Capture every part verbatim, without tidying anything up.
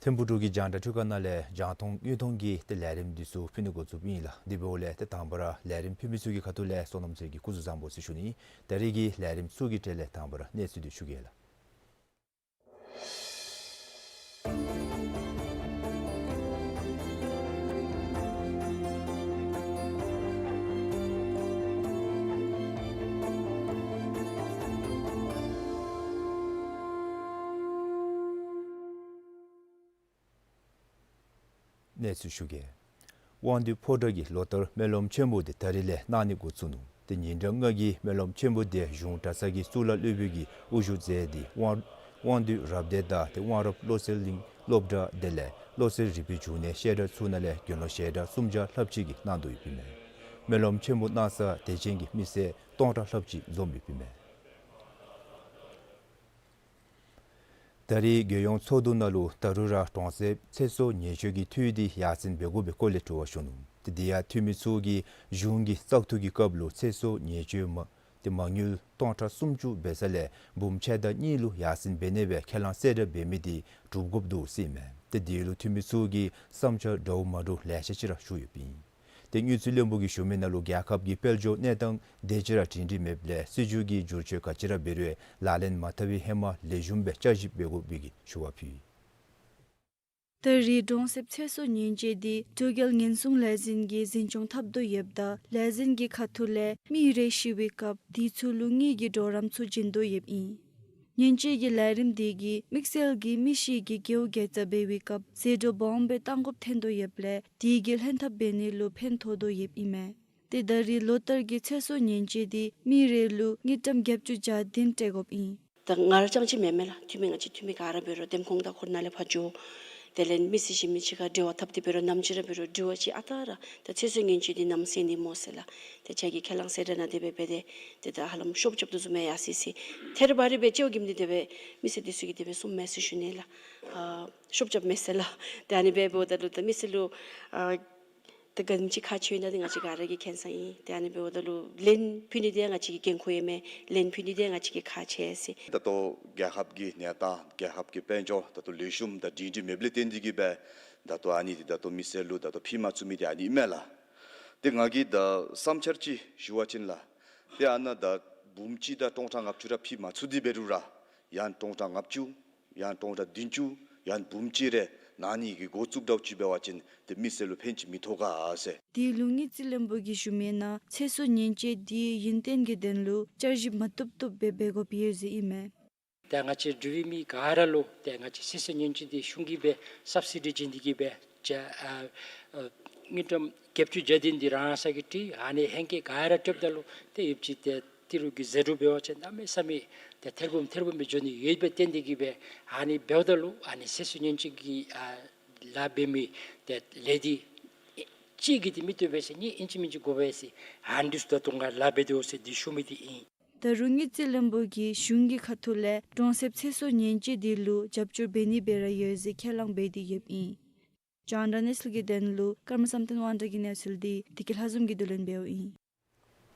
ཐིམ་ཕུག་འབྲུག་གི་རྒྱང་བསྒྲགས་ཁང་ནང་ལས་རྒྱང་མཐོང་དངོས་མཐོང་གི་ཏེ་ལས་རིམ་འདི་ཚུ་ཕུལ་ནི་འགོ་བཙུགསཔ་ཨིན་ལགས། དེ་འབདཝ་ལས་ཏེ་དང་པ་ར་ལས་རིམ་ཕུལ་མི་ཚུ་གི་ཁ་ཐུག་ལས་བསོད་ནམས་ཚེ་རིང་གིས་སྐུ་གཟུགས་བཟང་པོ་ཟེར་ཞུ་ནི། ད་རིས་ཀྱི་ལས་རིམ་ཚུ་གི་གྲས་ལས་དང་པ་ར་གནས་ཚུལ་འདི་ཞུ་གེ་ལགས། གནས་ཚུལ་ཞུ་གེ། དབང་འདུས་ཕོ་བྲང་གི་ལོ་ལྟར་སྨོན་ལམ་ཆེན་མོ་འདི་ད་རིས་ལས་གནང་ནི་འགོ་བཙུགས་ནུག། ཏེ་ཉིན་གྲངས་ལྔ་གི་སྨོན་ལམ་ཆེན་མོ་འདི་གཞུང་གྲྭ་ཚང་གི་གཙུག་ལག་སློབ་དཔོན་གྱིས་དབུ་བཞུགས་མཛད་དེ་དབང་དབང་འདུས་རབ་སྡེ་དང་ཏེ་དབང་རབ་བློ་གསལ་གླིང་སློབ་གྲྭ་དེ་ལས་བློ་གསལ་རིག་པའི་འབྱུང་གནས་བཤད་གྲྭ་ཚུ་ནང་ལས་དགེ་སློང་བཤད་གྲྭ་སུམ་བརྒྱ་ལྷགཔ་ཅིག་གིས་གནང་དོ་ཡོདཔ་ཨིན་མས། སྨོན་ལམ་ཆེན་མོ་གནང་ས་དད་ཅན་གྱི་མི་སེར་སྟོང་ཕྲག་ལྷགཔ་ཅིག་འཛོམས་ཡོདཔ་ཨིན་མས། ད་རིས་རྒྱལ་ཡོངས་ཚོགས་འདུ་ནང་ལུ་ད་རུང་ར་གྲོང་གསེབ་ཚེ་སྲོག་ཉེན་བཅོལ་གྱི་འཐུས་འདི་ཡར་སེང་འབད་དགོ་པའི་སྐོར་ལས་དྲི་བ་ཞུ་ནུག། ཏེ་དེ་ཡང་འཐུས་མི་ཚུ་གིས་གཞུང་གི་བཙག་འཐུ་གི་སྐབས་ལུ་ཚེ་སྲོག་ཉེན་བཅོལ་མ་ཏེ་མ་དངུལ་སྟོང་ཕྲག་སུམ་ཅུ་འབད་ས་ལས་འབུམ་ཕྱེད་དང་གཉིས་ལུ་ཡར་སེང་འབད་ནི་སྦེ་ཁས་བླངས་གསལ་བསྒྲགས་འབད་མི་འདི་གྲུབ་དགོཔ་འདུག་ཟེར་ཨིན་མས། ཏེ་དེ་ལུ་འཐུས་མི་ཚུ་གིས་བསམ་འཆར་འདྲཝ་མ་འདྲཝ་ལེ་ཤ་ཅིག་ར་ཞུ་ཡོདཔ་ཨིན། ཏེ་དངུལ་རྩིས་བློན་པོ་གིས་ཞུ་མི་ནང་ལུ་རྒྱལ་ཁབ་ཀྱི་དཔལ་འབྱོར་གནས་སྟངས་དེ་ཅིག་ར་སྒྲིང་སྒྲི་མེདཔ་ལས་སྲིད་བྱུས་ཀྱི་བསྒྱུར་བཅོས་ག་ཅི་ར་འབད་རུང་ལག་ལེན་མ་འཐབ་པའི་ཧེ་མ་ལེགས་ཤོམ་སྦེ་བསྐྱར་ཞིབ་འབད་དགོ་པའི་གི་ཞུ་བ་ཕུལ། ད་རིས་གྲོང་གསེབ་ཚེ་སྲོག་ཉེན་བཅོལ་འདི་འབྲུག་རྒྱལ་ཉེན་སྲུང་ལས་འཛིན་གྱིས་འཛིན་སྐྱོང་འཐབ་དོ་ཡོདཔ་ད་ལས་འཛིན་གྱི་ཁ་ཐུག་ལས་མི་རེ་ཤི་བའི་སྐབས་དེ་ཚུ་ལུ་དངུལ་གྱི་གྲོགས་རམ་ཚུ་བྱིན་དོ་ཡོདཔ་ཨིན། ཉེན་བཅོལ་གྱི་ལས་རིམ་འདི་གིས་དམིགས་བསལ་གྱིས་མི་ཤི་གི་རྒེད་འོག་དགེ་རྩ་འབད་བའི་སྐབས་ཟད་འགྲོ་སྦོམ་སྦེ་གཏང་དགོཔ་ཐོན་དོ་ཡོདཔ་ལས་དེ་གི་ལྷན་ཐབས་འབད་ནི་ལུ་ཕན་ཐོགས་དོ་ཡོདཔ་ཨིན་མས། ཏེ་ད་རིས་ལོ་ལྟར་གྱི་ཚེ་སྲོག་ཉེན་བཅོལ་འདི་མི་རེ་ལུ་དངུལ་ཀྲམ་བརྒྱད་ཅུ་གྱ་བདུན་སྤྲོད་དགོཔ་ཨིན། ད་ང་ར་རྐྱངམ་ཅིག་མེན་མས་ལགས། འཐུས་མི་ང་བཅས་འཐུས་མི་ག་ར་འབད་རུང་འདེམས་ཁོངས་དང་ཁོ་ནང་ལས་ཕར་འགྱོ། དེ་ལས་མི་སེར་གཞན་མི་ཅིག་ཁར་འབྲེལ་བ་འཐབ་སྟེ་འབད་རུང་ནམ་ཅིག་ར་འབད་རུང་དྲི་བ་ཅིག་ཨ་རྟག་ར་ད་ཚེ་སྲོག་ཉེན་བཅོལ་འདི་ནམ་སེང་ནི་སྨོ་ཟེར་ལགས། ཏེ་ཁྱོད་ཀྱིས་ཁས་བླངས་གསལ་བསྒྲགས་གནང་སྟེ་འབད་འབད་དེ་ཏེ་ད་ཧ་ལམ་ཤོབ་རྐྱབ་དོ་བཟུམ་སྦེ་ཡར་སི་སི་ཐད་རི་བ་རི་སྦེ་ཅིག་འོང་གི་མི་འདི་དེ་སྦེ་མི་སེར་འདི་ཚུ་གིས་དེ་སྦེ་གསུངམ་མས་ཟེར་ཞུ་ནི་ལགས། ཨ་ཤོབ་རྐྱབ་མས་ཟེར་ལགས། ཏེ་ཨ་ནི་སྦེ་འབདཝ་ད་ལུ་ད་མི་སེར་ལུ་ཨ་ད་ག་ཅི་ཁག་ཆེཝ་ཨིན་ན་འདི་ང་བཅས་ག་ར་གིས་མཁྱེན་གསལ་ཨིན། ཏེ་ཨ་ནི་འབདཝ་ད་ལུ་ལན་ཕུལ་ནི་འདི་ཡང་ང་བཅས་ཀྱི་འགན་ཁུར་ཡོད་མས། ལན་ཕུལ་ནི་འདི་ཡང་ང་བཅས་ཀྱི་ཁག་ཆེ་ཟེར། ད་ལྟོ་རྒྱལ་ཁབ་ཀྱི་གནས་སྟངས་རྒྱལ་ཁབ་ཀྱི་དཔལ་འབྱོར་ད་ལྟོ་ལེགས་ཤོམ་དང་སྒྲིང་སྒྲི་མེདཔ་ལས་བརྟེན་ཏེ་གིས་སྦེ་ད་ལྟོ་ཨ་ནི་འདི་ད་ལྟོ་མི་སེར་ལུ་ད་ལྟོ་ཕུལ་མ་ཚུགས་མི་འདི་ཨ་ནི་ཨིན་མས་ལགས། ཏེ་ང་གིས་ད་བསམ་འཆར་ཅིག་ཞུ་བ་ཅིན་ལགས། ཏེ་ཨ་ནཱ་ད་འབུམ་གཅིག་དང་སྟོང་ཕྲག་ལྔ་བཅུ་ར་ཕུལ་མ་ཚུགས་ཏེ་འབད་རུང་ར་ཡང་སྟོང་ཕྲག་ལྔ་བཅུ་ཡང་སྟོང་ཕྲག་བདུན་ཅུ་ཡང་འབུམ་གཅིག་རེ་གནང་ནི་གི་འགོ་བཙུགས་འདྲཝ་ཅིག་འབད་བ་ཅིན་ཏེ་མི་སེར་ལུ་ཕན་ཅིག་མི་ཐོགས་ག་ཟེར། དེ་ལུ་དངུལ་རྩིས་བློན་པོ་གིས་ཞུ་མི་ནང་ཚེ་སྲོག་ཉེན་བཅོལ་འདི་ཡུན་བརྟན་གྱི་དོན་ལུ་བསྐྱར་ཞིབ་མ་བཏུབ་བཏུབ་སྦེ་འབད་དགོཔ་ཡོད་ཟེར་ཨིན་མས། ཏེ་ང་བཅས་འབྲུག་པའི་མི་ག་ར་ལུ་ཏེ་ང་བཅས་ཚེ་སྲོག་ཉེན་བཅོལ་འདི་གཞུང་གིས་སྦེ་སབ་སི་ཌི་བྱིན་ཏེ་གིས་སྦེ་ཏེ་ཨ་ཨ་དངུལ་ཀྲམ་བརྒྱད་ཅུ་གྱ་བདུན་འདི་རང་ས་གི་ཏེ་ཨ་ནི་ཧེང་སྐལ་ག་ར་སྤྲོདཔ་ད་ལུ་ཏེ་ཡོདཔ་ཅིག་ཏེ་ཏི་རུ་གི་ཟད་འགྲོ་འབད་བ་ཅིན་གནམ་མེད་ས་མེད་ཏེ་ཐེར་འབུམ་ཐེར་འབུམ་སྦེ་འགྱོ་ནི་ཡོདཔ་ལས་བརྟེན་ཏེ་གིས་སྦེ་ཨ་ནི་འབདཝ་ད་ལུ་ཨ་ནི་ཚེ་སྲོག་ཉེན་བཅོལ་གྱི་ཨ་ལཱ་འབད་མི་ཏེ་ལས་འདི་གཅིག་གིས་འདི་མི་བཏུབ་པས་ཟེར་གཉིས་ཨིན་ཅི་མིན་ཅི་དགོ་པས་ཟེར་ཨ་ནི་འདི་ཚུ་ད་ལྟོ་ང་ལཱ་འབད་དོ་ཟེར་འདི་ཞུ་མི་འདི་ཨིན། ད་རུང་དངུལ་རྩིས་བློན་པོ་གིས་གཞུང་གི་ཁ་ཐུག་ལས་གྲོང་གསེབ་ཚེ་སྲོག་ཉེན་བཅོལ་འདི་ལུ་རྒྱབ་སྐྱོར་འབད་ནི་སྦེ་ར་ཡོད་ཟེར་ཁས་བླངས་འབད་དེ་ཡོདཔ་ཨིན། རྒྱང་བསྒྲགས་གནས་ཚུལ་གྱི་དོན་ལུ་ཀརྨ་བསམ་གཏན་དབང་གྲགས་ཀྱི་གནས་ཚུལ་འདི་བདེ་སྐྱིད་ལྷ་འཛོམས་ཀྱིས་བསྡུ་ལེན་འབདཝ་ཨིན།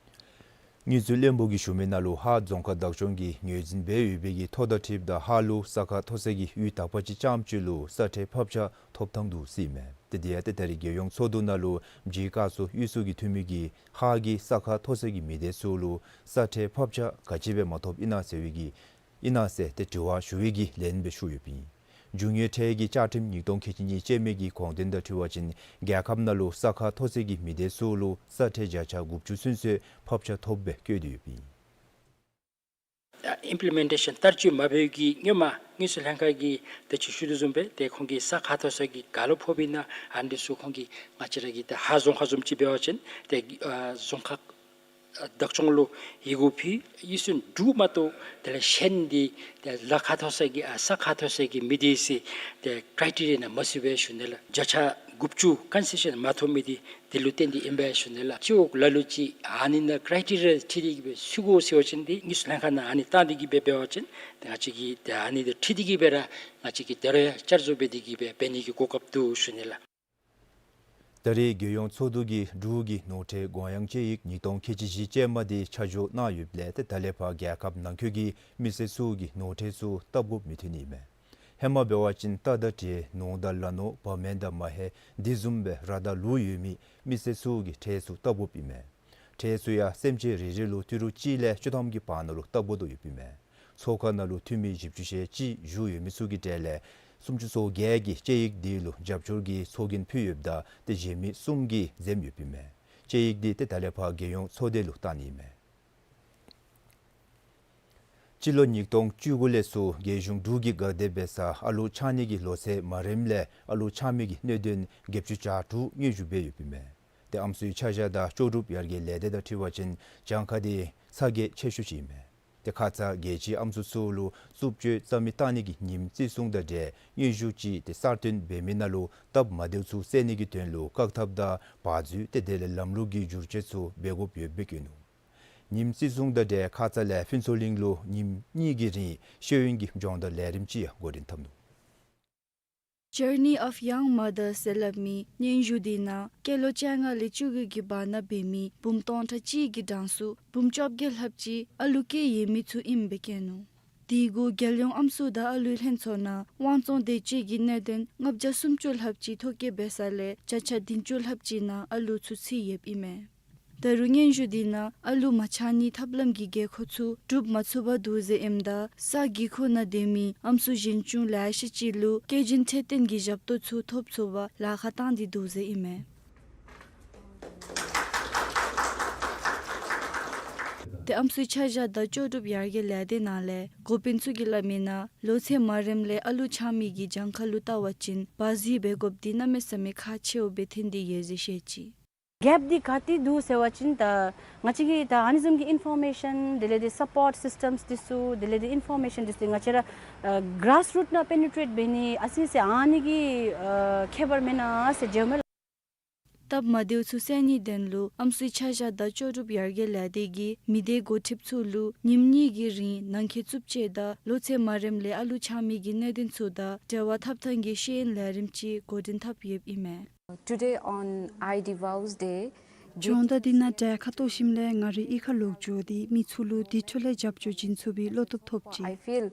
དངུལ་རྩིས་བློན་པོ་གིས་ཞུ་མི་ནང་ལུ་ཧཱ་རྫོང་ཁག་བདག་སྐྱོང་གིས་ངོས་འཛིན་འབད་ཡོད་པའི་གི་ཐོག་དང་འཁྲིལཝ་ད་ཧཱ་ལུ་ས་ཁ་མཐོ་ས་གི་ཡུལ་དག་པ་ཅིག་རྐྱངམ་ཅིག་ལུ་ས་ཁྲལ་ཕབ་ཆག་ཐོབ་ཐངས་འདུག་ཟེར་ཨིན་མས། ཏེ་དེ་ཡང་ཏེ་ད་རིས་རྒྱལ་ཡོངས་ཚོགས་འདུ་ནང་ལུ་བྱེས་བཀའ་ཚོགས་གཡུས་ཚོགས་ཀྱི་འཐུས་མི་གིས་ཧཱ་གི་ས་ཁ་མཐོ་ས་གི་མི་སྡེ་ཚུ་ལུ་ས་ཁྲལ་ཕབ་ཆག་ག་ཅི་སྦེ་མ་ཐོབ་ཨིན་ན་ཟེར་བའི་གི་ཨིན་ན་ཟེར་ཏེ་དྲི་བ་ཞུ་བའི་གི་ལན་སྦེ་ཞུ་ཡོདཔ་ཨིན། རྒྱུ་དངོས་ཁྲལ་གྱི་བཅའ་ཁྲིམས་ཉིས་སྟོང་ཁལ་གཅིག་གཉིས་ཅན་མའི་གི་དགོངས་དོན་དང་འཁྲིལ་བ་ཅིན་རྒྱལ་ཁབ་ནང་ལུ་ས་ཁ་མཐོ་ས་གི་མི་སྡེ་ཚུ་ལུ་ས་ཁྲལ་བརྒྱ་ཆ་དགུ་བཅུ་ཚུན་ཚོད་ཕབ་ཆག་ཐོབ་སྦེ་བཀོད་དེ་ཡོདཔ་ཨིན། ཨིམ་པི་ལི་མེན་ཊེ་ཤཱན་བསྟར་སྤྱོད་མ་འབད་བའི་གི་སྔོན་མ་དངུལ་རྩིས་ལྷན་ཁག་གིས་ད་ཅི་ཞུ་དོ་བཟུམ་སྦེ་ཏེ་ཁོང་གིས་ས་ཁ་མཐོ་ས་གི་ག་ལུ་ཕབ་ཨིན་ན་ཨ་ནི་ཚུ་ཁོང་གིས་ང་བཅས་ར་གི་ད་ཧཱ་རྫོང་ཁག་བཟུམ་ཅིག་འབད་བ་ཅིན་ཏེ་ཨ་རྫོང་ཁག་བདག་སྐྱོང་ལུ་ཡི་གུ་ཕུལ་ཡིག་ཚང་འབྲུག་མ་གཏོགས་དེ་ལས་གཞན་འདི་ཏེ་ལ་ཁ་མཐོ་ས་གི་ཨ་ས་ཁ་མཐོ་ས་གི་མི་སྡེ་ཟེར་ཏེ་ཀྲའི་ཊི་རི་ཡ་ནང་མ་ཚུད་པས་ཞུ་ནི་ལགས། བརྒྱ་ཆ་དགུ་བཅུ་ཀོན་སེ་ཤཱན་མ་ཐོབ་མི་འདི་དེ་ལུ་བརྟེན་ཏེ་ཨིན་པས་ཞུ་ནི་ལགས། སྤྱི་འོག་ལ་ལུ་ཅིག་ཨ་ནི་ནང་ཀྲའི་ཊི་རི་ཡ་ཁྲིད་དེ་གིས་སྦེ་ཚུད་དགོ་ཟེར་བ་ཅིན་འདི་དངུལ་རྩིས་ལྷན་ཁག་ནང་ཨ་ནི་བཏང་སྟེ་གིས་སྦེ་འབད་བ་ཅིན་ཏེ་ང་བཅས་ཀྱིས་ཏེ་ཨ་ནི་འདི་ཁྲིད་དེ་གིས་སྦེ་ར་ང་བཅས་ཀྱིས་དེ་ར་ཡང་བསྐྱར་བཟོ་འབད་དེ་གིས་སྦེ་འབད་ནི་གི་གོ་སྐབས་འདུག་ཞུ་ནི་ལགས། ད་རེས་རྒྱལ་ཡོངས་ཚོགས་འདུ་གིས་འབྲུག་གི་ནོར་ཁྲལ་དགོངས་ཡངས་དཔྱད་ཡིག་ཉིས་སྟོང་ཁལ་གཅིག་བཞི་ཅན་མ་འདི་ཆ་འཇོག་གནང་ཡོདཔ་ལས་ཏེ་ད་ལས་ཕར་རྒྱལ་ཁབ་ནང་འཁོད་ཀྱི་མི་སེར་ཚུ་གིས་ནོར་ཁྲལ་ཚུ་བཏབ་དགོཔ་མི་ཐོན་ནི་ཨིན་མས། ཧེ་མ་འབད་བ་ཅིན་རྟ་དང་འདྲེ་ནོར་དང་ལ་ནོར་བ་མེན་དང་མ་ཧེ་འདི་བཟུམ་སྦེ་ར་དང་ལུག་ཡོད་མི་མི་སེར་ཚུ་གིས་ཁྲལ་ཚུ་བཏབ་དགོཔ་ཨིན་མས། ཁྲལ་ཚུ་ཡང་སེམས་ཅན་རེ་རེ་ལུ་ཏི་རུ་གཅིག་ལས་བཅུ་ཐམ་གྱི་བར་ན་ལུ་བཏབ་དགོ་དོ་ཡོདཔ་ཨིན་མས། ཚོགས་ཁང་ནང་ལུ་འཐུས་མི་བཞི་བཅུ་ཞེ་གཅིག་བཞུགས་ཡོད་མི་ཚུ་གི་གྲས་ལས་སུམ་ཅུ་སོ་བརྒྱད་ཀྱིས་དཔྱད་ཡིག་འདི་ལུ་རྒྱབ་སྐྱོར་གྱི་ཚོགས་རྒྱན་ཕུལ་ཡོདཔ་ད་ཏེ་གཞན་མི་གསུམ་གྱིས་འཛེམ་ཡོདཔ་ཨིན་མས། དཔྱད་ཡིག་འདི་ཏེ་ད་ལས་ཕར་རྒྱལ་ཡོངས་ཚོགས་སྡེ་ལུ་བཏང་ནི་ཨིན་མས། སྤྱི་ལོ་ཉིས་སྟོང་བཅུ་དགུ་ལས་ཚུར་རྒྱལ་གཞུང་འབྲུག་གི་དགའ་དད་འབད་སར་ཨ་ལུ་ཆགས་ནི་གི་ལོ་ཚད་མ་རནམ་ལས་ཨ་ལུ་ཆགས་མི་གི་གནད་དོན་བརྒྱད་ཅུ་གྱ་དྲུག་སྙན་ཞུ་འབད་ཡོདཔ་ཨིན་མས། ཏེ་ཨམ་སྲུའི་ཆ་བཞག་དང་ལྕོགས་གྲུབ་ཡར་རྒྱས་ལས་སྡེ་དང་འཁྲིལ་བ་ཅིན་གྱངས་ཁ་འདི་ས་ག་ཆེ་ཤོས་ཅིག་ཨིན་མས། ཏེ་ཁ་ཙ་རྒྱལ་སྤྱིའི་ཨམ་སྲུ་ཚུ་ལུ་རྩུབ་སྤྱོད་རྩ་མེད་བཏང་ནི་གི་ཉིནམ་བརྩི་སྲུང་དང་འབྲེལ་སྙན་ཞུ་ཅིག་ཏེ་གསར་བཏོན་འབད་མི་ནང་ལུ་སྟབས་མ་བདེཝ་ཚུ་སེལ་ནི་གི་དོན་ལུ་བཀག་ཐབས་དང་བར་འཛུལ་ཏེ་དེ་ལས་ལམ་ལུགས་ཀྱི་བསྒྱུར་བཅོས་ཚུ་འབད་དགོཔ་ཡོདཔ་སྦེ་བཀོད་ནུག། ཉིནམ་བརྩི་སྲུང་དང་འབྲེལ་ཁ་ཙ་ལས་ཕུན་ཚོགས་གླིང་ལུ་ཉིནམ་གཉིས་ཀྱི་རིང་ཤེས་ཡོན་གྱི་སྦྱོང་བརྡར་ལས་རིམ་ཅིག་ཡང་འགོ་འདྲེན་འཐབ་ནུག། Journey of Young Mothers ཟེར་སླབ་མི་སྙན་ཞུ་འདི་ནང་སྐྱེས་ལོ་བཅོ་ལྔ་ལས་བཅུ་དགུ་གི་བར་ན་འབད་མི་བུམོ་སྟོང་ཕྲག་གཅིག་གི་གྲངས་སུ་བུམོ་བཅོ་བརྒྱད་ལྷགཔ་ཅིག་ཨ་ལུ་སྐྱེས་ཡོད་མི་ཚུ་ཨིནམ་སྦེ་བཀོད་ནུག། དེ་གུ་རྒྱལ་ཡོངས་ཨམ་སྲུ་དང་ཨ་ལུའི་ལྷན་ཚོགས་ནང་དབང་བཙོང་དེ་ཅིག་གི་གནད་དོན་ལྔ་བརྒྱ་སུམ་ཅུ་ལྷགཔ་ཅིག་ཐོ་བཀོད་འབད་ས་ལས་བརྒྱ་ཆ་བདུན་ཅུ་ལྷགཔ་ཅིག་ནང་ཨ་ལུ་ཚུ་ཚུད་ཡོདཔ་ཨིན་མས། ད་རུང་སྙན་ཞུ་འདི་ནང་ཨ་ལུ་མ་ཆགས་ནིའི་ཐབས་ལམ་གྱི་དགོས་མཁོ་ཚུ་སྒྲུབ་མ་ཚུགས་པར་འདུག་ཟེར་ཨིནམ་ད་ས་གི་ཁོངས་ནང་སྡོད་མི་ཨམ་སྲུ་གཞན་ཅུང་ལེ་ཤ་ཅིག་ལུ་སྐྱེ་རྒྱུན་འཕྲོད་བསྟེན་གྱི་ཞབས་ཏོག་ཚུ་ཐོབ་ཚུགས་པར་ལཱ་ཁག་བཏང་སྟེ་འདུག་ཟེར་ཨིན་མས། ཏེ་ཨམ་སྲུའི་ཆ་བཞག་དང་ལྕོགས་གྲུབ་ཡར་རྒྱས་ལས་སྡེ་ནང་ལས་འགོ་དཔོན་ཚུ་གིས་སླབ་མི་ནང་ལོ་ཚད་མ་རནམ་ལས་ཨ་ལུ་ཆགས་མི་གི་གྱངས་ཁ་ལུ་བལྟ་བ་ཅིན་བར་འཛུལ་འབད་དགོཔ་འདི་གནམ་མེད་ས་མེད་ཁག་ཆེཝ་སྦེ་ཐོན་ཏེ་ཡོད་ཟེར་བཤད་ཅི། གེཔ་འདི་ག་ཏེ་འདུག་ཟེར་བ་ཅིན་ད་ང་བཅས་ཀྱི་ད་ཨ་ནི་བཟུམ་གྱི་ཨིན་ཕོར་མེ་ཤཱན་དེ་ལས་འདི་སཔོརཊ་སིསི་ཊམསི་འདི་ཚུ་དེ་ལས་འདི་ཨིན་ཕོར་མེ་ཤཱན་འདི་ཚུ་ང་བཅས་ར་གྲཱས་རུཊ་ནང་པེ་ནི་ཊྲེཊ་འབད་ནི་ཨ་ཙི་ཙི་ཨ་ནི་གི་ཨ་ཁྱད་པར་མེན་ན་ཟེར་མཇལཝ་མས་ལགས། སྟབས་མ་བདེཝ་ཚུ་སེལ་ནིའི་དོན་ལུ་ཨམ་སྲུའི་ཆ་བཞག་དང་ལྕོགས་གྲུབ་ཡར་རྒྱས་ལས་སྡེ་གི་མི་སྡེ་འགོ་ཁྲིདཔ་ཚུ་ལུ་ཉིནམ་གཉིས་ཀྱི་རིང་ནང་འཁོད་རྩུབ་སྤྱོད་དང་ལོ་ཚད་མ་རནམ་ལས་ཨ་ལུ་ཆགས་མི་གི་གནད་དོན་ཚུ་དང་འབྲེལ་བ་འཐབ་ཐངས་ཀྱི་ཤེས་ཡོན་ལས་རིམ་ཅིག་འགོ་འདྲེན་འཐབ་ཡོདཔ་ཨིན་མས། Today on I D Vows Day, སྦྱོང་བརྡར་འདི་ནང་གྲལ་ཁར་གཏོགས་ཞིནམ་ལས་ང་རའི་གཡུས་ཁར་ལོག་འགྱོ་སྟེ་མི་ཚུ་ལུ་དེ་འཕྲོ་ལས་རྒྱབ་སྐྱོར་བྱིན་ཚུགས་པའི་བློ་སྟོབས་ཐོབ་ཅི། I feel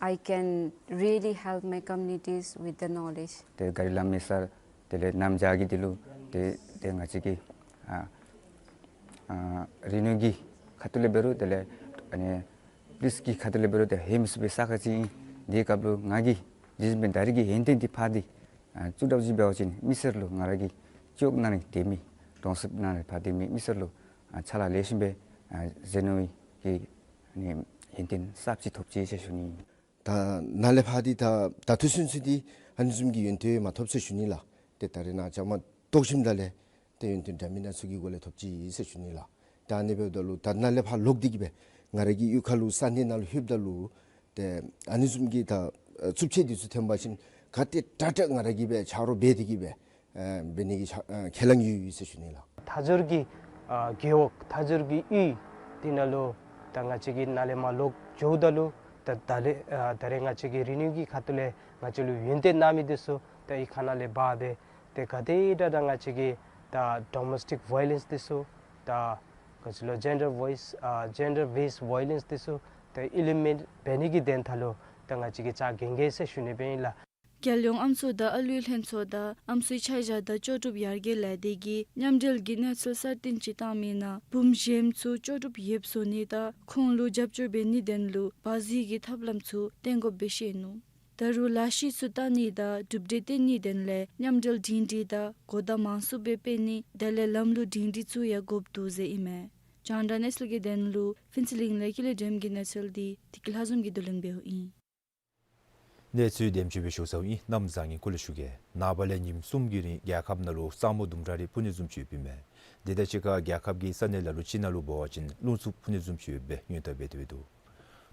I can really help my communities with the knowledge. ཏེ་གཱ་རི་ལམ་མེད་སར་དེ་ལས་གནམ་བྱཱར་གྱི་འདི་ལུ་ཏེ་ཏེ་ང་བཅས་ཀྱི་ཨ་ཨ་རི་ནུས་ཀྱི་ཁ་ཐུག་ལས་འབད་རུང་དེ་ལས་ཨ་ནི་པུ་ལིསི་གི་ཁ་ཐུག་ལས་འབད་རུང་ཏེ་ཧེ་མ་སུ་སྦེ་ས་ཁ་ཅིག་ཨིན། དེའི་སྐབས་ལུ་ང་གིས་རྗེས་འབད་ད་རིས་ཀྱི་ཡོན་ཏན་འདི་ཕར་འདི་ཨ་བཙུགས་དྲགས་ཅིག་འབད་བ་ཅིན་མི་སེར་ལུ་ང་ར་གིས་ཅོག་ནང་ནི་དེ་མི་གྲོང་གསེབ་ནང་ནི་ཕར་དེ་མི་མི་སེར་ལུ་ཨ་ཕྱག་ལཱ་ལེགས་ཤོམ་སྦེ་ཨ་མཛད་ནི་གི་ཨ་ནི་ཡོན་ཏན་གསརཔ་ཅིག་ཐོབ་ཅི་ཟེར་ཞུ་ནི། ད་ནཱ་ལས་ཕར་འདི་ད་ད་ལྟོ་ཚུན་ཚོད་འདི་ཨ་ནི་བཟུམ་གྱི་ཡོན་ཏན་མ་ཐོབ་ཟེར་ཞུ་ནི་ལགས། ཏེ་ད་རེས་ནཱ་བཅའ་མར་གཏོགས་ཞིནམ་ད་ལས་ཏེ་ཡོན་ཏན་འདྲ་མིན་སྣ་ཚོགས་ཀྱི་སྒོ་ལས་ཐོབ་ཅི་ཟེར་ཞུ་ནི་ལགས། ད་ཨ་ནི་འབདཝ་ད་ལུ་ད་ནཱ་ལས་ཕར་ལོག་སྟེ་གིས་སྦེ་ང་ར་གི་གཡུས་ཁ་ལུ་ས་གནས་ནང་ལུ་ལྷོདཔ་ད་ལུ་ཏེ་ཨ་ནི་བཟུམ་གྱི་ད་ཨ་རྩུབ་སྤྱོད་འདི་ཚུ་ཐོན་པ་ཅིན་ག་ཏེ་དྲག་དྲག་ང་ར་གིས་སྦེ་ཆ་རོགས་འབད་དེ་གིས་སྦེ་ཨ་འབད་ནི་གི་ཆ་ཨ་ཁས་བླངས་ཡོད་ཡོད་ཟེར་ཞུ་ནི་ལགས། མཐའ་འཁོར་གྱི་ཨ་རྒེད་འོག་མཐའ་འཁོར་གྱི་གཡུས་འདི་ནང་ལུ་ད་ང་བཅས་ཀྱིས་ནཱ་ལས་མར་ལོག་འགྱོཝ་ད་ལུ་ད་ད་ལས་ཨ་ད་རེས་ང་བཅས་ཀྱི་རི་ནུས་ཀྱི་ཁ་ཐུག་ལས་ང་བཅས་ལུ་ཡོན་ཏན་གནང་མི་འདི་ཚུ་ད་གཡུས་ཁ་ནང་ལས་འབག་སྦེ་ཏེ་ག་དེ་དྲག་དྲག་ང་བཅས་ཀྱི་ད་ཌོ་མེསི་ཊིཀ་ཝའི་ལེནསི་འདི་ཚུ་ད་ག་ཅི་ལོ་ཇེན་ཌར་ཝའིསི་ཨ་ཇེན་ཌར་བེསི་ཝའི་ལེནསི་འདི་ཚུ་ད་ཨི་ལི་མེནཊ་འབད་ནི་གི་དོན་དག་ལུ་ད་ང་བཅས་ཀྱིས་རྩ་འགེངས་གེ་ཟེར་ཞུ་ནི་སྦེ་ཨིན་ལགས། རྒྱལ་ཡོངས་ཨམ་སྲུ་དང་ཨ་ལུའི་ལྷན་ཚོགས་དང་ཨམ་སྲུའི་ཆ་བཞག་དང་ལྕོགས་གྲུབ་ཡར་རྒྱས་ལས་སྡེ་གིས་མཉམ་འབྲེལ་གྱི་གནས་ཚུལ་གསར་བཏོན་ཅིག་བཏང་མི་ནང་བུམོ་གཞན་ཚུ་ལྕོགས་གྲུབ་ཡོདཔ་བཟོ་ནི་དང་ཁོང་ལུ་རྒྱབ་སྐྱོར་འབད་ནིའི་དོན་ལུ་བར་འཛུལ་གྱི་ཐབས་ལམ་ཚུ་བསྟེན་དགོཔ་སྦེ་བཤད་ནུག། ད་རུང་ལས་གཞི་ཚུ་བལྟ་ནི་དང་གྲུབ་འབྲས་བསྟན་ནིའི་དོན་ལས་མཉམ་འབྲེལ་སྒྲིང་སྒྲི་དང་གོ་བརྡ་མང་སུ་སྦེ་སྤེལ་ནི་དེ་ལས་ལམ་ལུགས་སྒྲིང་སྒྲི་ཚུ་ཡང་དགོཔ་འདུག་ཟེར་ཨིན་མས། རྒྱང་བསྒྲགས་གནས་ཚུལ་གྱི་དོན་ལུ་ཕུན་ཚོགས་གླིང་ལས་ཀུན་ལེགས་སྒྲོལམ་གྱི་གནས་ཚུལ་འདི་བདེ་སྐྱིད་ལྷ་འཛོམས་ཀྱིས་བསྡུ་ལེན་འབདཝ་ཨིན། གནས་ཚུལ་དེམ་ཅིག་སྦེ་ཞུ་ཚརཝ་ཨིན། གནམ་བཟང་ངན་སྐུ་ལུ་ཞུ་གེ། ནངས་པ་ལས་ཉིནམ་གསུམ་གྱི་རིང་རྒྱལ་ཁབ་ནང་ལུ་ས་སྨུག་དུམ་གྲ་རེ་ཕུབ་ནི་བཟུམ་ཅིག་ཡོདཔ་ཨིན་མས། དེ་དང་གཅིག་ཁར་རྒྱལ་ཁབ་ཀྱི་ས་གནས་ལ་ལུ་ཅིག་ནང་ལུ་འབད་བ་ཅིན་རླུང་འཚུབ་ཕུ་ནི་བཟུམ་ཅིག་ཡོདཔ་སྦེ་སྔོན་བརྡ་འབད་དེ་འདུག།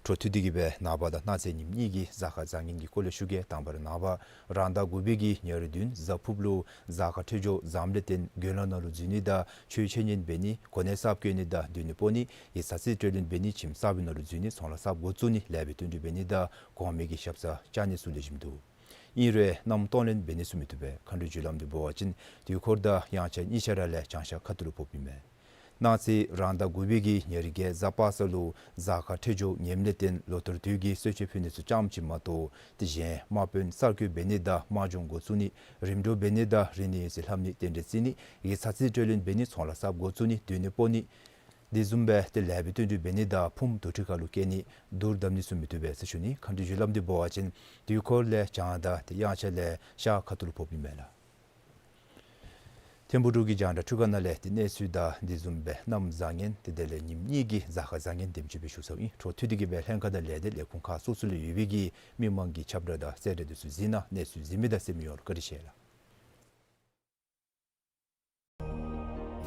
འཕྲོ་མཐུད་དེ་གིས་སྦེ་ནངས་པ་དང་གནངས་ཚེ་ཉིནམ་གཉིས་ཀྱི་གཟའ་སྐར་བཟང་ངན་གྱི་སྐོར་ལས་ཞུ་གེ། དང་པ་ར་ནངས་པ་རང་ཟླ་དགུ་པའི་གི་ཉེར་བདུན་གཟའ་ཕུརཔ་ལུ་གཟའ་སྐར་འཕྲོད་སྦྱོར་བཟངམ་ལས་བརྟེན་དགོན་ལུ་ནང་ལུ་འཛུལ་ནི་དང་ཆོས་འཆད་ཉན་འབད་ནི་གོ་གནས་གསརཔ་བསྐོ་ནི་དང་སྡོད་གནས་སྤོ་ནི་ཡི་ས་རྩིས་སྤྲོད་ལེན་འབད་ནི་ཁྱིམ་གསར་པའི་ནང་ལུ་འཛུལ་ནི་ཚོང་ལཱ་གསརཔ་འགོ་བཙུགས་ནི་ལེགས་པའི་བསྟུན་གྲོས་འབད་ནི་དང་གོང་མའི་གི་ཞབས་སར་བཅར་ནི་ཚུ་ལེགས་ཤོམ་འདུག། ཨིན་རུང་གནམ་སྟོང་ལེན་འབད་ནི་ཚུ་མི་བཏུབ་པས། མཁའ་འགྲོའི་རྒྱུ་ལམ་འདི་འབད་བ་ཅིན་དུས་འཁོར་དང་དབྱངས་འཆར་གཉིས་ཆ་ར་ལས་བྱང་ཤར་ཁ་ཐུག་ལུ་ཕོགཔ་ཨིན་མས། གནངས་ཚེ་རང་ཟླ་དགུ་པའི་གི་ཉེར་བརྒྱད་གཟའ་པ་སངས་ལུ་གཟའ་སྐར་འཕྲོད་སྦྱོར་ངནམ་ལས་བརྟེན་ལོ་ལྟར་དུས་ཀྱི་གསོལ་མཆོད་ཕུལ་ནི་ཚུ་ཙམ་ཅིག་མ་གཏོགས་དེ་གཞན་དམག་དཔོན་གསར་བསྐོ་འབད་ནི་དང་དམག་སྦྱོང་འགོ་བཙུགས་ནི་རིམ་གྲོ་འབད་ནི་དང་རིག་གནས་ཡོན་ཚད་ལྷབ་ནི་རྟེན་འབྲེལ་བརྩི་ནི་ཡིག་ཚང་རྩིས་སྤྲོད་ལེན་འབད་ནི་ཚོང་ལཱ་གསརཔ་འགོ་བཙུགས་ནི་སྡོད་གནས་སྤོ་ནི་དེ་བཟུམ་སྦེ་ཏེ་ལེགས་པའི་བསྟུན་གྲོས་འབད་ནི་དང་ཕུངམ་དུར་ཁྲོད་ཁ་ལུ་བསྐྱལ་ནི་དུར་བརྡབ་ནི་ཚུ་མི་བཏུབ་པས་ཟེར་ཞུ་ནི། ག་དེ་སྦེ་ཞུ་སླབ་དེ་འབད་བ་ཅིན་དུས་འཁོར་ལས་བྱང་དང་ཏེ་དབྱངས་འཆར་ལས་ཤར་ཁ་ཐུག་ལུ་ཕོགཔ་ཨིན་མས་ལགས། ཐིམ་ཕུག་འབྲུག་གི་རྒྱང་བསྒྲགས་འཕྲུལ་ཁང་ནང་ལས་ཏེ་གནས་ཚུལ་དང་དེ་བཟུམ་སྦེ་གནམ་བཟང་ངན་ཏེ་དེ་ལས་ཉིནམ་གཉིས་ཀྱི་གཟའ་སྐར་བཟང་ངན་དེམ་ཅིག་སྦེ་ཞུ་ཚརཝ་ཨིན། འཕྲོ་མཐུད་དེ་གི་སྦེ་ལྷན་ཁག་དང་ལས་སྡེ་ལས་ཁུངས་ཁག་སོ་སོ་ལུ་ཡོད་པའི་གི་མི་མང་གི་ཁྱབ་བསྒྲགས་དང་གསལ་བསྒྲགས་དེ་ཚུ་གཟིགས་གནང་། གནས་ཚུལ་གཟིགས་མི་དང་གསན་མི་ཡོངས་ལུ་བཀའ་དྲིན་ཆེ་ལགས།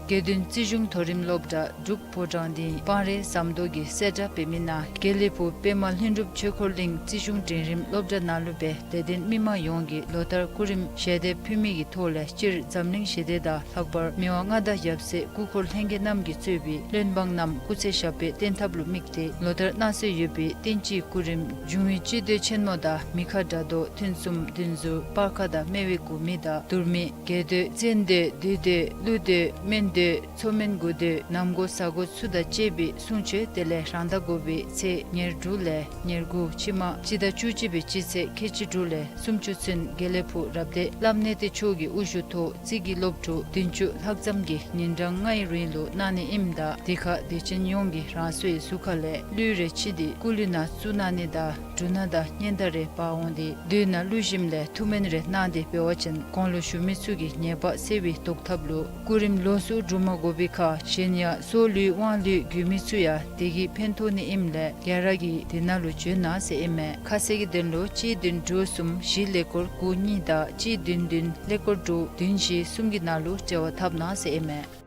དགེ་འདུན་རྩིས་གཞུང་མཐོ་རིམ་སློབ་གྲྭ་འབྲུག་ཕོ་བྲང་འདི་སྤང་རི་ཟམ་རྡོ་གི་གསལ་བསྒྲགས་འབད་མི་ནང་དགེ་ལེགས་ཕུག་པདྨ་ལྷུན་གྲུབ་ཆོས་འཁོར་གླིང་རྩིས་གཞུང་འབྲིང་རིམ་སློབ་གྲྭ་ནང་ལུ་སྦེ་དད་ལྡན་མི་མང་ཡོངས་ཀྱིས་ལོ་ལྟར་སྐུ་རིམ་ཞལ་འདེབས་ཕུལ་མི་གི་ཐོག་ལས་སྤྱིར་འཛམ་གླིང་ཞི་བདེ་དང་ལྷག་པར་མི་དབང་མངའ་བདག་ཡབ་སྲས་སྐུ་འཁོར་ལྷན་རྒྱས་རྣམས་ཀྱིས་གཙོས་པའི་བློན་འབངས་རྣམས་སྐུ་ཚེ་ཞབས་པད་བརྟན་ཐབས་ལུ་དམིགས་ཏེ་ལོ་ལྟར་གནང་སྲོལ་ཡོད་པའི་བསྟན་སྤྱིའི་སྐུ་རིམ་འབྱུང་བའི་སྤྱི་མདོས་ཆེན་མོ་དང་མི་ཁ་དགྲ་བཟློག་ཐུན་གསུམ་བདུན་ཟུར་སྤར་ཁ་དང་སྨེ་བའི་མགུར་མི་དང་དུར་མི་རྒྱས་མདོས་བཙན་མདོས་བདུད་མདོས་ཀླུ་མདོས་སྨན་མདོས་མཚོ་སྨན་དགུ་མདོས་གནམ་སྒོ་ས་སྒོ་ཚུ་དང་བཅས་པའི་གསུང་ཆོས་དེ་ལས་རང་ཟླ་དགུ་པའི་ཚེས་ཉེར་དྲུག་ལས་ཉེར་དགུ་ཕྱི་མ་སྤྱི་ཟླ་བཅུ་གཅིག་པའི་སྤྱི་ཚེས་ཁལ་གཅིག་དྲུག་ལས་སུམ་ཅུ་ཚུན་དགེ་ལེགས་ཕུག་རབ་སྡེ་བླམ་གནས་བརྟན་མཆོག་གི་དབུ་བཞུགས་ཐོག་རྩིས་ཀྱི་སློབ་ཕྲུག་བདུན་ཅུ་ལྷག་ཙམ་གྱིས་ཉིན་གྲངས་ལྔའི་རིང་ལུ་གནང་ནི་ཨིནམ་ད་དེ་ཁར་དད་ཅན་ཡོངས་ཀྱིས་རང་སོའི་གཟུགས་ཁ་ལས་གླུད་རེ་ཕྱིས་ཏེ་སྐུ་གླུད་ནང་བཙུགས་གནང་ནི་དང་འབྲུ་སྣ་དང་སྙན་དར་རེ་འབག་འོང་སྟེ་མདོས་ནང་བླུགས་ཞིནམ་ལས་ཐུགས་སྨོན་རེ་གནང་སྟེ་འབད་བ་ཅིན་གོང་ལུ་ཞུ་མི་ཚུ་གི་ཉེས་པ་སེལ་བའི་བཟློག་ཐབས་ལུ་སྐུ་རིམ་ལོགས་སུ་སྒྲུབ་མ་དགོ་པའི་ཁར་གཞན་ཡང་སྲོག་བླུའི་དབང་བླུའི་རྒྱུད་མི་ཚུ་ཡང་དེ་གིས་ཕན་ཐོགས་ནི་ཨིནམ་ལས་ག་ར་གིས་དེ་ནང་ལུ་འབྱོན་གནང་ཟེར་ཨིན་མས། ཁ་གསལ་གྱི་དོན་ལུ་གཅིག་བདུན་དྲུག་གསུམ་བཞི་ཀླད་ཀོར་དགུ་གཉིས་དང་གཅིག་བདུན་བདུན་ཀླད་ཀོར་དྲུག་བདུན་བཞི་གསུམ་གྱི་ནང་ལུ་འབྲེལ་བ་འཐབ་གནང་ཟེར་ཨིན་མས།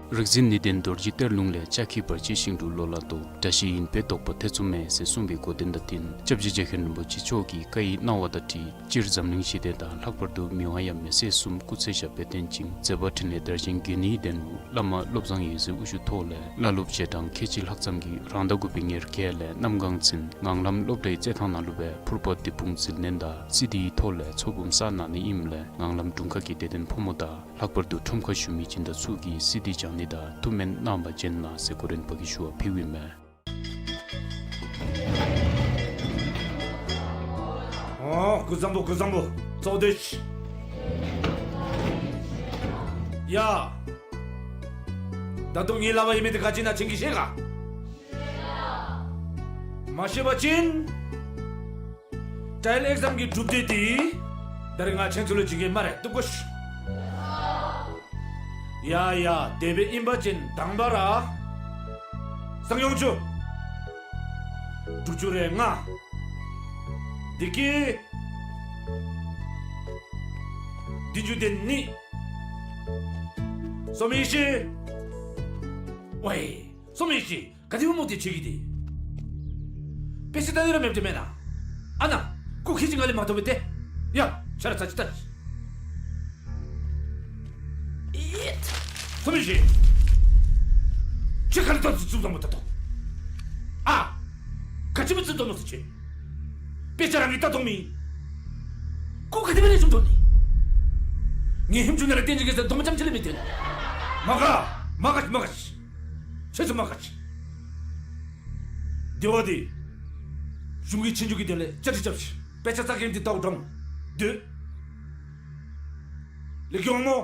རིག་འཛིན་ནུས་ལྡན་རྡོ་རྗེ་གཏེར་ལུང་ལས། ལྕགས་ཀྱི་བར་ཆད་ཞིང་དུ་ལོ་ལ་ལྟོས། དགྲ་ཞི་ཡིན་པས་བཟློག་པ་ཐེ་ཚོམ་མེད། ཟེར་གསུངས་པའི་གོ་དོན་དང་བསྟུན་སྐྱབས་རྗེ་རྗེ་མཁན་རིན་པོ་ཆེ་མཆོག་གི་བཀའ་ཡི་གནང་བ་དང་འཁྲིལ་སྤྱིར་འཛམ་གླིང་ཞི་བདེ་དང་ལྷག་པར་དུ་མི་དབང་ཡབ་མེས་སྲས་གསུམ་སྐུ་ཚེ་ཞབས་པད་བརྟན་ཅིང་མཛད་པ་འཕྲིན་ལས་དར་ཞིང་དགེ་བསྙེན་ལྡན་ལུ་བླ་མ་བློ་བཟང་འོད་ཟེར་དབུ་བཞུགས་ཐོག་ལས་བླ་སློབ་རྗེས་འབྲང་ཁལ་གཅིག་ལྷག་ཙམ་གྱིས་རང་ཟླ་དགུ་པའི་ཉེར་བརྒྱད་ལས་གནམ་གང་ཚུན་ངང་ལམ་སློབ་གྲྭའི་རྩེད་ཐང་ནང་ལུ་སྦེ་ཕུར་པ་དུས་ཕུང་ཟིལ་གནོན་དང་སི་ཌི་ཡི་ཐོག་ལས་ཚོགས་འབུམ་བསགས་གནང་ནི་ཨིནམ་ལས་ངང་ལམ་དྲུང་ཁག་གི་དད་ལྡན་ཕོ་མོ་དང་ལྷག་པར་དུ་ཁྲོམ་ཁར་བཞུགས་མི་སྦྱིན་བདག་ཚུ་གིས་སི་ཌི་སྦྱང་ནི་དང་ཐུགས་སྨོན་གནང་བར་བྱོན་གནང་ཟེར་གོ་རིམ་པ་གིས་ཞུ་བ་ཕུལཝ་ཨིན་མས། ཨོ་ཀུན་བཟང་པོ་ཀུན་བཟང་པོ་གཙོ་བོ་སྡོད་ཤིག། ཡ། ད་རུང་ངེའི་སླབ་པ་ཡེ་མི་འདི་ག་ཅི་ཨིན་ན་ཁྱེད་ཀྱིས་ཤེས་ག། མ་ཤེས་པ་ཅིན་ཊའེལ་ཨེག་ཛམ་གྱི་གྲུབ་འབྲས་འདི་ད་རིས་ང་ཁྱེད་ཚུ་ལུ་བྱིན་གེ་སྨ་རེ། བཏུབ་གོ་ཤིག། ཡ་ཡ། དེ་སྦེ་ཨིན་པ་ཅིན་དང་པ་ར་གསང་ཡོངས་ཆུ་དྲུག་ཅུ་རེ་ལྔ། དེ་གི་བདུན་ཅུ་དོན་གཉིས། སོ་མི་ཤི། ཝའི། སོ་མི་ཤི། ག་དེ་སྦེ་མོ་དེ་ཆེ་གི་དེ། དཔེ་ཆ་ལྟ་ནི་ར་མེདཔ་དེ་མེན་ན། ཨ་ན། སྐུ་ཁྱེད་ཀྱིས་ང་ལས་མ་མཐོ་བས་ཏེ། ཡ། ཆ་ར་ཚ་ཅིག་ལྟ་ཅིག། ཨིད། སོ་མི་ཤི། ཁྱེད་ག་ལས་ལྟ་ཚུ་ཙུམ་ཙམ་མོ་ལྟ་དོ། ཨ། ག་ཅི་སྦེ་ཙུམ་ཙམ་མོ་ཟེར་ཅི། དཔེ་ཆ་རང་གིས་ལྟ་དོ་མི། སྐུ་ག་དེ་སྦེ་ལས་ཙུམ་མཐོ་ནི། ངེའི་ཧིང་ཅུང་ནང་ལས་བསྟན་ཅིག་གེ་ཟེར་དོ་མ་ཙམ་ཅིག་ལས་མི་སྟོན། མ་དགའ། མ་དགའ་མ་དགའ། ཁྱེད་ཚུ་མ་དགའ། དེ་བ་འདི་གཞུང་གི་ཆོས་རྒྱུགས་ཀྱི་དོན་ལས་བཅའ་སྒྲིག་རྐྱབ་ཤིག། དཔེ་ཆ་ཚགས་ཀྱི་འདི་ལྟཝ་དྲང་སྡོད། ལེགས་ཀྱི་འོང་མོ།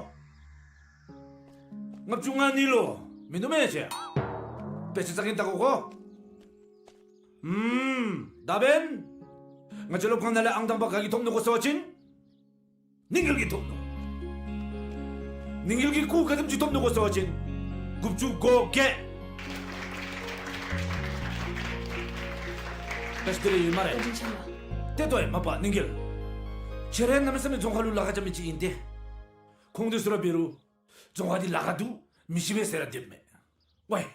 ལྔ་བཅུ་ང་གཉིས་ལུ་མིན་འདུག་མེན་ན་ཁྱེད། དཔེ་ཆ་ཚགས་ཀྱི་ལྟ་དགོ་གོ། ཨུམ། ད་འབདན་ང་བཅས་སློབ་ཁང་ནང་ལས་ཨང་དང་པ་ག་གིས་ཐོབ་ནུག་གོ་ཟེར་བ་ཅིན་གླིང་རྒྱལ་གྱིས་ཐོབ་ནུག། གླིང་རྒྱལ་གྱིས་སྐུ་ག་དེམ་ཅིག་ཐོབ་ནུག་གོ་ཟེར་བ་ཅིན་དགུ་བཅུ་གོ་བརྒྱད། ད་ཅི་དེ་རེ་ཡོད་སྨ་རེ། བཀའ་དྲིན་ཆེ་ལགས། ཏེ་ལྟོས་ཨེ་མ་པ་གླིང་རྒྱལ། ཁྱེད་ར་གནམ་མེད་ས་མེད་རྫོང་ཁ་ལུ་ལཱ་ཁག་རྐྱབ་མི་ཅིག་ཨིན་ཏེ། ཁོང་དེ་ཚུ་ར་འབད་རུང་རྫོང་ཁ་འདི་ལཱ་ཁག་འདུག་མི་ཤེས་པས་ཟེར་ར་སྡོདཔ་མས། ཝའི།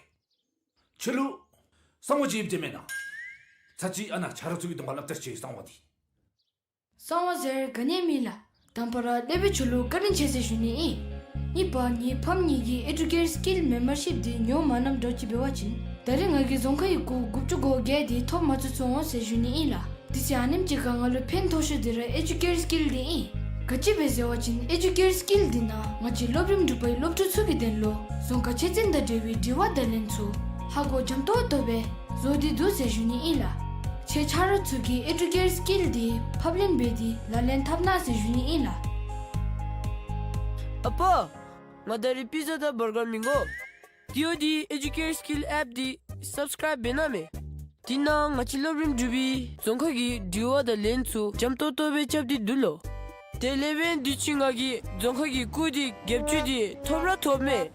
ཁྱོད་ལུ་གསང་བ་ཅིག་ཡོདཔ་དེ་མེན་ན། ཚར་ཅིག་ཨ་ན་ཆ་རོགས་ཚུ་གི་གདོང་ཁར་སླབ་ད་ཅིག་གསང་བ་འདི། གསང་བ་ཟེར་ག་ནི་ཡང་མེད་ལགས། དང་པ་ར་སློབ་དཔོན་མཆོག་ལུ་བཀའ་དྲིན་ཆེ་ཟེར་ཞུ་ནི་ཨིན། གཉིས་པ་ངེའི་ཕམ་གཉིས་ཀྱི་ཨེ་ཌུ་ཀེ་ཊར་སི་ཀིལ་མེམ་བར་ཤིཔ་འདི་ཉོ་མ་གནངམ་འདྲཝ་ཅིག་འབད་བ་ཅིན་ད་རེས་ང་གིས་རྫོང་ཁ་གི་སྐུ་དགུ་བཅུ་གོ་བརྒྱད་འདི་ཐོབ་མ་ཚུགས་ཚུགས་འོང་ཟེར་ཞུ་ནི་ཨིན་ལགས། དེ་ཚེ་ཨ་ནེམ་ཅིག་ཁར་ང་ལུ་ཕན་ཐོགས་ཤོས་འདི་ར་ཨེ་ཌུ་ཀེ་ཊར་སི་ཀིལ་འདི་ཨིན། ག་ཅི་སྦེ་ཟེར་བ་ཅིན་ཨེ་ཌུ་ཀེར་སི་ཀིལ་འདི་ནང་ང་བཅས་སློབ་རིམ་དྲུག་པའི་སློབ་ཕྲུག་ཚུ་གི་དོན་ལུ་རྫོང་ཁ་ཆོས་ཚན་དང་འབྲེལ་བའི་དྲི་བ་དང་ལན་ཚུ་ཧ་གོ་འཇམ་ཏོང་ཏོ་སྦེ་བཟོ་སྟེ་འདུག་ཟེར་ཞུ་ནི་ཨིན་ལགས། ཁྱེད་ཆ་རོགས་ཚུ་གིས་ཨེ་ཌུ་ཀེར་སི་ཀིལ་འདི་ཕབ་ལེན་འབད་དེ་ལག་ལེན་འཐབ་གནང་ཟེར་ཞུ་ནི་ཨིན་ལགས། ཨ་པ། ང་ད་རིས་པི་ཛ་དང་བར་གར་མི་དགོ། དེ་འབདཝ་ད་ཨེ་ཌུ་ཀེར་སི་ཀིལ་ཨེཔ་འདི་སབ་སི་ཀརའིབ་འབད་གནང་མས། དེ་ནང་ང་བཅས་སློབ་རིམ་དྲུག་པའི་རྫོང་ཁ་གི་དྲི་བ་དང་ལན་ཚུ་འཇམ་ཏོང་ཏོ་སྦེ་རྐྱབ་སྟེ་འདུག་ལོ། དེ་ལས་འབདན་དུས་ཅི་ང་གིས་རྫོང་ཁ་གི་སྐུ་དེ་རྒྱབ་ཅུ་དེ་ཐོབ་ར་ཐོབ་མས།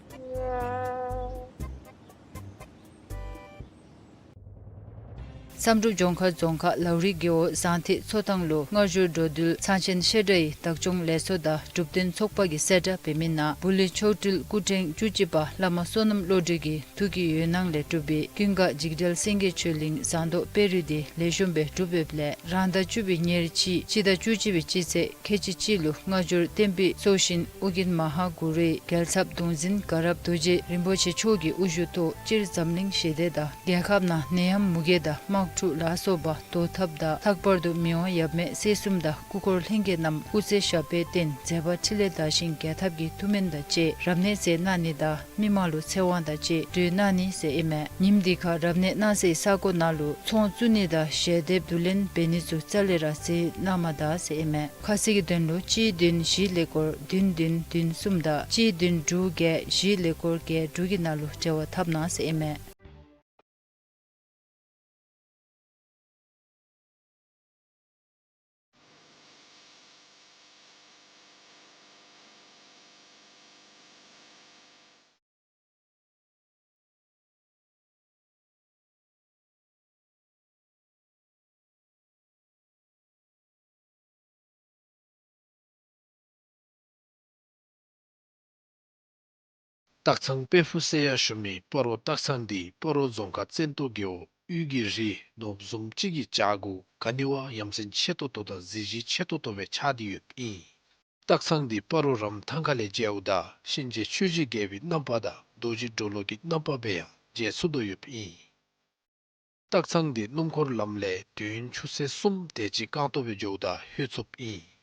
བསམ་གྲུབ་ལྗོངས་མཁར་རྫོང་ཁག་ལའུ་རི་རྒེད་འོག་ཟངས་ཐིག་མཚོ་ཐང་ལུ་སྔ་འགྱུར་འགྲོ་འདུལ་ཚང་ཆེན་བཤད་གྲྭའི་བདག་སྐྱོང་ལས་ཚོགས་དང་སྒྲུབ་སྡེ་ཚོགས་པ་གིས་གསལ་བསྒྲགས་འབད་མི་ནང་བུ་ལི་མཆོག་སྤྲུལ་སྐུ་ཕྲེང་བཅུ་གཅིག་པ་བླ་མ་བསོད་ནམས་བློ་གྲོས་ཀྱི་ཐུགས་ཀྱི་འོད་སྣང་ལས་གྲུབ་པའི་ཀུན་དགའ་འཇིགས་བྲལ་སེང་གེ་ཆོས་གླིང་ཟངས་མདོག་དཔལ་རི་འདི་ལེགས་ཤོམ་སྦེ་གྲུབ་ཡོདཔ་ལས་རང་ཟླ་བཅུ་པའི་ཉེར་གཅིག་སྤྱི་ཟླ་བཅུ་གཅིག་པའི་སྤྱི་ཚེས་ཁལ་གཅིག་གཅིག་ལུ་སྔ་འགྱུར་བསྟན་པའི་སྲོག་ཤིང་ཨོ་རྒྱན་མ་ཧཱ་གུ་རུའི་རྒྱལ་ཚབ་གདུང་འཛིན་དགའ་རབ་རྡོ་རྗེ་རིན་པོ་ཆེ་མཆོག་གི་དབུ་བཞུགས་ཐོག་སྤྱིར་འཛམ་གླིང་ཞི་བདེ་དང་རྒྱལ་ཁབ་ནང་ནད་ཡམས་མུ་གེ་དང་དམག་འཁྲུག་ལ་སོགས་པ་བཟློག་ཐབས་དང་ལྷག་པར་དུ་མི་དབང་ཡབ་མེས་སྲས་གསུམ་དང་སྐུ་འཁོར་ལྷན་རྒྱས་རྣམས་སྐུ་ཚེ་ཞབས་པད་བརྟན་མཛད་པ་འཕྲིན་ལས་དར་ཞིང་རྒྱལ་ཐབས་ཀྱི་ཐུགས་སྨོན་དང་བཅས་རབ་གནས་མཛད་གནང་ནི་དང་མི་མང་ལུ་ཚེ་དབང་དང་བཅས་གྲོལ་གནང་ནི་ཟེར་ཨིན་མས། ཉིནམ་འདི་ཁར་རབ་གནས་གནང་སའི་ས་གོ་ནང་ལུ་ཚོང་བཙུགས་ནི་དང་ཞལ་འདེབས་བསྡུ་ལེན་འབད་ནི་ཚུ་རྩ་ལས་ར་མཛད་གནང་མ་ད་ཟེར་ཨིན་མས། ཁ་གསལ་གྱི་དོན་ལུ་གཅིག་བདུན་བཞི་ཀླད་ཀོར་བདུན་བདུན་བདུན་གསུམ་དང་གཅིག་བདུན་དྲུག་བརྒྱད་བཞི་ཀླད་ཀོར་བརྒྱད་དྲུག་གི་ནང་ལུ་འབྲེལ་བ་འཐབ་གནང་ཟེར་ཨིན་མས། སྟག་ཚང་དཔལ་ཕུག་ཟེར་ཡང་ཞུ་མི་སྤ་རོ་སྟག་ཚང་འདི་སྤ་རོ་རྫོང་ཁག་བཙན་ཏོ་རྒེད་འོག་དབུས་ཀྱི་རི་ནོར་བུ་བཟུམ་ཅིག་གི་བྱག་གུ་ག་ནི་བ་ཡ་མཚན་ཆེ་ཏོག་ཏོ་དང་གཟི་བརྗིད་ཆེ་ཏོག་ཏོ་སྦེ་ཆགས་ཏེ་ཡོདཔ་ཨིན། སྟག་ཚང་འདི་སྤ་རོ་རམ་ཐང་ཁ་ལས་མཇལཝ་ད་གཤིན་རྗེ་ཆོས་ཀྱི་རྒྱལ་པོའི་རྣམ་པ་དང་རྡོ་རྗེ་གྲོ་ལོད་ཀྱི་རྣམ་པ་སྦེ་ཡང་མཇལ་ཚུགས་དོ་ཡོདཔ་ཨིན། སྟག་ཚང་འདི་སྣུམ་འཁོར་ལམ་ལས་དུས་ཡུན་ཆུ་ཚོད་གསུམ་དེ་ཅིག་རྐང་སྟོང་སྦེ་འགྱོཝ་ད་ལྷོད་ཚུགསཔ་ཨིན།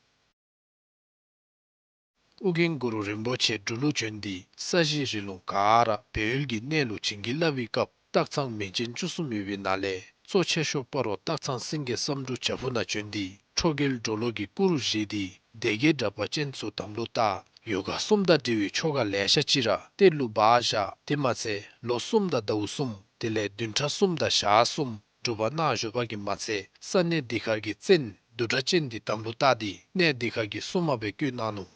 ཨོ་རྒྱན་གུ་རུ་རིན་པོ་ཆེ་འབྲུག་ལུ་བྱོན་ཏེ་ས་གཞི་རི་ལུང་ག་ར་སྦས་ཡུལ་གྱི་གནས་ལུ་བྱིན་གྱིས་བརླབས་པའི་སྐབས་སྟག་ཚང་མིང་ཅན་བཅུ་གསུམ་ཡོད་པའི་ནང་ལས་གཙོ་ཆེ་ཤོས་སྤ་རོ་སྟག་ཚང་སེང་གེ་བསམ་འགྲུབ་བྱག་ཕུག་ནང་བྱོན་ཏེ་ཁྲོ་རྒྱལ་གྲོ་ལོད་ཀྱི་སྐུ་རུ་བཞེངས་ཏེ་སྡེ་བརྒྱད་དྲེགས་པ་ཅན་ཚུ་དམ་ལུ་བཏགས། ཡོ་ག་གསུམ་དང་འབྲེལ་བའི་ཆོ་ག་ལེ་ཤ་ཅིག་ར་གཏེར་ལུ་སྦ་བཞག། དེ་མ་ཚད་ལོ་གསུམ་དང་ཟླཝ་གསུམ་དེ་ལས་བདུན་ཕྲག་གསུམ་དང་ཞག་གསུམ་སྒྲུབ་པ་གནང་བཞུགས་པ་གིས་མ་ཚད་ས་གནས་འདི་ཁར་གྱི་བཙན་བདུད་དྲེགས་ཅན་འདི་དམ་ལུ་བཏགས་ཏེ་གནས་འདི་ཁར་གྱི་སྲུང་མ་སྦེ་བསྐོས་གནང་ནུག།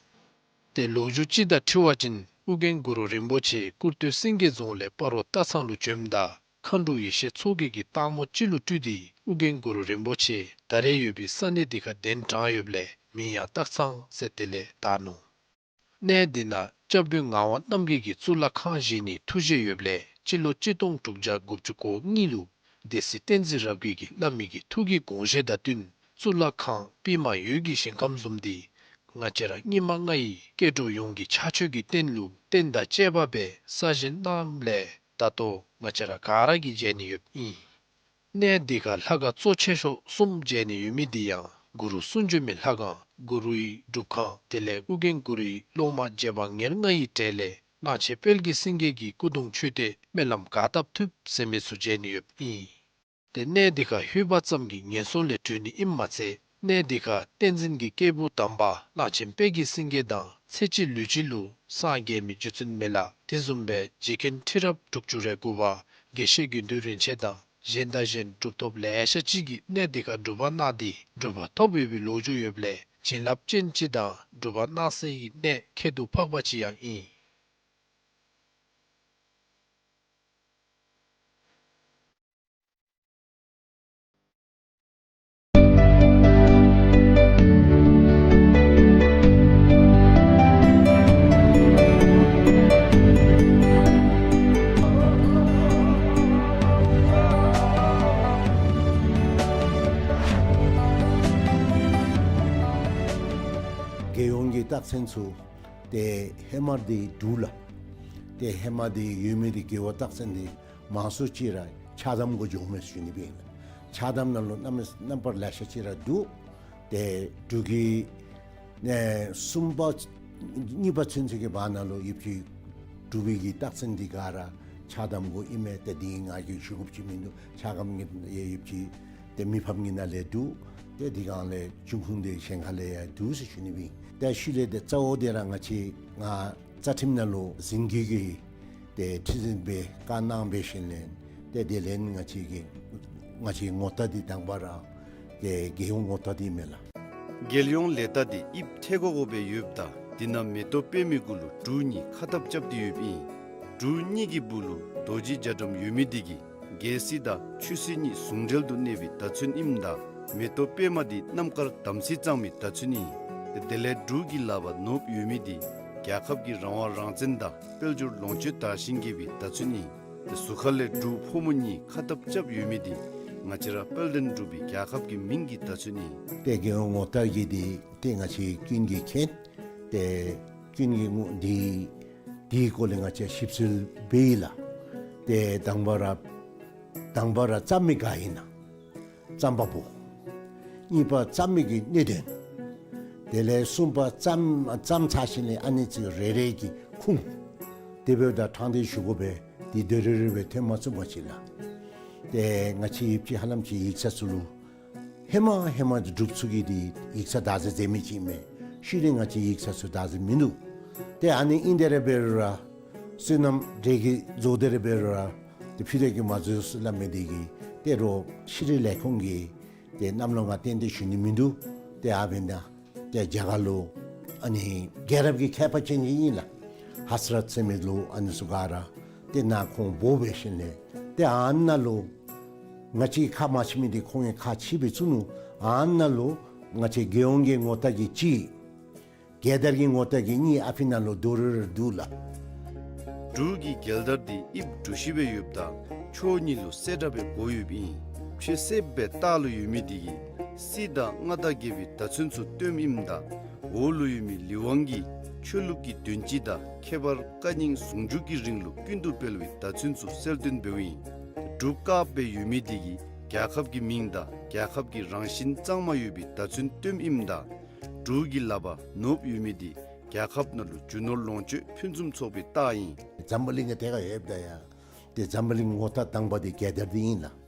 ཏེ་ལོ་རྒྱུས་ཅིག་དང་འཁྲིལ་བ་ཅིན་ཨོ་རྒྱན་གུ་རུ་རིན་པོ་ཆེ་སྐུར་སྟོད་སེང་གེ་རྫོང་ལས་སྤ་རོ་སྟག་ཚང་ལུ་བྱོནམ་ད་མཁའ་འགྲོ་ཡེ་ཤེས་མཚོ་རྒྱལ་གྱིས་སྟག་མོ་ཅིག་ལུ་སྤྲུལ་ཏེ་ཨོ་རྒྱན་གུ་རུ་རིན་པོ་ཆེ་ད་རེས་ཡོད་པའི་ས་གནས་འདི་ཁར་གདན་དྲངས་ཡོདཔ་ལས་མིང་ཡང་སྟག་ཚང་ཟེར་དེ་ལས་བཏགས་ནུག། གནས་འདི་ནང་སྐྱབས་མགོན་ངག་དབང་རྣམ་རྒྱལ་གྱིས་གཙུག་ལག་ཁང་བཞེངས་ནིའི་ཐུགས་བཞེད་ཡོདཔ་ལས་སྤྱི་ལོ་གཅིག་སྟོང་དྲུག་བརྒྱ་དགུ་བཅུ་གོ་གཉིས་ལུ་སྡེ་སྲིད་བསྟན་འཛིན་རབ་རྒྱས་ཀྱིས་བླ་མའི་གི་ཐུགས་ཀྱི་དགོངས་བཞེད་དང་བསྟུན་གཙུག་ལག་ཁང་པདྨ་འོད་ཀྱི་ཞིང་ཁམས་བཟུམ་འདི་ང་བཅས་ར་སྙིགས་མ་ལྔ་ཡི་སྐྱེ་འགྲོ་ཡོངས་ཀྱི་ཕྱག་མཆོད་ཀྱི་རྟེན་ལུ་རྟེན་དང་བཅས་པ་སྦེ་གསར་བཞེངས་གནངམ་ལས་ད་ལྟོ་ང་བཅས་ར་ག་ར་གིས་མཇལ་ནི་ཡོདཔ་ཨིན། གནས་འདི་ཁར་ལྷ་ཁང་གཙོ་ཆེ་ཤོས་གསུམ་མཇལ་ནི་ཡོད་མི་འདི་ཡང་གུ་རུ་གསུང་བྱོན་མའི་ལྷ་ཁང་གུ་རུའི་སྒྲུབ་ཁང་དེ་ལས་ཨོ་རྒྱན་གུ་རུའི་སློབ་མ་རྗེ་འབངས་ཉེར་ལྔ་ཡི་གྲས་ལས་གླང་ཆེན་དཔལ་གྱི་སེང་གེ་གི་སྐུ་གདུང་མཆོད་རྟེན་སྨོན་ལམ་ག་བཏབ་ཐུབ་ཟེར་མི་ཚུ་མཇལ་ནི་ཡོདཔ་ཨིན། ཏེ་གནས་འདི་ཁར་ལྷོད་པ་ཙམ་གྱིས་ངན་སོང་ལས་གྲོལ་ནི་ཨིནམ་མ་ཚད་གནས་འདི་ཁར་བསྟན་འཛིན་གྱི་སྐྱེས་བུ་དམ་པ་གླང་ཆེན་དཔལ་གྱི་སེང་གེ་དང་ཚེ་གཅིག་ལུས་གཅིག་ལུ་སངས་རྒྱས་མི་རྗེ་བཙུན་མི་ལ་དེ་བཟུམ་སྦེ་རྗེ་མཁན་ཁྲི་རབས་དྲུག་ཅུ་རེ་དགུ་པ་དགེ་བཤེས་དགེ་འདུན་རིན་ཆེན་དང་གཞན་དང་གཞན་གྲུབ་ཐོབ་ལེ་ཤ་ཅིག་གིས་གནས་འདི་ཁར་སྒྲུབ་པ་གནང་སྟེ་གྲུབ་པ་ཐོབ་ཡོད་པའི་ལོ་རྒྱུས་ཡོདཔ་ལས་བྱིན་རླབས་ཅན་ཅིག་དང་སྒྲུབ་པ་གནང་སའི་གནས་ཁྱད་དུ་འཕགས་པ་ཅིག་ཡང་ཨིན། རྒྱལ་ཡོངས་ཀྱི་རྟགས་མཚན་ཚུ་ཏེ་ཧེ་མ་འདི་འདུག་ལགས། ཏེ་ཧེ་མ་འདི་ཡོད་མི་འདི་རྒེད་འོག་རྟགས་མཚན་འདི་མང་སུ་ཅིག་ར་ཕྱག་དམ་གུ་འགྱོཝ་མས་ཟེར་ཞུ་ནི་སྦེ་ཨིན་ལགས། ཕྱག་དམ་ནང་ལུ་རྣམ་རྣམ་པར་ལེ་ཤ་ཅིག་ར་འདུག། ཏེ་འབྲུག་གི་ ཨེ་གསུམ་པ་གཉིས་པ་ཚུན་ཚོད་ཀྱི་བར་ན་ལུ་ཡོདཔ་ཅིག་འབྲུག་པའི་གི་རྟགས་མཚན་འདི་ག་ར་ཕྱག་དམ་གུ་ཨིན་མས། ཏེ་འདི་ང་གིས་ཞུ་དགོཔ་ཅིག་མིན་འདུག། ཕྱག་དམ་གྱི་ཡོདཔ་ཅིག་ཏེ་མི་ཕམ་གྱི་ནང་ལས་འདུག། ཏེ་འདི་གང་ལས་འབྱུང་ཁུངས་འདི་གཞན་ཁ་ལས་ཡང་འདུག་ཟེར་ཞུ་ནི་ཨིན། ཏེ་ཤུལ་ལས་ཏེ་གཙོ་བོ་འདི་ར་ང་བཅས་ང་རྩ་ཁྲིམས་ནང་ལུ་ཟིན་བྲིས་ཀྱི་ཏེ་ཁྲི་འཛིན་སྦེ་བཀའ་གནང་སྦེ་ཞིནམ་ལས་ཏེ་དེ་ལས་ང་བཅས་ཀྱི་ང་བཅས་ངོ་རྟགས་འདི་དང་པ་ར་ཏེ་རྒྱལ་ཡོངས་ངོ་རྟགས་འདི་མས་ལགས། རྒྱལ་ཡོངས་ལས་རྟགས་འདི་དབྱིབས་ཐལ་གོ་གོ་སྦེ་ཡོདཔ་ད་འདི་ནང་མེ་ཏོག་པདྨའི་གུ་ལུ་འབྲུག་གཉིས་ཁ་འཐབ་རྐྱབ་སྟེ་ཡོདཔ་ཨིན། འབྲུག་གཉིས་ཀྱི་སྦུག་ལུ་རྡོ་རྗེ་རྒྱ་གྲམ་ཡོད་མི་འདི་གིས་རྒྱལ་སྲིད་དང་ཆོས་སྲིད་གཉིས་ཟུང་འབྲེལ་དུ་གནས་པའི་བརྡ་མཚོན་ཨིནམ་ད་མེ་ཏོག་པདྨ་འདི་རྣམ་དཀར་དམ་ཚིག་གཙང་མའི་བརྡ་མཚོན་ཨིན། དེ་ལས་འབྲུག་གི་ལག་པར་ནོར་བུ་ཡོད་མི་འདི་རྒྱལ་ཁབ་ཀྱི་རང་དབང་རང་བཙན་དང་དཔལ་འབྱོར་ལོངས་སྤྱོད་དར་ཞིང་རྒྱས་པའི་བརྡ་མཚོན་ཨིན། ཏེ་ཟུར་ཁ་ལས་འབྲུག་ཕོ་མོ་གཉིས་ཁ་འཐབ་རྐྱབ་ཡོད་མི་འདི་ང་བཅས་ར་དཔལ་ལྡན་འབྲུག་པའི་རྒྱལ་ཁབ་ཀྱི་མིང་གི་བརྡ་མཚོན་ཨིན། ཏེ་རྒྱལ་ཡོངས་ངོ་རྟགས་ཀྱི་འདི་ཏེ་ང་བཅས་ཀུན་གྱིས་མཁྱེན། ཏེ་ཀུན་གྱིས་ངོ་འདི་འདིའི་སྐོར་ལས་ང་བཅས་ཞིབ་འཚོལ་འབད་ཡི་ལགས། ཏེ་དང་པ་ར་དང་པ་ར་བརྩམ་མི་ག་ཨིན་ན། བརྩམ་པ་པོ། གཉིས་པ་བརྩམ་མི་གི་གནད་དོན། དེ་ལས་གསུམ་པ་བརྩམ་བརྩམ་ཚར་ཞིནམ་ལས་ཨ་ནི་ཚུ་རེ་རེ་གི་ཁུངས། དེ་འབདཝ་ད་དྲང་སྟེ་ཞུ་དགོ་པས། འདི་དོ་རུང་རུང་སྦེ་ཐོན་མ་ཚུགས་པ་ཅིག་ལགས། ཏེ་ང་བཅས་ཡིབ་ཅིག་ཧ་ལམ་ཅིག་ཡིག་ཚང་ཚུ་ལུ་ཧེ་མ་ཧེ་མ་འབྲུགཔ་ཚུ་གིས་འདི་ཡིག་ཚང་བདག་འཛིན་མཛད་མི་ཅིག་མས། ཤུལ་ལས་ང་བཅས་ཡིག་ཚང་ཚུ་བདག་འཛིན་མིན་འདུག། ཏེ་ཨ་ནི་ཨིན་དེ་ར་འབད་རུང་ར་བསོད་ནམས་འདྲེ་གིས་བཟོ་དེ་ར་འབད་རུང་ར་ཏེ་ཕུད་དེ་གིས་མ་བཟོ་ཟེར་སླབ་མི་འདི་གིས་ཏེ་རོགས་ཤེས་རིག་ལས་ཁུངས་ཀྱིས་ཏེ་གནམ་ལོ་ང་ཏན་ཏན་ཞུ་ནི་མིན་འདུག། ཏེ་ཨ་འབདན་ད་ཏེ་རྒྱ་གར་ལུ་ཨ་ནི་རྒྱལ་རབས་ཀྱི་མཁས་པ་ཅན་ཅིག་ཨིན་ལགས། ཧ་ས་རཏ་ཟེར་མི་ལུ་ཨ་ནི་ཚུ་ག་ར་ཏེ་ནཱ་ཁོང་འབོ་སྦེ་ཞིནམ་ལས་ཏེ་ཨ་ནཱ་ལུ་ང་བཅས་ཁ་མ་ཕྱེ་མི་འདི་ཁོང་གིས་ཁ་ཕྱེ་སྦེ་བཙུགས་ནུག། ཨ་ནཱ་ལུ་ང་བཅས་རྒྱལ་ཡོངས་ཀྱི་ངོ་རྟགས་ཀྱི་གཅིག། རྒྱལ་དར་གྱི་ངོ་རྟགས་ཀྱི་གཉིས་ཨ་ཕི་ནང་ལུ་དོ་རུང་རུང་འདུག་ལགས། འབྲུག་གི་རྒྱལ་དར་འདི་དབྱིབས་གྲུ་བཞི་སྦེ་ཡོདཔ་ད་ཕྱོགས་གཉིས་ལུ་གསལ་དྲགས་སྦེ་བགོ་ཡོདཔ་ཨིན། ཕྱེད་གསེབ་སྦེ་ལྟག་ལུ་ཡོད་མི་འདི་གིས་སྲིད་དང་མངའ་བདག་རྒྱལ་པོའི་བརྡ་མཚོན་ཚུ་སྟོནམ་ཨིནམ་ད་འོག་ལུ་ཡོད་མི་ལི་ཝང་གིས་ཆོས་ལུགས་ཀྱི་དོན་སྤྱི་དང་ཁྱད་པར་བཀའ་རྙིང་ཟུང་འཇུག་གི་རིང་ལུགས་ཀུན་ཏུ་སྤེལ་བའི་བརྡ་མཚོན་ཚུ་གསལ་སྟོན་འབདཝ་ཨིན། འབྲུག་དཀརཔོ་སྦེ་ཡོད་མི་འདི་གིས་རྒྱལ་ཁབ་ཀྱི་མིང་དང་རྒྱལ་ཁབ་ཀྱི་རང་བཞིན་གཙང་མ་ཡོད་པའི་བརྡ་མཚོན་སྟོནམ་ཨིནམ་ད་འབྲུག་གི་ལག་པར་ནོར་བུ་ཡོད་མི་འདི་རྒྱལ་ཁབ་ནང་ལུ་རྒྱུ་ནོར་ལོངས་སྤྱོད་ཕུན་སུམ་ཚོགས་པའི་རྟགས་ཨིན། འཛམ་བུ་གླིང་གི་ཐད་ཁར་ལྷོདཔ་ད་ཡང་ཏེ་འཛམ་བུ་གླིང་ངོ་རྟགས་དང་པ་འདི་རྒྱལ་དར་འདི་ཨིན་ལགས།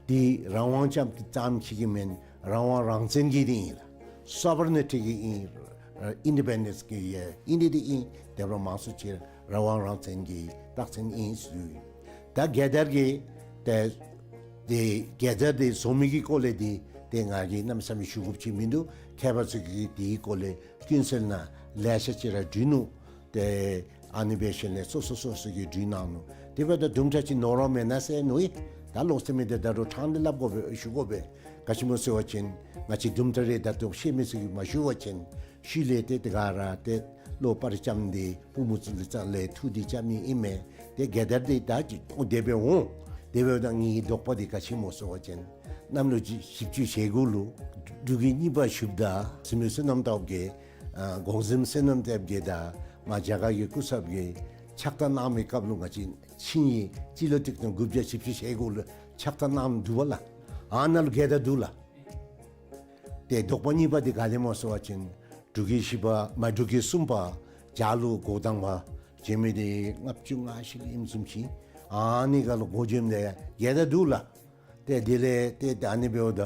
འདི་རང་དབང་ཙམ་ཙམ་ཅིག་གི་མེན། རང་དབང་རང་བཙན་གྱི་འདི་ཨིན་ལགས། སོ་བར་ནི་ཊི་གི་ཨིན། ཨིན་ཌི་པེན་ཌེནསི་གི་ཡང་ཨིན་འདི་འདི་ཨིན། དེ་འབདཝ་མང་སུ་ཅིག་རང་དབང་རང་བཙན་གྱི་རྟགས་མཚན་ཨིན་ཟེར་ཞུ་ཡི། ད་རྒྱལ་དར་གྱི་ཏེ་ཏེ་རྒྱལ་དར་འདི་བཟོ་མི་གི་སྐོར་ལས་འདི་ཏེ་ང་གིས་གནམ་མེད་ས་མེད་ཞུ་དགོཔ་ཅིག་མིན་འདུག། མཁས་པ་ཚུ་གིས་འདིའི་སྐོར་ལས་ཀུན་གསལ་ནང་ལེ་ཤ་ཅིག་ར་བྲིས་ནུག། ཏེ་ཨ་ནི་སྦེ་ཞིནམ་ལས་སོ་སོ་སོ་སོ་གིས་བྲིས་གནང་ནུག། དེ་འབདཝ་ད་དུམ་གྲ་ཅིག་ནོར་བ་མེན་ན་ཟེར་མནོ་ཡི། ད་ལོག་སྟེ་མི་འདི་ད་རུང་དྲང་སྟེ་སླབ་དགོ་པས་ཞུ་དགོ་པས། ག་ཅི་སྨོ་ཟེར་བ་ཅིན་ང་བཅས་དུམ་གྲ་རེ་ད་ལྟོ་ཤེས་མི་ཚུ་གིས་མ་ཞུ་བ་ཅིན་ཤུལ་ལས་ཏེ་དེ་ག་ར་ཏེ་བློ་པར་རྐྱབ་སྟེ་པུས་མོ་བཙུགས་ཏེ་རྩ་ལས་ཐུགས་འདི་རྐྱབ་ནི་ཨིན་མས། ཏེ་རྒྱལ་དར་འདི་ད་ཅི་འོང་དེ་སྦེ་འོང་། དེ་འབདཝ་ད་ངེའི་དོགས་པ་འདི་ག་ཅི་སྨོ་ཟེར་བ་ཅིན་གནམ་ལོ་བཞི་བཅུ་ཞེ་དགུ་ལུ་འབྲུག་རྒྱལ་གཉིས་པ་བཞུགསཔ་ད་བཙུན་མོ་བསོད་ནམས་སྟོབས་རྒྱས་ཨ་གོང་གཟིམ་བསོད་ནམས་སྟོབས་རྒྱས་དང་མ་རྒྱ་གར་གྱི་སྐུ་ཚབ་ཀྱིས་ཕྱག་རྟགས་གནང་མི་སྐབས་ལུ་ང་བཅས་ཆིངས་ཡིག་སྤྱི་ལོ་ཆིག་སྟོང་དགུ་བརྒྱ་བཞི་བཅུ་ཞེ་དགུ་ལུ་ཕྱག་རྟགས་གནངམ་འདུག་པ་ལགས། ཨ་ནཱ་ལུ་རྒྱལ་དར་འདུག་ལགས། ཏེ་དོགས་པ་གཉིས་པ་འདི་ག་ལས་སྨོ་ཟེར་བ་ཅིན་འབྲུག་རྒྱལ་བཞི་པ་མ་འབྲུག་རྒྱལ་གསུམ་པ་བྱ་ལུ་འགོ་དང་པ་བྱོན་མི་འདི་ལྔ་བཅུ་ང་བཞི་ལུ་ཨིནམ་བཟུམ་ཅིག། ཨ་ནི་ཁར་ལུ་འགོ་བྱོནམ་ད་ཡང་རྒྱལ་དར་འདུག་ལགས། ཏེ་དེ་ལས་ཏེ་ད་ཨ་ནི་འབདཝ་ད་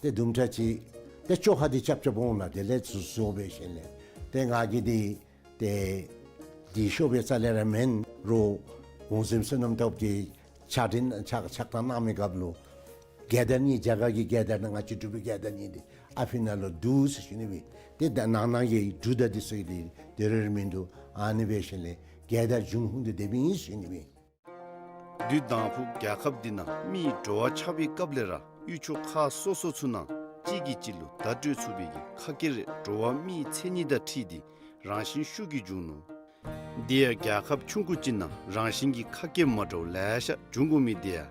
ཏེ་དུམ་གྲ་ཅིག་ཏེ་བཅོ་ཁ་འདི་རྐྱབ་རྐྱབ་འོང་ལགས། དེ་ལས་ཚུར་བཟོ་སྦེ་ཞིནམ་ལས་ཏེ་ང་གིས་འདི་ཏེ་འདི་ཤོབ་པའི་རྩ་ལས་ར་མེན། རོགས་གོང་གཟིམ་བསོད་ནམས་སྟོབས་རྒྱས་ཕྱག་འཕྲིན་ཕྱག་ཕྱག་རྟགས་གནང་མི་སྐབས་ལུ་རྒྱལ་དར་གཉིས་རྒྱ་གར་གྱི་རྒྱལ་དར་དང་ང་བཅས་འབྲུག་པའི་རྒྱལ་དར་གཉིས་འདི་ཨ་ཕི་ནང་ལུ་འདུག་ཟེར་ཞུ་ནི་ཨིན། ཏེ་ད་ནང་ན་གི་འབྲུག་དང་འདི་ཚུ་གི་འདི་དོ་རུང་རུང་མིན་འདུག། ཨ་ནི་སྦེ་ཞིནམ་ལས་རྒྱལ་དར་འབྱུང་ཁུངས་འདི་དེ་སྦེ་ཨིན་ཟེར་ཞུ་ནི་ཨིན། དུས་དང་ཕུ་རྒྱལ་ཁབ་འདི་ནང་མིའི་འགྲོ་བ་ཆགས་པའི་སྐབས་ལས་ར་ཡུལ་ཕྱོགས་ཁག་སོ་སོ་ཚུ་ནང་གཅིག་གིས་གཅིག་ལུ་བརྡ་སྤྲོད་ཚུགས་པའི་གི་ཁ་སྐད་རེ་འགྲོ་བ་མིའི་མཚན་ཉིད་དང་འཁྲིལ་ཏེ་རང་བཞིན་ཤུགས་ཀྱིས་འབྱུང་ནུག། དེ་ཡང་རྒྱལ་ཁབ་ཆུང་ཀུ་ཅིག་ནང་རང་བཞིན་གྱི་ཁ་སྐད་མ་འདྲཝ་ལེ་ཤ་འབྱུང་དགོ་མི་དེ་ཡང་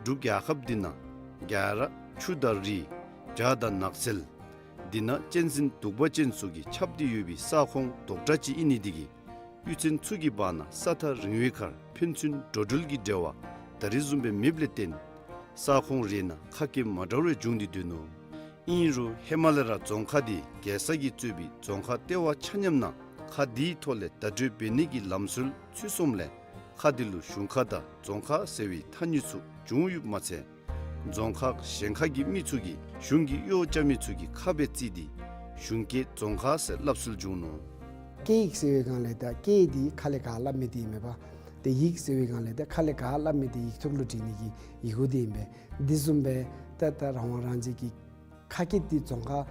འབྲུག་རྒྱལ་ཁབ་འདི་ནང་རྒྱ་ར་ཆུ་དང་རི་བྱ་དང་ནགས་ཚལ་འདི་ནང་གཅན་གཟན་གདུག་པ་ཅན་ཚུ་གིས་ཁྱབ་སྟེ་ཡོད་པའི་ས་ཁོངས་རྡོག་བྲག་ཅིག་ཨིན་ནི་འདི་གིས་གཡུས་ཚན་ཚུ་གི་བར་ན་ས་ཐག་རིང་བའི་ཁར་ཕན་ཚུན་འགྲོ་འགྲུལ་གྱི་འབྲེལ་བ་ད་རིས་བཟུམ་སྦེ་མེདཔ་ལས་བརྟེན་ས་ཁོངས་རེ་ནང་ཁ་སྐད་མ་འདྲཝ་རེ་འབྱུང་སྟེ་སྡོད་ནུག། ཨིན་རུང་ཧེ་མ་ལས་ར་རྫོང་ཁག་འདི་རྒྱལ་ས་གིས་གཙོས་པའི་རྫོང་ཁག་ལྟེ་བ་ཆ་མཉམ་ནང་ཁག་འདིའི་ཐོག་ལས་བརྡ་སྤྲོད་འབད་ནི་གི་ལམ་སྲོལ་ཚུད་སོངམ་ལས་ཁག་འདི་ལུ་གཞུང་ཁག་དང་རྫོང་ཁག་ཟེར་བའི་ཐ་སྙད་ཚུ་བྱུང་ཡོདཔ་མ་ཚད་རྫོང་ཁག་གཞན་ཁག་གི་མི་ཚུ་གིས་གཞུང་གི་གཡོག་རྐྱབ་མི་ཚུ་གི་ཁ་སྦེ་བརྩིས་ཏེ་གཞུང་སྐད་རྫོང་ཁག་ཟེར་སླབ་སྲོལ་བྱུང་ནུག། སྐད་ཡིག་ཟེར་བའི་སྒང་ལས་ད་སྐད་འདི་ཁ་ལས་ག་སླབ་མི་འདི་ཨིན་མས་པ། ཏེ་ཡིག་ཟེར་བའི་སྒང་ལས་ད་ཁ་ལས་ག་སླབ་མི་འདི་ཡིག་ཐོག་ལུ་བྲི་ནི་གི་ཡི་གུ་འདི་ཨིན་པས། འདི་བཟུམ་སྦེ་ད་ད་རང་དབང་རང་བཙན་གྱི་ཁ་སྐད་འདི་རྫོང་ཁག་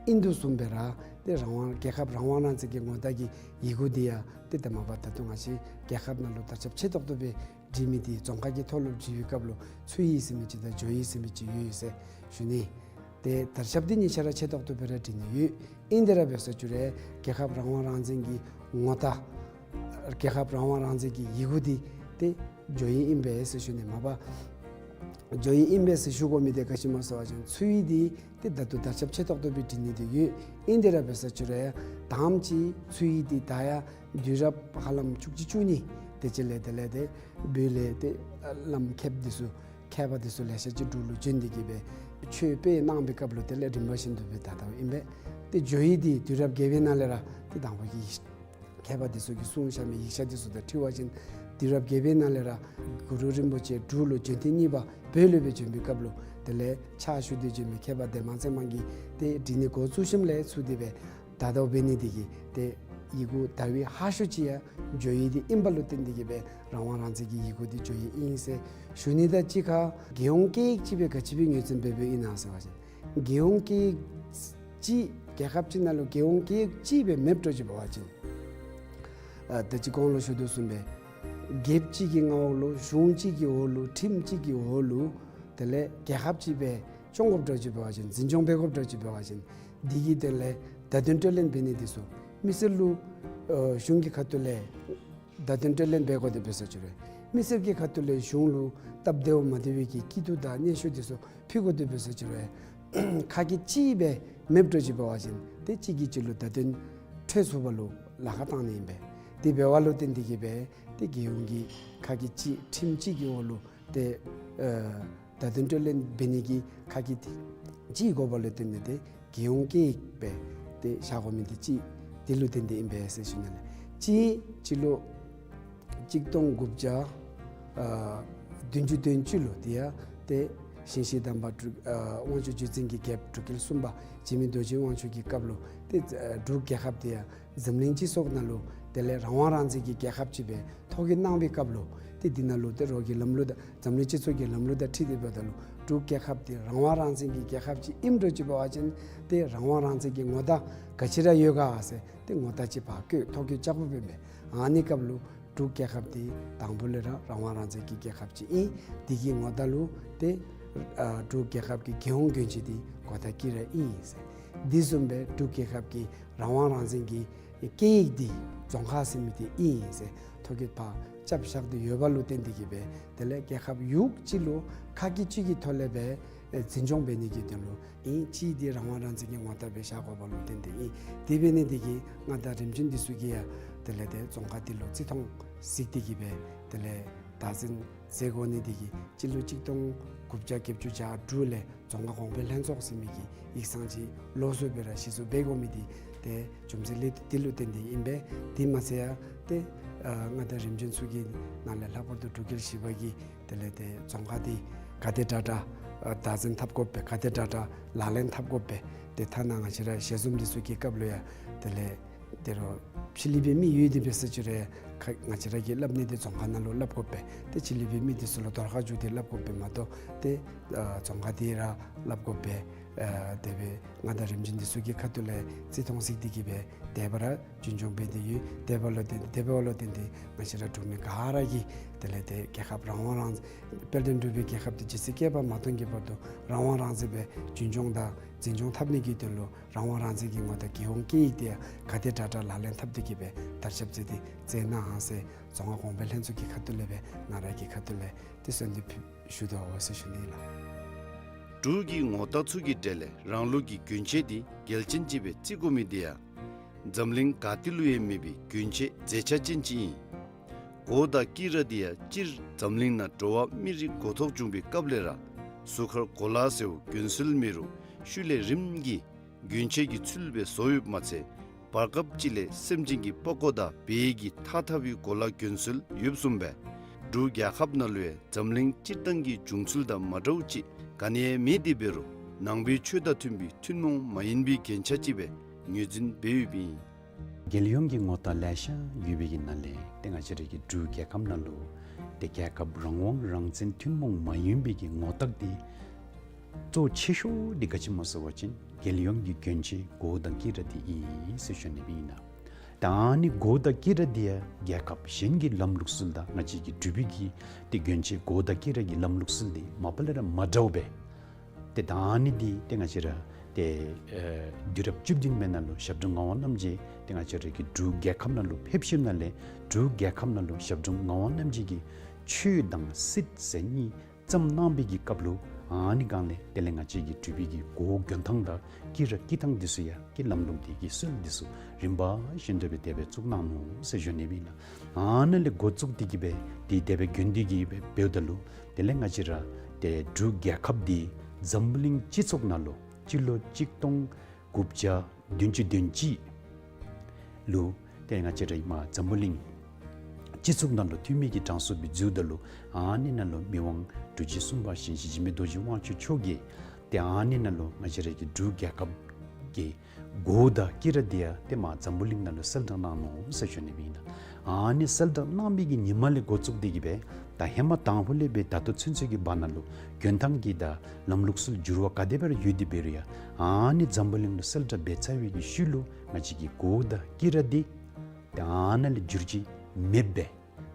ཨིན་དོ་བཟུམ་སྦེ་ར་ཏེ་རང་དབང་རྒྱལ་ཁབ་རང་དབང་རང་བཙན་གྱི་ངོ་རྟགས་ཀྱི་ཡི་གུ་འདི་ཡང་ཏེ་ད་མ་པ་ད་ལྟོ་ང་བཅས་རྒྱལ་ཁབ་ནང་ལུ་དར་ཁྱབ་ཆེ་ཏོག་ཏོ་སྦེ་བྲི་མི་འདི་རྫོང་ཁག་གི་ཐོག་ལུ་བྲི་བའི་སྐབས་ལུ་ཚུའེ་ཡི་ཟེར་མི་ཅིག་དང་ཇོ་ཡི་ཟེར་མི་ཅིག་ཡོད་ཟེར་ཞུ་ནི། ཏེ་དར་ཁྱབ་འདི་གཉིས་ཆ་ར་ཆེ་ཏོག་ཏོ་སྦེ་ར་བྲི་ནི་ཡོད། ཨིན་དེ་ར་འབད་ས་ཅིག་རུང་རྒྱལ་ཁབ་རང་དབང་རང་བཙན་གྱི་ངོ་རྟགས་རྒྱལ་ཁབ་རང་དབང་རང་བཙན་གྱི་ཡི་གུ་འདི་ཏེ་ཇོ་ཡི་ཨིན་པས་ཟེར་ཞུ་ནི། མ་པ་ཇོ་ཡི་ཨིན་པས་ཟེར་ཞུ་དགོ་མི་འདི་ག་ཅི་སྨོ་ཟེར་བ་ཅིན་ཚུའེ་འདི་ཏེ་ད་ལྟོ་དར་ཁྱབ་ཆེ་ཏོག་ཏོ་སྦེ་བྲི་ནི་འདི་ཡོད། ཨིན་དེ་ར་འབད་ས་ཅིག་རུང་ཡང་དང་པ་ཅིག་ཚུའེ་འདི་ད་ཡང་དུས་རབས་ཧ་ལམ་བཅུ་གཅིག་བཅུ་གཉིས་དེ་ཅིག་ལས་དེ་ལས་ཏེ་བོད་ལས་ཏེ་བླམ་མཁསཔ་འདི་ཚུ་མཁས་པ་འདི་ཚུ་ལེ་ཤ་ཅིག་འབྲུག་ལུ་བྱོན་ཏེ་གི་སྦེ་ཆོས་སྤེལ་གནང་བའི་སྐབས་ལུ་དེ་ལས་རིམ་པ་བཞིན་དུ་སྦེ་དར་དརཝ་ཨིན་པས། ཏེ་ཇོ་ཡི་འདི་དུས་རབས་བརྒྱད་པའི་ནང་ལས་ར་ཏེ་དང་པ་གི་མཁས་པ་འདི་ཚུ་གིས་གསུངས་བཞག་མི་ཡིག་ཆ་འདི་ཚུ་དང་འཁྲིལ་བ་ཅིན་དུས་རབས་བརྒྱད་པའི་ནང་ལས་ར་གུ་རུ་རིན་པོ་ཆེ་འབྲུག་ལུ་བྱོན་ཐེངས་གཉིས་པ་བོད་ལུ་སྦེ་བྱོན་པའི་སྐབས་ལུ་དེ་ལས་ཕྱག་ཞུ་སྟེ་བྱོན་མི་མཁས་པ་འདན་མ་ཚེ་དམན་གྱིས་ཏེ་བྲི་ནི་འགོ་བཙུགས་ཞིནམ་ལས་ཚུར་དེ་སྦེ་དར་དརཝ་འབད་ནི་འདི་གིས་ཏེ་ཡི་གུ་དར་བའི་ཧ་ཤོས་ཅིག་ཡང་ཇོ་ཡི་འདི་ཨིན་པ་ལུ་བརྟེན་ཏེ་གི་སྦེ་རང་དབང་རང་བཙན་གྱི་ཡི་གུ་འདི་ཇོ་ཡི་ཨིན་ཟེར་ཞུ་ནི་དང་གཅིག་ཁར་རྒྱལ་ཡོངས་སྐད་ཡིག་ཅིག་སྦེ་ག་ཅི་སྦེ་ངོས་འཛིན་འབད་འབདཝ་ཨིན་ན་ཟེར་བ་ཅིན་རྒྱལ་ཡོངས་སྐད་ཡིག་ཅིག་རྒྱལ་ཁབ་ཅིག་ནང་ལུ་རྒྱལ་ཡོངས་སྐད་ཡིག་ཅིག་སྦེ་མེདཔ་འགྱོ་ཅི་འབད་བ་ཅིན་ཨ་ད་ཅི་གོང་ལུ་ཞུ་དོ་བཟུམ་སྦེ་རྒྱལཔོ་གཅིག་གི་མངའ་འོག་ལུ་གཞུང་གཅིག་གི་འོག་ལུ་ཁྲིམས་གཅིག་གི་འོག་ལུ་དེ་ལས་རྒྱལ་ཁབ་ཅིག་སྦེ་སྐྱོང་དགོཔ་འགྱོ་ཅི་འབད་བ་ཅིན་འཛིན་སྐྱོང་འབད་དགོཔ་འགྱོ་ཅི་འབད་བ་ཅིན་འདི་གི་དོན་ལས་བརྡ་དོན་སྤྲོད་ལེན་འབད་ནི་འདི་ཚུ་མི་སེར་ལུ་ཨ་གཞུང་གི་ཁ་ཐུག་ལས་བརྡ་དོན་སྤྲོད་ལེན་འབད་དགོ་དེ་འབད་ས་ཅིག་རུང་མི་སེར་གྱི་ཁ་ཐུག་ལས་གཞུང་ལུ་སྟབས་བདེཝ་མ་བདེ་བའི་གི་སྐྱིད་སྡུག་དང་སྙན་ཞུ་འདི་ཚུ་ཕུལ་དགོ་དེ་འབད་ས་ཅིག་རུང་ཁ་སྐད་གཅིག་སྦེ་མེདཔ་འགྱོ་ཅི་འབད་བ་ཅིན་ཏེ་གཅིག་གིས་གཅིག་ལུ་བརྡ་དོན་འཕྲོད་ཚུགས་པ་ལུ་ལཱ་ཁག་བཏང་ནི་ཨིན་པས། དེ་འབདཝ་ལུ་བརྟེན་ཏེ་གི་སྦེ་ཏེ་རྒྱལ་ཡོངས་ཀྱི་ཁ་སྐད་གཅིག་ཁྲིམས་གཅིག་གི་འོག་ལུ་ཏེ་ཨ་བརྡ་དོན་སྤྲོད་ལེན་འབད་ནི་གི་ཁ་སྐད་དེ་གཅིག་དགོ་པ་ལུ་བརྟེན་ཏེ་ཏེ་རྒྱལ་ཡོངས་སྐད་ཡིག་སྦེ་ཏེ་བཞག་དགོ་མི་འདི་གཅིག་དེ་ལུ་བརྟེན་ཏེ་ཨིན་པས་ཟེར་ཞུ་ནི་ལགས། གཅིག་སྤྱི་ལོ་གཅིག་སྟོང་དགུ་བརྒྱ་ཨ་བདུན་ཅུ་དོན་གཅིག་ལུ་དེ་ཡང་ཏེ་ཞིང་གཤེགས་དམ་པ་འབྲུག་ཨ་དབང་ཕྱུག་བརྒྱུད་འཛིན་གྱི་རྒྱལཔོ་འབྲུག་རྒྱལ་གསུམ་པ་འཇིགས་མེད་རྡོ་རྗེ་དབང་ཕྱུག་གི་སྐབས་ལུ་ཏེ་ཨ་འབྲུག་རྒྱལ་ཁབ་དེ་ཡང་འཛམ་གླིང་སྤྱི་ཚོགས་ནང་ལུ་དེ་ལས་རང་དབང་རང་བཙན་གྱི་རྒྱལ་ཁབ་ཅིག་སྦེ་ཐོ་བཀོད་གནང་བའི་སྐབས་ལུ་ཏེ་འདི་ནང་ལུ་ཏེ་རོགས་ཀྱི་ལམ་ལུགས་དང་འཛམ་གླིང་སྤྱི་ཚོགས་ཀྱི་ལམ་ལུགས་དང་འཁྲིལ་ཏེ་འབདཝ་ད་ལུ་འབྲུག་རྒྱལ་ཁབ་དེ་རང་དབང་རང་བཙན་གྱི་རྒྱལ་ཁབ་ཅིག་ཨིནམ་འགྱོ་ཅི་འབད་བ་ཅིན་ཏེ་རང་དབང་རང་བཙན་གྱི་ངོ་རྟགས་ག་ཅི་ར་ཡོད་ག་ཟེར་ཏེ་ངོ་རྟགས་ཅིག་ཕར་བཀོད་ཐོ་བཀོད་རྐྱབ་དགོཔ་ཨིན་པས། ཨ་ནི་སྐབས་ལུ་འབྲུག་རྒྱལ་ཁབ་དེ་དང་པོ་ལས་ར་རང་དབང་རང་བཙན་གྱི་རྒྱལ་ཁབ་ཅིག་ཨིན། དེ་གི་ངོ་རྟགས་ལུ་ཏེ་ཨ་འབྲུག་རྒྱལ་ཁབ་ཀྱི་རྒྱལ་ཡོངས་གྱོན་ཆས་དེ་གོ་ཐ་སྐྱི་ར་ཨིན་ཟེར། དེ་བཟུམ་སྦེ་འབྲུག་རྒྱལ་ཁབ་ཀྱི་རང་དབང་རང་བཙན་གྱི་སྐད་ཡིག་འདི་རྫོང་ཁ་ཟེར་མི་འདི་ཨིན་ཟེར་ཐོ་བཀོད་ཕར་རྐྱབ་བཞག་སྟེ་ཡོད་པ་ལུ་བརྟེན་ཏེ་གི་སྦེ་དེ་ལས་རྒྱལ་ཁབ་ཡུལ་གཅིག་ལུ་ཁ་སྐད་གཅིག་གི་ཐོག་ལས་སྦེ་ཨེ་འཛིན་སྐྱོང་འབད་ནི་གི་དོན་ལུ་ཨིན། གཅིག་འདི་རང་དབང་རང་བཙན་གྱི་ངོ་རྟགས་སྦེ་བཞག་དགོ་པ་ལུ་བརྟེན་ཏེ་ཨིན། དེ་འབད་ནི་འདི་གིས་མངའ་བདག་རིམ་བྱོན་འདི་ཚུ་གིས་ཡང་དེ་ལས་ཏེ་རྫོང་ཁ་འདི་ལུ་བརྩི་མཐོང་གཟིགས་ཏེ་གི་སྦེ་དེ་ལས་བདག་འཛིན་མཛད་དགོ་ནི་འདི་གིས་སྤྱི་ལོ་གཅིག་སྟོང་དགུ་བརྒྱ་བརྒྱད་ཅུ་གྱ་དྲུག་ལས་རྫོང་ཁ་གོང་འཕེལ་ལྷན་ཚོགས་ཟེར་མི་གི་ཡིག་ཚང་ཅིག་ལོགས་སུ་སྦེ་ར་གཞི་བཙུགས་འབད་དགོ་མི་འདི་ཏེ་རྒྱུ་མཚན་ལས་འདི་ལུ་བརྟེན་ཏེ་ཨིན་པས། དེ་མ་ཚད་ཡང་ཏེ་ཨ་མངའ་བདག་རིམ་བྱོན་ཚུ་གི་ནང་ལས་ལྷག་པར་དུ་འབྲུག་རྒྱལ་བཞི་པ་གིས་དེ་ལས་ཏེ་རྫོང་ཁ་འདི་ག་དེ་དྲག་དྲག་ཨ་བདག་འཛིན་འཐབ་དགོ་པས། ག་དེ་དྲག་དྲག་ལག་ལེན་འཐབ་དགོ་པས། ཏེ་ཐ་ན་ང་བཅས་ར་ཞལ་འཛོམས་འདི་ཚུ་གི་སྐབས་ལུ་ཡང་དེ་ལས་ཏེ་རོགས་ཕྱི་གླིང་པའི་མི་ཡོད་དེ་འབད་ས་ཅིག་རུང་ཁ་ང་བཅས་ར་གིས་སླབ་ནི་འདི་རྫོང་ཁ་ནང་ལུ་སླབ་དགོ་པས། ཏེ་ཕྱི་གླིང་པའི་མི་འདི་ཚུ་ལུ་དོར་ཁ་བཅུག་སྟེ་སླབ་དགོ་པས་མ་གཏོགས་ཏེ་ཨ་རྫོང་ཁ་འདི་ར་སླབ་དགོ་པས། ཨ་དེ་སྦེ་མངའ་བདག་རིམ་བྱོན་འདི་ཚུ་གི་ཁ་ཐུག་ལས་བརྩི་མཐོང་གཟིགས་ཏེ་གི་སྦེ་དེ་སྦེ་ར་རྒྱུན་སྐྱོང་འབད་དེ་ཡོད། དེ་འབདཝ་ལུ་བརྟེན་དེ་འབདཝ་ལུ་བརྟེན་ཏེ་ང་བཅས་ར་འབྲུག་མི་ག་ར་གིས་དེ་ལས་ཏེ་རྒྱལ་ཁབ་རང་དབང་རང་དཔལ་ལྡན་འབྲུག་པའི་རྒྱལ་ཁབ་འདི་ཇི་སྲིད་བསྐལ་པ་མ་སྟོངས་ཀྱི་བར་དུ་རང་དབང་རང་བཙན་སྦེ་རྒྱུན་སྐྱོང་དང་འཛིན་སྐྱོང་འཐབ་ནི་གི་དོན་ལུ་རང་དབང་རང་བཙན་གྱི་ངོ་རྟགས་རྒྱལ་ཡོངས་སྐད་ཡིག་དེ་ཡང་ག་དེ་དྲག་དྲག་ལག་ལེན་འཐབ་སྟེ་གི་སྦེ་དར་ཁྱབ་མཛད་དེ་མཛད་གནང་ཟེར་རྫོང་ཁ་གོང་འཕེལ་ལྷན་ཚོགས་ཀྱི་ཁ་ཐུག་ལས་སྦེ་ང་ར་གི་ཁ་ཐུག་ལས་ཏེ་གསོལ་འདེབས་ཞུ་དོ་ཟེར་ཞུ་ནི་ལགས། འབྲུག་གི་ངོ་རྟགས་ཚུ་གི་གྲས་ལས་རང་ལུགས་ཀྱི་གྱོན་ཆས་འདི་གལ་ཆེན་ཅིག་སྦེ་བརྩི་དགོ་མི་འདི་ཡང་འཛམ་གླིང་ག་ཏེ་ལུ་ཡང་མེད་པའི་གྱོན་ཆས་མཛེས་ཆ་ཅན་ཅིག་ཨིན། གོ་དང་དཀྱི་ར་འདི་ཡང་སྤྱིར་འཛམ་གླིང་ནང་འགྲོ་བ་མི་རིགས་འགོ་ཐོག་བྱུང་བའི་སྐབས་ལས་ར་གཟུགས་ཁར་གོ་ལ་ཟེརཝ་གྱོན་སྲོལ་མེད་རུང་ ཤུལ་ལས་རིམ་གྱིས་གྱོན་ཆས་ཀྱི་ཚུལ་སྦེ་བཟོ་ཡོདཔ་མ་ཚད་བར་སྐབས་ཅིག་ལས་སེམས་ཅན་གྱི་པགས་ཀོ་དང་བལ་གྱི་ཐགས་འཐག་པའི་གོ་ལ་གྱོན་སྲོལ་ཡོདཔ་བཟུམ་སྦེ་འབྲུག་རྒྱལ་ཁབ་ནང་ལུ་ཡང་འཛམ་གླིང་སྤྱིར་བཏང་གི་བྱུང་ཚུལ་དང་མ་འདྲཝ་ཅིག་ག་ནི་ཡང་མེད། དེ་འབད་རུང་ནང་པའི་ཆོས་དང་མཐུན་པའི་ཐུན་མོང་མ་ཡིན་པའི་རྒྱན་ཆ་ཅིག་སྦེ་ངོས་འཛིན་འབད་ཡོདཔ་ཨིན། རྒྱལ་ཡོངས་ཀྱི་ངོ་རྟགས་ལེ་ཤ་ཡོད་པའི་གི་ནང་ལས་ཏེ་ང་བཅས་རའི་གི་འབྲུག་རྒྱལ་ཁབ་ནང་ལུ་ཏེ་རྒྱལ་ཁབ་རང་དབང་རང་བཙན་ཐུན་མོང་མ་ཡིན་པའི་གི་ངོ་རྟགས་འདི་གཙོ་ཆེ་ཤོས་འདི་ག་ཅི་སྨོ་ཟེར་བ་ཅིན་རྒྱལ་ཡོངས་ཀྱི་གྱོན་ཆས་གོ་དང་དཀྱི་ར་འདི་ཨིན་ཟེར་ཞུ་ནི་ཨིན་ལགས། ད་ཨ་ནི་གོ་དང་དཀྱི་ར་འདི་ཡང་རྒྱལ་ཁབ་གཞན་གྱི་ལམ་ལུགས་སྲོལ་དང་ང་བཅས་ཀྱི་འབྲུག་པའི་གི་ཏེ་གྱོན་ཆས་གོ་དང་དཀྱི་ར་གི་ལམ་ལུགས་སྲོལ་འདི་མ་པ་ལས་ར་མ་འདྲཝ་སྦེ། ཏེ་ད་ཨ་ནི་འདི་ཏེ་ང་བཅས་ར་ཏེ་ཨེ་དུས་རབས་བཅུ་བདུན་པའི་ནང་ལུ་ཞབས་དྲུང་ངག་དབང་རྣམ་རྒྱལ་ཏེ་ང་བཅས་ར་གི་འབྲུག་རྒྱལ་ཁབ་ནང་ལུ་ཕེབས་ཞིནམ་ལས་འབྲུག་རྒྱལ་ཁབ་ནང་ལུ་ཞབས་དྲུང་ངག་དབང་རྣམ་རྒྱལ་གྱིས་ཆོས་དང་སྲིད་ཟེར་གཉིས་བརྩམས་གནང་བའི་གི་སྐབས་ལུ་ཨ་ནི་སྒང་ལས་དེ་ལས་ང་བཅས་ཀྱི་འབྲུག་པའི་གི་གོ་གྱོན་ཐངས་དང་དཀྱི་ར་དཀྱི་ཐངས་འདི་ཚུ་ཡང་གི་ལམ་ལུགས་འདི་གི་སྲོལ་འདི་ཚུ་རིམ་པ་བཞིན་དུ་སྦེ་དེ་སྦེ་བཙུགས་གནང་ནུག་ཟེར་ཞུ་ནི་ཨིན་ལགས། ཨ་ནཱ་ལས་འགོ་བཙུགས་ཏེ་གི་སྦེ་འདི་དེ་སྦེ་གྱོན་ཏེ་གི་སྦེ་འབདཝ་ད་ལུ་དེ་ལས་ང་བཅས་ར་ཏེ་འབྲུག་རྒྱལ་ཁབ་འདི་འཛམ་བུ་གླིང་སྤྱི་ཚོགས་ནང་ལུ་སྤྱི་ལོ་གཅིག་སྟོང་དགུ་བརྒྱ་བདུན་ཅུ་དོན་གཅིག་ལུ་ཏེ་ང་བཅས་ར་ཨིན་མས་འཛམ་བུ་གླིང་སྤྱི་ཚོགས་ནང་ལུ་འཐུས་མི་གི་གྲངས་སུ་སྦེ་འཛུལཝ་ད་ལུ་ཨ་ནི་ནང་ལུ་མི་དབང་འབྲུག་རྗེ་གསུམ་པ་ཞིང་གཤེགས་འཇིགས་མེད་རྡོ་རྗེ་དབང་ཕྱུག་མཆོག་གིས་ཏེ་ཨ་ནི་ནང་ལུ་ང་བཅས་ར་གི་འབྲུག་རྒྱལ་ཁབ་ཀྱི་གོ་དང་དཀྱི་ར་འདི་ཡང་ཏེ་མར་འཛམ་བུ་གླིང་ནང་ལུ་གསལ་བསྒྲགས་གནང་ནུག་ཟེར་ཞུ་ནི་ཨིན་ལགས། ཨ་ནི་གསལ་བསྒྲགས་གནང་བའི་གི་ཉིནམ་ལས་འགོ་བཙུགས་ཏེ་གི་སྦེ་ད་ཧེ་མ་དང་པོ་ལས་སྦེ་ད་ལྟོ་ཚུན་ཚོད་ཀྱི་བར་ན་ལུ་གྱོན་ཐངས་ཀྱི་དང་ལམ་ལུགས་སྲོལ་འགྱུར་བ་ག་དེ་སྦེ་ར་ཡོད་དེ་འབད་རུང་ཡང་ཨ་ནི་འཛམ་བུ་གླིང་ལུ་གསལ་བསྒྲགས་འབད་ཚར་བའི་གི་ཤུལ་ལུ་ང་བཅས་ཀྱི་གོ་དང་དཀྱི་ར་འདི་ད་ཨ་ནཱ་ལས་འགྱུར་བཅོས་མེདཔ་སྦེ་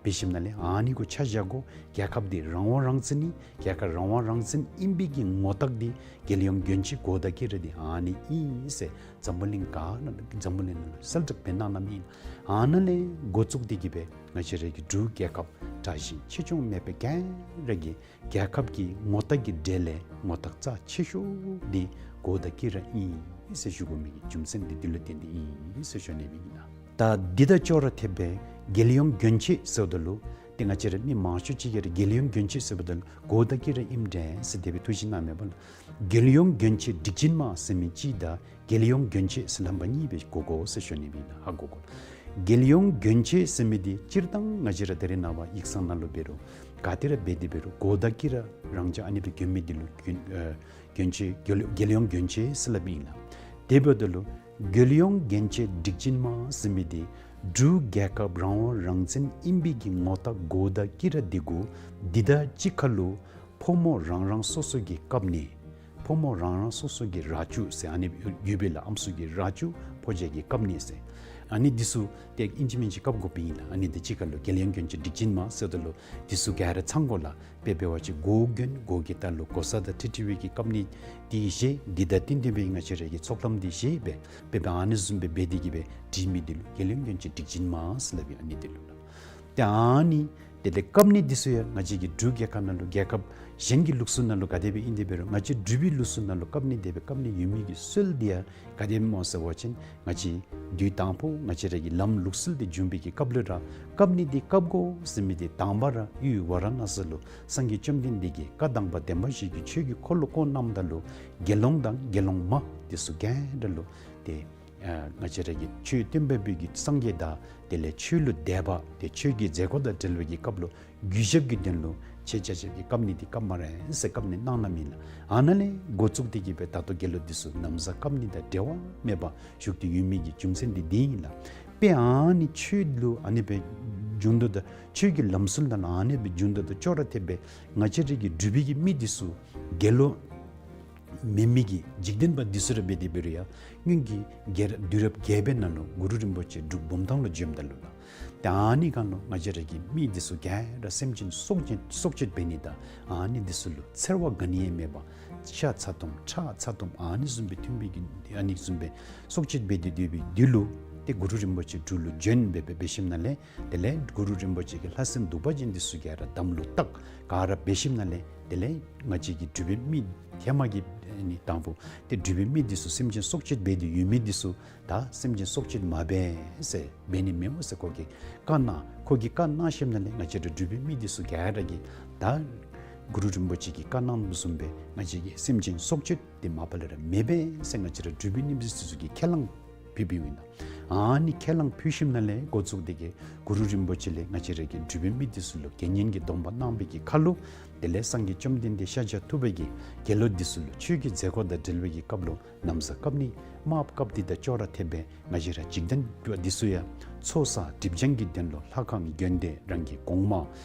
འབད་ཞིནམ་ལས་ཨ་ནི་གུ་ཆ་བཞག་དགོ། རྒྱལ་ཁབ་འདི་རང་དབང་རང་བཙན་ཨིན། རྒྱལ་ཁབ་རང་དབང་རང་བཙན་ཨིན་པའི་གི་ངོ་རྟགས་འདི་རྒྱལ་ཡོངས་གྱོན་ཆས་གོ་དང་དཀྱི་ར་འདི་ཨ་ནི་ཨིན་ཟེར་འཛམ་བུ་གླིང་ག་ནང་འཛམ་བུ་གླིང་ནང་ལུ་གསལ་བསྒྲགས་འབད་གནང་གནངམ་ཨིན། ཨ་ནཱ་ལས་འགོ་བཙུགས་ཏེ་གི་སྦེ་ང་བཅས་ར་གི་འབྲུག་རྒྱལ་ཁབ་དྲག་ཞན་ཆེ་ཆུང་མེད་པར་ག་ར་གི་རྒྱལ་ཁབ་ཀྱི་ངོ་རྟགས་ཀྱི་གྲས་ལས་ངོ་རྟགས་རྩ་ཆེ་ཤོས་འདི་གོ་དང་དཀྱི་ར་ཨིན་ཟེར་ཞུ་དགོ་མི་གི་རྒྱུ་མཚན་འདི་འདི་ལུ་བརྟེན་ཏེ་ཨིན་ཟེར་ཞུ་ནི་ཨིན་ལགས། ད་འདི་དང་ཅོག་ར་འཐདཔ་སྦེ་རྒྱལ་ཡོངས་གྱོན་ཆས་ཟེརཝ་ད་ལུ་ཏེ་ང་བཅས་ར་མི་མང་ཤོས་ཅིག་གིས་ར་རྒྱལ་ཡོངས་གྱོན་ཆས་ཟེརཝ་ད་ལུ་གོ་དང་དཀྱི་ར་ཨིནམ་འདྲས་ཟེར་དེ་སྦེ་ཐུགས་བཞེད་གནངམ་མས་པ་ལགས། རྒྱལ་ཡོངས་གྱོན་ཆས་སྒྲིག་ཆས་མ་ཟེར་མི་གཅིག་དང་རྒྱལ་ཡོངས་གྱོན་ཆས་ཟེར་རྣམ་པ་གཉིས་སྦེ་གོ་དགོ་ཟེར་ཞུ་ནི་ཨིན་ལགས། ཧ་གོ་དགོ། རྒྱལ་ཡོངས་གྱོན་ཆས་ཟེར་མི་འདི་སྤྱིར་བཏང་ང་བཅས་ར་ད་རེས་ནངས་པ་ཡིག་ཚང་ནང་ལུ་འབད་རུང་ག་ཏེ་ར་འབད་དེ་འབད་རུང་གོ་དང་དཀྱི་ར་རང་འཇགས་ཨ་ནི་སྦེ་གྱོན་མི་འདི་ལུ་གྱོན་ཨེ་གྱོན་ཆས་རྒྱལ་རྒྱལ་ཡོངས་གྱོན་ཆས་ཟེར་སླབ་ཨིན་ལགས། དེ་འབདཝ་ད་ལུ་རྒྱལ་ཡོངས་གྱོན་ཆས་སྒྲིག་ཆས་མ་ཟེར་མི་འདི་འབྲུག་རྒྱལ་ཁབ་རང་དབང་རང་བཙན་ཨིན་པའི་གི་ངོ་རྟགས་གོ་དང་དཀྱི་ར་འདི་གུ་འདི་དང་གཅིག་ཁར་ལུ་ཕོ་མོ་རང་རང་སོ་སོ་གི་བཀབ་ནི་ཕོ་མོ་རང་རང་སོ་སོ་གི་རྭ་ཅོ་ཟེར་ཨ་ནི་ཡོད་པས་ལགས། ཨམ་སྲུ་གི་རྭ་ཅོ་ཕོ་རྒྱས་ཀྱིས་བཀབ་ནི་ཟེར། ཨ་ནི་འདི་ཚུ་ཏེ་ཨིན་ཅི་མིན་ཅི་བཀབ་དགོཔ་ཨིན་ལགས། ཨ་ནི་འདི་གཅིག་ཁར་ལུ་རྒྱལ་ཡོངས་གྱོན་ཆས་སྒྲིག་ཆས་མ་ཟེརཝ་ད་ལུ་འདི་ཚུ་ག་ར་ཚང་དགོ་ལགས། དཔེ་འབད་བ་ཅིན་གོ་གྱོན་གོ་གི་ལྟག་ལུ་གོ་ས་དང་འཁྲིལ་འཁྲིལ་བའི་གི་བཀབ་ནི་འདི་བཞེས། འདི་དང་བསྟུན་བསྟུན་པའི་ང་བཅས་ར་གི་ཚོགས་ལམ་འདི་བཞེས་སྦེ་དཔེ་འབད་ཨ་ནི་བཟུམ་སྦེ་འབད་དེ་གི་སྦེ་སྒྲིག་མི་འདི་ལུ་རྒྱལ་ཡོངས་གྱོན་ཆས་སྒྲིག་ཆས་མ་ཟེར་སླབ་ཨིན། ཨ་ནི་འདི་ལུ་ལགས། ཏེ་ཨ་ནི་དེ་ལས་བཀབ་ནི་འདི་ཚུ་ཡང་ང་བཅས་ཀྱི་འབྲུག་རྒྱལ་ཁབ་ནང་ལུ་རྒྱལ་ཁབ་གཞན་གྱི་ལུགས་སྲོལ་ནང་ལུ་ག་དེ་སྦེ་ཨིན་དེ་འབད་རུང་ང་བཅས་འབྲུག་པའི་ལུགས་སྲོལ་ནང་ལུ་བཀབ་ནི་དེ་སྦེ་བཀབ་ནི་ཡོད་མི་གི་སྲོལ་འདི་ཡང་ག་དེ་སྦེ་སྨོ་ཟེར་བ་ཅིན་ང་བཅས་དུས་དང་པོ་ང་བཅས་ར་གི་ལམ་ལུགས་སྲོལ་འདི་བྱུང་བའི་གི་སྐབས་ལུ་ར་བཀབ་ནི་འདི་བཀབ་དགོ་ཟེར་མི་འདི་དང་པ་ར་ཡུལ་ཝཱ་ར་ཎཱ་སི་ལུ་སངས་རྒྱས་བཅོམ་ལྡན་འདས་ཀྱིས་བཀའ་དང་པ་བདེན་པ་བཞི་གི་ཆོས་ཀྱི་འཁོར་ལོ་བསྐོར་གནངམ་ད་ལུ་དགེ་སློང་དང་དགེ་སློང་མ་འདི་ཚུ་ག་ར་ལུ་ཏེ་ཨ་ང་བཅས་ར་གི་ཆོས་སྟོན་པ་པོ་གི་སངས་རྒྱས་དང་དེ་ལས་ཆོས་ལུ་དད་པ་ཏེ་ཆོས་ཀྱི་མཛད་སྒོ་དང་འབྲེལ་བའི་གི་སྐབས་ལུ་གུས་ཞབས་ཀྱི་དོན་ལུ་ཆེ་ཆ་ཆབ་ཀྱི་བཀབ་ནི་འདི་བཀབ་སྨ་རེ་ཟེར་བཀབ་ནི་གནང་གནངམ་ཨིན་ལགས། ཨ་ནཱ་ལས་འགོ་བཙུགས་ཏེ་གི་སྦེ་ད་ལྟོ་དགེ་སློང་འདི་ཚུ་ན་བཟའ་བཀབ་ནི་དང་འབྲལ་བ་མེད་པར་བཞུགས་ཏེ་ཡོད་མི་གི་རྒྱུ་མཚན་འདི་འདི་ཨིན་ལགས། དཔེ་ཨ་ནི་ཆོས་ལུ་ཨ་ནི་སྦེ་བྱུང་དོ་ད་ཆོས་ཀྱི་ལམ་སྲོལ་དང་ཨ་ནི་སྦེ་བྱུང་དོ་ད་ཅོག་ར་འཐདཔ་སྦེ་ང་བཅས་ར་གི་འབྲུག་པའི་གི་མི་འདི་ཚུ་དགེ་སློང་མེན་མི་གི་འཇིག་རྟེན་པ་འདི་ཚུ་ར་འབད་དེ་འབད་རུང་ཡང་སྔོན་གྱི་རྒྱལ་རབས་དུས་རབས་བརྒྱད་པའི་ནང་ལུ་གུ་རུ་རིན་པོ་ཆེ་འབྲུག་བུམ་ཐང་ལུ་བྱོནམ་ད་ལུ་ལགས། ཏེ་ཨ་ནི་སྒང་ལུ་ང་བཅས་ར་གི་མི་འདི་ཚུ་ག་ར་སེམས་ཅན་སྲོག་གཅོད་སྲོག་གཅོད་འབད་ནི་དང་ཨ་ནི་འདི་ཚུ་ལུ་འཚེར་བ་ག་ནི་ཡང་མེད་པར་ཤ་ཚ་ཏོམ་ཁྲག་ཚ་ཏོམ་ཨ་ནི་བཟུམ་སྦེ་འཐུང་བའི་གི་ཨ་ནི་བཟུམ་སྦེ་སྲོག་གཅོད་འབད་དེ་སྡོད་པའི་དུས་ལུ་ཏེ་གུ་རུ་རིན་པོ་ཆེ་འབྲུག་ལུ་བྱོན་སྦེ་སྦེ་འབད་ཞིནམ་ལས་དེ་ལས་གུ་རུ་རིན་པོ་ཆེ་གིས་ལྷ་སྲིན་གདུག་པ་ཅན་འདི་ཚུ་ག་ར་དམ་ལུ་བཏགས་ག་ར་འབད་ཞིནམ་ལས་དེ་ལས་ང་བཅས་ཀྱི་འབྲུག་པའི་མི་ཧེ་མ་གི་ཨ་ནི་དང་པོ་ཏེ་འབྲུག་པའི་མི་འདི་ཚུ་སེམས་ཅན་སྲོག་གཅོད་འབད་དེ་ཡོད་མི་འདི་ཚུ་ད་སེམས་ཅན་སྲོག་གཅོད་མ་འབད་ཟེར་འབད་ནི་མེད་འོང་ཟེར་ཁོ་གིས་བཀའ་གནང་། ཁོ་གིས་བཀའ་གནང་ཞིནམ་ལས་ང་བཅས་ར་འབྲུག་པའི་མི་འདི་ཚུ་ག་ར་གིས་ད་ གུ་རུ་རིན་པོ་ཆེ་གིས་བཀའ་གནང་བཟུམ་སྦེ་ང་བཅས་ཀྱི་སེམས་ཅན་སྲོག་གཅོད་འདི་མ་པ་ལས་ར་མེདཔ་སྦེ་ཟེར་ང་བཅས་ར་འབྲུག་པའི་གཉེན་སྒྲིག་འདི་ཚུ་གིས་ཁས་བླངས་ཕུལ་ཕུལཝ་ཨིན་ལགས། ཨ་ནི་ཁས་བླངས་ཕུལ་ཞིནམ་ལས་འགོ་བཙུགས་ཏེ་གིས་གུ་རུ་རིན་པོ་ཆེ་ལས་ང་བཅས་ར་གི་འབྲུག་པའི་མི་འདི་ཚུ་ལུ་དགེ་བསྙེན་གྱི་སྡོམ་པ་གནང་བའི་གི་ཁར་ལུ་དེ་ལས་སངས་རྒྱས་བཅོམ་ལྡན་འདས་ཤཱཀྱ་ཐུབ་པ་གིས་དགེ་སློང་འདི་ཚུ་ལུ་ཆོས་ཀྱི་མཛད་སྒོ་དང་འབྲེལ་བའི་གི་སྐབས་ལུ་ན་བཟའ་བཀབ་ནི་དམརཔོ་བཀབ་སྟེ་དང་ཅོག་ར་འཐདཔ་སྦེ་ང་བཅས་ར་འཇིག་རྟེན་པ་འདི་ཚུ་ཡང་ཚོགས་བསགས་སྒྲིབ་སྦྱང་གི་དོན་ལུ་ལྷ་ཁང་དགོན་སྡེ་རང་གི་གོང་མ་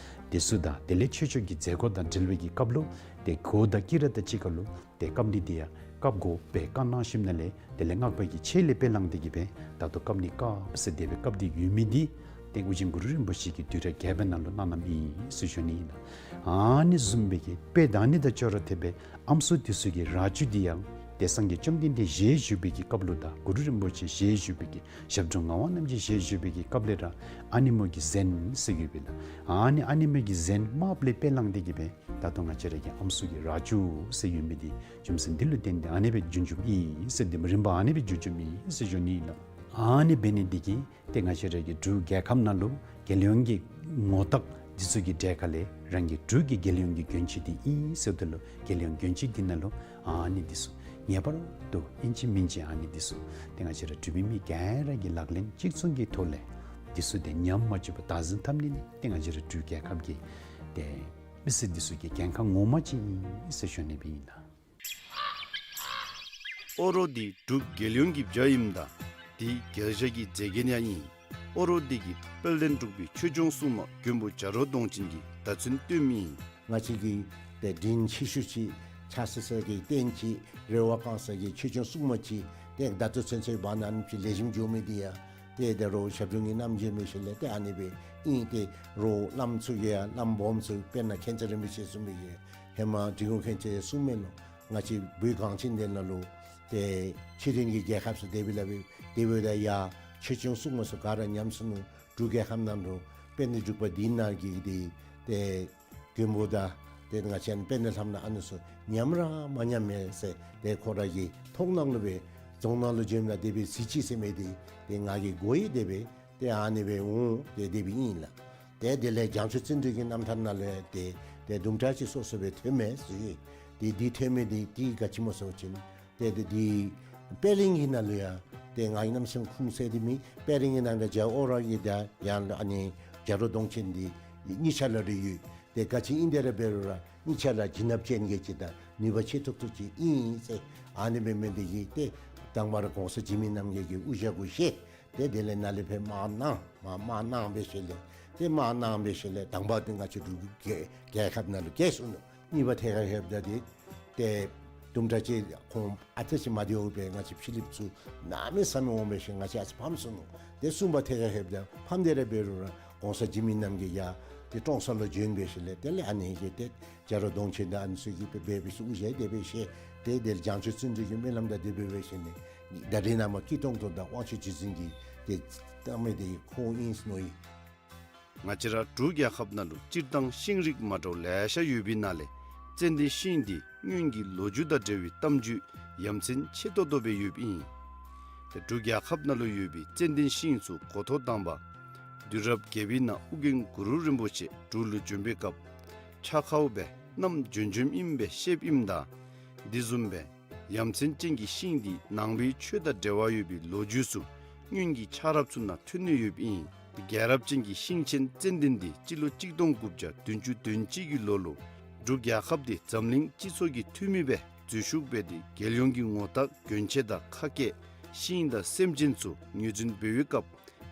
འདི་ཚུ་དང་དེ་ལས་ཆོས་ཕྱོགས་ཀྱི་མཛད་སྒོ་དང་འབྲེལ་བའི་གི་སྐབས་ལུ་ཏེ་གོས་དང་དཀྱི་ར་དང་གཅིག་ཁར་ལུ་ཏེ་བཀབ་ནི་འདི་ཡང་བཀབ་དགོ་པའི་བཀའ་གནང་ཞིནམ་ལས་དེ་ལས་སྔགས་པ་གི་ཆས་ལས་དཔེ་བླངས་ཏེ་གིས་སྦེ་ད་ལྟོ་བཀབ་ནི་བཀབ་ཟེར་དེ་སྦེ་བཀབ་སྟེ་ཡོད་མི་འདི་ཏེ་ཨོ་རྒྱན་གུ་རུ་རིན་པོ་ཆེ་གིས་དུས་རབས་བརྒྱད་པའི་ནང་ལུ་གནང་གནངམ་ཨིན་ཟེར་ཞུ་ནི་ཨིན་ལགས། ཨ་ནི་བཟུམ་སྦེ་གི་དཔེ་ད་ནི་དང་ཅོག་ར་འཐདཔ་སྦེ་ཨམ་སྲུ་འདི་ཚུ་གི་རྭ་ཅོ་འདི་ཡང་ཏེ་སངས་རྒྱས་བཅོམ་ལྡན་འདས་ཞལ་བཞུགས་པའི་གི་སྐབས་ལུ་དང་གུ་རུ་རིན་པོ་ཆེ་ཞལ་བཞུགས་པའི་གི་ཞབས་དྲུང་ངག་དབང་རྣམ་རྒྱལ་ཞལ་བཞུགས་པའི་གི་སྐབས་ལས་ར་ཨ་ནེམོ་གི་གཟན་ཟེར་ཡོདཔ་ཨིན་ལགས། ཨ་ནི་ཨ་ནེམོ་གི་གཟན་དམརཔོ་ལས་དཔེ་བླངས་ཏེ་གིས་སྦེ་ད་ལྟོ་ང་བཅས་ར་གི་ཨམ་སྲུ་གི་རྭ་ཅོ་ཟེར་ཡོད་མི་འདི་རྒྱུ་མཚན་འདི་ལུ་བརྟེན་ཏེ་ཨ་ནི་སྦེ་བྱུང་བྱུངམ་ཨིན་ཟེར། འདི་མ་རིམ་པ་ཨ་ནི་སྦེ་བྱུང་བྱུངམ་ཨིན་ཟེར་ཞུ་ནི་ཨིན་ལགས། ཨ་ནི་འབད་ནི་འདི་གིས་ཏེ་ང་བཅས་ར་གི་འབྲུག་རྒྱལ་ཁབ་ནང་ལུ་རྒྱལ་ཡོངས་ཀྱི་ངོ་རྟགས་འདི་ཚུ་གི་གྲས་ཁར་ལས་རང་གི་འབྲུག་གི་རྒྱལ་ཡོངས་ཀྱི་གྱོན་ཆས་འདི་ཨིན་ཟེརཝ་ད་ལུ་རྒྱལ་ཡོངས་གྱོན་ཆས་འདི་ནང་ལུ་ཨ་ནི་འདི་ཚུ་ངེས་པར་དུ་ཨིན་ཅི་མིན་ཅི་ཨ་ནི་འདི་ཚུ་ཏེ་ང་བཅས་ར་འབྲུག་པའི་མི་ག་ར་གིས་ལག་ལེན་གཅིག་མཚུངས་ཀྱི་ཐོག་ལས་འདི་ཚུ་ཏེ་ཉམས་མ་བཅུག་པར་བདག་འཛིན་འཐབ་ནི་ནི་ཏེ་ང་བཅས་ར་འབྲུག་རྒྱལ་ཁབ་ཀྱི་ཏེ་མི་སེར་འདི་ཚུ་གི་འགན་ཁག་ངོ་མ་ཅིག་ཨིན་ཟེར་ཞུ་ནི་སྦེ་ཨིན་ལགས། ཨོ་རོག་འདི་འབྲུག་རྒྱལ་ཡོངས་ཀྱི་བྱ་ཨིནམ་ད་འདི་རྒྱལ་བྱ་གི་མཛེས་རྒྱན་ཡང་ཨིན། ཨོ་རོག་འདི་གིས་དཔལ་ལྡན་འབྲུག་པའི་ཆོས་སྐྱོང་སྲུང་མ་མགོན་པོ་བྱ་རོག་གདོང་ཅན་གྱི་བརྡ་མཚོན་སྟོནམ་ཨིན། ང་བཅས་ཀྱི་ཏེ་དྲིན་ཆེ་ཤོས་ཅིག་ཕྱག་འཚལ་ས་གི་རྟེན་ཅིག་རེ་བ་བསྐང་ས་གི་ཆོས་སྐྱོང་སྲུང་མ་ཅིག་ཏེ་ད་ལྟོ་ཚུན་ཚོད་འབད་ནི་ཨ་ནེམ་ཅིག་ལེགས་ཤོམ་འགྱོ་མི་འདི་ཡང་ཏེ་ད་རུང་ཞབས་དྲུང་གི་རྣམ་རྒྱལ་འབད་ཞིནམ་ལས་ཏེ་ཨ་ནི་སྦེ་ཨིན། ཏེ་རུང་བླམ་ཚུ་གིས་ཡང་བླམ་སྦོམ་ཚུ་དཔེར་ན་མཁྱེན་བརྩེ་རིན་པོ་ཆེ་གསུངས་མི་གི་ཧེ་མ་འབྲི་གུང་མཁྱེན་བརྩེ་གསུངམ་མས་ལོ། ང་བཅས་བོད་གངས་ཅན་འདི་ནང་ལུ་ཏེ་ཕྱི་རོལ་གྱི་རྒྱལ་ཁབ་ཚུ་དེ་སྦེ་ལཱ་འབད་དེ་འབདཝ་ད་ཡར་ཆོས་སྐྱོང་སྲུང་མ་ཚུ་ག་ར་ཉམས་སོ་ནུག། འབྲུག་རྒྱལ་ཁབ་ནང་ལུ་དཔལ་ལྡན་འབྲུག་པ་འདི་ནང་གི་འདི་ཏེ་མགོན་པོ་དང་ཏེ་ང་བཅས་དཔལ་ལྡན་ལྷ་མོ་ཨ་ནི་ཚུ་ཉམས་ར་མ་ཉམས་མས་ཟེར་ཏེ་ཁོ་ར་གི་མཐོང་སྣང་ལུ་སྦེ་རྫོང་ནང་ལུ་བྱོནམ་ད་དེ་སྦེ་གཟིགས་ཅི་ཟེར་མི་འདི་ཏེ་ང་གིས་གོ་ཡི། དེ་སྦེ་ཏེ་ཨ་ནི་སྦེ་འོང་ཏེ་དེ་སྦེ་ཨིན་ལགས། ཏེ་དེ་ལས་བྱང་ཆུབ་བརྩོན་འགྲུས་ཀྱི་རྣམ་ཐར་ནང་ལུ་ཏེ་ཏེ་དུམ་གྲ་ཅིག་སོ་སོ་སྦེ་ཐོན་མས་ཟེར། ཏེ་འདི་ཐོན་མི་འདི་ཏེ་ག་ཅི་སྨོ་ཟེར་བ་ཅིན་ཏེ་ཏེ་འདི་དཔལ་གླིང་གི་ནང་ལུ་ཡང་ཏེ་ང་གིས་གནམ་མེད་ས་མེད་ཁུངས་བཙན་ཏེ་མེད། དཔལ་གླིང་གི་ནང་ལུ་རྒྱལ་བ་ཨོ་ར་གི་དང་ཡང་ཨ་ནི་བྱ་རོག་གདོང་ཅན་འདི་གཉིས་ཆ་ར་ར་ཡོད། ཏེ་ག་ཅི་ཨིན་དེ་ར་འབད་རུང་ར་གཉིས་ཆ་ར་བྱིན་རླབས་ཅན་གྱི་ཅིག་དང་ནུས་པ་ཆེ་ཏོག་ཏོ་ཅིག་ཨིན་ཟེར། ཨ་ནི་འབད་མི་འདི་གིས་ཏེ་དང་པ་ར་གོང་ས་འཇིགས་མེད་རྣམ་རྒྱལ་གྱིས་དབུ་ཞྭ་གུ་བཞེས། ཏེ་དེ་ལས་ནཱ་ལས་ཕར་དམག་གནང་མར་དམག་གནང་འབད་ཞིནམ་ལས་ཏེ་དམག་གནང་འབད་ཞིནམ་ལས་དང་པ་འདི་ང་བཅས་འབྲུག་རྒྱལ་རྒྱལ་ཁབ་ནང་ལུ་རྒྱལ་སོ་ནུག། གཉིས་པ་ཐད་ཁར་ལྷོདཔ་ད་འདི་ཏེ་དུམ་གྲ་ཅིག་ཁོང་ཨ་ཙི་ཅིག་མ་བདེཝ་སྦེ་ང་བཅས་ཕྱི་གླིངཔ་ཚུ་གནམ་མེད་ས་མེད་འོང་འབད་ཞིནམ་ང་བཅས་ཨ་ཙི་ཕམ་སོ་ནུག། ཏེ་གསུམ་པ་ཐད་ཁར་ལྷོདཔ་ད་ཕམ་སྟེ་ར་འབད་རུང་ར་གོང་ས་འཇིགས་མེད་རྣམ་རྒྱལ་ཡར་ཏེ་ཀྲོང་གསར་ལུ་བྱོན་འབད་ཞིནམ་ལས་དེ་ལས་ཨ་ནི་གིས་ཏེ་བྱ་རོག་གདོང་ཅན་དང་ཨ་ནི་ཚུ་གིས་འབད་འབད་འབད་ཞིནམ་དབུ་ཞྭ་དེ་སྦེ་བཞེས། ཏེ་དེ་ལས་བྱང་ཆུབ་བརྩོན་འགྲུས་ཀྱི་སྨོན་ལམ་དང་དེ་སྦེ་འབད་ཞིནམ་ལས་ད་རེས་ནངས་པ་སྐྱིད་ཏོང་ཏོ་དང་དབང་ཕྱུག་རྗེ་བཙུན་གྱི་ཏེ་བཏང་མི་འདི་ཁོ་ཨིན་ཟེར་མནོ་ཡི། ང་བཅས་ར་འབྲུག་རྒྱལ་ཁབ་ནང་ལུ་སྤྱིར་བཏང་ཤིང་རིགས་མ་འདྲཝ་ལེ་ཤ་ཡོད་པའི་ནང་ལས་ཙན་དན་ཤིང་འདི་སྔོན་གྱི་ལོ་རྒྱུས་དང་འབྲེལ་བའི་གཏམ་རྒྱུད་ཡ་མཚན་ཆེ་ཏོག་ཏོ་སྦེ་ཡོདཔ་ཨིན། ཏེ་འབྲུག་རྒྱལ་ཁབ་ནང་ལུ་ཡོད་པའི་ཙན་དན་ཤིང་ཚུ་འགོ་ཐོག་དང་པ་དུས་རབས་བརྒྱད་པའི་ནང་ཨོ་རྒྱན་གུ་རུ་རིན་པོ་ཆེ་འབྲུག་ལུ་བྱོན་པའི་སྐབས་ཕྱག་ཁའུ་སྦེ་བསྣམས་བྱོན་བྱོནམ་ཨིན་པའི་བཤདཔ་ཨིནམ་ད་འདི་བཟུམ་སྦེ་ཡ་མཚན་ཅན་གྱི་ཤིང་འདི་ནང་པའི་ཆོས་དང་འབྲེལ་བ་ཡོད་པའི་ལོ་རྒྱུས་ཚུ་སྔོན་གྱི་ཆགས་རབས་ཚུ་ནང་ཐོན་ནི་ཡོདཔ་ཨིན། རྒྱལ་རབས་ཅན་གྱི་ཤིང་ཆེན་ཙན་དན་འདི་སྤྱི་ལོ་གཅིག་སྟོང་དགུ་བརྒྱ་བདུན་ཅུ་དོན་གཅིག་གི་ལོ་ལུ་འབྲུག་རྒྱལ་ཁབ་འདི་འཛམ་གླིང་སྤྱི་ཚོགས་ཀྱི་འཐུས་མི་སྦེ་འཛུལ་ཞུགས་འབད་དེ་རྒྱལ་ཡོངས་ཀྱི་ངོ་རྟགས་གྱོན་ཆས་དང་ཁ་སྐད་ཤིང་དང་སེམས་ཅན་ཚུ་ངོས་འཛིན་འབད་བའི་སྐབས་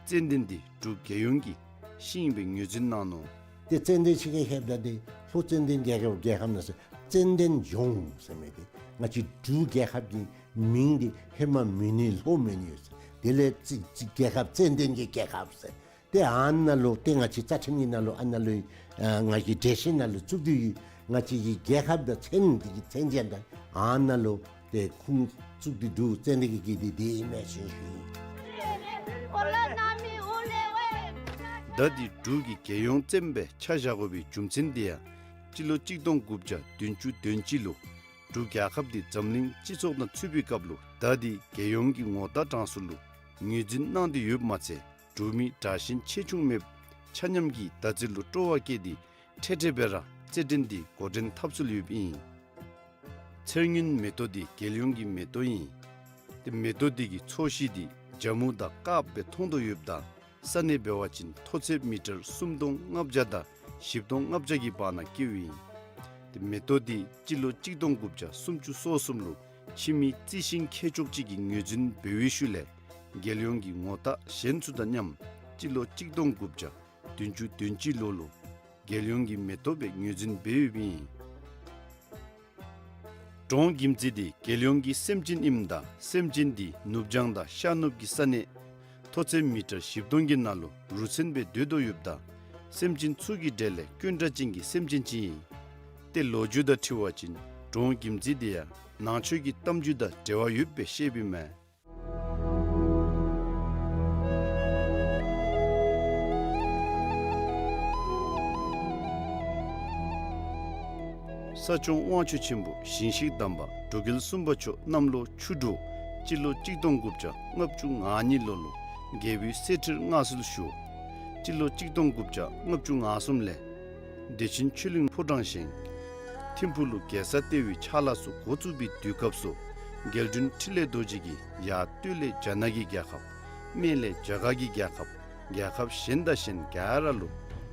ཙན་དན་འདི་འབྲུག་རྒྱལ་ཡོངས་ཀྱི་ཤིང་སྦེ་ངོས་འཛིན་གནང་ནུག། ཏེ་ཙན་དན་ཤིང་གི་ཁྱད་པར་འདི་ལྷོ་ཙན་དན་རྒྱལ་ཁབ་རྒྱལ་ཁབ་ནང་ཟེར་ཙན་དན་ལྗོངས་ཟེར་མི་འདི་ང་བཅས་འབྲུག་རྒྱལ་ཁབ་ཀྱི་མིང་འདི་ཧེ་མ་མོན་ནི་ལྷོ་མོན་ཡོད་ཟེར། དེ་ལས་ཙི་ཙི་རྒྱལ་ཁབ་ཙན་དན་གྱི་རྒྱལ་ཁབ་ཟེར། ཏེ་ཨ་ནཱ་ལུ་ཏེ་ང་བཅས་རྩ་ཁྲིམས་ཀྱི་ནང་ལུ་ཨ་ནཱ་ལུ་ཨ་ང་གི་འགྲེལ་བཤད་ནང་ལུ་བཙུགས་ཏེ་ཡོད། ང་བཅས་ཀྱི་རྒྱལ་ཁབ་དང་མཚན་འདི་གི་མཚན་ཅན་དང་ཨ་ནཱ་ལུ་ཏེ་ཁུངས་བཙུགས་ཏེ་འདུག། ཙན་དན་གྱི་གི་འདི་འདི་ཨིན་མས་ཟེར་ཞུ་ཡི། ད་འདི་འབྲུག་གི་རྒྱལ་ཡོངས་བཙན་སྦེ་ཆ་བཞག་དགོ་པའི་རྒྱུ་མཚན་འདི་ཡང་སྤྱི་ལོ་གཅིག་སྟོང་དགུ་བརྒྱ་བདུན་ཅུ་དོན་གཅིག་ལུ་འབྲུག་རྒྱལ་ཁབ་འདི་འཛམ་གླིང་སྤྱི་ཚོགས་ནང་ཚུད་པའི་སྐབས་ལུ་ད་འདི་རྒྱལ་ཡོངས་ཀྱི་ངོ་རྟགས་གྲངས་སུ་ལུ་ངོས་འཛིན་གནང་སྟེ་ཡོདཔ་མ་ཚད་འབྲུག་མི་དྲག་ཞན་ཆེ་ཆུང་མེདཔ་ཆ་མཉམ་གྱིས་ད་ཚེ་ལུ་སྤྲོ་བ་བསྐྱེད་དེ་འཕྲལ་འཕྲལ་སྦེ་ར་ རྩེད་འགྲན་འདི་འགོ་འདྲེན་འཐབ་སྲོལ་ཡོདཔ་ཨིན། ཚེར་སྔོན་མེ་ཏོག་འདི་རྒྱལ་ཡོངས་ཀྱི་མེ་ཏོག་ཨིན། ཏེ་མེ་ཏོག་འདི་གི་ཚོས་གཞི་འདི་ཇ་མུ་དང་དཀརཔོ་སྦེ་མཐོང་དོ་ཡོདཔ་ད་ས་གནས་འབད་བ་ཅིན་མཐོ་ཚད་མི་ཊར་སུམ་སྟོང་ལྔ་བརྒྱ་དང་བཞི་སྟོང་ལྔ་བརྒྱ་གི་བར་ན་སྐྱེཝ་ཨིན། ཏེ་མེ་ཏོག་འདི་སྤྱི་ལོ་གཅིག་སྟོང་དགུ་བརྒྱ་སུམ་ཅུ་སོ་གསུམ་ལུ་ཕྱི་མི་རྩི་ཤིང་ཁྱེར་ཆོག་ཅིག་གི་ངོས་འཛིན་འབད་བའི་ཤུལ་ལས་རྒྱལ་ཡོངས་ཀྱི་ངོ་རྟགས་གཞན་ཚུ་དང་མཉམ་སྤྱི་ལོ་གཅིག་སྟོང་དགུ་བརྒྱ་བདུན་ཅུ་དོན་གཅིག་ལོ་ལུ་རྒྱལ་ཡོངས་ཀྱི་མེ་ཏོག་སྦེ་ངོས་འཛིན་འབད་ཡོདཔ་ཨིན། འབྲོང་གྱིམ་རྩི་འདི་རྒྱལ་ཡོངས་ཀྱི་སེམས་ཅན་ཨིནམ་ད་སེམས་ཅན་འདི་ནུབ་བྱང་དང་ཤར་ནུབ་ཀྱི་ས་གནས་མཐོ་ཚད་མི་ཊར་བཞི་སྟོང་གི་ནང་ལུ་རུ་མཚོན་སྦེ་སྡོད་དོ་ཡོདཔ་ད་སེམས་ཅན་ཚུ་གི་གྲས་ལས་དཀོན་དྲགས་ཅན་གྱི་སེམས་ཅན་ཅིག་ཨིན། ཏེ་ལོ་རྒྱུས་དང་འཁྲིལ་བ་ཅིན་འབྲོང་གྱིམ་རྩི་འདི་ཡང་ནང་ཆོས་ཀྱི་གཏམ་རྒྱུད་དང་འབྲེལ་བ་ཡོདཔ་སྦེ་བཤདཔ་ཨིན་མས། ས་སྐྱོང་དབང་ཕྱུག་ཆེན་པོ་ཞིང་གཤེགས་དམ་པ་འབྲུག་རྒྱལ་གསུམ་པ་མཆོག་གནམ་ལོ་ཆུ་འབྲུག་སྤྱི་ལོ་གཅིག་སྟོང་དགུ་བརྒྱ་ལྔ་བཅུ་ང་གཉིས་ལོ་ལུ་རྒྱལ་པོའི་གསེར་ཁྲིར་མངའ་གསོལ་ཞུ། སྤྱི་ལོ་གཅིག་སྟོང་དགུ་བརྒྱ་ལྔ་བཅུ་ང་གསུམ་ལས་བདེ་ཆེན་ཆོས་གླིང་ཕོ་བྲང་བཞེངས། ཐིམ་ཕུག་ལུ་རྒྱལ་ས་ལྟེ་བའི་ཕྱག་ལཱ་ཚུ་འགོ་བཙུགས་པའི་དུས་སྐབས་སུ་རྒྱལ་དྲུང་འཕྲིན་ལས་རྡོ་རྗེ་གིས་ཡར་སྟོད་ལས་རྒྱ་ནག་གི་རྒྱལ་ཁབ། སྨད་ལས་རྒྱ་གར་གྱི་རྒྱལ་ཁབ། རྒྱལ་ཁབ་གཞན་དང་གཞན་ག་ར་ལུ་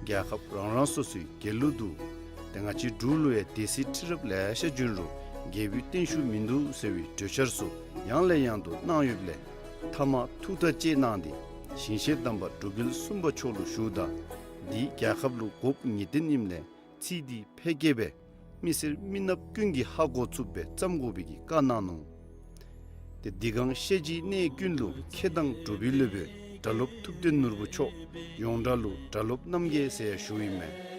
རྒྱལ་ཁབ་རང་རང་སོ་སོའི་རྒྱལ་གླུ་འདུག། ཏེ་ང་བཅས་འབྲུག་ལུ་ཡང་སྡེ་སྲིད་ཁྲི་རབས་ལེ་ཤ་བྱོན་རུང་རྒྱལ་པོའི་བརྟན་བཞུགས་མིན་འདུག་ཟེར་བའི་གྲོས་འཆར་ཚུ་ཡང་ལས་ཡང་དུ་གནང་ཡོདཔ་ལས་མཐའ་མ་ཐུགས་ཐག་བཅད་གནང་སྟེ་ཞིང་གཤེགས་དམ་པ་འབྲུག་རྒྱལ་གསུམ་པ་མཆོག་ལུ་ཞུཝ་ད་འདི་རྒྱལ་ཁབ་ལུ་དགོཔ་ངེས་བདེན་ཨིནམ་ལས་ཚིག་འདི་ཕལ་སྐད་སྦེ་མི་སེར་མི་ནགཔ་ཀུན་གྱིས་ཧ་གོ་ཚུགསཔ་སྦེ་བརྩམ་དགོ་པའི་གི་བཀའ་གནང་ནུག། ཏེ་འདི་གང་བཤད་རྒྱུད་གནས་ཀུན་ལུ་མཁས་དང་གྲུབ་པའི་སློབ་དཔོན་སྒྲ་སློབ་ཐུབ་བསྟན་ནོར་བུ་མཆོག་ཡོངས་གྲགས་ལུ་སྒྲ་སློབ་རྣམ་རྒྱལ་ཟེར་ཡང་ཞུཝ་ཨིན་མས།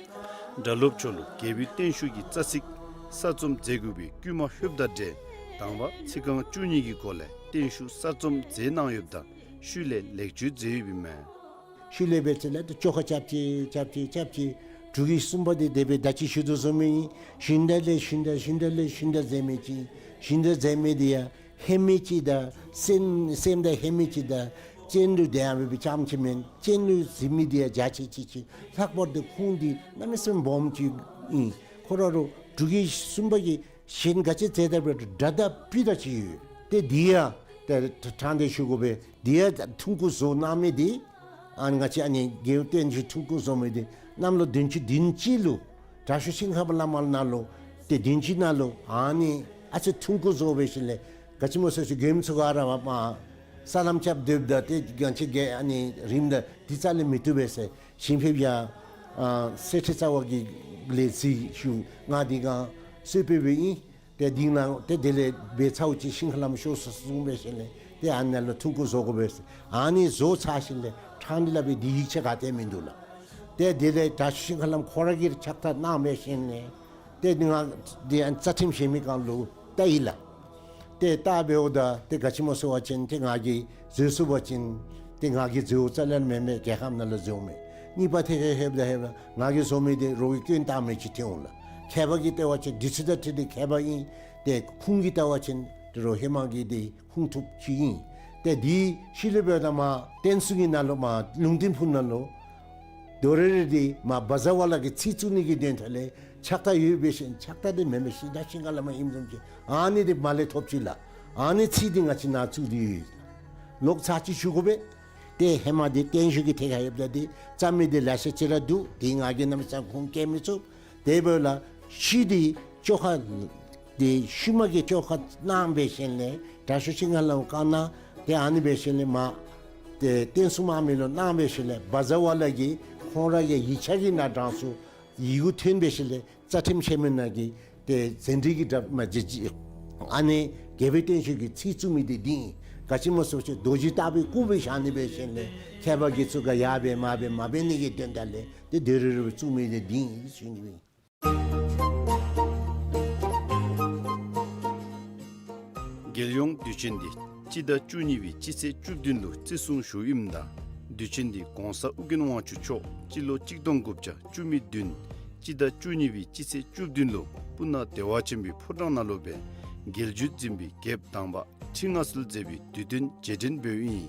སྒྲ་སློབ་མཆོག་ལུ་རྒྱལ་པོའི་བརྟན་བཞུགས་ཀྱི་རྩ་ཚིག་གསར་རྩོམ་མཛད་དགོ་པའི་བསྐུལ་མ་ལྷོདཔ་དང་འབྲེལ་དང་པ་ཚིག་རྐང་བཅུ་གཉིས་ཀྱི་སྒོ་ལས་བརྟན་བཞུགས་གསར་རྩོམ་མཛད་གནང་ཡོདཔ་ད་ཤུལ་ལས་ལེགས་བཅོས་མཛད་ཡོདཔ་ཨིན་མས། ཤུལ་ལས་འབད་ཚེ་ལས་ཏེ་བཅོ་ཁ་རྐྱབ་ཅི་རྐྱབ་ཅི་རྐྱབ་ཅི། འབྲུག་རྒྱལ་གསུམ་པ་འདི་དེ་སྦེ་ད་ཅི་ཞུ་དོ་བཟུམ་སྦེ་ཨིན། ཞིང་བདག་ལས་ཞིང་བདག་ཞིང་བདག་ལས་ཞིང་བདག་མཛད་མི་ཅིག། ཞིང་བདག་མཛད་མི་འདི་ཡང་ཧེ་མི་ཅིག་དང་སེམས་སེམས་དང་ཧེ་མི་ཅིག་དང་སྤྱན་ལུ་དེ་ཡང་འབད་བའི་རྐྱངམ་ཅིག་མེན། སྤྱན་ལུ་གཟིགས་མི་འདི་ཡང་རྒྱ་ཆེ་ཅིག་ཅིག། ལྷག་པར་དུ་ཁོང་འདི་གནམ་མེད་ས་མེད་སྦོམ་ཅིག་ཨིན། ཁོ་ར་རུ་འབྲུག་རྒྱལ་གསུམ་པ་གིས་གཞན་ག་ཅི་མཛད་ད་འབད་རུང་སྒྲ་དང་སྤུ་དང་ཅིག་ཡོད། ཏེ་འདི་ཡང་ཏེ་ཕྲང་སྟེ་ཞུ་དགོ་པས། འདི་ཡང་ཐུང་ཀུ་བཟོ་གནང་མི་འདི་ཨ་ནི་ང་བཅས་ཨ་ནི་རྒྱལ་པོའི་བརྟན་བཞུགས་ཐུང་ཀུ་བཟོ་མི་འདི་གནམ་ལོ་བདུན་ཅུ་དོན་གཅིག་ལུ་དྲག་ཤོས་ཤིང་ཁམས་བླ་མ་ནང་ལུ་ཏེ་བདུན་ཅུ་ནང་ལུ་ཨ་ནི་ཨ་ཙི་ཐུང་ཀུ་བཟོ་འབད་ཞིནམ་ལས་ག་ཅི་སྨོ་ཟེར་ཅི་མགྱོནམ་ཚུ་ག་ར་མར་སྨོ་ས་ལམ་རྐྱབ་སྡོདཔ་ད་ཏེ་གང་ཅི་གི་ཨ་ནི་རིངམ་ད་འདི་རྩ་ལས་མི་བཏུབ་པས་ཟེར་ཞིང་ཕེབས་ཡང་ཨ་གསེར་ཁྲི་རྩ་བ་གི་ལས་གཟིགས་ཞུ། ང་འདི་གང་གསོལ་ཕེབས་འབདཝ་ཨིན། ཏེ་འདི་ནང་ཏེ་དེ་ལས་འབད་ཚརཝ་ཅིག་ཤིང་ཁ་ལམ་ཤོར་སོ་གསུངས་འབད་ཞིནམ་ལས་ཏེ་ཨ་ནཱ་ལུ་ཐུང་ཀུ་བཟོ་དགོ་པས་ཟེར། ཨ་ནི་བཟོ་ཚར་ཞིནམ་ལས་ཕྲང་སྟེ་སླབ་པའི་འདི་ཡིག་ཆ་ག་ཏེ་མིན་འདུག་ལགས། ཏེ་དེ་ལས་དྲག་ཤོས་ཤིང་ཁ་ལམ་ཁོ་ར་གིས་ཕྱག་རྟགས་གནང་འབད་ཞིནམ་ལས་ཏེ་ང་འདི་ཨ་རྩ་ཁྲིམས་བཞེངས་མི་སྒང་ལུ་བལྟ་ཡི་ལགས། ཏེ་བལྟ་འབདཝ་ད་ཏེ་ག་ཅི་སྨོ་ཟེར་བ་ཅིན་ཏེ་ང་གིས་བཟོ་ཚུགས་པ་ཅིན་ཏེ་ང་གིས་བཟོཝ་རྩ་ལས་མེན་མས། རྒྱལ་ཁབ་ནང་ལུ་བཟོཝ་མས། གཉིས་པ་ཐད་ཁར་ལྷོདཔ་ད་ལྷོདཔ་ད་ང་གིས་བཟོ་མི་འདི་རོགས་ཀྱིས་སྐྱོན་བཏགས་མི་ཅིག་ཐོན་འོང་ལགས། མཁས་པ་གིས་བལྟ་བ་ཅིན་འདི་ཚུ་དང་འཁྲིལ་ཏེ་མཁས་པ་ཨིན། ཏེ་ཁུངས་ཀྱིས་བལྟ་བ་ཅིན་ཏེ་རོགས་ཧེ་མ་གི་འདི་ཁུངས་ཐུབ་ཅིག་ཨིན། ཏེ་འདི་ཤུལ་ལས་འབདཝ་ད་མར་བསྟན་སྲུང་གི་ནང་ལུ་མར་ལུང་བསྟན་ཕུག་ནང་ལུ་དོ་རེ་རེ་འདི་མར་བཛྲ་ཝཱ་ལ་གི་ཚིག་བཙུགས་ནི་གི་དོན་དག་ལས་ཕྱག་རྟགས་ཡོད་འབད་ཞིནམ་ཕྱག་རྟགས་འདི་མེན་མས། ཤིང་རྟ་ཤིང་ཁ་ལམ་ཨིནམ་བཟུམ་ཅིག་ཨ་ནི་འདི་མར་ལས་ཐོབ་ཅི་ལགས། ཨ་ནི་ཚིག་འདི་ང་བཅས་ནཱ་བཙུགས་ཏེ་ཡོད། ལོག་ཚར་ཅིག་ཞུ་དགོ་པས། ཏེ་ཧེ་མ་འདི་བརྟན་བཞུགས་ཀྱི་ཐད་ཁར་ཡོདཔ་ད་འདི་རྩོམ་མི་འདི་ལེ་ཤ་ཅིག་ར་འདུག། འདི་ང་གིས་གནམ་མེད་ས་མེད་ཁུངས་བཀལ་མི་ཚུགས། དེ་འབདཝ་ལས་ཤུལ་འདི་བཅོ་ཁ་འདི་ཤུལ་མ་གི་བཅོ་ཁ་གནང་འབད་ཞིནམ་ལས་དྲག་ཤོས་ཤིང་ཁ་ལམ་བཀའ་གནང་། ཏེ་ཨ་ནི་འབད་ཞིནམ་ལས་མར་ཏེ་བསྟན་སྲུང་དམག་མི་ལུ་གནང་འབད་ཞིནམ་ལས་བཛྲ་ཝཱ་ལ་གིས་ཁོང་ར་གི་ཡིག་ཆ་གི་ནང་དྲངས་ཚུགས། ཡི་གུ་ཐོན་འབད་ཞིནམ་ལས་རྩ་ཁྲིམས་ཆེན་མོ་ནང་གི་ཏེ་ཟན་དྲི་གི་འདྲ་མ་བརྗེད་ཅི། ཨ་ནི་རྒྱལ་པོའི་བརྟན་བཞུགས་ཀྱི་ཚིག་བཙུགས་མི་འདི་འདི་ཨིན། ག་ཅི་སྨོ་ཟེར་བ་ཅིན་རྡོ་རྗེ་ལྟ་བུའི་སྐུ་སྦེ་བཞག་ནི་འབད་ཞིནམ་ལས་མཁས་པ་གིས་ཚུ་ག་ཡར་འབད་མར་འབད་མ་འབད་ནི་གི་དོན་དག་ལས་ཏེ་དོ་རེ་རེ་བཙུགས་མི་འདི་འདི་ཨིན་ཟེར་ཞུ་ནི་ཨིན། རྒྱལ་ཡོངས་དུས་ཆེན་འདི་སྤྱི་ཟླ་བཅུ་གཉིས་པའི་སྤྱི་ཚེས་བཅུ་བདུན་ལུ་བརྩི་སྲུང་ཞུཝ་ཨིནམ་ད་དུས་ཆེན་འདི་གོང་ས་ཨོ་རྒྱན་དབང་ཕྱུག་མཆོག་སྤྱི་ལོ་གཅིག་སྟོང་དགུ་བརྒྱ་བཅུ་མེད་བདུན་སྤྱི་ཟླ་བཅུ་གཉིས་པའི་སྤྱི་ཚེས་བཅུ་བདུན་ལུ་སྤུ་ན་བདེ་བ་ཆེན་པོའི་ཕོ་བྲང་ནང་ལུ་སྦེ་རྒྱལ་བརྒྱུད་འཛིན་པའི་རྒྱལཔོ་དང་པ་ཁྲི་མངའ་གསོལ་མཛད་པའི་དུས་སྟོན་རྗེས་དྲན་འབདཝ་ཨིན།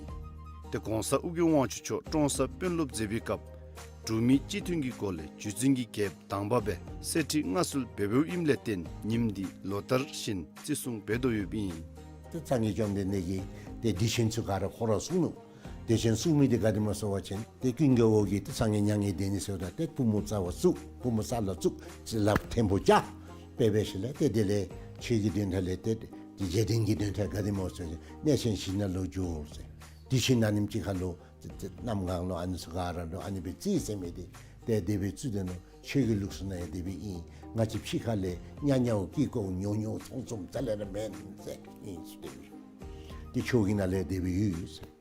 ཏེ་གོང་ས་ཨོ་རྒྱན་དབང་ཕྱུག་མཆོག་ཀྲོང་གསར་དཔོན་སློབ་མཛད་པའི་སྐབས་ འབྲུག་མི་སྤྱི་མཐུན་གྱི་སྐོར་ལས་ཇུས་འཛིན་གྱི་གེགས་དང་པ་སྦེ་གསེར་ཁྲི་མངའ་གསོལ་འབད་འབདཝ་ཨིནམ་ལས་བརྟེན་ཉིནམ་འདི་ལོ་ལྟར་བཞིན་བརྩི་སྲུང་འབད་དོ་ཡོདཔ་ཨིན། ཏེ་སངས་རྒྱས་བཅོམ་ལྡན་འདས་ཀྱིས་ཏེ་དུས་ཆེན་ཚུ་ག་ར་ཁོ་ར་གསུངས་ནུག། དུས་ཆེན་གསུངས་མི་འདི་ག་དེ་སྨོ་ཟེར་བ་ཅིན་ཏེ་ཀུན་དགའ་བོ་གིས་ཏེ་སངས་རྒྱས་མྱ་ངན་འདས་ནི་ཟེརཝ་ད་ཏེ་པུས་མོ་རྩ་བར་བཙུགས། པུས་མོ་ས་ལུ་བཙུགས། ཅིག་ལགཔ་ཐེམ་པོ་བཅག་སྦེ་འབད་ཞིནམ་ལས་ཏེ་དེ་ལས་ཆོས་ཀྱི་དོན་དག་ལས་ཏེ་འཇིག་རྟེན་གྱི་དོན་དག་ག་དེ་སྨོ་ཟེར་བ་ཅིན་གནས་ཆེན་བཞི་ནང་ལུ་འགྱོ་ཟེར། དུས་ཆེན་ཨ་ནེམ་ཅིག་ཁར་ལུ་ཏེ་ཏེ་གནམ་གང་ལུ་ཨ་ནི་ཚུ་ག་ར་ལུ་ཨ་ནི་སྦེ་བརྩི་ཟེར་མི་འདི་ཏེ་དེ་སྦེ་བརྩི་དོ་ནུག། ཆོས་ཀྱི་ལུགས་སྲོལ་ནང་ཡང་དེ་སྦེ་ཨིན། ང་བཅས་ཕྱི་ཁ་ལས་ཉ་ཉའོ་ཀི་ཀོ་ཉོ་ཉོ་ཚོང་ཚོང་རྩ་ལས་ར་མེན་ཟེར་ཨིན་ཟེར་དེ་སྦེ། ཏེ་ཆོས་ཀྱི་ནང་ལས་དེ་སྦེ་ཡོད་ཟེར།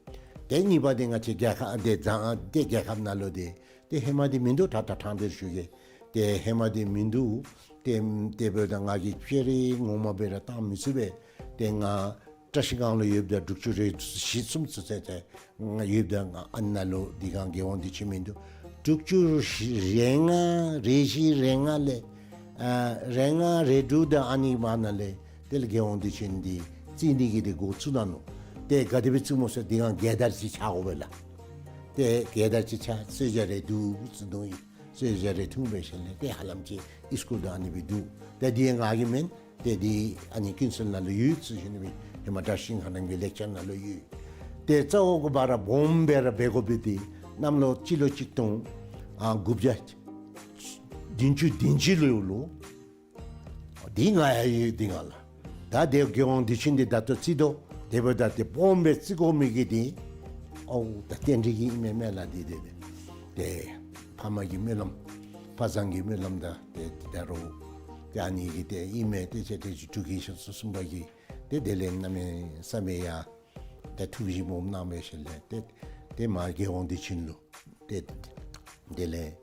ཏེ་གཉིས་པ་འདི་ང་བཅས་རྒྱལ་ཁབ་ཏེ་བཟང་ཏེ་རྒྱལ་ཁབ་ནང་ལུ་འདི་ཏེ་ཧེ་མ་འདི་མིན་འདུག། ད་ད་ཐང་འདིར་ཞུ་གེ། ཏེ་ཧེ་མ་འདི་མིན་འདུག། ཏེ་དེ་འབདཝ་ད་ང་གིས་ཕྱི་རུ་ངོ་མ་སྦེ་ར་བཏང་མི་ཚུགས་པས། ཏེ་ང་བཀྲ་ཤིས་སྒང་ལུ་ཡོདཔ་ད་དྲུག་ཅུ་རེ་བཞི་གསུམ་ཚུན་ཚོད་ཏེ་ང་ཡོདཔ་ད་ང་ཨ་ནཱ་ལུ་འདི་སྒང་རྒྱལ་ཡོངས་དུས་ཆེན་མིན་འདུག། དྲུག་ཅུ་རེ་ལྔ་རེ་བཞི་རེ་ལྔ་ལས་ཨ་རེ་ལྔ་རེ་དྲུག་དང་ཨ་ནི་མ་ནཱ་ལས་དེ་ལས་རྒྱལ་ཡོངས་དུས་ཆེན་འདི་བརྩི་ནི་གི་འདི་འགོ་བཙུགས་གནང་ནུག། ཏེ་ག་དེ་སྦེ་བཙུགས་སྨོ་ཟེར་འདི་སྒང་རྒྱལ་དར་ཅིག་འཕྱར་དགོ་པས་ལགས། ཏེ་རྒྱལ་དར་ཅིག་འཕྱར་གསོལ་ཇ་རེ་བསྡུ་ཟེར་འདུག་ཨིན། གསོལ་ཇ་རེ་འཐུང་འབད་ཞིནམ་ལས་ཏེ་ཧ་ལམ་ཅིག་ཨིས་ཀུལ་དང་ཨ་ནི་སྦེ་འདུག། ཏེ་འདི་ང་གི་མེན། ཏེ་འདི་ཨ་ནི་ཀུན་གསལ་ནང་ལུ་ཡོད་ཟེར་ཞུ་ནི་སྦེ་ཧེ་མ་དྲག་ཤོས་ཁ་ནང་གི་ལེགས་ཆ་ནང་ལུ་ཡོད། ཏེ་རྩ་བོ་གུ་བ་ར་སྦོམ་སྦེ་ར་འབད་དགོ་པའི་འདི་གནམ་ལོ་སྤྱི་ལོ་གཅིག་སྟོང་ཨ་དགུ་བརྒྱ་བདུན་ཅུ་དོན་གཅིག་ལོ་ལུ། འདི་ང་ཡང་ཡོད་འདི་ང་ལགས། ད་དེ་རྒྱལ་ཡོངས་དུས་ཆེན་འདི་ད་ལྟོ་བརྩི་དོ། དེ་འབདཝ་ད་ཏེ་སྦོམ་སྦེ་བརྩི་དགོ་མི་གི་འདི་ཨོ་ད་རྟེན་འབྲེལ་གྱི་ཨིན་མས་མེན་ལགས། འདི་ཏེ་ཏེ་ཏེ་ཕ་མ་གི་སྨོན་ལམ་ཕ་བཟང་གི་སྨོན་ལམ་དང་ཏེ་ཏེ་ད་རུང་ཏེ་ཨ་ནི་གི་ཏེ་ཨིན་མས། ཏེ་ཅིག་ཏེ་ཅིག་འབྲུག་གི་ཤོག་ཚོགས་གསུམ་པ་གིས་ཏེ་དེ་ལས་གནམ་མེད་ས་མེད་ཡང་ཏེ་ཐུགས་ཞིབ་སྦོམ་གནང་འབད་ཞིནམ་ལས་ཏེ་ཏེ་མ་རྒྱལ་ཡོངས་དུས་ཆེན་ལུ་ཏེ་དེ་ལས་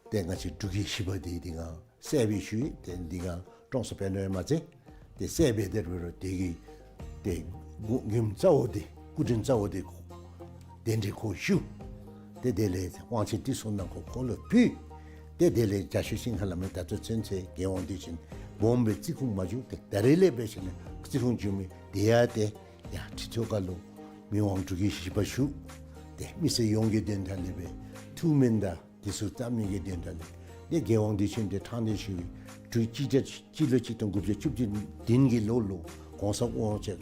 ཏེ་ང་བཅས་འབྲུག་གི་བཞི་པ་འདི་འདི་སྒང་གསལ་སྦེ་ཞུ་ཡི། ཏེ་འདི་སྒང་ཀྲོང་གསར་དཔོན་སློབ་ཡང་མ་ཚད་ཏེ་གསལ་སྦེ་དེ་རུ་རུ་དེ་གི་ཏེ་མགུ་མགུ་རྩ་བོ་འདི་སྐུ་མགྲོན་རྩ་བོ་འདི་ཁོ་གདན་འདྲེན་ཁོ་ཞུ། ཏེ་དེ་ལས་དབང་ཆེན་དེ་ཚུ་ནང་ཁོ་ཁོ་ལུ་ཕུལ། ཏེ་དེ་ལས་རྒྱ་ཤོད་ཤིང་ཁ་ལ་མེ་ད་ལྟོ་ཚུན་ཚོད་རྒྱལ་ཡོངས་དུས་ཆེན་སྦོམ་སྦེ་བརྩི་ཁུངས་མ་བྱུང་། ཏེ་ད་རེས་ལས་འབད་ཞིནམ་ལས་བརྩི་ཁུངས་བྱུང་མི་དེ་ཡང་ཏེ་ཡར་ཁྲི་ཐོག་ཁ་ལུ་མི་དབང་འབྲུག་གི་བཞི་པ་བཞུགས། ཏེ་མི་སེར་ཡོངས་ཀྱི་དོན་དག་ལས་སྦེ་ཐུགས་སྨོན་དང་དེ་ཚུ་བཏབ་ནི་གི་དོན་དག་ལས་ཏེ་རྒྱལ་ཡོངས་དུས་ཆེན་འདི་ཐང་འདི་ཞུ་བའི་དུས་ཅི་ཅི་སྤྱི་ལོ་གཅིག་སྟོང་དགུ་བརྒྱ་བཅུ་བདུན་གྱི་ལོ་ལུ་གོང་ས་དབང་ཆེན་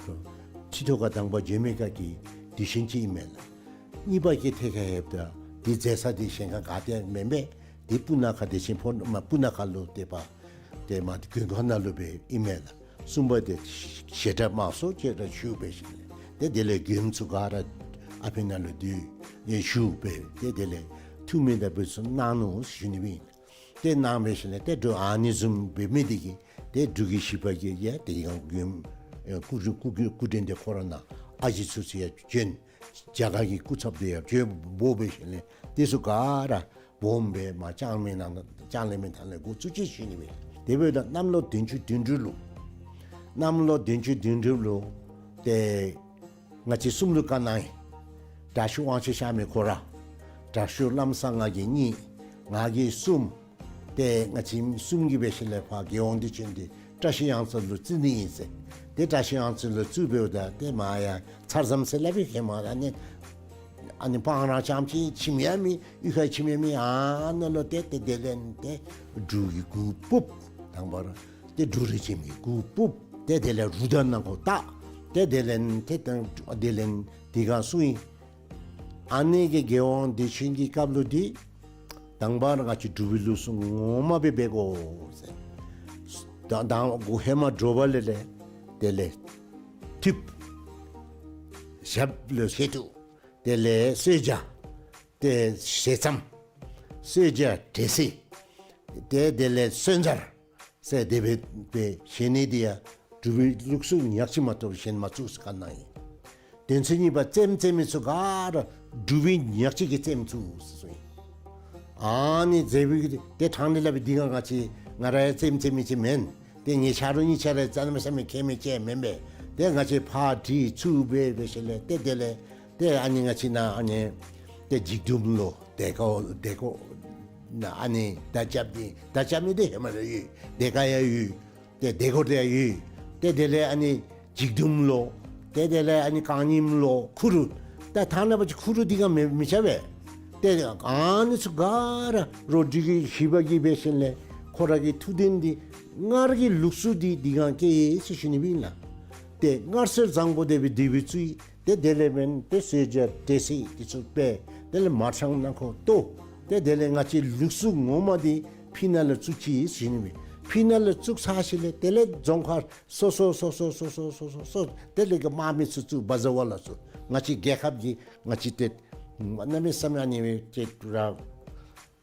ཁྲི་ཐོག་ཁ་དང་པ་བྱོན་མི་ཁ་གི་དུས་ཆེན་ཅིག་ཨིན་མས་ལགས། གཉིས་པ་གི་ཐད་ཁར་ལྷོདཔ་ད་འདི་མཛད་ས་འདི་གཞན་ཁར་ག་ཏེ་མེན་པས། འདི་སྤུ་ན་ཁ་བདེ་ཆེན་ཕོ་མ་སྤུ་ན་ཁ་ལུ་ཏེ་པ་ཏེ་མ་འདི་དགོན་ཁང་ནང་ལུ་སྦེ་ཨིན་མས་ལགས། གསུམ་པ་འདི་བཤད་གྲྭ་དམངས་སྲོལ་ཅིག་ར་ཞུ་འབད་ཞིནམ་ལས་ཏེ་དེ་ལས་མགྱོནམ་ཚུ་ག་ར་ཨ་ཕི་ནང་ལུ་འདུས་ཡོད་ཞུ་འབད་ཏེ་དེ་ལས་ཐུགས་སྨོན་དང་འབུལ་ཚུ་གནང་ནུག་ཞུ་ནི་སྦེ་ཨིན། ཏེ་གནང་འབད་ཞིནམ་ལས་ཏེ་འགྲོ་ཨ་ནི་བཟུམ་འབད་མི་འདི་གིས་ཏེ་འབྲུག་གི་བཞི་པ་གིས་ཡང་ཏེ་ཡང་མགྱོནམ་ཨེ་སྐུ་སྐུ་སྐུ་སྐུ་མགྲོན་འདི་ཁོ་ར་ནང་ཨ་ཞེ་ཚུ་ཚུ་ཡང་བྱོན། རྒྱ་གར་གྱི་སྐུ་ཚབ་འདི་ཡང་བྱོན་འབོ་འབད་ཞིནམ་ལས་དེ་ཚུ་ག་ར་སྦོམ་སྦེ་མ་ལྕང་མའི་ནང་ལྕང་གླིང་མའི་ཐང་ལས་འགོ་བཙུགས་ཅི་ཞུ་ནི་སྦེ། དེ་འབདཝ་ད་གནམ་ལོ་བདུན་ཅུ་དོན་དྲུག་ལུ་གནམ་ལོ་བདུན་ཅུ་དོན་དྲུག་ལུ་ཏེ་ང་བཅས་གསུམ་ལུ་བཀའ་གནང་ཡི། དྲག་ཤོས་དབང་ཆེན་ཤར་མི་ཁོ་ར། དྲག་ཤོས་ལམ་བཟང་ང་གིས་གཉིས། ང་གིས་གསུམ། ཏེ་ང་བཅས་གསུམ་གྱིས་འབད་ཞིནམ་ལས་ཕར་རྒྱལ་ཡོངས་དུས་ཆེན་འདི་བཀྲ་ཤིས་གཡང་རྩེ་ལུ་བརྩི་ནི་ཨིན་ཟེར། ཏེ་བཀྲ་ཤིས་གཡང་རྩེ་ལུ་བརྩིཝ་འབདཝ་ད་ཏེ་མ་ཡང་ཚར་ཙམ་ཟེར་སླབ་ཨིན། ཧེ་མ་ཨ་ནི་ཨ་ནི་སྤང་ར་རྐྱངམ་ཅིག་ཁྱིམ་ཡང་མེད། གཡུས་ཁར་ཁྱིམ་ཡང་མེད། ཨ་ནཱ་ལུ་ཏེ་ཏེ་དེ་ལས་ཏེ་འབྲུ་གི་གུར་ཕུབ། དང་པ་ར་ཏེ་འབྲུ་རིགས་ཅན་གྱི་གུར་ཕུབ། ཏེ་དེ་ལས་རུ་དང་ནང་ཁོ་བཏགས། ཏེ་དེ་ལས་ཏེ་ཏེ་དེ་ལས་དེ་སྒང་སོང་ཡི། ཨ་ནི་གི་རྒྱལ་ཡོངས་དུས་ཆེན་གྱི་སྐབས་ལུ་འདི་དང་པ་ར་ང་བཅས་འབྲུག་པའི་ལུགས་སྲོལ་ངོ་མ་སྦེ་འབད་དགོ་ཟེར། ད་དང་འགོ་ཧེ་མ་དྲོ་པ་ལས་ལས་དེ་ལས་ཐུབ་ཞབས་ལུ་ཞལ་ཏོག། དེ་ལས་གསོལ་ཇ། ཏེ་ཞལ་ཙམ། གསོལ་ཇ་འབྲས་སིལ། ཏེ་དེ་ལས་སོན་ཛར་ཟེར་དེ་སྦེ་སྦེ་བཞེས་ནི་འདི་ཡང་འབྲུག་པའི་ལུགས་སྲོལ་ཉག་གཅིག་མ་གཏོགས་གཞན་མ་བཙུགས་ཟེར་བཀའ་གནང་ཡི། དོན་ཚན་གཉིས་པ་རྩེདམོ་རྩེ་མི་ཚུ་ག་ར་འབྲུག་པའི་ཉག་གཅིག་གི་རྩེདམོ་བཙུགས་ཟེར་གསུངས་ཡི། ཨ་ནི་རྩེདམོ་གི་ཏེ་ཐང་ནི་སླབ་པའི་འདི་སྒང་ང་བཅས་ང་ར་ཡང་རྩེདམོ་རྩེ་མི་ཅིག་མེན། ཏེ་ངེའི་ཆ་རོགས་གཉིས་ཆ་ར་རྩེདམོ་རྩེ་མི་མཁས་མི་ཅིག་མེན་པས། ཏེ་ང་བཅས་ཕར་དྲི་ཚུར་འབད་འབད་ཞིནམ་ལས་ཏེ་དེ་ལས་ཏེ་ཨ་ནི་ང་བཅས་ནཱ་ཨ་ནི་ཏེ་འཇིགས་འདུམ་ལོ་དེ་ཀ་དེ་ཀ་ནཱ་ཨ་ནི་མདའ་རྐྱབ་ནི་མདའ་རྐྱབ་ནི་འདི་ཧེ་མ་ར་ཡོད། དེ་ཀ་ཡང་ཡོད། ཏེ་དེ་ཀ་དེ་ཡང་ཡོད། ཏེ་དེ་ལས་ཨ་ནི་འཇིགས་འདུམ་ལོ། ཏེ་དེ་ལས་ཨ་ནི་རྐང་རྙིངམ་ལོ། ཁུ་རུ། ད་ཐང་ནང་པ་ཅིག་ཁུ་རུ་འདི་སྒང་མི་མི་རྐྱབ་པས། ཏེ་ཨ་ནི་ཚུ་ག་ར་རོགས་འབྲུག་རྒྱལ་བཞི་པ་གིས་འབད་ཞིནམ་ལས་ཁོ་ར་གི་ཐུགས་འདུན་འདི་སྔར་གྱི་ལུགས་སྲོལ་འདི་འདི་སྒང་བསྐྱལ་ཡི་ཟེར་ཞུ་ནི་ཨིན་ལགས། ཏེ་སྔར་སྲོལ་བཟང་པོ་དེ་སྦེ་དེ་སྦེ་བཙུགས་ཡི། ཏེ་དེ་ལས་འབདན་ཏེ་གསོལ་ཇ་འབྲས་སིལ་འདི་ཚུ་སྦེ་དེ་ལས་མར་ཤང་ནང་ཁོག་ཏོ། ཏེ་དེ་ལས་ང་བཅས་ལུགས་སྲོལ་ངོ་མ་འདི་ཕི་ནང་ལུ་བཙུགས་ཅི་ཟེར་ཞུ་ནི་ཨིན། ཕི་ནང་ལུ་བཙུགས་ཚར་ཞིནམ་ལས་དེ་ལས་རྫོང་ཁག་སོ་སོ་སོ་སོ་དེ་ལས་གི་དམག་མི་ཚུ་བཙུགས་བ་ཟ་བ་ལ་བཙུགས། ང་བཅས་རྒྱལ་ཁབ་ཀྱི་ང་བཅས་ཏེ་གནམ་མེད་ས་མེད་ཨ་ནི་སྦེ་ཏེ་ར་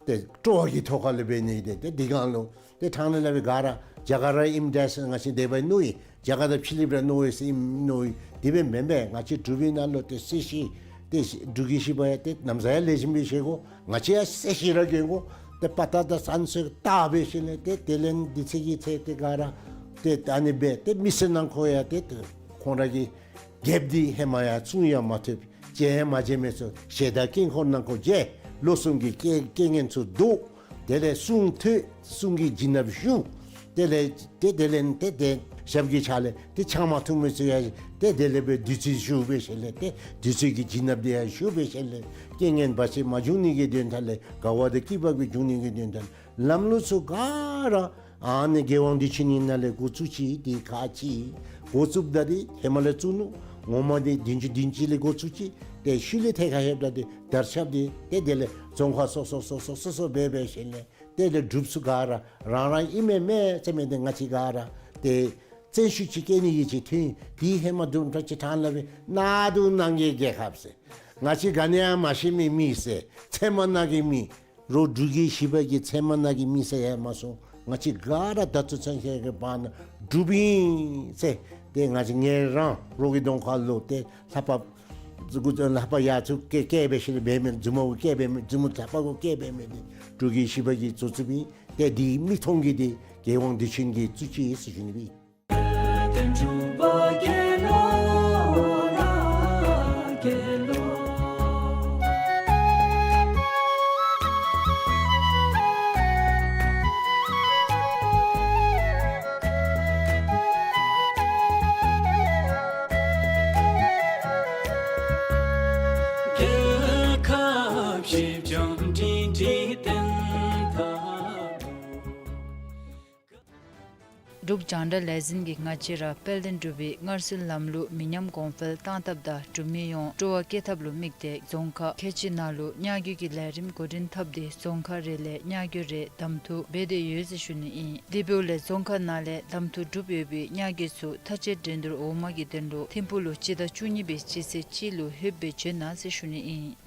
ཏེ་སྤྲོ་བ་གི་ཐོག་ཁ་ལུ་འབད་ནི་ཏེ་ཏེ་འདི་སྒང་ལུ་ཏེ་ཕྲང་ནི་ལ་སྦེ་ག་ར་རྒྱ་གར་ར་ཨིནམ་འདྲས་ཟེར་ང་བཅས་དེ་སྦེ་མནོ་ཡི། རྒྱ་གར་དང་ཕྱི་གླིངཔ་ར་མནོ་ཡི་ཟེར་ཨིནམ་མནོ་ཡི། དེ་སྦེ་མེན་པས། ང་བཅས་འབྲུག་པའི་ནང་ལུ་ཏེ་སྲིད་ཞི་ཏེ་འབྲུག་རྒྱལ་བཞི་པ་ཡང་ཏེ་ནམ་ཟེར་ཡང་ལེགས་ཤོམ་སྦེ་བཞེས་དགོ། ང་བཅས་ཡང་སྲིད་ཞི་ར་གྱོན་དགོ། ཏེ་དཔའ་རྟགས་དང་བཙན་ཚུགས་དག་འབད་ཞིནམ་ལས་ཏེ་དེ་ལས་འདི་ཚེ་གི་ཚེ་ཏེ་ག་ར་ཏེ་ད་ཨ་ནི་སྦེ་ཏེ་མི་སེར་ནང་ཁོག་ཡང་ཏེ་ཏེ་ཁོང་ར་གི་རྒྱལཔོ་འདི་ཧེ་མ་ཡང་བཙུགས་ཡང་མ་ཐུབ། བྱོན་ཡང་མ་བྱོན་མི་ཚུ་ཞལ་ཏ་དཀྱིལ་འཁོར་ནང་ཁོག་བྱོན། ལོ་གསུམ་གྱི་རྐྱེན་རྐྱེན་ངན་ཚུ་བཟློག། དེ་ལས་གསུང་ཐོས། གསུང་གི་བྱིན་རླབས་ཞུགས། དེ་ལས་ཏེ་དེ་ལས་ཏེ་ཏེ་ཞབས་ཀྱི་ཕྱག་ལས་ཏེ་ཕྱག་མ་ཐུབ་མི་ཚུ་ཡང་ཏེ་དེ་ལས་སྦེ་བདུད་རྩི་ཞུགས་འབད་ཞིནམ་ལས་ཏེ་བདུད་རྩི་གི་བྱིན་རླབས་འདི་ཡང་ཞུགས་འབད་ཞིནམ་ལས་རྐྱེན་ངན་བར་ཆད་མ་འབྱུང་ནི་གི་དོན་དག་ལས་དགའ་བ་དང་སྐྱིད་པ་གི་འབྱུང་ནི་གི་དོན་དག་ལས་ལམ་ལུགས་ཚུ་ག་ར་ཨ་ནི་རྒྱལ་དབང་བདེ་ཆེན་གྱི་ནང་ལས་འགོ་བཙུགས་ཅི། ཏེ་ཁག་ཅིག་འགོ་བཙུགསཔ་ད་འདི་ཧེ་མ་ལས་བཙུགས་ནུག། ངོ་མ་འདི་བདུན་ཅུ་བདུན་ཅུ་ལས་འགོ་བཙུགས་ཅི། ཏེ་ཤུལ་ལས་ཐད་ཁར་ལྷོདཔ་ད་འདི་དར་ཁྱབ་འདི་ཏེ་དེ་ལས་རྫོང་ཁག་སོ་སོ་སོ་སོ་སོ་སོ་འབད་འབད་ཞིནམ་ལས་དེ་ལས་འབྲུགཔ་ཚུ་ག་ར་རང་རང་ཨིན་མས་མས་ཟེར་མི་འདི་ང་བཅས་ག་ར་ཏེ་བཙན་ཤུགས་ཅིག་བཀལ་ནི་ཡིད་ཆེས་ཐོན། དེ་ཧེ་མ་འབྲུག་ཕྲག་གཅིག་ཕྲང་ལ་སྦེ་གནག་དུང་ནང་གི་རྒྱལ་ཁབ་ཟེར། ང་བཅས་ག་ནི་ཡང་མ་ཤེས་མི་མི་ཟེར། ཚལ་མ་ནང་གི་མི། རོགས་འབྲུག་རྒྱལ་བཞི་པ་གི་ཚལ་མ་ནང་གི་མི་ཟེར་ཡང་མ་སོང་། ང་བཅས་ག་ར་ད་ལྟོ་ཚུན་ཆད་ཀྱི་བར་ན་འབྲུགཔ་ཨིན་ཟེར། ཏེ་ང་བཅས་ངལ་རངས་རོགས་ཀྱི་གདོང་ཁ་ལུ་ཏེ་ལྷ་པ་ལྷ་པ་ཡར་ཚུར་བཀལ་བཀལ་འབད་ཞིནམ་ལས་འབད་མི་རྫུན་མ་གུ་བཀལ་འབད་མི་རྫུན་མ་ལྷ་པ་གུ་བཀལ་འབད་མི་འདི་འབྲུག་རྒྱལ་བཞི་པ་གིས་བཙུགས་བཙུགསཔ་ཨིན། ཏེ་འདི་མིག་མཐོང་གི་འདི་རྒྱལ་དབང་བདེ་ཆེན་གྱིས་བཙུགས་ཅི་ཟེར་ཞུ་ནི་ཨིན། འབྲུག་རྒྱང་བསྒྲགས་ལས་འཛིན་གྱིས་ང་བཅས་ར་དཔལ་ལྡན་འབྲུག་པའི་སྔར་སྲོལ་ལམ་ལུགས་མི་ཉམས་གོང་འཕེལ་གཏང་ཐབས་དང་འབྲུག་མི་ཡོངས་སྤྲོ་བ་བསྐྱེད་ཐབས་ལུ་དམིགས་ཏེ་རྫོང་ཁག་ཁལ་གཅིག་ནང་ལུ་གཉའ་རྒྱུ་གི་ལས་རིམ་འགོ་འདྲེན་འཐབ་སྟེ་རྫོང་ཁག་རེ་ལས་གཉའ་རྒྱུ་རེ་གདམ་འཐུ་འབད་དེ་ཡོད་ཟེར་ཞུ་ནི་ཨིན། དེ་འབདཝ་ལས་རྫོང་ཁག་ནང་ལས་གདམ་འཐུ་གྲུབ་ཡོད་པའི་གཉའ་རྒྱུ་ཚུ་མཐའ་དཔྱད་འགྲན་བསྡུར་འོག་མ་གི་དོན་ལུ་ཐིམ་ཕུག་ལུ་སྤྱི་ཟླ་བཅུ་གཉིས་པའི་སྤྱི་ཚེས་གཅིག་ལུ་ལྷོདཔ་སྦེ་བྱོན་གནང་ཟེར་ཞུ་ནི་ཨིན།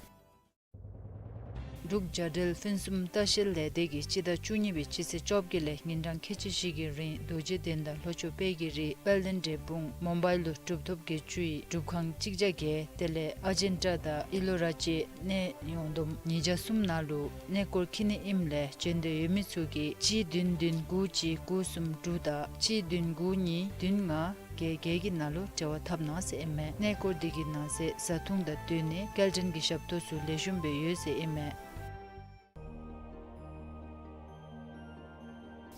འབྲུག་བྱ་བྲལ་ཕུན་སུམ་ལྟ་བཤལ་ལས་སྡེ་གིས་སྤྱི་ཟླ་བཅུ་གཉིས་པའི་སྤྱི་ཚེས་བཅོ་བརྒྱད་ལས་ཉིན་གྲངས་ཁལ་གཅིག་བཞི་གི་རིང་རྡོ་རྗེ་གདན་དང་ལྷོ་ཕྱོགས་དཔལ་གྱི་རི་དཔལ་ལྡན་འབྲས་སྤུངས་མོ་བཱའིལ་ལུ་གྲུབ་ཐོབ་བརྒྱད་ཅུ་ཡི་སྒྲུབ་ཁང་གཅིག་བརྒྱ་བརྒྱད་དེ་ལས་ཨ་ཇན་ཏྲ་དང་ཨི་ལོ་ར་ཅའི་གནས་ཡོངས་བསྡོམས་ཉིས་བརྒྱ་གསུམ་ནང་ལུ་གནས་སྐོར་འཁྱིད་ནི་ཨིནམ་ལས་བྱོན་འདོད་ཡོད་མི་ཚུ་གིས་གཅིག་བདུན་བདུན་དགུ་གཅིག་དགུ་གསུམ་དྲུག་དང་གཅིག་བདུན་དགུ་གཉིས་བདུན་ལྔ་བརྒྱད་བརྒྱད་ཀྱི་ནང་ལུ་འབྲེལ་བ་འཐབ་གནང་ཟེར་ཨིན་མས། གནས་སྐོར་འདི་གི་ནང་གསེས་བཟའ་འཐུང་དང་སྡོད་གནས་སྐྱེལ་འདྲེན་གྱི་ཞབས་ཏོག་ཚུ་ལེགས་ཤོམ་སྦེ་ཡོད་ཟེར་ཨིན་མས།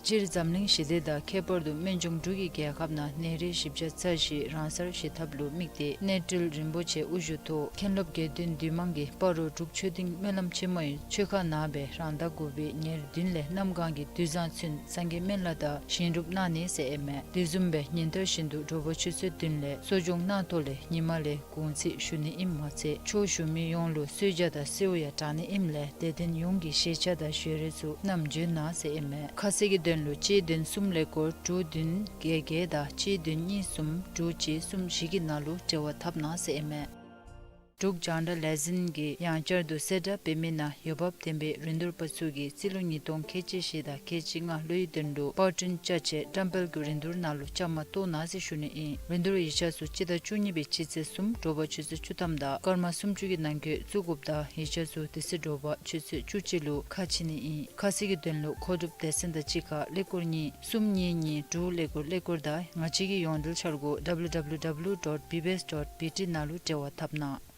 སྤྱིར་འཛམ་གླིང་ཞི་བདེ་དང་ཁྱད་པར་དུ་སྨན་ལྗོངས་འབྲུག་གི་རྒྱལ་ཁབ་ནང་ནད་རིགས་བཞི་བརྒྱ་རྩ་བཞི་རང་སར་ཞི་ཐབས་ལུ་དམིགས་ཏེ་གནས་སྤྲུལ་རིན་པོ་ཆེ་དབུ་བཞུགས་ཐོག་མཁན་སློབ་དགེ་འདུན་འདུས་མང་གིས་སྤ་རོ་འབྲུག་ཆོས་སྡིངས་སྨོན་ལམ་ཆེན་མོའི་ཆོས་ཁང་ནང་སྦེ་རང་ཟླ་དགུ་པའི་ཉེར་བདུན་ལས་གནམ་གང་གི་དུས་བཟང་ཚུན་སངས་རྒྱས་སྨན་བླ་དང་བཞེངས་སྒྲུབ་གནང་ནི་ཟེར་ཨིན་མས། དེ་བཟུམ་སྦེ་ཉིན་ལྟར་བཞིན་དུ་དྲོ་པ་ཆུ་ཚོད་བདུན་ལས་གསོ་སྦྱོང་གནང་ཐོག་ལས་ཉི་མ་ལས་གུང་ཚིགས་ཞུ་ནི་ཨིནམ་མ་ཚད་ཆོས་ཞུ་མི་ཡོངས་ལུ་གསོལ་ཇ་དང་སེརཝ་ཡང་དྲང་ནི་ཨིནམ་ལས་དད་ལྡན་ཡོངས་ཀྱིས་ཤེས་བྱ་དང་ཞལ་རས་ཚུ་བསྣམས་བྱོན་གནང་ཟེར་ཨིན་མས། ཁ་གསལ་གྱི་དོན་ལུ་གཅིག་བདུན་གསུམ་ཀླད་ཀོར་དྲུག་བདུན་བརྒྱད་བརྒྱད་དང་གཅིག་བདུན་གཉིས་གསུམ་དྲུག་གཅིག་གསུམ་བཞི་གི་ནང་ལུ་འབྲེལ་བ་འཐབ་གནང་ཟེར་ཨིན་མས། འབྲུག་རྒྱང་བསྒྲགས་ལས་འཛིན་གྱིས་ཡང་བསྐྱར་དུ་གསལ་བསྒྲགས་འབད་མི་ནང་འོས་འབབ་ལྡན་པའི་རིན་བསྡུར་པ་ཚུ་གིས་རྩིས་ལོ་ཉིས་སྟོང་ཁལ་གཅིག་བཞི་དང་ཁལ་གཅིག་ལྔ་ལོའི་དོན་ལུ་པར་སྐྲུན་བཅའ་ཆེད་བཀྲམ་སྤེལ་གྱི་རིན་བསྡུར་ནང་ལུ་བཅའ་མར་གཏོགས་གནང་ཟེར་ཞུ་ནི་ཨིན། རིན་བསྡུར་ཡིག་ཆ་ཚུ་སྤྱི་ཟླ་བཅུ་གཉིས་པའི་སྤྱི་ཚེས་གསུམ་དྲོ་པ་ཆུ་ཚོད་བཅུ་ཐམ་དང་སྐར་མ་སུམ་ཅུ་གི་ནང་འཁོད་བཙུགས་དགོཔ་དང་ཡིག་ཆ་ཚུ་དེ་ཚེ་དྲོ་པ་ཆུ་ཚོད་བཅུ་གཅིག་ལུ་ཁ་ཕྱེ་ནི་ཨིན། ཁ་གསལ་གྱི་དོན་ལུ་མཁོ་སྒྲུབ་སྡེ་ཚན་དང་གཅིག་ཁར་ཀླད་ཀོར་གཉིས་གསུམ་གཉིས་གཉིས་དྲུག་ཀླད་ཀོར་ཀླད་ཀོར་དང་ང་བཅས་ཀྱི་ཡོངས་འབྲེལ་འཆར་སྒོ་W W W dot B B S dot B T ནང་ལུ་འབྲེལ་བ་འཐབ་གནང་།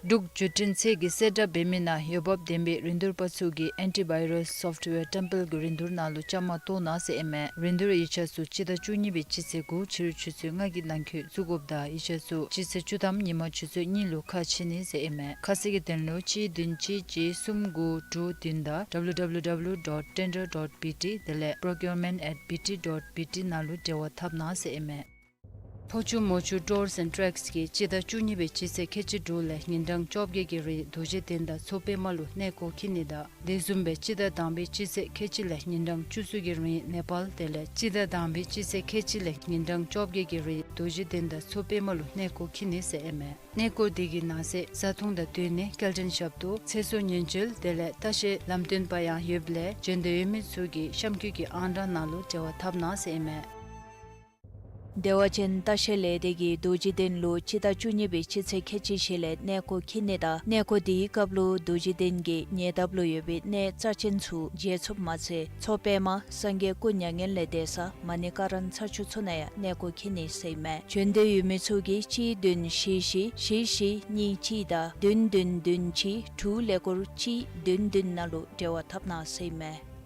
འབྲུག་བརྒྱུད་འཕྲིན་ཚད་ཀྱིས་གསལ་བསྒྲགས་འབད་མི་ནང་འོས་འབབ་ལྡན་པའི་རིན་བསྡུར་པ་ཚུ་གིས་ཨེན་ཊི་བཱའི་རཱསི་སོཕཊ་ཝེར་ཊེམ་པལ་གྱི་རིན་བསྡུར་ནང་ལུ་བཅའ་མར་གཏོགས་གནང་ཟེར་ཨིན་མས། རིན་བསྡུར་ཡིག་ཆ་ཚུ་སྤྱི་ཟླ་བཅུ་གཉིས་པའི་སྤྱི་ཚེས་དགུ་ཕྱི་རུ་ཆུ་ཚོད་ལྔ་གི་ནང་འཁོད་བཙུགས་དགོཔ་དང་ཡིག་ཆ་ཚུ་སྤྱི་ཚེས་བཅུ་ཐམ་ཉིན་མ་ཆུ་ཚོད་གཉིས་ལུ་ཁ་ཕྱེ་ནི་ཟེར་ཨིན་མས། ཁ་གསལ་གྱི་དོན་ལུ་གཅིག་བདུན་གཅིག་གཅིག་གསུམ་དགུ་དྲུག་བདུན་དང་ཌབ་ལུ་ཌབ་ལུ་ཌབ་ལུ་ཌོཊ་ཊེན་ཌར་ཌོཊ་བི་ཊི་དེ་ལས་པྲོ་ཀིའུར་མེནཊ་ཨེཊ་བི་ཊི་ཌོཊ་བི་ཊི་ནང་ལུ་འབྲེལ་བ་འཐབ་གནང་ཟེར་ཨིན་མས། ཕོ་ཆུ་མོ་ཆུ་ཊུརསི་ཨེནཌ་ཊེགསི་གིས་སྤྱི་ཟླ་བཅུ་གཉིས་པའི་སྤྱི་ཚེས་ཁལ་གཅིག་དྲུག་ལས་ཉིན་གྲངས་བཅོ་བརྒྱད་ཀྱི་རིང་རྡོ་རྗེ་གདན་དང་མཚོ་པདྨ་ལུ་གནས་སྐོར་འཁྱིད་ནི་དང་དེ་བཟུམ་སྦེ་སྤྱི་ཟླ་དང་པའི་སྤྱི་ཚེས་ཁལ་གཅིག་ལས་ཉིན་གྲངས་བཅུ་གསུམ་གྱི་རིང་ནེ་པཱལ་དེ་ལས་སྤྱི་ཟླ་དང་པའི་སྤྱི་ཚེས་ཁལ་གཅིག་ལས་ཉིན་གྲངས་བཅོ་བརྒྱད་ཀྱི་རིང་རྡོ་རྗེ་གདན་དང་མཚོ་པདྨ་ལུ་གནས་སྐོར་འཁྱིད་ནི་ཟེར་ཨིན་མས། གནས་སྐོར་དེ་གི་ནང་གསེས་བཟའ་འཐུང་དང་སྡོད་གནས་སྐྱེལ་འདྲེན་ཞབས་ཏོག་ཚེ་སྲོག་ཉེན་བཅོལ་དེ་ལས་ལྟ་བཤལ་ལམ་སྟོན་པ་ཡང་ཡོདཔ་ལས་འབྱོན་འདོད་ཡོད་མི་ཚུ་གིས་གཤམ་འཁོད་ཀྱི་ཨང་གྲངས་ནང་ལུ་འབྲེལ་བ་འཐབ་གནང་ཟེར་ཨིན་མས། བདེ་བ་ཅན་ལྟ་བཤལ་ལས་སྡེ་གིས་རྡོ་རྗེ་གདན་ལུ་སྤྱི་ཟླ་བཅུ་གཉིས་པའི་སྤྱི་ཚེས་ཁལ་གཅིག་བཞི་ལས་གནས་སྐོར་འཁྱིད་ནི་དང་གནས་སྐོར་དེའི་སྐབས་ལུ་རྡོ་རྗེ་གདན་གྱི་ཉེ་འདབས་ལུ་ཡོད་པའི་གནས་རྩ་ཅན་ཚུ་མཇལ་ཚུགསཔ་མ་ཚད་མཚོ་པདྨ་སངས་རྒྱས་སྐུ་མྱ་ངན་ལས་འདས་ས་མ་ཎི་ཀ་ར་ན་ཚ་ཆུ་ཚོད་ནང་ཡང་གནས་སྐོར་འཁྱིད་ནི་ཟེར་ཨིན་མས། འབྱོན་འདོད་ཡོད་མི་ཚུ་གིས་གཅིག་བདུན་བཞི་བཞི་བཞི་བཞི་གཉིས་གཅིག་དང་བདུན་བདུན་བདུན་གཅིག་དྲུག་ཀླད་ཀོར་གཅིག་བདུན་བདུན་ནང་ལུ་འབྲེལ་བ་འཐབ་གནང་ཟེར་ཨིན་མས།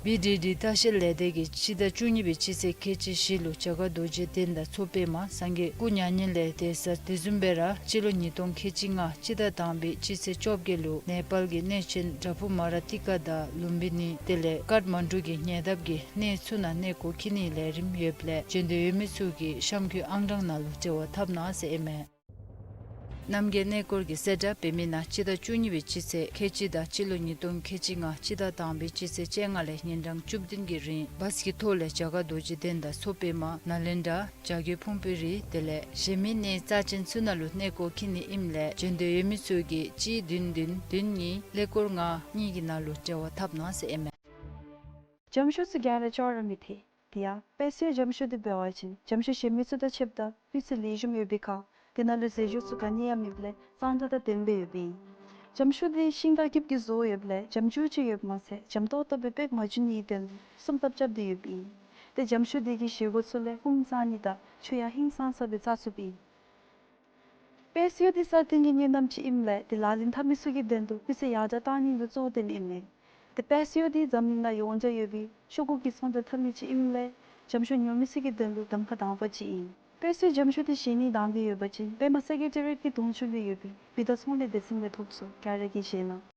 བི་ཌི་ཌི་ལྟ་བཤལ་ལས་སྡེ་གིས་སྤྱི་ཟླ་བཅུ་གཉིས་པའི་སྤྱི་ཚེས་ཁལ་གཅིག་བཞི་ལུ་རྒྱ་གར་རྡོ་རྗེ་གདན་དང་མཚོ་པདྨ་སངས་རྒྱས་སྐུ་མྱ་ངན་ལས་འདས་ས་དེ་བཟུམ་སྦེ་ར་སྤྱི་ལོ་ཉིས་སྟོང་ཁལ་གཅིག་ལྔ་སྤྱི་ཟླ་དང་པའི་སྤྱི་ཚེས་བཅོ་བརྒྱད་ལུ་ནེ་པཱལ་གྱི་གནས་ཆེན་བྲག་ཕུག་མ་ར་ཏི་ཀ་དང་ལུམ་བི་ནི་དེ་ལས་ཀཱཐ་མན་ཌུ་གི་ཉེ་འདབས་ཀྱི་གནས་ཚུ་ནང་གནས་སྐོར་འཁྱིད་ནིའི་ལས་རིམ་ཡོདཔ་ལས་འབྱོན་འདོད་ཡོད་མི་ཚུ་གིས་གཤམ་འཁོད་ཨང་གྲངས་ནང་ལུ་འབྲེལ་བ་འཐབ་གནང་ཟེར་ཨིན་མས། རྣམ་རྒྱལ་གནས་སྐོར་གྱིས་གསལ་བསྒྲགས་འབད་མི་ནང་སྤྱི་ཟླ་བཅུ་གཉིས་པའི་སྤྱི་ཚེས་ཁལ་གཅིག་དང་སྤྱི་ལོ་ཉིས་སྟོང་ཁལ་གཅིག་ལྔ་སྤྱི་ཟླ་དང་པའི་སྤྱི་ཚེས་བཅོ་ལྔ་ལས་ཉིན་གྲངས་བཅུ་བདུན་གྱི་རིང་བཱས་ཀྱི་ཐོག་ལས་རྒྱ་གར་རྡོ་རྗེ་གདན་དང་མཚོ་པདྨ་ནཱ་ལེནྡྲ་བྱ་རྒོད་ཕུང་པོའི་རི་དེ་ལས་གཞན་མི་གནས་རྩ་ཅན་ཚུ་ནང་ལུ་གནས་སྐོར་འཁྱིད་ནི་ཨིནམ་ལས་འབྱོན་འདོད་ཡོད་མི་ཚུ་གིས་གཅིག་བདུན་བདུན་བདུན་གཉིས་ཀླད་ཀོར་ལྔ་གཉིས་ཀྱི་ནང་ལུ་འབྲེལ་བ་འཐབ་གནང་ཟེར་ཨིན་མས། འཇམ་ཤོག་ཚུ་ག་ར་ཅོག་ར་མི་འཐད། དེ་ཡང་དཔེ་སྲིད་འཇམ་ཤོག་འདི་འབད་བ་ཅིན་འཇམ་ཤོག་གཞན་མི་ཚུ་དང་ཕྱདཔ་ད་སྤུས་ཚད་ལེགས་ཤོམ་ཡོད་པའི་ཁར་དེ་ནང་ལུ་རྫས་སྦྱོར་ཚུ་ག་ནི་ཡང་མེདཔ་ལས་གཙང་སྦྲ་དང་ལྡནམ་སྦེ་ཡོདཔ་ཨིན། འཇམ་ཤོག་འདི་ཤིང་དང་སྐྱིབས་ཀྱི་བཟོ་ཡོདཔ་ལས་འཇམ་ཅུང་ཅིག་ཡོདཔ་མ་ཚད་འཇམ་ཏོག་ཏོ་སྦེ་པེག་མ་བྱུང་ནིའི་དོན་ལུ་སྲུང་ཐབས་རྐྱབ་སྟེ་ཡོདཔ་ཨིན། ཏེ་འཇམ་ཤོག་འདི་གི་བཞེས་སྒོ་ཚུ་ལས་ཧཱུྃ་བཟུང་ནི་དང་ཆུ་ཡང་ཧིང་སངས་ས་སྦེ་བཙག་ཚུགསཔ་ཨིན། དཔེ་སྲིད་འདི་སྲ་བརྟན་གྱི་དངོས་རྣམ་ཅིག་ཨིནམ་ལས་དེ་ལག་ལེན་འཐབ་མི་ཚུ་གི་དོན་ལུ་སྤུས་ཚད་ཡར་དྲག་གཏང་ནི་ལུ་གཙོ་བོར་བཏོན་ཨིན་མས། དེ་དཔེ་སྲིད་འདི་འཛམ་གླིང་ནང་ཡོངས་གྲགས་ཡོད་པའི་ཤོག་གུ་གི་ཚོང་དོན་འཐབ་མི་ཅིག་ཨིནམ་ལས་འཇམ་ཤོག་ཉོ་མི་ཚུ་གི་དོན་ལུ་གདམ་ཁ་དང་པ་ཅིག་ཨིན། དཔེ་སྲིད་འཇམ་ཤོག་འདི་བཞེས་ནི་དང་པ་ཡོད་པ་ཅིན་པདྨ་སེ་ཀེ་ཊི་རི་ཡེཊ་གི་གདོང་ཕྱོགས་ལུ་ཡོད་པའི་བི་ད་ཚོང་ལས་སྡེ་ཚན་ལས་ཐོབ་ཚུགས། ག་ར་གིས་བཞེས་གནང་།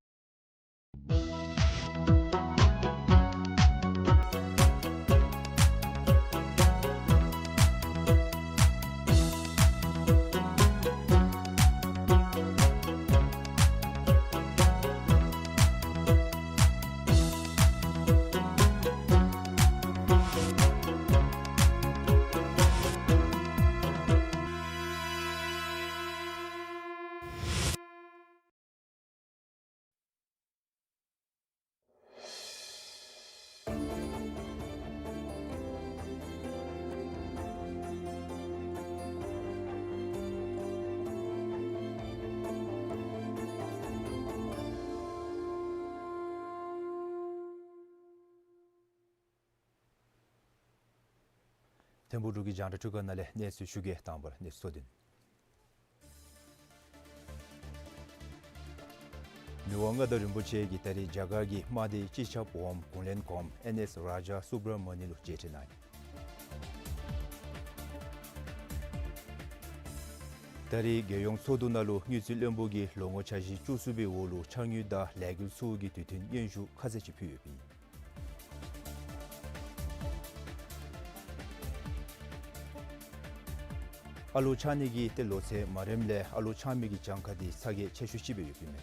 ཐིམ་ཕུག་འབྲུག་གི་རྒྱང་བསྒྲགས་འཕྲུལ་ཁང་ནང་ལས་གནས་ཚུལ་ཞུ་གེ། དང་པ་ར་གནས་ཚུལ་ཚུ་དེ། མི་དབང་མངའ་བདག་རིན་པོ་ཆེ་གིས་ད་རེས་རྒྱ་གར་གྱི་དམག་སྡེ་སྤྱི་ཁྱབ་འོགམ་གུང་ལེན་གོངམ་ཨེན་ཨེས་རཱ་ཇཱ་སུབ་ར་མ་ནི་ལུ་མཇལ་ཕྲད་གནང་ཡི། ད་རེས་རྒྱལ་ཡོངས་ཚོགས་འདུ་ནང་ལུ་དངུལ་རྩིས་བློན་པོ་གིས་ལོ་ངོ་འཆར་གཞི་བཅུ་གསུམ་པའི་འོག་ལུ་འཆར་དངུལ་དང་ལས་འགུལ་ཚུ་གི་དུས་མཐུན་སྙན་ཞུ་ཁ་གསལ་ཅིག་ཕུལ་ཡོདཔ་ཨིན། ཨ་ལོ་འཆང་ནི་གི་ཏེ་ལོ་ཚད་མ་རནམ་ལས་ཨ་ལོ་འཆང་མི་གི་གྱངས་ཁ་འདི་ཚ་གྱང་ཆེ་ཤོས་ཅིག་སྦེ་ཡོདཔ་ཨིན་མས།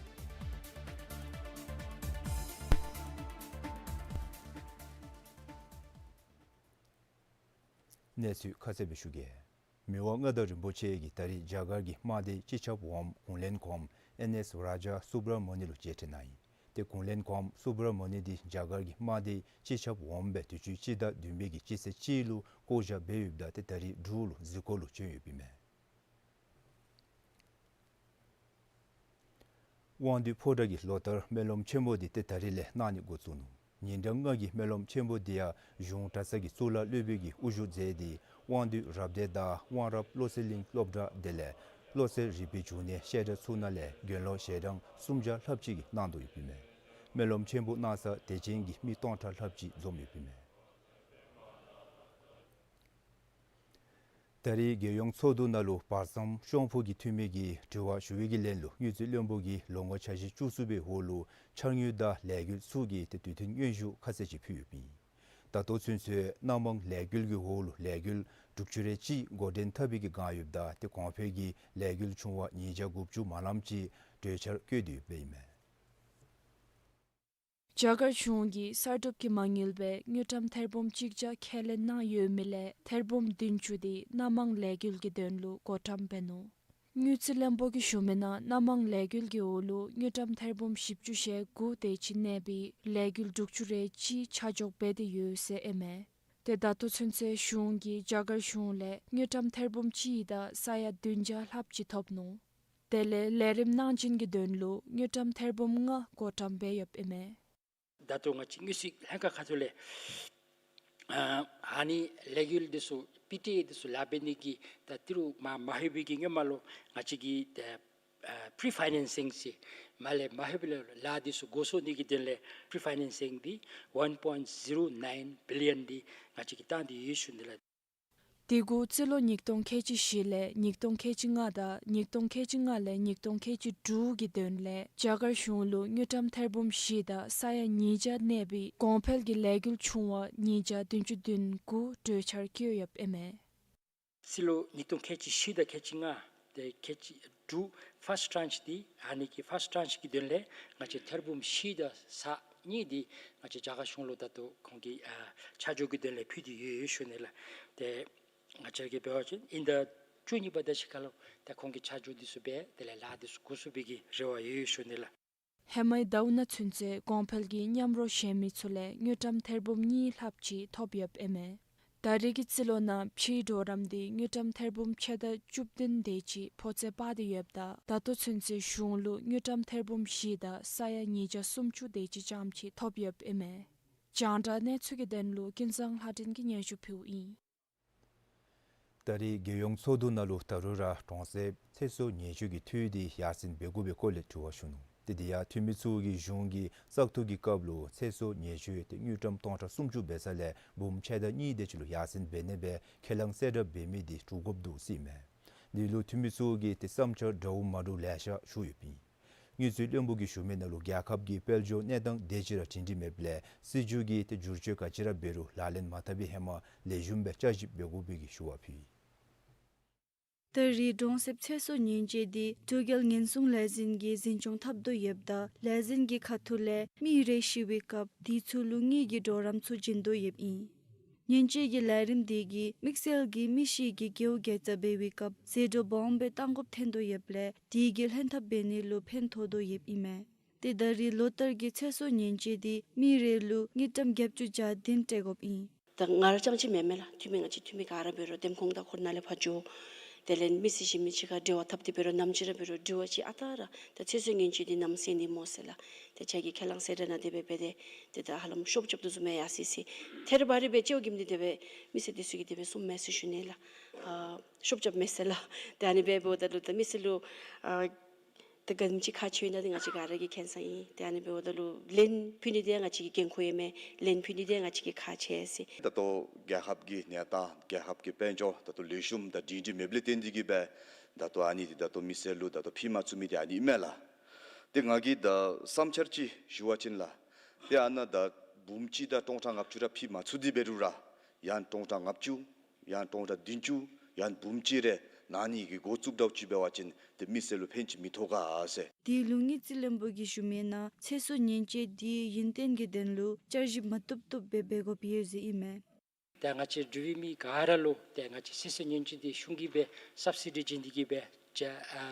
གནས་ཚུལ་ཁ་གསལ་སྦེ་ཞུ་གེ། མི་དབང་མངའ་བདག་རིན་པོ་ཆེ་གིས་ད་རེས་རྒྱ་གར་གྱི་དམག་སྡེ་སྤྱི་ཁྱབ་འོགམ་གུང་ལེན་གོངམ་ཨེན་ཨེས་རཱ་ཇཱ་སུབ་ར་མ་ནི་ལུ་མཇལ་ཕྲད་གནང་ཡི། ཏེ་གུང་ལེན་གོངམ་སུབ་ར་མ་ནི་འདི་རྒྱ་གར་གྱི་དམག་སྡེ་སྤྱི་ཁྱབ་འོགམ་སྦེ་དུས་ཅི་སྤྱི་ཟླ་བདུན་པའི་གི་སྤྱི་ཚེས་གཅིག་ལུ་བསྐོ་བཞག་འབད་ཡོདཔ་ད་ཏེ་ད་རིས་འབྲུག་ལུ་གཟིགས་སྐོར་ལུ་བྱོན་ཡོདཔ་ཨིན་མས། དབང་འདུས་ཕོ་བྲང་གི་ལོ་ལྟར་སྨོན་ལམ་ཆེན་མོ་འདི་ཏེ་ད་རིས་ལས་གནང་ནི་འགོ་བཙུགས་ནུག། ཉིན་གྲངས་ལྔ་གི་སྨོན་ལམ་ཆེན་མོ་འདི་ཡང་གཞུང་གྲྭ་ཚང་གི་གཙུག་ལག་སློབ་དཔོན་གྱིས་དབུ་བཞུགས་མཛད་དེ་དབང་འདུས་རབ་སྡེ་དང་དབང་རབ་བློ་གསལ་གླིང་སློབ་གྲྭ་དེ་ལས་ བློ་གསལ་རིག་པའི་འབྱུང་གནས་བཤད་གྲྭ་ཚུ་ནང་ལས་དགེ་སློང་ཞལ་གྲངས་སུམ་བརྒྱ་ལྷགཔ་ཅིག་གིས་གནང་དོ་ཡོདཔ་ཨིན་མས། སྨོན་ལམ་ཆེན་པོ་གནང་ས་དད་ཅན་གྱི་མི་སྟོང་ཕྲག་ལྷགཔ་ཅིག་འཛོམས་ཡོདཔ་ཨིན་མས། ད་རེས་རྒྱལ་ཡོངས་ཚོགས་འདུ་ནང་ལུ་བར་མཚམས་ཤོང་ཕུ་གི་འཐུས་མི་གིས་དྲི་བ་ཞུ་བའི་གི་ལན་ལུ་དངུལ་རྩིས་བློན་པོ་གིས་ལོ་ངོ་ཆ་བཞི་བཅུ་གསུམ་པའི་འོག་ལུ་འཆར་དངུལ་དང་ལས་འགུལ་ཚུ་གི་ཏེ་དུས་མཐུན་སྙན་ཞུ་ཁ་གསལ་ཅིག་ཕུལ་ཡོདཔ་ཨིན། ད་ལྟོ་ཚུན་ཚོད་སྣ་མང་ལས་འགུལ་གྱི་འོག་ལུ་ལས་འགུལ་དྲུག་ཅུ་རེ་གཅིག་འགོ་འདྲེན་འཐབ་པའི་གི་བསྒང་ཡོདཔ་ད་ཏེ་གོང་འཕེལ་གྱི་ལས་འགུལ་བྱུང་བ་ཉིས་བརྒྱ་དགུ་བཅུ་མ་ལངམ་ཅིག་གྲོས་འཆར་བཀོད་དེ་ཡོདཔ་ཨིན་མས། རྒྱ་གར་གཞུང་གིས་གསར་སྒྲུབ་ཀྱི་མ་དངུལ་སྦེ་དངུལ་ཀྲམ་ཐེར་འབུམ་གཅིག་བརྒྱ་ཁས་ལེན་གནང་ཡོད་མི་ལས་ཐེར་འབུམ་བདུན་ཅུ་དེ་སྣ་མང་ལས་འགུལ་གྱི་དོན་ལུ་བགོ་བཀྲམ་འབད་ནུག། དངུལ་རྩིས་བློན་པོ་གིས་ཞུ་མི་ནང་སྣ་མང་ལས་འགུལ་གྱི་འོག་ལུ་དངུལ་ཀྲམ་ཐེར་འབུམ་བཞི་བཅུ་ཞེ་དགུ་དེ་ཅིག་གནས་པའི་ལས་འགུལ་དྲུག་ཅུ་རེ་གཅིག་ཆ་འཇོག་འབད་དེ་ཡོད་ཟེར་ཨིན་མས། ཏེ་ད་ལྟོ་ཚུན་ཚོད་གཞུང་གིས་རྒྱ་གར་གཞུང་ལས་དངུལ་ཀྲམ་ཐེར་འབུམ་གཅིག་དང་ས་ཡ་བདུན་བརྒྱ་ལྷགཔ་ཅིག་ཐོབ་ནུག། དེ་ལས་ལས་རིམ་གནང་སྦྱིན་གྱི་དོན་ལུ་དངུལ་ཀྲམ་ཐེར་འབུམ་ལྔ་བགོ་བཀྲམ་འབད་ཡོདཔ་ཨིན་མས། ད་ལྟོ་ང་བཅས་དངུལ་རྩིས་ལྷན་ཁག་ཁ་ཐུག་ལས་ཨ་ཨ་ནི་ལས་འགུལ་འདི་ཚུ་པི་ཊི་ཨེ་འདི་ཚུ་ལཱ་འབད་ནི་གི་ད་ཏི་རུ་མ་མ་ལྷོད་པའི་གི་སྔོན་མ་ལུ་ང་བཅས་ཀྱིས་ད་ཨ་པི་རི་ཕའི་ནེན་སིང་ཟེར་མ་ལས་མ་ལྷོད་པའི་ལུ་ལཱ་འདི་ཚུ་འགོ་བཙུགས་ནི་གི་དོན་ལས་པི་རི་ཕའི་ནེན་སིང་འདི་ཝན་པོའིནཊ་ཛི་རོ་ནའིན་བི་ལི་ཡོན་འདི་ང་བཅས་ཀྱིས་བཏང་སྟེ་ཡོད་ཞུ་ནི་ལགས། དེ་གུ་རྩིས་ལོ་ཉིས་སྟོང་ཁལ་གཅིག་བཞི་ལས་ཉིས་སྟོང་ཁལ་གཅིག་ལྔ་དང་ཉིས་སྟོང་ཁལ་གཅིག་ལྔ་ལས་ཉིས་སྟོང་ཁལ་གཅིག་དྲུག་གི་དོན་ལས་རྒྱ་གར་གཞུང་ལུ་དངུལ་ཀྲམ་ཐེར་འབུམ་བཞི་དང་ས་ཡ་ཉིས་བརྒྱ་གནས་པའི་གོང་འཕེལ་གྱི་ལས་འགུལ་བྱུང་བ་ཉིས་བརྒྱ་བདུན་ཅུ་དོན་དགུ་གྲོས་འཆར་བཀོད་ཡོདཔ་ཨིན་མས། རྩིས་ལོ་ཉིས་སྟོང་ཁལ་གཅིག་བཞི་དང་ཁལ་གཅིག་ལྔ་དེ་ཁལ་གཅིག་དྲུག་ཕཱསཊ་ཊྲཱནཤ་འདི་ཨ་ནི་གི་ཕཱསཊ་ཊྲཱནཤ་གི་དོན་ལས་ང་བཅས་ཐེར་འབུམ་བཞི་དང་ས་གཉིས་འདི་ང་བཅས་རྒྱ་གར་གཞུང་ལུ་ད་ལྟོ་ཁོང་གི་ཨ་ཆ་འཇོག་གི་དོན་ལས་ཕུལ་ཏེ་ཡོད་ཡོད་ཞུ་ནི་ལགས། ཏེ་ང་བཅས་ཀྱིས་འབད་བ་ཅིན་ཨིན་ཟླ་བཅུ་གཉིས་པ་དེ་ཅིག་ཁར་ལུ་ད་ཁོང་གི་ཆ་འཇོག་འདི་ཚུ་འབད་དེ་ལས་ལཱ་འདི་ཚུ་འགོ་བཙུགས་པའི་གི་རེ་བ་ཡོད་ཡོད་ཞུ་ནི་ལགས། ཧེ་མའི་ཟླཝ་ནང་ཚུན་ཚོད་གོང་འཕེལ་གྱི་མཉམ་རོགས་བྱིན་མི་ཚུ་ལས་དངུལ་ཀྲམ་ཐེར་འབུམ་གཉིས་ལྷགཔ་ཅིག་ཐོབ་ཡོདཔ་ཨིན་མས། ད་རེས་ཀྱི་རྩིས་ལོ་ནང་ཕྱིའི་གྲོགས་རམ་འདི་དངུལ་ཀྲམ་ཐེར་འབུམ་ཕྱེད་དང་བཅུ་བདུན་དེ་ཅིག་ཕོ་ཚོད་སྤར་ཏེ་ཡོདཔ་ད་ད་ལྟོ་ཚུན་ཚོད་གཞུང་ལུ་དངུལ་ཀྲམ་ཐེར་འབུམ་བཞི་དང་ས་ཡ་ཉིས་བརྒྱ་སུམ་ཅུ་དེ་ཅིག་ཙམ་ཅིག་ཐོབ་ཡོདཔ་ཨིན་མས། རྒྱང་བསྒྲགས་གནས་ཚུལ་གྱི་དོན་ལུ་ཀུན་བཟང་ལྷ་སྒྲོན་གྱིས་སྙན་ཞུ་ཕུལཝ་ཨིན། ད་རེས་རྒྱལ་ཡོངས་ཚོགས་འདུ་ནང་ལུ་ད་རུང་ར་གྲོང་གསེབ་ཚེ་སྲོག་ཉེན་བཅོལ་གྱི་འཐུས་འདི་ཡར་སེང་འབད་དགོ་པའི་སྐོར་ལས་དྲི་བ་ཞུ་ནུག། ཏེ་དེ་ཡང་འཐུས་མི་ཚུ་གིས་གཞུང་གིས་བཙག་འཐུ་གི་སྐབས་ལུ་ཚེ་སྲོག་ཉེན་བཅོལ་ཏེ་དངུལ་ཀྲམ་སྟོང་ཕྲག་སུམ་ཅུ་འབད་ས་ལས་འབུམ་ཕྱེད་དང་གཉིས་དེ་ཅིག་ལུ་ཡར་སེང་འབད་ནི་སྦེ་ཁས་བླངས་གསལ་བསྒྲགས་འབད་མི་འདི་གྲུབ་དགོཔ་འདུག་ཟེར་ཨིན་མས། འདི་ལུ་འཐུས་མི་ཚུ་གིས་ཏེ་བསམ་འཆར་འདྲཝ་མ་འདྲཝ་ལེ་ཤ་ཞུ་ཡོདཔ་ཨིན། དངུལ་རྩིས་བློན་པོ་གིས་ཞུ་མི་ནང་ལུ་རྒྱལ་ཁབ་ཀྱི་དཔལ་འབྱོར་གནས་སྟངས་དེ་ཅིག་ར་སྒྲིང་སྒྲི་མེདཔ་ལས་སྲིད་བྱུས་ཀྱི་ཏེ་བསྒྱུར་བཅོས་ག་ཅི་ར་འབད་རུང་ལག་ལེན་མ་འཐབ་པའི་ཧེ་མ་ལེགས་ཤོམ་སྦེ་བསྐྱར་ཞིབ་འབད་དགོ་པའི་གི་ཞུ་བ་ཕུལ་ཡི། ད་རེས་གྲོང་གསེབ་ཚེ་སྲོག་ཉེན་བཅོལ་འདི་འབྲུག་རྒྱལ་ཉེན་སྲུང་ལས་འཛིན་གྱིས་འཛིན་སྐྱོང་འཐབ་དོ་ཡོདཔ་ད་ལས་འཛིན་གྱི་ཁ་ཐུག་ལས་མི་རེ་ཤི་བའི་སྐབས་དེ་ཚུ་ལུ་དངུལ་གྱི་གྲོགས་རམ་ཚུ་བྱིན་དོ་ཡོདཔ་ཨིན། ཉེན་བཅོལ་གྱི་ལས་རིམ་འདི་གིས་དམིགས་བསལ་གྱིས་མི་ཤི་གི་དགེ་བ་དགེ་རྩ་འབད་བའི་སྐབས་ཟད་འགྲོ་སྦོམ་སྦེ་གཏང་དགོཔ་ཐོན་དོ་ཡོདཔ་ལས་དེ་གིས་ལྷན་ཐབས་འབད་ནི་ལུ་ཕན་ཐོགས་དོ་ཡོདཔ་ཨིན་མས། ཏེ་ད་རེས་ལོ་ལྟར་གྱི་ཚེ་སྲོག་ཉེན་བཅོལ་འདི་མི་རེ་ལུ་དངུལ་ཀྲམ་བརྒྱད་ཅུ་གྱ་བདུན་སྤྲོད་དགོཔ་ཨིན། ད་ང་ར་རྐྱངམ་ཅིག་མེན་མས་ལགས། འཐུས་མི་ང་བཅས་འཐུས་མི་ག་ར་འབད་རུང་འདེམས་ཁོངས་དང་ཁོ་ནང་ལས་ཕར་འགྱོ། དེ་ལས་མི་ཤི་ཤི་མི་ཅིག་ཁར་འབྲེལ་བ་འཐབ་སྟེ་འབད་རུང་ནམ་ཅིག་ར་འབད་རུང་དྲི་བ་ཅིག་ཨ་རྟག་ར་ད་ཚེ་སྲོག་ཉེན་བཅོལ་འདི་ནམ་སེལ་ནི་སྨོ་ཟེར་ལགས། ཏེ་ཁྱེད་ཀྱིས་ཁས་བླངས་གསལ་བསྒྲགས་གནང་སྟེ་འབད་འབད་དེ་ཏེ་ད་ཧ་ལམ་ཤོབ་རྐྱབ་དོ་བཟུམ་མས་ཡར་སི་སི་ཐེར་བ་རེ་སྦེ་ཅིག་གིས་མི་འདི་དེ་སྦེ་མི་སེར་འདི་ཚུ་གིས་དེ་སྦེ་གསུངམ་མས་ཟེར་ཞུ་ནི་ལགས། ཨ་ཤོབ་རྐྱབ་མས་ཟེར་ལགས། ཏེ་ཨ་ནི་སྦེ་འབདཝ་ད་ལུ་ད་མི་སེར་ལུ་ཨ་ཏེ་ག་དེམ་ཅིག་ཁག་ཆེཝ་ཨིན་ན་འདི་ང་བཅས་ག་ར་གིས་མཁྱེན་ས་ཨིན། ཏེ་ཨ་ནི་འབདཝ་ད་ལུ་ལན་ཕུལ་ནི་འདི་ཡང་ང་བཅས་ཀྱི་འགན་ཁུར་ཨིན་མས། ལན་ཕུལ་ནི་འདི་ཡང་ང་བཅས་ཀྱི་ཁག་ཆེ་ཟེར། ད་ལྟོ་རྒྱལ་ཁབ་ཀྱི་གནས་སྟངས་རྒྱལ་ཁབ་ཀྱི་དཔལ་འབྱོར་ད་ལྟོ་ལེགས་ཤོམ་དང་སྒྲིང་སྒྲི་མེདཔ་ལས་བརྟེན་ཏེ་གིས་སྦེ་ད་ལྟོ་ཨ་ནི་འདི་ད་ལྟོ་མི་སེར་ལུ་ད་ལྟོ་ཕུལ་མ་ཚུགས་མི་འདི་ཨ་ནི་ཨིན་མས་ལགས། ཏེ་ང་གིས་ད་བསམ་འཆར་ཅིག་ཞུ་བ་ཅིན་ལགས། ཏེ་ཨ་ནཱ་ད་འབུམ་གཅིག་དང་སྟོང་ཕྲག་ལྔ་བཅུ་ར་ཕུལ་མ་ཚུགས་ཏེ་འབད་རུང་ར་ཡང་སྟོང་ཕྲག་ལྔ་བཅུ་ཡང་སྟོང་ཕྲག་བདུན་ཅུ་ཡང་འབུམ་གཅིག་རེ་གནང་ནི་གི་འགོ་བཙུགས་འདྲཝ་ཅིག་འབད་བ་ཅིན་ཏེ་མི་སེར་ལུ་ཕན་ཅིག་མི་ཐོགས་ག་ཟེར། དེ་ལུ་དངུལ་རྩིས་བློན་པོ་གིས་ཞུ་མི་ནང་ཚེ་སྲོག་ཉེན་བཅོལ་འདི་ཡུན་བརྟན་གྱི་དོན་ལུ་བསྐྱར་ཞིབ་མ་བཏུབ་བཏུབ་སྦེ་འབད་དགོཔ་ཡོད་ཟེར་ཨིན་མས། ཏེ་ང་བཅས་འབྲུག་པའི་མི་ག་ར་ལུ་ཏེ་ང་བཅས་ཚེ་སྲོག་ཉེན་བཅོལ་འདི་གཞུང་གིས་སྦེ་སབ་སི་ཌི་བྱིན་ཏེ་གིས་སྦེ་ཅ་ཨ་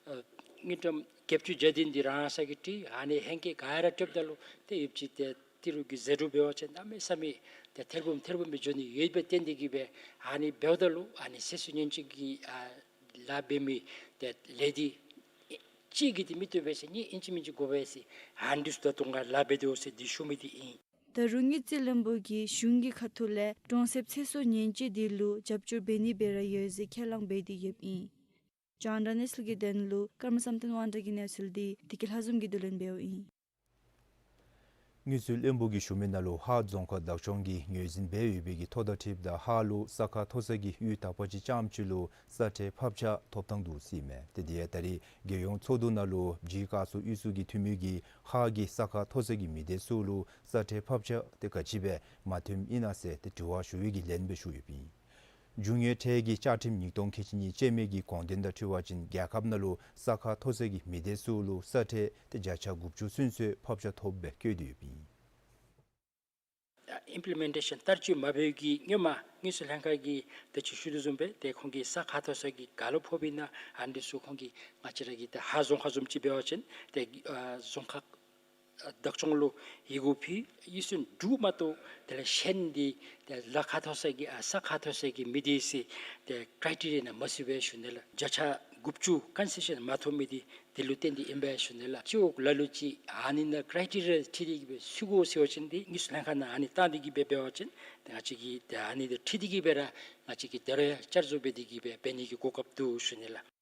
ཨ་དངུལ་ཀྲམ་བརྒྱད་ཅུ་གྱ་བདུན་འདི་རང་སོ་གིས་སྤྲོད། ཨ་ནི་ཧེང་སྐལ་ག་ར་སྤྲོདཔ་ད་ལུ་ཏེ་ཡུདཔ་ཅིག་ཏེ་ཏི་རུ་གི་ཟད་འགྲོ་འབད་བ་ཅིན་གནམ་མེད་ས་མེད་ཏེ་ཐེར་འབུམ་ཐེར་འབུམ་སྦེ་འགྱོ་ནི་ཡོདཔ་ལས་བརྟེན་ཏེ་གིས་སྦེ་ཨ་ནི་འབདཝ་ད་ལུ་ཨ་ནི་ཚེ་སྲོག་ཉེན་བཅོལ་གྱི་ཨ་ལཱ་འབད་མི་ཏེ་ལས་འདི་གཅིག་གིས་འདི་མི་བཏུབ་པས་ཟེར་གཉིས་ཨིན་ཅི་མིན་ཅི་དགོ་པས་ཟེར་ཨ་ནི་འདི་ཚུ་ད་ལྟོ་ང་ལཱ་འབད་དོ་ཟེར་འདི་ཞུ་མི་འདི་ཨིན། ད་རུང་དངུལ་རྩིས་བློན་པོ་གིས་གཞུང་གི་ཁ་ཐུག་ལས་གྲོང་གསེབ་ཚེ་སྲོག་ཉེན་བཅོལ་འདི་ལུ་རྒྱབ་སྐྱོར་འབད་ནི་སྦེ་ར་ཡོད་ཟེར་ཁས་བླངས་འབད་དེ་ཡོདཔ་ཨིན། རྒྱང་བསྒྲགས་གནས་ཚུལ་གྱི་དོན་ལུ་ཀརྨ་བསམ་གཏན་དབང་གྲགས་ཀྱི་གནས་ཚུལ་འདི་བདེ་སྐྱིད་ལྷ་འཛོམས་ཀྱིས་བསྡུ་ལེན་འབདཝ་ཨིན། དངུལ་རྩིས་བློན་པོ་གིས་ཞུ་མི་ནང་ལུ་ཧཱ་རྫོང་ཁག་བདག་སྐྱོང་གིས་ངོས་འཛིན་འབད་ཡོད་པའི་གི་ཐོག་དང་འཁྲིལཝ་ད་ཧཱ་ལུ་ས་ཁ་མཐོ་ས་གི་གཡུས་དག་པ་ཅིག་རྐྱངམ་ཅིག་ལུ་ས་ཁྲལ་ཕབ་ཆག་ཐོབ་ཐངས་འདུག་ཟེར་ཨིན་མས། ཏེ་དེ་ཡང་ད་རེས་རྒྱལ་ཡོངས་ཚོགས་འདུ་ནང་ལུ་བྱིས་སྐར་ཚོགས་གཡུས་ཚུ་གི་འཐུས་མི་གིས་ཧཱ་གི་ས་ཁ་མཐོ་ས་གི་མི་སྡེ་ཚུ་ལུ་ས་ཁྲལ་ཕབ་ཆག་དེ་ག་ཅི་སྦེ་མ་ཐོནམ་ཨིན་ན་ཟེར་ཏེ་དྲི་བ་ཞུ་བའི་གི་ལན་སྦེ་ཞུ་ཡོདཔ་ཨིན། རྒྱུ་དངོས་ཁྲལ་གྱི་བཅའ་ཁྲིམས་ཉིས་སྟོང་ཁལ་གཅིག་གཉིས་ཅན་མའི་གི་དགོངས་དོན་དང་འཁྲིལ་བ་ཅིན་རྒྱལ་ཁབ་ནང་ལུ་ས་ཁ་མཐོ་ས་གི་མི་སྡེ་ཚུ་ལུ་ས་ཁྲལ་དེ་བརྒྱ་ཆ་དགུ་བཅུ་ཚུན་ཚོད་ཕབ་ཆག་ཐོབ་སྦེ་བཀོད་དེ་ཡོདཔ་ཨིན། ཨིམ་པི་ལི་མེན་ཊེ་ཤཱན་བསྟར་སྤྱོད་མ་འབད་བའི་གི་སྔོན་མ་དངུལ་རྩིས་ལྷན་ཁག་གིས་ཏེ་ཅིག་ཞུ་དོ་བཟུམ་སྦེ་ཏེ་ཁོང་གིས་ས་ཁ་མཐོ་ས་གི་ག་ལུ་ཕོགཔ་ཨིན་ན་ཨ་ནི་ཚུ་ཁོང་གིས་ང་བཅས་ར་གི་ཏེ་ཧཱ་རྫོང་ཁག་བཟུམ་ཅིག་འབད་བ་ཅིན་ཏེ་ཨ་རྫོང་ཁག་བདག་སྐྱོང་ལུ་ཡི་གུ་ཕུལ། ཡིག་ཚང་འབྲུག་མ་གཏོགས་དེ་ལས་གཞན་འདི་ཏེ་ལ་ཁ་མཐོ་ས་གི་ཨ་ས་ཁ་མཐོ་ས་གི་མི་སྡེ་ཟེར་ཏེ་ཀ་རའི་ཊི་རི་ཡ་ནང་མ་ཚུད་པས་ཞུ་ནི་ལགས། བརྒྱ་ཆ་དགུ་བཅུ་ཀོན་སེ་ཤཱན་མ་ཐོབ་མི་འདི་དེ་ལུ་བརྟེན་ཏེ་ཨིན་པས་ཞུ་ནི་ལགས། སྤྱི་འོག་ལ་ལུ་ཅིག་ཨ་ནི་ནང་ཀ་རའི་ཊི་རི་ཡ་ཁྲིད་དེ་གི་སྦེ་ཚུད་དགོ་ཟེར་བ་ཅིན་འདི་དངུལ་རྩིས་ལྷན་ཁག་ནང་ཨ་ནི་བཏང་སྟེ་གི་སྦེ་འབད་བ་ཅིན་ཏེ་ང་བཅས་ཀྱིས་ཏེ་ཨ་ནི་འདི་ཁྲིད་དེ་གི་སྦེ་ར་ང་བཅས་ཀྱིས་ད་རུང་ཡང་བསྐྱར་བཟོ་འབད་དེ་གི་སྦེ་འབད་ནི་གི་གོ་སྐབས་འདུག་ཞུ་ནི་ལགས།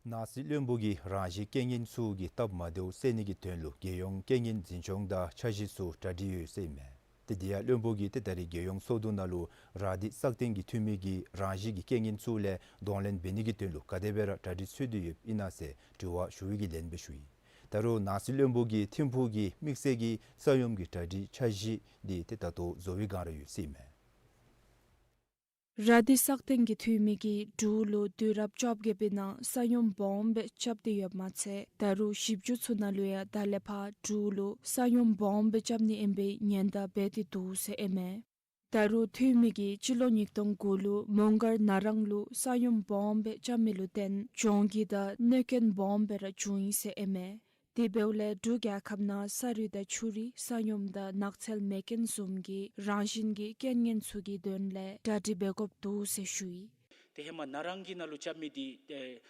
ནང་སྲིད་བློན་པོ་གིས་རང་བཞིན་རྐྱེན་ངན་ཚུ་གིས་སྟབས་མ་བདེཝ་སེལ་ནི་གི་དོན་ལུ་རྒྱལ་ཡོངས་རྐྱེན་ངན་འཛིན་སྐྱོང་དང་འཆར་གཞི་ཚུ་གྲ་སྒྲིག་ཡོད་ཟེར་ཨིན་མས། ཏེ་དེ་ཡང་བློན་པོ་གིས་ཏེ་ད་རེས་རྒྱལ་ཡོངས་ཚོགས་འདུ་ནང་ལུ་ར་དྷི་སག་སྟེང་གི་འཐུས་མི་གིས་རང་བཞིན་གྱི་རྐྱེན་ངན་ཚུ་ལས་གདོང་ལེན་འབད་ནི་གི་དོན་ལུ་ག་དེ་སྦེ་ར་གྲ་སྒྲིག་ཚུད་དེ་ཡོདཔ་ཨིན་ན་ཟེར་དྲི་བ་ཞུ་བའི་གི་ལན་སྦེ་ཞུ་ཡི། ད་རུང་ནང་སྲིད་བློན་པོ་གིས་ཐིམ་ཕུག་གི་དམིགས་བསལ་གྱི་ས་ཡོམ་གྱི་གྲ་སྒྲིག་འཆར་གཞི་འདི་ཏེ་ད་ལྟོ་བཟོ་བའི་སྒང་ར་ཡོད་ཟེར་ཨིན་མས། ར་དྷི་སག་སྟེང་གི་འཐུས་མི་གིས་འབྲུག་ལུ་དུས་རབས་བཅོ་བརྒྱད་པའི་ནང་ས་ཡོམ་སྦོམ་སྦེ་རྐྱབ་སྟེ་ཡོདཔ་མ་ཚད་ད་རུང་ཞིབ་འཇུག་ཚུ་ནང་ལུ་ཡང་ད་ལས་ཕར་འབྲུག་ལུ་ས་ཡོམ་སྦོམ་སྦེ་རྐྱབ་ནི་ཨིན་པའི་ཉེན་བརྡ་འབད་དེ་འདུག་ཟེར་ཨིན་མས། ད་རུང་འཐུས་མི་གིས་སྤྱི་ལོ་ཉིས་སྟོང་དགུ་ལུ་མོང་སྒར་ན་རང་ལུ་ས་ཡོམ་སྦོམ་སྦེ་རྐྱབ་མི་ལུ་བརྟེན་གྱོང་གུད་དང་གནོད་རྐྱེན་སྦོམ་སྦེ་ར་བྱུང་ཡི་ཟེར་ཨིན་མས། དེ་འབདཝ་ལས་འབྲུག་རྒྱལ་ཁབ་ནང་ས་རུད་དང་ཆུ་རུད་ས་ཡོམ་དང་ནགས་ཚལ་མེ་རྐྱེན་བཟུམ་གྱི་རང་བཞིན་གྱི་རྐྱེན་ངན་ཚུ་གི་དོན་ལས་གྲ་སྒྲིག་འབད་དགོཔ་འདུག་ཟེར་ཞུ་ཡི། ཏེ་ཧེ་མ་ན་རང་གི་ནང་ལུ་རྐྱབ་མི་འདི་ཨེ་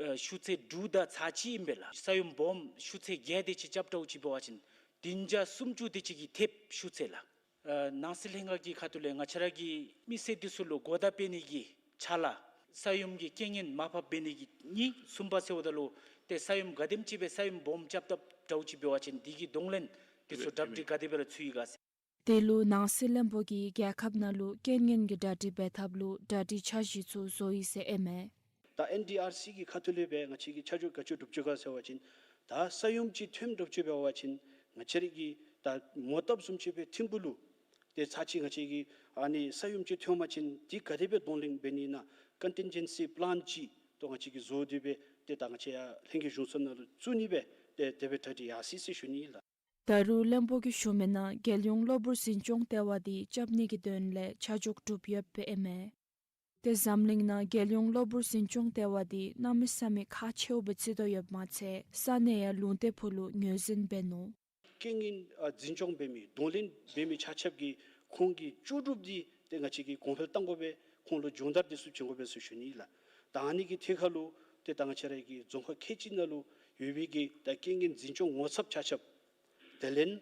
ཨེ་ཤུགས་ཚད་དྲུག་དང་ཚག་གཅིག་ཨིན་པས་ལགས། ས་ཡོམ་སྦོམ་ཤུགས་ཚད་བརྒྱད་དེ་ཅིག་རྐྱབ་འདྲཝ་ཅིག་འབད་བ་ཅིན་བདུན་བརྒྱ་སུམ་ཅུ་དེ་ཅིག་གིས་ཐེབས་ཤུགས་ཚད་ལགས། ཨ་ནང་སྲིད་ལྷན་ཁག་གི་ཁ་ཐུག་ལས་ང་བཅས་ར་གི་མི་སེར་འདི་ཚུ་ལུ་གོ་བརྡ་སྤེལ་ནི་གི་ཆ་ལ་ས་ཡོམ་གྱི་རྐྱེན་ངན་མར་ཕབ་འབད་ནི་གི་གཉིས། གསུམ་པ་ཟེརཝ་ད་ལུ་ཏེ་ས་ཡོམ་ག་དེམ་ཅིག་སྦེ་ས་ཡོམ་སྦོམ་རྐྱབ་སྟེ་འདྲཝ་ཅིག་འབད་བ་ཅིན་འདི་གི་གདོང་ལེན་འདི་ཚུ་གྲ་སྒྲིག་ག་དེ་སྦེ་ར་ཚུད་ཡི་ག་ཟེར། དེ་ལུ་ནང་སྲིད་བློན་པོ་གིས་རྒྱལ་ཁབ་ནང་ལུ་རྐྱེན་ངན་གྱི་གྲ་སྒྲིག་འབད་ཐབས་ལུ་གྲ་སྒྲིག་འཆར་གཞི་ཚུ་བཟོ་ཡི་ཟེར་ཨིན་མས། ད་ཨེན་ཌི་ཨར་སི་གི་ཁ་ཐུག་ལས་སྦེ་ང་བཅས་ཀྱིས་ཆ་འཇོག་ག་ཅི་གྲུབ་ཅི་ག་ཟེར་བ་ཅིན་ད་ས་ཡོམ་ཅིག་ཐོནམ་འདྲཝ་ཅིག་འབད་བ་ཅིན་ང་བཅས་ར་གིས་ད་མོ་བཏབ་བཟུམ་ཅིག་སྦེ་ཐིམ་ཕུག་ལུ་ཏེ་ཚར་གཅིག་ང་བཅས་ཀྱིས་ཨ་ནི་ས་ཡོམ་ཅིག་ཐོན་པ་ཅིན་འདི་ག་དེ་སྦེ་གདོང་ལེན་འབད་ནི་ཨིན་ན་ཀོན་ཊིན་ཇེན་སི་པི་ལཱན་ཅིག་ཏེ་ང་བཅས་ཀྱིས་བཟོ་སྟེ་སྦེ་ཏེ་ད་ང་བཅས་ཡར་ལྷན་རྒྱས་གཞུང་ཚབ་ནང་ལུ་བཙུགས་ནི་སྦེ་ཏེ་དེ་སྦེ་གྲ་སྒྲིག་ཡར་སོ་ཡི་ཟེར་ཞུ་ནི་ཨིན་ལགས། ད་རུང་བློན་པོ་གིས་ཞུ་མི་ནང་རྒྱལ་ཡོངས་གློ་བུར་འཛིན་སྐྱོང་ལྟེ་བ་འདི་རྐྱབ་ནི་གི་དོན་ལས་ཆ་འཇོག་གྲུབ་ཡོདཔ་ཨིན་མས། ཏེ་འཛམ་གླིང་ནང་རྒྱལ་ཡོངས་གློ་བུར་འཛིན་སྐྱོང་ལྟེ་བ་འདི་གནམ་མེད་ས་མེད་ཁག་ཆེཝ་སྦེ་བརྩི་དོ་ཡོདཔ་མ་ཚད་ས་གནས་ཡང་ལུང་སྟེང་ཕུ་ལུ་ངོས་འཛིན་འབད་ནུག། རྐྱེན་ངན་ཨ་འཛིན་སྐྱོང་འབད་མི་གདོང་ལེན་འབད་མི་ཆ་ཁྱབ་ཀྱི་ཁོང་གི་ལྕོགས་གྲུབ་འདི་ཏེ་ང་བཅས་ཀྱིས་གོང་འཕེལ་གཏང་དགོ་པས། ཁོང་ལུ་སྦྱོང་བརྡར་འདི་ཚུ་བྱིན་དགོ་པས་ཟེར་ཞུ་ནི་ཨིན་ལགས། ད་ཨ་ནི་གི་ཐད་ཁར་ལུ་ཏེ་ད་ང་བཅས་ར་གི་རྫོང་ཁག་ཁལ་གཅིག་ནང་ལུ་ཡོད་པའི་གི་ད་རྐྱེན་ངན་འཛིན་སྐྱོང་ངོ་ཚབ་ཆ་ཁྱབ། དེ་ལས་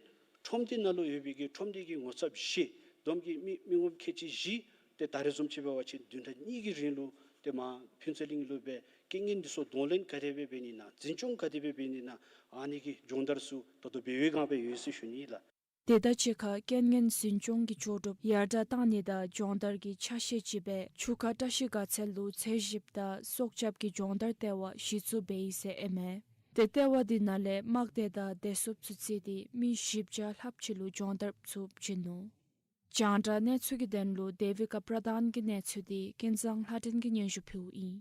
ཁྲོམ་སྡེ་ནང་ལུ་ཡོད་པའི་གི་ཁྲོམ་སྡེ་གི་ངོ་ཚབ་བཞི་བསྡོམས་ཀྱིས་མི་མི་ངོམ་ཁལ་གཅིག་བཞི། ཏེ་ད་རེས་བཟུམ་ཅིག་འབད་བ་ཅིན་བདུན་ཕྲག་གཉིས་ཀྱི་རིང་ལུ་ཏེ་མར་ཕུན་ཚོགས་གླིང་ལུ་སྦེ་རྐྱེན་ངན་འདི་ཚུ་གདོང་ལེན་ག་དེ་སྦེ་འབད་ནི་ཨིན་ན་འཛིན་སྐྱོང་ག་དེ་སྦེ་འབད་ནི་ཨིན་ན་ཨ་ནི་གི་སྦྱོང་བརྡར་ཚུ་ད་ལྟོ་འབད་བའི་སྒང་སྦེ་ཡོད་ཟེར་ཞུ་ནི་ཨིན་ལགས། དེ་དང་གཅིག་ཁར་རྐྱེན་ངན་འཛིན་སྐྱོང་གི་ལྕོགས་གྲུབ་ཡར་དྲག་གཏང་ནི་དང་སྦྱོང་བརྡར་གྱི་ཆ་ཤས་ཅིག་སྦེ་ཆུ་ཁ་བཀྲ་ཤིས་དགའ་ཚལ་ལུ་ཚེས་བཞི་དང་སྲོག་སྐྱབས་ཀྱི་སྦྱོང་བརྡར་ལྟེ་བ་གཞི་བཙུགས་འབད་ཡི་ཟེར་ཨིན་མས། ཏེ་ལྟེ་བ་འདི་ནང་ལས་དམག་སྡེ་དང་བདེ་སྲུངཔ་ཚུ་བརྩིས་ཏེ་མི་བཞི་བརྒྱ་ལྷགཔ་ཅིག་ལུ་སྦྱོང་བརྡརཔ་ཚུ་བྱིན་ནུག། རྒྱང་བསྒྲགས་གནས་ཚུལ་གྱི་དོན་ལུ་དེ་བི་ཀ་པྲ་དཱན་གྱི་གནས་ཚུལ་འདི་ཀུན་བཟང་ལྷ་སྒྲོན་གྱིས་སྙན་ཞུ་ཕུལཝ་ཨིན།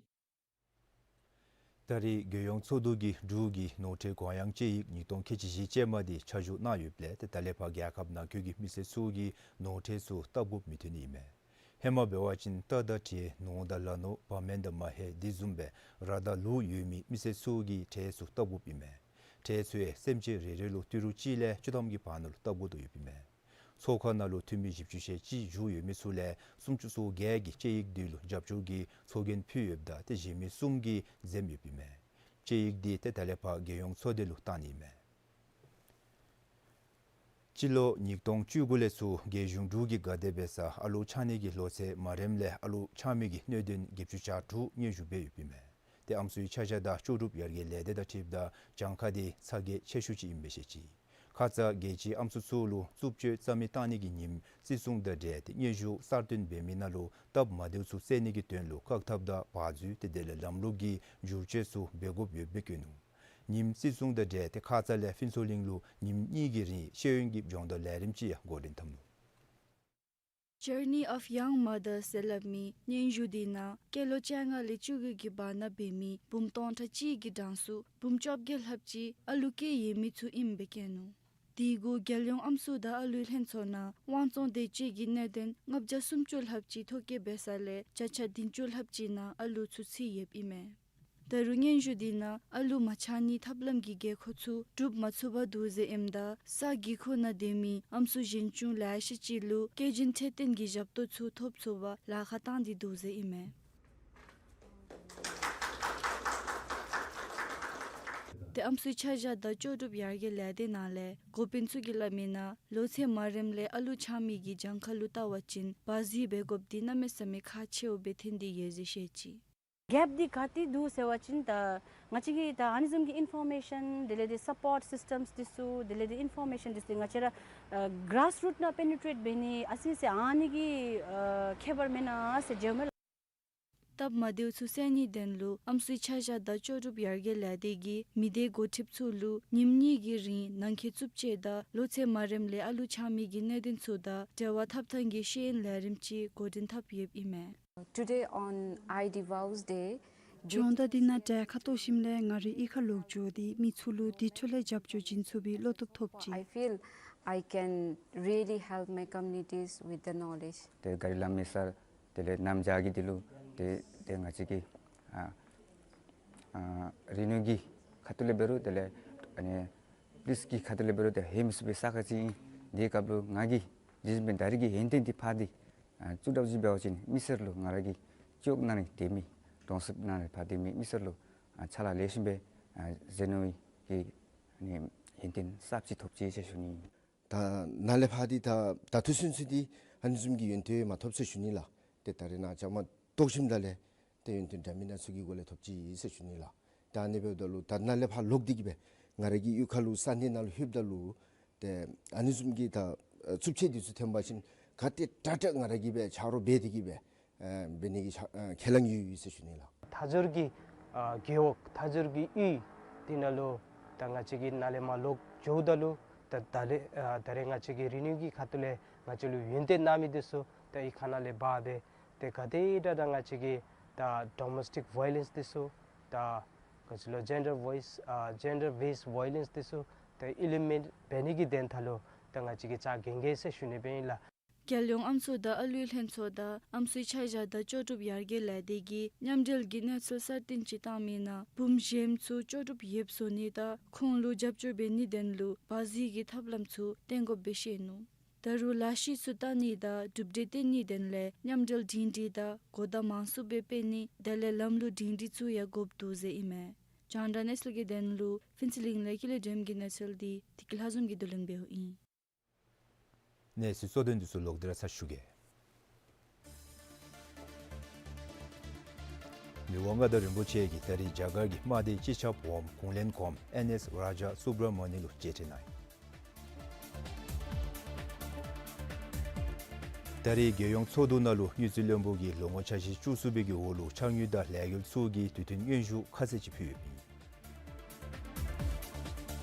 ད་རེས་རྒྱལ་ཡོངས་ཚོགས་འདུ་གིས་འབྲུག་གི་ནོར་ཁྲལ་གོང་ཡངས་དཔྱད་ཡིག་ཉིས་སྟོང་ཁལ་གཅིག་བཞི་ཅན་མ་འདི་ཆ་འཇོག་གནང་ཡོདཔ་ལས་ཏེ་ད་ལས་ཕར་རྒྱལ་ཁབ་ནང་འཁོད་ཀྱི་མི་སེར་ཚུ་གིས་ནོར་ཁྲལ་ཚུ་བཏབ་དགོཔ་མི་ཐོན་ནི་ཨིན་མས། ཧེ་མ་འབད་བ་ཅིན་རྟ་དང་བྲེ་ནོར་དང་ལ་ནོར་བ་མེན་དང་མ་ཧེ་འདི་བཟུམ་སྦེ་ར་དང་ལུག་ཡོད་མི་མི་སེར་ཚུ་གིས་ཁྲལ་ཚུ་བཏབ་དགོཔ་ཨིན་མས། ཁྲལ་ཚུ་ཡང་སེམས་ཅན་རེ་རེ་ལུ་ཏི་རུ་གཅིག་ལས་བཅུ་ཐམ་གྱི་བར་ན་ལུ་བཏབ་དགོ་དོ་ཡོདཔ་ཨིན་མས། ཚོགས་ཁང་ནང་ལུ་འཐུས་མི་བཞི་བཅུ་ཞེ་གཅིག་བཞུགས་ཡོད་མི་ཚུ་ལས་སུམ་ཅུ་སོ་བརྒྱད་ཀྱིས་དཔྱད་ཡིག་འདི་ལུ་རྒྱབ་སྐྱོར་གྱི་ཚོགས་རྒྱན་ཕུལ་ཡོདཔ་ད་ཏེ་གཞན་མི་གསུམ་གྱིས་འཛེམ་ཡོདཔ་ཨིན་མས། དཔྱད་ཡིག་འདི་ཏེ་ད་ལས་ཕར་རྒྱལ་ཡོངས་ཚོགས་སྡེ་ལུ་བཏང་ནི་ཨིན་མས། སྤྱི་ལོ་ཉིས་སྟོང་བཅུ་དགུ་ལས་ཚུར་རྒྱལ་གཞུང་འབྲུག་གི་དགའ་དད་འབད་སར་ཨ་ལུ་འཆང་ནི་གི་ལོ་ཚད་མ་རནམ་ལས་ཨ་ལུ་འཆང་མི་གི་གནད་དོན་བརྒྱད་ཅུ་གྱ་དྲུག་སྙན་ཞུ་འབད་ཡོདཔ་ཨིན་མས། ཏེ་ཨམ་སྲུའི་ཆ་བཞག་དང་ལྕོགས་གྲུབ་ཡར་རྒྱས་ལས་སྡེ་དང་འཁྲིལཝ་ད་གྱངས་ཁ་འདི་ཚ་གྱང་ཆེ་ཤོས་ཅིག་ཨིནམ་སྦེ་བཤད་ཅི། ཁ་ཙ་རྒྱལ་སྤྱིའི་ཨམ་སྲུ་ཚུ་ལུ་རྩུབ་སྤྱོད་རྩ་མེད་བཏང་ནི་གི་ཉིནམ་བརྩི་སྲུང་དང་འབྲེལ་ཏེ་སྙན་ཞུ་གསར་བཏོན་འབད་མི་ནང་ལུ་སྟབས་མ་བདེཝ་ཚུ་སེལ་ནི་གི་དོན་ལུ་བཀག་ཐབས་དང་བར་འཛུལ་ཏེ་དེ་ལས་ལམ་ལུགས་ཀྱི་བསྒྱུར་བཅོས་ཚུ་འབད་དགོཔ་ཡོདཔ་སྦེ་བཀོད་ནུག། ཉིནམ་བརྩི་སྲུང་དང་འབྲེལ་ཏེ་ཁ་ཙ་ལས་ཕུན་ཚོགས་གླིང་ལུ་ཉིནམ་གཉིས་ཀྱི་རིང་ཤེས་ཡོན་གྱི་སྦྱོང་བརྡར་ལས་རིམ་ཅིག་ཡང་འགོ་འདྲེན་འཐབ་ནུག། Journey of Young Mothers ཟེར་སླབ་མི་སྙན་ཞུ་འདི་ནང་སྐྱེས་ལོ་བཅོ་ལྔ་ལས་བཅུ་དགུ་གི་བར་ན་འབད་མི་བུམོ་སྟོང་ཕྲག་གཅིག་གི་གྲངས་སུ་བུམོ་བཅོ་བརྒྱད་ལྷགཔ་ཅིག་ཨ་ལུ་སྐྱེས་ཡོད་མི་ཚུ་ཨིནམ་སྦེ་བཀོད་ནུག། དེ་གུ་རྒྱལ་ཡོངས་ཨམ་སྲུ་དང་ཨ་ལུའི་ལྷན་ཚོགས་ནང་དབང་བཙོང་དེད་སྤྱོད་ཀྱི་གནད་དོན་ལྔ་བརྒྱ་སུམ་ཅུ་ལྷགཔ་ཅིག་ཐོ་བཀོད་འབད་ས་ལས་བརྒྱ་ཆ་བདུན་ཅུ་ལྷགཔ་ཅིག་ནང་ཨ་ལུ་ཚུ་ཚུད་ཡོདཔ་ཨིན་མས། ད་རུང་སྙན་ཞུ་འདི་ནང་ཨ་ལུ་མ་འཆང་ནི་ཐབས་ལམ་གྱི་དགོས་མཁོ་ཚུ་སྒྲུབ་མ་ཚུགས་པར་འདུག་ཟེར་ཨིནམ་ད་ས་གི་ཁུག་ནང་སྡོད་མི་ཨམ་སྲུ་གཞོན་ཆུང་ལེ་ཤ་ཅིག་ལུ་སྐྱེ་རྒྱུན་འཕྲོད་བསྟེན་གྱི་ཞབས་ཏོག་ཚུ་ཐོབ་ཚུགས་པར་ལཱ་ཁག་བཏང་སྟེ་འདུག་ཟེར་ཨིན་མས། ཏེ་ཨམ་སྲུའི་ཆ་བཞག་དང་ལྕོགས་གྲུབ་ཡར་རྒྱས་ལས་སྡེ་ནང་ལས་འགོ་དཔོན་ཚུ་གིས་སླབ་མི་ནང་ལོ་ཚད་མ་རནམ་ལས་ཨ་ལུ་འཆང་མི་གི་གྱངས་ཁ་ལུ་བལྟ་བ་ཅིན་བར་འཛུལ་འབད་དགོཔ་འདི་གནམ་མེད་ས་མེད་ཁག་ཆེཝ་སྦེ་ཐོན་ཏེ་ཡོད་ཟེར་བཤད་ཅི། གེཔ་འདི་ག་ཏེ་འདུག་ཟེར་བ་ཅིན་ད་ང་བཅས་ཀྱིས་ད་ཨ་ནི་བཟུམ་གྱི་ཨིན་ཕོར་མེ་ཤཱན་དེ་ལས་འདི་སཔོརཊ་སིསི་ཊམསི་འདི་ཚུ་དེ་ལས་འདི་ཨིན་ཕོར་མེ་ཤཱན་འདི་ཚུ་ང་བཅས་ར་ཨ་གི་རཱསི་རུཊ་ནང་པེ་ནི་ཊེཊ་འབད་ནི་ཨ་ཙི་ཙི་ཨ་ནི་གི་ཨ་ཁྱད་པར་མེན་ན་ཟེར་བརྗོདཔ་མས་ལགས། སྟབས་མ་བདེཝ་ཚུ་སེལ་ནིའི་དོན་ལུ་ཨམ་སྲུའི་ཆ་བཞག་དང་ལྕོགས་གྲུབ་ཡར་རྒྱས་ལས་སྡེ་གིས་མི་སྡེ་འགོ་ཁྲིདཔ་ཚུ་ལུ་ཉིནམ་གཉིས་ཀྱི་རིང་ནང་འཁོད་རྩུབ་སྤྱོད་དང་ལོ་ཚད་མ་རནམ་ལས་ཨ་ལུ་འཆང་མི་གི་གནད་དོན་ཚུ་དང་འབྲེལ་བ་འཐབ་ཐངས་ཀྱི་ཤེས་ཡོན་ལས་རིམ་ཅིག་འགོ་འདྲེན་འཐབ་ཡོདཔ་ཨིན་མས། Today on I D Vows Day, སྦྱོང་བརྡར་འདི་ནང་གྲལ་ཁར་གཏོགས་ཞིནམ་ལས་ང་རའི་གཡུས་ཁར་ལོག་འགྱོ་སྟེ་མི་ཚུ་ལུ་དེ་འཕྲོ་ལས་རྒྱབ་སྐྱོར་བྱིན་ཚུགས་པའི་བློ་སྟོབས་ཐོབ་ཅི། I feel I can really help my communities with the knowledge. ཏེ་ག་རི་ལམ་མེ་སར་དེ་ལས་གནམ་བྱཱར་གྱི་འདི་ལུ་ཏེ་ཏེ་ང་བཅས་ཀྱི་ཨ་ཨ་རི་ནུས་ཀྱི་ཁ་ཐུག་ལས་འབད་རུང་དེ་ལས་ཨ་ནི་པོ་ལིསི་གི་ཁ་ཐུག་ལས་འབད་རུང་ཏེ་ཧེ་མ་སུ་སྦེ་ས་ཁ་ཅིག་ཨིན། དེའི་སྐབས་ལུ་ང་གིས་རྗེས་འབད་ད་རིས་ཀྱི་ཡོན་ཏན་འདི་ཕར་འདི་ཨ་བཙུགས་དྲགས་ཅིག་འབད་བ་ཅིན་མི་སེར་ལུ་ང་ར་གི་ཅོག་ནང་ནི་སྡོད་མི་གྲོང་གསེབ་ནང་ནི་ཕར་སྡོད་མི་མི་སེར་ལུ་ཨ་ཕྱག་ལཱ་ལེགས་ཤོམ་སྦེ་ཨ་མཛད་ནི་གི་ཨ་ནི་ཡོན་ཏན་གསརཔ་ཅིག་ཐོབ་ཅི་ཟེར་ཞུ་ནི། ད་ནཱ་ལས་ཕར་འདི་ད་ད་ལྟོ་ཚུན་ཚོད་འདི་ཨ་ནི་བཟུམ་གྱི་ཡོན་ཏན་མ་ཐོབ་ཟེར་ཞུ་ནི་ལགས། ཏེ་ད་རེས་ནངས་བཅའ་མར་གཏོགས་ཞིནམ་ད་ལས་ཏེ་ཡོན་ཏན་འདྲ་མིན་སྣ་ཚོགས་ཀྱི་སྒོ་ལས་ཐོབ་ཅི་ཟེར་ཞུ་ནི་ལགས། ད་ཨ་ནི་འབདཝ་ད་ལུ་ད་ནཱ་ལས་ཕར་ལོག་སྟེ་གིས་སྦེ་ང་ར་གི་གཡུས་ཁ་ལུ་ས་གནས་ནང་ལུ་ལྷོདཔ་ད་ལུ་ཏེ་ཨ་ནི་བཟུམ་གྱི་ད་ཨ་རྩུབ་སྤྱོད་འདི་ཚུ་ཐོན་པ་ཅིན་ག་ཏེ་དྲག་དྲག་ང་ར་གིས་སྦེ་ཆ་རོགས་འབད་དེ་གིས་སྦེ་ཨ་འབད་ནི་གི་ཆ་ཨ་ཁས་བླངས་ཡོད་ཡོད་ཟེར་ཞུ་ནི་ལགས། མཐའ་འཁྱོལ་གྱི་ཨ་རྒེད་འོག་མཐའ་འཁྱོལ་གྱི་གཡུས་འདི་ནང་ལུ་ད་ང་བཅས་ཀྱིས་ནཱ་ལས་མར་ལོག་འགྱོཝ་ད་ལུ་ད་ད་ལས་ཨ་ད་རེས་ང་བཅས་ཀྱི་རི་ནུས་ཀྱི་ཁ་ཐུག་ལས་ང་བཅས་ལུ་ཡོན་ཏན་གནང་མི་འདི་ཚུ་ད་གཡུས་ཁ་ནང་ལས་འབག་སྦེ་ཏེ་ག་དེ་དྲག་དྲག་ང་བཅས་ཀྱི་ད་ཌོ་མེསི་ཊིཀ་ཝའི་ལེནསི་འདི་ཚུ་ད་ག་ཅི་ལོ་ཇེན་ཌར་ཝའིསི་ཨ་ཇེན་ཌར་བེསི་ཝའི་ལེནསི་འདི་ཚུ་ད་ཨི་ལི་མེནཊ་འབད་ནི་གི་དོན་དག་ལུ་ད་ང་བཅས་ཀྱིས་རྩ་འགེངས་གེ་ཟེར་ཞུ་ནི་སྦེ་ཨིན་ལགས། རྒྱལ་ཡོངས་ཨམ་སྲུ་དང་ཨ་ལུའི་ལྷན་ཚོགས་དང་ཨམ་སྲུའི་ཆ་བཞག་དང་ལྕོགས་གྲུབ་ཡར་རྒྱས་ལས་སྡེ་གིས་མཉམ་འབྲེལ་གྱི་གནས་ཚུལ་གསར་བཏོན་ཅིག་བཏང་མི་ནང་བུམོ་གཞོནམ་ཚུ་ལྕོགས་གྲུབ་ཡོདཔ་བཟོ་ནི་དང་ཁོང་ལུ་རྒྱབ་སྐྱོར་འབད་ནིའི་དོན་ལུ་བར་འཛུལ་གྱི་ཐབས་ལམ་ཚུ་བསྟེན་དགོཔ་སྦེ་བཤད་ནུག། ད་རུང་ལས་གཞི་ཚུ་བལྟ་ནི་དང་གྲུབ་འབྲས་བསྟན་ནིའི་དོན་ལས་མཉམ་འབྲེལ་སྒྲིང་སྒྲིང་དང་གོ་བརྡ་མང་སུ་སྦེ་སྤེལ་ནི་དེ་ལས་ལམ་ལུགས་སྒྲིང་སྒྲིང་ཚུ་ཡང་དགོཔ་འདུག་ཟེར་ཨིན་མས། རྒྱང་བསྒྲགས་གནས་ཚུལ་གྱི་དོན་ལུ་ཕུན་ཚོགས་གླིང་ལས་ཀུན་ལེགས་སྒྲོལམ་གྱི་གནས་ཚུལ་འདི་བདེ་སྐྱིད་ལྷ་འཛོམས་ཀྱིས་བསྡུ་ལེན་འབདཝ་ཨིན། གནས་ཚུལ་གཙོ་དོན་འདི་ཚུ་ལོག་སྟེ་ར་ཚར་ཞུ་གེ། མི་དབང་མངའ་བདག་རིན་པོ་ཆེ་གིས་ད་རིས་རྒྱ་གར་གྱི་དམག་སྡེའི་སྤྱི་ཁྱབ་འོགམ་གུང་བློན་གོངམ་ཨེན་ཨེསི་རཱ་ཇཱ་སུབ་ར་མ་ནི་ལུ་མཇལ་འཕྲད་གནང་ཡི། ད་རིས་རྒྱལ་ཡོངས་ཚོགས་འདུ་ནང་ལུ་དངུལ་རྩིས་བློན་པོ་གིས་ལོ་ངོ་འཆར་གཞི་བཅུ་གསུམ་པའི་གི་འོག་ལུ་ཕྱགས་སྙིགས་དང་ལས་འགུལ་ཚུ་གི་དུས་མཐུན་སྙན་ཞུ་ཁ་གསལ་ཅིག་ཕུལ་ཡོདཔ་ཨིན།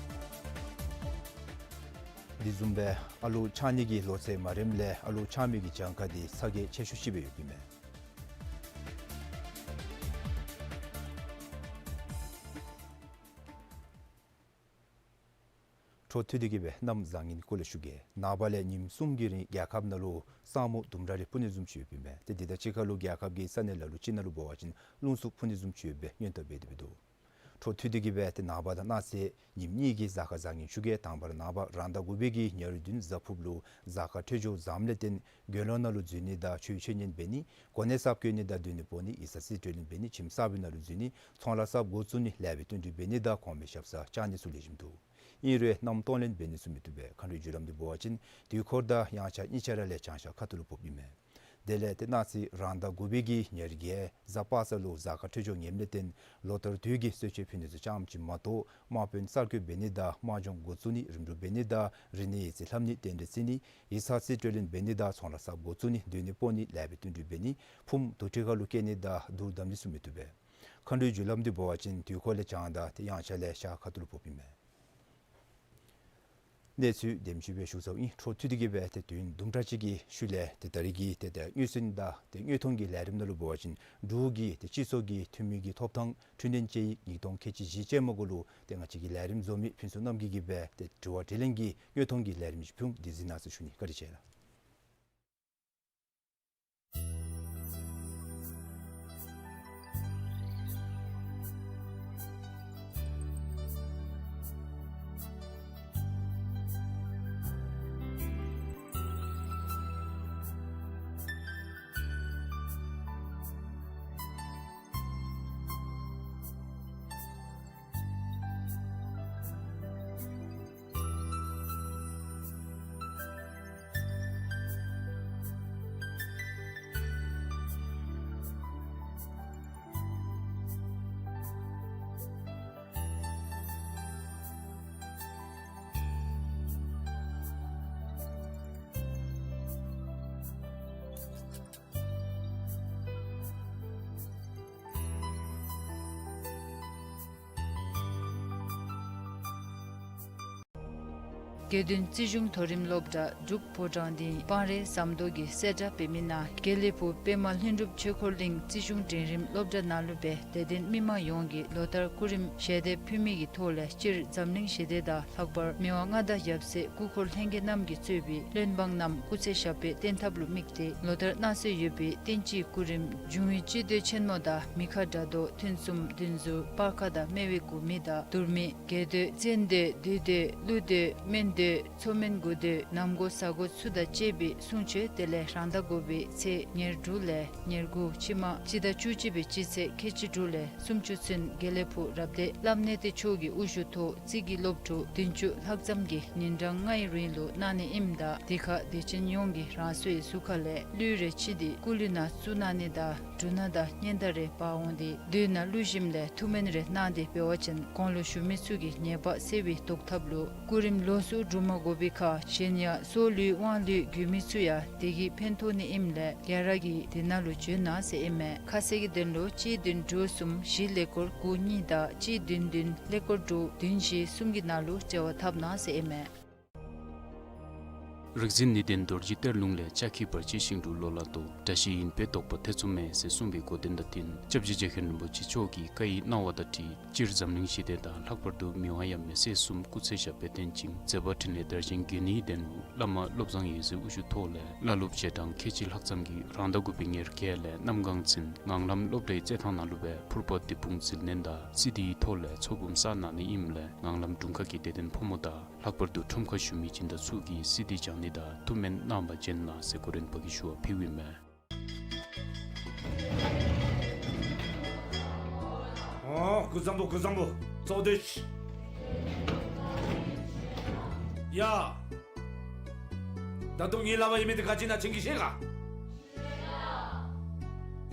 དེ་བཟུམ་སྦེ་ཨ་ལུ་འཆང་ནི་གི་ལོ་ཚད་མ་རནམ་ལས་ཨ་ལུ་འཆང་མི་གི་གྱངས་ཁ་འདི་ཚ་གྱང་ཆེ་ཤོས་ཅིག་སྦེ་ཡོདཔ་ཨིན་མས། འཕྲོ་མཐུད་དེ་གིས་སྦེ་གནམ་བཟང་ངན་སྐོར་ལས་ཞུ་གེ། ནངས་པ་ལས་ཉིནམ་གསུམ་གྱི་རིང་རྒྱལ་ཁབ་ནང་ལུ་ས་སྨུག་ལྡུམ་ར་རེ་སྤུབ་ནི་བཟུམ་ཅིག་ཡོདཔ་ཨིན་མས། ཏེ་དེ་དང་གཅིག་ཁར་ལུ་རྒྱལ་ཁབ་ཀྱི་ས་གནས་ལ་ལུ་ཅིག་ནང་ལུ་འབད་བ་ཅིན་རླུང་འཚུབ་འཕུ་ནི་བཟུམ་ཅིག་ཡོད་པའི་སྔོན་བརྡ་འབད་དེ་འདུག། འཕྲོ་མཐུད་དེ་གིས་སྦེ་ཏེ་ནངས་པ་དང་གནངས་ཚེ་ཉིནམ་གཉིས་ཀྱི་གཟའ་སྐར་བཟང་ངན་ཞུ་གེ། དང་པ་ར་ནངས་པ་རང་ཟླ་དགུ་པའི་གི་ཉེར་བདུན་གཟའ་ཕུརཔ་ལུ་གཟའ་སྐར་འཕྲོད་སྦྱོར་བཟངམ་ལས་བརྟེན་དགེ་སློང་ནང་ལུ་འཛུལ་ནི་དང་ཆོས་འཆད་ཉན་འབད་ནི། གོ་གནས་གསརཔ་བསྐོ་ནི་དང་སྡོད་གནས་སྤོ་ནི། ཡིག་ཚང་རྩིས་སྤྲོད་ལེན་འབད་ནི། ཁྱིམ་གསར་པའི་ནང་ལུ་འཛུལ་ནི། ཚོང་ལཱ་གསརཔ་འགོ་བཙུགས་ནི། ལེགས་པའི་བསྟུན་གྲོས་འབད་ནི་དང་གོང་མའི་ཞབས་སར་བཅར་ནི་ཚུ་ལེགས་ཤོམ་འདུག། ཨིན་རུང་གནམ་སྟོང་ལེན་འབད་ནི་ཚུ་མི་བཏུབ་པས། མཁའ་འགྲོའི་རྒྱུ་ལམ་འདི་འབད་བ་ཅིན་དུས་འཁོར་དང་དབྱངས་འཆར་གཉིས་ཆ་ར་ལས་བྱང་ཤར་ཁ་ཐུག་ལུ་ཕོགཔ་ཨིན་མས། དེ་ལས་ཏེ་གནངས་ཚེ་རང་ཟླ་དགུ་པའི་གི་ཉེར་བརྒྱད་གཟའ་པ་སངས་ལུ་གཟའ་སྐར་འཕྲོད་སྦྱོར་ངནམ་ལས་བརྟེན་ལོ་ལྟར་དུས་ཀྱི་གསོལ་མཆོད་ཕུལ་ནི་ཚུ་ཙམ་ཅིག་མ་གཏོགས་དམག་དཔོན་གསར་བསྐོ་འབད་ནི་དང་དམག་སྦྱོང་འགོ་བཙུགས་ནི་རིམ་གྲོ་འབད་ནི་དང་རིག་གནས་ཡིག་རྩིས་ལྷབ་ནི་རྟེན་འབྲེལ་བརྩི་ནི་ཡིག་ཚང་རྩིས་སྤྲོད་ལེན་འབད་ནི་དང་ཚོང་ར་གསརཔ་འགོ་བཙུགས་ནི་སྡོད་གནས་སྤོ་ནི་ལེགས་པའི་བསྟུན་གྲོས་འབད་ནི་ཕུངམ་དུར་ཁྲོད་ཁ་ལུ་བསྐྱལ་ནི་དང་དུར་བསྡམ་ནི་ཚུ་མི་བཏུབ་པས། མཁའ་འགྲོའི་རྒྱུ་ལམ་འདི་འབད་བ་ཅིན་དུས་འཁོར་ལས་བྱང་དང་ཏེ་དབྱངས་འཆར་ལས་ཤར་ཁ་ཐུག་ལུ་ཕོགཔ་ཨིན་མས། གནས་ཚུལ་དེམ་ཅིག་སྦེ་ཞུ་ཚརཝ་ཨིན། འཕྲོ་མཐུད་དེ་གི་སྦེ་ཏེ་དུས་ཡུན་དུམ་གྲ་ཅིག་གི་ཤུལ་ལས་ཏེ་ད་རིས་ཀྱི་ཏེ་ད་དངོས་ཟིན་དང་ཏེ་དངོས་མཐོང་གི་ལས་རིམ་ནང་ལུ་འབད་བ་ཅིན་འབྲུག་གི་ཏེ་སྤྱི་ཚོགས་ཀྱི་འཐུས་མི་གི་ཐོབ་ཐང་འཕྲི་སྣོན་དཔྱད་ཡིག་ཉིས་སྟོང་ཁལ་གཅིག་བཞི་ཅན་མ་གུ་ལུ་ཏེ་ང་བཅས་ཀྱི་ལས་རིམ་བཟོ་མི་ཕུན་ཚོགས་རྣམ་རྒྱལ་གྱིས་སྦེ་ཏེ་དྲི་བ་དྲིས་ལན་གྱི་དངོས་མཐོང་གི་ལས་རིམ་ཅིག་ཕུལ་འོང་། དེ་གཟིགས་གནང་ཟེར་ཞུ་ནི། བཀའ་དྲིན་ཆེ་ལགས། དགེ་འདུན་རྩིས་གཞུང་མཐོ་རིམ་སློབ་གྲྭ་འབྲུག་ཕོ་བྲང་སྡིངས་སྤང་རའི་ཟམ་མདོ་གི་གསལ་བསྒྲགས་འབད་མི་ནང་དགེ་ལེགས་ཕུག་པདྨ་ལྷུན་གྲུབ་ཆོས་འཁོར་གླིང་རྩིས་གཞུང་འབྲིང་རིམ་སློབ་གྲྭ་ནང་ལུ་སྦེ་དད་ལྡན་མི་མང་ཡོངས་ཀྱིས་ལོ་ལྟར་སྐུ་རིམ་ཞལ་འདེབས་ཕུལ་མི་གི་ཐོག་ལས་སྤྱིར་འཛམ་གླིང་ཞི་བདེ་དང་ལྷག་པར་མི་དབང་མངའ་བདག་ཡབ་སྲས་སྐུ་འཁོར་ལྷན་རྒྱས་རྣམས་ཀྱིས་གཙོས་པའི་བློན་འབངས་རྣམས་སྐུ་ཚེ་ཞབས་པད་བརྟན་ཐབས་ལུ་དམིགས་ཏེ་ལོ་ལྟར་གནང་སྲོལ་ཡོད་པའི་བསྟན་སྤྱིའི་སྐུ་རིམ་འབྱུང་བའི་སྤྱི་མདོས་ཆེན་མོ་དང་མི་ཁ་དགྲ་བཟློག་ཐུན་གསུམ་བདུན་ཟུར་སྤར་ཁ་དང་སྨེ་བའི་འགུ་མི་དང་དུར་མི་རྒྱས་མདོས་བཙན་མདོས་བདུད་མདོས་ཀླུ་མདོས་སྨན་མདོས་མཚོ་སྨན་འགུ་མདོས་ནམ་མགོ་གཟའ་མགོ་ཚུ་དང་བཅས་པའི་གསུང་ཆོག། དེ་ལས་རང་ཟླ་དགུ་པའི་ཚེས་ཉེར་དྲུག་ལས་ཉེར་དགུ་ཕྱི་མ་སྤྱི་ཟླ་བཅུ་གཅིག་པའི་སྤྱི་ཚེས་ཁལ་གཅིག་དྲུག་ལས་སུམ་ཅུ་ཚུན་དགེ་ལེགས་ཕུག་རབ་སྡེ་བླམ་གནས་བརྟན་མཆོག་གི་དབུ་བཞུགས་ཐོག་རྩིས་ཀྱི་སློབ་ཕྲུག་བདུན་ཅུ་ལྷག་ཙམ་གྱིས་ཉིན་གྲངས་ལྔའི་རིང་ལུ་གནང་ནི་ཨིནམ་ད་དེ་ཁར་དད་ཅན་ཡོངས་ཀྱིས་རང་སོའི་གཟུགས་ཁ་ལས་གླུད་རེ་ཕྱིས་ཏེ་སྐུ་གླུད་ནང་བཙུགས་གནང་ནི་དང་འབྲུ་སྣ་དང་སྙན་དར་རེ་འབག་འོང་སྟེ་མདོས་ནང་བླུགས་ཞིནམ་ལས་ཐུགས་སྨོན་རེ་གནང་སྟེ་འབད་བ་ཅིན་གོང་ལུ་ཞུ་མི་ཚུ་གི་ཉེས་པ་སེལ་བའི་བཟློག་ཐབས་ལུ་སྐུ་རིམ་ལོགས་སུ་སྒྲུབ་མ་དགོ་པའི་ཁར་གཞན་ཡང་སྲོག་བླུས་དབང་བླུས་དགོས་མི་ཚུ་ཡང་དེ་གིས་ཕན་ཐོགས་ནི་ཨིནམ་ལས་ག་ར་གིས་དེ་ནང་ལུ་འབྱོན་གནང་ཟེར་ཨིན་མས། ཁ་གསལ་གྱི་དོན་ལུ་གཅིག་བདུན་དྲུག་གསུམ་བཞི་ཀླད་ཀོར་དགུ་གཉིས་དང་གཅིག་བདུན་བདུན་ཀླད་ཀོར་དྲུག་བདུན་བཞི་གསུམ་གྱི་ནང་ལུ་འབྲེལ་བ་འཐབ་གནང་ཟེར་ཨིན་མས། རིག་འཛིན་ནུས་ལྡན་རྡོ་རྗེ་གཏེར་ལུང་ལས། ལྕགས་ཀྱི་བར་ཆད་ཞིང་དུ་ལོ་ལ་ལྟོས། དགྲ་ཞི་ཡིན་པས་བཟློག་པ་ཐེ་ཚོམ་མེད། ཟེར་གསུངས་པའི་གོ་དོན་དང་བསྟུན་སྐྱབས་རྗེ་རྒྱ་ཆེན་རིན་པོ་ཆེ་མཆོག་གི་བཀའ་ཡི་གནང་བ་དང་འཁྲིལ་སྤྱིར་འཛམ་གླིང་ཞི་བདེ་དང་ལྷག་པར་དུ་མི་དབང་ཡབ་མེས་སྲས་གསུམ་སྐུ་ཚེ་ཞབས་པད་བརྟན་ཅིང་མཛད་པ་འཕྲིན་ལས་དར་ཞིང་རྒྱས་ནིའི་དོན་ལུ་བླ་མ་བློ་བཟང་འོད་ཟེར་དབུ་བཞུགས་ཐོག་ལས་བླ་སློབ་རྗེས་འབྲང་ཁལ་གཅིག་ལྷག་ཙམ་གྱིས་རང་ཟླ་དགུ་པའི་ཉེར་བརྒྱད་ལས་གནམ་གང་ཚུན་ངང་ལམ་སློབ་གྲྭའི་རྩེད་ཐང་ནང་ལུ་སྦེ་ཕུར་པ་བདུད་དཔུང་འཛིན་ལེན་དང་སི་ཌི་ཡི་ཐོག་ལས་ཚོགས་འབུམ་བསགས་གནང་ནི་ཨིནམ་ལས་ངང་ལམ་དྲུང་ཁག་གི་དད་ལྡན་ཕོ་མོ་དང་ལྷག་པར་དུ་ཁྲོམ་ཁར་བཞུགས་མི་སྦྱིན་བདག་ཚུ་གིས་སི་ཌི་སྦྱང་ནི་དང་ཐུགས་སྨོན་གནང་བར་བྱོན་གནང་ཟེར་གོ་རིམ་པ་གིས་ཞུ་བ་ཕུལཝ་ཨིན་མས། ཨོ་སྐུ་གཟུགས་བཟང་པོ། སྐུ་གཟུགས་བཟང་པོ། ཚོགས་སྡེ་ཡ། ད་ལྟོ་ངེའི་ལག་པར་ཡོད་མི་འདི་ག་ཅི་ཨིན་ན་ཁྱེད་ཀྱིས་ཤེས་ག།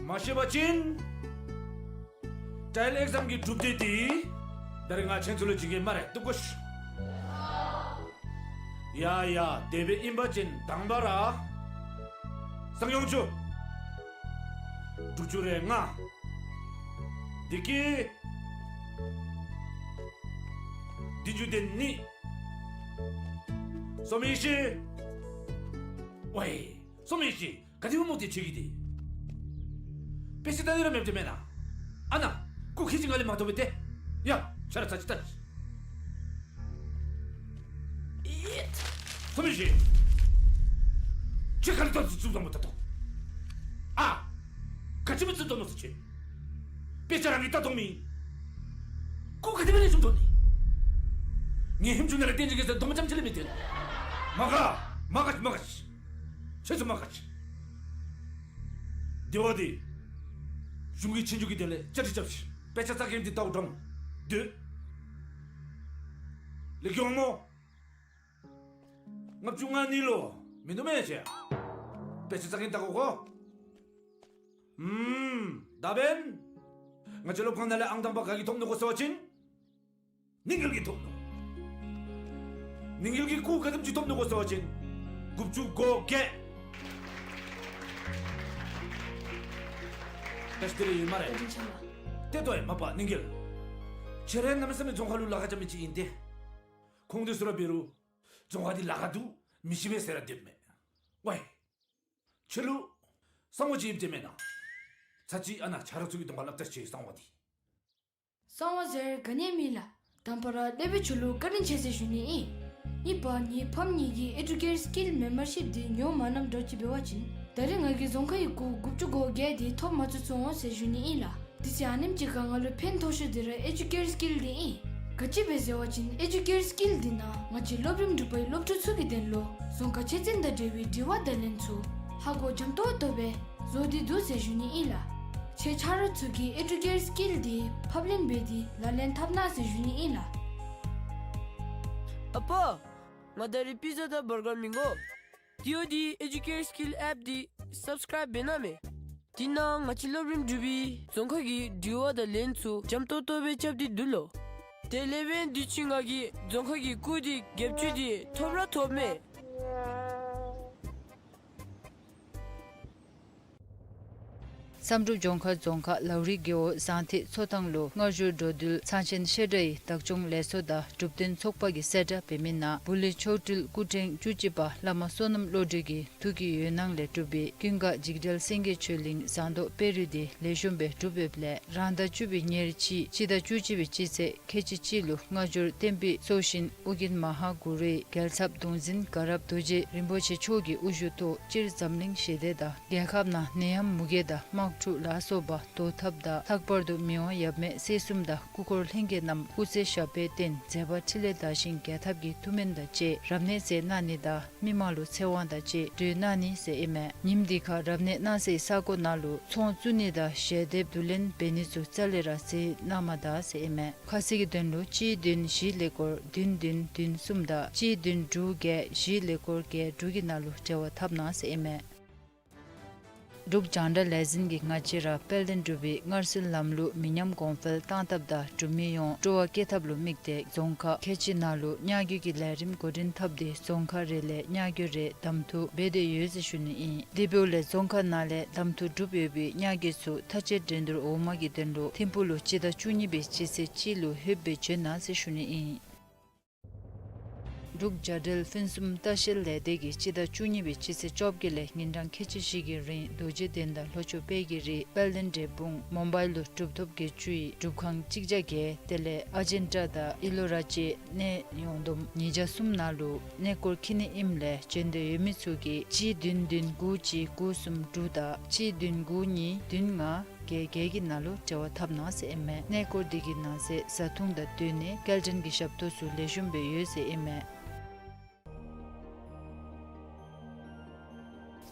མ་ཤེས་པ་ཅིན་ཊའི་ཡལ་ཨེག་ཛམ་གྱི་གྲུབ་འབྲས་འདི་ད་རིས་ང་ཁྱེད་ཚུ་ལུ་བྱིན་གེ་སྨ་རེ། བཏུབ་གོ་ཤིག། ཡ་ཡ། དེ་སྦེ་ཨིན་པ་ཅིན་དང་པ་ར་ས་ཡོངས་རྫོགས་དྲུག་ཅུ་རེ་ལྔ། དེ་གི་བདུན་ཅུ་དོན་གཉིས། སོ་མི་ཤེས། ཝའི། སོ་མི་ཤེས། ག་དེ་སྦེ་མོ་དེ་ཆེ་གི་དེ། དཔེ་ཆ་ལྟ་ནི་ར་མེདཔ་དེ་མེན་ན། ཨ་ན། སྐུ་ཁྱེད་ཀྱིས་ང་ལས་མ་མཐོ་བས་ཏེ། ཡ། ཤ་ར་ཚ་ཅིག་ལྟ། ཨེ། སོ་མི་ཤེས། ཁྱེད་ག་ལས་ཏོག་ཙམ་བཙུགས་དོ་མོ་ད་ལྟོ། ཨ། ག་ཅི་སྦེ་བཙུགས་དོ་མོ་ཟེར་ཁྱེད། དཔེ་ཆ་རང་གིས་ལྟ་མཐོང་མི། སྐུ་ག་དེ་སྦེ་ལེགས་ཤོམ་མཐོང་ནི། ངེའི་ཧེམ་ཆུང་ནང་ལས་བསྟན་ཅིག་གེ་ཟེར་སྡོམ་རྐྱངམ་ཅིག་ལས་མི་སྟོན། མ་དགའ། མ་དགའ་མ་དགའ། ཁྱེད་ཚུ་མ་དགའ། དེ་བ་དེ། གཞུང་གི་ཆོས་རྒྱུགས་ཀྱི་དོན་ལས་བཅའ་སྒྲིག་རྐྱབ་ཤིག། དཔེ་ཆ་ཙག་གེ་འདི་ལྟཝ་དྲག་མོ་འདུག། ལེགས་ཤོམ་སྨོ། ལྔ་བཅུ་ང་གཉིས་ལུ་མིན་འདུག་མེན་ན་ཁྱེད། དཔེ་ཆ་ཚུ་གིས་བལྟ་དགོ་གོ། ཨུམ། ད་འབདན་ང་བཅས་སློབ་ཁང་ནང་ལས་ཨང་དང་པ་ག་གིས་ཐོབ་ནུག་གོ་ཟེར་བ་ཅིན་ནིང་འགེལ་གྱིས་ཐོབ་ནུག། ནིང་འགེལ་གྱིས་སྐུགས་ག་དེམ་ཅིག་ཐོབ་ནུག་གོ་ཟེར་བ་ཅིན་དགུ་བཅུ་གོ་བརྒྱད། བཀྲ་ཤིས་བདེ་ལེགས་ཨིན་སྨ་རེ། བཀའ་དྲིན་ཆེ་ལགས། ཏེ་ལྟོ་ཡང་མ་པ་ནིང་འགེལ། ཁྱེད་ར་གནམ་མེད་ས་མེད་རྫོང་ཁ་ལུ་ལཱ་ཁག་རྐྱབ་མི་ཅིག་ཨིན་ཏེ། ཁོང་འདི་ཚུ་ར་འབད་རུང་རྫོང་ཁ་འདི་ལཱ་ཁག་འདུག་མི་ཤེས་པས་ཟེར་ར་སྡོདཔ་མས། ཝའི། ཁྱོད་ལུ་གསང་བ་ཅིག་ཡོདཔ་འདྲས་མེན་ན། ཚར་ཅིག་ཨ་ནཱ་ཆ་རོགས་ཚུ་གི་གདོང་ཁར་སླབ་བལྟ་ཤིག་གསང་བ་འདི། གསང་བ་ཟེར་ག་ནི་ཡང་མེད་ལགས། དང་པ་ར་སློབ་དཔོན་ཁྱོད་ལུ་བཀའ་དྲིན་ཆེ་ཟེར་ཞུ་ནི་ཨིན། གཉིས་པ་ངེའི་ཕམ་གཉིས་ཀྱིས་ཨེ་ཌུ་ཀེར་སི་ཀིལ་མེམ་བར་ཤིབ་འདི་ཉོ་མ་གནངམ་འདྲཝ་ཅིག་འབད་བ་ཅིན་ད་རེས་ང་གིས་རྫོང་ཁ་གི་སྐུགས་དགུ་བཅུ་གོ་བརྒྱད་འདི་ཐོབ་མ་ཚུགས་ཚུགས་འོང་ཟེར་ཞུ་ནི་ཨིན་ལགས། དེ་ཚེ་ཨ་ནེམ་ཅིག་ཁར་ང་ལུ་ཕན་ཐོགས་ཤོས་འདི་ར་ཨེ་ཌུ་ཀེར་སི་ཀིལ་འདི་ཨིན། ག་ཅི་སྦེ་ཟེར་བ་ཅིན་ཨེ་ཌུ་ཀེར་སི་ཀིལ་འདི་ནང་ང་བཅས་སློབ་རིམ་དྲུག་པའི་སློབ་ཕྲུག་ཚུ་གི་དོན་ལུ་རྫོང་ཁ་ཆོས་ཚན་དང་འབྲེལ་བའི་དྲི་བ་དང་ལན་ཚུ་ཧ་གོ་འཇམ་ཏོང་ཏོ་སྦེ་བཟོ་སྟེ་འདུག་ཟེར་ཞུ་ནི་ཨིན་ལགས། ཁྱེད་ཆ་རོགས་ཚུ་གིས་ཨེ་ཌུ་ཀེར་སི་ཀིལ་འདི་ཕབ་ལེན་འབད་དེ་ལག་ལེན་འཐབ་གནང་ཟེར་ཞུ་ནི་ཨིན་ལགས། ཨ་པ། ང་ད་རིས་པི་ཛ་དང་བར་གར་མི་དགོ། དེ་འོ་དེ་ཨེ་ཌུ་ཀེར་སི་ཀིལ་ཨེཔ་འདི་སབ་སི་ཀརའིབ་འབད་གནང་མས། དེ་ནང་ང་བཅས་སློབ་རིམ་དྲུག་པའི་རྫོང་ཁ་གི་དྲི་བ་དང་ལན་ཚུ་འཇམ་ཏོང་ཏོ་སྦེ་རྐྱབ་སྟེ་འདུག་ལོ། དེ་ལས་འབདན་དུས་ཅི་ང་གིས་རྫོང་ཁ་གི་སྐུགས་འདི་བརྒྱད་ཅུ་འདི་ཐོབ་ར་ཐོབ་མས། བསམ་གྲུབ་ལྗོངས་མཁར་རྫོང་ཁག་ལའུ་རི་རྒེད་འོག་ཟངས་ཐིག་མཚོ་ཐང་ལུ་སྔ་འགྱུར་འགྲོ་འདུལ་ཚང་ཆེན་བཤད་གྲྭའི་བདག་སྐྱོང་ལས་ཚོགས་དང་སྒྲུབ་སྡེ་ཚོགས་པ་གིས་གསལ་བསྒྲགས་འབད་མི་ནང་བུ་ལི་མཆོག་སྤྲུལ་སྐུ་ཕྲེང་བཅུ་གཅིག་པ་བླ་མ་བསོད་ནམས་བློ་གྲོས་ཀྱི་ཐུགས་ཀྱི་འོད་སྣང་ལས་གྲུབ་པའི་ཀུན་དགའ་འཇིགས་བྲལ་སེང་གེ་ཆོས་གླིང་ཟངས་མདོག་དཔལ་རི་འདི་ལེགས་ཤོམ་སྦེ་གྲུབ་ཡོདཔ་ལས་རང་ཟླ་བཅུ་པའི་ཉེར་གཅིག་སྤྱི་ཟླ་བཅུ་གཅིག་པའི་སྤྱི་ཚེས་ཁལ་གཅིག་གཅིག་ལུ་སྔ་འགྱུར་བསྟན་པའི་སྲོག་ཤིང་ཨོ་རྒྱན་མ་ཧཱ་གུ་རུའི་རྒྱལ་ཚབ་གདུང་འཛིན་དགའ་རབ་རྡོ་རྗེ་རིན་པོ་ཆེ་མཆོག་གི་དབུ་བཞུགས་ཐོག་སྤྱིར་འཛམ་གླིང་ཞི་བདེ་དང་རྒྱལ་ཁབ་ནང་ནད་ཡམས་མུ་གེ་དང་དམག་འཁྲུག་ལ་སོགས་པ་བཟློག་ཐབས་དང་ལྷག་པར་དུ་མི་དབང་ཡབ་མེས་སྲས་གསུམ་དང་སྐུ་འཁོར་ལྷན་རྒྱས་རྣམས་སྐུ་ཚེ་ཞབས་པད་བརྟན་མཛད་པ་འཕྲིན་ལས་དར་ཞིང་རྒྱལ་ཐབས་ཀྱི་ཐུགས་སྨོན་དང་བཅས་རབ་གནས་མཛད་གནང་ནི་དང་མི་མང་ལུ་ཚེ་དབང་དང་བཅས་སྤྲོད་གནང་ནི་ཟེར་ཨིན་མས། ཉིནམ་འདི་ཁར་རབ་གནས་གནང་སའི་ས་གོ་ནང་ལུ་ཚོང་བཙུགས་ནི་དང་ཞལ་འདེབས་བསྡུ་ལེན་འབད་ནི་ཚུ་རྩ་ལས་ར་མཛད་གནང་མ་ད་ཟེར་ཨིན་མས། ཁ་གསལ་གྱི་དོན་ལུ་གཅིག་བདུན་བཞི་ཀླད་ཀོར་བདུན་བདུན་བདུན་གསུམ་དང་གཅིག་བདུན་དྲུག་བརྒྱད་བཞི་ཀླད་ཀོར་བརྒྱད་དྲུག་གི་ནང་ལུ་འབྲེལ་བ་འཐབ་གནང་ཟེར་ཨིན་མས། འབྲུག་རྒྱང་བསྒྲགས་ལས་འཛིན་གྱིས་ང་བཅས་ར་དཔལ་ལྡན་འབྲུག་པའི་སྔར་སྲོལ་ལམ་ལུགས་མི་ཉམས་གོང་འཕེལ་གཏང་ཐབས་དང་འབྲུག་མི་ཡོངས་སྤྲོ་བ་བསྐྱེད་ཐབས་ལུ་དམིགས་ཏེ་རྫོང་ཁག་ཁལ་གཅིག་ནང་ལུ་གཉའ་རྒྱུ་གི་ལས་རིམ་འགོ་འདྲེན་འཐབ་སྟེ་རྫོང་ཁག་རེ་ལས་གཉའ་རྒྱུ་རེ་གདམ་འཐུ་འབད་དེ་ཡོད་ཟེར་ཞུ་ནི་ཨིན། དེ་འབདཝ་ལས་རྫོང་ཁག་ནང་ལས་གདམ་འཐུ་གྲུབ་ཡོད་པའི་གཉའ་རྒྱུ་ཚུ་མཐའ་དཔྱད་འགྲན་བསྡུར་འོག་མ་གི་དོན་ལུ་ཐིམ་ཕུག་ལུ་སྤྱི་ཟླ་བཅུ་གཉིས་པའི་སྤྱི་ཚེས་གཅིག་ལུ་ལྷོདཔ་སྦེ་བྱོན་གནང་ཟེར་ཞུ་ནི་ཨིན། འབྲུག་རྒྱལ་འགྲུལ་ཕུན་སུམ་ལྟ་བཤལ་ལས་སྡེ་གིས་སྤྱི་ཟླ་བཅུ་གཉིས་པའི་སྤྱི་ཚེས་བཅོ་བརྒྱད་ལས་ཉིན་གྲངས་ཁལ་གཅིག་བཞི་གི་རིང་རྡོ་རྗེ་གདན་དང་ལྷོ་ཕྱོགས་དཔལ་གྱི་རི་དཔལ་ལྡན་འབྲས་སྤུངས་མོ་བཱའིལ་ལུ་གྲུབ་ཐོབ་བརྒྱད་ཅུ་ཡི་སྒྲུབ་ཁང་གཅིག་བརྒྱ་བརྒྱད་དེ་ལས་ཨ་ཇེན་ཊ་དང་ཨི་ལོ་ར་ཅའི་གནས་ཡོངས་བསྡོམས་ཉིས་བརྒྱ་གསུམ་ནང་ལུ་གནས་སྐོར་འཁྱིད་ནི་ཨིནམ་ལས་བྱོན་འདོད་ཡོད་མི་ཚུ་གིས་གཅིག་བདུན་བདུན་དགུ་གཅིག་དགུ་གསུམ་དྲུག་དང་གཅིག་བདུན་དགུ་གཉིས་བདུན་ལྔ་བརྒྱད་བརྒྱད་ཀྱི་ནང་ལུ་འབྲེལ་བ་འཐབ་གནང་ཟེར་ཨིན་མས། གནས་སྐོར་འདི་གི་ནང་གསེས་བཟའ་འཐུང་དང་སྡོད་གནས་སྐྱེལ་འདྲེན་གྱི་ཞབས་ཏོག་ཚུ་ལེགས་ཤོམ་སྦེ་ཡོད་ཟེར་ཨིན་མས།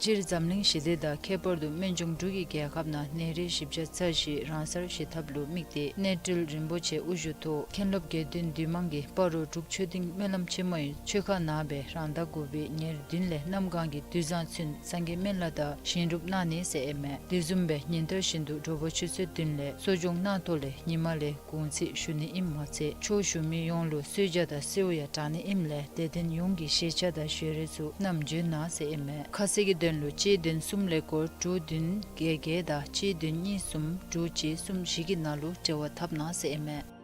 སྤྱིར་འཛམ་གླིང་ཞི་བདེ་དང་ཁྱད་པར་དུ་སྨན་ལྗོངས་འབྲུག་གི་རྒྱལ་ཁབ་ནང་ནད་རིགས་བཞི་བརྒྱ་རྩ་བཞི་རང་སར་ཞི་ཐབས་ལུ་དམིགས་ཏེ་གནས་སྤྲུལ་རིན་པོ་ཆེ་དབུ་བཞུགས་ཐོག་མཁན་སློབ་དགེ་འདུན་འདུས་མང་གིས་སྤ་རོ་འབྲུག་ཆོས་སྡིངས་སྨོན་ལམ་ཆེན་མོའི་ཆོས་ཁང་ནང་སྦེ་རང་ཟླ་དགུ་པའི་ཉེར་བདུན་ལས་གནམ་གང་གི་དུས་བཟང་ཚུན་སངས་རྒྱས་སྨན་བླ་དང་བཞེངས་སྒྲུབ་གནང་ནི་ཟེར་ཨིན་མས། དེ་བཟུམ་སྦེ་ཉིན་ལྟར་བཞིན་དུ་དྲོ་པ་ཆུ་ཚོད་བདུན་ལས་གསོ་སྦྱོང་གནང་ཐོག་ལས་ཉི་མ་ལས་གུང་ཚིགས་ཞུ་ནི་ཨིནམ་མ་ཚད་ཆོས་ཞུ་མི་ཡོངས་ལུ་གསོལ་ཇ་དང་གསོལཝ་ཡང་དྲང་ནི་ཨིནམ་ལས་དད་ལྡན་ཡོངས་ཀྱིས་ཤེས་བྱ་དང་ཞལ་རས་ཚུ་བསྣམས་བྱོན་གནང་ཟེར་ཨིན་མས། ཁ་གསལ་གྱི་དོན་ལུ་གཅིག་བདུན་གསུམ་ཀླད་ཀོར་དྲུག་བདུན་བརྒྱད་བརྒྱད་དང་གཅིག་བདུན་གཉིས་གསུམ་དྲུག་གཅིག་གསུམ་བཞི་གི་ནང་ལུ་འབྲེལ་བ་འཐབ་གནང་ཟེར་ཨིན་མས།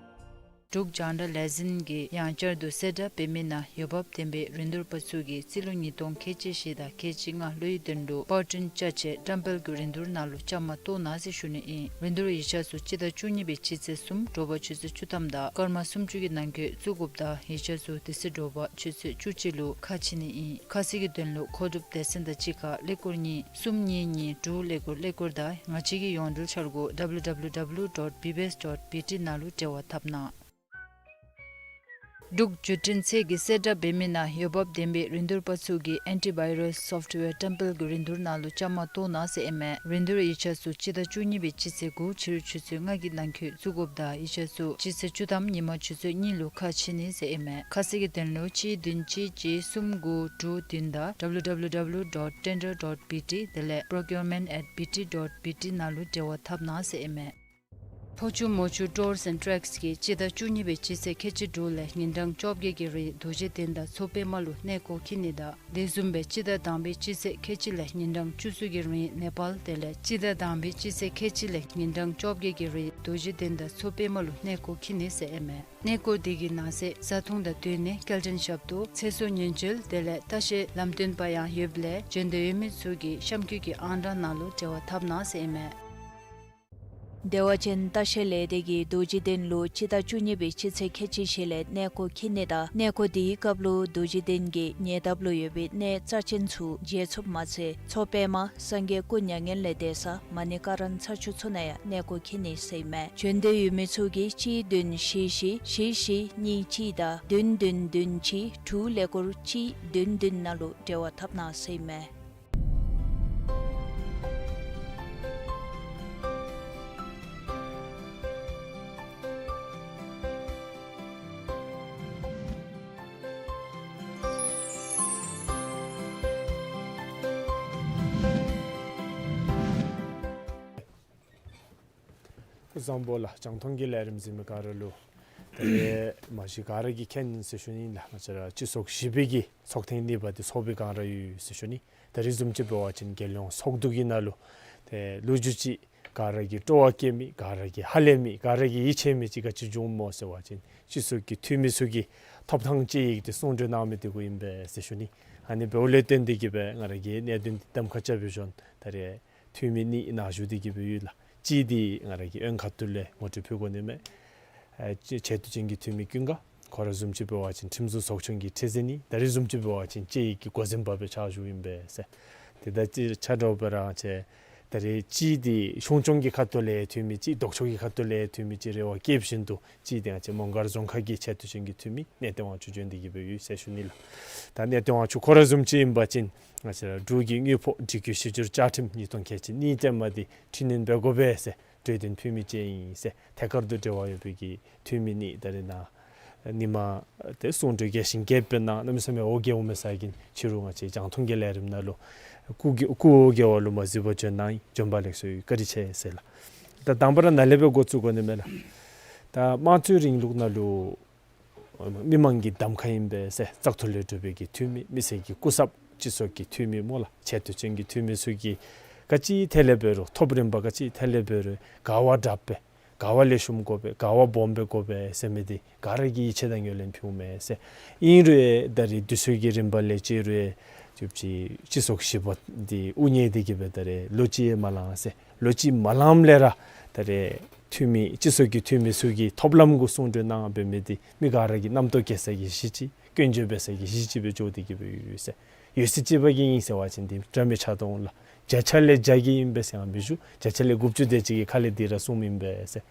འབྲུག་རྒྱང་བསྒྲགས་ལས་འཛིན་གྱིས་ཡང་བསྐྱར་དུ་གསལ་བསྒྲགས་འབད་མི་ནང་འོས་འབབ་ལྡན་པའི་རིན་བསྡུར་པ་ཚུ་གིས་རྩིས་ལོ་ཉིས་སྟོང་ཁལ་གཅིག་བཞི་དང་ཁལ་གཅིག་ལྔ་ལོའི་དོན་ལུ་པར་སྐྲུན་བཅའ་ཆས་བཀྲམ་སྤེལ་གྱི་རིན་བསྡུར་ནང་ལུ་བཅའ་མར་གཏོགས་གནང་ཟེར་ཞུ་ནི་ཨིན། རིན་བསྡུར་ཡིག་ཆ་ཚུ་སྤྱི་ཟླ་བཅུ་གཉིས་པའི་སྤྱི་ཚེས་གསུམ་དྲོ་པ་ཆུ་ཚོད་བཅུ་ཐམ་དང་སྐར་མ་སུམ་ཅུ་གི་ནང་འཁོད་བཙུགས་དགོཔ་དང་ཡིག་ཆ་ཚུ་དེ་ཚེ་དྲོ་པ་ཆུ་ཚོད་བཅུ་གཅིག་ལུ་ཁ་ཕྱེ་ནི་ཨིན། ཁ་གསལ་གྱི་དོན་ལུ་མཁོ་སྒྲུབ་སྡེ་ཚན་དང་གཅིག་ཁར་ཀླད་ཀོར་གཉིས་གསུམ་གཉིས་གཉིས་དྲུག་ཀླད་ཀོར་ཀླད་ཀོར་དང་ང་བཅས་ཀྱི་ཡོངས་འབྲེལ་འཆར་སྒོ་W W W dot B B S dot B T ནང་ལུ་འབྲེལ་བ་འཐབ་གནང་། འབྲུག་བརྒྱུད་འཕྲིན་ཚད་ཀྱིས་གསལ་བསྒྲགས་འབད་མི་ནང་འོས་འབབ་ལྡན་པའི་རིན་བསྡུར་པ་ཚུ་གིས་ཨེན་ཊི་བཱའི་རཱསི་སོཕཊ་ཝེར་བཀྲམ་སྤེལ་གྱི་རིན་བསྡུར་ནང་ལུ་བཅའ་མར་གཏོགས་གནང་ཟེར་ཨིན་མས། རིན་བསྡུར་ཡིག་ཆ་ཚུ་སྤྱི་ཟླ་བཅུ་གཉིས་པའི་སྤྱི་ཚེས་དགུ་ཕྱི་རུ་ཆུ་ཚོད་ལྔ་གི་ནང་འཁོད་བཙུགས་དགོཔ་དང་ཡིག་ཆ་ཚུ་སྤྱི་ཚེས་བཅུ་ཐམ་ཉིན་མ་ཆུ་ཚོད་གཉིས་ལུ་ཁ་ཕྱེ་ནི་ཟེར་ཨིན་མས། ཁ་གསལ་གྱི་དོན་ལུ་གཅིག་བདུན་གཅིག་གཅིག་གསུམ་དགུ་དྲུག་བདུན་དང་ཌབ་ལུ་ཌབ་ལུ་ཌབ་ལུ་ཌོཊ་ཊེན་ཌར་ཌོཊ་བི་ཊི་དེ་ལས་པྲོ་ཀིའུར་མེནཊ་ཨེཊ་བི་ཊི་ཌོཊ་བི་ཊི་ནང་ལུ་འབྲེལ་བ་འཐབ་གནང་ཟེར་ཨིན་མས། ཕོ་ཆུ་མོ་ཆུ་ཊུརསི་ཨེནཌ་ཊེཀསི་གིས་སྤྱི་ཟླ་བཅུ་གཉིས་པའི་སྤྱི་ཚེས་ཁལ་གཅིག་དྲུག་ལས་ཉིན་གྲངས་བཅོ་བརྒྱད་ཀྱི་རིང་རྡོ་རྗེ་གདན་དང་མཚོ་པདྨ་ལུ་གནས་སྐོར་འཁྱིད་ནི་དང་དེ་བཟུམ་སྦེ་སྤྱི་ཟླ་དང་པའི་སྤྱི་ཚེས་ཁལ་གཅིག་ལས་ཉིན་གྲངས་བཅུ་གསུམ་གྱི་རིང་ནེ་པཱལ་དེ་ལས་སྤྱི་ཟླ་དང་པའི་སྤྱི་ཚེས་ཁལ་གཅིག་ལས་ཉིན་གྲངས་བཅོ་བརྒྱད་ཀྱི་རིང་རྡོ་རྗེ་གདན་དང་མཚོ་པདྨ་ལུ་གནས་སྐོར་འཁྱིད་ནི་ཟེར་ཨིན་མས། གནས་སྐོར་དེ་གི་ནང་གསེས་བཟའ་འཐུང་དང་སྡོད་གནས་སྐྱེལ་འདྲེན་ཞབས་ཏོག་ཚེ་སྲོག་ཉེན་བཅོལ་དེ་ལས་ལྟ་བཤལ་ལམ་སྟོན་པ་ཡང་ཡོདཔ་ལས་འབྱོན་འདོད་ཡོད་མི་ཚུ་གིས་གཤམ་འཁོད་ཀྱི་ཨང་གྲངས་ནང་ལུ་འབྲེལ་བ་འཐབ་གནང་ཟེར་ཨིན་མས། བདེ་བ་ཅན་ལྟ་བཤལ་ལས་སྡེ་གིས་རྡོ་རྗེ་གདན་ལུ་སྤྱི་ཟླ་བཅུ་གཉིས་པའི་སྤྱི་ཚེས་ཁལ་གཅིག་བཞི་ལས་གནས་སྐོར་འཁྱིད་ནི་དང་གནས་སྐོར་དེའི་སྐབས་ལུ་རྡོ་རྗེ་གདན་གྱི་ཉེ་འདབས་ལུ་ཡོད་པའི་གནས་རྩ་ཆེན་ཚུ་མཇལ་ཚུགསཔ་མ་ཚད་མཚོ་པདྨ་སངས་རྒྱས་སྐུ་མྱ་ངན་ལས་འདས་ས་མ་ཎི་ཀ་ར་ན་ཚ་ཆུ་ཚོད་ནང་ཡང་གནས་སྐོར་འཁྱིད་ནི་ཟེར་ཨིན་མས། འབྱོན་འདོད་ཡོད་མི་ཚུ་གིས་གཅིག་བདུན་བཞི་བཞི་བཞི་བཞི་གཉིས་གཅིག་དང་བདུན་བདུན་བདུན་གཅིག་དྲུག་ཀླད་ཀོར་གཅིག་བདུན་བདུན་ནང་ལུ་འབྲེལ་བ་འཐབ་གནང་ཟེར་ཨིན་མས། སྐུ་གཟུགས་བཟང་པོ་ལགས། རྒྱང་མཐོང་གི་ལས་རིམ་གཟིགས་མི་ག་ར་ལུ་ད་རེས་མ་གཞི་ག་ར་གིས་མཁྱེན་ཟེར་ཞུ་ནི་ལགས། ང་བཅས་ར་སྤྱི་ཚོགས་བཞི་པའི་གི་ཚོགས་ཐེངས་གཉིས་པ་དེ་ཚོགས་པའི་བསྒང་ར་ཡོད་ཟེར་ཞུ་ནི། ད་རེས་བཟུམ་ཅིག་འབད་བ་ཅིན་རྒྱལ་ཡོངས་ཚོགས་འདུ་གི་ནང་ལུ་ཏེ་ལོ་རྒྱུས་ཅིག་ག་ར་གིས་སྤྲོ་བ་བསྐྱེད་མི་ག་ར་གིས་ཧ་ལས་མི་ག་ར་གིས་ཡིད་ཆེས་མི་ཅིག་ག་ཅི་བྱུངམ་སྨོ་ཟེར་བ་ཅིན་སྤྱི་ཚོགས་ཀྱི་འཐུས་མི་ཚུ་གིས་ཐོབ་ཐངས་དཔྱད་ཡིག་དེ་གསུང་གྲོས་གནང་མི་དེ་གུ་ཨིན་པས་ཟེར་ཞུ་ནི། ཨ་ནི་འབདཝ་ལས་བརྟེན་ཏེ་གིས་སྦེ་ང་ར་གིས་གནད་དོན་འདི་གདམ་ཁ་རྐྱབ་སྦེ་བྱོན། ད་རེས་འཐུས་མི་གཉིས་ནཱ་བཞུགས་ཏེ་གིས་སྦེ་ཡོད་ལགས། གཅིག་འདི་ང་ར་གི་འོས་ཁ་ཐུག་ལས་ངོ་སྤྲོད་ཕུལ་དགོ་ནི་མས། ཨ་ཆེ་མཐོ་ཅན་གྱི་འཐུས་མི་ཀུན་དགའ། ཁོ་ར་བཟུམ་ཅིག་འབད་བ་ཅིན་ཁྲིམས་བཟོ་ཚོགས་ཆུང་གི་ཁྲི་འཛིན་ཨིན། ད་རེས་བཟུམ་ཅིག་འབད་བ་ཅིན་དཔྱད་ཡིག་གི་འགོ་འཛིན་པ་སྦེ་ཕྱག་ཞུཝ་ཨིན་པས་ཟེར། ཏེ་ད་ཅི་ཆ་འདྲཝ་སྦེ་ར་ང་བཅས་ད་རེས་གཅིག་འདི་གཞུང་སྐྱོང་གི་ཁ་ཐུག་ལས་འཐུས་མི་ཅིག་ལྡོག་ཕྱོགས་ཀྱི་ཁ་ཐུག་ལས་འཐུས་མི་ཅིག་རེ་བ་བསྐྱེདཔ་བཞིན་དུ་གཅིག་འདི་ང་བཅས་མོང་སྒར་རྫོང་ཁག་གི་ཆེ་མཐོ་ཅན་གྱི་འཐུས་མི་གནས་བརྟན་དབང་ཕྱུག་བྱོན་ཏེ་གིས་སྦེ་ཡོད་ཟེར་ཞུ་ནི་ལགས། ད་གནས་བརྟན་དབང་ཕྱུག་ཁོ་ར་བཟུམ་ཅིག་ཨིན་པ་ཅིན་ང་བཅས་ར་འབྲུག་གི་དངུལ་ཕོགས་འབྲི་སྐུལ་གཞི་བསྒྱུར་བཅའ་ཁྲིམས་ཉིས་སྟོང་ཁལ་གཅིག་གཉིས་ཅན་མ་འདི་འཕྲི་སྣོན་འབད་དགོ་པས་ཟེར་གྲོས་དོན་ཕུལ་མི་ཅིག་ཨིན་ཟེར་ཐད་ཀར་དུ་འབྲེལ་བ་ཡོད་པའི་གི་འཐུས་མི་གཉིས་ད་རེས་ནཱ་ཉིན་མ་ཏེ་གསུང་གྲོས་རྒྱས་ཤིང་རྒྱསཔ་སྦེ་གནང་། གནམ་མེད་ས་མེད་འོ་བརྒྱལཝ་མས་ཟེར་གིན་ཕྱི་རུ་ང་བཅས་རྒྱང་མཐོང་གི་ལས་རིམ་ནང་ལུ་སྐུ་གི་སྐུ་འོ་བརྒྱལ་བ་ལུ་མ་གཟིགས་པར་བྱོན་གནང་ཡི། བྱོན་པ་ལེགས་སོ་ཡོད། བཀའ་དྲིན་ཆེ་ཟེར་ལགས། ད་དང་པ་ར་ནཱ་ལས་སྦེ་འགོ་བཙུགས་དགོ་ནི་མས་ལགས། ད་དམངས་གཙོའི་རིང་ལུགས་ནང་ལུ་མི་མང་གི་གདམ་ཁ་ཨིན་པས་ཟེར་བཙག་འཐུ་ལས་གྲུབ་པའི་གི་འཐུས་མི་མི་སེར་གྱི་སྐུ་ཚབ་སྤྱི་ཚོགས་ཀྱི་འཐུས་མི་སྨོ་ལགས། ཆེ་མཐོ་ཅན་གྱི་འཐུས་མི་ཚུ་གིས་ག་ཅི་ཐད་ལས་འབད་རུང་ཐོབ་རིམ་པ་ག་ཅི་ཐད་ལས་འབད་རུང་ག་བ་དྲགཔ་སྦེ་ག་བ་ལེགས་ཤོམ་དགོ་པས་ག་བ་སྦོམ་སྦེ་དགོ་པས་ཟེར་མི་འདི་ག་ར་གིས་ཡིད་ཆེས་དང་ངོས་ལེན་ཕུལཝ་མས་ཟེར། ཨིན་རུང་ད་རེས་དུས་ཚོད་ཀྱི་རིམ་པ་ལས་བརྩི་རུང་ཅིག་ཅིག་སྤྱི་ཚོགས་བཞི་པ་འདི་དབུ་བརྙེས་ཏེ་གིས་སྦེ་ད་རེས་ལོ་གཅིག་ཡང་མ་ལང་ཟེར། ལོ་གཅིག་མ་ལངམ་ལས་ར་ད་རེས་འཐུས་མི་སྤྱི་ཚོགས་ཀྱི་འཐུས་མི་ཚུ་གིས་ཐོབ་ལམ་གུ་གསུང་གྲོས་གནང་འབད་མི་འདི་མི་ག་ར་གིས་རྣམ་རྟོག་སྐྱེ་ས་གི་གཞི་ཅིག་སྐྱོན་བརྗོད་འབད་ས་གི་གཞི་ཅིག་སྦེ་འགྱོ་སྟེ་གིས་སྦེ་ཡོད་ཟེར། ཡོད་ཚད་གཅིག་པ་གིས་ཨིན་ཟེར་བ་ཅིན་འདི་འདྲ་མིན་ཆགས་འོང་ལགས། བརྒྱ་ཆ་ལས་བརྒྱ་གིས་ཨིན་པས་ཟེར་ཡང་མི་ཞུ། བརྒྱ་ཆ་ལས་དགུ་བཅུ་དེ་ཅིག་གིས་ཁ་ལས་འདི་ར་གསུངམ་ཨིན་པས་ཟེར།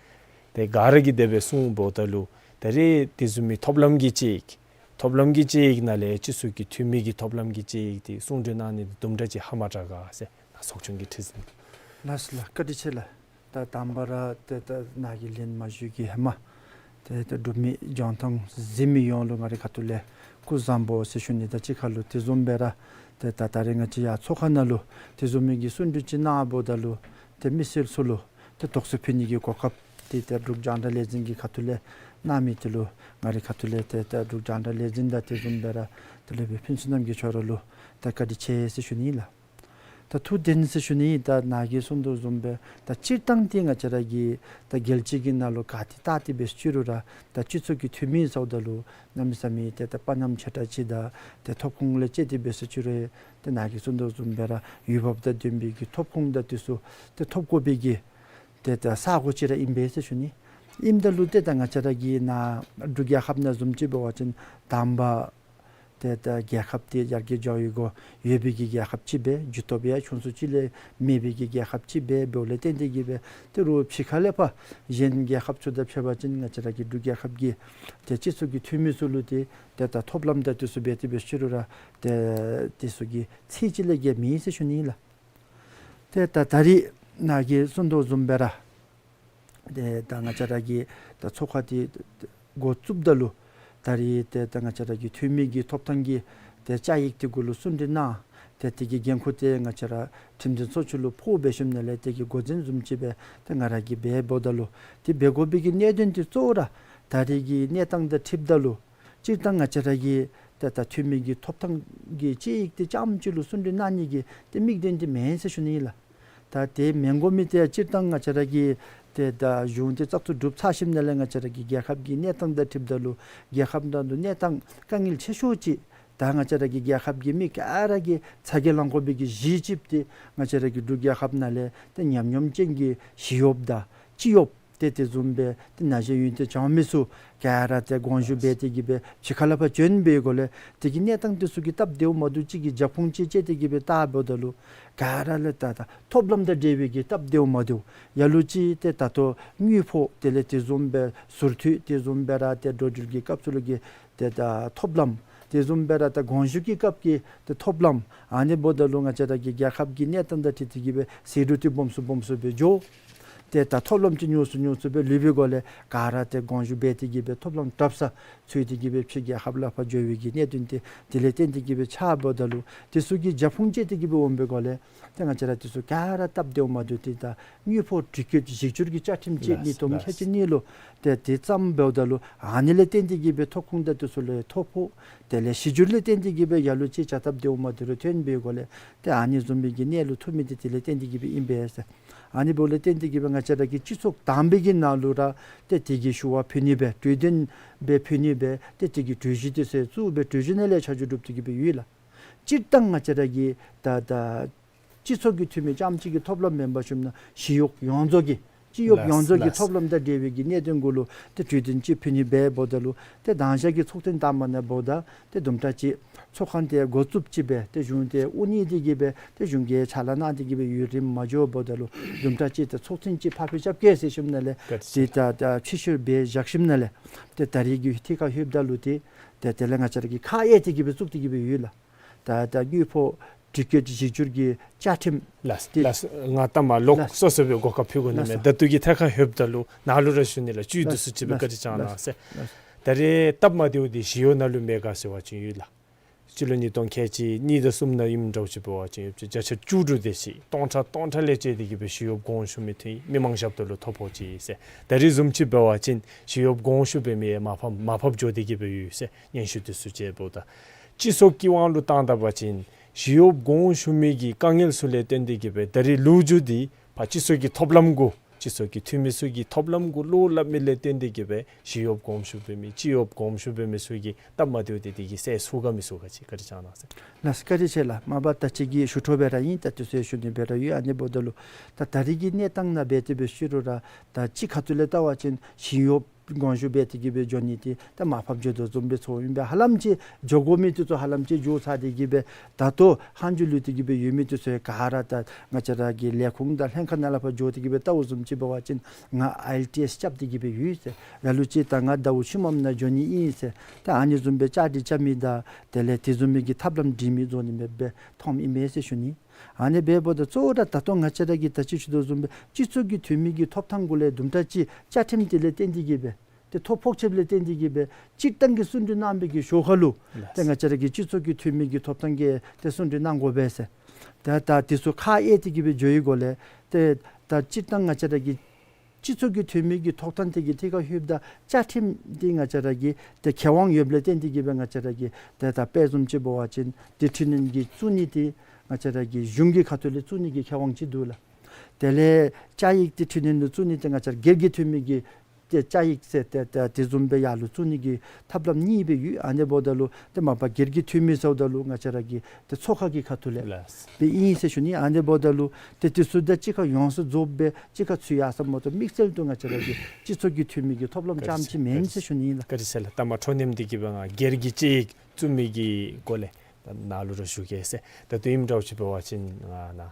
ཏེ་ག་ར་གིས་དེ་སྦེ་གསུངམ་ད་ལུ་ད་རེས་དེ་བཟུམ་མའི་ཐོབ་ལམ་གྱི་དཔྱད་ཡིག་ཐོབ་ལམ་གྱི་དཔྱད་ཡིག་ནང་ལས་སྤྱི་ཚོགས་ཀྱི་འཐུས་མི་གི་ཐོབ་ལམ་གྱི་དཔྱད་ཡིག་འདི་གསུང་གྲོས་གནང་ནི་འདི་དུམ་གྲ་ཅིག་ཧ་མ་དྲག་ག་ཟེར་ནཱ་ཚོགས་ཆུང་གི་ཁྲི་འཛིན། ལགས་སོ་ལགས། བཀའ་དྲིན་ཆེ་ལགས། ད་དང་པ་ར་ཏེ་ད་ནཱ་གིས་ལན་མ་ཞུ་གི་ཧེ་མ་ཏེ་ད་འབྲུག་མི་རྒྱང་མཐོང་གཟིགས་མི་ཡོངས་ལུ་ང་རའི་ཁ་ཐུག་ལས་སྐུ་གཟུགས་བཟང་པོ་ཟེར་ཞུ་ནི་དང་གཅིག་ཁར་ལུ་དེ་བཟུམ་སྦེ་ར་ཏེ་ད་ད་རེས་ང་བཅས་ཡར་ཚོགས་ཁང་ནང་ལུ་དེ་བཟུམ་མའི་གི་གསུང་གྲོས་ཅིག་གནང་འབདཝ་ད་ལུ་ཏེ་མི་སེར་ཚུ་ལུ་ཏེ་དོགས་སེལ་ཕུལ་ནི་གི་གོ་སྐབས་འདི་ཏེ་འབྲུག་རྒྱང་བསྒྲགས་ལས་འཛིན་གྱི་ཁ་ཐུག་ལས་གནང་མི་འདི་ལུ་ང་རའི་ཁ་ཐུག་ལས་ཏེ་ད་འབྲུག་རྒྱང་བསྒྲགས་ལས་འཛིན་དང་དེ་བཟུམ་སྦེ་ར་ཏེ་ལས་སྦེ་ཕུན་ཚོགས་རྣམ་རྒྱལ་མཆོག་ར་ལུ་ཏེ་བཀའ་དྲིན་ཆེ་ཟེར་ཞུ་ནི་ལགས། ད་ཐུགས་བདེན་ཟེར་ཞུ་ནི། ད་ནཱ་གིས་གསུང་དོ་བཟུམ་སྦེ་ད་སྤྱིར་བཏང་འདི་ང་བཅས་ར་གི་ད་རྒྱལ་སྤྱི་གི་ནང་ལུ་ག་ཏེ་ལྟ་སྟེ་འབད་ཞུ་རུང་ར་ད་སྤྱི་ཚོགས་ཀྱི་འཐུས་མི་ཟེརཝ་ད་ལུ་གནམ་མེད་ས་མེད་ཏེ་ད་དཔའ་ཉམས་ཆེ་དྲགས་ཅིག་དང་ཏེ་ཐོབ་ཁོངས་ལས་བཅད་དེ་འབད་ཞུ་རུང་ཏེ་ནཱ་གིས་གསུང་དོ་བཟུམ་སྦེ་ར་འོས་འབབ་དང་ལྡན་པའི་གི་ཐོབ་ཁོངས་དང་འདི་ཚུ་ཏེ་ཐོབ་དགོ་པའི་གི་ཏེ་ད་ས་གོ་ཅིག་ར་ཨིན་པས་ཟེར་ཞུ་ནི། ཨིནམ་ད་ལུ་ཏེ་ད་ང་བཅས་ར་གི་ནཱ་འབྲུག་རྒྱལ་ཁབ་ནང་བཟུམ་ཅིག་འབད་བ་ཅིན་དང་པ་ ཏེ་ད་རྒྱལ་ཁབ་འདི་ཡར་རྒྱས་འགྱོ་ཡི་གོ་ཡོད་པའི་གི་རྒྱལ་ཁབ་ཅིག་སྦེ་རྒྱུ་སྟོབས་ཡང་ཆུང་སུ་ཅིག་ལས་མེད་པའི་གི་རྒྱལ་ཁབ་ཅིག་སྦེ་འབདཝ་ལས་བརྟེན་ཏེ་གི་སྦེ་ཏེ་རོགས་ཕྱི་ཁ་ལས་ཕར་གཞན་རྒྱལ་ཁབ་ཚུ་དང་ཕྱད་པ་ཅིན་ང་བཅས་ར་གི་འབྲུག་རྒྱལ་ཁབ་ཀྱི་ཏེ་སྤྱི་ཚོགས་ཀྱི་འཐུས་མི་ཚུ་ལུ་ཏེ་ཏེ་ད་ཐོབ་ལམ་དང་དེ་ཚུ་འབད་དེ་འབད་ཞུ་རུང་ར་ཏེ་དེ་ཚུ་གི་ཚད་ཅིག་ལས་བརྒལ་མེད་ཟེར་ཞུ་ནི་ཨིན་ལགས། ཏེ་ད་ད་རིས་ནཱ་གིས་གསུངས་དོ་བཟུམ་སྦེ་ར་ཏེ་ད་ང་བཅས་ར་གི་ད་ཚོགས་ཁང་འདི་འགོ་བཙུགསཔ་ད་ལུ་ད་རིས་ཏེ་ད་ང་བཅས་ར་གི་འཐུས་མི་གི་ཐོབ་ཐང་གི་ཏེ་བཅའ་ཡིག་འདི་གུ་ལུ་གསུང་གྲོས་གནང་། ཏེ་དེ་གི་འགན་ཁུར་འདི་ང་བཅས་ར་ཁྲིམས་འཛིན་ཚོགས་ཆུང་ལུ་ཕོག་འབད་ཞིནམ་ལས་དེ་གི་འགོ་འཛིན་བཟུམ་ཅིག་སྦེ་ཏེ་ང་ར་གིས་འབད་འབདཝ་ད་ལུ་ཏེ་འབད་དགོ་པའི་གི་གནད་དོན་འདི་གཙོ་བོ་ར་ད་རིས་ཀྱི་གནས་སྟངས་དང་འཁྲིལཝ་ད་ལུ་སྤྱིར་བཏང་ང་བཅས་ར་གི་ཏེ་ད་འཐུས་མི་གི་ཐོབ་ཐང་གི་བཅའ་ཡིག་འདི་རྐྱངམ་ཅིག་ལུ་གསུང་གྲོས་གནང་ནི་གི་ཏེ་དམིགས་དོན་འདི་མེན་ཟེར་ཞུ་ནི་ཨིན་ལགས། ད་དེ་མེན་དགོ་མི་འདི་སྤྱིར་བཏང་ང་བཅས་ར་གི་ཏེ་ད་གཞུང་འདི་བཙག་འཐུ་གྲུབ་ཚར་ཞིནམ་ལས་ང་བཅས་ར་གི་རྒྱལ་ཁབ་ཀྱི་གནས་སྟངས་དང་འཁྲིལཝ་ད་ལུ་རྒྱལ་ཁབ་ནང་ལུ་གནས་སྟངས་དཀའ་ངལ་ཆེ་ཤོས་ཅིག་ད་ང་བཅས་ར་གི་རྒྱལ་ཁབ་ཀྱི་མི་ག་ར་གིས་ཚ་གྱང་ལང་དགོ་པའི་གི་གཞི་ཅིག་འདི་ང་བཅས་ར་གི་འབྲུག་རྒྱལ་ཁབ་ནང་ལས་ཏེ་ཉམས་མྱོང་ཅན་གྱི་ཞི་གཡོགཔ་དང་སྤྱི་གཡོགཔ་ཏེ་དེ་བཟུམ་སྦེ་ཏེ་ན་གཞོན་ཡོན་ཏན་སྦྱང་མི་ཚུ་ག་ར་ཏེ་དགོངས་ཞུ་འབད་དེ་གི་སྦེ་ཕྱི་ཁ་ལས་ཕར་བྱོན་པའི་སྒོ་ལས་དེ་གི་གནས་སྟངས་དེ་ཚུ་གི་སྟབས་བདེཝ་མ་བདེཝ་ཅིག་གི་རྒྱབ་ཁུངས་ཅིག་དཔྱད་དེ་གི་སྦེ་བལྟཝ་ད་ལུ་ག་ར་ལས་ད་ད་ཐོབ་ལམ་དང་འབྲེལ་བའི་གི་སྟབས་བདེཝ་མ་བདེཝ་ལ་ལུ་ཅིག་ཏེ་ད་ལྟོ་དངུལ་ཕོགས་དེ་ལས་དེ་བཟུམ་སྦེ་ཟུར་འཐུས་དེ་བཟུམ་སྦེ་ར་ཏེ་འགྲོ་འགྲུལ་གྱི་སྐབས་སུ་ལུ་གི་ཏེ་ད་ཐོབ་ལམ་དེ་བཟུམ་སྦེ་ར་ད་དགོངས་ཞུ་གི་སྐབས་ཀྱི་ཏེ་ཐོབ་ལམ་ཨ་ནི་འབདཝ་ད་ལུ་ང་བཅས་ར་གི་རྒྱལ་ཁབ་ཀྱི་གནས་སྟངས་དང་འཁྲིལ་ཏེ་གི་སྦེ་ཟད་འགྲོ་འདི་སྦོམ་སུ་སྦོམ་སུ་སྦེ་འགྱོ། ཏེ་ད་ཐོབ་ལམ་ཅིག་ཉུང་སུ་ཉུང་སུ་སྦེ་ལུས་པའི་སྒོ་ལས་ག་ར་ཏེ་དགོངས་ཞུ་འབད་དེ་གི་སྦེ་ཐོབ་ལམ་དྲགཔ་ས་འཚོལ་ཏེ་གི་སྦེ་ཕྱི་རྒྱལ་ཁབ་ལས་ཕར་འགྱོ་བའི་གི་གནད་དོན་འདི་དེ་ལས་བརྟེན་ཏེ་གི་སྦེ་ཆགསཔ་ད་ལུ་དེ་ཚུ་གི་རྒྱབ་ཁུངས་དཔྱད་དེ་གི་སྦེ་འོང་པའི་སྒོ་ལས་ཏེ་ང་བཅས་ར་དེ་ཚུ་ག་ར་སྟབས་བདེཝ་མ་བདེཝ་ཏེ་ད་དངུལ་ཕོགས་འགྲུལ་སྐྱོད་གཞི་སྒྱུར་གྱི་བཅའ་ཁྲིམས་ཅིག་ཉིས་སྟོང་ཁལ་གཅིག་གཉིས་ལུ་ཏེ་དེ་བརྩམས་འབདཝ་ད་ལུ་ཨ་ནི་ལས་བརྟེན་ཏེ་གི་སྦེ་ཐོབ་ཁུངས་དང་དེ་ཚུ་ལུ་ཐོབ་ཕོགས་དེ་ལས་གཞི་སྒྱུར་ལས་བརྟེན་ཏེ་གི་སྦེ་ལ་ལུ་ཅིག་བྱ་སྟབས་བདེཝ་མ་བདེཝ་རེ་ཐོན་པའི་སྒོ་ལས་ཏེ་ཨ་ནི་བཟུམ་མའི་གི་གནས་ལུ་ཐུག་མི་འདི་དེ་ལས་བརྟེན་ཏེ་གི་སྦེ་ཨིན་པས་ཟེར། ཨ་ནི་འབདཝ་ལས་བརྟེན་ཏེ་གི་སྦེ་ང་བཅས་ར་གི་སྤྱི་ཚོགས་དང་པའི་གི་ནང་ལུ་ར་ཏེ་དེ་གི་ཞུ་བ་ཕུལ་ནི་སྦེ་གྲོས་དོན་སྦེ་ཕུལ་ནི་སྦེ་ཏེ་དེ་གི་གྲོས་གཞི་དེ་ཚུ་བཙུགས་སྦེ་གྲོས་གཞི་ནང་ལས་ཆ་འཇོག་གྲུབ་སྟེ་གི་སྦེ་ཡོད་ལགས། སྤྱིར་བཏང་ང་བཅས་ར་གི་ད་ད་སྤྱི་ཚོགས་ཀྱི་འཐུས་མི་རྐྱངམ་གཅིག་གི་ཐོབ་ལམ་མེན་པར་ཞུཝ་ན་ཞི་གཡོག་ཡོངས་རྫོགས་ཀྱི་སྤྱི་གཡོགཔ་ཡོངས་རྫོགས་ཀྱི་ཐོབ་ལམ་དང་འབྲེལ་བའི་གི་གནད་དོན་གུ་ལུ་ཏེ་གྲོས་དོན་ཅིག་ཕུལ་ནི་སྦེ་འབདཝ་ད་ལུ་ཏེ་དང་ཞག་གི་ཚོགས་ཐེངས་དང་པ་ནང་འབདཝ་ད་ཏེ་དུམ་གྲ་ཅིག་ཚོགས་ཁང་འདི་འགོ་བཙུགསཔ་ཅིག་སྦེ་ཏེ་གཞུང་འདི་དབུ་བརྙེས་ཏེ་གི་སྦེ་ཏེ་གཞུང་གིས་ཕྱག་ལཱ་གནང་སྟེ་གི་སྦེ་ཡུན་རིངམོ་མ་འགྱོ་འབདཝ་ད་ལུ་དུམ་གྲ་ཅིག་ཏེ་ཚོགས་ཐེངས་ཅིག་ཕར་ཕུལ་རྐྱབ་གེ་ཟེར་ཞུཝ་ནང་ལས་ཏེ་ད་ད་ཕྱི་བཤོལ་འབད་བཞག་ཞིནམ་ལས་ཏེ་ད་རིས་ཀྱི་ཐད་ཁར་ལྷོདཔ་ད་ལུ་ཏེ་ཏེ་དེ་ལས་ང་བཅས་ར་གིས་ཁག་དབྱེ་སྟེ་གི་སྦེ་བཙུགས་ཏེ་གི་སྦེ་ཡོད་ལགས། ད་ད་དངུལ་ཕོགས་འགྲུལ་སྐྱོད་གཞི་སྒྱུར་གྱི་བཅའ་ཁྲིམས་ལགས་ལགས། ང་ལྟ་མ་ལོག་སོ་སོ་སྦེ་གོ་སྐབས་ཕུལ་དགོ་ནི་མས། ད་ལྟོ་གི་ཐད་ཁར་ལྷོདཔ་ད་ལུ་ནཱ་ལུ་ར་ཞུ་ནི་ལགས། བཅུད་བསྡུ་སུ་ཅིག་སྦེ་བཀའ་དྲིན་བསྐྱང་གནང་ཟེར། ད་རེས་སྟབས་མ་བདེཝ་འདི་ཞི་གཡོག་ནང་ལུ་མེད་ག་ཟེར་བ་ཅིན་ཡོད་ལགས། སྤྱི་ལོ་ཉིས་སྟོང་ཁལ་གཅིག་གཉིས་དང་གསུམ་ནང་ཨིནམ་འདྲཝ་ཅིག་འབད་བ་ཅིན་ཡོདཔ་ཅིག་བརྒྱ་ཆ་བཅུ་དྲུག་དེ་ཅིག་སྟོང་ཕྲག་སྟོང་ཕྲག་ལས་བཅད་དེ་གི་སྦེ་ཞི་གཡོགཔ་དགོངས་ཞུ་མི་འཐུས་མི་མང་ཞབས་ཏོག་ལུ་ཐོ་ཕོག་ཅི་ཟེར། ད་རེས་བཟུམ་ཅིག་འབད་བ་ཅིན་ཞི་གཡོགཔ་དགོངས་ཞུ་འབད་མི་མར་ཕབ་མར་ཕབ་འགྱོ་སྟེ་གི་སྦེ་ཡོད་ཟེར་སྙན་ཞུ་དེ་ཚུ་ཅིག་འབདཝ་ད་སྤྱི་ཚོགས་ཀྱི་དབང་ལུ་བཏང་ད་པ་ཅིན་ཞི་གཡོགཔ་དགོངས་ཞུ་མི་གི་དཀའ་ངལ་ཚུ་ལས་བརྟེན་ཏེ་གི་སྦེ་ད་རེས་ལོ་རྒྱུས་འདི་ཕར་སྤྱི་ཚོགས་ཀྱི་ཐོབ་ལམ་གུ་སྤྱི་ཚོགས་ཀྱི་འཐུས་མི་ཚུ་གི་ཐོབ་ལམ་གུ་བློ་སླབ་མི་ལས་བརྟེན་ཏེ་གི་སྦེ་ཞི་གཡོགཔ་དགོངས་ཞུ་འབད་མི་སྤྱི་གཡོགཔ་དགོངས་ཞུ་འབད་མི་ཚུ་གི་སྟབས་མ་བདེཝ་འདི་དེ་གིས་སེལ་ཚུགས་ག་མི་ཚུགས་ག་ཅིག་བཀའ་དྲིན་བསྐྱང་གནང་ཟེར། ལགས་བཀའ་དྲིན་ཆེ་ལགས། མ་པ་ད་ཅི་གི་ཞུ་འཕྲོ་སྦེ་ར་ཨིན། ད་དུས་ཚོད་ཞུ་ནི་སྦེ་ར་ཡོད། ཨ་ནི་འབདཝ་ད་ལུ་ད་ད་རིས་ཀྱི་གནས་སྟངས་ནང་འབད་དེ་འབད་ཞུ་རུང་ར་ད་སྤྱི་ཁ་ཐུག་ལས་བལྟ་བ་ཅིན་ཞི་གཡོགཔ་དགོངས་ཞུ་འབད་དེ་གི་སྦེ་འགྱོ་ནི་འདི་ད་མར་ཕབ་འགྱོ་དོ་བཟུམ་སྦེ་ཚོརཝ་ཨིན་པས། ཧ་ལམ་ཅིག་འགྱོ་དགོ་མི་འདི་ཚུ་ཧ་ལམ་ཅིག་འགྱོ་ཚར་ཏེ་གི་སྦེ་ད་ལྟོ་ཧང་ཇུ་ལུས་ཏེ་གི་སྦེ་ཡོད་མི་འདི་ཚུ་ག་ར་ད་ང་བཅས་ར་གི་ལས་ཁུངས་དང་ལྷན་ཁག་ནང་ལས་ཕར་འགྱོ་སྟེ་གི་སྦེ་བལྟཝ་བཟུམ་ཅིག་འབད་བ་ཅིན་ང་ཨའི་ཨེལ་ཊི་ཨེསི་རྐྱབ་སྟེ་གི་སྦེ་ཡོད་ཟེར། ལ་ལུ་ཅིག་ད་ང་ཟླཝ་ཕྱི་མམ་ནང་འགྱོ་ནི་ཨིན་ཟེར། ད་ཨ་ནི་བཟུམ་སྦེ་བཅའ་སྒྲིག་རྐྱབ་མི་དང་དེ་ལས་དེ་བཟུམ་མའི་གི་ཐབས་ལམ་སྒྲིག་མི་བཟོ་ནི་མེདཔ་སྦེ་མཐོངམ་ཨིན་མས་ཟེར་ཞུ་ནི། ཨ་ནི་འབདཝ་ད་གཙོ་བོ་ར་ད་ལྟོ་ང་བཅས་ར་གིས་ད་ཅི་ཞུ་དོ་བཟུམ་སྦེ་སྤྱི་ཚོགས་ཀྱི་འཐུས་མི་གི་ཐོབ་ཐང་གུ་ལས་དུམ་གྲ་ཅིག་བཅའ་ཁྲིམས་དེ་ལས་བརྟེན་ཏེ་གི་སྦེ་ཏེ་ཐོ་ཕོག་ཆི་ལས་བརྟེན་ཏེ་གི་སྦེ་སྤྱིར་བཏང་གི་གསུང་གྲོས་གནང་བའི་གི་ཞོར་ཁ་ལུ་ཏེ་ང་བཅས་ར་གི་སྤྱི་ཚོགས་ཀྱི་འཐུས་མི་གི་ཐོབ་ཐང་གི་ཏེ་གསུང་གྲོས་གནང་དགོ་པས་ཟེར། ད་ད་དེ་ཚུ་ཁག་དབྱེ་སྟེ་གི་སྦེ་འགྱོ་བའི་སྒོ་ལས་ཏེ་ད་སྤྱིར་བཏང་ང་བཅས་ར་གི་སྤྱི་ཚོགས་ཀྱི་འཐུས་མི་གི་ཐོབ་ཐང་དེ་གི་ཐད་ཁར་ལྷོདཔ་ད་བཅའ་ཁྲིམས་འདི་ང་བཅས་ར་གི་ཏེ་ཁེ་དབང་ཡོདཔ་ལས་བརྟེན་ཏེ་གི་སྦེ་ང་བཅས་ར་གི་ཏེ་ད་དཔེ་བཟུམ་ཅིག་འབད་བ་ཅིན་ཏེ་འཕྲི་སྣོན་གྱི་བཙུགས་ནི་འདི་ང་བཅས་ར་གི་གཞུང་གི་ཁ་ཐུག་ལས་བཙུགས་ནི་གི་ཁེ་དབང་ཅིག་འདུག་ལགས། དེ་ལས་བཅའ་ཡིག་འདི་འཕྲི་སྣོན་ལུ་བཙུགས་ནི་འདི་ང་བཅས་ར་སྒེར་གྱི་འཐུས་མི་གི་ ཏེ་བཅའ་ཡིག་ཟེར་ཏེ་ཏེ་དེ་བཟུམ་སྦེ་ཡར་ལུ་བཙུགས་ནི་གི་ཐབས་ལམ་གཉིས་སྦེ་ཡོད། ཨ་ནི་འབདཝ་ད་ལུ་ཏེ་མ་པ་སྒེར་གྱི་འཐུས་མི་ཟེརཝ་ད་ལུ་ང་བཅས་ར་གི་ཏེ་ཚོགས་ཁག་གི་ཁ་ཐུག་ལས་ལགས། སྦེ་ཨིན་ཟེར་ཞུ་ནི། ཨ་ནི་འབདཝ་ད་ལུ་ཏེ་དེ་ཚུ་དང་གཅིག་ཁར་ཡོངས་སུ་རྫོགསཔ་སྦེ་གཅིག་ཁར་ཚུད་ཡར་སོངམ་མ་གཏོགས་དམིགས་བསལ་དུ་ང་བཅས་ར་གི་སྤྱི་ཚོགས་ཀྱི་འཐུས་མི་གི་ཐོབ་ལམ་རྐྱངམ་ཅིག་མེན་ཟེར་ཞུ་ནི་ཨིན་ལགས། བཀའ་དྲིན་ཆེ་ལགས། ད་མ་འཕྲོ་མཉམ་འདི་གིས་སྦེ་ང་སྒེར་གྱི་བཅའ་ཡིག་བཙུགས་མི་གི་སྐོར་ལས་ད་ནཱ་ལུ་ར་ཞུ་གེ་ཟེར། ད་དུས་ཨིནམ་འདྲཝ་ཅིག་འབད་བ་ཅིན་ང་ནཱ་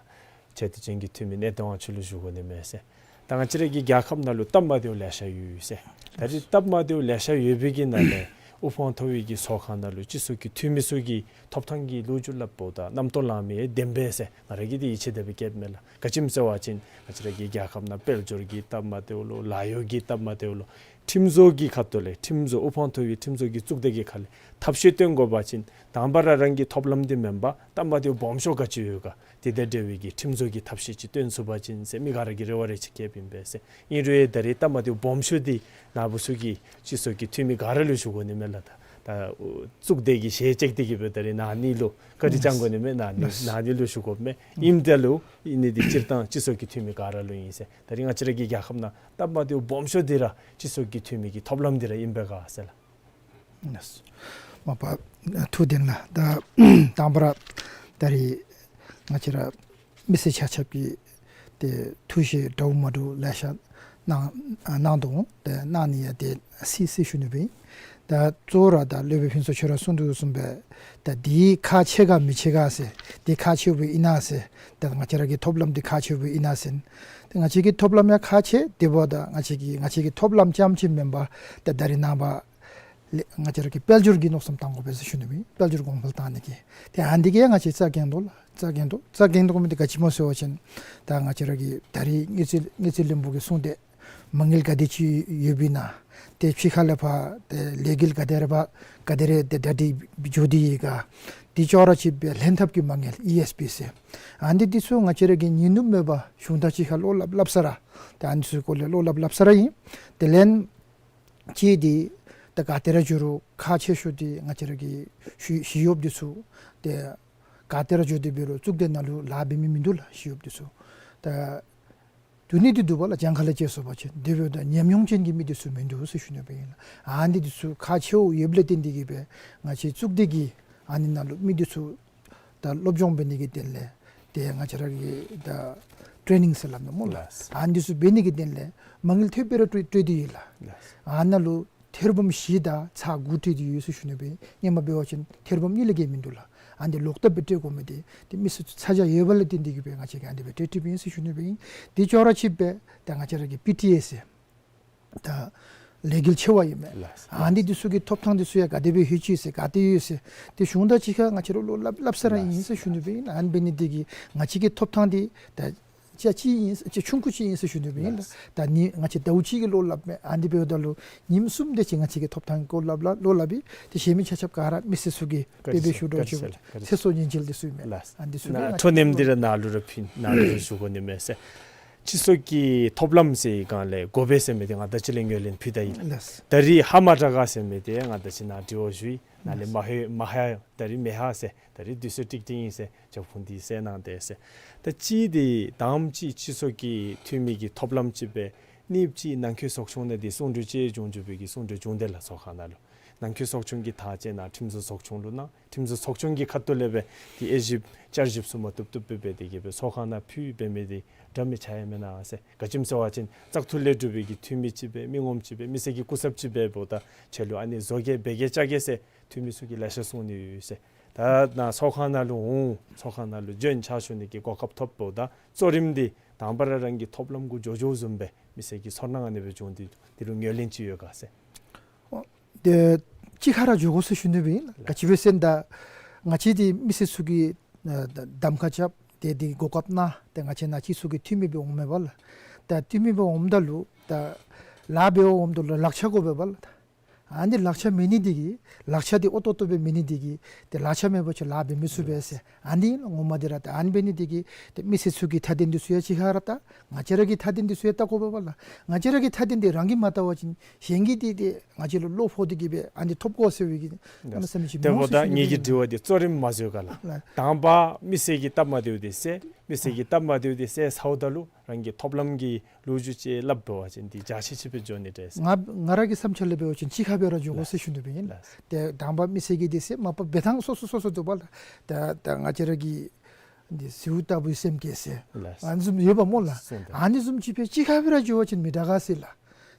ཆེ་བསྟོད་ཅན་གྱི་འཐུས་མི་གནས་བརྟན་དབང་ཕྱུག་ལུ་ཞུ་དགོ་ནི་མས་ཟེར། ད་ང་བཅས་ར་གི་རྒྱལ་ཁབ་ནང་ལུ་སྟབས་མ་བདེཝ་ལེ་ཤ་ཡོད་ཟེར། ད་རེས་སྟབས་མ་བདེཝ་ལེ་ཤ་ཡོད་པའི་གི་ནང་ལས་དབུ་འཕང་མཐོ་བའི་གི་ཚོགས་ཁང་ནང་ལུ་སྤྱི་ཚོགས་ཀྱི་འཐུས་མི་ཚུ་གིས་ཐོབ་ཐང་གི་ལོ་རྒྱུས་སླབ་འབདཝ་ད་རྣམ་རྟོག་ལངས་མི་ཡང་བདེན་པས་ཟེར། ང་ར་གིས་འདི་ཡིད་ཆེས་དེ་སྦེ་བསྐྱེདཔ་མས་ལགས། ག་ཅི་སྨོ་ཟེར་བ་ཅིན་ང་བཅས་ར་གི་རྒྱལ་ཁབ་ནང་དཔལ་འབྱོར་གྱི་སྟབས་མ་བདེཝ་ལོ་ལཱ་གཡོག་གི་སྟབས་མ་བདེཝ་ལོ་ཁྲིམས་བཟོ་གི་ཁ་ཐུག་ལས་ཁྲིམས་བཟོ་དབུ་འཕང་མཐོ་བའི་ཁྲིམས་བཟོ་གི་གཙུག་སྡེ་གི་ཁ་ལས་ཐབས་ཤེས་བཏོན་དགོ་པ་ཅིན་དང་པ་ར་རང་གི་ཐོབ་ལམ་འདི་མེན་པར་སྟབས་མ་བདེཝ་སྦོམ་ཤོས་ག་ཅི་ཡོད་ག་དེ་དང་འབྲེལ་བའི་གི་ཁྲིམས་བཟོ་གི་ཐབས་ཤེས་ཅིག་བཏོན་ཚུགས་པ་ཅིན་ཟེར་མི་ག་ར་གིས་རེ་བ་རེ་ཅིག་བསྐྱེདཔ་ཨིན་པས་ཟེར། ཨིན་རུང་ཡང་ད་རེས་སྟབས་མ་བདེཝ་སྦོམ་ཤོས་འདི་ནཱ་བུ་ཚུ་གིས་སྤྱི་ཚོགས་ཀྱི་འཐུས་མི་ག་ར་ལུ་ཞུ་དགོ་ནི་མས་ལགས། ད་ད་གཙུག་སྡེ་གི་ཞལ་བཅད་དེ་གིས་སྦེ་ད་རེས་ན་ནི་ལུ་བཀའ་དྲིན་བསྐྱང་དགོ་ནི་མས། ན་ནི་ན་ནི་ལུ་ཞུ་དགོཔ་མས། ཨིནམ་ད་ལུ་ཨིན་ནི་འདི་སྤྱིར་བཏང་སྤྱི་ཚོགས་ཀྱི་འཐུས་མི་ག་ར་ལུ་ཨིན་ཟེར། ད་རེས་ང་བཅས་ར་གི་རྒྱལ་ཁབ་ནང་སྟབས་མ་བདེཝ་སྦོམ་ཤོས་འདི་ར་སྤྱི་ཚོགས་ཀྱི་འཐུས་མི་གི་ཐོབ་ལམ་འདི་ར་ཨིན་པས་ག་ཟེར་ལགས། ལགས། མ་པ་ཐུགས་བདེན་ལགས། ད་དང་པ་ར་ད་རེས་ང་བཅས་ར་མི་སེར་ཆ་ཁྱབ་ཀྱིས་ཏེ་ཐུགས་བཞེད་འདྲཝ་མ་འདྲཝ་ལེ་ཤ་གནང་གནང་དོ་འོང་། ཏེ་གནང་ནི་ཡང་ཏེ་སྲིད་སྲིད་ཞུ་ནི་སྦེ་ཨིན། ད་གཙོ་བོ་ར་ད་སློབ་དཔོན་ཕུན་ཚོགས་ཁྱོད་ར་གསུང་དོ་བཟུམ་སྦེ་ད་འདི་ཁག་ཆེ་ག་མི་ཆེ་ག་ཟེར་འདི་ཁག་ཆེཝ་ཨིན་ན་ཟེར་ད་ང་བཅས་ར་གི་ཐོབ་ལམ་འདི་ཁག་ཆེཝ་ཨིན་ན་ཟེར། ཏེ་ང་བཅས་ཀྱི་ཐོབ་ལམ་ཡང་ཁག་ཆེ། དེ་འབདཝ་ད་ང་བཅས་ཀྱི་ང་བཅས་ཀྱི་ཐོབ་ལམ་རྐྱངམ་ཅིག་མེན་པར་ད་ད་རེས་ནངས་པ་ལས་ང་བཅས་ར་གིས་དཔལ་འབྱོར་གྱི་མནོ་བསམ་བཏང་དགོ་པས་ཟེར་ཞུ་ནི་སྦེ་ཨིན། དཔལ་འབྱོར་གོང་འཕེལ་བཏང་ནི་གི། ཏེ་ཨ་ནི་འདི་གིས་ང་བཅས་རྩ་འགེངས་དོ་ལགས། རྩ་འགེངས་དོ་རྩ་འགེངས་དོ་མི་འདི་ག་ཅི་སྨོ་ཟེར་བ་ཅིན་ད་ང་བཅས་ར་གི་ད་རེས་དངུལ་རྩིས་དངུལ་རྩིས་ལྷན་པོ་གིས་གསུངས་ཏེ་མ་དངུལ་ག་དེ་ཅིག་ཡོདཔ་ཨིན་ན། ཏེ་ཕྱི་ཁ་ལས་ཕར་ཏེ་ལས་འགུལ་ག་དེ་རེ་བ་ག་དེ་རེ་ཏེ་གྲ་སྒྲིག་འགྱོ་སྟེ་ཡོད་ག། དེ་ཅོག་ར་ཅིག་སྦེ་ལྷན་ཐབས་ཀྱི་མ་དངུལ་ཨི་ཨེསི་པི་ཟེར། ཨ་ནི་འདི་ཚུ་ང་བཅས་ར་གིས་ཉིན་ནུབ་མེད་པར་གཞུང་དང་གཅིག་ཁར་བློ་སླབ་སླབ་ས་ར། ཏེ་ཨ་ནི་ཚུ་སྐོར་ལས་བློ་སླབ་སླབ་ས་ར་ཨིན། དེ་ལས་གཅིག་འདི་ད་ག་ཏེ་ར་འགྱོ་རུང་ཁག་ཆེ་ཤོས་འདི་ང་བཅས་ར་གི་ཞི་ཞི་གཡོགཔ་འདི་ཚུ་ཏེ་ག་ཏེ་ར་འགྱོ་སྟེ་འབད་རུང་གཙུག་སྡེ་ནང་ལུ་ལཱ་འབད་མི་མིན་འདུག་ལགས། ཞི་གཡོགཔ་འདི་ཚུ་ད་འདུག་ནི་འདི་འདུག་པ་ལགས། གྱངས་ཁ་ལས་བཅད་སོང་པ་ཅིན་དེ་འབདཝ་ད་ཉམས་མྱོང་ཅན་གྱི་མི་འདི་ཚུ་མིན་འདུག་ཟེར་ཞུ་ནི་སྦེ་ཨིན་ལགས། ཨ་ནི་འདི་ཚུ་ཁག་ཆེཝ་ཡོདཔ་ལས་བརྟེན་ཏེ་གིས་སྦེ་ང་བཅས་གཙུག་སྡེ་གིས་ཨ་ནི་ནང་ལུ་མི་འདི་ཚུ་ད་སློབ་སྦྱོང་འབད་ནི་གི་དོན་ལས་ཏེ་ང་བཅས་ར་གི་ད་ཊེ་ནིང་ཟེར་སླབ་ནི་སྨོ་ལགས། ལགས། ཨ་ནི་ཚུ་འབད་ནི་གི་དོན་ལས་མ་དངུལ་ཐེབས་སྦེ་ར་སྤྲོད་སྤྲོད་དེ་ཡོད་ལགས། ལགས། ཨ་ནཱ་ལུ་ཐེར་འབུམ་བཞི་དང་ཚག་དགུ་སྤྲོད་དེ་ཡོད་ཟེར་ཞུ་ནི་སྦེ་ཨིན། སྔོན་མ་འབད་བ་ཅིན་ཐེར་འབུམ་གཉིས་ལས་བརྒལ་མིན་འདུག་ལགས། ཨ་ནི་འདི་ལོག་ལྟབ་སྦེ་སྤྲོད་དགོ་མི་འདི་ཏེ་མི་སེར་ཚ་གྱང་ཡོད་པ་ལས་བརྟེན་ཏེ་གིས་སྦེ་ང་བཅས་ཀྱིས་ཨ་ནི་སྦེ་སྤྲོད་སྤྲོདཔ་ཨིན་ཟེར་ཞུ་ནི་སྦེ་ཨིན། དེ་ཅོག་ར་ཅིག་སྦེ་ད་ང་བཅས་ར་གི་པི་ཊི་ཨེ་ཟེར་ད་ལས་འགུལ་ཆེ་བ་ཨིན་མས། ལགས། ཨ་ནི་འདི་ཚུ་གི་ཐོབ་ཐང་འདི་ཚུ་ཡང་ག་དེ་སྦེ་ལྷོད་ཅི་ཟེར་ག་ཏེ་ཡོད་ཟེར་ཏེ་གཞུང་དང་གཅིག་ཁར་ང་བཅས་ར་བློ་སླབ་སླབ་ས་ར་ཨིན་ཟེར་ཞུ་ནི་སྦེ་ཨིན། ཨ་ནི་འབད་ནི་འདི་གིས་ང་བཅས་ཀྱི་ཐོབ་ཐང་འདི་ད་ཅ་ཅི་ཨིན་ཅ་ཆུང་ཀུ་ཅིག་ཨིན་ཟེར་ཞུ་ནི་སྦེ་ཨིན་ལགས། ལགས། ད་ནི་ང་བཅས་ཟླཝ་གཅིག་གི་བློ་སླབ་མས། ཨ་ནི་འབདཝ་ད་ལུ་ཉིནམ་གསུམ་དེ་ཅིག་ང་བཅས་ཀྱི་ཐོབ་ཐང་གི་སྐོར་སླབ་སླབ་བློ་སླབ་ཨིན། ཏེ་གཞན་མི་ཆ་ཁྱབ་ག་ར་མི་སེར་ཚུ་གིས་དཔེ་སྦེ་ཞུ་འདྲཝ་ཅིག་ཚེ་སྲོག་ཉེན་སྐྱེལ་འདི་ཚུ་ཨིན་མས། ལགས། ཨ་ནི་འདི་ཚུ་ནཱ་སྦེ་ང་ཁྲོ་ནེམ་འདི་ར་ནཱ་ལུ་ར་ཕུལ་ནཱ་ལུ་ར་ཞུ་དགོ་ནི་མས་ཟེར། སྤྱི་ཚོགས་ཀྱི་ཐོབ་ལམ་ཟེར་སྒང་ལས་དགོ་པས་ཟེར་མི་འདི་ང་ད་ཅི་ལས་ངོས་ལེན་ཕུལ་ད་ཡི་ལགས། ལགས། ད་རིས་ཧ་མ་དྲག་ག་ཟེར་མི་འདི་ང་ད་ཅི་ནཱ་དྲི་བ་ཞུ་ཡི། ནཱ་ལས་མ་ཧེ་མ་ཧ་ད་རིས་མེད་ཧ་ཟེར། ད་རིས་དུས་ཚོད་ཀྲིག་ཀྲི་ཨིན་ཟེར། ཇ་ཕུང་འདི་ཟེར་གནང་སྟེ་ཟེར། ད་གཅིག་འདི་དང་པ་ཅིག་སྤྱི་ཚོགས་ཀྱི་འཐུས་མི་གི་ཐོབ་ལམ་ཅིག་སྦེ་གཉིས་པ་ཅིག་ནང་འཁོད་ཚོགས་ཆུང་ནང་འདི་གསུང་གྲོས་ཅིག་འབྱུང་འགྱོ་བའི་གི་གསུང་གྲོས་འབྱུང་སྟེ་ལགས་ཚོགས་ཁང་ནང་ལུ། ནང་འཁོད་ཚོགས་ཆུང་གི་ཐག་བཅད་ནང་ཁྲིམས་བཟོ་ཚོགས་ཆུང་ལུ་གནང་། ཁྲིམས་བཟོ་ཚོགས་ཆུང་གི་ཁ་ཐུག་ལས་སྦེ་འདི་དབྱེ་ཞིབ་བསྐྱར་ཞིབ་ཚུ་མ་བཏུབ་བཏུབ་སྦེ་འབད་དེ་གིས་སྦེ་ཚོགས་ཁང་ནང་ཕུལ་འབད་མི་འདི་འདྲ་མི་ཆགས་ཡ་མེན་ན་ཟེར། ག་ཅི་སྨོ་ཟེར་བ་ཅིན་བཙག་འཐུ་ལས་གྲུབ་པའི་གི་འཐུས་མི་ཅིག་སྦེ་མི་ངོམ་ཅིག་སྦེ་མི་སེར་གྱི་སྐུ་ཚབ་ཅིག་སྦེ་འབདཝ་ད་ཁྱོད་ལུ་ཨ་ནི་བཟོ་གེ་འབད་གེ་བཅའ་གེ་ཟེར་འཐུས་མི་ཚུ་གིས་ལེ་ཤ་གསུང་ནི་ཡོད་ཟེར། ད་ནཱ་ཚོགས་ཁང་ནང་ལུ་འོང་ཚོགས་ཁང་ནང་ལུ་འབྱོན་ཕྱག་ཞུ་ནི་གི་གོ་སྐབས་ཐོབ་འབདཝ་ད་གཙོ་རིམ་འདི་དང་པ་ར་རང་གི་ཐོབ་ལམ་གུ་འགྱོ་འགྱོཝ་བཟུམ་སྦེ་མི་སེར་གྱི་ཚོར་སྣང་ཨ་ནི་སྦེ་བྱུང་སྟེ་འདི་ལུ་ངོས་ལེན་ཅིག་ཡོད་ག་ཟེར། ཏེ་གཅིག་ཁར་ར་འགྱོ་དགོ་ཟེར་ཞུ་ནི་སྦེ་ཨིན་ལགས། ག་ཅི་སྦེ་ཟེར་ན་ད་ང་བཅས་འདི་མི་སེར་ཚུ་གིས་ཨ་གདམ་ཁ་རྐྱབ་སྟེ་འདི་གོ་སྐབས་གནང་སྟེ་ང་བཅས་ནཱ་སྤྱི་ཚོགས་ཀྱི་འཐུས་མི་སྦེ་འོངམ་མས་པ་ལགས། ད་འཐུས་མི་སྦེ་འོངམ་ད་ལུ་ད་ལཱ་འབད་འོངམ་ད་ལུ་ལག་ཆ་དགོ་པས་པ་ལགས། ཨ་ནི་ལག་ཆ་མེད་ནི་འདི་གིས་ལག་ཆ་འདི་ཨོ་ཏོ་ཏོ་སྦེ་མེད་ནི་འདི་གིས་ཏེ་ལག་ཆ་མེད་པ་ཅིན་ལཱ་འབད་མི་ཚུགས་པས་ཟེར། ཨ་ནི་ངོ་མ་འདི་ར་ད་ཨ་ནི་འབད་ནི་འདི་གིས་ཏེ་མི་སེར་ཚུ་གི་མཐའ་དོན་འདི་ཚུ་ཡང་གཅིག་ཁར་ར་ལྟ། ང་བཅས་ར་གི་མཐའ་དོན་འདི་ཚུ་ཡང་ལྟ་དགོ་པས་པ་ལགས། ང་བཅས་ར་གི་མཐའ་དོན་འདི་རང་གིས་མ་ལྟ་བ་ཅིན་གཞན་གྱིས་འདི་ཏེ་ང་བཅས་ལུ་བློ་ཕོག་སྟེ་གིས་སྦེ་ཨ་ནི་ཐོབ་དགོ་ཟེར་བའི་གི་ལགས། གནམ་མེད་ས་མེད་ཅིག་མི་འོང་ཟེར་ཞུ་ནི། དེ་འབདཝ་ད་ངེ་གི་དྲི་བ་འདི་གཙོ་རིམ་མ་བཟོད་ག་ལགས། ལགས། དང་པ་མི་སེར་གྱི་སྟབས་མ་བདེཝ་འདི་སེལ། མི་སེར་གྱིས་སྟབས་མ་བདེཝ་འདི་སེལ་ཚརཝ་ད་ལུ་རང་གི་ཐོབ་ལམ་གྱི་ལོ་རྒྱུས་ཅིག་སླབ་འབད་བ་ཅིན་འདི་འཇའ་ཆི་ཆི་སྦེ་འགྱོ་ནི་འདྲས་ཟེར། ང་ང་ར་གི་བསམ་འཆར་ལས་འབད་བ་ཅིན་གཅིག་ཁར་སྦེ་ར་འགྱོ་དགོ་ཟེར་ཞུ་ནི་སྦེ་ཨིན། ལགས། ཏེ་དང་པ་མི་སེར་གྱིས་འདི་ཟེར་མ་པ་འབད་ཐངས་སོ་སོ་སོ་སོ་འདུག་པ་ལགས། ཏེ་ད་ང་བཅས་ར་གི་འདི་ཟེའུ་ལྟ་བུའི་སེམས་བསྐྱེད་ཟེར། ལགས། ཨ་ནི་བཟུམ་ཡོདཔ་སྨོ་ལགས། སེམས་བསྐྱེད། ཨ་ནི་བཟུམ་ཅིག་སྦེ་གཅིག་ཁར་སྦེ་ར་འགྱོ་བ་ཅིན་མི་དྲག་ག་ཟེར་ལགས།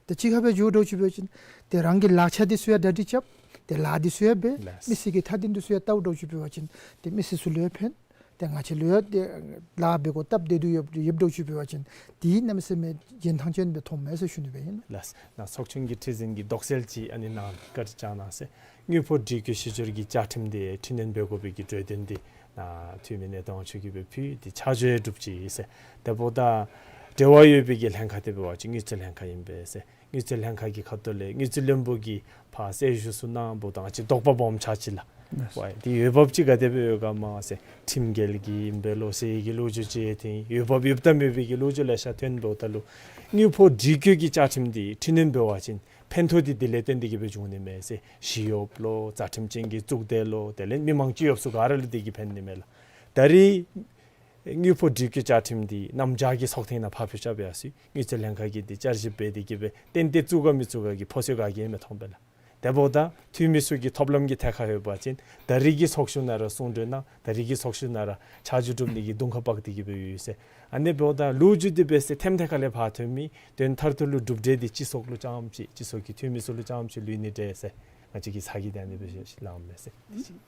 ཏེ་གཅིག་ཁར་སྦེ་འགྱོ་འདྲཝ་ཅིག་འབད་བ་ཅིན་ཏེ་རང་གི་ལག་ཆ་འདི་ཚུ་ཡང་གྲ་སྒྲིག་རྐྱབ། ཏེ་ལཱ་འདི་ཚུ་ཡང་འབད། ལགས། མི་སེར་གྱི་མཐའ་དོན་འདི་ཚུ་ཡང་བལྟཝ་འདྲཝ་ཅིག་འབད་བ་ཅིན་ཏེ་མི་སེར་ཚུ་ལུ་ཡང་ཕན། ཏེ་ང་བཅས་ལུ་ཡང་ཏེ་ལཱ་འབད་དགོཔ་སྟབས་བདེ་སྡུག་ཡོདཔ་ཡོདཔ་འདྲཝ་ཅིག་འབད་བ་ཅིན་འདི་གནམ་མེད་ས་མེད་འཇོན་ཐང་ཅན་སྦེ་མཐོངམ་མས་ཟེར་ཞུ་ནི་སྦེ་ཨིན། ལགས། ནཱ་ཚོགས་ཆུང་གི་ཁྲི་འཛིན་གྱིས་དོགས་སེལ་ཅིག་ཨ་ནི་ནང་བཀའ་དྲིན་བསྐྱང་གནང་ཟེར། དངུལ་ཕོགས་སྒྲིག་བཀོད་གཞི་འགྱུར་གྱི་བཅའ་ཁྲིམས་འདི་འཕྲི་སྣོན་འབད་དགོ་པའི་གི་གྲོས་དོན་འདི་ནཱ་འཐུས་མི་གནས་བརྟན་དབང་ཕྱུག་གིས་སྦེ་ཕུལ། ཏེ་ཆ་འཇོག་ཡང་གྲུབ་ཅི་ཟེར། དེ་འབདཝ་ད་འབྲེལ་བ་ཡོད་པའི་གི་ལྷན་ཁག་འདི་འབད་བ་ཅིན་དངུལ་རྩིས་ལྷན་ཁག་ཨིན་པས་ཟེར། དངུལ་རྩིས་ལྷན་ཁག་གི་ཁ་ཐུག་ལས་དངུལ་རྩིས་བློན་པོ་གིས་ཕར་གསལ་ཞུ་ཚུ་གནང་འབདཝ་ད་ང་བཅས་དོགས་པ་སྦོམ་ཆགས་ཅི་ལགས། ལགས། ཝའི་འདི་འོས་འབབ་ཅིག་ག་དེ་སྦེ་ཡོད་ག་མ་ཟེར། ཁྲིམས་འགལ་གྱི་ཨིན་པས་ལོ་ཟེར་གྱི་ལོ་རྒྱུས་ཅིག་ཐོན། འོས་འབབ་ཡོདཔ་དང་མེད་པའི་གི་ལོ་རྒྱུས་ལེ་ཤ་ཐོན་འབདཝ་ད་ལུ་དངུལ་ཕོགས་སྒྲིག་བཀོད་ཀྱི་བཅའ་ཁྲིམས་འདི་འཕྲི་སྣོན་འབད་བ་ཅིན་ཕན་ཐོགས་འདི་དེ་ལས་བརྟེན་ཏེ་གི་སྦེ་འབྱུང་ནི་མས་ཟེར། ཞི་གཡོགཔ་ལོ་རྩ་ཁྲིམས་ཅན་གྱི་གཙུག་སྡེ་ལོ་དེ་ལས་མི་མང་སྤྱི་གཡོགཔ་ཚུ་ག་ར་ལུ་འདི་གིས་ཕན་ནི་མས་ལགས། ད་རིས་དངུལ་ཕོགས་སྒྲིག་བཀོད་བཅའ་ཁྲིམས་འདི་གནམ་བྱཱར་གྱི་ཚོགས་ཐེངས་ནང་ཕར་འཕུལ་རྐྱབ་ཡར་སོང་ཡི། དངུལ་རྩིས་ལྷན་ཁག་གིས་འདི་བསྐྱར་ཞིབ་འབད་དེ་གི་སྦེ་ཏན་ཏན་བཙུགས་ག་མི་བཙུགས་ག་གི་ཕོ་ཚོད་ག་གིས་མི་མཐོང་པས་ལགས། དེ་འབདཝ་ད་འཐུས་མི་ཚུ་གི་ཐོབ་ལམ་གྱི་ཐད་ཁར་འོང་བ་ཅིན་ད་རིས་ཀྱི་ཚོགས་བཞུགས་ནང་ར་གསུང་གྲོས་གནང་། ད་རིས་ཀྱི་ཚོགས་བཞུགས་ནང་ར་ཆ་འཇོག་གྲུབ་ནི་གི་དུང་ཁ་འབག་སྟེ་གི་སྦེ་ཡོད་ཟེར། ཨ་ནི་འབདཝ་ད་ལོ་རྒྱུས་འདི་འབད་ཟེར་ཐེམ་ཐེ་ཁ་ལས་ཕར་ཐོན་མི་དོན་མཐར་ཐུག་ལུ་གྲུབ་འབྲས་འདི་སྤྱི་ཚོགས་ལུ་རྐྱངམ་ཅིག་སྤྱི་ཚོགས་ཀྱི་འཐུས་མི་ཚུ་ལུ་རྐྱངམ་ཅིག་ལུས་ནི་འདྲས་ཟེར། ང་བཅས་ཀྱི་ཚ་གྱང་འདི་ཨ་ནི་སྦེ་ཞུ་ལགས་མས་ཟེར།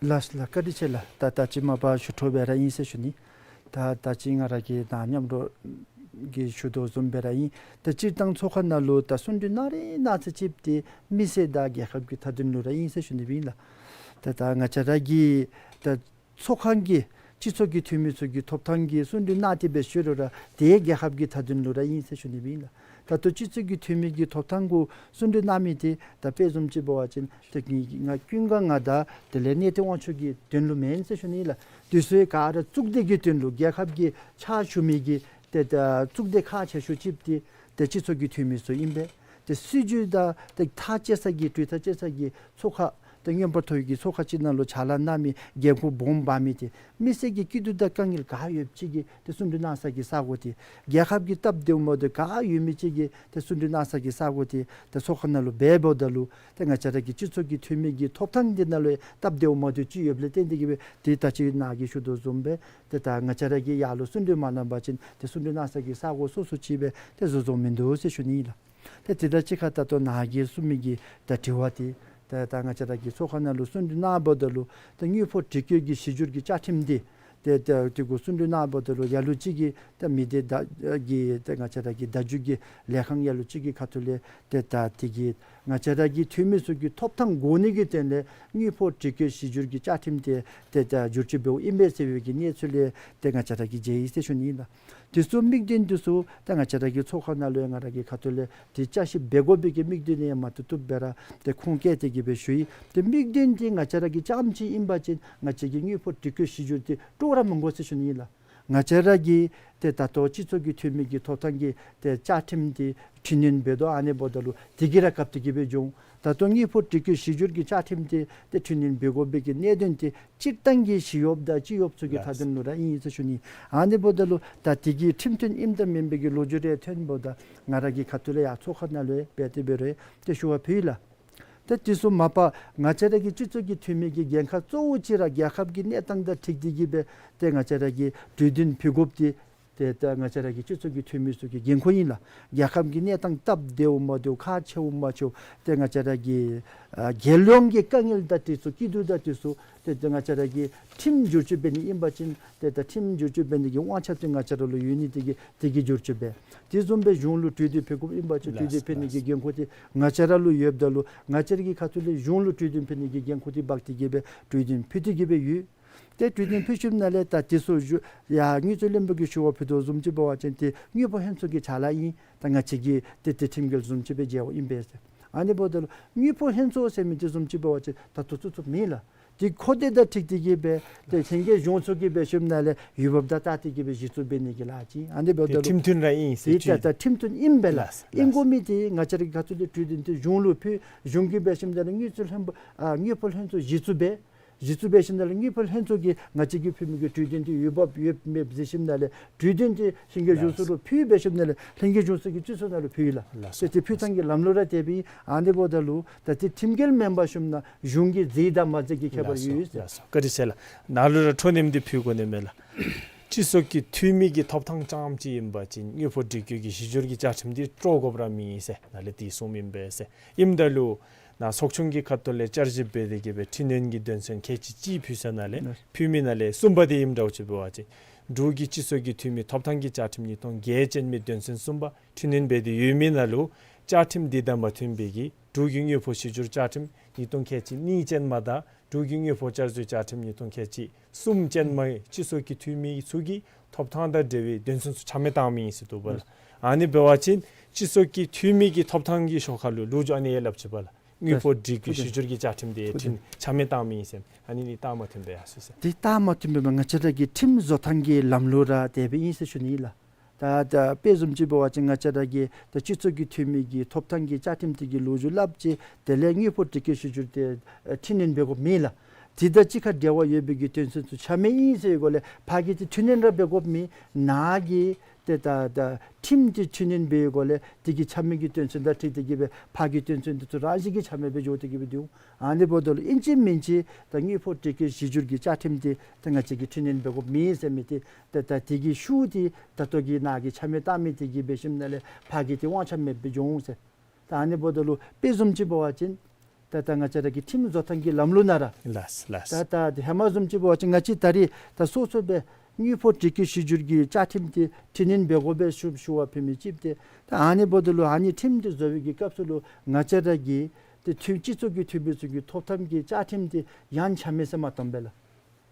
ལགས་ལགས། བཀའ་དྲིན་ཆེ་ལགས། ད་ད་ཅི་མ་པ་ཞུ་འཕྲོ་སྦེ་ར་ཨིན་ཟེར་ཞུ་ནི། ད་ད་ཅི་ང་ར་གིས་ནཱ་མཉམ་རོགས་ཀྱིས་ཞུ་དོ་བཟུམ་སྦེ་ར་ཨིན། ད་སྤྱིར་བཏང་ཚོགས་ཁང་ནང་ལུ་ད་གསུང་གྲོས་གནང་རིགས་གནང་ཚར་ཅིག་འདི་མི་སེར་དང་རྒྱལ་ཁབ་ཀྱི་མཐའ་དོན་ལུ་ར་ཨིན་ཟེར་ཞུ་ནི་སྦེ་ཨིན་ལགས། ད་ད་ང་བཅས་ར་གི་ད་ཚོགས་ཁང་གི་སྤྱི་ཚོགས་ཀྱི་འཐུས་མི་ཚུ་གི་ཐོབ་ཐང་གི་གསུང་གྲོས་གནང་སྟེ་སྦེ་ཞུ་རུང་ར་དེ་རྒྱལ་ཁབ་ཀྱི་མཐའ་དོན་ལུ་ར་ཨིན་ཟེར་ཞུ་ནི་སྦེ་ཨིན་ལགས། ད་ལྟོ་སྤྱི་ཚོགས་ཀྱི་འཐུས་མི་གི་ཐོབ་ཐང་གུ་གསུང་གྲོས་གནང་མི་འདི་ད་དཔེ་བཟུམ་ཅིག་འབད་བ་ཅིན་ད་ང་ང་ཀུན་དགའ་ང་དང་དེ་ལས་གནས་བརྟན་དབང་ཕྱུག་གི་དོན་ལུ་མེན་ཟེར་ཞུ་ནི་ལགས། དེ་ཚུ་ག་ར་གཙུག་སྡེ་གི་དོན་ལུ་རྒྱལ་ཁབ་ཀྱི་ཕྱག་ཞུ་མི་གི་ཏེ་ད་གཙུག་སྡེ་ཁག་ཆེ་ཤོས་ཅིག་འདི་ཏེ་སྤྱི་ཚོགས་ཀྱི་འཐུས་མི་ཚུ་ཨིན་པས། ཏེ་སྲིད་བྱུས་དང་ཏེ་ཐག་བཅད་ས་གི་གྲོས་ཐག་བཅད་ས་གི་ཚོགས་ཁང་ཏེ་མངོན་པར་མཐོ་བའི་གི་ཚོགས་ཁང་ཅིག་ནང་ལུ་ཕྱག་ལཱ་གནང་མི་འགན་ཁུར་སྦོམ་འབག་མི་འདི་མི་སེར་གྱི་སྐྱིད་སྡུག་དང་དཀའ་ངལ་ག་ཡོདཔ་ཅིག་གི་ཏེ་གསུང་གྲོས་གནང་ས་གི་ས་གོ་འདི་རྒྱལ་ཁབ་ཀྱི་སྟབས་བདེཝ་མ་བདེཝ་ག་ཡོད་མི་ཅིག་གི་ཏེ་གསུང་གྲོས་གནང་ས་གི་ས་གོ་འདི་ཏེ་ཚོགས་ཁང་ནང་ལུ་འབདཝ་ད་ལུ་ཏེ་ང་བཅས་ར་གི་སྤྱི་ཚོགས་ཀྱི་འཐུས་མི་གི་ཐོབ་ཐང་འདི་ནང་ལུ་སྟབས་བདེཝ་མ་བདེཝ་ཅིག་ཡོདཔ་ལས་བརྟེན་ཏེ་གི་སྦེ་ཏེ་ད་ཅི་ནཱ་གིས་ཞུ་དོ་བཟུམ་སྦེ་ཏེ་ད་ང་བཅས་ར་གིས་ཡར་ལུ་གསུང་གྲོས་མ་གནང་པ་ཅིན་ཏེ་གསུང་གྲོས་གནང་ས་གི་ས་གོ་སོ་སོ་ཅིག་སྦེ་ཏེ་བཟོ་བཟོཝ་མིན་འདུག་ཟེར་ཞུ་ནི་ཨིན་ལགས། ཏེ་དེ་དང་གཅིག་ཁར་ད་ལྟོ་ནཱ་གིས་གསུངས་མི་གི་ད་དྲི་བ་འདི་ད་ད་ང་བཅས་ར་གི་ཚོགས་ཁང་ནང་ལུ་གསུང་གྲོས་གནང་འབདཝ་ད་ལུ་ད་དངུལ་ཕོགས་སྒྲིག་བཀོད་ཀྱི་གཞི་འགྱུར་གྱི་བཅའ་ཁྲིམས་འདི་ཏེ་ད་དེ་གུ་གསུང་གྲོས་གནང་འབདཝ་ད་ལུ་ལ་ལུ་ཅིག་གིས་ད་མི་སྡེ་བརྡ་གི་ད་ང་བཅས་ར་གི་བརྡ་བརྒྱུད་ཀྱི་ལས་ཁང་ལ་ལུ་ཅིག་གི་ཁ་ཐུག་ལས་ཏེ་ད་དེ་གིས་ང་བཅས་ར་གི་འཐུས་མི་ཚུ་གི་ཐོབ་ཐང་དགོ་ནི་གི་དོན་ལས་དངུལ་ཕོགས་སྒྲིག་བཀོད་གཞི་འགྱུར་གྱི་བཅའ་ཁྲིམས་འདི་ཏེ་ད་བསྒྱུར་བཅོས་འབདཝ་ཨིན་པས་ཟེར་བའི་གི་གནས་ཚུལ་ལས་ཏེ་ང་བཅས་ར་གིས་མཇལ་ཡི་ཟེར་ཞུ་ནི་ཨིན་ལགས། དེ་ཚུ་དམིགས་དོན་དེ་ཚུ་ད་ང་བཅས་ར་གི་ཚོགས་ཁང་ནང་ལུ་ཡང་ང་ར་གི་ཁ་ཐུག་ལས་ཏེ་བསྐྱར་ཞིབ་འབད་དགོ་པའི་གི་དམིགས་དོན་ཡང་མ་བཏུབ་བཏུབ་སྦེ་ར་ཏེ་ཁུངས་བཀལ་ཏེ་གི་སྦེ་ཞུ་ཡི། ཏེ་དམིགས་དོན་འདི་ང་བཅས་ར་གི་རྐྱངམ་ཅིག་ཨིན་པ་ཅིན་ང་བཅས་ཀྱི་དངུལ་ཕོགས་སྒྲིག་བཀོད་གཞི་འགྱུར་འདི་སྤྲོ་ར་མི་དགོ་ཟེར་ཞུ་ནི་ཨིན་ལགས། ང་བཅས་ར་གི་ཏེ་ད་ལྟོ་སྤྱི་ཚོགས་ཀྱི་འཐུས་མི་གི་ཐོབ་ཐང་གི་ཏེ་བཅའ་ཁྲིམས་འདི་འཕྲི་སྣོན་འབད་དོ། ཨ་ནི་འབདཝ་ད་ལུ་དེ་གིས་ར་བཀབ་སྟེ་གི་སྦེ་འབྱུང་། ད་ལྟོ་དངུལ་ཕོགས་སྒྲིག་བཀོད་གཞི་འགྱུར་གྱི་བཅའ་ཁྲིམས་འདི་ཏེ་འཕྲི་སྣོན་འབད་དགོ་པའི་གི་གནད་དོན་འདི་སྤྱིར་བཏང་གི་ཞི་གཡོགཔ་དང་སྤྱི་གཡོགཔ་ཚུ་གི་མཐའ་དོན་ལུ་ར་ཨིན་ཟེར་ཞུ་ནི། ཨ་ནི་འབདཝ་ད་ལུ་ད་དེ་གི་ཁྲིམས་མཐུན་ཨིནམ་དང་མེན་པའི་གི་ལོ་རྒྱུས་རེ་ཐོན་འབདཝ་ད་ང་ར་གི་ཁ་ཐུག་ལས་ཡར་ཚོགས་ཁང་ནང་ལུ་ཡང་འབད་དེ་འབད་རུང་ཏེ་ཞུ་བ་ཕུལ་ཡི་ལགས། ཏེ་དེ་ཚུ་མ་པ་ང་བཅས་ར་གི་སྤྱི་ཚོགས་ཀྱི་འཐུས་མི་གི་འགན་ཁག་གཙོ་བོ་ཅིག་ར་རྒྱལ་ཁབ་ཀྱི་གནས་སྟངས་དང་འཁྲིལ་ཏེ་གི་སྦེ་ཏེ་ང་བཅས་ར་གིས་གྲོས་དོན་ཕུལ་དགོཔ་འདི་ཏེ་ད་ང་བཅས་ར་གི་སྤྱི་ཚོགས་ཀྱི་འཐུས་མི་ཚུ་གི་འགན་ཁུར་ཨིན་ལགས། རྒྱལ་ཁབ་ཀྱི་གནས་སྟངས་སྟབས་བདེཝ་མ་བདེཝ་ཁག་ཆེཝ་མ་ཆེཝ་ཏེ་ང་བཅས་ར་གི་ཨ་རྒྱལ་ཡོངས་ཀྱི་དཀའ་ངལ་དང་དེ་ཚུ་སྐྱིད་སྡུག་དང་དེ་ཚུ་ཏེ་ད་ང་བཅས་ར་གི་ཁྲིམས་བསྒྱུར་བཅོས་འབད་ནི་ཨིན་པ་ཅིན་ཏེ་ད་ཁྲིམས་བསྒྱུར་བཅོས་འབད་ནི་གི་དབང་ཆ་འདི་ང་བཅས་ར་ལུ་ཡོད་ནི་དེ་གིས་དེ་གི་བསྒྱུར་བཅོས་འབད། དེ་བཟུམ་སྦེ་གཞུང་ལུ་གྲོས་དོན་ཕུལ་དགོཔ་ཨིན་པ་ཅིན་གྲོས་དོན་ཕུལ་ནི་གི་འགན་ཁུར་འདི་ང་བཅས་ར་ལུ་ཡོདཔ་ད་ལུ་ང་བཅས་ར་གི་ཁ་ཐུག་ལས་གཞུང་ལུ་གྲོས་དོན་ཕུལ་ནི་གི་འགན་ཁུར་འདི་འབག་སྟེ་གི་སྦེ་གྲོས་དོན་ཕུལ་ཏེ་གི་སྦེ་ཡོད། ཏེ་གྲོས་དོན་ཕུལ་ཞིནམ་ལས་ད་དེ་ཚུ་ཞུ་ཡར་དངུལ་རྩིས་བློན་པོ་གིས་ཞུ་བ་ཕུལ་དོ་བཟུམ་ཅིག་འབད་བ་ཅིན་ཏེ་དངུལ་ཕོགས་ལྷན་ཚོགས་ཀྱི་ཕྱག་ལཱ་ཨིན། ད་ང་བཅས་ཀྱིས་ཏེ་ཏེ་ཁྲིམས་འགལ་བཟུམ་ཅིག་སྦེ་མཇལཝ་ཨིན་པས་ཟེར། ཨ་ནི་འབདཝ་ད་ལུ་དངུལ་ཕོགས་ལྷན་ཚོགས་ཟེར་མི་འདི་བཟུམ་ཅིག་འབད་བ་ཅིན་ད་ལྟོ་བཙུགས་བཙུགསཔ་མེད་ལགས། ཏེ་ཁོ་དེ་དང་འཁྲིལ་ཏེ་གི་སྦེ་ཏེ་ལྷན་རྒྱས་གཞུང་ཚོགས་ཀྱིས་འབད་ཞིནམ་ལས་འོས་འབབ་དང་བལྟ་སྟེ་གི་སྦེ་གཞི་བཙུགས་འབད་ནི་གི་ལཱ་ཅིག་ཨིན། ཨ་ནི་འབདཝ་ད་ཏེ་ལུ་ཁྲིམས་མཐུན་ར་ཨིན་ཏེ་ཟེར་ད་ཅིག་ད་ཁྲིམས་མཐུན་ཨིན་པས་ལགས། ལགས། ཨིན་དགོ་མི་འདི་ང་བཅས་ར་གི་ཁ་ཐུག་ལས་གྲོས་དོན་འདི་གཞུང་ལུ་ཕུལ། གཞུང་གིས་འབད་ཞིནམ་ལས་དངུལ་རྩིས་ལྷན་པ་ཨ་དངུལ་ཕོགས་ལྷན་ཚོགས་གཞི་བཙུགས་འབད། གཞི་བཙུགས་འབད་ཞིནམ་ལས་དངུལ་ཕོགས་ལྷན་ཚོགས་ཀྱིས་ང་བཅས་ཀྱིས་ཕུལ་མི་གི་གྲོས་དོན་དེ་འོས་འབབ་ཡོདཔ་མེདཔ་གཟིགས་ཞིནམ་ལས་གྲོས་དོན་དེ་ལྷན་རྒྱས་གཞུང་ཚོགས་ལུ་ཕུལ་འབད་ཞིནམ་ལས་ལྷན་རྒྱས་གཞུང་ཚོགས་ཀྱིས་སྤྱི་ཚོགས་ནང་ལུ་ཕུལ་ཡི་ལགས། ལགས་སོ། ཏེ་དེ་ཕུལ་ཐངས་ཀྱི་ལམ་ལུགས་ར་དེ་སྦེ་ཨིན། ཨ་ནི་འབདཝ་ད་ལུ་ད་དེ་ཁྲིམས་འགལ་མེན་པར་ཞུཝ་ད་གཞུང་གིས་མཛད་དང་མ་མཛད་ཀྱི་ཁྱད་པར་ཡོད་ཟེར། ལགས་སོ། བཀའ་དྲིན་ཆེ་ལགས། ནཱ་ལུ་ར་འཕྲོ་མཉམ་འདི་ཕུལ་དགོ་ནི་མས་ལགས། སྤྱི་ཚོགས་ཀྱི་འཐུས་མི་གི་ཐོབ་ཐང་རྐྱངམ་གཅིག་ཨིན་པ་ཅིན་དངུལ་ཕོགས་སྒྲིག་བཀོད་ཀྱི་གཞི་འགྱུར་གྱི་བཅའ་ཁྲིམས་འདི་དཀྲོག་དགོཔ་ར་མེད་ཟེར་ནཱ་ལས་དེ་གསུངམ་ཨིན་པས་ཟེར། ཨིནམ་ད་ལུ་ནཱ་ཚོགས་ཆུང་གི་ཁ་ཐུག་ལས་བསྐྱར་ཞིབ་འབད་དེ་གིས་སྦེ་འཕྲི་སྣོན་གྱི་དོན་ཚན་ཁལ་གཅིག་གཅིག་ཕུལ་ས་ནང་ལས་ཕུལ་མི་ནང་ལས་གསུམ་པ་དེ་ཨིནམ་འདྲཝ་ཅིག་འབད་བ་ཅིན་འབྲུག་གི་སྤྱི་ཚོགས་ཀྱི་འཐུས་མི་ཐོབ་ཐང་གི་བཅའ་ཁྲིམས་ཉིས་སྟོང་བརྒྱད་ཅན་མའི་དོན་ཚན་གསུམ་པ་འཕྲི་སྣོན་འབད་དེ་ཡོད་མི་ནང་ལུ་བཅའ་ཁྲིམས་འདི་དང་མ་མཐུན་པའི་གི་འབྲུག་གི་དངུལ་ཕོགས་གཞི་འགྱུར་བཅའ་ཁྲིམས་ཉིས་སྟོང་ཁལ་གཅིག་གཉིས་ཅན་མ་དང་འབྲུག་གི་དངུལ་ཕོགས་བསྐྱར་བཟོའི་བཅའ་ཁྲིམས་ཉིས་སྟོང་ཁལ་གཅིག་གསུམ་ཅན་མའི་སྤྱི་ཚོགས་ཀྱི་འཐུས་མི་ཚུ་གི་ཐོབ་ཐང་དང་འབྲེལ་བའི་དོན་ཚན་ཚུ་ཆ་མེད་བཏང་མི་ཨིན་ཟེར་འདུག་པ་ལགས། ཨ་ནི་འབད་བ་ཅིན་སྤྱི་ཚོགས་ཀྱི་འཐུས་མི་གི་ཐོབ་ཐང་གི་ཤོག་ཁ་ལུ་ལོ་རྒྱུས་ཨ་ནི་ཡང་སླབ་ཅི་པ་ལགས། དངུལ་ཕོགས་སྒྲིག་བཀོད་གཞི་འགྱུར་གྱི་བཅའ་ཁྲིམས་དེ་ཆ་མེད་བཏང་མི་ཨིན་ཟེར། ཨ་ནི་ནི་རྟགས་མ་མཐུན་པས་ཟེར་ཟེར། དེ་རྟགས་མ་མཐུན་པས་མ་ང་བཅས་ར་གི་ཁྲིམས་བཟོ་ཐངས་ཀྱི་ལམ་ལུགས་ར་དེ་སྦེ་ཨིན་ཟེར་ཞུ་ནི་ལགས། ད་ད་དཔེ་བཟུམ་ཅིག་འབད་བ་ཅིན་ང་བཅས་ར་གི་ད་སྤྱི་ཚོགས་ཀྱི་འཐུས་མི་གི་ཐོབ་ཐང་གི་བཅའ་ཁྲིམས་དེ་གི་ལོ་རྒྱུས་སླབ་ཅི། དེ་ལས་དངུལ་ཕོགས་སྒྲིག་བཀོད་གཞི་འགྱུར་དེ་ཨེ་འཕྲི་སྣོན་འབད་དགོཔ་མེད་ལགས། དེ་དང་གཅིག་ཁར་འབྲེལ་བ་ཡོད་པའི་གི་དོན་ཚན་ཚུ་ཆ་མེད་ཨིན་ཟེར་བའི་སྒོ་ལས་ཕར་གྱི་དེ་འཕྲི་སྣོན་ར་འབད་དགོཔ་མེད། ནཱ་གི་ཏེ་ད་ད་ཁྲིམས་དེ་འཕྲི་སྣོན་འབད་བའི་སྒོ་ལས་དེ་གི་ཆ་མེད་ཀྱི་དོན་ཚན་དང་འཁྲིལ་ཏེ་གིས་སྦེ་ཕར་གྱི་དོན་ཚན་དེ་ཚུ་རང་བཞིན་གྱིས་ཆ་མེད་སྦེ་འགྱོ་སྟེ་གིས་སྦེ་འདུག། ཨ་ནི་འབདཝ་ད་ལུ་ཨིན་ཅི་མིན་ཅི་ད་དངུལ་ཕོགས་སྒྲིག་བཀོད་གཞི་འགྱུར་གྱི་བཅའ་ཁྲིམས་དེ་ད་ང་བཅས་ཀྱིས་འཕྲི་སྣོན་འབད་དགོཔ་མེད་ཟེར་མི་དེ་ད་ད་དེ་གི་ཤུགས་དེ་ད་ལྟོ་གི་ནཱ་གིས་ཆ་མེད་བཏང་མི་དེ་གིས་འབད་ཞིནམ་ལས་ཕར་གྱི་དེ་དབང་ཆ་མེདཔ་སྦེ་འགྱོ་འོང་ཟེར། ད་ཨ་ནི་འབདཝ་ད་ལུ་དཔེ་བཟུམ་ཅིག་འབད་བ་ཅིན་ད་ད་ང་བཅས་ར་གི་ཁྲིམས་བཟོ་ཐངས་ཀྱི་ལམ་ལུགས་ནང་ར་ལགས་ལགས། ད་ད་དེ་ཧེ་མ་བཟུམ་ཅིག་འབད་བ་ཅིན་ང་བཅས་ད་རེས་ད་སོ་སོ་སྦེ་དངུལ་ཕོགས་སྒྲིག་བཀོད་གཞི་འགྱུར་གྱི་བཅའ་ཁྲིམས་དེ་འཕྲི་སྣོན་འབད་དགོ་པས་ཞུ་ཞུ་བ་ཕུལ་མི་ཅིག་ཏེ། ད་ཨ་ནི་འབདཝ་ད་ལུ་ཨ་ནི་ཁྲིམས་དེ་བཟོ་བའི་གི་སྐབས་སུ་ལུ་ང་བཅས་ར་གི་དེ་འཐུས་སྤྱི་ཚོགས་ཀྱི་འཐུས་མི་ཚུ་གི་ཐོབ་ཐང་གི་བཅའ་ཁྲིམས་དེ་ཡང་ཆ་མེད་ཟེར་མ་གཏམ་པས་ལགས།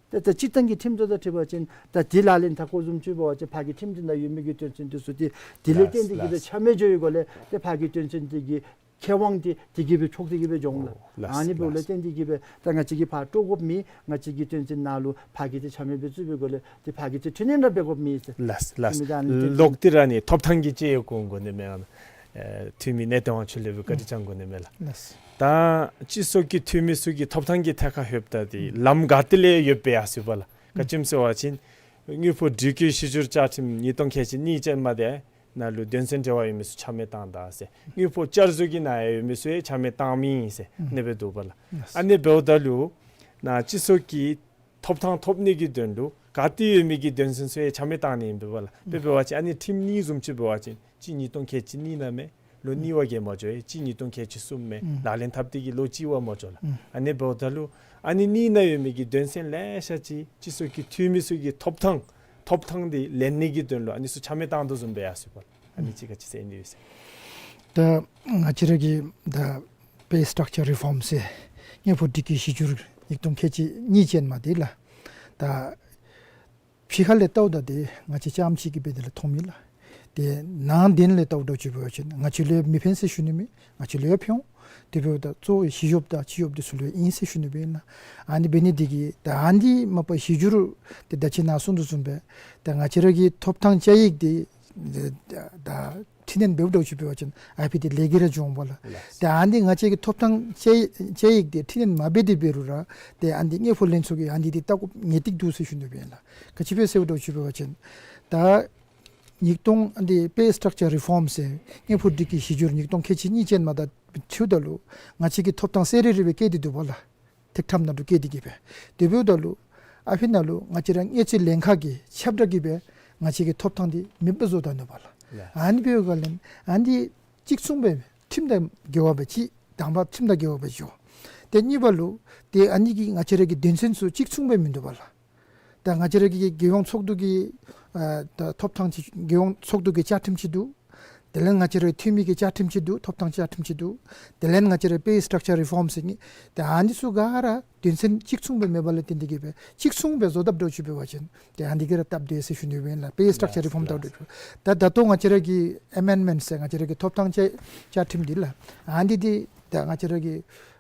ཏེ་ད་སྤྱིར་བཏང་གི་ཁྲིམས་བཟོ་དང་འཁྲིལ་བ་ཅིན་ད་དེ་ལག་ལེན་འཐབ་དགོཔ་བཟུམ་ཅིག་འབད་བ་ཅིན་ཕར་གྱི་ཁྲིམས་དེ་ནང་ཡོད་མི་གི་དོན་ཚན་དེ་ཚུ་དེ་དེ་ལས་ལགས་བརྟེན་ཏེ་གིས་སྦེ་ལགས། ཆ་མེད་འགྱོ་བའི་སྒོ་ལས་ཏེ་ཕར་གྱི་དོན་ཚན་དེ་གི་ཁེ་དབང་དེ་དེ་གིས་སྦེ་འཕྲོག་སྟེ་གིས་སྦེ་འགྱོ་འོང་ལགས། ལགས་ཨ་ནི་འབདཝ་ལས་ལགས། བརྟེན་ཏེ་གིས་སྦེ་ད་ང་བཅས་ཀྱིས་ཕར་དཀྲོག་དགོཔ་མེད། ང་བཅས་ཀྱི་དོན་ཚན་ནང་ལུ་ཕར་གྱི་དེ་ཆ་མེད་སྦེ་བཙུགས་པའི་སྒོ་ལས་ཏེ་ཕར་གྱི་དེ་འཕྲི་སྣོན་ར་འབད་དགོཔ་མེད་ཟེར། ལགས་ལགས། མི་ད་ཨ་ནི་ལོག་སྟེ་ར་ནི་ཐོབ་ཐང་གི་དཔྱད་ཡིག་གུ་འགོ་ནི་མས། ཨ་འཐུས་མི་གནས་བརྟན་དབང་ཕྱུག་ལུ་སྦེ་བཀའ་དྲིན་བསྐྱང་དགོ་ནི་མས་ལགས། ལགས། ད་སྤྱི་ཚོགས་ཀྱི་འཐུས་མི་ཚུ་གི་ཐོབ་ཐང་གི་ཐད་ཁར་ལྷོདཔ་ད་དེ་ལམ་ག་ཏེ་ལས་ཡོདཔ་སྦེ་ཡར་སོང་པ་ལགས། ག་ཅི་སྨོ་ཟེར་བ་ཅིན་དངུལ་ཕོགས་སྒྲིག་བཀོད་གཞི་འགྱུར་བཅའ་ཁྲིམས་ཉིས་སྟོང་ཁལ་གཅིག་གཉིས་ཅན་མ་དེ་ནང་ལུ་དོན་ཚན་འབྲེལ་བ་ཡོད་མི་ཚུ་ཆ་མེད་བཏང་ད་ཟེར། དངུལ་ཕོགས་བསྐྱར་བཟོ་གི་ནང་ཡང་ཡོད་མི་ཚུ་ཡང་ཆ་མེད་བཏང་མི་ཨིན་ཟེར་ཨ་ནི་སྦེ་འདུག་པ་ལགས། ཨ་ནི་འབདཝ་ད་ལུ་ནཱ་སྤྱི་ཚོགས་ཀྱི་ཐོབ་ཐང་ཐོབ་ནི་གི་དོན་ལུ་ག་ཏེ་ཡོད་མི་གི་དོན་ཚན་ཚུ་ཡང་ཆ་མེད་བཏང་ནི་ཨིན་པས་ལགས། དཔེ་འབད་བ་ཅིན་ཨ་ནི་ཁྲིམས་གཉིས་བཟུམ་ཅིག་འབད་བ་ཅིན་གཅིག་ཉིས་སྟོང་ཁལ་གཅིག་གཉིས་ནང་མས། ལོ་གཉིས་པ་གིས་མ་འགྱོ་ཡི། གཅིག་ཉིས་སྟོང་ཁལ་གཅིག་གསུམ་མས། ལག་ལེན་འཐབ་སྟེ་གིས་ལོ་གཅིག་པ་མ་འགྱོ་ལགས། ཨ་ནི་འབདཝ་ད་ལུ་ཨ་ནི་གཉིས་ནང་ཡོད་མི་གི་དོན་ཚན་ལེ་ཤ་ཅིག་སྤྱི་ཚོགས་ཀྱི་འཐུས་མི་ཚུ་གི་ཐོབ་ཐང་ཐོབ་ཐང་དེ་ལེན་ནི་གི་དོན་ལུ་ཨ་ནི་ཚུ་ཆ་མེད་བཏང་དོ་བཟུམ་སྦེ་ཡར་སོང་པ་ལགས། ཨ་ནི་ཅིག་ག་ཅི་ཟེར་ནི་ཡོད་ཟེར། ད་ང་བཅས་ར་གི་ད་པེ་སི་ཊག་ཅར་རི་ཕོམ་ཟེར་དངུལ་ཕོགས་སྒྲིག་བཀོད་གཞི་འགྱུར་ཉིས་སྟོང་ཁལ་གཅིག་གཉིས་ཅན་མ་དེ་ལགས། ད་ཕྱི་ཁ་ལས་བལྟཝ་ད་དེ་ང་བཅས་རྐྱངམ་ཅིག་གིས་སྦེ་དེ་ལུ་མཐོངམ་མས་ལགས། དེ་ནང་དོན་ལས་བལྟཝ་ད་ཅིག་འབད་བ་ཅིན་ང་བཅས་ལུ་ཡང་མི་ཕན་ཟེར་ཞུ་ནི་མེད། ང་བཅས་ལུ་ཡང་ཕན་འོང་། དེ་འབདཝ་ད་གཙོ་བོ་གཞི་བཞགཔ་ད་སྤྱི་གཡོགཔ་དེ་ཚུ་ལུ་ཡང་ཨིན་ཟེར་ཞུ་ནི་སྦེ་ཨིན་ལགས། ཨ་ནི་འབད་ནི་དེ་གིས་ད་ཨ་ནི་མ་པ་གཞི་འགྱུར་དེ་ད་ཅི་ནཱ་གསུངས་དོ་བཟུམ་སྦེ་ད་ང་བཅས་ར་གི་ཐོབ་ཐང་དཔྱད་ཡིག་དེ་ད་འཕྲི་སྣོན་འབདཝ་ད་ཅིག་འབད་བ་ཅིན་ཨ་ཕི་དེ་ལས་ཀྱི་ར་འགྱོ་འོང་པ་ལགས། ལགས། ད་ཨ་ནི་ང་བཅས་ཀྱི་ཐོབ་ཐང་དཔྱད་དཔྱད་ཡིག་དེ་འཕྲི་སྣོན་མ་འབད་དེ་འབད་རུང་ར་ཏེ་ཨ་ནི་དངུལ་ཕོགས་ལྷན་ཚོགས་ཀྱིས་ཨ་ནི་དེ་བལྟ་དགོཔ་ངེས་ཏིག་འདུག་ཟེར་ཞུ་ནི་སྦེ་ཨིན་ལགས། ག་ཅི་སྦེ་ཟེརཝ་ད་ཅིག་འབད་བ་ཅིན་ད་ཉིས་སྟོང་ཨ་ནི་པེ་སི་ཊག་ཅར་རི་ཕོམ་ཟེར་དངུལ་ཕོགས་སྒྲིག་བཀོད་གཞི་འགྱུར་ཉིས་སྟོང་ཁལ་གཅིག་གཉིས་ཅན་མ་དང་འཁྲིལཝ་ད་ལུ་ང་བཅས་ཀྱི་ཐོབ་ཐང་གསལ་རི་རི་སྦེ་བཀལ་ཏེ་འདུག་པ་ལགས། ཐེག་ཁྲམ་ནང་ལུ་བཀལ་ཏེ་གིས་སྦེ། དེ་འབདཝ་ད་ལུ་ཨ་ཕི་ནང་ལུ་ང་བཅས་ར་དངུལ་རྩིས་ལྷན་ཁག་གི་ཁྱབ་བསྒྲགས་ཀྱིས་སྦེ་ང་བཅས་ཀྱི་ཐོབ་ཐང་འདི་མེདཔ་བཟོ་ད་ནུག་པ་ལགས། ལགས། ཨ་ནི་འབདཝ་ལས་ཨ་ནི་གཅིག་མཚུངས་སྦེ་ཁྲིམས་དང་འགལ་བ་སྦེ་ཅིག་དང་པ་ཁྲིམས་དང་འགལ་བ་སྦེ་འགྱོ། ཏེ་གཉིས་པ་ལུ་ཏེ་ཨ་ནི་གིས་ང་བཅས་ར་གི་དོན་ཚན་ཚུ་གཅིག་མཚུངས་སྦེ་མིན་འདུག་པ་ལགས། ད་ང་བཅས་ར་གི་རྒྱལ་ཡོངས་ཚོགས་འདུ་གི་ཨ་ད་ཐོབ་ཐང་ཅིག་རྒྱལ་ཡོངས་ཚོགས་འདུ་གི་བཅའ་ཁྲིམས་ཅིག་འདུག། དེ་ལས་ང་བཅས་རའི་འཐུས་མི་གི་བཅའ་ཁྲིམས་ཅིག་འདུག། ཐོབ་ཐང་བཅའ་ཁྲིམས་ཅིག་འདུག། དེ་ལས་ང་བཅས་རའི་པེ་སི་ཊག་ཅར་རི་ཕོམ་ཟེར་ནི། ཏེ་ཨ་ནི་ཚུ་ག་ར་དོན་ཚན་གཅིག་མཚུངས་སྦེ་མེདཔ་ལས་བརྟེན་ཏེ་གིས་སྦེ་གཅིག་མཚུངས་སྦེ་བཟོ་དཔ་འདྲཝ་ཅིག་འབད་བ་ཅིན་ཏེ་ཨ་ནི་གིས་ར་སྟབས་བདེ་ཟེར་ཞུ་ནི་ཨིན་ལགས། པེ་སི་ཊག་ཅར་རི་ཕོམ་བཏང་འདྲཝ་ཅིག། ད་ད་ལྟོ་ང་བཅས་ར་གི་ཨེ་མེནཌ་མེནཊ་ཟེར་ང་བཅས་ར་གི་ཐོབ་ཐང་བཅའ་བཅའ་ཁྲིམས་འདི་ལགས། ཨ་ནི་འདི་ད་ང་བཅས་ར་གི་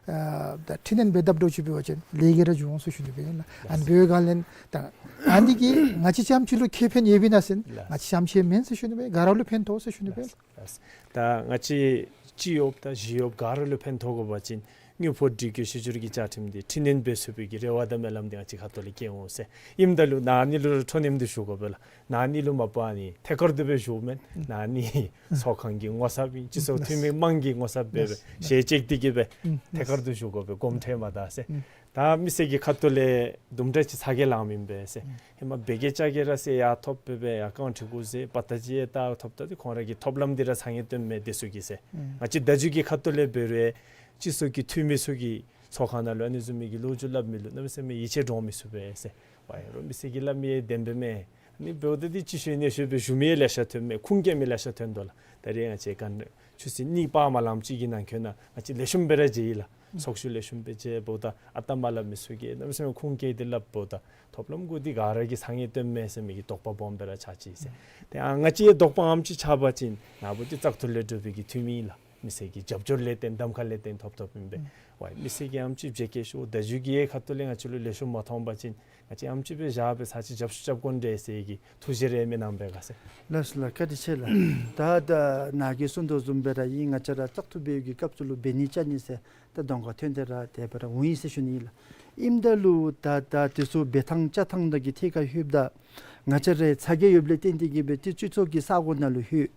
ཨ་ད་འཕྲི་སྣོན་འབད་དཔ་འདྲཝ་ཅིག་འབད་བ་ཅིན་ལས་ཀྱི་ར་འགྱོ་འོང་ཟེར་ཞུ་ནི་ཨིན་ལགས། ཨ་ནི་འབདཝ་ལས་ད་ཨ་ནི་གིས་ང་བཅས་རྐྱངམ་ཅིག་ལུ་ཁེ་ཕན་ཡོདཔ་ཨིན་ན་ཟེར་ན་ལགས། ང་བཅས་རྐྱངམ་ཅིག་མེན་ཟེར་ཞུ་ནི་ཨིན། ག་ར་ལུ་ཕན་ཐོགས་ཟེར་ཞུ་ནི་ཨིན། ལགས། ད་ང་བཅས་སྤྱི་གཡོགཔ་དང་གཞི་གཡོགཔ་ག་ར་ལུ་ཕན་ཐོགས་དགོ་པ་ཅིན་ དངུལ་ཕོགས་སྒྲིག་བཀོད་བཤུས་སྒྱུར་གྱི་བཅའ་ཁྲིམས་འདི་འཕྲི་སྣོན་འབད་ཚུགས་པའི་གི་རེ་བ་དང་སྨོན་ལམ་འདི་ང་བཅས་ཁ་ཐུག་ལས་བསྐྱེད་འོང་ཟེར། ཨིནམ་ད་ལུ་ན་ཧིང་ལུ་ར་འཕྲོ་མཉམ་འདི་ཞུ་དགོ་པས་ལགས། ན་ཧིང་ལུ་མ་པ་ཨ་ནི་ཐད་ཀར་དུ་སྦེ་ཞུཝ་མེན། ན་ཧིང་ཚོགས་ཁང་གི་ངོ་ཚབ་ཨིན། སྤྱི་ཚོགས་འཐུས་མི་དམངས་ཀྱི་ངོ་ཚབ་སྦེ་སྦེ་ཞལ་གཅིག་འདི་གིས་སྦེ་ཐད་ཀར་དུ་ཞུ་དགོ་པས། གོམ་ཁྲལ་མ་གཏང་ཟེར། ད་མི་སེར་གྱི་ཁ་ཐུག་ལས་དུམ་གྲ་ཅིག་ཚ་གྱང་ལངམ་ཨིན་པས་ཟེར། ཧེ་མ་བེ་གེ་ཅ་གེ་ར་ཟེར་ཡར་ཐོབ་སྦེ་སྦེ་ཡར་རྐང་ཁྲི་གུ་ཟེར་པ་ད་ཅི་ཡང་ད་ཐོབ་ད་འདི་ཁོང་ར་གི་ཐོབ་ལམ་འདི་ར་ཚང་ཡང་སྟོནམ་མས་དེ་ཚུ་གིས་ཟེར། ང་བཅས་ད་ཅི་གི་ཁ་ཐུག་ལས་འབད་རུང་སྤྱི་ཚོགས་ཀྱི་འཐུས་མི་ཚུ་གིས་ཚོགས་ཁང་ནང་ལུ་ཨ་ནི་བཟུམ་མའི་གི་ལོ་རྒྱུས་སླབ་མི་ལུ་གནམ་མེད་ས་མེད་ཡིད་ཆེས་འདྲོངས་མི་ཚུགས་པས་ཟེར། ཝའི་རོགས་མི་སེར་གྱིས་སླབ་མི་ཡང་བདེན་པས་མས། ཨ་ནི་འབདཝ་ད་འདི་ཅིག་ཤོས་ཨིན་ན་ཤོས་སྦེ་ཞུ་མི་ཡང་ལེ་ཤ་ཐོནམ་མས། ཁུངས་སྐྱེལ་མི་ལེ་ཤ་ཐོན་དོ་ལགས། ད་རེས་ང་བཅས་ག་ཆུ་ཚོད་གཉིས་སྤར་མ་ལངམ་ཅིག་གི་ནང་འཁོད་ནང་ང་བཅས་ལེགས་ཤོམ་སྦེ་ར་མཇལ་ཡི་ལགས། ཚོགས་བཞུགས་ལེགས་ཤོམ་སྦེ་མཇལ་འབདཝ་ད་ཨ་རྟག་མ་སླབ་མི་ཚུ་གིས་གནམ་མེད་ས་མེད་ཁུངས་སྐྱེལ་ཏེ་སླབ་འབདཝ་ད་ཐོབ་ལམ་གུ་འདི་ག་ར་གིས་ཚང་ཡང་སྟོནམ་མས་ཟེར་མི་གི་དོགས་པ་སྦོམ་སྦེ་ར་ཆགས་ཅི་ཟེར། ཏེ་ཨ་ང་བཅས་ཡང་དོགས་པ་ཨ་ནེམ་ཅིག་ཆགས་པ་ཅིན་ནཱ་བུ་འདི་བཙག་འཐུ་ལས་གྲུབ་པའི་གི་འཐུས་མི་ཨིན་ལགས། མི་སེར་གྱི་རྒྱབ་སྐྱོར་ལས་བརྟེན་གདམ་ཁ་ལས་བརྟེན་ཐོབ་ཐོབཔ་ཨིན་པས། ཝའི་མི་སེར་གྱིས་ཨ་ནེམ་ཅིག་བརྗེད་སྐྱེལ་ཞུ། ད་ཅི་གི་ཁ་ཐུག་ལས་ང་བཅས་ལུ་ལེགས་ཤོམ་མ་མཐོང་པ་ཅིན་ང་བཅས་ཨ་ནེམ་ཅིག་སྦེ་བཞག་སྦེ་ཚར་ཅིག་རྒྱབ་སྐྱོར་རྐྱབ་དགོ་འདྲས་ཟེར་གྱི་ཐུགས་བཞེད་རེ་མེན་ན་འབད་ག་ཟེར། ལགས་སོ་ལགས། བཀའ་དྲིན་ཆེ་ལགས། ད་ད་ནཱ་གིས་གསུང་དོ་བཟུམ་སྦེ་ར་ཨིན། ང་བཅས་ར་བཙག་འཐུ་འབད་བའི་གི་སྐབས་སུ་ལུ་འབད་ནི་བཅའ་ནི་ཟེར་ད་གདོང་ཁར་ཐོན་ཏེ་ར་དེ་སྦེ་ར་འོང་ཡི་ཟེར་ཞུ་ནི་ཨིན་ལགས། ཨིནམ་ད་ལུ་ད་ད་དེ་ཚུ་འབད་ཐངས་བཅའ་ཐངས་དག་གི་ཐད་ཁར་ལྷོདཔ་ད་ང་བཅས་ར་ཚ་གྱང་ཡོདཔ་ལས་བརྟེན་ཏེ་གིས་སྦེ་ཏེ་སྤྱི་ཚོགས་ཀྱི་ས་གོ་ནང་ལུ་ལྷོད།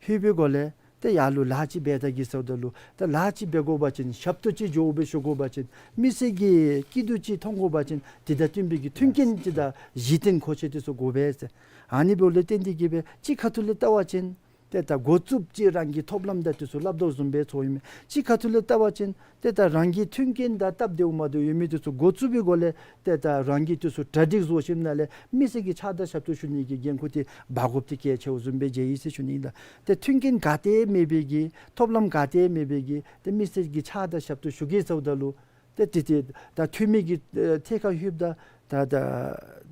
ལྷོད་པའི་སྒོ་ལས་ཏེ་ཡར་ལུ་ལཱ་ཅིག་འབད་ད་གེ་ཟེརཝ་ད་ལུ་ད་ལཱ་ཅིག་འབད་དགོ་པ་ཅིན་ཞབས་ཏོག་ཅིག་འགྱོ་སྦེ་ཞུ་དགོ་པ་ཅིན་མི་སེར་གྱི་སྐྱིད་སྡུག་ཅིག་མཐོང་དགོ་པ་ཅིན་དེ་དང་བསྟུན་པའི་གི་མཐུན་རྐྱེན་ཅིག་དང་གཞི་རྟེན་མཁོ་ཆས་དེ་ཚུ་དགོ་པས་ཟེར། ཨ་ནི་འབདཝ་ལས་བརྟེན་ཏེ་གིས་སྦེ་གཅིག་ཁ་ཐུག་ལས་བལྟ་བ་ཅིན་ཏེ་ད་འགོ་བཙུགསཔ་ཅིག་རང་གི་ཐོབ་ལམ་དང་དེ་ཚུ་སླབ་དོ་བཟུམ་སྦེ་ཚོརཝ་ཨིན་མས། གཅིག་ཁ་ཐུག་ལས་བལྟ་བ་ཅིན་ཏེ་ད་རང་གི་མཐུན་རྐྱེན་དང་སྟབས་བདེཝ་མ་བདེཝ་ཡོད་མི་དེ་ཚུ་འགོ་བཙུགས་པའི་སྒོ་ལས་ཏེ་ད་རང་གིས་དེ་ཚུ་གྲ་སྒྲིག་བཟོ་ཞིནམ་ལས་མི་སེར་གྱི་ཕྱག་དང་ཞབས་ཏོག་ཞུ་ནི་གི་འགན་ཁུར་དེ་འབག་དགོཔ་དེ་གལ་ཆེཝ་བཟུམ་སྦེ་མཇལ་ཡི་ཟེར་ཞུ་ནི་ཨིན་ལགས། ཏེ་མཐུན་རྐྱེན་ག་ཏེ་མེད་པའི་གི་ཐོབ་ལམ་ག་ཏེ་མེད་པའི་གི་ཏེ་མི་སེར་གྱི་ཕྱག་དང་ཞབས་ཏོག་ཞུ་གེ་ཟེརཝ་ད་ལུ་ཏེ་ཏེ་ཏེ་ད་འཐུས་མི་གི་ཨེ་ཐད་ཁར་ལྷོདཔ་ད་ད་ད་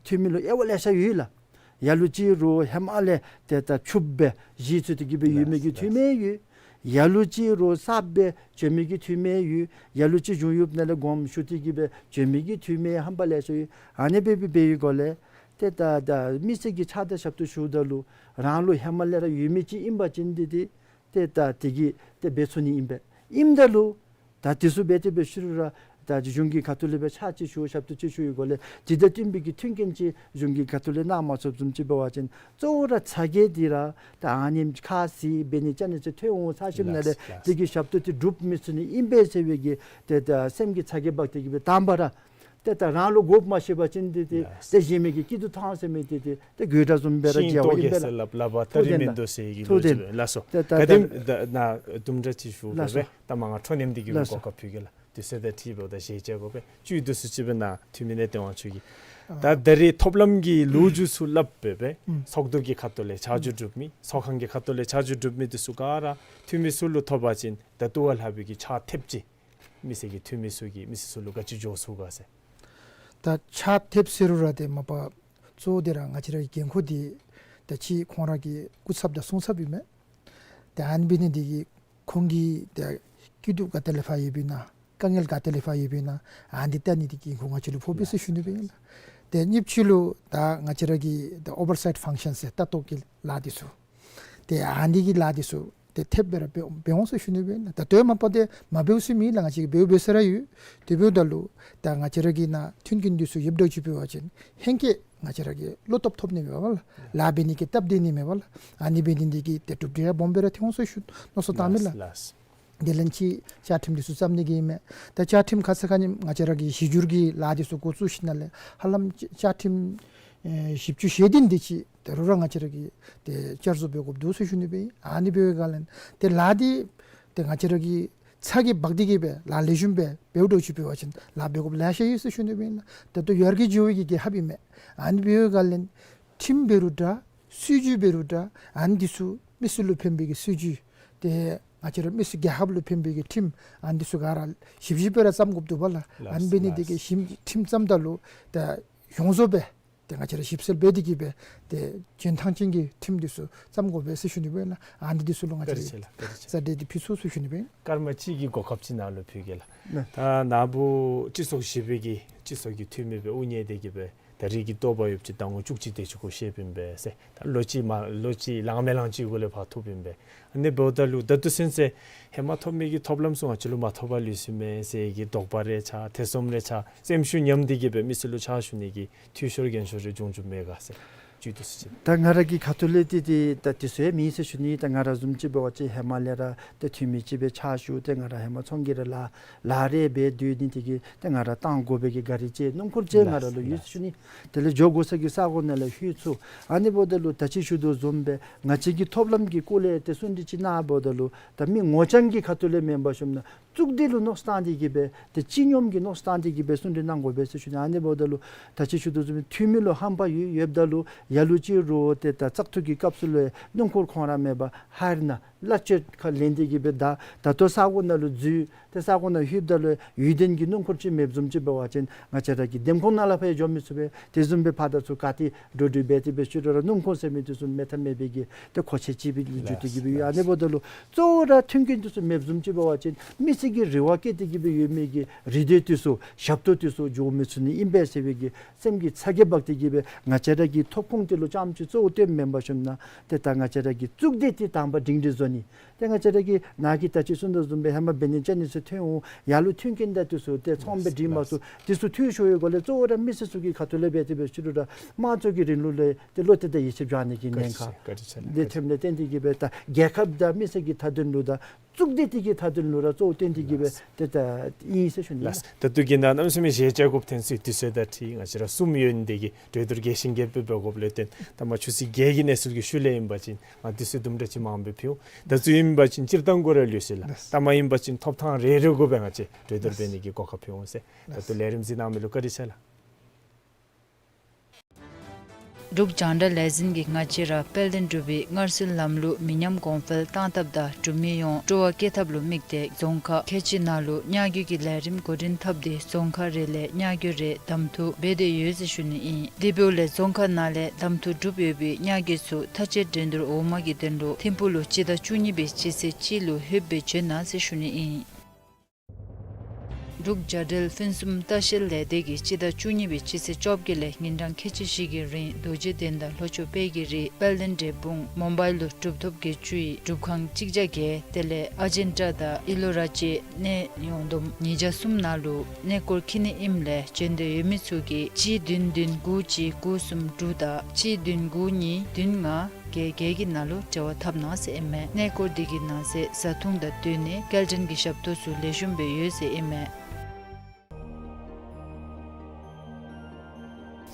འཐུས་མི་ལུ་དབྱེ་བ་ལེ་ཤ་ཡོད་ལགས། ལ་ལུ་ཅིག་རུང་ཧེ་མ་ལས་ཏེ་ད་ཕྱུགཔོ་སྦེ་གཞི་བཙུགས་ཏེ་གིས་སྦེ་ཡོད་མི་གི་འཐུས་མི་ཡོད། ལ་ལུ་ཅིག་རུང་གསརཔ་སྦེ་བྱོན་མི་གི་འཐུས་མི་ཡོད། ལ་ལུ་ཅིག་གཞུང་གཡོགཔ་ནང་ལས་དགོངསམ་ཞུ་སྟེ་གིས་སྦེ་བྱོན་མི་གི་འཐུས་མི་རྣམ་པ་ལེ་ཤ་ཡོད། ཨ་ནི་སྦེ་འབད་འབད་བའི་སྒོ་ལས་ཏེ་ད་ད་མི་སེར་གྱི་ཕྱག་དང་ཞབས་ཏོག་ཞུཝ་ད་ལུ་རང་ལུ་ཧེ་མ་ལས་ར་ཡོད་མི་ཅིག་ཨིན་པ་ཅིན་ཏེ་ཏེ་ཏེ་ད་དེ་གིས་ཏེ་འབད་ཚུགས་ནི་ཨིན་པས། ཨིནམ་ད་ལུ་ད་དེ་ཚུ་འབད་དེ་འབད་ཞུ་རུང་ར་ད་གཞུང་གི་ཁ་ཐུག་ལས་སྦེ་ཕྱག་ཅིག་ཞུ་ཞབས་ཏོག་ཅིག་ཞུ་བའི་སྒོ་ལས་དེ་དང་བསྟུན་པའི་གི་མཐུན་རྐྱེན་ཅིག་གཞུང་གི་ཁ་ཐུག་ལས་གནང་མ་ཚུགསཔ་བཟུམ་ཅིག་འབད་བ་ཅིན་གཙོ་བོ་ར་ཚ་གྱང་འདི་ར་ད་ཨ་ནེམ་ཅིག་ཁ་བཟེད་འབད་ནི་བཅའ་ནི་ཚུ་ཐོན་འོང་ཚར་ཞིནམ་ལས་ལགས་ལགས། དེ་གི་ཞབས་ཏོག་དེ་སྒྲུབ་མི་ཚུགས་ནི་ཨིན་པས་ཟེར་བའི་གི་ཏེ་ད་སེམས་ཀྱི་ཚ་གྱང་འབག་སྟེ་གིས་སྦེ་དང་པ་ར་ཏེ་ད་རང་ལུ་དགོཔ་མ་ཤེས་པ་ཅིན་ཏེ་ཏེ་ལགས། ཏེ་གཞན་མི་གི་སྐྱིད་སྡུག་མཐོང་ཟེར་མི་དེ་ཏེ་ཏེ་དགོད་བྲ་བཟུམ་སྦེ་ར་ཤིང་མཇལཝ་ཨིན་པས་ལགས། ལགས་ལགས། ཐུགས་བདེན་ལགས། ཐུགས་བདེན་ལགས། ལགས་སོ། ཏེ་ད་ག་དེམ་ད་ད་ནཱ་དུམ་གྲ་ཅིག་ཞུ་ལགས་སོ། ད་མ་ང་འཕྲོ་མཉམ་འདི་གི་ལགས་སོ། གོ་སྐབས་ཕུལ་གེ་ལགས། དུས་ཚོད་དང་འཁྲིལཝ་ད་ཞལ་མཇལ་དགོ་པས། བཅུད་བསྡུ་སུ་ཅིག་སྦེ་ནཱ་འཐུས་མི་གནས་བརྟན་དབང་ཕྱུག་གིས་ད་ད་རེས་ཐོབ་ལམ་གྱི་ལོ་རྒྱུས་ཚུ་སླབ་སྦེ་སྦེ་ཚོགས་འདུ་གི་ཁ་ཐུག་ལས་ཕྱག་ཞུ་སྒྲུབ་མི་ཚོགས་ཁང་གི་ཁ་ཐུག་ལས་ཕྱག་ཞུ་སྒྲུབ་མི་དེ་ཚུ་ག་ར་འཐུས་མི་ཚུ་ལུ་ཐོབ་པ་ཅིན་ད་ལྟོ་བ་ལྷག་པའི་གི་ཕྱག་ཐེབས་ཅིག་མི་སེར་གྱི་འཐུས་མི་ཚུ་གིས་མི་སེར་ཚུ་ལུ་ག་ཅི་འགྱོ་ཚུགས་ག་ཟེར། ད་ཕྱག་ཐེབས་ཟེར་རུང་ར་ཏེ་མ་པ་གཙོ་བོ་འདི་ར་ང་བཅས་ར་གི་འགན་ཁུར་འདི་ད་ཅི་ཁོང་ར་གི་སྐུ་ཚབ་དང་སྲུང་ཚབ་ཨིན་མས། ཏེ་ཨ་ནི་འབད་ནི་འདི་གིས་ཁོང་གི་ཏེ་སྐྱིད་སྡུག་ག་ཏེ་ལས་ཕར་ཡོདཔ་ཨིན་ན་དཀའ་ངལ་ག་ཏེ་ལས་ཕར་ཡོདཔ་ཨིན་ན་ཨ་ནི་འདི་བལྟ་ནི་འདི་གི་འགན་ཁུར་ང་བཅས་ལུ་ཕོག་པས་ཟེར་ཞུ་ནི་སྦེ་ཨིན་ལགས། ཏེ་གཉིས་པ་ཅིག་ལུ་ད་ང་བཅས་ར་གི་ད་ཨོ་བར་སའིཊ་ཕང་ཤཱན་ཟེར་ལྟ་རྟོག་གི་ལཱ་འདི་ཚུ་ཏེ་ཨ་ནི་གི་ལཱ་འདི་ཚུ་ཏེ་ཐེབས་སྦེ་ར་འབད་འོང་ཟེར་ཞུ་ནི་སྦེ་ཨིན་ལགས། ད་ལྟོ་མ་པ་ཏེ་མ་འབདཝ་ཟེར་མེད་ལགས། ང་བཅས་ཀྱིས་འབདཝ་འབད་ས་ར་ཡོད། དེ་འབདཝ་ད་ལུ་ད་ང་བཅས་ར་གི་ནཱ་མཐུན་རྐྱེན་འདི་ཚུ་ཡོདཔ་འདྲཝ་ཅིག་འབད་བ་ཅིན་ཧེང་སྐལ་ང་བཅས་ར་གིས་བློ་སྟོབས་ཐོབ་ནི་མས་པ་ལགས། ལཱ་འབད་ནི་གི་སྟབས་བདེ་ནི་མས་པ་ལགས། ཨ་ནི་འབད་ནི་འདི་གིས་ཏེ་གྲུབ་འབྲས་ཡང་སྦོམ་སྦེ་ར་ཐོན་འོང་ཟེར་ཞུ་མནོ་བསམ་བཏངམ་མས་ལགས། ལགས་ལགས། དེ་ལས་ཅིག་བཅའ་ཁྲིམས་འདི་ཚུ་བརྩམ་ནི་གི་ཨིན་མས། ད་བཅའ་ཁྲིམས་ཁ་ཙ་ཁ་ཉིནམ་ང་བཅས་ར་གི་གཞི་བསྒྱུར་གྱི་ལཱ་འདི་ཚུ་འགོ་བཙུགས་ཞིནམ་ལས་ཧ་ལམ་བཅའ་ཁྲིམས་ཨེ་བཞི་བཅུ་ཞེ་བདུན་དེ་ཅིག་ད་རུང་ར་ང་བཅས་ར་གིས་ཏེ་བསྐྱར་བཟོ་འབད་དགོཔ་འདུག་ཟེར་ཞུ་ནི་སྦེ་ཨིན། ཨ་ནི་འབད་བའི་སྒང་ལས་ཏེ་ལཱ་འདི་ཏེ་ང་བཅས་ར་གིས་ཚ་གྱང་འབག་སྟེ་གིས་སྦེ་ལཱ་ལེགས་ཤོམ་སྦེ་འབདཝ་འདྲཝ་ཅིག་འབད་བ་ཅིན་ལཱ་འབད་དགོཔ་ལེ་ཤ་ཡོད་ཟེར་ཞུ་ནི་སྦེ་ཨིན་ལགས། ད་ལྟོ་ཡར་རྒྱས་འགྱོ་བའི་གི་རྒྱལ་ཁབ་ཨིན་མས། ཨ་ནི་འབད་བའི་སྒང་ལས་ཁྲིམས་འབད་རུང་འདྲ་སྲིད་བྱུས་འབད་རུང་འདྲ་ཨ་ནི་འདི་ཚུ་མི་སེར་ལུ་ཕན་པའི་གི་སྲིད་བྱུས་ཏེ་ང་བཅས་ར་མི་སེར་རྒྱལ་ཁབ་ལུ་ཕན་པའི་གི་ཁྲིམས་ཨ་ནི་འདི་ཚུ་ག་ར་ཞིབ་ཞིབ་སྦེ་ར་བརྩམ་དགོཔ་འདུག་པ་ལགས། ཨ་ནི་འབད་ནི་འདི་གིས་ཁྲིམས་བརྩམ་ད་ལུ་ད་ཡོངས་རྫོགས་སྦེ་ཏེ་ང་བཅས་ར་ཞིབ་གསལ་འབད་དེ་གིས་སྦེ་ཏེ་འཇོན་ཐང་ཅན་གྱི་ཁྲིམས་འདི་ཚུ་བརྩམ་དགོ་པས་ཟེར་ཞུ་ནི་སྦེ་ལགས། ཨ་ནི་འདི་ཚུ་ལུ་ང་བཅས་ར་བཀའ་དྲིན་ཆེ་ལགས། བཀའ་དྲིན་ཆེ། ས་འདི་འདི་ཕུལ་ཚུགས་ཟེར་ཞུ་ནི་སྦེ། སྐར་མ་གཅིག་གི་གོ་སྐབས་ཅིག་ནཱ་ལུ་ཕུལ་གེ་ལགས། ད་ནཱ་བུ་སྤྱི་ཚོགས་བཞི་པའི་གི་སྤྱི་ཚོགས་ཀྱི་འཐུས་མི་སྦེ་དབུ་བརྙེས་ཏེ་གིས་སྦེ་ ད་རེས་ཀྱི་ལྟོ་ཕག་ཡོདཔ་ཅིག་ཟླ་ངོ་བཅུ་གཅིག་དེ་ཅིག་གུ་བཤདཔ་ཨིན་པས་ཟེར། ད་ལོ་གཅིག་མ་ལོ་གཅིག་ལང་མི་ལང་ཅིག་གུ་ལས་ཕར་ཐོབ་ཨིན་པས། ཨ་ནི་འབདཝ་ད་ལུ་ད་ལྟོ་ཚུན་ཚོད་ཧེ་མ་ཐོབ་མི་གི་ཐོབ་ལམ་ཚུ་ང་བཅས་ལུ་མ་ཐོབ་པར་ལུས་སོ་མས་ཟེར་གྱི་དོགས་པ་རེ་ཆགས་ཐེ་ཚོམ་རེ་ཆགས་སེམས་ཤུགས་ཉམས་ཏེ་གི་སྦེ་མི་སེར་ལུ་ཕྱག་ཞུ་ནི་གི་འཐུས་ཤོར་འགན་ཤོར་རེ་འབྱུང་འབྱུངམ་མས་ག་ཟེར། ཅིག་འདི་ཚུ་ཅིག། ད་ང་ར་གི་ཁ་ཐུག་ལས་ཏེ་ཏེ་ད་འདི་ཚུ་ཡང་མེད་ཟེར་ཞུ་ནི། ད་ང་ར་བཟུམ་ཅིག་འབད་བ་ཅིན་ཧེ་མ་ལས་ར་ཏེ་འཐུས་མི་ཅིག་སྦེ་ཕྱག་ཞུ་སྟེ་ང་ར་ཧེ་མ་ཚོང་གི་ར་ལཱ་ལཱ་རེ་འབད་སྡོད་ནི་དེ་གིས་ཏེ་ང་ར་བཏང་དགོ་པའི་གི་ག་རི་ཅིག་སྣུམ་འཁོར་ཅིག་ང་ར་ལུ་ཡོད་ཟེར་ཞུ་ནི། དེ་ལས་འགྱོ་དགོ་ས་གི་ས་གོ་ནང་ལས་ལྷོད་ཚུགས། ཨ་ནི་འབདཝ་ད་ལུ་ད་ཅི་ཞུ་དོ་བཟུམ་སྦེ་ང་བཅས་ཀྱི་ཐོབ་ལམ་གྱི་སྐོར་ལས་ཏེ་གསུང་དྲི་ཅིག་གནང་འབདཝ་ད་ལུ་ད་མི་ངོ་རྐྱང་གི་ཁ་ཐུག་ལས་མེན་པར་ཞུཝ་ད་གཙུག་སྡེ་ལུ་མནོ་བསམ་བཏང་སྟེ་གི་སྦེ་ཏེ་སྤྱི་སྙོམས་ཀྱི་མནོ་བསམ་བཏང་སྟེ་གི་སྦེ་གསུང་དྲི་གནང་དགོ་པས་ཟེར་ཞུ་ནི། ཨ་ནི་འབདཝ་ད་ལུ་ད་ཅི་ཞུ་དོ་བཟུམ་འཐུས་མི་ལུ་ཧམ་པ་ཡོད་ཡོདཔ་ད་ལུ་ལ་ལུ་ཅིག་རུང་ཏེ་ད་བཙག་འཐུ་གི་སྐབས་སུ་ལུ་སྣུམ་འཁོར་ཁོང་ར་མེད་པར་ཧར་ནང་གླ་སྤྱོད་ཁར་ལེན་ཏེ་གི་སྦེ་ད་ད་ལྟོ་ས་གོ་ནང་ལུ་འཛུལ། ཏེ་ས་གོ་ནང་ལྷོདཔ་ད་ལུ་ཡུན་བརྟན་གྱི་སྣུམ་འཁོར་ཅིག་མེདཔ་བཟུམ་ཅིག་འབད་བ་ཅིན་ང་བཅས་ར་གི་འདེམས་ཁོངས་ནང་ལས་ཕར་ཡང་འགྱོ་མི་ཚུགས་པས། དེ་བཟུམ་སྦེ་ཕར་དང་ཚུར་ག་ཏེ་འགྲོ་འགྲུལ་འབད་དེ་སྦེ་ཞུ་རུང་ར་སྣུམ་འཁོར་ཟེར་མི་འདི་ཚུ་མེད་ཐབས་མེད་པའི་གི་ཏེ་མཁོ་ཆས་ཅིག་སྦེ་འགྱུར་ཏེ་གི་སྦེ་ཡོད། ཨ་ནི་འབདཝ་ད་ལུ་གཙོ་བོ་ར་མཐུན་རྐྱེན་འདི་ཚུ་མེདཔ་བཟུམ་ཅིག་འབད་བ་ཅིན་མི་སེར་གྱི་རེ་བ་བསྐྱེད་དེ་གི་སྦེ་ཡོད་མི་གི་རེ་འདོད་འདི་ཚུ་ཞབས་ཏོག་འདི་ཚུ་འབྱུང་མི་ཚུགས་ནི་ཨིན་པས་ཟེར་བའི་གི་སེམས་ཀྱི་ཚ་གྱང་འབག་སྟེ་གི་སྦེ་ང་བཅས་ར་གི་ཐོབ་ཁོངས་དེ་ལུ་རྐྱངམ་ཅིག་གཙོ་བོ་བཏོནམ་མེན་པར་ཞུཝ་ད་ཏེ་ད་ང་བཅས་ར་གི་གཙུག་སྡེ་འདི་དང་པ་སྒྲིང་སྒྲི་བཟོ་ནི། ཏེ་ང་བཅས་ར་གིས་ནཱ་གིས་ད་ཅི་གསུངས་དོ་བཟུམ་སྦེ་ཧེ་མ་འབད་ནི་ཅ་ནི་ཚུ་ཐོན་འོང་། ལ་ལུ་མཐུན་རྐྱེན་དང་འདི་ཚུ་ཏེ་ཚོང་པའི་འགྲིག་མ་ཚུགས། འདི་ཚུ་འཐུས་ཤོར་ཡོད་སྒོ་ལས་གཙོ་བོ་ར་མི་སེར་ཚུ་གི་ཁ་ཐུག་ལས་འབད་དེ་སྦེ་ཞུ་རུང་ར་དམངས་གཙོ་གི་རིང་ལུགས་ལས་ཏེ་བློ་གཏད་དང་ཡིད་ཆེས་འབྱུང་ནི་གི་གནད་འགག་འདི་ཐོནམ་ལས་བརྟེན་ཏེ་གི་སྦེ་ད་རྒྱལ་ཁབ་དང་མི་སེར་གྱི་མཐའ་དོན་ལུ་དང་གཙུག་སྡེ་འདི་གི་མཐའ་དོན་ལུ་ར་གཙོ་བོ་བཏོན་ཏེ་གི་སྦེ་ཏེ་ད་ཨིན་ཟེར་ཞུ་ནི། ལགས། ད་ལྟོ་གི་ནང་གནམ་མེད་ས་མེད་ཞལ་རྒྱ་གུ་ཐོན་ས་དུས་ཚོད་དང་འཁྲིལ་ང་བཅས་ར་གསུམ་ཡོད་ནི་དེ་གིས་གྲོས་བསྡུར་རྒྱས་ཤིང་རྒྱས་པ་འབད་དགོཔ་ལས་བརྟེན་ད་མ་ཆུ་ཚོད་བརྒྱད་ཀྱི་གནས་ཚུལ་གྱི་ཤུལ་ལས་ཨིན་པ་ཅིན་ང་དུས་ཚོད་དུམ་གྲ་ཅིག་མངམ་སྦེ་ཕུལ་འོང་། ད་ལྟོ་ཨིན་པ་ཅིན་སྤྱིར་བཏང་གུ་ར་ལུས་ཅི་ལགས། ལགས། ད་མ་ཨིན་པ་ཅིན་ཐོབ་ཐང་རེ་རེ་གུ་སྦེ་ང་བཅས་གྲོས་བསྡུར་འབད་ནི་གི་གོ་སྐབས་ཕུལ་འོང་ཟེར། ད་ལྟོ་ལས་རིམ་གཟིགས་གནང་མི་ལུ་བཀའ་དྲིན་ཆེ་ལགས། འབྲུག་རྒྱང་བསྒྲགས་ལས་འཛིན་གྱིས་ང་བཅས་ར་དཔལ་ལྡན་འབྲུག་པའི་སྔར་སྲོལ་ལམ་ལུགས་མི་ཉམས་གོང་འཕེལ་གཏང་ཐབས་དང་འབྲུག་མི་ཡོངས་སྤྲོ་བ་སྐྱེད་ཐབས་ལུ་དམིགས་ཏེ་རྫོང་ཁག་ཁལ་གཅིག་ནང་ལུ་མཉམ་འགུལ་གྱི་ལས་རིམ་འགོ་འདྲེན་འཐབ་སྟེ་རྫོང་ཁག་རེ་ལས་མཉམ་འགུལ་རེ་གདམ་འཐུ་འབད་དེ་ཡོད་ཟེར་ཞུ་ནི་ཨིན། དེ་འབདཝ་ལས་རྫོང་ཁག་ནང་ལས་གདམ་འཐུ་གྲུབ་ཡོད་པའི་མཉམ་འགུལ་ཚུ་མཐའ་དཔྱད་འགྲན་བསྡུར་འོག་མ་གི་དོན་ལུ་ཐིམ་ཕུག་ལུ་སྤྱི་ཟླ་བཅུ་གཉིས་པའི་སྤྱི་ཚེས་གཅིག་ལུ་ལྷོདཔ་སྦེ་བྱོན་གནང་ཟེར་ཞུ་ནི་ཨིན། འབྲུག་བྱ་བྲལ་ཕུན་སུམ་ལྟ་བཤལ་ལས་སྡེ་གིས་སྤྱི་ཟླ་བཅུ་གཉིས་པའི་སྤྱི་ཚེས་བཅོ་བརྒྱད་ལས་ཉིན་གྲངས་ཁལ་གཅིག་བཞི་གི་རིང་རྡོ་རྗེ་གདན་དང་ལྷོ་ཕྱོགས་དཔལ་གྱི་རི་དཔལ་ལྡན་འབྲས་སྤུངས་མོ་བཱའིལ་ལུ་གྲུབ་ཐོབ་བརྒྱད་ཅུ་ཡི་སྒྲུབ་ཁང་གཅིག་བརྒྱ་བརྒྱད་དེ་ལས་ཨ་ཇན་ཏྲ་དང་ཨི་ལོ་ར་བཅས་གནས་ཡོངས་བསྡོམས་ཉིས་བརྒྱ་གསུམ་ནང་ལུ་གནས་སྐོར་འཁྱིད་ནི་ཨིནམ་ལས་བྱོན་འདོད་ཡོད་མི་ཚུ་གིས་གཅིག་བདུན་བདུན་དགུ་གཅིག་དགུ་གསུམ་དྲུག་དང་གཅིག་བདུན་དགུ་གཉིས་བདུན་ལྔ་བརྒྱད་བརྒྱད་ཀྱི་ནང་ལུ་འབྲེལ་བ་འཐབ་གནང་ཟེར་ཨིན་མས། གནས་སྐོར་འདི་གི་ནང་གསེས་བཟའ་འཐུང་དང་སྡོད་གནས་སྐྱེལ་འདྲེན་གྱི་ཞབས་ཏོག་ཚུ་ལེགས་ཤོམ་སྦེ་ཡོད་ཟེར་ཨིན་མས།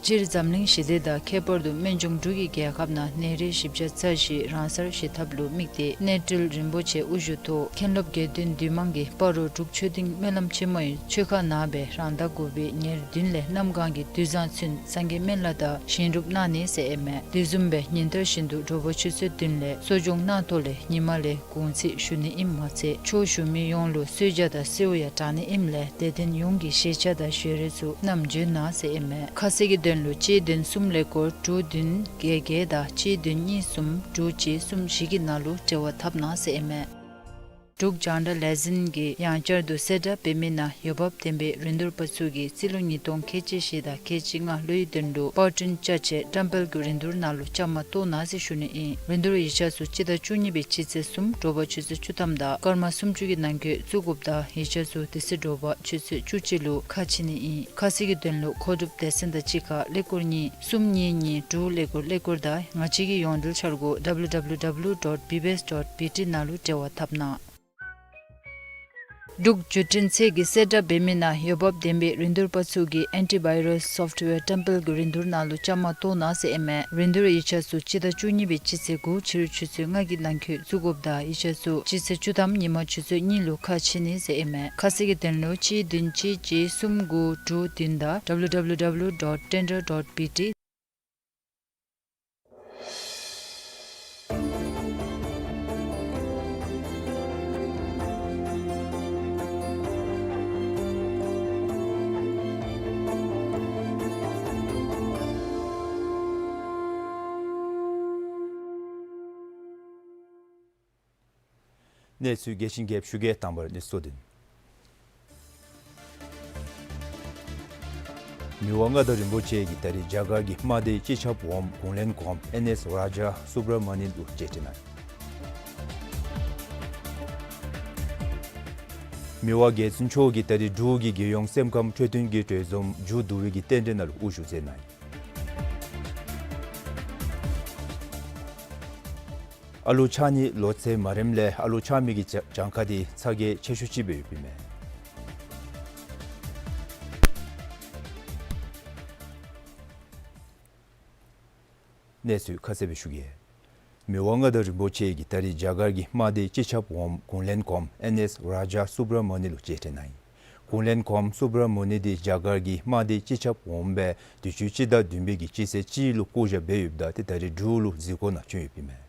སྤྱིར་འཛམ་གླིང་ཞི་བདེ་དང་ཁྱད་པར་དུ་སྨན་ལྗོངས་འབྲུག་གི་རྒྱལ་ཁབ་ནང་ནད་རིགས་བཞི་བརྒྱ་རྩ་བཞི་རང་སར་ཞི་ཐབས་ལུ་དམིགས་ཏེ་གནས་འབྲེལ་རིན་པོ་ཆེ་དབུ་བཞུགས་ཐོག་མཁན་སློབ་དགེ་འདུན་འདུས་མང་གིས་སྤ་རོ་འབྲུག་ཆོས་སྡིངས་སྨོན་ལམ་ཆེན་མོའི་ཆོས་ཁང་ནང་སྦེ་རང་ཟླ་དགུ་པའི་ཉེར་བདུན་ལས་གནམ་གང་གི་དུས་བཟང་ཚུན་སངས་རྒྱས་སྨན་བླ་དང་བཞེངས་སྒྲུབ་གནང་ནི་ཟེར་ཨིན་མས། དེ་བཟུམ་སྦེ་ཉིན་ལྟར་བཞིན་དུ་དྲོ་པ་ཆུ་ཚོད་བདུན་ལས་གསོ་སྦྱོང་གནང་ཐོག་ལས་ཉིན་མ་ལས་གུང་ཚིགས་ཞུ་ནི་ཨིནམ་མ་ཚད་ཕྱོགས་བཞུགས་མི་ཡོངས་ལུ་གསོལ་ཇ་དང་སེརཝ་ཡང་དྲང་ནི་ཨིནམ་ལས་དད་ལྡན་ཡོངས་ཀྱིས་ཞལ་ཆས་དང་ཞལ་རས་ཚུ་བསྣམས་བྱོན་གནང་ཟེར་ཨིན་མས། ཁ་གསལ་གྱི་དོན་ལུ་གཅིག་བདུན་གསུམ་ཀླད་ཀོར་དྲུག་བདུན་བརྒྱད་བརྒྱད་དང་གཅིག་བདུན་གཉིས་གསུམ་དྲུག་གཅིག་གསུམ་བཞི་གི་ནང་ལུ་འབྲེལ་བ་འཐབ་གནང་ཟེར་ཨིན་མས། འབྲུག་རྒྱང་བསྒྲགས་ལས་འཛིན་གྱིས་ཡང་བསྐྱར་དུ་གསལ་བསྒྲགས་འབད་མི་ནང་འོས་འབབ་ལྡན་པའི་རིན་བསྡུར་པ་ཚུ་གིས་རྩིས་ལོ་ཉིས་སྟོང་ཁལ་གཅིག་བཞི་དང་ཁལ་གཅིག་ལྔ་ལོའི་དོན་ལུ་པར་སྐྲུན་བཅའ་ཆས་བཀྲམ་སྤེལ་གྱི་རིན་བསྡུར་ནང་ལུ་བཅའ་མར་གཏོགས་གནང་ཟེར་ཞུ་ནི་ཨིན། རིན་བསྡུར་ཡིག་ཆ་ཚུ་སྤྱི་ཟླ་བཅུ་གཉིས་པའི་སྤྱི་ཚེས་གསུམ་དྲོ་པ་ཆུ་ཚོད་བཅུ་ཐམ་དང་སྐར་མ་སུམ་ཅུ་གི་ནང་འཁོད་བཙུགས་དགོཔ་དང་ཡིག་ཆ་ཚུ་དེ་ཚེ་དྲོ་པ་ཆུ་ཚོད་བཅུ་གཅིག་ལུ་ཁ་ཕྱེ་ནི་ཨིན། ཁ་གསལ་གྱི་དོན་ལུ་མཁོ་སྒྲུབ་སྡེ་ཚན་དང་གཅིག་ཁར་ཀླད་ཀོར་གཉིས་གསུམ་གཉིས་གཉིས་དྲུག་ཀླད་ཀོར་ཀླད་ཀོར་དང་ང་བཅས་ཀྱི་ཡོངས་འབྲེལ་འཆར་སྒོ་W W W dot B B S dot B T ནང་ལུ་འབྲེལ་བ་འཐབ་གནང་། འབྲུག་བརྒྱུད་འཕྲིན་ཚད་ཀྱིས་གསལ་བསྒྲགས་འབད་མི་ནང་འོས་འབབ་ལྡན་པའི་རིན་བསྡུར་པ་ཚུ་གིས་ཨེན་ཊི་བཱའི་རཱསི་སོཕཊ་ཝེར་བཀྲམ་སྤེལ་གྱི་རིན་བསྡུར་ནང་ལུ་བཅའ་མར་གཏོགས་གནང་ཟེར་ཨིན་མས། རིན་བསྡུར་ཡིག་ཆ་ཚུ་སྤྱི་ཟླ་བཅུ་གཉིས་པའི་སྤྱི་ཚེས་དགུ་ཕྱི་རུ་ཆུ་ཚོད་ལྔ་གི་ནང་འཁོད་བཙུགས་དགོཔ་དང་ཡིག་ཆ་ཚུ་སྤྱི་ཚེས་བཅུ་ཐམ་ཉིན་མ་ཆུ་ཚོད་གཉིས་ལུ་ཁ་ཕྱེ་ནི་ཟེར་ཨིན་མས། ཁ་གསལ་གྱི་དོན་ལུ་གཅིག་བདུན་གཅིག་གཅིག་གསུམ་དགུ་དྲུག་བདུན་དང་W W W dot tender dot B T། གནས་ཚུལ་རྒྱས་ཤིང་རྒྱསཔ་ཞུ་གེ། དང་པ་ར་གནས་ཚུལ་གཙོ་དོན། མི་དབང་མངའ་བདག་རིན་པོ་ཆེ་གིས་ད་རིས་རྒྱ་གར་གྱི་དམག་སྡེའི་སྤྱི་ཁྱབ་འོགམ་གུང་བློན་གོངམ་ཨེན་ཨེས་རཱ་ཇཱ་སུབ་ར་མ་ནི་ལུ་མཇལ་འཕྲད་གནང་ཡི། མི་དབང་རྒྱལ་བཙུན་མཆོག་གིས་ད་རིས་འབྲུག་གི་རྒྱལ་ཡོངས་སེམས་ཁམས་འཕྲོད་བསྟེན་གྱི་གྲོས་འཛོམས་མཇུག་བསྡུ་བའི་གི་རྟེན་འབྲེལ་ནང་ལུ་དབུ་བཞུགས་མཛད་གནང་ཡི། ཨ་ལུ་ཆགས་ནི་ལོ་ཚད་མ་རནམ་ལས་ཨ་ལུ་ཆགས་མི་གི་གྱངས་ཁ་འདི་ཚ་གྱང་ཆེ་ཤོས་ཅིག་སྦེ་ཡོདཔ་ཨིན་མས། གནས་ཚུལ་ཁ་གསལ་སྦེ་ཞུ་གེ། མི་དབང་མངའ་བདག་རིན་པོ་ཆེ་གིས་ད་རིས་རྒྱ་གར་གྱི་དམག་སྡེའི་སྤྱི་ཁྱབ་འོགམ་གུང་བློན་གོངམ་ཨེན་ཨེས་རཱ་ཇཱ་སུབ་ར་མ་ནི་ལུ་མཇལ་འཕྲད་གནང་ཡི། གུང་བློན་གོངམ་སུབ་ར་མ་ནི་འདི་རྒྱ་གར་གྱི་དམག་སྡེའི་སྤྱི་ཁྱབ་འོགམ་སྦེ་དུས་ཅི་སྤྱི་ཟླ་བདུན་པའི་གི་སྤྱི་ཚེས་གཅིག་ལུ་བསྐོ་བཞག་འབད་ཡོདཔ་ད་ཏེ་ད་རིས་འབྲུག་ལུ་གཟིགས་སྐོར་ནང་བྱོན་ཡོདཔ་ཨིན་མས།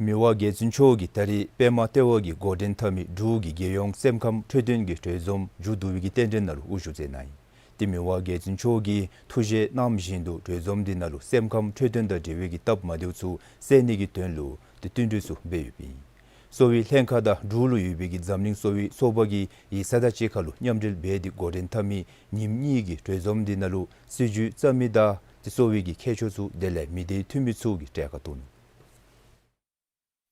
མི་དབང་རྒྱལ་བཙུན་མཆོག་གིས་ད་རིས་པདྨ་ལྟེ་བ་གིས་འགོ་འདྲེན་འཐབ་མི་འབྲུག་གི་རྒྱལ་ཡོངས་སེམས་ཁམས་འཕྲོད་བསྟེན་གྱི་གྲོས་འཛོམས་མཇུག་བསྡུ་བའི་གི་རྟེན་འབྲེལ་ནང་ལུ་དབུ་བཞུགས་མཛད་གནང་ཡི། ཏེ་མི་དབང་རྒྱལ་བཙུན་མཆོག་གིས་ཐུགས་བཞེད་གནངམ་བཞིན་དུ་གྲོས་འཛོམས་འདི་ནང་ལུ་སེམས་ཁམས་འཕྲོད་བསྟེན་དང་འབྲེལ་བའི་གི་སྟབས་མ་བདེཝ་ཚུ་སེལ་ནི་གི་དོན་ལུ་ཏེ་བསྟུན་གྲོས་ཚུ་འབད་ཡོདཔ་ཨིན། གསོ་བའི་ལྷན་ཁག་དང་འབྲུག་ལུ་ཡོད་པའི་གི་འཛམ་གླིང་གསོ་བའི་ཚོགས་པ་གི་ཡིག་ཚང་དང་གཅིག་ཁར་ལུ་མཉམ་འབྲེལ་འབད་དེ་འགོ་འདྲེན་འཐབ་མི་ཉིནམ་གཉིས་ཀྱི་གྲོས་འཛོམས་འདི་ནང་ལུ་སྲིད་བྱུས་བརྩམ་མི་དང་ཏེ་གསོ་བའི་གི་ཁྱད་ཆོས་ཚུ་དེ་ལས་མི་སྡེའི་འཐུས་མི་ཚུ་གིས་གྲལ་ཁར་གཏོགས་ནུག།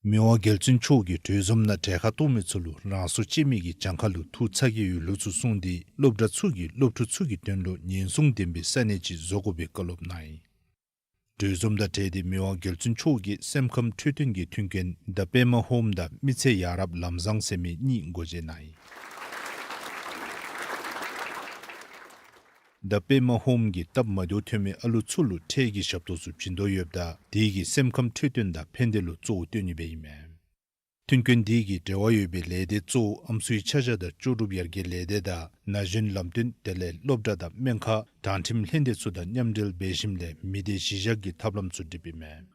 མི་དབང་རྒྱལ་བཙུན་མཆོག་གིས་གྲོས་འཛོམས་ནང་གྲལ་ཁར་གཏོགས་མི་ཚུ་ལུ་རང་སྲོག་བཅད་མི་གི་གྱངས་ཁ་ལུ་ཐུགས་ཚ་གྱང་ཡོད་ལུགས་ཚུ་གསུངས་ཏེ་སློབ་གྲྭ་ཚུ་གིས་སློབ་ཕྲུག་ཚུ་གི་དོན་ལུ་ཉེན་སྲུང་ལྡན་པའི་ས་གནས་ཅིག་བཟོ་དགོ་པའི་བཀའ་སློབ་གནང་ཡི། གྲོས་འཛོམས་དང་འབྲེལ་ཏེ་མི་དབང་རྒྱལ་བཙུན་མཆོག་གིས་སེམས་ཁམས་འཕྲོད་བསྟེན་གྱི་མཐུན་རྐྱེན་The Pema Home དང་མི་ཚེ་ཡ་རབས་ལམ་བཟང་ཟེར་མི་གཉིས་སྒོ་འབྱེད་གནང་ཡི། The Pema Home གིས་སྟབས་མ་བདེཝ་ཐོན་མི་ཨ་ལུ་ཚུ་ལུ་ཁྲལ་གྱི་ཞབས་ཏོག་ཚུ་བྱིན་དོ་ཡོདཔ་ད་དེ་གིས་སེམས་ཁམས་འཕྲོད་བསྟེན་དང་ཕན་བདེ་ལུ་གཙོ་བོ་བཏོན་ནི་སྦེ་ཨིན་མས། མཐུན་རྐྱེན་དེ་གིས་འབྲེལ་བ་ཡོད་པའི་ལས་སྡེ་གཙོ་བོ་ཨམ་སྲུའི་ཆ་བཞག་དང་ལྕོགས་གྲུབ་ཡར་རྒྱས་ལས་སྡེ་དང་ན་གཞོན་ལམ་སྟོན་དེ་ལས་སློབ་གྲྭ་དང་སྨན་ཁང་དྲང་ཁྲིམས་ལྷན་སྡེ་ཚུ་དང་མཉམ་འབྲེལ་འབད་ཞིནམ་ལས་མི་སྡེ་གཞི་བཞག་གི་ཐབས་ལམ་ཚུ་བསྒྲིགསཔ་ཨིན་མས།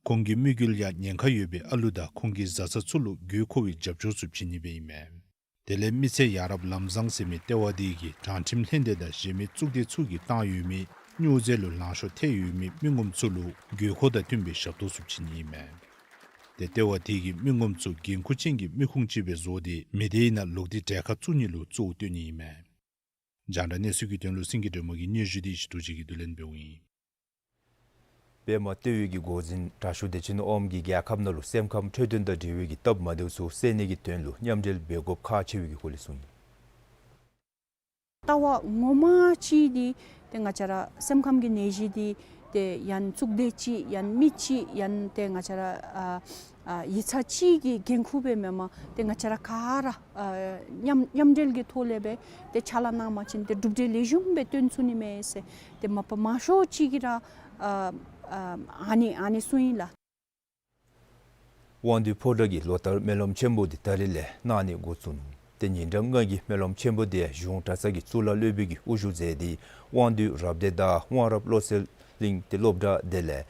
ཁོང་གི་དམིགས་ཡུལ་ཡང་ཉེན་ཁ་ཡོད་པའི་ཨ་ལུ་དང་ཁོང་གི་བཟའ་ཚང་ཚུ་ལུ་དགོས་མཁོ་བའི་རྒྱབ་སྐྱོར་ཚུ་བྱིན་ནི་སྦེ་ཨིན་མས། དེ་ལས་མི་ཚེ་ཡ་རབས་ལམ་བཟང་ཟེར་མི་ལྟེ་བ་དེ་གིས་དྲང་ཁྲིམས་ལྷན་སྡེ་དང་གཞན་མི་གཙུག་སྡེ་ཚུ་གིས་བཏང་ཡོད་མི་སྨྱོ་རྫས་ལུ་ལང་ཤོར་ཐལ་ཡོད་མི་མི་ངོམ་ཚུ་ལུ་དགོས་མཁོ་དང་བསྟུན་པའི་ཞབས་ཏོག་ཚུ་བྱིན་ནི་ཨིན་མས། ཏེ་ལྟེ་བ་དེ་གིས་མི་ངོམ་ཚུ་འགན་ཁུར་ཅན་གྱི་མི་ཁུངས་ཅིག་སྦེ་བཟོ་སྟེ་མི་སྡེའི་ནང་ལོག་སྟེ་གྲལ་ཁར་བཙུགས་ནི་ལུ་གཙོ་བོ་བཏོན་ནི་ཨིན་མས། རྒྱང་བསྒྲགས་གནས་ཚུལ་གྱི་དོན་ལུ་སེང་གེ་སྒྲོལ་མ་གི་སྙན་ཞུ་འདི་ཞུ་དོ་ཅིག་གིས་བསྡུ་ལེན་འབདཝ་ཨིན། པདྨ་ལྟེ་བའི་གི་འགོ་འཛིན་དྲག་ཤོས་བདེ་ཆེན་དབང་མོ་གིས་རྒྱལ་ཁབ་ནང་ལུ་སེམས་ཁམས་འཕྲོད་བསྟེན་དང་འབྲེལ་བའི་གི་སྟབས་མ་བདེཝ་ཚུ་སེལ་ནི་གི་དོན་ལུ་མཉམ་འབྲེལ་འབད་དགོཔ་ཁག་ཆེ་བའི་གི་སྐོར་ལས་གསུངས་ཡི། ལྟ་བ་ངོ་མ་ཅིག་འདི་ཏེ་ང་བཅས་ར་སེམས་ཁམས་ཀྱི་ནད་གཞི་འདི་ཏེ་ཡང་གཙུག་སྡེ་ཅིག་ཡང་མི་ཅིག་ཡང་ཏེ་ང་བཅས་ར་ཨ་ཨ་ཡིག་ཚང་ཅིག་གི་འགན་ཁུར་སྦེ་མེན་པར་ཏེ་ང་བཅས་ར་ག་ར་ཨ་མཉམ་མཉམ་འབྲེལ་གྱི་ཐོག་ལས་སྦེ་ཏེ་ཕྱག་ལཱ་གནང་པ་ཅིན་ཏེ་གྲུབ་འབྲས་ལེགས་ཤོམ་སྦེ་སྟོན་ཚུགས་ནི་མས་ཟེར་ཏེ་མ་པ་མང་ཤོས་ཅིག་གིས་ར་ཨ་ཨ་ཨ་ནི་ཨ་ནི་གསུངས་ཡི་ལགས། དབང་འདུས་ཕོ་བྲང་གི་ལོ་ལྟར་སྨོན་ལམ་ཆེན་པོ་འདི་ད་རིས་ལས་གནང་ནི་འགོ་བཙུགས་ནུག། ཏེ་ཉིན་གྲངས་ལྔ་གི་སྨོན་ལམ་ཆེན་པོ་འདི་གཞུང་གྲྭ་ཚང་གི་གཙུག་ལག་སློབ་དཔོན་གྱིས་དབུ་བཞུགས་མཛད་དེ་དབང་འདུས་རབ་སྡེ་དང་དབང་རབ་བློ་གསལ་གླིང་ཏེ་སློབ་གྲྭ་དེ་ལས་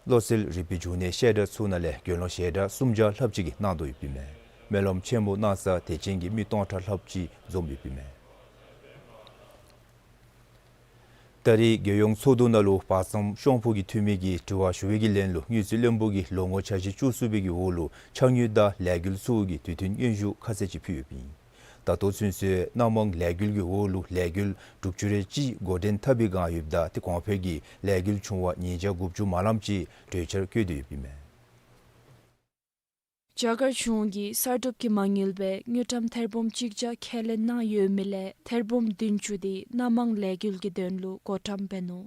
བློ་གསལ་རིག་པའི་འབྱུང་གནས་བཤད་གྲྭ་ཚུ་ནང་ལས་དགེ་སློང་ཞལ་གྲངས་སུམ་བརྒྱ་ལྷགཔ་ཅིག་གིས་གནང་དོ་ཡོདཔ་ཨིན་མས། སྨོན་ལམ་ཆེན་པོ་གནང་ས་དད་ཅན་གྱི་མི་སྟོང་ཕྲག་ལྷགཔ་ཅིག་འཛོམས་ཡོདཔ་ཨིན་མས། ད་རིས་རྒྱལ་ཡོངས་ཚོགས་འདུ་ནང་ལུ་དཔག་བསམ་ཤོང་ཕུ་གི་འཐུས་མི་གིས་དྲི་བ་ཞུ་བའི་གི་ལན་ལུ་དངུལ་རྩིས་བློན་པོ་གིས་ལོ་ངོ་འཆར་གཞི་བཅུ་གསུམ་པའི་གི་འོག་ལུ་ཕྱགས་སྙིགས་དང་ལས་འགུལ་ཚུ་གི་དུས་མཐུན་སྙན་ཞུ་ཁ་གསལ་ཅིག་ཕུལ་ཡོདཔ་ཨིན། ད་ལྟོ་ཚུན་ཚོད་སྣ་མང་ལས་འགུལ་གྱི་འོག་ལུ་ལས་འགུལ་དྲུག་ཅུ་རེ་གཅིག་འགོ་འདྲེན་འཐབ་པའི་བསྒང་ཡོདཔ་ད་ཏེ་གོང་འཕེལ་གྱི་ལས་འགུལ་བྱུང་བ་ཉིས་བརྒྱ་དགུ་བཅུ་མ་ལངམ་ཅིག་གྲོས་འཆར་བཀོད་དེ་ཡོདཔ་ཨིན་མས། རྒྱ་གར་གཞུང་གིས་གསར་སྒྲུབ་ཀྱི་མ་དངུལ་སྦེ་དངུལ་ཀྲམ་ཐེར་འབུམ་གཅིག་བརྒྱ་ཁས་ལེན་གནང་ཡོད་མི་ལས་ཐེར་འབུམ་བདུན་ཅུ་འདི་སྣ་མང་ལས་འགུལ་གྱི་དོན་ལུ་བགོ་བཀྲམ་འབད་ནུག།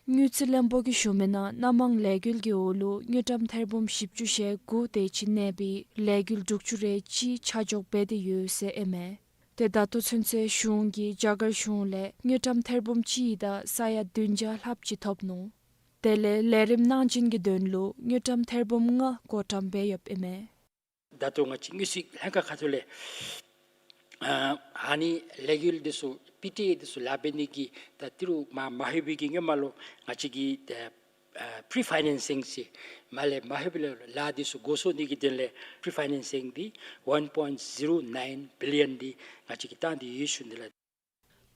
དངུལ་རྩིས་བློན་པོ་གིས་ཞུ་མི་ནང་སྣ་མང་ལས་འགུལ་གྱི་འོག་ལུ་དངུལ་ཀྲམ་ཐེར་འབུམ་བཞི་བཅུ་ཞེ་དགུ་དེ་ཅིག་གནས་པའི་ལས་འགུལ་དྲུག་ཅུ་རེ་གཅིག་ཆ་འཇོག་འབད་དེ་ཡོད་ཟེར་ཨིན་མས། ཏེ་ད་ལྟོ་ཚུན་ཚོད་གཞུང་གིས་རྒྱ་གར་གཞུང་ལས་དངུལ་ཀྲམ་ཐེར་འབུམ་གཅིག་དང་ས་ཡ་བདུན་བརྒྱ་ལྷགཔ་ཅིག་ཐོབ་ནུག། དེ་ལས་ལས་རིམ་གནང་སྦྱིན་གྱི་དོན་ལུ་དངུལ་ཀྲམ་ཐེར་འབུམ་ལྔ་བགོ་བཀྲམ་འབད་ཡོདཔ་ཨིན་མས། ད་ལྟོ་ང་བཅས་དངུལ་རྩིས་ལྷན་ཁག་ཁ་ཐུག་ལས་ཨ་ཨ་ནི་ལས་འགུལ་འདི་ཚུ་པི་ཊི་ཨེ་འདི་ཚུ་ལཱ་འབད་ནི་གི་ད་ཏི་རུ་མ་མ་ལྷོད་པའི་གི་སྔོན་མ་ལུ་ང་བཅས་ཀྱིས་ད་ཨ་པི་རི་ཕའི་ནེན་སིང་ཟེར་མ་ལས་མ་ལྷོད་པའི་ལཱ་འདི་ཚུ་འགོ་བཙུགས་ནི་གི་དོན་ལས་པི་རི་ཕའི་ནེན་སིང་འདི་ཝན་པོའིནཊ་ཟི་རོ་ནའིན་བི་ལི་ཡོན་འདི་ང་བཅས་ཀྱིས་བཏང་སྟེ་ཡོད་ཞུ་ནི་ལགས།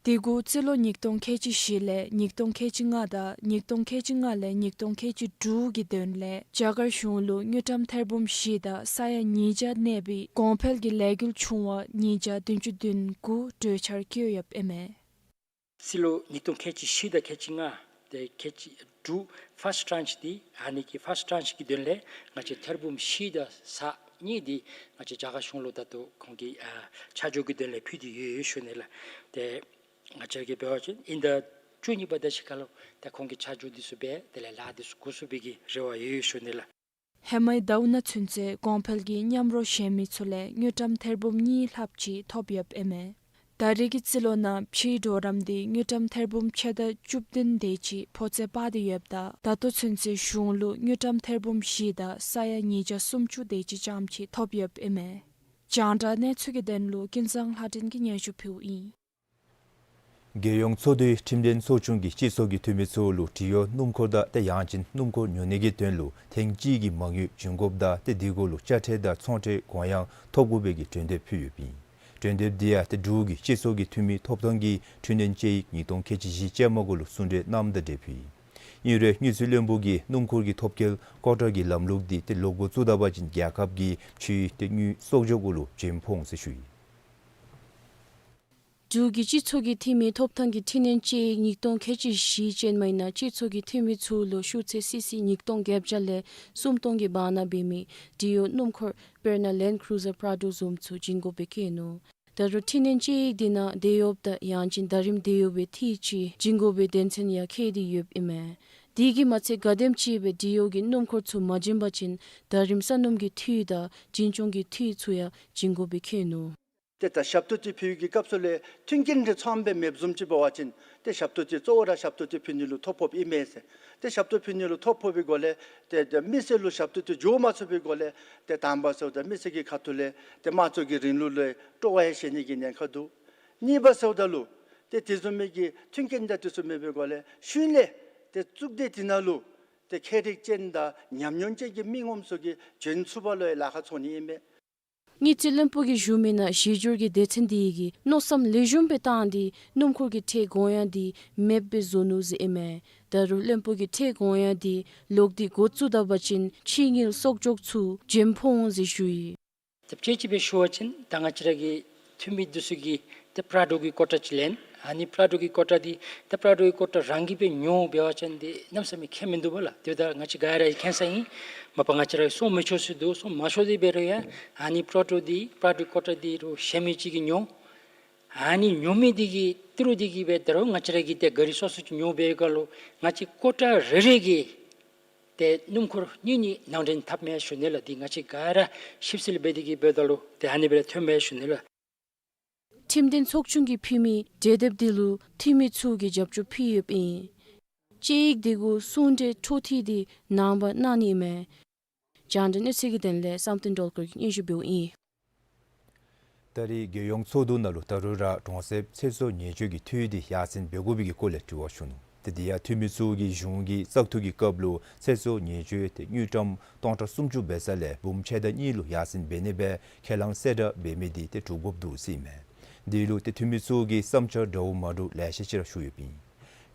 དེ་གུ་རྩིས་ལོ་ཉིས་སྟོང་ཁལ་གཅིག་བཞི་ལས་ཉིས་སྟོང་ཁལ་གཅིག་ལྔ་དང་ཉིས་སྟོང་ཁལ་གཅིག་ལྔ་ལས་ཉིས་སྟོང་ཁལ་གཅིག་དྲུག་གི་དོན་ལས་རྒྱ་གར་གཞུང་ལུ་དངུལ་ཀྲམ་ཐེར་འབུམ་བཞི་དང་ས་ཡ་ཉིས་བརྒྱ་གནས་པའི་གོང་འཕེལ་གྱི་ལས་འགུལ་ཆུང་བ་ཉིས་བརྒྱ་བདུན་ཅུ་བདུན་གུ་གྲོས་འཆར་བཀོད་ཡོདཔ་ཨིན་མས། རྩིས་ལོ་ཉིས་སྟོང་ཁལ་གཅིག་བཞི་དང་ཁལ་གཅིག་ལྔ་དེ་ཁལ་གཅིག་དྲུག་ཕཱསཊ་ཊཱནཤ་འདི་ཨ་ནི་གི་ཕཱསཊ་ཊཱནཤ་གི་དོན་ལས་ང་བཅས་ཐེར་འབུམ་བཞི་དང་ས་གཉིས་འདི་ང་བཅས་རྒྱ་གར་གཞུང་ལུ་ད་ལྟོ་ཁོང་གི་ཨ་ཆ་འཇོག་གི་དོན་ལས་ཕུལ་ཏེ་ཡོད་ཡོད་ཞུ་ནི་ལགས། ཏེ་ང་བཅས་ཀྱིས་འབད་བ་ཅིན་དབྱིན་ཟླ་བཅུ་གཉིས་པ་དེ་ཅིག་ཁར་ལུ་ཏེ་ཁོང་གི་ཆ་འཇོག་འདི་ཚུ་འབད་དེ་ལས་ལཱ་འདི་ཚུ་འགོ་བཙུགས་པའི་གི་རེ་བ་ཡོད་ཡོད་ཞུ་ནི་ལགས། ཧེ་མའི་ཟླཝ་ནང་ཚུན་ཚོད་གོང་འཕེལ་གྱི་མཉམ་རོགས་གཞན་མི་ཚུ་ལས་དངུལ་ཀྲམ་ཐེར་འབུམ་གཉིས་ལྷགཔ་ཅིག་ཐོབ་ཡོདཔ་ཨིན་མས། ད་རེས་ཀྱི་རྩིས་ལོ་ནང་ཕྱིའི་གྲོགས་རམ་འདི་དངུལ་ཀྲམ་ཐེར་འབུམ་ཕྱེད་དང་བཅུ་བདུན་དེ་ཅིག་ཕོ་ཚོད་སྤར་ཏེ་ཡོདཔ་ད་ད་ལྟོ་ཚུན་ཚོད་གཞུང་ལུ་དངུལ་ཀྲམ་ཐེར་འབུམ་བཞི་དང་ས་ཡ་ཉིས་བརྒྱ་སུམ་ཅུ་དེ་ཅིག་ཙམ་ཅིག་ཐོབ་ཡོདཔ་ཨིན་མས། རྒྱང་བསྒྲགས་གནས་ཚུལ་གྱི་དོན་ལུ་ཀུན་བཟང་ལྷ་སྒྲོན་གྱིས་སྙན་ཞུ་ཕུལཝ་ཨིན། རྒྱལ་ཡོངས་ཚོགས་འདུའི་ཁྲིམས་དོན་ཚོགས་ཆུང་གིས་སྤྱི་ཚོགས་ཀྱི་འཐུས་མི་ཚུ་ལུ་འབྲི་གཡོག་སྣུམ་འཁོར་དང་ཏེ་ཡང་ཅིན་སྣུམ་འཁོར་ཉོ་ནི་གི་དོན་ལུ་ཐེངས་གཅིག་གི་མ་དངུལ་བྱིན་དགོཔ་དང་ཏེ་དེ་གུ་ལུ་དཔྱ་ཁྲལ་དང་ཚོང་ཁྲལ་གོང་ཡང་ཐོབ་དགོ་པའི་གི་གྲོས་འདེབས་ཕུལ་ཡོདཔ་ཨིན། གྲོས་འདེབས་འདི་ཡང་ཏེ་འབྲུག་གི་སྤྱི་ཚོགས་ཀྱི་འཐུས་མི་ཐོབ་ཐང་གི་འཕྲི་སྣོན་དཔྱད་ཡིག་ཉིས་སྟོང་ཁལ་གཅིག་བཞི་ཅན་མ་གུ་ལུ་གསུང་གྲོས་གནངམ་དང་འབྲེལ་ཕུལ་ཡི། ཨིན་རུང་དངུལ་རྩིས་བློན་པོ་གིས་སྣུམ་འཁོར་གྱི་ཐོབ་སྐལ་ཀོ་ཊ་གི་ལམ་ལུགས་འདི་ཏེ་ལོག་འགོ་བཙུགས་ད་པ་ཅིན་རྒྱལ་ཁབ་ཀྱི་ཕྱིའི་ཏེ་དངུལ་གསོག་འཇོག་གུ་ལུ་འཇོན་ཕོག་འོང་ཟེར་ཞུ་ཡི། འབྲུག་གི་སྤྱི་ཚོགས་ཀྱི་འཐུས་མི་ཐོབ་ཐང་གི་འཕྲི་སྣོན་དཔྱད་ཡིག་ཉིས་སྟོང་ཁལ་གཅིག་བཞི་ཅན་མའི་ནང་སྤྱི་ཚོགས་ཀྱི་འཐུས་མི་ཚུ་ལུ་ཞུ་ཚད་སི་སི་ཉིས་སྟོང་བརྒྱད་བརྒྱ་ལས་སུམ་སྟོང་གི་བར་ན་འབད་མི་འབྲི་གཡོག་སྣུམ་འཁོར་དཔེར་ན་ལེནཌ་ཀུ་རུ་ཛར་པྲ་ཌོ་བཟུམ་ཚུ་བྱིན་དགོ་པའི་བཀོད་ནུག། ད་རུང་འཕྲི་སྣོན་དཔྱད་ཡིག་འདི་ནང་དེད་གཡོགཔ་དང་ཡང་ཅིན་ཟླ་རིམ་དེད་གཡོག་པའི་འཐུས་ཅིག་བྱིན་དགོ་པའི་དོན་ཚན་ཡང་བཀོད་དེ་ཡོདཔ་ཨིན་མས། དེ་གིས་མ་ཚད་ག་དེམ་ཅིག་སྦེ་འབྲི་གཡོག་གི་སྣུམ་འཁོར་ཚུ་མ་བྱིན་པ་ཅིན་ཟླ་རིམ་ས་སྣུམ་གྱི་འཐུས་དང་འཛིན་སྐྱོང་གི་འཐུས་ཚུ་ཡང་བྱིན་དགོ་པའི་བཀོད་ནུག། ཏེ་ད་ཞབས་ཏོག་ཅིག་ཕུལ་བའི་གི་སྐབས་སུ་ལས་མཐུན་རྐྱེན་འདི་ཚངམ་སྦེ་མེདཔ་བཟུམ་ཅིག་འབད་བ་ཅིན་ཏེ་ཞབས་ཏོག་ཅིག་གཙོ་བོ་ར་ཞབས་ཏོག་ཅིག་ཕུལ་ནི་ལུ་ཐོ་ཕོགཔ་ཨིན་མས་ཟེར། ཏེ་ཞབས་ཏོག་ཕུལ་ནི་ལུ་ཐོ་ཕོག་པའི་སྒོ་ལས་ཏེ་ཏེ་མི་སེར་ལུ་ཞབས་ཏོག་ཅིག་འགྱོ་མ་ཚུགས་པའི་སྒོ་ལས་ཏེ་དང་པ་ཟེརཝ་ད་མི་སེར་གྱི་ཁ་ཐུག་ལས་ཏེ་དམངས་གཙོ་གི་རིང་ལུགས་ལུ་སྤྲོ་བ་ཡང་བཞེས་ནི་གི་ཉེན་ཁ་འདུག། གཉིས་པ་ཟེརཝ་ད་ལུ་ཏེ་དེ་བཟུམ་མའི་གི་མཐུན་རྐྱེན་དང་དེ་ཚུ་མེད་པའི་སྒོ་ལས་ཤུལ་ལས་ཏེ་གཙུག་སྡེ་དེ་ནང་ལུ་ཏེ་ཁྱད་རིག་ཅན་དང་ཉམས་མྱོང་ཅན་གྱི་མི་ངོམ་ཚུ་གིས་བྱོན་ཚུགས་པ་ལུ་ཡང་ལཱ་ཁག་ཚོར་ནི་ཨིན་མས། དངུལ་རྩིས་བློན་པོ་གིས་ཞུ་མི་ནང་གཞི་འགྱུར་གྱི་སྡེ་ཚན་དེ་གིས་མནོ་བསམ་ལེགས་ཤོམ་སྦེ་བཏང་སྟེ་སྣུམ་འཁོར་གྱི་ཁྲལ་དགོངས་ཡངས་དེ་མེདཔ་སྦེ་བཟོ་ནུག་ཟེར་ཨིན་མས། ད་རུང་བློན་པོ་གིས་ཁྲལ་དགོངས་ཡངས་དེ་ལོག་སྟེ་འགོ་བཙུགས་ད་པ་ཅིན་ཕྱིའི་དངུལ་གསོག་འཇོག་ཚུ་འཇོན་ཕོག་འོང་ཟེར་ཞུ་ཡི། ད་དཔྱེ་ཅིག་སྦེ་ཞུ་བ་ཅིན་ད་ང་བཅས་ར་གི་འཐུས་མི་འདི་ཚུ་གིས་ཏེ་པྲ་ཌོ་གི་ཀོ་ཊ་ཅིག་ལེན། ཨ་ནི་པྲ་ཌོ་གི་ཀོ་ཊ་འདི་ཏེ་པྲ་ཌོ་གི་ཀོ་ཊ་རང་གིས་སྦེ་ཉོ་འབད་བ་ཅིན་ཏེ་གནམ་མེད་ས་མེད་ཁེ་མིན་འདུག་པ་ལགས། དེ་ད་ང་བཅས་ག་ར་མཁྱེན་ས་ཨིན། མ་པ་ང་བཅས་ར་གིས་སོང་མི་ཆོག་ས་འདུག། སོང་མ་ཆོག་དེ་འབད་རུང་ཡང་ཨ་ནི་པྲ་ཌོ་འདི་པྲ་ཌོ་གི་ཀོ་ཊ་འདི་རུང་གཞན་མི་ཅིག་གིས་ཉོ། ཨ་ནི་ཉོ་མི་འདི་གིས་ཏི་རུ་འདི་གིས་སྦེ་ད་རུང་ང་བཅས་ར་གིས་ཏེ་ག་རི་སོ་སོ་ཅིག་ཉོ་འབད་བའི་སྐབས་ལུ་ང་བཅས་ཀོ་ཊ་རེ་རེ་གིས་ཏེ་སྣུམ་འཁོར་གཉིས་གཉིས་ནང་འདྲེན་འཐབ་མས་ཞུ་ནི་ལགས། འདི་ང་བཅས་ག་ར་ཞིབ་འཚོལ་འབད་དེ་གིས་འབདཝ་ད་ལུ་ཏེ་ཨ་ནི་སྦེ་ར་ཐོན་མས་ཞུ་ནི་ལགས། ཁྲིམས་དོན་ཚོགས་ཆུང་གིས་ཕུལ་མི་གྲོས་འདེབས་འདི་ལུ་འཐུས་མི་ཚུ་གིས་རྒྱབ་སྐྱོར་ཕུལ་ཡོདཔ་ཨིན། དཔྱད་ཡིག་འདི་གུ་གསུང་གྲོས་འཕྲོ་མཐུད་དེ་ནངས་པ་གནང་ནི་ཨིན་མས། རྒྱང་བསྒྲགས་གནས་ཚུལ་གྱི་དོན་ལས་བསམ་གཏན་སྒྲོལ་དཀར་གྱིས་སྙན་ཞུ་འབདཝ་ཨིན། ད་རེས་རྒྱལ་ཡོངས་ཚོགས་འདུ་ནང་ལུ་ད་རུང་ར་གྲོང་གསེབ་ཚེ་སྲོག་ཉེན་བཅོལ་གྱི་འཐུས་འདི་ཡར་སེང་འབད་དགོ་པའི་གི་སྐོར་ལས་དྲི་བ་ཞུ་ནུག། ཏེ་དེ་ཡང་འཐུས་མི་ཚུ་གིས་གཞུང་གི་བཙག་འཐུ་གི་སྐབས་ལུ་ཚེ་སྲོག་ཉེན་བཅོལ་ཏེ་དངུལ་ཀྲམ་སྟོང་ཕྲག་སུམ་ཅུ་འབད་ས་ལས་འབུམ་ཕྱེད་དང་གཉིས་ལུ་ཡར་སེང་འབད་ནི་སྦེ་ཁས་བླངས་གསལ་བསྒྲགས་འབད་མི་འདི་ཏེ་གྲུབ་དགོཔ་འདུག་ཟེར་ཨིན་མས། དེ་ལུ་ཏེ་འཐུས་མི་ཚུ་གིས་བསམ་འཆར་འདྲཝ་མ་འདྲཝ་ལེ་ཤ་ཅིག་ར་ཞུ་ཡོདཔ་ཨིན།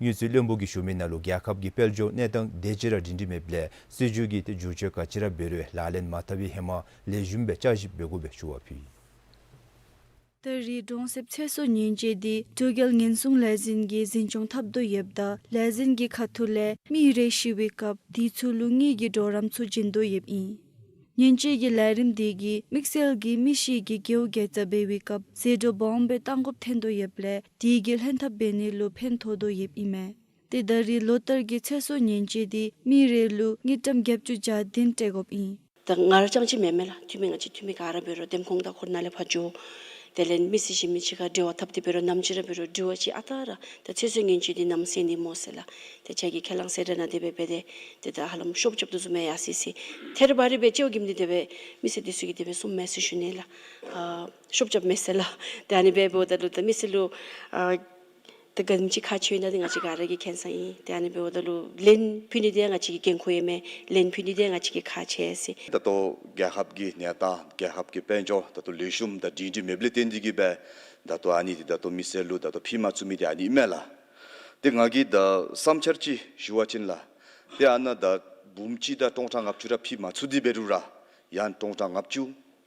དངུལ་རྩིས་བློན་པོ་གིས་ཞུ་མི་ནང་ལུ་རྒྱལ་ཁབ་ཀྱི་དཔལ་འབྱོར་གནས་སྟངས་དེ་ཅིག་ར་སྒྲིང་སྒྲི་མེདཔ་ལས་སྲིད་བྱུས་ཀྱི་ཏེ་བསྒྱུར་བཅོས་ག་ཅི་ར་འབད་རུང་ལག་ལེན་མ་འཐབ་པའི་ཧེ་མ་ལེགས་ཤོམ་སྦེ་བསྐྱར་ཞིབ་འབད་དགོ་པའི་ཞུ་བ་ཕུལ་ཡི། ད་རེས་གྲོང་གསེབ་ཚེ་སྲོག་ཉེན་བཅོལ་འདི་འབྲུག་རྒྱལ་ཉེན་སྲུང་ལས་འཛིན་གྱིས་འཛིན་སྐྱོང་འཐབ་དོ་ཡོདཔ་ད་ལས་འཛིན་གྱི་ཁ་ཐུག་ལས་མི་རེ་ཤི་བའི་སྐབས་དེ་ཚུ་ལུ་དངུལ་གྱི་གྲོགས་རམ་ཚུ་བྱིན་དོ་ཡོདཔ་ཨིན། ཉེན་བཅོལ་གྱི་ལས་རིམ་འདི་གིས་དམིགས་བསལ་གྱི་མི་ཤི་གི་རྒེད་འོག་རྒྱལ་རྩ་འབད་བའི་སྐབས་ཟད་འགྲོ་སྦོམ་སྦེ་གཏང་དགོཔ་ཐོན་དོ་ཡོདཔ་ལས་དེ་གིས་ལྷན་ཐབས་འབད་ནི་ལུ་ཕན་ཐོགས་དོ་ཡོདཔ་ཨིན་མས། ཏེ་ད་རེས་ལོ་ལྟར་གྱི་ཚེ་སྲོག་ཉེན་བཅོལ་འདི་མི་རེ་ལུ་དངུལ་ཀྲམ་བརྒྱད་ཅུ་གྱ་བདུན་སྤྲོད་དགོཔ་ཨིན། ད་ང་ར་རྐྱངམ་ཅིག་མེན་མས་ལགས། འཐུས་མི་ང་བཅས་འཐུས་མི་ག་ར་འབད་རུང་འདེམས་ཁོངས་དང་འཁོར་ནང་ལས་ཕར་འགྱོ། དེ་ལས་མི་སེར་གཞན་མི་ཅིག་ཁར་འབྲེལ་བ་འཐབ་སྟེ་འབད་རུང་ནམ་ཅིག་ར་འབད་རུང་དྲི་བ་ཅིག་ཨ་རྟག་ར་ད་ཚེ་སྲོག་ཉེན་བཅོལ་འདི་ནམ་སེལ་ནི་སྨོ་ཟེར་ལགས། ཏེ་ཁྱེད་ཀྱིས་ཁས་བླངས་གསལ་བསྒྲགས་གནང་སྟེ་འབད་འབད་དེ་ཏེ་ད་ཧ་ལམ་ཤོབ་རྐྱབ་དོ་བཟུམ་སྦེ་ཡར་སོང་ཡི་ཟེར། ཐད་རི་བ་རི་སྦེ་དཔྱེ་བ་གིས་མི་འདི་དེ་སྦེ་མི་སེར་འདི་ཚུ་གིས་དེ་སྦེ་གསུངམ་མས་ཟེར་ཞུ་ནི་ལགས། ཨ་ཤོབ་རྐྱབ་མས་ཟེར་ལགས། ཏེ་ཨ་ནི་སྦེ་འབདཝ་ད་ལུ་ད་མི་སེར་ལུ་ཨ་ ཏེ་ག་དེམ་ཅིག་ཁག་ཆེཝ་ཨིན་ན་འདི་ང་བཅས་ག་ར་གིས་མཁྱེན་ས་ཨིན། ཏེ་ཨ་ནི་འབདཝ་ད་ལུ་ལན་ཕུལ་ནི་འདི་ཡང་ང་བཅས་ཀྱི་འགན་ཁུར་ཡོད་མས། ལན་ཕུལ་ནི་འདི་ཡང་ང་བཅས་ཀྱི་ཁག་ཆེ་ཟེར། ད་ལྟོ་རྒྱལ་ཁབ་ཀྱི་གནས་སྟངས་རྒྱལ་ཁབ་ཀྱི་དཔལ་འབྱོར་ད་ལྟོ་ལེགས་ཤོམ་དང་སྒྲིང་སྒྲིང་མེདཔ་ལས་བརྟེན་ཏེ་གིས་སྦེ་ད་ལྟོ་ཨ་ནི་འདི་ད་ལྟོ་མི་སེར་ལུ་ད་ལྟོ་ཕུལ་མ་ཚུགས་མི་འདི་ཨ་ནི་ཨིན་མས་ལགས། ཏེ་ང་གིས་ད་བསམ་འཆར་ཅིག་ཞུ་བ་ཅིན་ལགས། ཏེ་ཨ་ནཱ་ད་འབུམ་གཅིག་དང་སྟོང་ཕྲག་ལྔ་བཅུ་ར་ཕུལ་མ་ཚུགས་ཏེ་འབད་རུང་ར་ཡང་སྟོང་ཕྲག་ལྔ་བཅུ་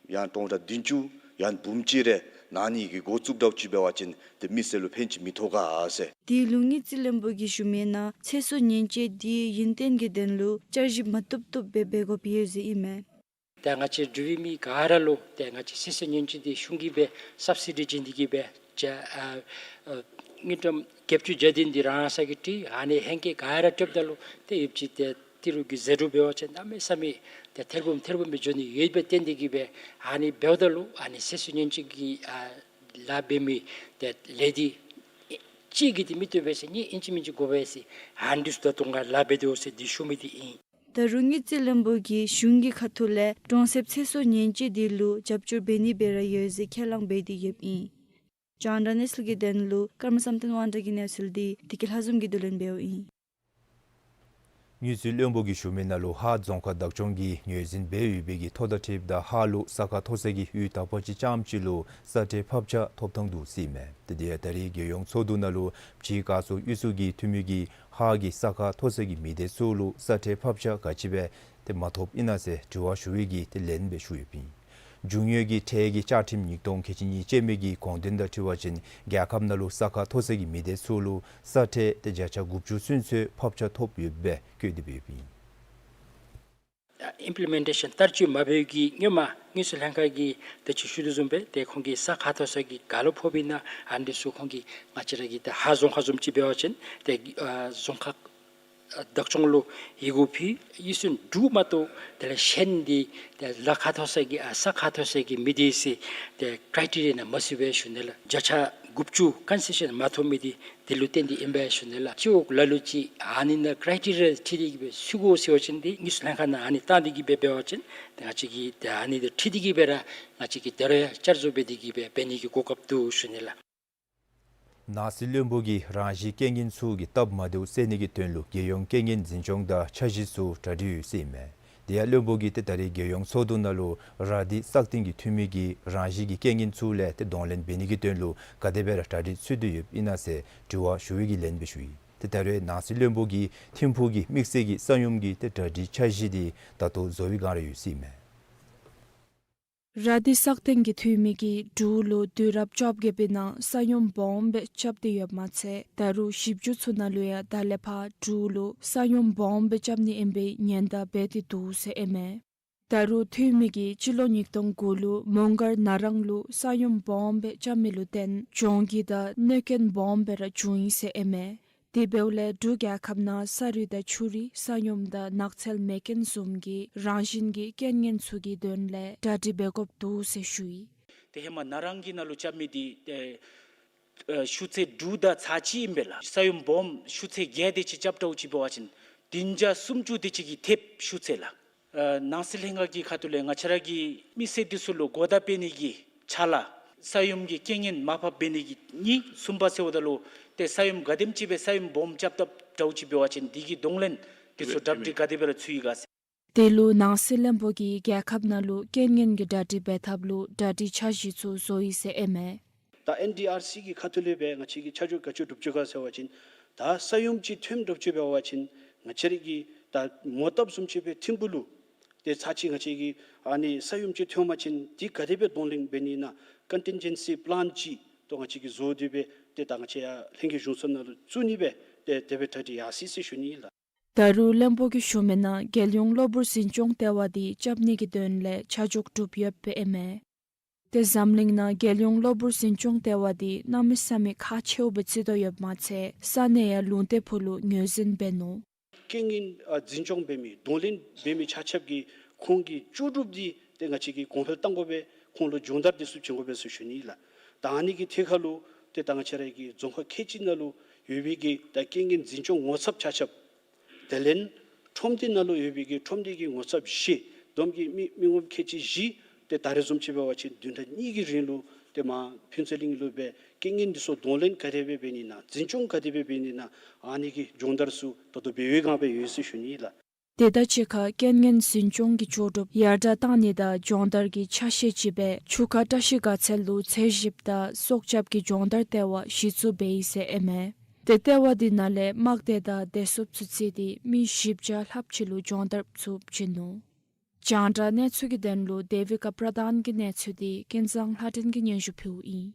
ཡང་སྟོང་ཕྲག་བདུན་ཅུ་ཡང་འབུམ་གཅིག་རེ་གནང་ནི་གི་འགོ་བཙུགས་འདྲཝ་ཅིག་འབད་བ་ཅིན་ཏེ་མི་སེར་ལུ་ཕན་ཅིག་མི་ཐོགས་ག་ཟེར། དེ་ལུ་དངུལ་རྩིས་བློན་པོ་གིས་ཞུ་མི་ནང་ཚེ་སྲོག་ཉེན་བཅོལ་འདི་ཡུན་བརྟན་གྱི་དོན་ལུ་བསྐྱར་ཞིབ་མ་བཏུབ་བཏུབ་སྦེ་འབད་དགོཔ་ཡོད་ཟེར་ཨིན་མས། ཏེ་ང་བཅས་འབྲུག་པའི་མི་ག་ར་ལུ་ཏེ་ང་བཅས་ཚེ་སྲོག་ཉེན་བཅོལ་འདི་གཞུང་གིས་སྦེ་སབ་སི་ཌི་བྱིན་ཏེ་གིས་སྦེ་ཏེ་ཨ་ཨ་དངུལ་ཀྲམ་བརྒྱད་ཅུ་གྱ་བདུན་འདི་རང་སོ་གིས་སྤྲོད། ཨ་ནི་ཧེང་སྐལ་ག་ར་སྤྲོདཔ་ད་ལུ་ཏེ་ཡོདཔ་ཅིག་ཏེ་ཏི་རུ་གི་ཟད་འགྲོ་འབད་བ་ཅིན་གནམ་མེད་ས་མེད་ཏེ་ཐེར་འབུམ་ཐེར་འབུམ་སྦེ་འགྱོ་ནི་ཡོདཔ་ལས་བརྟེན་ཏེ་གིས་སྦེ་ཨ་ནི་འབདཝ་ད་ལུ་ཨ་ནི་ཚེ་སྲོག་ཉེན་བཅོལ་གྱི་ཨ་ལཱ་འབད་མི་ཏེ་ལས་འདི་གཅིག་གིས་འདི་མི་བཏུབ་པས་ཟེར། གཉིས་ཨིན་ཅི་མིན་ཅི་དགོ་པས་ཟེར། ཨ་ནི་འདི་ཚུ་ད་ལྟོ་ང་ལཱ་འབད་དོ་ཟེར་འདི་ཞུ་མི་འདི་ཨིན། ད་རུང་དངུལ་རྩིས་བློན་པོ་གིས་གཞུང་གི་ཁ་ཐུག་ལས་གྲོང་གསེབ་ཚེ་སྲོག་ཉེན་བཅོལ་འདི་ལུ་རྒྱབ་སྐྱོར་འབད་ནི་སྦེ་ར་ཡོད་ཟེར་ཁས་བླངས་འབད་དེ་ཡོདཔ་ཨིན། རྒྱང་བསྒྲགས་གནས་ཚུལ་གྱི་དོན་ལུ་ཀརྨ་བསམ་གཏན་དབང་གྲགས་ཀྱི་གནས་ཚུལ་འདི་བདེ་སྐྱིད་ལྷ་འཛོམས་ཀྱིས་བསྡུ་ལེན་འབདཝ་ཨིན། དངུལ་རྩིས་བློན་པོ་གིས་ཞུ་མི་ནང་ལུ་ཧཱ་རྫོང་ཁག་བདག་སྐྱོང་གིས་ངོས་འཛིན་འབད་ཡོད་པའི་གི་ཐོག་དང་འཁྲིལཝ་ད་ཧཱ་ལུ་ས་ཁ་མཐོ་ས་གི་ཡུལ་དག་པ་ཅིག་རྐྱངམ་ཅིག་ལུ་ས་ཁྲལ་ཕབ་ཆག་ཐོབ་ཐངས་འདུག་ཟེར་ཨིན་མས། ཏེ་དེ་ཡང་ད་རེས་རྒྱལ་ཡོངས་ཚོགས་འདུ་ནང་ལུ་ཕྱི་བཀའ་ཤག་དབུས་སུ་གི་འཐུས་མི་གིས་ཧཱ་གི་ས་ཁ་མཐོ་ས་གི་མི་སྡེ་ཚུ་ལུ་ས་ཁྲལ་ཕབ་ཆག་ག་ཅི་སྦེ་ཏེ་མ་ཐོབ་ཨིན་ན་ཟེར་དྲི་བ་ཞུ་བའི་གི་ཏེ་ལན་སྦེ་ཞུ་ཡོདཔ་ཨིན། འབྱུང་ཡོད་ཀྱི་ཁྲལ་གྱི་བཅའ་ཁྲིམས་ཉིས་སྟོང་ཁལ་གཅིག་གཉིས་ཅན་མའི་གི་དགོངས་དོན་དང་འཁྲིལ་བ་ཅིན་རྒྱལ་ཁབ་ནང་ལུ་ས་ཁ་མཐོ་ས་གི་མི་སྡེ་ཚུ་ལུ་ས་ཁྲལ་ཏེ་བརྒྱ་ཆ་དགུ་བཅུ་ཚུན་ཚོད་ཕབ་ཆག་ཐོབ་ཡོདཔ་སྦེ་བཀོད་དེ་འབདཝ་ཨིན། ཨིམ་པི་ལི་མེན་ཊེ་ཤཱན་བསྟར་སྤྱོད་མ་འབད་བའི་གི་སྔོན་མ་དངུལ་རྩིས་ལྷན་ཁག་གིས་ད་ཅི་ཞུ་དོ་བཟུམ་སྦེ་ཏེ་ཁོང་གིས་ས་ཁ་མཐོ་ས་གི་ག་ལུ་ཕབ་ཨིན་ན་ཨ་ནི་ཚུ་ཁོང་གིས་ང་བཅས་ར་གི་ད་ཧཱ་རྫོང་ཁག་བཟུམ་ཅིག་འབད་བ་ཅིན་ཏེ་ཨ་རྫོང་ཁག་ཨ་བདག་སྐྱོང་ལུ་ཡི་གུ་ཕུལ། ཡིད་བརྟན་འབྲུག་མ་གཏོགས་དེ་ལས་གཞན་འདི་ཏེ་ལ་ཁ་མཐོ་ས་གི་ཨ་ས་ཁ་མཐོ་ས་གི་མི་སྡེ་ཟེར་ཏེ་ཀྲའི་ཊི་རི་ཡ་ནང་མ་ཚུད་པས་ཞུ་ནི་ལགས། བརྒྱ་ཆ་དགུ་བཅུ་ཀོན་སེ་ཤཱན་མ་ཐོབ་མི་འདི་དེ་ལུ་བརྟེན་ཏེ་ཨིན་པས་ཞུ་ནི་ལགས། སྤྱི་འོག་ལ་ལུ་ཅིག་ཨ་ནི་ནང་ཀྲའི་ཊི་རི་ཡ་ཁྲིད་དེ་གིས་སྦེ་ཚུད་དགོ་ཟེར་བ་ཅིན་འདི་དངུལ་རྩིས་ལྷན་ཁག་ནང་ཨ་ནི་བཏང་སྟེ་གིས་སྦེ་འབད་བ་ཅིན་ཏེ་ང་བཅས་ཀྱིས་ཏེ་ཨ་ནི་འདི་ཁྲིད་དེ་གིས་སྦེ་ར་ང་བཅས་ཀྱིས་ད་རུང་ཡང་བསྐྱར་བཟོ་འབད་དེ་གིས་སྦེ་འབད་ནི་གི་གོ་སྐབས་འདུག་ཞུ་ནི་ལགས། ནང་སྲིད་བློན་པོ་གིས་རང་བཞིན་རྐྱེན་ངན་ཚུ་གི་སྟབས་མ་བདེཝ་སེལ་ནི་གི་དོན་ལུ་རྒྱལ་ཡོངས་རྐྱེན་ངན་འཛིན་སྐྱོང་དང་འཆར་གཞི་ཚུ་གྲ་སྒྲིག་ཡོད་ཟེར་ཨིན་མས། དེ་ཡང་བློན་པོ་གིས་ཏེ་ད་རེས་རྒྱལ་ཡོངས་ཚོགས་འདུ་ནང་ལུ་ར་དྷི་སག་སྟེང་གི་འཐུས་མི་གིས་རང་བཞིན་གྱི་རྐྱེན་ངན་ཚུ་ལས་ཏེ་གདོང་ལེན་འབད་ནི་གི་དོན་ལུ་ག་དེ་སྦེ་ར་གྲ་སྒྲིག་ཚུད་དེ་ཡོདཔ་ཨིན་ན་ཟེར་དྲི་བ་ཞུ་བའི་གི་ལན་སྦེ་ཞུ་ཡི། ཏེ་ད་རེས་ནང་སྲིད་བློན་པོ་གིས་ཐིམ་ཕུག་གི་དམིགས་བསལ་གྱི་ས་ཡོམ་གྱི་ཏེ་གྲ་སྒྲིག་འཆར་གཞི་འདི་ད་ལྟོ་བཟོ་བའི་བསྒང་ར་ཡོད་ཟེར་ཨིན་མས། ར་དྷི་སག་སྟེང་གི་འཐུས་མི་གིས་འབྲུག་ལུ་དུས་རབས་བཅོ་བརྒྱད་པའི་ནང་ས་ཡོམ་སྦོམ་སྦེ་རྐྱབ་སྟེ་ཡོདཔ་མ་ཚད་ད་རུང་གཞི་བཅུ་ཚུ་ནང་ལུ་ཡང་ད་ལས་ཕར་འབྲུག་ལུ་ས་ཡོམ་སྦོམ་སྦེ་རྐྱབ་ནི་ཨིན་པའི་ཉེན་བརྡ་འབད་དེ་འདུག་ཟེར་ཨིན་མས། ད་རུང་འཐུས་མི་གིས་སྤྱི་ལོ་ཉིས་སྟོང་དགུ་ལུ་མོང་སྒར་ན་རང་ལུ་ས་ཡོམ་སྦོམ་སྦེ་རྐྱབ་མི་ལུ་བརྟེན་གྱོང་གུད་དང་གནོད་རྐྱེན་སྦོམ་སྦེ་ར་བྱུང་ཡི་ཟེར་ཨིན་མས། དེ་འབདཝ་ལས་འབྲུག་རྒྱལ་ཁབ་ནང་ས་རུད་དང་ཆུ་རུད་ས་ཡོམ་དང་ནགས་ཚལ་མེ་རྐྱེན་བཟུམ་གྱི་རང་བཞིན་གྱི་རྐྱེན་ངན་ཚུ་གི་དོན་ལས་གྲ་སྒྲིག་འབད་དགོཔ་འདུག་ཟེར་ཞུ་ཡི། ཏེ་ཧེ་མ་ན་རང་གི་ནང་ལུ་རྐྱབ་མི་འདི་ཨེ་ཨེ་ཆུ་ཚད་དྲུག་དང་ཚག་གཅིག་ཨིན་པས་ལགས། ས་ཡོམ་སྦོམ་ཆུ་ཚད་བརྒྱད་དེ་ཅིག་རྐྱབ་འདྲཝ་ཅིག་འབད་བ་ཅིན་བདུན་བརྒྱ་སུམ་ཅུ་དེ་ཅིག་གིས་ཐེབས་ཆུ་ཚད་ལགས། ཨ་ནང་སྲིད་ལྷན་ཁག་གི་ཁ་ཐུག་ལས་ང་བཅས་ར་གི་མི་སེར་འདི་ཚུ་ལུ་གོ་བརྡ་སྤྲོད་ནི་གི་ཕྱག་ལཱ་ས་ཡོམ་གྱི་རྐྱེན་ངན་མར་ཕབ་འབད་ནི་གི་གཉིས། གསུམ་པ་ཟེརཝ་ད་ལུ་ཏེ་ས་ཡོམ་ག་དེམ་ཅིག་སྦེ་ས་ཡོམ་སྦོམ་རྐྱབ་ད་འདྲཝ་ཅིག་འབད་བ་ཅིན་འདི་གི་གདོང་ལེན་འདི་ཚུ་གྲ་སྒྲིག་ག་དེ་སྦེ་ར་ཚུད་ཡི་ག་ཟེར། དེ་ལུ་ནང་སྲིད་བློན་པོ་གིས་རྒྱལ་ཁབ་ནང་ལུ་རྐྱེན་ངན་གྱི་གྲ་སྒྲིག་འབད་ཐབས་ལུ་གྲ་སྒྲིག་འཆར་གཞི་ཚུ་བཟོ་ཡི་ཟེར་ཨིན་མས། ད་ཨེན་ཌི་ཨར་སི་གི་ཁ་ཐུག་ལས་སྦེ་ང་བཅས་ཀྱིས་ཆ་འཇོག་ག་ཅི་སྒྲུབ་ཅི་ག་ཟེར་བ་ཅིན་ད་ས་ཡོམ་ཅིག་ཐོནམ་འདྲཝ་ཅིག་འབད་བ་ཅིན་ང་བཅས་ར་གིས་ད་མོ་བཏབ་བཟུམ་ཅིག་སྦེ་ཐིམ་ཕུག་ལུ་ཏེ་ཚར་ཅིག་ང་བཅས་ཀྱིས་ཨ་ནི་ས་ཡོམ་ཅིག་ཐོན་པ་ཅིན་འདི་ག་དེ་སྦེ་གདོང་ལེན་འབད་ནི་ཨིན་ན་ཀོན་ཊིན་ཇེན་སི་པི་ལཱན་ཅིག་ཏེ་ང་བཅས་ཀྱིས་བཟོ་སྟེ་སྦེ་ཏེ་ད་ང་བཅས་ཡར་ལྷན་རྒྱས་གཞུང་ཚབ་ནང་ལུ་བཙུགས་ནི་སྦེ་ཏེ་དེ་སྦེ་གྲ་སྒྲིག་ཡར་སོ་ཡི་ཟེར་ཞུ་ནི་ཨིན་ལགས། ད་རུང་བློན་པོ་གིས་ཞུ་མི་ནང་རྒྱལ་ཡོངས་གློ་བུར་འཛིན་སྐྱོང་ལྟེ་བ་འདི་རྐྱབ་ནི་གི་དོན་ལས་ཆ་འཇོག་གྲུབ་ཡོདཔ་ཨིན་མས། ཏེ་འཛམ་གླིང་ནང་རྒྱལ་ཡོངས་གློ་བུར་འཛིན་སྐྱོང་ལྟེ་བ་འདི་གནམ་མེད་ས་མེད་ཁག་ཆེཝ་སྦེ་བརྩི་དོ་ཡོདཔ་མ་ཚད་ས་གནས་ཡང་ལུང་སྟེང་ཕུ་ལུ་ངོས་འཛིན་འབད་ནུག། རྐྱེན་ངན་ཨ་འཛིན་སྐྱོང་འབད་མི་གདོང་ལེན་འབད་མི་ཆ་ཁྱབ་ཀྱིས་ཁོང་གི་ལྕོགས་གྲུབ་འདི་ཏེ་ང་བཅས་ཀྱིས་གོང་འཕེལ་གཏང་དགོ་པས། ཁོང་ལུ་སྦྱོང་བརྡར་འདི་ཚུ་བྱིན་དགོ་པས་ཟེར་ཞུ་ནི་ཨིན་ལགས། ད་ཨ་ནི་གི་ཐད་ཁར་ལུ་ཏེ་ད་ང་བཅས་ར་གི་རྫོང་ཁག་ཁལ་གཅིག་ནང་ལུ་ཡོད་པའི་གི་ད་རྐྱེན་ངན་འཛིན་སྐྱོང་ངོ་ཚབ་ཆ་ཁྱབ། དེ་ལས་ཁྲོམ་སྡེ་ནང་ལུ་ཡོད་པའི་གི་ཁྲོམ་སྡེ་གི་ངོ་ཚབ་བཞི། བསྡོམས་ཀྱིས་མི་མི་ངོམ་ཁལ་གཅིག་བཞི། ཏེ་ད་རེས་བཟུམ་ཅིག་འབད་བ་ཅིན་བདུན་ཕྲག་གཉིས་ཀྱི་རིང་ལུ་ ཏེ་མར་ཕུན་ཚོགས་གླིང་ལུ་སྦེ་རྐྱེན་ངན་འདི་ཚུ་གདོང་ལེན་ག་དེ་སྦེ་འབད་ནི་ཨིན་ན་འཛིན་སྐྱོང་ག་དེ་སྦེ་འབད་ནི་ཨིན་ན་ཨ་ནི་གི་སྦྱོང་བརྡར་ཚུ་ད་ལྟོ་འབད་བའི་སྒང་སྦེ་ཡོད་ཟེར་ཞུ་ནི་ལགས། དེ་དང་གཅིག་ཁར་རྐྱེན་ངན་འཛིན་སྐྱོང་གི་ལྕོགས་གྲུབ་ཡར་དྲག་གཏང་ནི་དང་སྦྱོང་བརྡར་གྱི་ཆ་ཤས་ཅིག་སྦེ་ཆུ་ཁ་བཀྲ་ཤིས་དགའ་ཚལ་ལུ་ཚེ་ཞིབ་དང་སྲོག་སྐྱབས་ཀྱི་སྦྱོང་བརྡར་ལྟེ་བ་གཞི་བཙུགས་འབད་ཡི་ཟེར་ཨིན་མས། ཏེ་ལྟེ་བ་འདི་ནང་ལས་དམག་སྡེ་དང་བདེ་སྲུངཔ་ཚུ་བརྩིས་ཏེ་མི་བཞི་བརྒྱ་ལྷགཔ་ཅིག་ལུ་སྦྱོང་བརྡར་ཚུ་བྱིན་ནུག། རྒྱང་བསྒྲགས་གནས་ཚུལ་གྱི་དོན་ལུ་དེ་བི་ཀ་པྲ་དཱན་གྱི་གནས་ཚུལ་འདི་ཀུན་བཟང་ལྷ་སྒྲོན་གྱིས་སྙན་ཞུ་ཕུལཝ་ཨིན།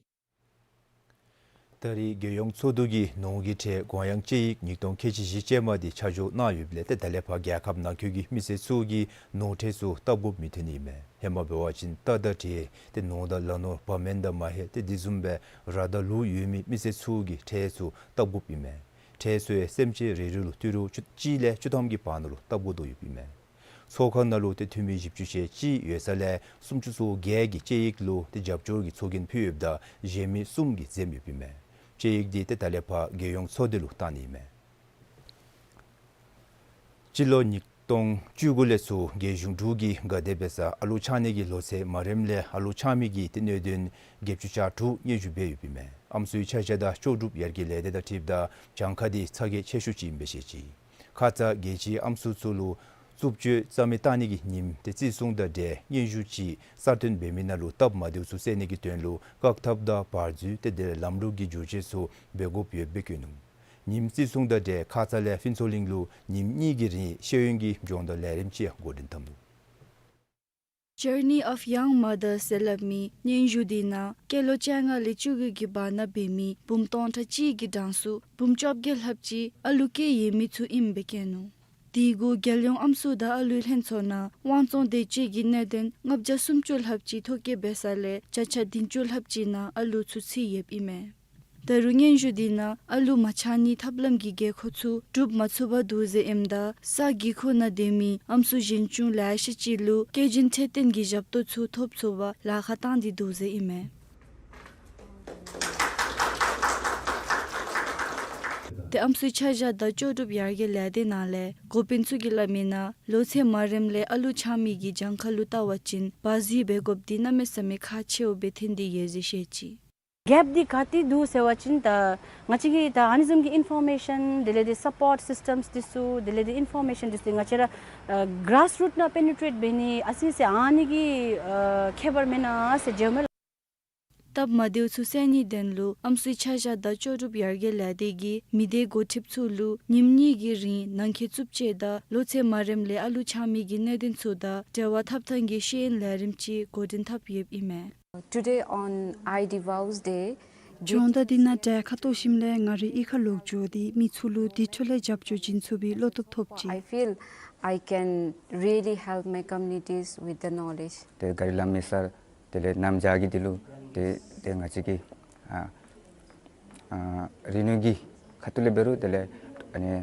ད་རེས་རྒྱལ་ཡོངས་ཚོགས་འདུ་གིས་ནོར་གྱི་ཁྲལ་གོང་ཡང་དཔྱད་ཡིག་ཉིས་སྟོང་ཁལ་གཅིག་བཞི་ཅན་མ་འདི་ཆ་འཇོག་གནང་ཡོདཔ་ལས་ཏེ་ད་ལས་ཕར་རྒྱལ་ཁབ་ནང་འཁོད་ཀྱི་མི་སེར་ཚུ་གིས་ནོར་ཁྲལ་ཚུ་བཏབ་དགོཔ་མི་ཐོན་ནི་ཨིན་མས། ཧེ་མ་འབད་བ་ཅིན་རྟ་དང་བྲེ་ཏེ་ནོར་དང་ལ་ནོར་བ་མེན་དང་མ་ཧེ་ཏེ་འདི་བཟུམ་སྦེ་ར་དང་ལུག་ཡོད་མི་མི་སེར་ཚུ་གིས་ཁྲལ་ཚུ་བཏབ་དགོཔ་ཨིན་མས། ཁྲལ་ཚུ་ཡང་སེམས་ཅན་རེ་རེ་ལུ་ཏི་རུ་བཅུ་གཅིག་ལས་བཅུ་ཐམ་གྱི་བར་ན་ལུ་བཏབ་དགོ་དོ་ཡོདཔ་ཨིན་མས། ཚོགས་ཁང་ནང་ལུ་ཏེ་འཐུས་མི་བཞི་བཅུ་ཞེ་གཅིག་ཡོད་ས་ལས་སུམ་ཅུ་སོ་བརྒྱད་ཀྱིས་དཔྱད་ཡིག་ལུ་ཏེ་རྒྱབ་སྐྱོར་གྱི་ཚོགས་རྒྱན་ཕུལ་ཡོདཔ་ད་གཞན་མི་གསུམ་གྱིས་འཛེམ་ཡོདཔ་ཨིན་མས། དཔྱད་ཡིག་འདི་ཏེ་ད་ལས་ཕར་རྒྱལ་ཡོངས་ཚོགས་སྡེ་ལུ་བཏང་ནི་ཨིན་མས། སྤྱི་ལོ་ཉིས་སྟོང་བཅུ་དགུ་ལས་ཚུར་རྒྱལ་གཞུང་འབྲུག་གིས་ག་དེ་འབད་ས་ཨ་ལུ་ཆགས་ནི་གི་ལོ་ཚད་མ་རནམ་ལས་ཨ་ལུ་ཆགས་མི་གི་ཏེ་གནད་དོན་བརྒྱད་ཅུ་གྱ་དྲུག་སྙན་ཞུ་འབད་ཡོདཔ་ཨིན་མས། ཨམ་སྲུའི་ཆ་བཞག་དང་ལྕོགས་གྲུབ་ཡར་རྒྱས་ལས་སྡེ་དང་འཁྲིལཝ་ད་གྱངས་ཁ་འདི་ཚ་གྱང་ཆེ་ཤོས་ཅིག་ཨིན་པས་ཤེས་ཅི། ཁ་ཙ་རྒྱལ་སྤྱིའི་ཨམ་སྲུ་ཚུ་ལུ་རྩུབ་སྤྱོད་རྩ་མེད་གཏང་ནི་གི་ཉིནམ་ཏེ་བརྩི་སྲུང་དང་འབྲེལ་སྙན་ཞུ་ཅིག་གསར་བཏོན་འབད་མི་ནང་ལུ་སྟབས་མ་བདེཝ་ཚུ་སེལ་ནི་གི་དོན་ལུ་བཀག་ཐབས་དང་བར་འཛུལ་ཏེ་དེ་ལས་ལམ་ལུགས་ཀྱི་བསྒྱུར་བཅོས་ཚུ་འབད་དགོཔ་ཡོདཔ་སྦེ་བཀོད་ནུག། ཉིནམ་བརྩི་སྲུང་དང་འབྲེལ་ཁ་ཙ་ལས་ཕུན་ཚོགས་གླིང་ལུ་ཉིནམ་གཉིས་ཀྱི་རིང་ཤེས་ཡོན་གྱི་སྦྱོང་བརྡར་ལས་རིམ་ཅིག་འགོ་འདྲེན་འཐབ་ནུག། Journey of Young Mothers ཟེར་སླབ་མི་སྙན་ཞུ་འདི་ནང་སྐྱེས་ལོ་བཅོ་ལྔ་ལས་བཅུ་དགུ་གི་བར་ན་འབད་མི་བུམོ་སྟོང་ཕྲག་གཅིག་གི་གྲངས་སུ་བུམོ་བཅོ་བརྒྱད་ལྷགཔ་ཅིག་ཨ་ལུ་སྐྱེས་ཡོད་མི་ཚུ་ཨིནམ་སྦེ་བཀོད་ནུག། དེ་གུ་རྒྱལ་ཡོངས་ཨམ་སྲུ་དང་ཨ་ལུའི་ལྷན་ཚོགས་ནང་དབང་བཙོང་དེ་ཅིག་གི་གནད་དོན་ལྔ་བརྒྱ་སུམ་ཅུ་ལྷགཔ་ཅིག་ཐོ་བཀོད་འབད་ས་ལས་བརྒྱ་ཆ་བདུན་ཅུ་ལྷགཔ་ཅིག་ནང་ཨ་ལུ་ཚུ་ཚུད་ཡོདཔ་ཨིན་མས། ད་རུང་སྙན་ཞུ་འདི་ནང་ཨ་ལུ་མ་ཆགས་ནིའི་ཐབས་ལམ་གྱི་དགོས་མཁོ་ཚུ་སྒྲུབ་མ་ཚུགས་པར་འདུག་ཟེར་ཨིནམ་ད་ས་གི་ཁུག་ནང་སྡོད་མི་ཨམ་སྲུ་གཞན་ཅུང་ལེ་ཤ་ཅིག་ལུ་སྐྱེ་རྒྱུན་འཕྲོད་བསྟེན་གྱི་ཞབས་ཏོག་ཚུ་ཐོབ་ཚུགས་པར་ལཱ་ཁག་བཏང་སྟེ་འདུག་ཟེར་ཨིན་མས། ཏེ་ཨམ་སྲུའི་ཆ་བཞག་དང་ལྕོགས་གྲུབ་ཡར་རྒྱས་ལས་སྡེ་ནང་ལས་འགོ་དཔོན་ཚུ་གིས་སླབ་མི་ནང་ལོ་ཚད་མ་རནམ་ལས་ཨ་ལུ་ཆགས་མི་གི་གྱངས་ཁ་ལུ་བལྟ་བ་ཅིན་བར་འཛུལ་འབད་དགོཔ་འདི་གནམ་མེད་ས་མེད་ཁག་ཆེཝ་སྦེ་ཐོན་ཏེ་ཡོད་ཟེར་བཤད་ཅི། གེཔ་འདི་ག་ཏེ་འདུག་ཟེར་བ་ཅིན་ད་ང་བཅས་ཀྱིས་ད་ཨ་ནི་བཟུམ་གྱི་ཨིན་ཕོར་མེ་ཤཱན་དེ་ལས་ཏེ་སཔོརཊ་སིསི་ཊམས་འདི་ཚུ་དེ་ལས་ཏེ་ཨིན་ཕོར་མེ་ཤཱན་འདི་ཚུ་ང་བཅས་ར་གྲཱས་རུཊ་ནང་པེ་ནི་ཊྲེཊ་འབད་ནི་ཨ་ཙི་ཙི་ཨ་ནི་གི་ཨ་ཁྱད་པར་མེན་ན་ཟེར་མཇལཝ་མས་ལགས། སྟབས་མ་བདེཝ་ཚུ་སེལ་ནིའི་དོན་ལུ་ཨམ་སྲུའི་ཆ་བཞག་དང་ལྕོགས་གྲུབ་ཡར་རྒྱས་ལས་སྡེ་གི་མི་སྡེ་འགོ་ཁྲིདཔ་ཚུ་ལུ་ཉིནམ་གཉིས་ཀྱི་རིང་ནང་འཁོད་རྩུབ་སྤྱོད་དང་ལོ་ཚད་མ་རནམ་ལས་ཨ་ལུ་ཆགས་མི་གི་གནད་དོན་ཚུ་དང་འབྲེལ་བ་འཐབ་ཐངས་ཀྱི་ཤེས་ཡོན་ལས་རིམ་ཅིག་འགོ་འདྲེན་འཐབ་ཡོདཔ་ཨིན་མས། Today on I D Vows Day, སྦྱོང་བརྡར་འདི་ནང་གྲལ་ཁར་གཏོགས་ཞིནམ་ལས་ང་རའི་གཡུས་ཁར་ལོག་འགྱོ་སྟེ་མི་ཚུ་ལུ་དེ་འཕྲོ་ལས་རྒྱབ་སྐྱོར་བྱིན་ཚུགས་པའི་བློ་སྟོབས་ཐོབ་ཅི། I feel I can really help my communities with the knowledge. ཏེ་གཱ་རི་ལམ་མེད་སར་དེ་ལས་གནམ་བྱཱར་གྱི་འདི་ལུ་ཏེ་ཏེ་ང་བཅས་ཀྱི་ཨ་ཨ་རི་ནུས་ཀྱི་ཁ་ཐུག་ལས་འབད་རུང་དེ་ལས་ཨ་ནི་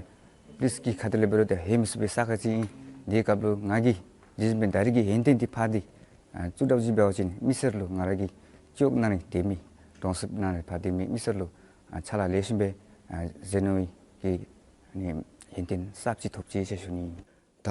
པུ་ལིསི་གི་ཁ་ཐུག་ལས་འབད་རུང་ཏེ་ཧེ་མ་སྦེ་ས་ཁ་ཅིག་ཨིན། དེའི་སྐབས་ལུ་ང་གིས་རྗེས་འབད་ད་རིས་ཀྱི་ཡོན་ཏན་འདི་ཕར་འདི་ཨ་བཙུགས་དྲགས་ཅིག་འབད་བ་ཅིན་མི་སེར་ལུ་ང་ར་གིས་ཅོག་གནང་ནི་དེ་མི་གྲོང་གསེབ་ནང་ལས་ཕར་དེ་མི་མི་སེར་ལུ་ཨ་ཕྱག་ལཱ་ལེགས་ཤོམ་སྦེ་ཨ་མཛད་ནི་གི་ཨ་ནི་ཡོན་ཏན་གསརཔ་ཅིག་ཐོབ་ཅི་ཟེར་ཞུ་ནི། ད་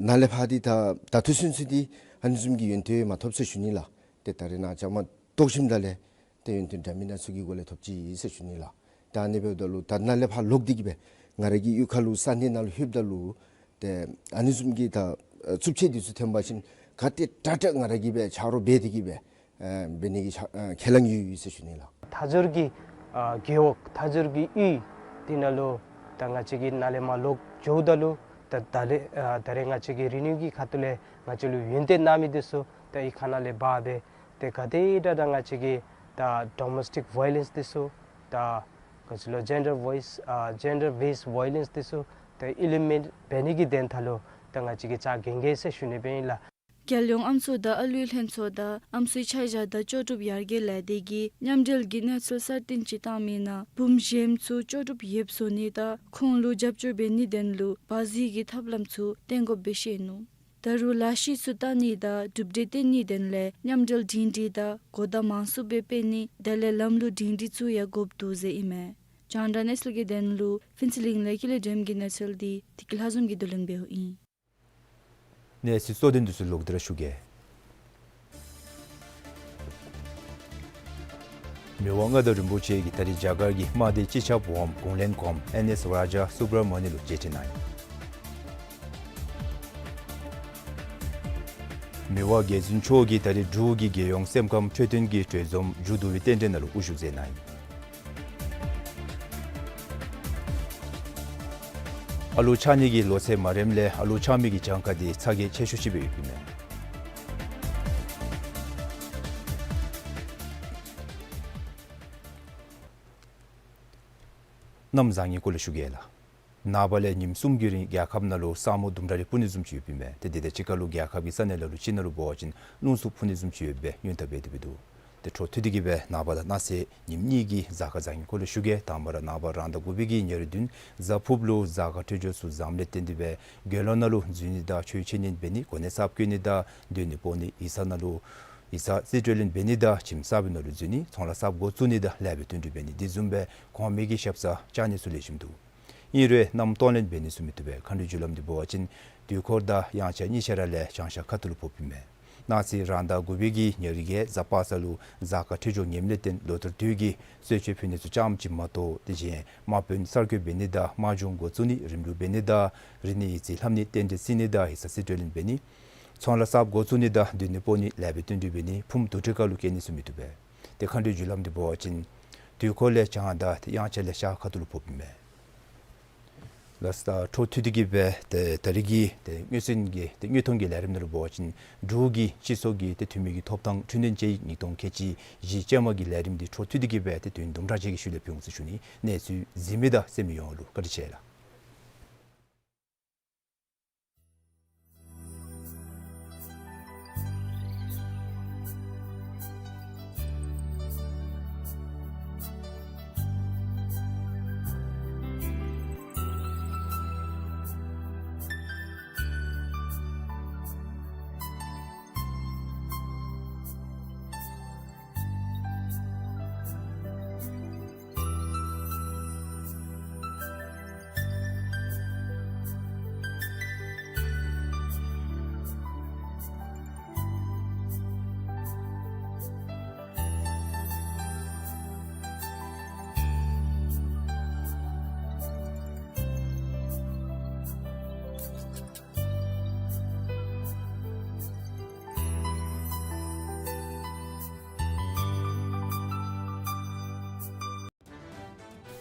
ནཱ་ལས་ཕར་འདི་ད་ད་ལྟོ་ཚུན་ཚོད་འདི་ཨ་ནི་བཟུམ་གྱི་ཡོན་ཏན་མ་ཐོབ་ཟེར་ཞུ་ནི་ལགས། ཏེ་ད་རེས་ནཱ་བཅའ་མར་གཏོགས་ཞིནམ་ད་ལས་ཏེ་ཡོན་ཏན་འདྲ་མིན་སྣ་ཚོགས་ཀྱི་སྒོ་ལས་ཐོབ་ཅི་ཟེར་ཞུ་ནི་ལགས། ད་ཨ་ནི་འབདཝ་ད་ལུ་ད་ནཱ་ལས་ཕར་ལོག་སྟེ་གིས་སྦེ་ང་ར་གི་གཡུས་ཁ་ལུ་ས་གནས་ནང་ལུ་ལྷོདཔ་ད་ལུ་ཏེ་ཨ་ནི་བཟུམ་གྱི་ད་ཨ་རྩུབ་སྤྱོད་འདི་ཚུ་ཐོན་པ་ཅིན་ག་ཏེ་དྲག་དྲག་ང་ར་གིས་སྦེ་ཆ་རོགས་འབད་དེ་གིས་སྦེ་ཨ་འབད་ནི་གི་ཆ་ཨ་ཁས་བླངས་ཡོད་ཡོད་ཟེར་ཞུ་ནི་ལགས། མཐའ་འཁོར་གྱི་ཨ་རྒེད་འོག་མཐའ་འཁོར་གྱི་གཡུས་འདི་ནང་ལུ་ད་ང་བཅས་ཀྱིས་ནཱ་ལས་མར་ལོག་འགྱོཝ་ད་ལུ་ད་ད་ལས་ཨ་ད་རེས་ང་བཅས་ཀྱི་རི་ནུས་ཀྱི་ཁ་ཐུག་ལས་ང་བཅས་ལུ་ཡོན་ཏན་གནང་མི་འདི་ཚུ་ད་གཡུས་ཁ་ནང་ལས་འབག་སྦེ་ཏེ་ག་དེ་དྲག་དྲག་ང་བཅས་ཀྱི་ད་ཌོ་མེསི་ཊིཀ་ཝའི་ལེནསི་འདི་ཚུ་ད་ག་ཅི་ལོ་ཇེན་ཌར་ཝའིསི་ཨ་ཇེན་ཌར་བེསི་ཝའི་ལེནསི་འདི་ཚུ་ད་ཨི་ལི་མེནཊ་འབད་ནི་གི་དོན་དག་ལུ་ད་ང་བཅས་ཀྱིས་རྩ་འགེངས་གེ་ཟེར་ཞུ་ནི་སྦེ་ཨིན་ལགས། རྒྱལ་ཡོངས་ཨམ་སྲུ་དང་ཨ་ལུའི་ལྷན་ཚོགས་དང་ཨམ་སྲུའི་ཆ་བཞག་དང་ལྕོགས་གྲུབ་ཡར་རྒྱས་ལས་སྡེ་གིས་མཉམ་འབྲེལ་གྱི་གནས་ཚུལ་གསར་བཏོན་ཅིག་བཏང་མི་ནང་བུམོ་གཞན་ཚུ་ལྕོགས་གྲུབ་ཡོདཔ་བཟོ་ནི་དང་ཁོང་ལུ་རྒྱབ་སྐྱོར་འབད་ནིའི་དོན་ལུ་བར་འཛུལ་གྱི་ཐབས་ལམ་ཚུ་བསྟེན་དགོཔ་སྦེ་བཤད་ནུག། ད་རུང་ལས་གཞི་ཚུ་བལྟ་ནི་དང་གྲུབ་འབྲས་བསྟན་ནིའི་དོན་ལས་མཉམ་འབྲེལ་སྒྲིང་སྒྲི་དང་གོ་བརྡ་མང་སུ་སྦེ་སྤེལ་ནི་དེ་ལས་ལམ་ལུགས་སྒྲིང་སྒྲི་ཚུ་ཡང་དགོཔ་འདུག་ཟེར་ཨིན་མས། རྒྱང་བསྒྲགས་གནས་ཚུལ་གྱི་དོན་ལུ་ཕུན་ཚོགས་གླིང་ལས་ཀུན་ལེགས་སྒྲོལམ་གྱི་གནས་ཚུལ་འདི་བདེ་སྐྱིད་ལྷ་འཛོམས་ཀྱིས་བསྡུ་ལེན་འབདཝ་ཨིན། གནས་ཚུལ་གཙོ་དོན་འདི་ཚུ་ལོག་སྟེ་ར་ཞུ་གེ། མི་དབང་མངའ་བདག་རིན་པོ་ཆེ་གིས་ད་རིས་རྒྱ་གར་གྱི་དམག་སྡེའི་སྤྱི་ཁྱབ་འོགམ་གུང་བློན་གོངམ་ཨེན་ཨེསི་རཱ་ཇཱ་སུབ་ར་མ་ནི་ལུ་མཇལ་ཕྲད་གནང་ཡི། མི་དབང་རྒྱལ་བཙུན་མཆོག་གིས་ད་རིས་འབྲུག་གི་རྒྱལ་ཡོངས་སེམས་ཁམས་འཕྲོད་བསྟེན་གྱི་གྲོས་འཛོམས་མཇུག་བསྡུ་བའི་རྟེན་འབྲེལ་ནང་ལུ་དབུ་བཞུགས་མཛད་གནང་ཡི། ཨ་ལུ་ཆགས་ནི་གི་ལོ་ཚད་མ་རནམ་ལས་ཨ་ལུ་ཆགས་མི་གི་གྱངས་ཁ་འདི་ཚ་གྱང་ཆེ་ཤོས་ཅིག་སྦེ་ཡོདཔ་ཨིན་མས། གནམ་བཟང་ངན་སྐོར་ལས་ཞུ་གེ་ལགས། ནངས་པ་ལས་ཉིནམ་གསུམ་གྱི་རིང་རྒྱལ་ཁབ་ནང་ལུ་ས་སྨུག་ལྡུམ་ར་རེ་སྤུབ་ནི་བཟུམ་ཅིག་ཡོདཔ་ཨིན་མས། ཏེ་དེ་དང་གཅིག་ཁར་ལུ་རྒྱལ་ཁབ་ཀྱི་ས་གནས་ལ་ལུ་ཅིག་ནང་ལུ་འབད་བ་ཅིན་རླུང་འཚུབ་འཕུ་ནི་བཟུམ་ཅིག་ཡོད་པའི་ཉུང་མཐའ་སྦེ་དེ་སྦེ་འདུག། ཏེ་འཕྲོ་མཐུད་དེ་གིས་སྦེ་ནངས་པ་དང་གནངས་ཚེ་ཉིནམ་གཉིས་ཀྱི་གཟའ་སྐར་བཟང་ངན་སྐོར་ལས་ཞུ་གེ། དང་པ་ར་ནངས་པ་རང་ཟླ་དགུ་པའི་གི་ཉེར་བདུན་གཟའ་ཕུརཔ་ལུ་གཟའ་སྐར་འཕྲོད་སྦྱོར་ཚུ་བཟངམ་ལས་བརྟེན་ཏེ་སྦེ་དགེ་སློང་ནང་ལུ་འཛུལ་ནི་དང་ཆོས་འཆད་ཉན་འབད་ནི་གོ་གནས་གསརཔ་བསྐོ་ནི་དང་སྡོད་གནས་སྤོ་ནི་ཡིག་ཚང་ནང་ལུ་ཡིག་ཚང་རྩིས་སྤྲོད་ལེན་འབད་ནི་དང་ཁྱིམ་གསར་པའི་ནང་ལུ་འཛུལ་ནི་ཚོང་ལཱ་གསརཔ་འགོ་བཙུགས་ནི་དང་ལེགས་པའི་བསྟུན་གྲོས་འབད་ནི་དེ་བཟུམ་སྦེ་གོང་མའི་གི་ཞབས་སར་བཅར་ནི་ཚུ་ལེགས་ཤོམ་འདུག། ཨིན་རུང་གནམ་སྟོང་ལེན་འབད་ནི་ཚུ་མི་བཏུབ་པས། མཁའ་འགྲོའི་རྒྱུ་ལམ་འདི་འབད་བ་ཅིན་དུས་འཁོར་དང་དབྱངས་འཆར་གཉིས་ཆ་ར་ལས་བྱང་ཤར་ཁ་ཐུག་ལུ་ཕོགཔ་ཨིན་མས། གནངས་ཚེ་རང་ཟླ་དགུ་པའི་གི་ཉེར་བརྒྱད་གཟའ་པ་སངས་ལུ་གཟའ་སྐར་འཕྲོད་སྦྱོར་ངནམ་ལས་བརྟེན་ལོ་ལྟར་དུས་ཀྱི་གསོལ་མཆོད་ཕུལ་ནི་ཚུ་ཙམ་ཅིག་མ་གཏོགས་དེ་བཞིན་དམག་དཔོན་གསར་བསྐོ་འབད་ནི་དང་དམག་སྦྱོང་འགོ་བཙུགས་ནི་རིམ་ལུགས་འབད་ནི་དང་རིག་གནས་ཡིག་རྩིས་ལྷབ་ནི་རྟེན་འབྲེལ་བརྩི་ནི་དང་ཡིག་ཚང་རྩིས་སྤྲོད་ལེན་འབད་ནི་ཚོང་ལཱ་གསརཔ་འགོ་བཙུགས་ནི་དང་སྡོད་གནས་སྤོ་ནི་ལེགས་པའི་བསྟུན་གྲོས་འབད་ནི་ཕུངམ་དུར་ཁྲོད་ཁ་ལུ་བསྐྱལ་ནི་ཚུ་མི་བཏུབ་པས། ཏེ་མཁའ་འགྲོའི་རྒྱུ་ལམ་འདི་འབད་བ་ཅིན་དུས་འཁོར་ལས་བྱང་དང་དབྱངས་འཆར་ལས་ཤར་ཁ་ཐུག་ལུ་ཕོགཔ་ཨིན་མས། ལགས་སོ། ད་འཕྲོ་མཐུད་དེ་གིས་སྦེ་ཏེ་ད་རིས་ཀྱི་ཏེ་དངོས་ཟིན་གྱི་ཏེ་དངོས་མཐོང་གི་ལས་རིམ་ནང་ལུ་འབད་བ་ཅིན་འབྲུག་གི་སྤྱི་ཚོགས་ཀྱི་ཏེ་འཐུས་མི་གི་ཐོབ་ཐང་འཕྲི་སྣོན་དཔྱད་ཡིག་ཉིས་སྟོང་ཁལ་གཅིག་བཞི་ཅན་མ་གི་ལས་རིམ་འདི་འཕྲོ་མཐུད་དེ་གིས་སྦེ་ཏེ་དུས་ཡུན་དུམ་གྲ་ཅིག་གི་ཤུལ་ལས་ཕུལ་འོང་ཟེར་ཞུ་ནི། གནས་ཚུལ་གཟིགས་མི་དང་གསན་མི་ཡོངས་ལུ་བཀའ་དྲིན་ཆེ་ལགས།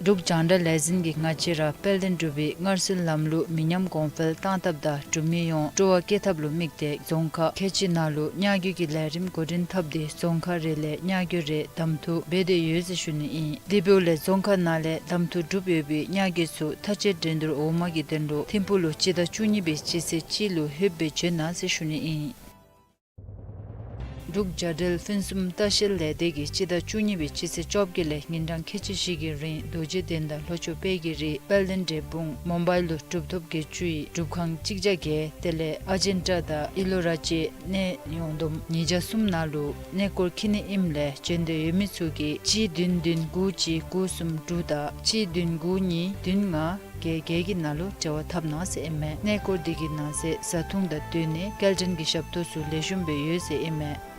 འབྲུག་རྒྱང་བསྒྲགས་ལས་འཛིན་གྱིས་ང་བཅས་ར་དཔལ་ལྡན་འབྲུག་པའི་སྔར་སྲོལ་ལམ་ལུགས་མི་ཉམས་གོང་འཕེལ་གཏང་ཐབས་དང་འབྲུག་མི་ཡོངས་སྤྲོ་བ་བསྐྱེད་ཐབས་ལུ་དམིགས་ཏེ་རྫོང་ཁག་ཁལ་གཅིག་ནང་ལུ་གཉའ་རྒྱུ་གི་ལས་རིམ་འགོ་འདྲེན་འཐབ་སྟེ་རྫོང་ཁག་རེ་ལས་གཉའ་རྒྱུ་རེ་གདམ་འཐུ་འབད་དེ་ཡོད་ཟེར་ཞུ་ནི་ཨིན། དེ་འབདཝ་ལས་རྫོང་ཁག་ནང་ལས་གདམ་འཐུ་གྲུབ་ཡོད་པའི་གཉའ་རྒྱུ་ཚུ་མཐའ་དཔྱད་འགྲན་བསྡུར་འོག་མ་གི་དོན་ལུ་ཐིམ་ཕུག་ལུ་སྤྱི་ཟླ་བཅུ་གཉིས་པའི་སྤྱི་ཚེས་གཅིག་ལུ་ལྷོདཔ་སྦེ་བྱོན་གནང་ཟེར་ཞུ་ནི་ཨིན། འབྲུག་རྒྱལ་འབྲེལ་ཕུན་སུམ་ལྟ་བཤལ་ལས་སྡེ་གིས་སྤྱི་ཟླ་བཅུ་གཉིས་པའི་སྤྱི་ཚེས་བཅོ་བརྒྱད་ལས་ཉིན་གྲངས་ཁལ་གཅིག་བཞི་གི་རིང་རྡོ་རྗེ་གདན་དང་ལྷོ་ཕྱོགས་དཔལ་གྱི་རི་དཔལ་ལྡན་འབྲས་སྤུངས་མུམ་བའི་ལུ་གྲུབ་ཐོབ་བརྒྱད་ཅུ་ཡི་སྒྲུབ་ཁང་གཅིག་བརྒྱ་བརྒྱད་དེ་ལས་ཨ་ཇེན་ཊ་དང་ཨི་ལོ་ར་ཅའི་གནས་ཡོངས་བསྡོམས་ཉིས་བརྒྱ་གསུམ་ནང་ལུ་གནས་སྐོར་འཁྱིད་ནི་ཨིནམ་ལས་བྱོན་འདོད་ཡོད་མི་ཚུ་གིས་གཅིག་བདུན་བདུན་དགུ་གཅིག་དགུ་གསུམ་དྲུག་དང་གཅིག་བདུན་དགུ་གཉིས་བདུན་ལྔ་བརྒྱད་བརྒྱད་ཀྱི་ནང་ལུ་འབྲེལ་བ་འཐབ་གནང་ཟེར་ཨིན་མས། གནས་སྐོར་འདི་གི་ནང་གསེས་བཟའ་འཐུང་དང་སྡོད་གནས་སྐྱེལ་འདྲེན་གྱི་ཞབས་ཏོག་ཚུ་ལེགས་ཤོམ་སྦེ་ཡོད་ཟེར་ཨིན་མས།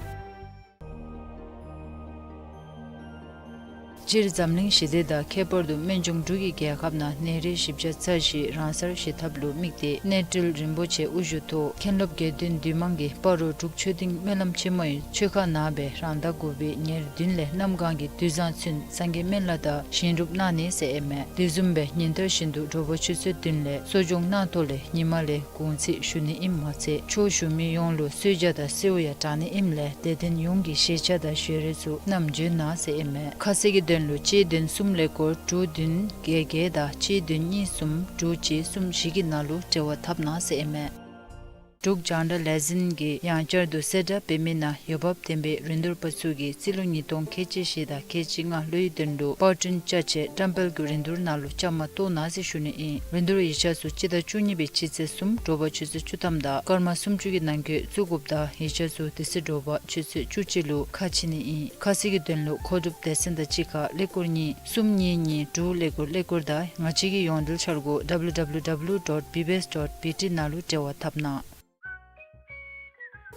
སྤྱིར་འཛམ་གླིང་ཞི་བདེ་དང་ཁྱད་པར་དུ་སྨན་ལྗོངས་འབྲུག་གི་རྒྱལ་ཁབ་ནང་ནད་རིགས་བཞི་བརྒྱ་རྩ་བཞི་རང་སར་ཞི་ཐབས་ལུ་དམིགས་ཏེ་གནས་སྤྲུལ་རིན་པོ་ཆེ་དབུ་བཞུགས་ཐོག་མཁན་སློབ་དགེ་འདུན་འདུས་མང་གིས་སྤ་རོ་འབྲུག་ཆོས་སྡིངས་སྨོན་ལམ་ཆེན་མོའི་ཆོས་ཁང་ནང་སྦེ་རང་ཟླ་དགུ་པའི་ཉེར་བདུན་ལས་གནམ་གང་གི་དུས་བཟང་ཚུན་སངས་རྒྱས་སྨན་བླ་དང་བཞེངས་སྒྲུབ་གནང་ནི་ཟེར་ཨིན་མས། དེ་བཟུམ་སྦེ་ཉིན་ལྟར་བཞིན་དུ་དྲོ་པ་ཆུ་ཚོད་བདུན་ལས་གསོ་སྦྱོང་གནང་ཐོག་ལས་ཉི་མ་ལས་གུང་ཚིགས་ཞུ་ནི་ཨིནམ་མ་ཚད་ཕྱོགས་བཞུགས་མི་ཡོངས་ལུ་གསོལ་ཇ་དང་སེའུ་ཡང་དྲང་ནི་ཨིནམ་ལས་དད་ལྡན་ཡོངས་ཀྱིས་ཞལ་ཆས་དང་ཞལ་རས་ཚུ་བསྣམས་བྱོན་གནང་ཟེར་ཨིན་མས། ཁ་གསལ་གྱི་དོན་ལུ་གཅིག་བདུན་གསུམ་ཀླད་ཀོར་དྲུག་བདུན་བརྒྱད་བརྒྱད་དང་གཅིག་བདུན་གཉིས་གསུམ་དྲུག་གཅིག་གསུམ་བཞི་གི་ནང་ལུ་འབྲེལ་བ་འཐབ་གནང་ཟེར་ཨིན་མས། འབྲུག་རྒྱང་བསྒྲགས་ལས་འཛིན་གྱིས་ཡང་བསྐྱར་དུ་གསལ་བསྒྲགས་འབད་མི་ནང་འོས་འབབ་ལྡན་པའི་རིན་བསྡུར་པ་ཚུ་གིས་རྩིས་ལོ་ཉིས་སྟོང་ཁལ་གཅིག་བཞི་དང་ཁལ་གཅིག་ལྔ་ལོའི་དོན་ལུ་པར་སྐྲུན་ཅ་ཆས་བཀྲམ་སྤེལ་གྱི་རིན་བསྡུར་ནང་ལུ་བཅའ་མར་གཏོགས་གནང་ཟེར་ཞུ་ནི་ཨིན། རིན་བསྡུར་ཡིག་ཆ་ཚུ་སྤྱི་ཟླ་བཅུ་གཉིས་པའི་སྤྱི་ཚེས་གསུམ་དྲོ་པ་ཆུ་ཚོད་བཅུ་ཐམ་དང་སྐར་མ་སུམ་ཅུ་གི་ནང་འཁོད་བཙུགས་དགོཔ་དང་ཡིག་ཆ་ཚུ་དེ་ཚེ་དྲོ་པ་ཆུ་ཚོད་བཅུ་གཅིག་ལུ་ཁ་ཕྱེ་ནི་ཨིན། ཁ་གསལ་གྱི་དོན་ལུ་མཁོ་སྒྲུབ་སྡེ་ཚན་དང་གཅིག་ཁར་ཀླད་ཀོར་གཉིས་གསུམ་གཉིས་གཉིས་དྲུག་ཀླད་ཀོར་ཀླད་ཀོར་དང་ང་བཅས་ཀྱི་ཡོངས་འབྲེལ་འཆར་སྒོ་W W W dot B B S dot B T ནང་ལུ་འབྲེལ་བ་འཐབ་གནང་།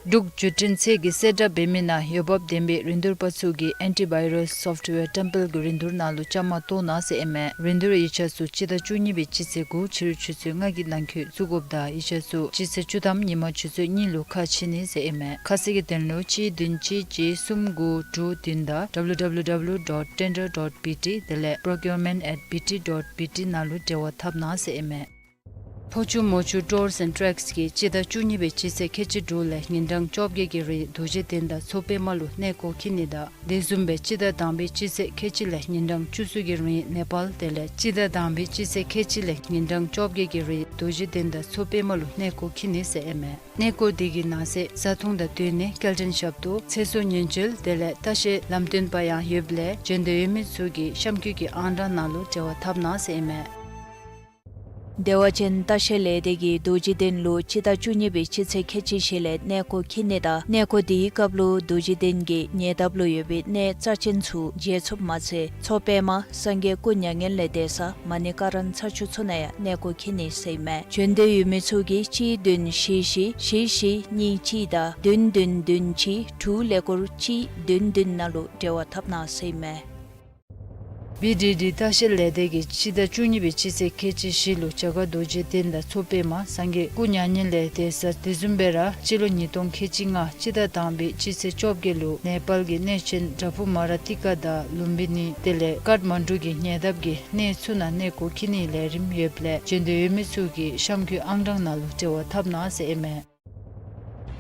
འབྲུག་བརྒྱུད་འཕྲིན་ཚད་ཀྱིས་གསལ་བསྒྲགས་འབད་མི་ནང་འོས་འབབ་ལྡན་པའི་རིན་བསྡུར་པ་ཚུ་གིས་ཨེན་ཊི་བཱའི་རཱསི་སོཕཊ་ཝེར་བཀྲམ་སྤེལ་གྱི་རིན་བསྡུར་ནང་ལུ་བཅའ་མར་གཏོགས་གནང་ཟེར་ཨིན་མས། རིན་བསྡུར་ཡིག་ཆ་ཚུ་སྤྱི་ཟླ་བཅུ་གཉིས་པའི་སྤྱི་ཚེས་དགུ་ཕྱི་རུ་ཆུ་ཚོད་ལྔ་གི་ནང་འཁོད་བཙུགས་དགོཔ་དང་ཡིག་ཆ་ཚུ་སྤྱི་ཚེས་བཅུ་ཐམ་ཉིན་མ་ཆུ་ཚོད་གཉིས་ལུ་ཁ་ཕྱེ་ནི་ཟེར་ཨིན་མས། ཁ་གསལ་གྱི་དོན་ལུ་གཅིག་བདུན་གཅིག་གཅིག་གསུམ་དགུ་དྲུག་བདུན་དང་ཌབ་ལུ་ཌབ་ལུ་ཌབ་ལུ་ཌོཊ་ཊེན་ཌར་ཌོཊ་བི་ཊི་དེ་ལས་པྲོ་ཀིའུར་མེནཊ་ཨེཊ་བི་ཊི་ཌོཊ་བི་ཊི་ནང་ལུ་འབྲེལ་བ་འཐབ་གནང་ཟེར་ཨིན་མས། ཕོ་ཆུ་མོ་ཆུ་ཊུརསི་ཨེནཌ་ཊྲེཀསི་གིས་སྤྱི་ཟླ་བཅུ་གཉིས་པའི་སྤྱི་ཚེས་ཁལ་གཅིག་དྲུག་ལས་ཉིན་གྲངས་བཅོ་བརྒྱད་ཀྱི་རིང་རྡོ་རྗེ་གདན་དང་མཚོ་པདྨ་ལུ་གནས་སྐོར་འཁྱིད་ནི་དང་དེ་བཟུམ་སྦེ་སྤྱི་ཟླ་དང་པའི་སྤྱི་ཚེས་ཁལ་གཅིག་ལས་ཉིན་གྲངས་བཅུ་གསུམ་གྱི་རིང་ནེ་པཱལ་དེ་ལས་སྤྱི་ཟླ་དང་པའི་སྤྱི་ཚེས་ཁལ་གཅིག་ལས་ཉིན་གྲངས་བཅོ་བརྒྱད་ཀྱི་རིང་རྡོ་རྗེ་གདན་དང་མཚོ་པདྨ་ལུ་གནས་སྐོར་འཁྱིད་ནི་ཟེར་ཨིན་མས། གནས་སྐོར་དེ་གི་ནང་གསེས་བཟའ་འཐུང་དང་སྡོད་གནས་སྐྱེལ་འདྲེན་ཞབས་ཏོག་ཚེ་སྲོག་ཉེན་བཅོལ་དེ་ལས་ལྟ་བཤལ་ལམ་སྟོན་པ་ཡང་ཡོདཔ་ལས་འབྱོན་འདོད་ཡོད་མི་ཚུ་གིས་གཤམ་འཁོད་ཀྱི་ཨང་གྲངས་ནང་ལུ་འབྲེལ་བ་འཐབ་གནང་ཟེར་ཨིན་མས། བདེ་བ་ཅན་ལྟ་བཤལ་ལས་སྡེ་གིས་རྡོ་རྗེ་གདན་ལུ་སྤྱི་ཟླ་བཅུ་གཉིས་པའི་སྤྱི་ཚེས་ཁལ་གཅིག་བཞི་ལས་གནས་སྐོར་འཁྱིད་ནི་དང་གནས་སྐོར་དེའི་སྐབས་ལུ་རྡོ་རྗེ་གདན་གྱི་ཉེ་འདབས་ལུ་ཡོད་པའི་གནས་རྩ་ཅན་ཚུ་མཇལ་ཚུགསཔ་མ་ཚད་མཚོ་པདྨ་སངས་རྒྱས་སྐུ་མྱ་ངན་ལས་འདས་ས་མ་ཎི་ཀ་ར་ན་ཚ་ཆུ་ཚོད་ནང་ཡང་གནས་སྐོར་འཁྱིད་ནི་ཟེར་ཨིན་མས། འབྱོན་འདོད་ཡོད་མི་ཚུ་གིས་གཅིག་བདུན་བཞི་བཞི་བཞི་བཞི་གཉིས་གཅིག་དང་བདུན་བདུན་བདུན་གཅིག་དྲུག་ཀླད་ཀོར་གཅིག་བདུན་བདུན་ནང་ལུ་འབྲེལ་བ་འཐབ་གནང་ཟེར་ཨིན་མས། བི་ཌི་ཌི་ལྟ་བཤལ་ལས་སྡེ་གིས་སྤྱི་ཟླ་བཅུ་གཉིས་པའི་སྤྱི་ཚེས་ཁལ་གཅིག་བཞི་ལུ་རྒྱ་གར་རྡོ་རྗེ་གདན་དང་མཚོ་པདྨ་སངས་རྒྱས་སྐུ་མྱ་ངན་ལས་འདས་ས་དེ་བཟུམ་སྦེ་ར་སྤྱི་ལོ་ཉིས་སྟོང་ཁལ་གཅིག་ལྔ་སྤྱི་ཟླ་དང་པའི་སྤྱི་ཚེས་བཅོ་བརྒྱད་ལུ་ནེ་པཱལ་གྱི་གནས་ཆེན་བྲག་ཕུག་མ་ར་ཏི་ཀ་དང་ལུམ་བི་ནི་དེ་ལས་ཀཱཐ་མན་ཌུ་གི་ཉེ་འདབས་ཀྱི་གནས་ཚུ་ནང་གནས་སྐོར་འཁྱིད་ནིའི་ལས་རིམ་ཡོདཔ་ལས་འབྱོན་འདོད་ཡོད་མི་ཚུ་གིས་གཤམ་འཁོད་ཨང་གྲངས་ནང་ལུ་འབྲེལ་བ་འཐབ་གནང་ཟེར་ཨིན་མས།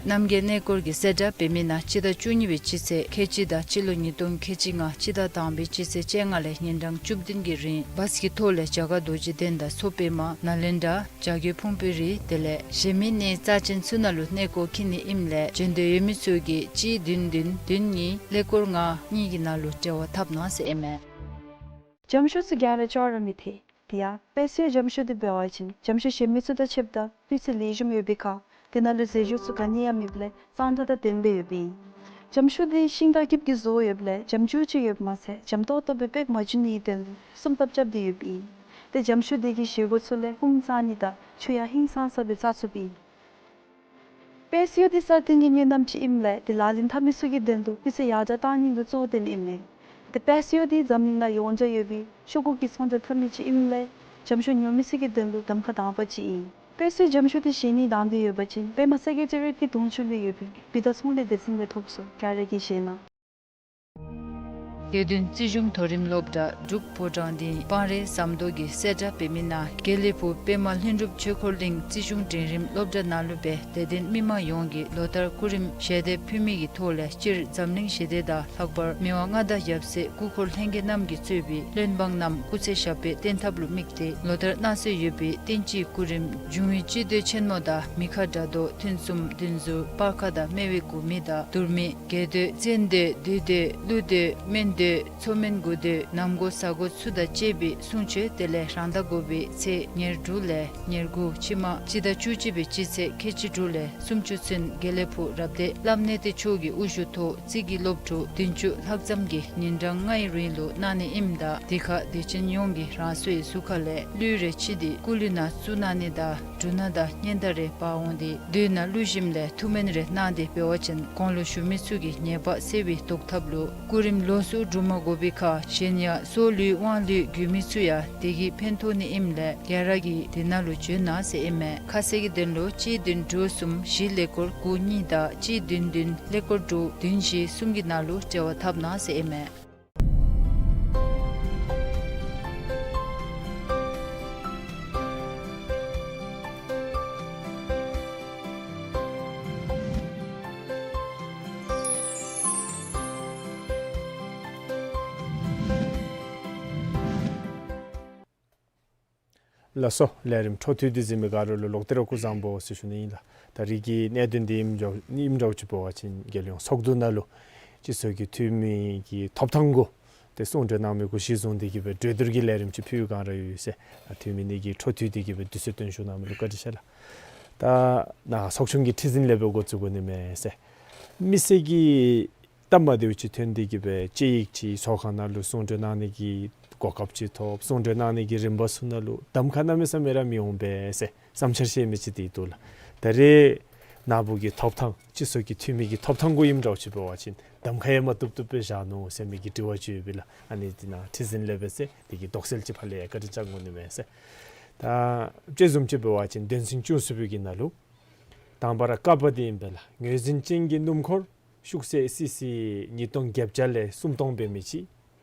རྣམ་རྒྱལ་གནས་སྐོར་གྱིས་གསལ་བསྒྲགས་འབད་མི་ནང་སྤྱི་ཟླ་བཅུ་གཉིས་པའི་སྤྱི་ཚེས་ཁལ་གཅིག་དང་སྤྱི་ལོ་ཉིས་སྟོང་ཁལ་གཅིག་ལྔ་སྤྱི་ཟླ་དང་པའི་སྤྱི་ཚེས་བཅོ་ལྔ་ལས་ཉིན་གྲངས་བཅུ་བདུན་གྱི་རིང་བཱས་ཀྱི་ཐོག་ལས་རྒྱ་གར་རྡོ་རྗེ་གདན་དང་མཚོ་པདྨ་ནཱ་ལེནྡྲ་བྱ་རྒོད་ཕུང་པོའི་རི་དེ་ལས་གཞན་མི་གནས་རྩ་ཅན་ཚུ་ནང་ལུ་གནས་སྐོར་འཁྱིད་ནི་ཨིནམ་ལས་འབྱོན་འདོད་ཡོད་མི་ཚུ་གིས་གཅིག་བདུན་བདུན་བདུན་གཉིས་ཀླད་ཀོར་ལྔ་གཉིས་ཀྱི་ནང་ལུ་འབྲེལ་བ་འཐབ་གནང་ཟེར་ཨིན་མས། འཇམ་ཤོག་ཚུ་ག་ར་ཅོག་ར་མི་འཐད། དེ་ཡང་དཔེ་སྲིད་འཇམ་ཤོག་འདི་འབད་བ་ཅིན་འཇམ་ཤོག་གཞན་མི་ཚུ་དང་ཕྱདཔ་ད་སྤུས་ཚད་ལེགས་ཤོམ་ཡོད་པའི་ཁར་དེ་ནང་ལུ་རྫས་སྦྱོར་ཚུ་ག་ནི་ཡང་མེདཔ་ལས་གཙང་སྦྲ་དང་ལྡནམ་སྦེ་ཡོདཔ་ཨིན། འཇམ་ཤོག་འདི་ཤིང་དང་སྐྱིབས་ཀྱིས་བཟོ་ཡོདཔ་ལས་འཇམ་ཅུ་ཅིག་ཡོདཔ་མ་ཚད་འཇམ་ཏོག་ཏོ་སྦེ་པེག་མ་འགྱུར་ནིའི་དོན་ལུ་སྲུང་ཐབས་རྐྱབ་སྟེ་ཡོདཔ་ཨིན། ཏེ་འཇམ་ཤོག་འདི་གི་བཞེས་སྒོ་ཚུ་ལས་ཧཱུྃ་བརྩམ་ནི་དང་ཆུ་ཡང་ཧིང་སངས་ས་སྦེ་བཙག་ཚུགསཔ་ཨིན། དཔེ་སྲིད་འདི་གསར་བཏོན་གྱི་དངོས་རྣམ་ཅིག་ཨིནམ་ལས་དེ་ལག་ལེན་འཐབ་མི་ཚུ་གི་དོན་ལུ་སྤུས་ཚད་ཡར་དྲག་གཏང་ནི་ལུ་གཙོ་བོ་བཏོན་ཨིན་མས། དེ་དཔེ་སྲིད་འདི་འཛམ་གླིང་ནང་ཡོངས་གྲགས་ཡོད་པའི་ཤོག་གུ་གི་ཚོང་རྫས་འཐབ་མི་ཅིག་ཨིནམ་ལས་འཇམ་ཤོག་ཉོ་མི་ཚུ་གི་དོན་ལུ་གདམ་ཁ་དང་པ་ཅིག་ཨིན། དཔེ་སྲིད་འཇམ་ཤོག་འདི་བཞེས་ནིའི་དང་འདོད་ཡོད་པ་ཅིན་པདྨ་སངས་རྒྱས་སྤྱན་རས་གཟིགས་གདུང་མཆོག་ལུ་ཡོད་པའི་བི་ཏ་ཚོང་ལས་སྡེ་ཚན་ལས་ཐོབ་ཚུགས། ག་ར་གིས་བཞེས་གནང་། དེ་བསྟུན་རྩིས་གཞུང་མཐོ་རིམ་སློབ་གྲྭ་འབྲུག་ཕོ་བྲང་སྡིངས་སྤང་རི་ཟམ་གདོང་གིས་གསལ་བསྒྲགས་འབད་མི་ནང་དགེ་ལེགས་ཕུག་པདྨ་ལྷུན་གྲུབ་ཆོས་འཁོར་གླིང་རྩིས་གཞུང་འབྲིང་རིམ་སློབ་གྲྭ་ནང་ལུ་སྦེ་དད་ལྡན་མི་མང་ཡོངས་ཀྱིས་ལོ་ལྟར་སྐུ་རིམ་ཞལ་འདེབས་ཕུལ་མི་གི་ཐོག་ལས་སྤྱིར་འཛམ་གླིང་ཞི་བདེ་དང་ལྷག་པར་མི་དབང་མངའ་བདག་ཡབ་སྲས་སྐུ་འཁོར་ལྷན་རྒྱས་རྣམས་ཀྱིས་གཙོས་པའི་བློན་འབངས་རྣམས་སྐུ་ཚེ་ཞབས་པད་བརྟན་ཐབས་ལུ་དམིགས་ཏེ་ལོ་ལྟར་གནང་སྲོལ་ཡོད་པའི་བསྟན་སྤྱིའི་སྐུ་རིམ་འབྱུང་བའི་སྤྱི་མདོས་ཆེན་མོ་དང་མི་ཁ་དགྲ་བཟློག་ཐུན་གསུམ་བདུན་ཟུར་སྤར་ཁ་དང་སྨེ་བའི་དགུ་མི་དང་དུར་མི་རྒྱལ་མདོས་བཙན་མདོས་བདུད་མདོས་ཀླུ་མདོས་སྨན་མདོས་མཚོ་སྨན་དགུ་མདོས་ནམ་དགོ་གཟའ་དགོ་ཚུ་དང་བཅས་པའི་གསུང་ཆོག་དེ་ལས་རང་ཟླ་དགུ་པའི་ཚེས་ཉེར་དྲུག་ལས་ཉེར་དགུ་ཕྱི་མ་སྤྱི་ཟླ་བཅུ་གཅིག་པའི་སྤྱི་ཚེས་ཁལ་གཅིག་དྲུག་ལས་སུམ་ཅུ་ཚུན་དགེ་ལེགས་ཕུག་རབ་སྡེ་བླམ་གནས་བརྟན་མཆོག་གི་དབུ་བཞུགས་ཐོག་རྩིས་ཀྱི་སློབ་ཕྲུག་བདུན་ཅུ་ལྷག་ཙམ་གྱིས་ཉིན་གྲངས་ལྔའི་རིང་ལུ་གནང་ནི་ཨིནམ་ད་དེ་ཁར་དད་ཅན་ཡོངས་ཀྱིས་རང་སོའི་གཟུགས་ཁ་ལས་གླུད་རེ་ཕྱེ་སྟེ་སྐུ་གླུད་ནང་བཙུགས་གནང་ནི་དང་འབྲུ་སྣ་དང་སྙན་དར་རེ་འབག་འོང་སྟེ་མདུན་ན་གླུད་ཞིནམ་ལས་ཐུགས་སྨོན་རེ་གནང་སྟེ་འབད་བ་ཅིན་གོང་ལུ་ཞུ་མི་ཚུ་གི་ཉེས་པ་སེལ་བའི་བཟློག་ཐབས་ལུ་སྐུ་རིམ་ལོགས་སུ་སྒྲུབ་མ་དགོ་པའི་ཁར་གཞན་ཡང་སྲོག་བླུ་དབང་བླུ་དགོ་མི་ཚུ་ཡང་དེ་གིས་ཕན་ཐོགས་ནི་ཨིནམ་ལས་ག་ར་གིས་དེ་ནང་ལུ་འབྱོན་གནང་ཟེར་ཨིན་མས། ཁ་གསལ་གྱི་དོན་ལུ་གཅིག་བདུན་དྲུག་གསུམ་བཞི་ཀླད་ཀོར་དགུ་གཉིས་དང་གཅིག་བདུན་བདུན་ཀླད་ཀོར་དྲུག་བདུན་བཞི་གསུམ་གྱི་ནང་ལུ་འབྲེལ་བ་འཐབ་གནང་ཟེར་ཨིན་མས། ལགས་སོ། ལས་རིམ་འཕྲོ་མཐུད་དེ་གཟིགས་མི་ག་ར་ལུ་ལོག་སྟེ་ར་སྐུ་གཟུགས་བཟང་པོ་ཟེར་ཞུ་ནི་ཨིན་ལགས། ད་རིས་ཀྱི་གནད་དོན་འདི་ཨིནམ་འདྲཝ་ཨིནམ་འདྲཝ་ཅིག་འབད་བ་ཅིན་རྒྱལ་ཡོངས་ཚོགས་འདུ་ནང་ལུ་སྤྱི་ཚོགས་ཀྱི་འཐུས་མི་གི་ཐོབ་ཐང་གུ་ཏེ་གསུང་གྲོས་གནང་མི་གུ་གཞི་བཟུང་སྟེ་གི་སྦེ་གྲོས་བསྡུར་གྱི་ལས་རིམ་ཅིག་ཕུལ་བའི་བསྒང་ར་ཡོད་ཟེར། ཨ་འཐུས་མི་འདི་གིས་འཕྲོ་མཐུད་དེ་གི་སྦེ་དུས་ཚོད་བཏོན་བཞུགས་གནང་མི་ལུ་བཀའ་དྲིན་ཆེ་ལགས། ད་ནཱ་ཚོགས་ཆུང་གི་ཁྲི་འཛིན་ལས་སྦེ་འགོ་བཙུགས་དགོ་ནི་མས་ཟེར། མི་སེར་གྱི་སྟབས་མ་བདེཝ་ཅིག་ཐོན་ཏེ་གི་སྦེ་དཔྱད་ཡིག་ཅིག་ཚོགས་ཁང་ནང་ལུ་གསུང་གྲོས་གནང་ནི་གི་གོ་སྐབས་ཅིག་ཐོབ། གསུང་གྲོས་གནང་ནི་གི་རིམ་པ་ཚུ་ནང་ལུ་གདམ་ཁ་གནམ་མེད་ས་མེད་ར་མི་འོང་པས་ཟེར་བསམ་འཆར་བཤད་མི་ཅིག་འདི་འདུག་ལགས། ད་རེས་ ནཱ་བུ་གི་ཐོབ་ཐང་སྤྱི་ཚོགས་ཀྱི་འཐུས་མི་གི་ཐོབ་ཐང་གུ་ཨིནམ་འདྲཝ་ཅིག་འབད་བ་ཅིན་གདམ་ཁ་ཡང་མ་བཏུབ་བཏུབ་སྦེ་བཞག་ནུག་ཟེར་མི་གི་དྲི་བ་ཅིག་ཡོདཔ་ཨིན་ལགས། ཨ་ནི་འདི་ནང་ཁྲི་འཛིན་ལས་འབད་ཟེར་འདི་གི་དོགས་སེལ་ཅིག་ཕར་ལས་བཀའ་དྲིན་བསྐྱང་དགོ་ནི་མས་ཟེར། ད་དཔྱེ་བཟུམ་ཅིག་འབད་བ་ཅིན་དོན་ཚན་བཅུ་གསུམ་པའི་གི་ནང་ལུ་དང་པ་ར་ཀ་པ་འདི་ཨིན་པས་ལགས། ངོས་འཛིན་ཅན་གྱི་སྣུམ་འཁོར་ཤུགས་ཚད་སི་སི་ཉིས་སྟོང་བརྒྱད་བརྒྱ་ལས་སུམ་སྟོང་འབད་མི་ཅིག།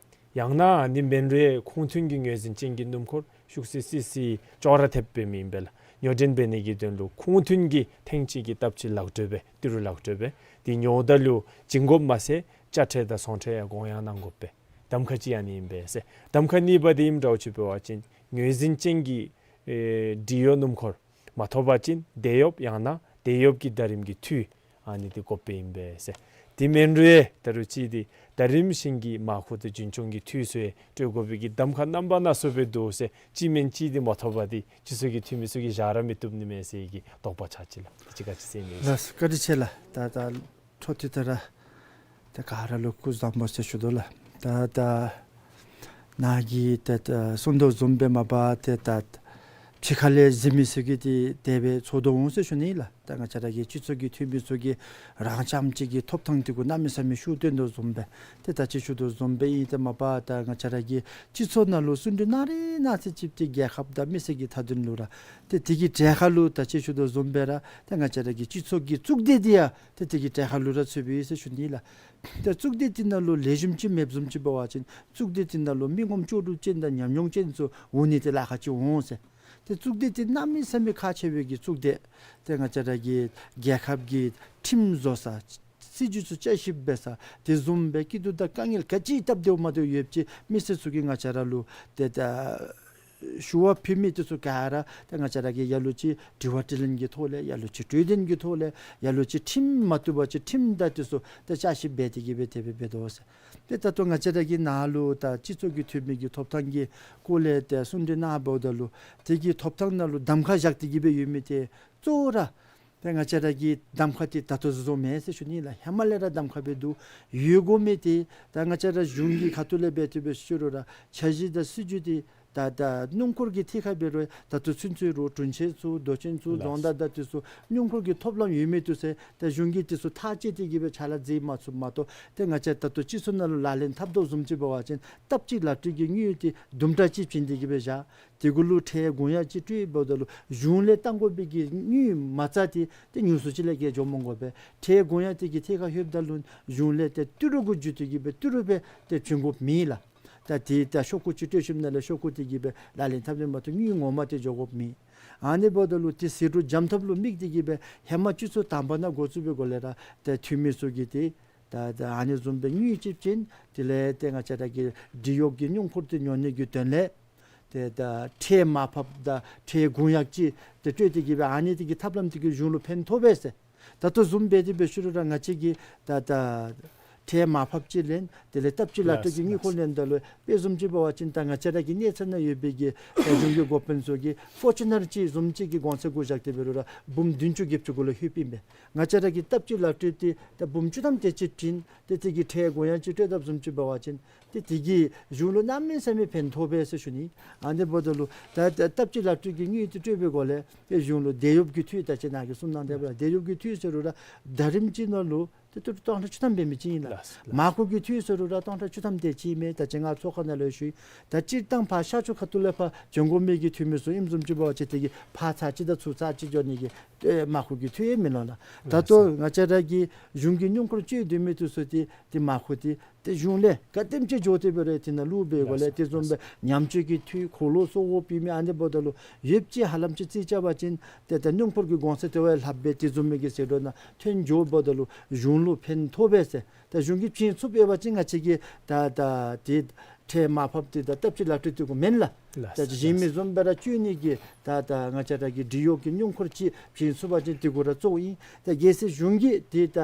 ཡང་ན་ཨ་ནི་མེན་རུང་ཁུངས་མཐུན་གྱི་ངོས་འཛིན་ཅན་གྱི་སྣུམ་འཁོར་ཤུགས་ཚད་སི་སི་ཅོག་ར་འཐདཔ་འབད་མི་ཨིན་པས་ལགས། ཉོ་འདྲེན་འབད་ནི་གི་དོན་ལུ་ཁུངས་མཐུན་གྱི་ཐེངས་གཅིག་གི་སྟབས་གཅིག་ལག་འགྲོ་སྦེ་ཏི་རུ་ལག་འགྲོ་སྦེ་འདི་ཉོཝ་ད་ལུ་བྱིན་དགོཔ་མ་ཚད་དཔྱ་ཁྲལ་དང་ཚོང་ཁྲལ་ཡང་དགོངས་ཡངས་གནང་དགོ་པས། གདམ་ཁ་ཅིག་ཨ་ནི་ཨིན་པས་ཟེར། གདམ་ཁ་གཉིས་པ་འདི་ཨིནམ་འདྲཝ་ཅིག་འབད་བ་ཅིན་ངོས་འཛིན་ཅན་གྱི་ཨེ་འབྲི་གཡོག་སྣུམ་འཁོར་མ་ཐོབ་པ་ཅིན་དེད་གཡོགཔ་ཡང་ན་དེད་གཡོགཔ་གི་ཟླ་རིམ་གྱི་འཐུས་ཨ་ནི་འདི་དགོཔ་སྦེ་ཨིན་པས་ཟེར། དེ་མེན་རུང་ད་རུང་ཅིག་འདི་ཟླ་རིམ་བཞིན་གྱི་མར་ཁུ་དང་རྒྱུན་སྐྱོང་གི་འཐུས་ཚུ་ཡང་སྤྲོད་དགོ་པའི་གི་གདམ་ཁ་རྣམ་པ་སྣ་ཚོགས་སྦེ་འདུག་ཟེར། གཅིག་མེན་གཅིག་འདི་མ་ཐོབ་པར་འདི་སྤྱི་ཚོགས་ཀྱི་འཐུས་མི་ཚུ་གིས་བཞག་ར་མི་བཏུབ་ནི་མས་ཟེར་གྱི་དོགས་པ་ཆགས་ཅི་ལགས། ཅི་ག་ཅི་ཟེར་མི་ལགས། བཀའ་དྲིན་ཆེ་ལགས། ད་ད་འཕྲོ་མཐུད་དེ་ར་ཏེ་ག་ར་ལུ་སྐུ་གཟུགས་བཟང་པོ་ཟེར་ཞུ་དོ་ལགས། ད་ད་ནཱ་གིས་ཏེ་ད་གསུང་དོ་བཟུམ་སྦེ་མ་པ་ཏེ་ད་ཕྱི་ཁ་ལས་གཟིགས་མི་ཚུ་གིས་ཏེ་དེ་སྦེ་ཚོར་དོ་འོང་ཟེར་ཞུ་ནི་ལགས། ད་ང་བཅས་ར་གི་སྤྱི་ཚོགས་ཀྱི་འཐུས་མི་ཚུ་གིས་རང་རྐྱངམ་གཅིག་གི་ཐོབ་ཐང་འདི་གུ་གནམ་མེད་ས་མེད་ཤུགས་བཏོན་དོ་བཟུམ་སྦེ་ཏེ་ད་ཅི་ཞུ་དོ་བཟུམ་སྦེ་ཨིན། ཏེ་མ་པ་ད་ང་བཅས་ར་གི་སྤྱི་ཚོགས་ནང་ལུ་བརྩོན་འགྲུས་གནང་རིང་གནང་ཚད་ཅིག་ཏེ་རྒྱལ་ཁབ་དང་མི་སེར་གྱི་མཐའ་དོན་ལུ་ར་ཏེ་དེ་གི་གྲལ་ཁར་ལུ་ད་ཅི་ཞུ་དོ་བཟུམ་སྦེ་ར་ཏེ་ང་བཅས་ར་གི་སྤྱི་ཚོགས་ཀྱི་གཙུག་སྡེ་འདི་ཡང་ཏེ་དེ་གི་གྲལ་ཁར་ལུ་ར་ཚུདཔ་ཨིན་ཟེར་ཞུ་ནི་ལགས། ཏེ་གཙུག་སྡེ་འདི་ནང་ལུ་ལེགས་ཤོམ་ཅིག་མེདཔ་བཟུམ་ཅིག་འབད་བ་ཅིན་གཙུག་སྡེ་འདི་ནང་ལུ་མི་ངོམ་ལྕོགས་གྲུབ་ཅན་དང་ཉམས་མྱོང་ཅན་ཚུ་འོང་ནི་ཏེ་ལཱ་ཁག་ཅིག་འོང་ཟེར། ཏེ་གཙུག་སྡེ་འདི་གནམ་མེད་ས་མེད་ཁག་ཆེ་བའི་གི་གཙུག་སྡེ། ཏེ་ང་བཅས་ར་གི་རྒྱལ་ཁབ་ཀྱི་ཁྲིམས་བཟོ་ས་སྲིད་བྱུས་ཚུ་བསྐྱར་ཞིབ་འབད་ས་དེ་བཟུམ་སྦེ་སྐྱིད་སྡུག་དང་དཀའ་ངལ་ག་ཅི་སྟབས་བདེཝ་མ་བདེཝ་ཡོདཔ་ཅིག་མི་སེར་ཚུ་གིས་ང་བཅས་ར་ལུ་ཏེ་ད་ཞུ་བ་ཕུལ་མི་དེ་ཚུ་ག་ར་ཏེ་ང་བཅས་ར་གིས་ལ་ལུ་ཅིག་དྲི་བ་དྲིས་ལན་གྱི་ཐོག་ལས་ལ་ལུ་ཅིག་གྲོས་དན་གྱི་ཐོག་ལས་ལ་ལུ་ཅིག་ཁྲིམས་མ་བཏུབ་པ་ཅིན་ཁྲིམས་དང་དེ་ཚུ་ཏེ་བསྐྱར་ཞིབ་འབད་དེ་གི་སྦེ་དེ་སྦེ་འབད་དོ་ཟེར། ཏེ་ད་ལྟོ་ང་བཅས་ར་གི་ནཱ་ལུ་ད་སྤྱི་ཚོགས་ཀྱི་འཐུས་མི་གི་ཐོབ་ཐང་གི་སྐོར་ལས་ཏེ་གསུང་གྲོས་གནང་འབདཝ་ད་ལུ་དེ་གི་ཐོབ་ཐང་ནང་ལུ་གདམ་ཁ་བཞག་སྟེ་གི་སྦེ་ཡོད་མི་དེ་གཙོ་བོ་ར་ཏེ་ང་བཅས་ར་གི་གདམ་ཁ་དེ་ད་ལྟོ་བཟོ་བཟོཝ་མེན་ཟེར་ཞུ་ནི་ལགས། ཧེ་མ་ལས་ར་གདམ་ཁ་སྦེ་འདུག། ཡོད་དགོ་མི་དེ་ད་ང་བཅས་ར་གཞུང་གི་ཁ་ཐུག་ལས་འབད་དེ་འབད་ཞུ་རུང་ར་འཆར་གཞི་དང་སྲིད་བྱུས་དེ་ད་ད་སྣུམ་འཁོར་གྱི་ཐད་ཁར་འབད་རུང་ད་ལྟོ་ཚུན་ཚོད་རུང་དྲུང་ཆེན་ཚུ་མདོ་ཆེན་ཚུ་རྫོང་བདག་དང་དེ་ཚུ་སྣུམ་འཁོར་གྱི་ཐོབ་ལམ་ཡོད་མི་འདུག་ཟེར་ད་གཞུང་གིས་དེ་ཚུ་ཐག་བཅད་དེ་གི་སྦེ་ཕྱག་ལཱ་མཛད་མ་ཚུགསཔ་མ་གཏོགས་ཏེ་ང་བཅས་ད་ལྟོ་སྤྱི་ཚོགས་ནང་ལུ་ལག་ལེན་འཐབ་དོ་བཟུམ་ཅིག་འབད་བ་ཅིན་སྟབས་གཅིག་ལག་སྤྲོད་ཀྱི་དངུལ་དེ་དུམ་གྲ་ཅིག་བྱིན་ཏེ་གི་སྦེ་བཞག། དེ་གུ་ལུ་ཁྲལ་དགོངས་ཡངས་ཅིག་སྤྲོད་འབདཝ་ད་ལུ་གཞུང་ལས་བཏང་དགོ་པའི་གི་དངུལ་མ་རྩ་དེ་ཏེ་ཉུང་སུ་ཅིག་ལས་བརྒལ་འགྱོ་མི་དགོ་པས། ཁྲལ་དགོངས་ཡངས་དེ་གི་ཐད་ཁར་ལྷོདཔ་ད་ལུ་གཞུང་ལས་ཏེ་ཏི་རུ་གུ་བརྒྱུད་དེ་གི་སྦེ་ཏི་རུ་སྦེ་ཏེ་བྱིན་དགོཔ་མེད་ལགས། ད་དེ་ད་ཤོག་གུ་ཅིག་སྤྲོད་ཞིནམ་ལས་ཤོག་གུ་དེ་གི་སྦེ་ལག་ལེན་འཐབ་ནི་མ་གཏོགས་དངུལ་ངོ་མ་དེ་འགྱོ་དགོཔ་མེད། ཨ་ནི་འབདཝ་ད་ལུ་དེ་ཟད་འགྲོ་འཇམ་ཐབས་ལུ་དམིགས་ཏེ་གི་སྦེ་ཧེ་མ་སྤྱི་ཚོགས་དང་པ་ནང་འགོ་བཙུགས་པའི་སྒང་ལས་ར་ཏེ་འཐུས་མི་ཚུ་གིས་ཏེ་ད་ད་ཨ་ནི་བཟུམ་སྦེ་དངུལ་ཅིག་བྱིན། དེ་ལས་ཏེ་ང་བཅས་ར་གི་འབྲི་གཡོག་གི་སྣུམ་འཁོར་དེ་ཉོ་ནི་གི་དོན་ལས་ཏེ་ད་ཁྲལ་མར་ཕབ་དང་ཁྲལ་དགོངས་ཡངས་ཅིག་ཏེ་སྤྲོད་དེ་གི་སྦེ་ཨ་ནི་དེ་གི་ཐབས་ལམ་དེ་གིས་གཞུང་ལུ་ཕན་ཐོགས་པས་ཟེར། ད་ལྟོ་བཟུམ་འབད་དེ་འབད་ཞུ་རུང་ར་ང་བཅས་ཀྱིས་ད་ད་ཁྲལ་མར་ཕབ་ཅིག་ལེན། དེ་ལས་སྟབས་གཅིག་ལག་སྤྲོད་ཀྱི་དངུལ་ཁོ་ལེན་ད་ལུ་དཔེ་བཟུམ་ཅིག་འབད་བ་ཅིན་ད་ང་བཅས་ར་གི་གནས་ཚད་ནང་ཡོད་པའི་གི་ད་གཞུང་གི་འགོ་དཔོན་ཚུ་གིས་ཕོར་ཅུ་ནར་ཅིག་བཟུམ་ཅིག་གི་གོང་ཚད་གུ་བཞག་སྟེ་འབད་རུང་ར་འབུམ་བདུན་ཅུ་བརྒྱད་ཅུ་གུ་ལུ་ལྷོདཔ་ཨིན་པས། ང་བཅས་ར་གིས་སྟབས་གཅིག་ལག་སྤྲོད་དེ་ད་འབུམ་བཅུ་ཐམ་དེ་ཅིག་བྱིན། ཏེ་དེ་གི་ཁྲལ་དགོངས་ཡངས་ཅིག་སྤྲོད་དཔ་བཟུམ་ཅིག་འབད་བ་ཅིན་ཏེ་དེ་གིས་གཞུང་ལུ་གནམ་མེད་ས་མེད་ཕན་ཐོགས་པས་ཟེར་ཞུ་ནི། ཨ་ནི་འབདཝ་ད་ལུ་ད་ད་སྟབས་གཅིག་ལག་སྤྲོད་ཀྱི་དངུལ་དེ་སྤྲོད་པའི་སྒང་ལས་ཏེ་གཞུང་ལུ་དེད་གཡོགཔ་གི་འཐུས་ད་ཅི་ནཱ་གིས་གསུངས་གནང་དེ་སྦེ་དེད་གཡོགཔ་གི་འཐུས་ཟེར་རུང་ར་ཟླ་རིམ་གཅིག་ནང་ལུ་ཏེ་ཏི་རུ་སྟོང་ཕྲག་བཅུ་ཐམ་འབད་མི་ཅིག་ཨིན་ལགས། ལགས་ལགས། མར་ཁུ་གི་འཐུས་ཟེར་རུང་ར་སྟོང་ཕྲག་བཅུ་ཐམ་དེ་ཅིག་མས། ད་ཅི་ང་ཚོགས་ཁང་ནང་ལུ་ཞུ་ཡི། ད་སྤྱིར་བཏང་ཕར་ཤར་ཕྱོགས་ཁ་ཐུག་ལས་ཕར་བྱོན་དགོ་མི་གི་འཐུས་མི་ཚུ་ཨིནམ་བཟུམ་ཅིག་འབད་བ་ཅིན་དེ་གིས་ཕར་ཚར་གཅིག་དང་ཚུར་ཚར་གཅིག་འགྱོ་ནི་གི་ཏེ་མར་ཁུ་གི་འཐུས་ཡང་མིན་ནུག་ལགས། ད་ལྟོ་ང་བཅས་ར་གི་གཞུང་གི་སྣུམ་འཁོར་སྤྱོད་སྡོད་མི་དེ་ཚུ་ཏེ་ཏེ་མར་ཁུ་དེ་ཏེ་གཞུང་ལས་ག་དེམ་ཅིག་འགྱོ་སྟེ་འབད་རུང་དེ་ནང་བླུག་པའི་སྒང་ལས་དེ་བཟུམ་སྦེ་ཉམས་བཅོས་ཀྱི་འཐུས་འཁོར་ལོ་སོར་བ་ཕུལ་མི་ཨ་ནི་འབདཝ་ད་ལུ་ཡོདཔ་ཅིག་ཧ་ལམ་ཅིག་རྩིས་རྐྱབ་པ་ཅིན་ཏེ་ད་སྣུམ་འཁོར་གྱི་གོང་ཚད་དེ་བ་ལྷགཔ་སྦེ་དེ་བཟུམ་མའི་གི་ཟད་འགྲོ་ནང་ཐོན་འགྱོཝ་ད་ལུ་གཞུང་ལུ་ཕན་ཐོགས་པས་ཟེར། ད་གཞུང་གིས་བྱིན་ཚུགསཔ་འབད་བ་ཅིན་ང་བཅས་ཀྱིས་ད་ད་དེ་ཁྲལ་མར་ཕབ་དེ་ད་སྟབས་གཅིག་ལག་སྤྲོད་དེ་གུ་མེན་ལགས། ལགས། ད་གཞན་མི་བཟུམ་སྦེ་ར་སྤྱོད་ནི་གི་ད་ད་ང་བཅས་ར་གི་འབྲི་གཡོག་གི་སྣུམ་འཁོར་ཅིག་བྱིན་ཚུགས་པ་ཅིན་དེ་གུ་ར་གཙོ་བོ་ཨིན། ད་གལ་སྲིད་གཞུང་གིས་དེ་ད་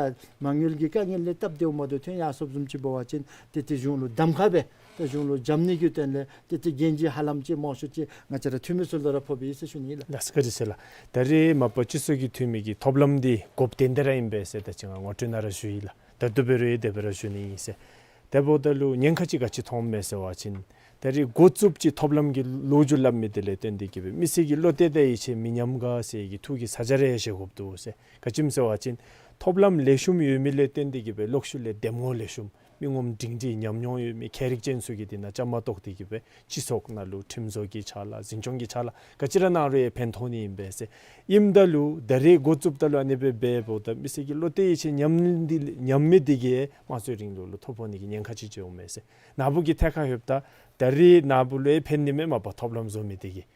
མ་དངུལ་གྱི་དཀའ་ངལ་ལས་སྟབས་བདེཝ་མ་བདེཝ་ཐོན་ཡར་སོཔ་བཟུམ་ཅིག་འབད་བ་ཅིན་ཏེ་དེ་གཞུང་ལུ་གདམ་ཁ་སྦེ་ད་གཞུང་ལུ་འཇམ་ནི་གི་དོན་ལས་ཏེ་དེ་འགན་ཅིག་ཧ་ལམ་ཅིག་མང་ཤོས་ཅིག་ང་བཅས་ར་འཐུས་མི་ཚུ་ལུ་ར་ཕོགཔ་ཨིན་ཟེར་ཞུ་ནི་ལགས། ལགས་སོ། བཀའ་དྲིན་ཆེ་ལགས། ད་རེས་མ་པ་སྤྱི་ཚོགས་ཀྱི་འཐུས་མི་གི་ཐོབ་ལམ་འདི་དགོཔ་དེ་འདི་ར་ཨིན་པས་ཟེར་ད་ཅི་ང་ངོ་སྤྲོད་ནང་ར་ཞུ་ཡི་ལགས། ད་ལྟོ་འབད་རུང་ཡང་དེ་སྦེ་ར་ཞུ་ནི་ཨིན་ཟེར། དེ་འབདཝ་ད་ལུ་ཉེན་ཁ་ཅིག་ག་ཅི་མཐོངམ་མས་ཟེར་བ་ཅིན་ ད་རེས་འགོ་བཙུགསཔ་ཅིག་ཐོབ་ལམ་གྱི་ལོ་རྒྱུས་སླབ་མི་དེ་ལས་བརྟེན་ཏེ་གི་སྦེ་མི་སེར་གྱིས་བློ་གཏད་དང་ཡིད་ཆེས་མི་ཉམས་ག་ཟེར་གྱི་ཐུགས་ཀྱི་ས་ཆ་རེ་བཞེས་དགོཔ་འདུག་ཟེར། ག་ཅི་སྨོ་ཟེར་བ་ཅིན་ཐོབ་ལམ་ལེགས་ཤོམ་ཡོད་མི་ལས་བརྟེན་ཏེ་གི་སྦེ་ལོག་ཤུལ་ལས་འདེམས་ངོ་ལེགས་ཤོམ་མི་ངོམ་སྒྲིང་སྒྲི་ཉམས་མྱོང་ཡོད་མི་མཁས་རིག་ཅན་ཚུ་གིས་དེ་ནང་བཅའ་མར་གཏོགས་ཏེ་གི་སྦེ་སྤྱི་ཚོགས་ནང་ལུ་ཁྲིམས་བཟོ་གི་ཆ་ལ་འཛིན་སྐྱོང་གི་ཆ་ལ་ག་ཅི་ར་གནང་རུང་ཡང་ཕན་ཐོགས་ནི་ཨིན་པས་ཟེར། ཨིནམ་ད་ལུ་ད་རེས་འགོ་བཙུགསཔ་ད་ལུ་ཨ་ནི་སྦེ་འབདཝ་ད་མི་སེར་གྱི་བློ་གཏད་ཡིད་ཆེས་ཉམས་ནི་འདི་ཉམས་མི་འདི་གིས་དམངས་གཙོའི་རིང་ལུགས་ལུ་ཐོ་ཕོག་ནི་གི་ཉེན་ཁ་ཅིག་འབྱུངམ་མས་ཟེར། ནཱ་བུ་གིས་ཐད་ཁར་ལྷོདཔ་ད་ད་རེས་ནཱ་བུ་ལུ་ཡང་ཕན་ནི་མས་མ་པ་ཐོབ་ལམ་བཟོ་མི་འདི་གིས།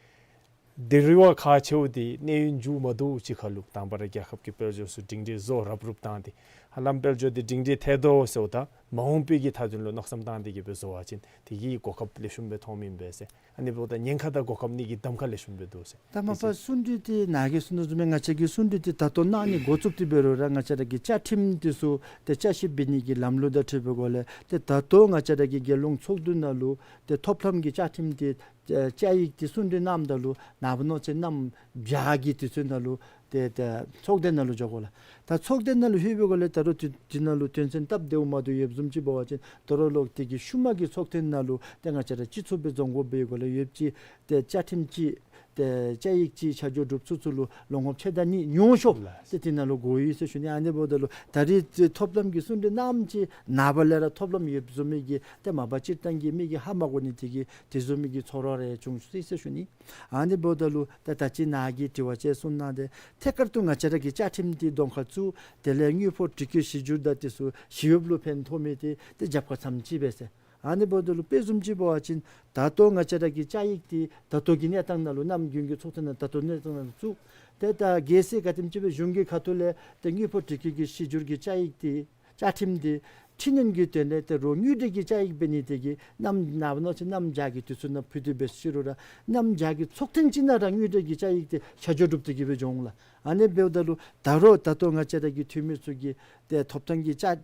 དེ་རུ་བ་ཁག་ཆེཝ་འདི་གནས་ཡུན་མཇུག་མ་བསྡུཝ་ཅིག་ཁར་ལུ་དང་པ་ར་རྒྱལ་ཁབ་ཀྱི་དཔལ་འབྱོར་ཚུ་སྒྲིང་སྒྲི་བཟོ་རབ་རུབ་བཏང་སྟེ་ཧ་ལམ་དཔལ་འབྱོར་འདི་སྒྲིང་སྒྲི་ཐལ་དོ་ཟེརཝ་ད་མ་འོངས་པའི་གི་མཐའ་དོན་ལུ་མནོ་བསམ་བཏང་སྟེ་གི་སྦེ་བཟོ་བ་ཅིན་དེ་གི་གོ་སྐབས་ལེགས་ཤོམ་སྦེ་མཐོངམ་ཨིན་པས་ཟེར། ཨ་ནི་འབདཝ་ད་ཉེན་ཁ་དང་གོ་སྐབས་གཉིས་ཀྱི་གདམ་ཁ་ལེགས་ཤོམ་སྦེ་འདུག་ཟེར། ད་མ་པ་གསུང་གྲོས་འདི་ནཱ་གིས་གསུང་དོ་བཟུམ་སྦེ་ང་བཅས་ཀྱིས་གསུང་གྲོས་འདི་ད་ལྟོ་གནང་ནི་འགོ་བཙུགས་ཏེ་འབད་རུང་ར་ང་བཅས་ར་གི་བཅའ་ཁྲིམས་འདི་ཚུ་ཏེ་བསྐྱར་ཞིབ་འབད་ནི་གི་ལམ་ལུགས་དང་འཁྲིལ་བའི་སྒོ་ལས་ཏེ་ད་ལྟོ་ང་བཅས་ར་གི་རྒྱལ་ཡོངས་ཚོགས་འདུ་ནང་ལུ་ཏེ་ཐོབ་ལམ་གྱི་བཅའ་ཁྲིམས་འདི་ཨེ་བཅའ་ཡིག་འདི་གསུང་གྲོས་གནངམ་ད་ལུ་ནངས་པ་གནངས་ཚེ་གནམ་བྱཱར་གྱི་དུས་ཚོད་ནང་ལུ་ཏེ་ཏེ་ཚོགས་སྡེ་ནང་ལུ་འགྱོ་དགོ་ལགས། ད་ཚོགས་སྡེ་ནང་ལུ་ལྷོད་པའི་སྒོ་ལས་ད་རུང་དེ་དེ་ནང་ལུ་དོན་ཚན་སྟབས་བདེཝ་མ་བདེཝ་ཡོདཔ་བཟུམ་ཅིག་འབད་བ་ཅིན་ད་རུང་ལོག་དེ་གི་ཤུལ་མ་གི་ཚོགས་ཐེངས་ནང་ལུ་ཏེ་ང་བཅས་ར་སྤྱི་ཚོགས་སྦེ་འཛོམས་དགོ་པའི་སྒོ་ལས་ཡོདཔ་ཅིག་ཏེ་བཅའ་ཁྲིམས་ཅིག་ཏེ་བཅའ་ཡིག་ཅིག་ཆ་འཇོག་གྲུབ་ཚུན་ཚོད་ལུ་ལོ་ངོ་ཕྱེད་དང་གཉིས་ཉུང་ཤོས་ལགས། ཏེ་དེ་ནང་ལུ་འགོར་ཡི་ཟེར་ཞུ་ནི། ཨ་ནི་འབདཝ་ད་ལུ་ད་རེས་ཏེ་ཐོབ་ལམ་གྱི་གསུང་གྲོས་གནངམ་ཅིག་ནངས་པ་ལས་ར་ཐོབ་ལམ་ཡོདཔ་བཟུམ་མའི་གི་ཏེ་མ་པ་སྤྱིར་བཏང་གི་མི་གིས་ཧ་མ་གོ་ནི་དེ་གིས་དེ་བཟུམ་མའི་གི་ཚོར་བ་རེ་བྱུང་སྲིད་ཟེར་ཞུ་ནི། ཨ་ནི་འབདཝ་ད་ལུ་ད་ད་ཅི་ནཱ་གིས་དྲི་བ་ཅིག་གསུངས་གནང་སྟེ་ཐད་ཀར་དུ་ང་བཅས་ར་གི་བཅའ་ཁྲིམས་འདི་གདམ་ཁ་བཙུགས། དེ་ལས་དངུལ་ཕོགས་སྒྲིག་བཀོད་གཞི་འགྱུར་དང་དེ་ཚུ་ཞི་གཡོགཔ་ལུ་ཕན་ཐོགས་མི་དེ་ཏེ་རྒྱབ་ཁར་མཚམས་ཅིག་སྦེ་ཟེར། ཨ་ནི་འབདཝ་ད་ལུ་དཔེ་བཟུམ་ཅིག་འབད་བ་ཅིན་ད་ལྟོ་ང་བཅས་ར་གི་བཅའ་ཡིག་འདི་ད་ལྟོ་གི་གནས་སྟངས་ནང་ལུ་གནམ་དགུན་གྱི་ཚོགས་ཐེངས་ནང་ད་ལྟོ་གནས་སྟངས་ནང་ལུ་བཙུགས། ཏེ་ད་གལ་སྲིད་ག་དེམ་ཅིག་སྦེ་གཞུང་གི་ཁ་ཐུག་ལས་ཏེ་དངུལ་ཕོགས་སྒྲིག་བཀོད་ཀྱི་གཞི་འགྱུར་གྱི་བཅའ་ཡིག་འདི་བཅའ་ཁྲིམས་འདི་འཕྲི་སྣོན་གྱི་དོན་ལས་ཏེ་རོགས་དངུལ་འབྲེལ་གྱི་བཅའ་ཡིག་འབད་ནི་དེ་གིས་གནམ་ནངས་པ་གནངས་ཚེ་གནམ་བྱཱར་གྱི་དུས་ཚོད་ནང་ཕུལ་ཏེ་འབད་ཞི་རུང་ར་གནམ་བྱཱར་གྱི་ཚོགས་ཐེངས་ཅིག་ནང་ར་དངུལ་འབྲེལ་གྱི་བཅའ་ཡིག་འདི་ཆ་འཇོག་གྲུབ་སྟེ་གི་སྦེ་འགྱོ་འོང་ལགས། ཨ་ནི་འབདཝ་ད་ལུ་ད་རུང་ད་ལྟོ་ང་བཅས་ར་གི་འཐུས་མི་ཚུ་གིས་ཏེ་ཐོབ་ཐང་གི་བཅའ་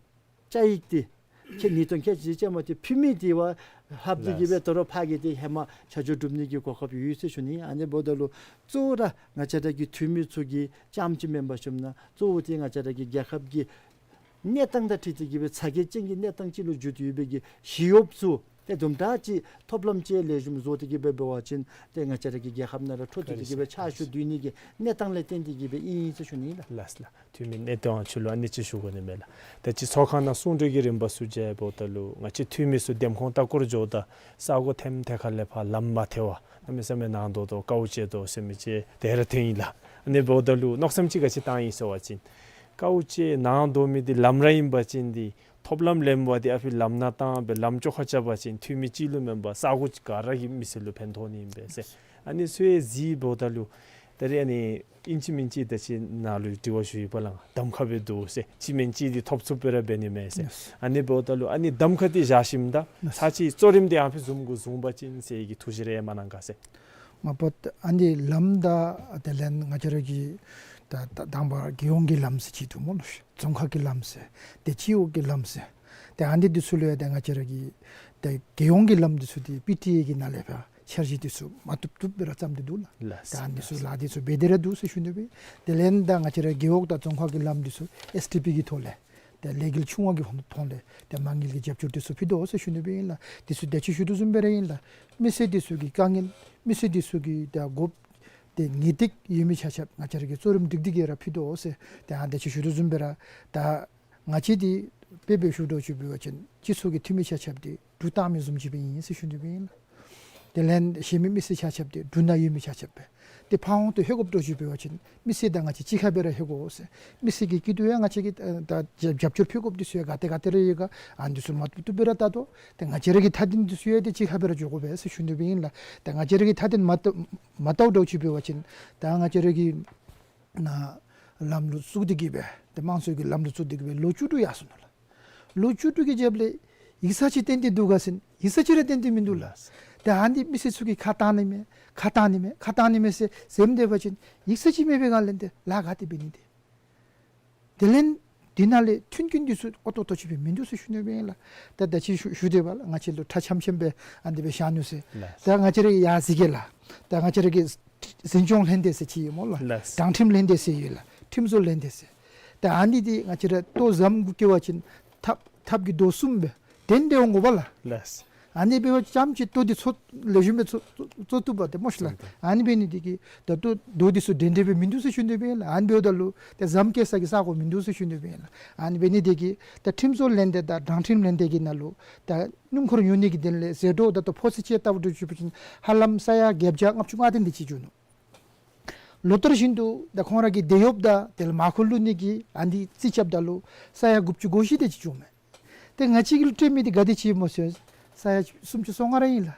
བཅའ་ཡིག་འདི་ཁྱེད་ཉིས་སྟོང་ཁལ་གཅིག་ཅན་མ་འདི་ཕུལ་མི་འདི་བ་ལྷགཔ་འདི་གིས་སྦེ་ལགས། ད་རུང་ཕར་གྱི་འདི་ཧེ་མ་ཆ་འཇོག་གྲུབ་ནི་གི་གོ་སྐབས་ཡོད་ཟེར་ཞུ་ནི། ཨ་ནི་འབདཝ་ད་ལུ་གཙོ་བོ་ར་ང་བཅས་ར་གི་འཐུས་མི་ཚུ་གིས་རྐྱངམ་ཅིག་མེན་པར་ཞུཝ་ན་གཙོ་བོ་འདི་ང་བཅས་ར་གི་རྒྱལ་ཁབ་ཀྱི་གནས་སྟངས་དང་འཁྲིལ་ཏེ་གི་སྦེ་ཚ་གྱང་ཅན་གྱི་གནས་སྟངས་ཅིག་ལུ་འགྱུར་ཏེ་ཡོད་པའི་གི་ཞི་གཡོགཔ་ཚུ་ཏེ་དུམ་གྲ་ཅིག་ཐོབ་ལམ་ཅིག་ལེགས་ཤོམ་བཟོ་སྟེ་གི་སྦེ་འབད་བ་ཅིན་ཏེ་ང་བཅས་ར་གི་རྒྱལ་ཁབ་ནང་ར་འཕྲོ་མཐུད་དེ་གི་སྦེ་ཕྱག་ཞུ་སྡོད་ནི་གི་གནས་སྟངས་ལས་བརྟེན་ཏེ་གི་སྦེ་ཨིན་ཟེར་ཞུ་ནི་ལགས། ལགས་ལགས། འཐུས་མི་གནས་བརྟན་དབང་ཕྱུག་ལུ་ཨ་ནི་ཅིག་ཞུ་དགོ་ནི་མས་ལགས། ད་ཅི་ཚོགས་ཁང་ནང་གསུང་གྲོས་ཀྱི་རིམ་པ་ཚུ་མཇལཝ་ད་ལུ་ང་བཅས་འཐུས་མི་ཚུ་འདེམས་ཁོངས་ལྟ་སྐོར་འགྱོཝ་ད་ས་གོ་ཐེམ་ཐད་ཁར་ལས་ཕར་ལམ་མ་ཐལ་བར་གནམ་མེད་ས་མེད་ནང་དོག་དོག་དཀའཝ་སྤྱད་དོ་ཟེར་མི་ཅིག་དེ་ར་ཐོན་ཡི་ལགས། ཨ་ནི་འབདཝ་ད་ལུ་མནོ་བསམ་ཅིག་ག་ཅི་བཏང་ཡི་ཟེར་བ་ཅིན་དཀའཝ་སྤྱད་ནང་དོག་མི་འདི་ལམ་ར་ཨིན་པ་ཅིན་འདི་ཐོབ་ལམ་ལེན་པ་འདི་ཨ་ཕི་ལམ་ནང་བཏང་སྦེ་ལམ་བཅོ་ཁ་རྐྱབ་པ་ཅིན་འཐུས་མི་གཅིག་ལུ་མེན་པར་ས་གོ་ག་ར་གི་མི་སེར་ལུ་ཕན་ཐོགས་ནི་ཨིན་པས་ཟེར། ཨ་ནི་ཚུ་ཡང་གཟིགསཔ་ད་ལུ་ད་རེས་ཨ་ནི་ཨིན་ཅི་མིན་ཅི་ད་ཅི་ནཱ་ལུ་དྲི་བ་ཞུ་ཡི་བ་ལགས། གདམ་ཁ་སྦེ་འདུག་ཟེར། གཅིག་མེན་གཅིག་འདི་ཐོབ་ཚུགསཔ་སྦེ་ར་འབད་ནི་མས་ཟེར། ཨ་ནི་འབདཝ་ད་ལུ་ཨ་ནི་གདམ་ཁ་འདི་བཞག་ཞིནམ་ད་ཚར་གཅིག་གཙོ་རིམ་འདི་ཨ་ཕི་བཟུམ་གུ་བཟུང་པ་ཅིན་ཟེར་གྱི་ཐུགས་བཞེད་རེ་མ་གནང་ག་ཟེར། མ་པ་ཨ་ནི་ལམ་དང་དེ་ལས་ང་བཅས་ར་གི་ད་ད་དང་པ་རྒྱལ་ཡོངས་ཀྱི་ལམ་ཟེར་ཅིག་འདུག་སྨོ་ལགས། རྫོང་ཁག་གི་ལམ་ཟེར་ཏེ་སྤྱི་འོག་གི་ལམ་ཟེར་ཏེ་ཨ་ནི་འདི་ཚུ་ལུ་ཡང་ཏེ་ང་བཅས་ར་གི་ཏེ་རྒྱལ་ཡོངས་ཀྱི་ལམ་འདི་ཚུ་འདི་པི་ཊི་ཨེ་གི་ནང་ལས་ཕར་འཆར་གཞི་འདི་ཚུ་མ་བཏུབ་བཏུབ་སྦེ་ར་བརྩམས་ཏེ་འདུག་ལགས། ལགས། ད་ཨ་ནི་ཚུ་ལཱ་འདི་ཚུ་འབད་དེ་ར་འདུག་ཟེར་ཞུ་ནི་སྦེ། དེ་ལས་ད་ང་བཅས་ར་རྒེད་འོག་དང་རྫོང་ཁག་གི་ལམ་འདི་ཚུ་ཨེསི་ཌི་པི་གི་ཐོག་ལས་ཏེ་ལས་འགུལ་ཆུང་བ་གི་ཧོང་ཐོག་ལས་ཏེ་མ་དངུལ་གྱི་རྒྱབ་སྐྱོར་འདི་ཚུ་ཕུལ་དོ་ཟེར་ཞུ་ནི་སྦེ་ཨིན་ལགས། འདི་ཚུ་ད་ཅི་ཞུ་དོ་བཟུམ་སྦེ་ར་ཨིན་ལགས། མི་སེར་འདི་ཚུ་གི་དཀའ་ངལ་མི་སེར་འདི་ཚུ་གི་ད་དགོཔ་ཏེ་ངེས་ཏིག་ཡོད་མི་ཆ་ཁྱབ་ང་བཅས་ར་གིས་གཙོ་རིམ་སྒྲིག་སྟེ་གི་ར་ཕུལ་དོ་ཟེར། ཏེ་ཨ་ད་ཅི་ཞུ་དོ་བཟུམ་སྦེ་ར་ད་ང་བཅས་འདི་དཔེ་སྦེ་ཞུ་དོ་ཅིག་འབད་བ་ཅིན་སྤྱི་ཚོགས་ཀྱི་འཐུས་མི་ཆ་ཁྱབ་འདི་གྲུ་བཏང་མི་བཟུམ་ཅིག་སྦེ་ཨིན་ཟེར་ཞུ་ནི་སྦེ་ཨིན་ལགས། དེ་ལས་གཞན་མི་མི་སེར་ཆ་ཁྱབ་འདི་གྲུ་ནང་ཡོད་མི་ཆ་ཁྱབ་སྦེ་ཏེ་ཕར་འོང་དོ་ལྷོད་དགོཔ་འདྲཝ་ཅིག་འབད་བ་ཅིན་མི་སེར་དང་ང་བཅས་གཅིག་ཁར་སྦེ་ར་ལྷོད་དགོ་ཟེར། མི་སེར་གྱི་སྐྱིད་སྡུག་ཡང་ང་བཅས་ཀྱིས་ད་རྒྱབ་རྒྱབ་སྐྱོར་ཕུལ་དགོཔ་འདི་ཚུ་ཡང་ག་ཏེ་ག་ཏེ་ར་ཡོད་ག་ཨ་ནི་འདི་ཚུ་མ་བཏུབ་བཏུབ་སྦེ་ར་བལྟ་དོ། ཏེ་ང་བཅས་ར་གི་མཐའ་དོན་འདི་ཚུ་ཡང་ཏེ་གཅིག་ཁར་སྦེ་ར་འགྱོ་དགོ་པས་ཟེར་ཞུ་ནི་སྦེ་ཨིན་ལགས། ཏེ་ང་བཅས་ར་གི་མཐའ་དོན་མ་བལྟ་མ་བལྟཝ་འདྲཝ་ཅིག་འབད་བ་ཅིན་ད་ང་བཅས་ར་གི་ནཱ་ལམ་ལུགས་བཙུགས་ཏེ་གི་སྦེ་ཏེ་དམངས་གཙོའི་གི་ལམ་ལུགས་བཙུགས་ཏེ་གི་སྦེ་ལོ་བཅུ་དྲུག་ཡར་སོང་ནུག་ལགས། ལོ་བཅུ་དྲུག་གི་རྒྱབ་ལས་ཡིག་ཚང་ཅིག་བཏོན་ཏེ་འདུག་ག་ཟེར་ན་ཡིག་ཚང་ཅིག་ར་བཏོན་ཏེ་མིན་འདུག་ལགས། ཏེ་ཨ་ནི་མི་སེར་ཚུ་གིས་ཁ་བཏང་ནི་མས་ཁ་བཏང་ནི་མས་ཁ་བཏང་ནི་མས་ཟེར་ཟེར་སྡོད་པ་ཅིན་ཡིག་ཚང་ཅིག་མེད་པའི་སྒང་ལས་ཏེ་ལཱ་ག་ཏེ་འབད་ནི་ཏེ། དེ་ལས་འདི་ནང་ལས་མཐུན་རྐྱེན་འདི་ཚུ་ཨོ་ཏོག་ཏོ་ཅིག་སྦེ་མིན་འདུག་ཟེར་ཞུ་ནི་སྦེ་ཨིན་ལགས། ད་ད་ཅི་ཞུ་ཞུ་དེས་པ་ལགས། ང་བཅས་ལུ་ཁྲ་འཆམ་འཆམ་སྦེ་ཨ་ནི་སྦེ་བཞག་ནུག་ཟེར། ལགས། ད་ང་བཅས་ར་ཡར་གཟིགས་གེ་ལགས། ད་ང་བཅས་ར་གི་འཛིན་སྐྱོང་ལྷན་སྡེ་ཟེར་ཅིག་ཡོད་སྨོ་ལགས། ལགས། དྲང་ཁྲིམས་ལྷན་སྡེ་ཟེར་ཡོད་ལགས། ཁྲིམས་བཟོ་ལྷན་སྡེ་ཟེར། ད་ཨ་ནི་འདི་ང་བཅས་ར་ལྟོ་བཟངམ་གུ་བཀལ་བ་ཅིན་ཐབ་ཐབ་ཀྱི་རྡོ་གསུམ་སྦེ་གདན་འདྲེན་འོང་དགོ་པས་ལགས། ལགས། ཨ་ནི་འབད་བ་ཙམ་ཅིག་ལྟོ་འདི་འཚོ་ལེགས་ཤོམ་སྦེ་འཚོ་འཚོ་འཚོ་བཏུབ་པས་ཏེ་སྨོ་ཤིག་ལགས། ཨ་ནི་འབད་ནི་འདི་གིས་ད་ལྟོ་རྡོ་འདི་ཚུ་འདྲེན་འདྲེན་སྦེ་མིན་འདུག་ཟེར་ཞུ་ནི་འབད་ལགས། ཨ་ནི་འབདཝ་ད་ལུ་ཏེ་རྫམ་བཀལ་ས་གི་ས་གོ་མིན་འདུག་ཟེར་ཞུ་ནི་འབད་ལགས། ཨ་ནི་འབད་ནི་འདི་གིས་ད་ཁྲིམས་བཟོ་ལྷན་སྡེ་དང་དྲང་ཁྲིམས་ལྷན་སྡེ་གི་ནང་ལུ་ད་སྣུམ་འཁོར་ཉོ་ནི་གི་དོན་ལས་ཟད་འགྲོ་ད་ལྟོ་ཕོ་ཚོད་ཅིག་བལྟཝ་འདྲཝ་ཅིག་འབད་བ་ཅིན་ཧ་ལམ་ས་ཡ་བརྒྱད་བརྒྱ་ལྔ་བཅུ་ང་བདུན་དེ་ཅིག་འགྱོ་ནུག། ལོ་ལྟར་བཞིན་དུ་ད་ཁོང་ར་གི་འདེད་གཡོགཔ་དང་དེ་ལས་མར་འཁོར་བླུག་ནི་གི་ཨ་ནི་རྩིས་རྐྱབ་ད་ལུ་ས་ཡ་དགུ་བཅུ་གོ་བཞི་དེ་ཅིག་འགྱོཝ་མས། ཏེ་ང་བཅས་ཀྱི་ལུ་སྤྲོད་མི་འདི་ག་དེ་ཅིག་སྨོ་ཟེར་ས་ཡ་སུམ་ཅུ་སོ་ལྔ་ར་ཨིན་ལགས།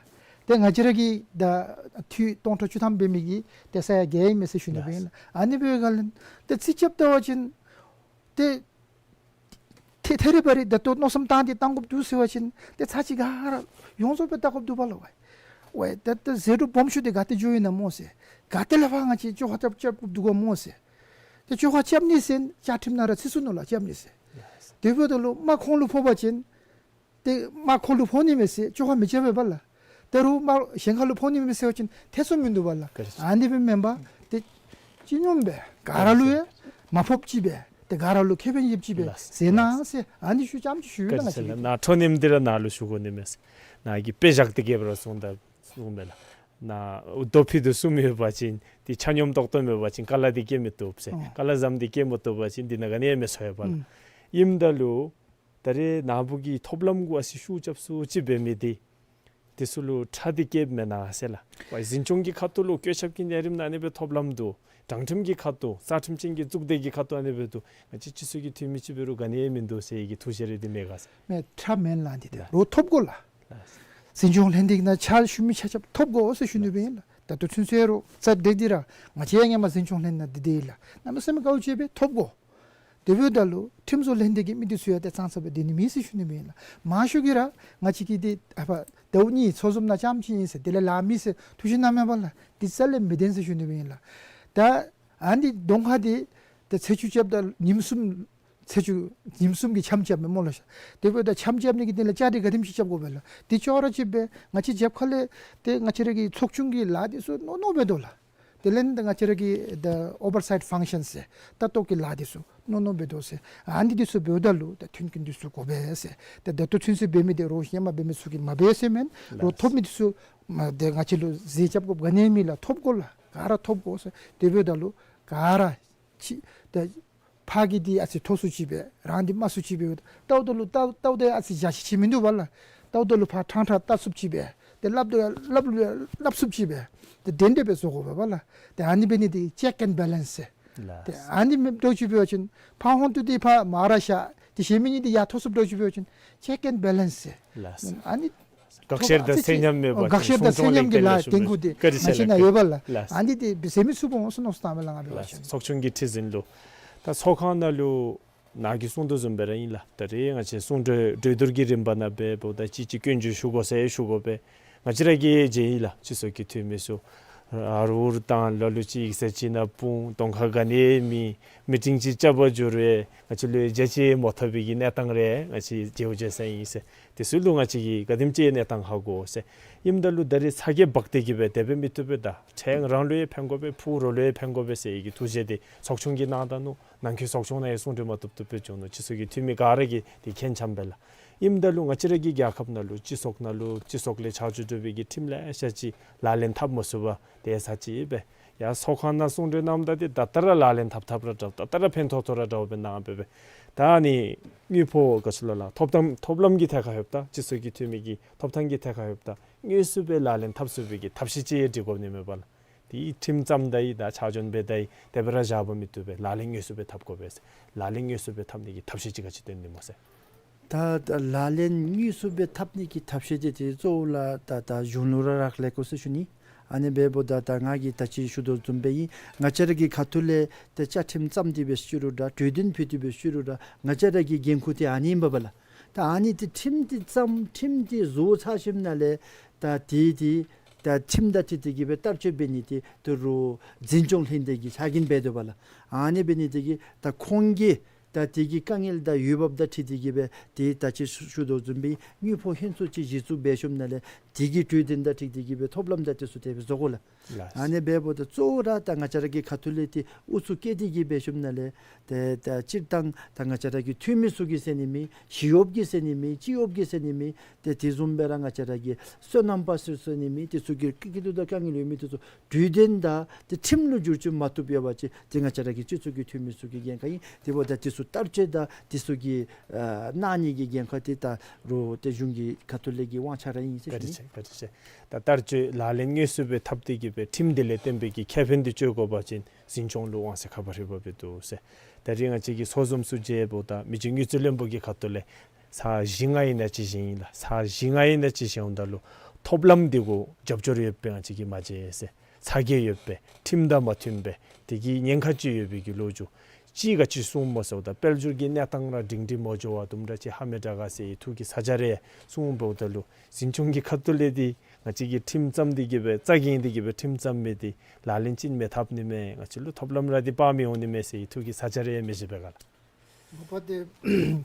ཏེ་ང་བཅས་ར་གི་ད་འཐུས་སྟོང་ཕྲག་བཅུ་ཐམ་འབད་མི་གིས་ཏེ་ས་ཡ་བརྒྱད་ཨིན་མས་ཟེར་ཞུ་ནི་འབད་ཨིན་ལགས། ཨ་ནི་འབད་བའི་སྒང་ལས་ཏེ་རྩིས་རྐྱབ་ལྟ་བ་ཅིན་ཏེ་ཐད་ཐད་རི་བ་རི་ད་ལྟོ་མནོ་བསམ་བཏང་སྟེ་བཏང་དགོཔ་འདུག་ཟེར་བ་ཅིན་ཏེ་ཚར་གཅིག་ག་ར་ཡོངས་རྫོགས་སྦེ་བལྟ་དགོཔ་འདུག་པ་ལགས། ཝའི་ཝའི་ད་ལྟོ་ཟད་འགྲོ་སྦོམ་ཤོས་འདི་ག་ཏེ་འགྱོཝ་ཨིན་ན་སྨོ་ཟེར། ག་ཏེ་ལས་ཕར་ང་བཅས་བཅོ་ཁ་རྐྱབ་རྐྱབ་དགོཔ་འདུག་ག་སྨོ་ཟེར། ཏེ་བཅོ་ཁ་རྐྱབ་ནི་ཟེར་བཅའ་ཁྲིམས་ནང་ར་ཚུད་སོ་ནུག་ལགས། རྐྱབ་ནི་ཟེར། དེ་འབདཝ་ད་ལུ་མར་ཁོང་ལུ་ཕོག་པ་ཅིན་ཏེ་མར་ཁོང་ལུ་ཕོག་ནི་མས་ཟེར་བཅོ་ཁ་མི་རྐྱབ་པས་པ་ལགས། ད་རུང་མར་གཞན་ཁ་ལུ་ཕོག་ནི་མས་ཟེར་བ་ཅིན་ཐེ་ཚོམ་མིན་འདུག་པ་ལགས། ག་རེ་ཟེར། ཨ་ནི་སྦེ་མེན་པར་ཏེ་སྤྱི་སྙོམས་སྦེ་ག་ར་ལུ་ཡང་མ་ཕོགཔ་ཅིག་སྦེ་ཏེ་ག་ར་ལུ་ཁེ་ཕན་ཡོདཔ་ཅིག་སྦེ་ལགས། ཟེར་གནང་ཟེར་ཨ་ནི་ཞུ་ཙམ་ཅིག་ཞུ་ཡི་ལགས། ང་བཅས་ལགས་ནཱ་ཁྲོ་ནེམ་འདི་ར་ནཱ་ལུ་ཞུ་དགོ་ནི་མས་ཟེར། ནཱ་གིས་དཔེ་བཞག་སྟེ་གིས་སྦེ་ར་གསུངས་ད་གསུངས་མས་ལགས། ནཱ་རྡོ་ཕུད་དེ་གསུམ་ཡོད་པ་ཅིན་ཏེ་ཆ་སྙོམས་ཏོག་ཏོ་མེད་པ་ཅིན་ཀ་ལ་འདི་སྐྱེ་མི་བཏུབ་ཟེར། ཨོ་ཀ་ལ་རྫམ་འདི་སྐྱེ་མི་བཏུབ་པ་ཅིན་འདི་ནང་ག་ནི་ཡང་མི་འཚོ་བས་པ་ལགས། ཨུམ་ཨིནམ་ད་ལུ་ད་རེས་ནཱ་བུ་གིས་ཐོབ་ལམ་གུ་ཨ་ཙི་ཤུགས་རྐྱབ་སུ་ཅིག་འབད་མི་འདི་དེ་ཚུ་ལུ་ཁྲལ་འདི་བཀལཝ་མེན་ན་ཟེར་ལགས། ཝའི་འཛིན་སྐྱོང་གི་ཁ་ཐུག་ལུ་བཀོད་ཁྱབ་ཀྱི་གནས་རིམ་ནང་ཨ་ནི་སྦེ་ཐོབ་ལམ་འདུག། དྲང་ཁྲིམས་ཀྱི་ཁ་ཐུག་རྩ་ཁྲིམས་ཅན་གྱི་གཙུག་སྡེ་གི་ཁ་ཐུག་ཨ་ནི་སྦེ་འདུག། ང་བཅས་སྤྱི་ཚོགས་ཀྱི་འཐུས་མི་ཅིག་འབད་རུང་ག་ནི་ཡང་མིན་འདུག་ཟེར་བའི་གི་ཐུགས་བཞེད་རེ་འདི་མེད་ག་ཟེར། མེན་ཁྲལ་མེན་ལགས། འདི་ཏེ་ལགས། རོགས་ཐོབ་དགོ་ལགས། ལགས། འཛིན་སྐྱོང་ལྷན་སྡེ་གི་ནང་ཕྱག་ཞུ་མི་ཆ་ཁྱབ་ཐོབ་དགོ་ཟེར་ཞུ་ནི་སྦེ་ཨིན་ལགས། ད་ལྟོ་ཚུན་ཚོད་རོགས་རྩ་དེ་འདི་ར་ང་བཅས་ཡང་ཧེ་མ་འཛིན་སྐྱོང་ལྷན་སྡེ་ནང་འདི་ཏེ་ལགས། གནམ་མེད་ས་མེད་དཀའཝ་སྤྱད་སྦེ་ཐོབ་དགོ། དེ་འབདཝ་ད་ལུ་ཁྲིམས་བཟོ་ལྷན་སྡེ་གི་མི་འདི་ཚུ་ཡང་ཏེ་ཙང་ཙ་སྦེ་སྡོད་ནི་མེད་ཟེར་ཞུ་ནི་སྦེ་ཨིན་ལགས། མང་ཤོས་ཀྱིས་ར་ང་བཅས་ཀྱི་འདི་ཨ་ཕར་ཟླཝ་གཉིས་ཚོགས་འཛོམས་ནང་ཙམ་ཅིག་ཨིན་ཟེར་དེ་ལས་ལཱ་མེད་ཟེར་ཐུགས་བཞེད་གནངམ་མས་པ་ལགས། འདི་རྩ་ལས་མི་བདེན་ཟེར་ཞུ་ནི་སྦེ་ཨིན་ལགས། ད་ཨ་ནི་གདོང་ཁར་འདི་ད་ཚེས་བཅུ་རྐྱབ་ད་ཉིནམ་གསུམ་ཚེས་བཅུ་ཉིནམ་གསུམ་གྱི་འཆམ་རྐྱབ་མས་སྨོ་ལགས། དེ་འབདཝ་ད་འཆམ་རྐྱབ་ནི་གི་དོན་ལས་ཅ་དེ་ག་དེམ་ཅིག་རྐྱབ་དགོ་པས་ལགས། དེ་ཅོག་ར་གཅིག་སྦེ་ང་བཅས་རྒྱབ་ཁ་ལས་ཏེ་ང་བཅས་ར་གི་ཚོགས་ཆུང་གི་ལཱ་འདི་ཚུ་མནོ་མནོ་སྦེ་དོ་ལགས། དེ་ལས་ད་ང་བཅས་ར་གི་ད་ཨོ་བར་སའིཊ་ཕང་ཤཱན་ཟེར་ལྟ་རྟོག་གི་ལཱ་འདི་ཚུ་མནོ་མནོ་སྦེ་དོ་ཟེར། ཨ་ནི་འདི་ཚུ་འབདཝ་ད་ལུ་ད་མཐུན་རྐྱེན་འདི་ཚུ་དགོ་པས་ཟེར། ད་ད་ལྟོ་ཚུན་ཚོད་འབད་མི་འདི་རོགས་ཧེ་མ་འབད་མི་ཚུ་གིས་མ་འབད་ཟེར་མེན། རོགས་ཐོབ་མི་འདི་ཚུ་མ་ཏེ་ང་བཅས་ལུ་ཟེར་རྐྱབ་དགོཔ་ག་ནི་ཡང་མེད་ལགས། ཐོབ་དགོ་ལགས། ག་ར་ཐོབ་དགོ་ཟེར། དེ་འབདཝ་ད་ལུ་ག་ར་ཅིག་ད་ཕར་གྱི་འདི་ཨ་ཙི་མཐོ་སུ་ཅིག་སྦེ་རང་འདི་དམའ་སུ་ཅིག་སྦེ་ལྟཝ་ད་ལུ་ལྟ་ལྟཝ་ད་ཨ་ཙི་འཇའ་ཆི་ཆི་མིན་འདུག་པ་ལགས། ལྟཝ་ད་ལུ་ཕར་ཕྲང་ཕྲང་ལྟ་ཚུགསཔ་ཅིག་སྦེ་ཏེ་སླབ་ད་སླབ་སླབ་ཚུགསཔ་ཅིག་སྦེ་ཏེ་བདེན་བདེན་སྦེ་བཟོ་དགོ་པས་པ་ལགས། ཏེ་ཨ་ནི་འབད་ནི་འདི་ཅེཀ་ཨེན་བེ་ལེནསི་ཟེར། ལགས། ཏེ་ཨ་ནི་མེདཔ་འདྲཝ་ཅིག་འབད་བ་ཅིན་ཕར་ཧོན་ཏུ་འདི་ཕར་མར་ར་བཞག་ཏེ་གཞན་མི་གཉིས་འདི་ཡར་མཐོ་སུ་འདྲཝ་ཅིག་འབད་བ་ཅིན་ཅེཀ་ཨེན་བེ་ལེནསི་ཟེར། ལགས། ཨ་ནི་དགག་བཤེར་དང་ཚད་མཉམ་མེད་པ་དགག་བཤེར་དང་ཚད་མཉམ་གྱི་ལཱ་འདི་འགོ་འདི་ག་རེ་ཟེར་ང་བཅས་ནཱ་ཡོད་པ་ལགས། ལགས། ཨ་ནི་འདི་ཟེར་མི་ཚུགས་པས་འོང་ཟེར་མནོ་བསམ་བཏངམ་མས་ལགས་ང་འབད་བ་ཅིན། ཚོགས་ཆུང་གི་ཁྲི་འཛིན་ལུ་ད་ཚོགས་ཁང་ནང་ལུ་ནཱ་གིས་གསུངས་དོ་བཟུམ་སྦེ་ར་ཨིན་ལགས། ད་རེས་ང་བཅས་གསུང་གྲོས་གྲོས་བསྡུར་གྱི་རིམ་པ་ནང་འབདཝ་ད་ཅིག་ཅིག་སྐྱོན་བརྗོད་ཞུ་དགོ་ཟེར་ཞུ་དགོ་པས། ང་བཅས་ར་གིས་མཇལ་ཡི་ལགས། སྤྱི་ཚོགས་ཀྱི་འཐུས་མི་ཚུ་ཨརཝ་ཨུརཝ་བཏང་ལ་ལུ་ཅིག་ཡིག་ཚང་ཅིག་ནང་སྤུངས། གདོང་ཁར་ག་ནི་ཡང་མེད། མི་ཊིང་ཅིག་རྐྱབ་པར་འགྱོ་རུང་ང་བཅས་ལུ་ཡང་མཇལ་ཅིག་མ་ཐོབ་པའི་གི་གནས་སྟངས་རེ་ང་བཅས་མཇལཝ་མཇལ་ས་ཨིན་ཟེར། དེ་ཚུ་ལུ་ང་བཅས་ཀྱིས་ག་དེམ་ཅིག་གནས་སྟངས་ཧ་གོ་ཟེར། ཨིནམ་ད་ལུ་ད་རེས་ཚ་གྱང་འབག་སྟེ་གིས་སྦེ་དེ་སྦེ་མི་བཏུབ་པས། ད་ཕྲུ་གུ་རང་ལུ་ཡང་ཕན་དགོ་པས། ཕུགས་རོགས་ལུ་ཡང་ཕན་དགོ་པས་ཟེར་བའི་གི་ཐུགས་བཞེད་འདི་ཚོགས་ཆུང་གིས་གནང་ད་ནུག། ནང་འཁོད་ཚོགས་ཆུང་ནང་ཡང་གསུང་གྲོས་མ་བཏུབ་བཏུབ་སྦེ་བྱུང་ནུག། སྤྱི་ཚོགས་ཀྱི་འཐུས་མི་ག་ར་གིས་འདི་མཁྱེན་ཚརཝ་མས་ལགས། ཨིནམ་ད་ལུ་ང་བཅས་ར་གི་རྒྱལ་ཁབ་ནང་ལུ་སྤྱི་ཚོགས་ནང་ལུ་སྤྱི་ཚོགས་ལས་ཆ་འཇོག་འགྲུབ་པའི་གི་ཁྲིམས་ལེ་ཤ་ཅིག་ལག་ལེན་འཐབ་མ་ཚུགས་པར་དེ་ས་ཅིག་སྦེ་ཡར་ཚོགས་ཁང་ནང་གསུང་གྲོས་གནངམ་ད་འདི་ད་ལྟོ་ར་ལག་ལེན་འཐབ་འཐབ་ར་འདྲཝ་ད་ལྟོ་ར་ཕན་ཐོགས་ཐོགས་ར་འདྲཝ་སྦེ་གནང་སྦེ་སྦེ། ད་ཨ་ནི་དངུལ་ཕོགས་ག་ཅི་ལོ་ལགས། ཐོབ་ཐང་ཐོབ་ལམ་གྱི་ཐད་ཁར་ཡོདཔ་ད་སྤྱི་ཚོགས་ཀྱི་འཐུས་མི་གི་ཐོབ་ཐང་གི་ཐད་ཁར་ཡོདཔ་ད་དངོས་སུ་སྦེ་ལག་ལེན་འཐབ་ཚུགས་པའི་གི་ཐབས་ཤེས་ཅིག་སྒྲིག་དགོ་ནི་མས་པ་ལགས། དེ་ཁྲིམས་བརྩམས་ད་ཡི་ད་ཆ་འཇོག་འབད་ད་ཡི་དེ་སྦེ་ར་བཞག་པ་མི་བཏུབ་པས། ལག་ལེན་དངོས་སུ་སྦེ་འཐབ་དགོ་པས་ཟེར། ལག་ལེན་དངོས་སུ་སྦེ་འཐབ་ནི་གི་ཐབས་ཤེས་ཅིག་ག་ཅི་སྟོན་ནི་སྨོ་ཟེར། ད་ད་ལག་ལེན་དངོས་སུ་སྦེ་འཐབ་ནི་གི་ཐབས་ཤེས་དེ་ཏེ་གཙོ་བོ་ལགས་ད་ད་གཞུང་ལུ་ར་རག་ལས་དགོ་ཟེར་ཞུ་ནི། ཨ་ནི་འབདཝ་ད་ད་ང་གིས་ད་ཅི་ཞུ་དོ་བཟུམ་སྦེ་ཨིན། ང་བཅས་ར་གི་ཁ་ཐུག་ལས་ཏེ་བཅའ་ཁྲིམས་བརྩམས་ཏེ་སྦེ་ཞུ་རུང་འདྲ་གྲོས་འདུན་ཕུལ་ཏེ་སྦེ་ཞུ་རུང་འདྲ་ང་བཅས་ར་གི་འགན་ཁུར་དེ་ཨ་ནི་ཨིན་པས་པ་ལགས། ད་ཨ་ནི་ཏེ་ཁྲིམས་འདི་བརྩམས་ཁྲིམས་འདི་བཟོ་ཚར་ཞིནམ་ལས་ད་དེ་དེ་ད་ཁྲིམས་དང་འཁྲིལ་ཏེ་གིས་སྦེ་བསྟར་སྤྱོད་འབད་ནི་དེ་ད་རུང་འཛིན་སྐྱོང་ལྷན་སྡེ་གི་ཕྱག་འགན་འབད་དོ་པ་ལགས། ཨ་ནི་འབད་ནི་དེ་གིས་ད་ཁོང་གིས་ ད་དེ་གི་དཀའ་ངལ་དང་འོས་འབབ་དང་འཁྲིལ་ཏེ་གིས་སྦེ་ཏེ་ད་ཅི་ཞུ་ཞུ་དོ་བཟུམ་སྦེ་དངུལ་ཕོགས་ཧིང་སུ་ཅིག་གཞི་བཙུགས་འབད་ཞིནམ་ལས་དེ་གི་གྲོས་དོན་དང་འཁྲིལ་ཏེ་གིས་སྦེ་ཐོབ་ལམ་དང་དེ་ཚུ་དེ་སྦེ་བཟོ་དགོ་ལགས། ལགས། ཨ་ནི་འབདཝ་ད་གཙོ་བོ་ར་ད་ང་བཅས་ར་གི་ཁ་ཐུག་ལས་ཏེ་ཨུ་ཚུགས་བསྐྱེད་དེ་གིས་འབད་ཞིནམ་ལས་ཏེ་ད་སྤྱིར་བཏང་ད་ང་བཅས་ར་གི་འཐུས་མི་ཚུ་གིས་ཟེར་ནི་མེད། ཞི་གཡོགཔ་གིས་ཟེར་ནི་མེད། སྤྱི་གཡོགཔ་གིས་ཟེར་ནི་མེད། ཏེ་དེ་བཟུམ་སྦེ་ར་ང་བཅས་ར་གི་སོ་ནམ་པ་ཚུ་ཟེར་ནི་མེད། དེ་ཚུ་གི་སྐྱིད་སྡུག་དང་དཀའ་ངལ་ཡོད་མི་དེ་ཚུ་གྲོས་དོན་དང་ཏེ་ཁྲིམས་ལུ་བསྒྱུར་བཅོས་མ་བཏུབ་ཡོད་པ་ཅིན་ཏེ་ང་བཅས་ར་གི་སྤྱི་ཚོགས་ཀྱི་འཐུས་མི་ཚུ་གི་འགན་ཁག་ཨིན། དེ་འབདཝ་ད་དེ་ཚུ་བསྟར་སྤྱོད་དང་དེ་ཚུ་གི་ཨ་གནང་ནི་གི་འགན་ཁག་དེ་ད་རུང་ཏེ་གཞུང་གི་ཁ་ཐུག་ལས་ཀྱི་དབང་ཆ་ར་ཨིན་ཟེར་བཀའ་དྲིན་ཞུ་ནི། ཆེ། བཀའ་དྲིན་ཆེ། ད་བསྟར་སྤྱོད་ལག་ལེན་དངོས་སུ་སྦེ་འཐབ་སྟེ་གིས་སྦེ་ཁྲིམས་དེ་ལས་བརྟེན་པའི་གི་ཁེ་ཕན་དེ་སྤྱོད་དགོ་པ་ཅིན་འཛིན་སྐྱོང་ལུ་དབང་ཚད་ཁ་བ་རི་བ་སྦེ་འདུག་ཟེར། ད་རིས་ང་བཅས་ཀྱིས་ཚོགས་འཛོམས་ཚུ་མཇལཝ་ད་མི་རྗེ་དངུལ་རྩིས་བློན་པོ་གི་ཁ་ཐུག་ལས་ཚར་བཞི་ལྔ་ཨིན་ན་ཅིག་བཞེས་ཡི་ལགས། ཚར་བཞི་ལྔ་ཨིན་ན་ཅིག་བཞེསཔ་ད་ལུ་ཐོབ་ལམ་དེ་གུ་རྒྱབ་སྐྱོར་ཡོདཔ་སྦེ་ང་བཅས་ཀྱིས་མ་མཇལ་ཟེར། ཚ་གྱང་ཡོདཔ་སྦེ་ཁྲིམས་དང་མ་མཐུནམ་སྦེ་དེ་གི་ཉེན་ཁ་ཅིག་ཡོད་པའི་གི་ལོ་རྒྱུས། གཅིག་ག་ཅི་གསུངམ་སྨོ་ཟེརཝ་ད་དཔལ་འབྱོར་གྱི་གནས་སྟངས་ར་སྒྲིང་སྒྲིང་མ་འགྱོ་བ་དུམ་གྲ་ཅིག་ཧ་མི་དྲག་ག་ཟེར་ཡི་ཐུགས་ཀྱི་ཚ་གྱང་རེ་གསུངམ་འབདཝ་ད་ལུ་འཛིན་སྐྱོང་གི་ཁ་ཐུག་ལས་ཏེ་ང་བཅས་ཀྱིས་ཁྲིམས་བརྩམས་ཏེ་གིས་སྦེ་རྩ་འགེངས་ཏེ་གིས་སྦེ་ཁྲིམས་བརྩམས་མི་དེ་ལག་ལེན་ཅིག་མི་འཐབ་ནི་མས། ང་བཅས་ལུ་ཐོབ་ལམ་ར་དེ་སྤར་མི་འོང་ནི་མས་ཟེར་ཡི་ཐུགས་ཀྱི་ཚ་གྱང་རེ་མི་བཞེས་པས་ག་ལགས། མ་པ་ཏེ་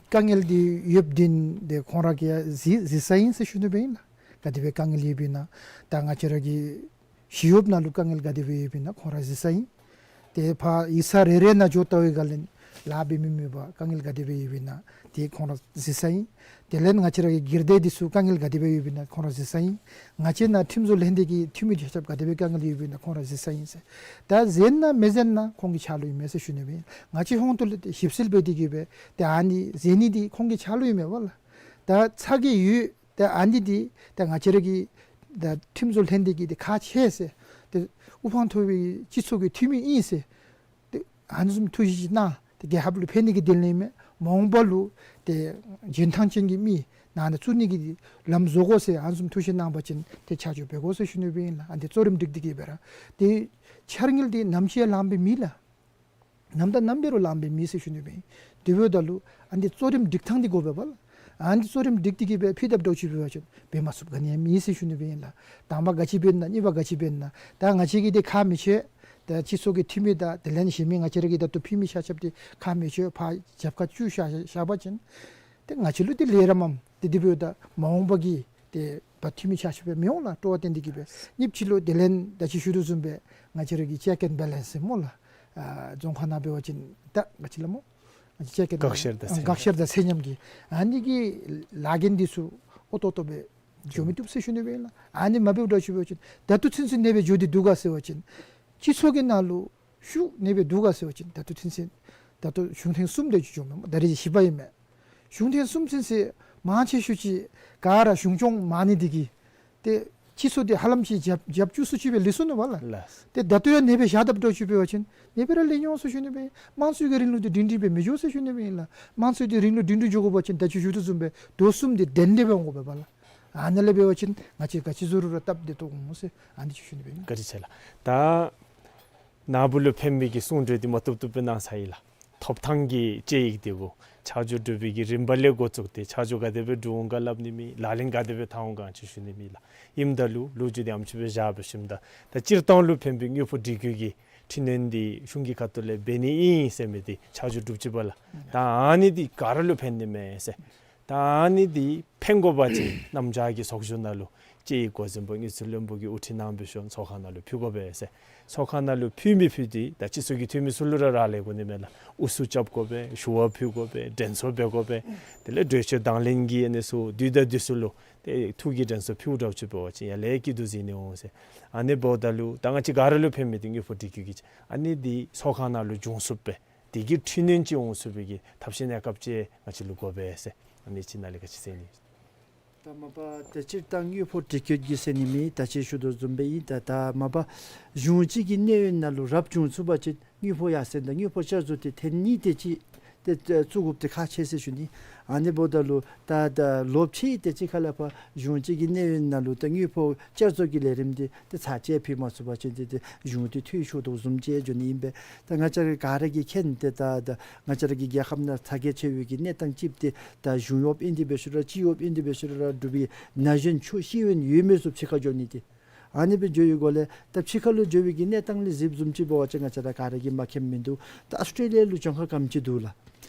དཀའ་ངལ་འདི་ཡོདཔ་འདི་ཏེ་ཁོང་ར་གིས་གཟིགས་གཟིགས་ས་ཨིན་ཟེར་ཞུ་ནི་སྦེ་ཨིན་ལགས། ག་དེ་སྦེ་དཀའ་ངལ་ཡོདཔ་ཨིན་ན་ད་ང་བཅས་ར་གི་ཞི་གཡོགཔ་ནང་ལུ་དཀའ་ངལ་ག་དེ་སྦེ་ཡོདཔ་ཨིན་ན་ཁོང་ར་གཟིགས་ས་ཨིན། ཏེ་ཕར་ཡིག་ཚང་རེ་རེ་ནང་འགྱོ་བལྟ་བའི་སྒང་ལས་ལཱ་འབད་མི་མེད་པར་དཀའ་ངལ་ག་དེ་སྦེ་ཡོདཔ་ཨིན་ན་ཏེ་ཁོང་ར་གཟིགས་ས་ཨིན། དེ་ལས་ང་བཅས་ར་གི་སྒེར་སྡེ་འདི་ཚུ་དཀའ་ངལ་ག་དེ་སྦེ་ཡོདཔ་ཨིན་ན་ཁོང་ར་གཟིགས་ས་ཨིན། ང་བཅས་ནང་ཁྲིམས་བཟོ་ལྷན་སྡེ་གི་འཐུས་མི་ཆ་ཁྱབ་ག་དེ་སྦེ་དཀའ་ངལ་ཡོདཔ་ཨིན་ན་ཁོང་ར་གཟིགས་ས་ཨིན་ཟེར། ད་གཟིགས་ན་མི་གཟིགས་ན་ཁོང་གི་ཕྱག་ལུ་ཨིན་མས་ཟེར་ཞུ་ནི་སྦེ་ཨིན། ང་བཅས་ཧོང་ཏོ་ལས་ཏེ་ཞིབ་འཚོལ་འབད་དེ་གིས་སྦེ་ཏེ་ཨ་ནི་གཟིགས་ནི་འདི་ཁོང་གི་ཕྱག་ལུ་ཨིན་མས་པ་ལགས། ད་ཚ་གྱང་ཡོད། ད་ཨ་ནི་འདི་ད་ང་བཅས་ར་གི་ད་ཁྲིམས་བཟོ་ལྷན་སྡེ་གི་ཏེ་ཁག་ཆེ་ཟེར། ཏེ་དབུ་འཕང་མཐོ་བའི་སྤྱི་ཚོགས་ཀྱི་འཐུས་མི་ཨིན་ཟེར། ཏེ་ཨ་ནི་བཟུམ་ཐུགས་བཞེད་ཅིག་གནང་སྟེ་རྒྱལ་ཁབ་ལུ་ཕན་ནི་གི་དོན་ལས་མེན། མ་འོངས་པ་ལུ་ཏེ་འཇོན་ཐང་ཅན་གྱི་མི་ནང་ན་བཙུགས་ནི་གི་ལམ་བཟོ་དགོ་ཟེར་ཨ་ནི་བཟུམ་ཐུགས་བཞེད་གནང་པ་ཅིན་ཏེ་ཆ་འཇོག་འབད་དགོ་ཟེར་ཞུ་ནི་སྦེ་ཨིན་ལགས། ཨ་ནི་གཙོ་རིམ་སྒྲིག་སྟེ་གིས་སྦེ་ར་ཏེ་འཆར་དངུལ་འདི་ནམ་ཅིག་ལངམ་སྦེ་མེད་ལགས། ནམ་དང་ནམ་འབད་རུང་ལངམ་སྦེ་མེད་ཟེར་ཞུ་ནི་སྦེ་ཨིན། དེ་འབདཝ་ད་ལུ་ཨ་ནི་གཙོ་རིམ་སྒྲིག་ཐངས་འདི་དགོ་པས་པ་ལགས། ཨ་ནི་གཙོ་རིམ་སྒྲིག་སྟེ་གིས་སྦེ་ཕུལ་དཔ་འདྲཝ་ཅིག་འབད་བ་ཅིན་འབད་མ་ཚུགསཔ་ག་ནི་ཡང་མེད་ཟེར་ཞུ་ནི་སྦེ་ཨིན་ལགས། དང་པ་ག་ཅི་འབད་ན་གཉིས་པ་ག་ཅི་འབད་ན་ད་ང་བཅས་ཀྱིས་ཏེ་ཁག་མི་ཆོད། ད་སྤྱི་ཚོགས་ཀྱི་འཐུས་མི་དང་དེ་ལས་གཞན་མི་ང་བཅས་ར་གི་ད་ལྟོ་ཕུལ་མི་ཆ་ཁྱབ་འདི་ཁག་མི་ཆོད། ཕར་རྒྱབ་ཁར་བཅུག་བཞག་བཞག་པ་ཅིན་ཏེ་ང་བཅས་ལུ་ཏེ་ལས་ར་མངམ། ཏེ་དེ་འབདཝ་ད་མ་འོངས་པ་གི་ཏེ་ཕར་འཐུས་མི་ཆ་ཁྱབ་སྦེ་མི་འོང་ལགས། སྤྲོ་བ་བཏོན་ཏེ་གིས་སྦེ་གཉིས་པ་ཅིག་ལུ་དེ་ལས་ད་ཅི་ཞུ་དོ་བཟུམ་སྦེ་ང་བཅས་ར་གི་ཅེཀ་ཨེན་བེ་ལེནསི་ཟེར་སྨོ་ལགས། ཨ་རྫོང་ཁ་ནང་འབད་བ་ཅིན་ད་ག་ཅི་ལགས་སྨོ། ང་བཅས་ཅེཀ་ཨེན་བེ་ལེནསི་བཀག་ཤར་དང་ཚད་མཉམ། བཀག་ཤར་དང་ཚད་མཉམ་གྱི་ཨ་ནི་གི་ལཱ་འགན་འདི་ཚུ་ཨོ་ཏོ་ཏོ་སྦེ་འགྱོ་མི་བཏུབ་ཟེར་ཞུ་ནི་སྦེ་ཨིན་ལགས། ཨ་ནི་མ་འབདཝ་འདྲཝ་ཅིག་འབད་བ་ཅིན་ད་ལྟོ་ཚུན་ཚོད་གནས་སྦེ་འགྱོ་སྟེ་འདུག་ག་ཟེར་བ་ཅིན་སྤྱི་ཚོགས་ཀྱི་ནང་ལུ་ཤུགས་གནས་སྦེ་འདུག་ག་ཟེར་བ་ཅིན་ད་ལྟོ་ཚུན་ཚོད་ད་ལྟོ་གཞུང་ཐེངས་གསུམ་དེ་ཅིག་བྱུང་མས། ད་རེས་བཞི་པ་ཨིན་མས། གཞུང་ཐེངས་གསུམ་ཚུན་ཚོད་མང་ཆེ་ཤོས་ཅིག་ག་ར་གཞུང་སྐྱོང་མང་ནི་འདི་གིས་ཏེ་སྤྱི་ཚོགས་འདི་ཧ་ལམ་ཅིག་རྒྱབ་རྒྱབ་བཅུག་སུ་ཅིག་སྦེ་ལུས་སོ་ནུག་པ་ལགས། ལགས། ཏེ་ད་ལྟོ་ཡང་གནས་སྦེ་བཞག་དཔ་འདྲཝ་ཅིག་འབད་བ་ཅིན་གནས་སྦེ་ར་ལུས་འོང་ཟེར་ཞུ་ནི་སྦེ། དམངས་གཙོའི་གི་རིང་ལུགས་འདི་སྒྲིང་སྒྲིང་སྦེ་མི་འགྱོ་ཟེར་ཞུ་ནི་སྦེ་ཨིན་ལགས། དམངས་གཙོ་འདི་རིང་ལུགས་སྒྲིང་སྒྲིང་འགྱོ་དགོ་པ་ཅིན་ད་ཅི་ཞུ་དོ་བཟུམ་སྦེ་མདོ་གསུམ་འདི་གདན་འདྲེན་འབད་འོང་དགོ་པས་པ་ལགས། ཨ་ནི་ལས་འབད་བ་ཅིན་ང་བཅས་ག་ཅི་བཟོ་རུང་ར་སྟབས་བདེ་ཏོག་ཏོ་འོང་ཟེར་ཨ་ནི་ཅིག་ཞུ་ནི་སྦེ་ཨིན། བཀའ་དྲིན་ཆེ་ལགས། ད་ནཱ་བུ་ལུ་ཕན་པའི་གི་གསུང་གྲོས་འདི་མ་བཏུབ་བཏུབ་སྦེ་གནང་ཚར་ཡི་ལགས། ཐོབ་ཐང་གི་དཔྱད་ཡིག་འདི་གུ་ཆ་འཇོག་སྒྲུབ་པའི་གི་རིམ་པ་ལས་འགོ་བཙུགས་ཏེ་ཆ་འཇོག་ག་དེ་སྦེ་སྒྲུབ་འོང་ག་སླབ་ནི་མེད། ལག་ལེན་ག་དེ་སྦེ་འཐབ་འོང་ག་ཅིག་ཞུ་ནི་མེད་ལགས། ཨིནམ་ད་ལུ་ལོ་རྒྱུས་འདི་ཨམ་ཅིག་སྦེ་བཞག་འབད་ཞིནམ་ད་ད་སྤྱིར་བཏང་ལུ་ཕན་པའི་དངུལ་ཕོགས་སྒྲིག་བཀོད་ཀྱི་འཕྲི་སྣོན་འདི་གཞུང་གི་ཁ་ཐུག་ལས་འབད་ནི་ཨིན་ཟེར་མི་འདི་ཆ་འཇོག་གྲུབ་ཅི་པ་ལགས། ད་ཨ་ནི་འདི་ག་ར་ལུ་ཕན་ནི་མས་ཟེར། ད་ཨ་ནི་འདི་ཕན་དགོ་པ་ཅིན་གནམ་བྱཱར་གྱི་ཚོགས་བཞུགས་ནང་ལུ་དཔྱད་ཡིག་འགོ་འཛིན་པ་དངུལ་རྩིས་བློན་པོ་གིས་དབུ་ཁྲིད་གནང་འབད་ཞིནམ་ཚོགས་ཁང་ནང་ལུ་ཕུལ་དགོ་པས་ཟེར། ཚོགས་ཁང་ནང་ལུ་ཕུལ་མི་ཕུལ་ཏེ་ད་སྤྱི་ཚོགས་ཀྱི་འཐུས་མི་ཚུ་ལུ་ར་རག་ལས་དགོ་ནི་མས་ལགས། ཨུ་ཚུགས་རྐྱབ་དགོ་པས། ཞུ་བ་ཕུལ་དགོ་པས། དྲན་གསོ་འབད་དགོ་པས། དེ་ལས་གྲོས་ཆོད་དང་ལེན་གྱི་ཨ་ནི་ཚུ་དུས་དང་དུས་སུ་ལུ་ཏེ་ཐུགས་ཀྱི་དྲན་གསོ་ཕུལཝ་འདྲཝ་ཅིག་འབད་བ་ཅིན་ཡར་ལས་སྐྱིད་སྡུག་གཟིགས་ནི་འོང་ཟེར། ཨ་ནི་འབདཝ་ད་ལུ་ད་ང་བཅས་ག་ར་ལུ་ཕན་མི་འདི་དངུལ་ཕོགས་སྒྲིག་བཀོད་ཀྱི་ཨ་ནི་འདི་ཚོགས་ཁང་ནང་ལུ་འབྱུང་ཚུགསཔ་སྦེ་དེ་གི་འཕྲི་སྣོན་ཅིག་འོང་ཚུགས་པའི་གི་ཐབས་ཤེས་གནས་སྐབས་ཅིག་ང་བཅས་ལུ་དགོ་པས་ཟེར། ཨ་ནི་ཅིག་ནཱ་ལས་ག་ཅི་ཟེར་ནི། ད་མ་པ་ཏེ་སྤྱིར་བཏང་དངུལ་ཕོགས་སྒྲིག་བཀོད་ཀྱི་ཟེར་ནི་མེད། ད་ཅི་ཞུ་དོ་བཟུམ་སྦེ་ཨིན། ད་ད་མ་པ་གཞུང་གཅིག་གི་གནས་ཡུན་ནང་ལུ་རབ་བྱུང་ཚུགས་པ་ཅིན་དངུལ་ཕོགས་ཡར་སེང་དང་དངུལ་ཕོགས་བསྐྱར་བཟོ་འདི་ཐེངས་གཉིས་དེ་ཅིག་ཏེ་བཙུགས་དགོཔ་འདི་ཁག་ཆེ་ཟེར་ཞུ་ནི། ཨ་ནི་འབདཝ་ད་ལུ་ད་ད་ལོ་ཕྱེད་དེ་ཅིག་ཁ་ལས་ཕར་གཞུང་གཅིག་གི་གནས་ཡུན་ནང་ལུ་ད་དངུལ་ཕོགས་བསྐྱར་བཟོ་གི་ལས་རིམ་འདི་ཏེ་ཚར་གཅིག་ཕུལ་མ་ཚུགས་པ་ཅིན་ཏེ་ཏེ་གཞུང་འདི་འཐུས་ཤོར་དོ་བཟུམ་ཅིག་འགྱོ་ནི་ཨིན་པས། ད་ང་བཅས་ར་ག་ར་གིས་མཁྱེན། ཏེ་ད་ད་ང་བཅས་ར་གི་རྒྱལ་ཁབ་ནང་ཚ་གྱང་ཆེ་བའི་གི་གནས་སྟངས་ཅིག་ཏེ་ད་གཞུང་གཡོགཔ་ཨིན་ཏེ་འབད་ཞུ་རུང་ར་སྤྱི་གཡོགཔ་ཨིན་ཏེ་འབད་ཞུ་རུང་ར་འབྲུག་པའི་ན་གཞོན་ཆོས་ཤེས་ཡོན་ཡོད་མི་ཚུ་ཕྱི་ཁར་འགྱོ་ནི་འདི་ཨ་ནི་སྦེ་འགྱོ་བའི་སྒོ་ལས་ད་ཕྱི་ཁར་ལུ་འགྱོ་བའི་གི་གནས་སྟངས་ལས་གཟིགསཔ་བཟུམ་ཅིག་འབད་བ་ཅིན་ང་བཅས་ར་ག་ར་གིས་མ་མཁྱེནམ་མིན་འདུག། ད་ཨཱོས་ཊྲེ་ལི་ཡ་ལུ་གྱངས་ཁ་ག་དེམ་ཅིག་འདུག་ལགས།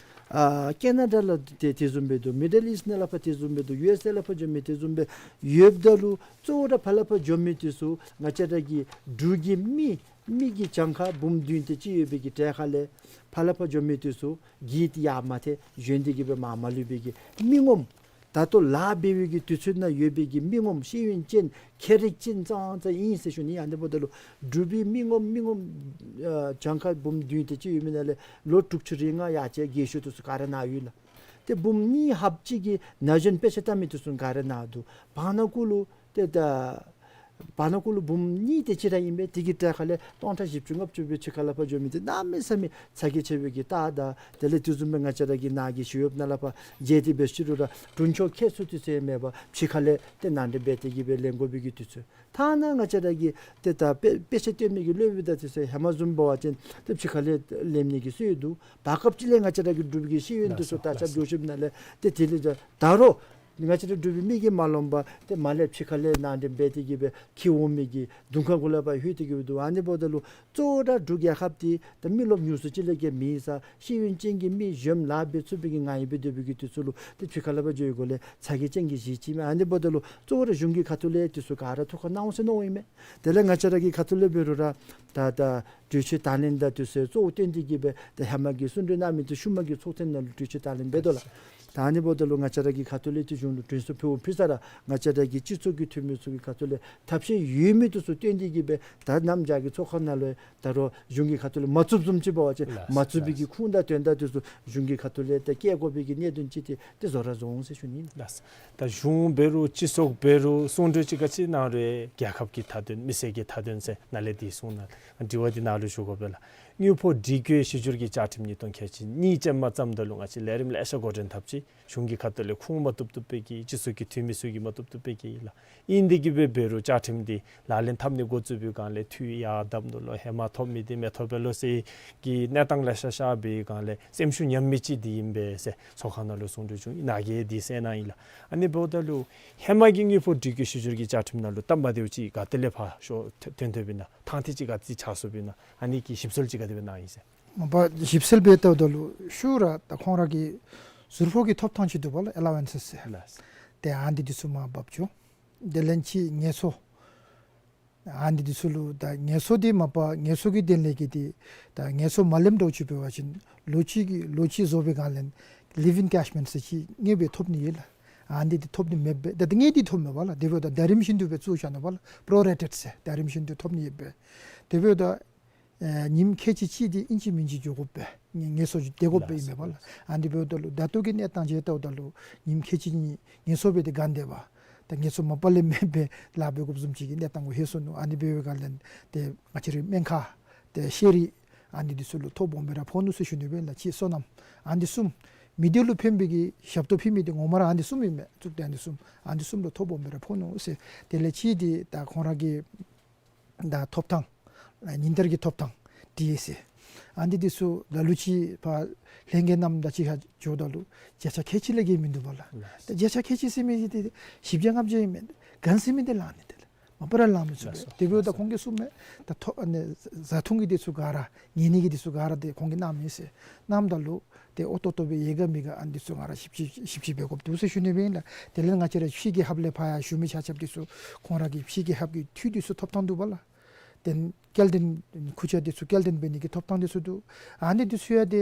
ཨ་ཀེ་ན་ཌ་ལུ་ཏེ་དེ་བཟུམ་སྦེ་འདུག། མི་ཌལ་ཨིསཊ་ནང་ལས་ཕར་དེ་བཟུམ་སྦེ་འདུག། ཡུ་ཨེསི་ཨེ་ལས་ཕར་འགྱོ་མི་དེ་བཟུམ་སྦེ་ཡོདཔ་ད་ལུ་གཙོ་བོ་ར་ཕར་ལས་ཕར་འགྱོ་མི་དེ་ཚུ་ང་བཅས་ར་གི་འབྲུག་གི་མི་མི་གི་གྱངས་ཁ་འབུམ་བདུན་དེ་ཅིག་ཡོད་པའི་གི་གྲས་ཁ་ལས་ཕར་ལས་ཕར་འགྱོ་མི་དེ་ཚུ་གིས་ཡར་མར་ཏེ་བཞོན་ཏེ་གི་སྦེ་མར་མ་ལུས་པའི་གི་མི་ངོམ་ད་ལྟོ་ལཱ་འབད་བའི་གི་དུས་ཚོད་ནང་ཡོད་པའི་གི་མི་ངོམ་ཤེས་ཡོན་ཅན་མཁས་རིག་ཅན་ཙང་ཙང་ཨིན་ཟེར་ཞུ་ནི། ཨ་ནི་འབདཝ་ད་ལུ་འབྲུག་པའི་མི་ངོམ་མི་ངོམ་ཨ་གྱངས་ཁ་འབུམ་བདུན་དེ་ཅིག་ཡོད་མི་ནང་ལས་ལོ་དྲུག་ཅུ་རེ་ལྔ་ཡར་བཅད་རྒས་ཤོས་དེ་ཚུ་ག་ར་ནཱ་ཡོད་ལགས། ཏེ་འབུམ་གཉིས་ལྷགཔ་ཅིག་གིས་ན་གཞོན་དཔེ་ཆ་ལྟ་མི་དེ་ཚུ་ག་ར་ནཱ་འདུག། བར་ན་གུ་ལུ་ཏེ་ད་བར་ན་གུ་ལུ་འབུམ་གཉིས་དེ་ཅིག་ར་ཨིན་པས། དེ་གི་གྲས་ཁ་ལས་སྟོང་ཕྲག་བཞི་བཅུ་ལྔ་བཅུ་སྦེ་ཕྱི་ཁ་ལས་ཕར་འགྱོ་མི་དེ་གནམ་མེད་ས་མེད་ཚ་གྱང་ཆེ་བའི་གི་རྟགས་དང་དེ་ལས་དེ་བཟུམ་སྦེ་ང་བཅས་ར་གི་ནཱ་གི་ཞི་གཡོགཔ་ནང་ལས་ཕར་མཇལ་ཏེ་འབད་ཞུ་རུང་ར་དྲུང་འཕྱོག་ཁྱད་གསོད་དེ་ཚུ་ཡང་མེད་པར་ཕྱི་ཁ་ལས་ཏེ་ནང་འདྲེན་འབད་དེ་གི་སྦེ་ལེན་དགོ་པའི་གི་དུས་ཚོད། ཐ་ན་ང་བཅས་ར་གི་ཏེ་ད་དཔེ་དཔེ་ཆ་སྟོན་མི་གི་སློབ་དཔོན་དང་དེ་ཚུ་ཧེ་མ་བཟུམ་འབད་བ་ཅིན་ཏེ་ཕྱི་ཁ་ལས་ལེན་ནི་གི་སྲོལ་འདུག། བར་སྐབས་ཅིག་ལས་ང་བཅས་ར་གི་འབྲུག་པའི་གི་ཤེས་ཡོན་དེ་ཚུ་ལགས་སོ། དར་ཁྱབ་ལགས་སོ། འགྱོ་ཞིནམ་ལས་ཏེ་དེ་ལས་ད་ད་རུང་ང་བཅས་ར་འབྲུག་པའི་མི་གིས་མ་ལོངམ་པར་ཏེ་མར་ལས་ཕྱི་ཁ་ལས་ནང་འདྲེན་འབད་དེ་གི་སྦེ་འཁྱིད་འོང་མི་གི་གདོང་ཁ་གུ་ལས་ཕར་ལྷོད་དེ་གི་སྦེ་འདུག། ཨ་ནི་འབདཝ་ད་ལུ་གཙོ་བོ་ར་འབྲུག་རྒྱལ་ཁབ་འདི་ད་མི་རློབས་ཉུང་སུ་ཅིག་ལས་བརྒལ་མེད་ས། ཤེས་ཡོན་ཅན་གྱི་མི་གཞོནམ་ལཱ་འབད་ཚུགས་པའི་གི་ངང་ཡང་སྦེ་སྡོད་པའི་གི་དུས་ཚོད་ལུ་ཏེ་ཕྱི་ཁ་ལས་ཕར་འགྱོ་བའི་སྒོ་ལས་ཚ་གྱང་ཅན་གྱི་གཞི་ཅིག་མས། ཨ་ནི་འབདཝ་ད་ལུ་གཙོ་བོ་ར་གཞུང་གི་ཁ་ཐུག་ལས་དེ་ཚུ་ག་ར་ཐུགས་ཁར་གནང་འོང་ཟེར་མནོཝ་ཨིན་མས། དེ་ལས་ང་བཅས་ར་གི་ཁ་ཐུག་ལས་འབད་རུང་ར་ད་ད་གྲོས་ཆོད་དང་ལེན་དང་དེ་ཚུ་གཙོ་བོ་བཏོན་ཏེ་གི་སྦེ་ད་ཧེ་མ་གི་གསུང་གྲོས་གནང་མི་དེ་ཤུལ་མ་གི་ཚོགས་ཐེངས་ནང་ལུ་གྲོས་ཆོད་དང་ལེན་འབད་དོ་ལགས། ད་ཨ་ནི་འབདཝ་ད་ལུ་ང་བཅས་ར་གི་ཁ་ཐུག་ལས་ཏེ་གཞུང་ལུ་དྲན་གསོ་ཕུལཝ་ཕུལ་ས་ར་ང་བཅས་ར་གི་སྤྱི་ཚོགས་ཀྱི་འཐུས་མི་ཚུ་གི་ཁ་ཐུག་ལས་ཐབས་ཤེས་ཡོད་མི་དེ་ཚུ་བཏོན་ཏེ་གི་སྦེ་ད་གནམ་བྱཱར་གྱི་ཚོགས་ཁང་ནང་ལུ་ད་རུང་གཞུང་གི་ཁ་ཐུག་ལས་མ་བཙུགསཔ་བཟུམ་ཅིག་འབད་བ་ཅིན་ལགས་སོ། མ་བཙུགས་པའི་གི་ཁུངས་དང་དོན་དག་དེ་ཚུ་གཞུང་གི་ཁ་ཐུག་ལས་ད་བཀལ་དགོ་པའི་གི་གནད་དོན་ཅིག་ཏེ་ཏེ་བཟོ་ར་བཟོ་འོང་ཟེར་ཞུ་ནི་ཨིན། ལགས་སོ། ད་གཞུང་འབད་རུང་སྤྱི་ཚོགས་འབད་རུང་གསུང་གྲོས་ཅིག་ག་ཅི་གནང་རུང་རྒྱལ་ཁབ་ཀྱི་མཐའ་དོན་མི་སེར་གྱི་མཐའ་དོན་ཟེར་ནཱ་ལས་དེ་གསུང་ནི། དྲི་བ་འདི་ནཱ་ལུ་ཞུ་དགོ་པས་ལགས། དངུལ་ཕོགས་སྒྲིག་བཀོད་གཞི་བསྒྱུར་གྱི་བཅའ་ཁྲིམས་ཉིས་སྟོང་ཁལ་གཅིག་གཉིས་ཅན་མ་བརྩམ་ད་ལུ་ང་བཅས་ལས་རིམ་ལེ་ཤ་འགོ་འདྲེན་འཐབ་ཅི། གཞུང་གི་ཁ་ཐུག་ལས་ཁུངས་མ་བཏུབ་བཏུབ་པའི་གི་སྤྱི་ཚོགས་ཀྱི་འཐུས་མི་ཚུ་གིས་མ་བཏུབ་བཏུབ་པའི་གི་ལགས། ཨིན་དེ་གི་སྦེ་འབད་རུང་བཅའ་ཁྲིམས་འདི་ལག་ལེན་འཐབ་ནི་འགོ་བཙུགས་པའི་སྒང་ལས་འཐུས་ཡར་བསྡམ་ད་ལུ་ཧེ་མ་ཐོབ་མི་འདི་མི་ཐོབ་པས་ལོ་ཟེར་གྱི་གནས་སྟངས་ལེ་ཤ་ཤར་བའི་སྒང་ལས་སེམས་ཤུགས་ཉམས་མི་ཅིག་འདི་ཨིན་པས་ཟེར་ཚོགས་ཁང་ནང་ལུ་གསུང་གྲོས་བྱུང་ཡི། ནཱ་གིས་འདི་གསན་གནང་ཡི་ལགས། ཨ་ནི་འབདཝ་ད་ལུ་ཧེ་མ་གི་དངུལ་ཕོགས་སྒྲིག་བཀོད་གཞི་བསྒྱུར་གྱི་བཅའ་ཁྲིམས་ནང་ལུ་སྟབས་མ་བདེཝ་ཅིག་ག་ཏེ་ལས་ཕར་ཤོར་ཐོན་ཐོནམ་ཨིན་ན། ཐང་ཐིག་ཅིག་ག་ཅི་ཆགས་སོངམ་ཨིན་ན། ཨ་ནི་གི་ཞིབ་འཚོལ་ཅིག་ག་དེ་སྦེ་གནང་ཡི་ཟེར། མ་པ་ཞིབ་འཚོལ་འབད་ལྟཝ་ད་ལུ་ཤུལ་ར་ད་ཁོང་ར་གི་ཟུར་ཕོགས་ཀྱི་ཐོབ་ཐང་ཅིག་འདུག་པ་ལགས། ཨེ་ལ་ཝན་སེས་ཟེར། ལགས། ཏེ་ཨ་ནི་འདི་ཚུ་མར་འབག་འགྱོ། དེ་ལས་ཅིག་ངལ་གསོ། ཨ་ནི་འདི་ཚུ་ལུ་ད་ངལ་གསོ་འདི་མ་པ་ངལ་གསོ་གི་དོན་ལས་ཀྱི་འདི་ད་ངལ་གསོ་མ་ལེནམ་འདྲཝ་ཅིག་འབད་བ་ཅིན་ལོ་གཅིག་གི་ལོ་གཅིག་བཟོ་བའི་སྒང་ལས་ལིབ་ཨིན་ཨེན་ཀེཤ་མེནཊ་ཟེར་ཅིག་ངེས་པར་ཐོབ་ནི་ཡོད་ལགས། ཨ་ནི་འདི་ཐོབ་ནི་མེད་པས། ད་ངེས་འདི་ཐོབ་མས་པ་ལགས། དེ་འབདཝ་ད་ཟླ་རིམ་བཞིན་དུ་སྦེ་བཙུགས་བཞག་ནུག་པ་ལགས། པོ་རོ་རེ་ཊེཌ་ཟེར་ཟླ་རིམ་བཞིན་དུ་ཐོབ་ནི་ཡོད་པས། དེ་འབདཝ་ད་ཨེ་ཉིནམ་ཁལ་གཅིག་གཅིག་འདི་ཨིན་ཅི་མིན་ཅི་འགྱོ་དགོ་པས། ངལ་གསོ་སྡོད་དགོ་པས་ཨིན་མས་པ་ལགས། ཨ་ནི་འབདཝ་ད་ལུ་ད་ལྟོ་གི་གནས་སྟངས་ཅིག་ལྟཝ་ད་ལུ་ཉིནམ་ཁལ་གཅིག་གཉིས་ངལ་གསོ་འབད་དེ་ག་དེ་སྦེ་ད་ངལ་གསོ་མ་པ་ལས་མེད་པའི་ལཱ་འབད་དགོཔ་བཟུམ་ཅིག་གི་གནས་སྟངས་གུ་ལྷོད་སོ་ནུག། ཨ་ནི་འབད་བའི་སྒང་ལས་ཏེ་ང་བཅས་རའི་སྨན་ཁང་ཏེ་ཤེས་རིག་ཨ་ནི་འདི་ཚུ་ལུ་ཐོ་སྦོམ་སྦེ་ར་ཕོག་ནུག་ཟེར་ཞུ་ནི་སྦེ་ལགས། ཅིག་སོ་ནམ་ཨ་ནི་འདི་གསུམ་མི་སྡེ་ལུ་ཕན་པའི་གི་ཞབས་ཏོག་ཕུལ་མི་འདི་ངོ་མ་ར་ཨ་ནི་འདི་གསུམ་ཨིན་མས། གཙུག་སྡེ་ཨ་ནི་འདི་གསུམ་ཨ་ནི་འདི་གསུམ་ལུ་ཐོ་སྦོམ་སྦེ་ར་ཕོག་ནུག་ཟེར། དེ་ལས་ཅིག་འདི་ད་ཁོང་ར་གི་ད་ཐོབ་ཐང་ཨ་ཉིན་བསྟར་གྱི་ཐོབ་ཐང་ཌི་ཨེ་ཟེར་ཨ་ནི་འདི་ཚུ་ལ་ལུ་ཅིག་ཕར་ལྷན་རྒྱས་རྣམས་དང་གཅིག་ཁར་འགྱོཝ་ད་ལུ་བརྒྱ་ཆ་ཁལ་གཅིག་ལས་བརྒལ་མིན་འདུག་པ་ལགས། ད་བརྒྱ་ཆ་ཁལ་གཅིག་ཟེར་མི་འདི་བཞི་བརྒྱ་ལྔ་བརྒྱ་ཨིན་མས། ག་ཟེར་མི་འདི་ལང་ནི་འདི་ལགས། མ་པ་ར་ལང་མི་ཚུགས་པས། ལགས་སོ། དེ་འབདཝ་ད་ཁོང་གིས་གསུངམ་མས། ད་ཐོ་ཨ་ནི་བཟའ་འཐུང་གི་འདི་ཚུ་ག་ར་ཉལ་ནི་གི་འདི་ཚུ་ག་ར་ཏེ་ཁོང་གིས་གནངམ་ཨིན་ཟེར། གནངམ་ད་ལུ་ཏེ་ཨོ་ཏོག་ཏོ་སྦེ་ཡོད་ག་མེད་ག་ཨ་ནི་འདི་ཚུ་ང་ར་ཞིབ་དཔྱད་ཞིབ་དཔྱད་འབད་དགོཔ་འདུག་ཟེར་ཞུ་ནི་སྦེ་ཨིན་ལགས། དེ་ལས་ང་བཅས་ར་ཕྱི་རྒྱལ་ཁབ་ལས་ཕར་ཡར་བཞུགས་མི་ཆ་ཁྱབ་འདི་ཚུ་ཁོང་ར་གི་ཕྱི་རྒྱལ་ཁབ་ཀྱི་འཐུས་འདི་ཚུ་ཐོབ་ཐང་འདུག་པ་ལགས། ཏེ་སྐྱེལ་འདྲེན་ཁུར་ཆ་འདི་ཚུ་སྐྱེལ་འདྲེན་འབད་ནི་གི་ཐོབ་ཐང་འདི་ཚུ་འདུག། ཨ་ནི་འདི་ཚུ་ཡང་ཏེ་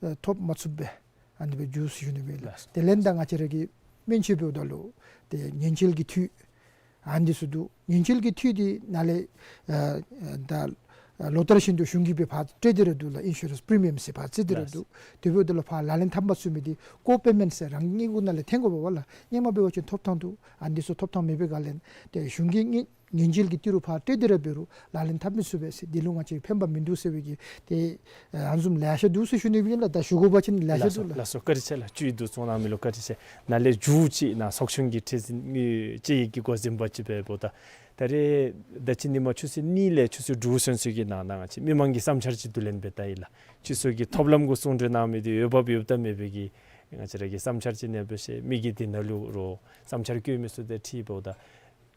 ཨེ་ཐོབ་མ་ཚུགས་པས། ཨ་ནི་སྦེ་འགྱོ་ཟེར་ཞུ་ནི་སྦེ་ཨིན་ལགས། ལགས་སོ། དེ་ལས་ད་ང་བཅས་ར་གི་སྨན་བཅོས་འབདཝ་ད་ལུ་ཏེ་ཉེན་བཅོལ་གྱི་འཐུས་ཨ་ནི་འདི་ཚུ་འདུག། ཉེན་བཅོལ་གྱི་འཐུས་འདི་ནཱ་ལས་ཨ་ཨ་ད་ལོ་ལྟར་བཞིན་དུ་གཞུང་གིས་སྦེ་ཕར་སྤྲོད་དེ་ར་འདུག་ལགས། ཨིན་ཤུ་རེནསི་པི་རི་མི་ཡམ་ཟེར་ཕར་བཙུགས་ཏེ་ར་ལགས། འདུག། དེ་འབདཝ་ད་ལུ་ཕར་ལག་ལེན་འཐབ་མ་ཚུགས་མི་འདི་ཀོ་པེ་མེནཊ་ཟེར་རང་ཉིད་གུ་ནང་ལས་འཐོན་དགོ་པས་པ་ལགས། སྔོན་མ་འབད་བ་ཅིན་ཐོབ་ཐང་འདུག། ཨ་ནི་འདི་ཚུ་ཐོབ་ཐང་མེད་པའི་སྒང་ལས་ཏེ་གཞུང་གིས་ཉེན་ཉེན་བཅོལ་གྱི་ཏི་རུ་ཕར་སྤྲོད་དེ་ར་འབད་རུང་ལག་ལེན་འཐབ་མི་ཚུགས་པས་ཟེར། འདི་ལུ་ང་བཅས་ཕན་པ་མིན་འདུག་ཟེར་བའི་གི་ཏེ་ཨ་ཨ་ནི་བཟུམ་ལེ་ཤ་འདུག་ཟེར་ཞུ་ནི་སྦེ་ཨིན་ལགས། ད་ཞུ་དགོ་པ་ཅིན་ལེ་ཤ་ལགས་སོ། འདུག་ལགས། ལགས་སོ། བཀའ་དྲིན་ཆེ་ལགས། བཅུད་བསྡུ་ཚུགས་གནང་མི་ལུ་བཀའ་དྲིན་ཆེ། ནཱ་ལས་མཇུག་ཅིག་ནཱ་ཚོགས་ཆུང་གི་ཁྲི་འཛིན་དངུལ་དཔྱད་ཡིག་གི་འགོ་འཛིན་པ་ཅིག་འབདཝ་ད་ད་རེས་ད་ཅི་ཉིན་མ་ཆུ་ཚོད་གཉིས་ལས་ཆུ་ཚོད་དྲུག་ཚུན་ཚོད་ཀྱི་ནང་ན་ང་བཅས་མི་མང་གི་བསམ་འཆར་ཅིག་བསྡུ་ལེན་འབད་ད་ཡི་ལགས། སྤྱི་ཚོགས་ཀྱི་ཐོབ་ལམ་གུ་གསུང་གྲོས་གནང་མི་འདི་འོས་འབབ་ཡོདཔ་དང་མེད་པའི་གི་ང་བཅས་ར་གི་བསམ་འཆར་ཅིག་གནས་པས་ཟེར། མི་གིས་འདི་ནང་ལུ་རོགས་བསམ་འཆར་བཀོད་མི་ཚུ་དེ་ཁྲིད་འབདཝ་ད་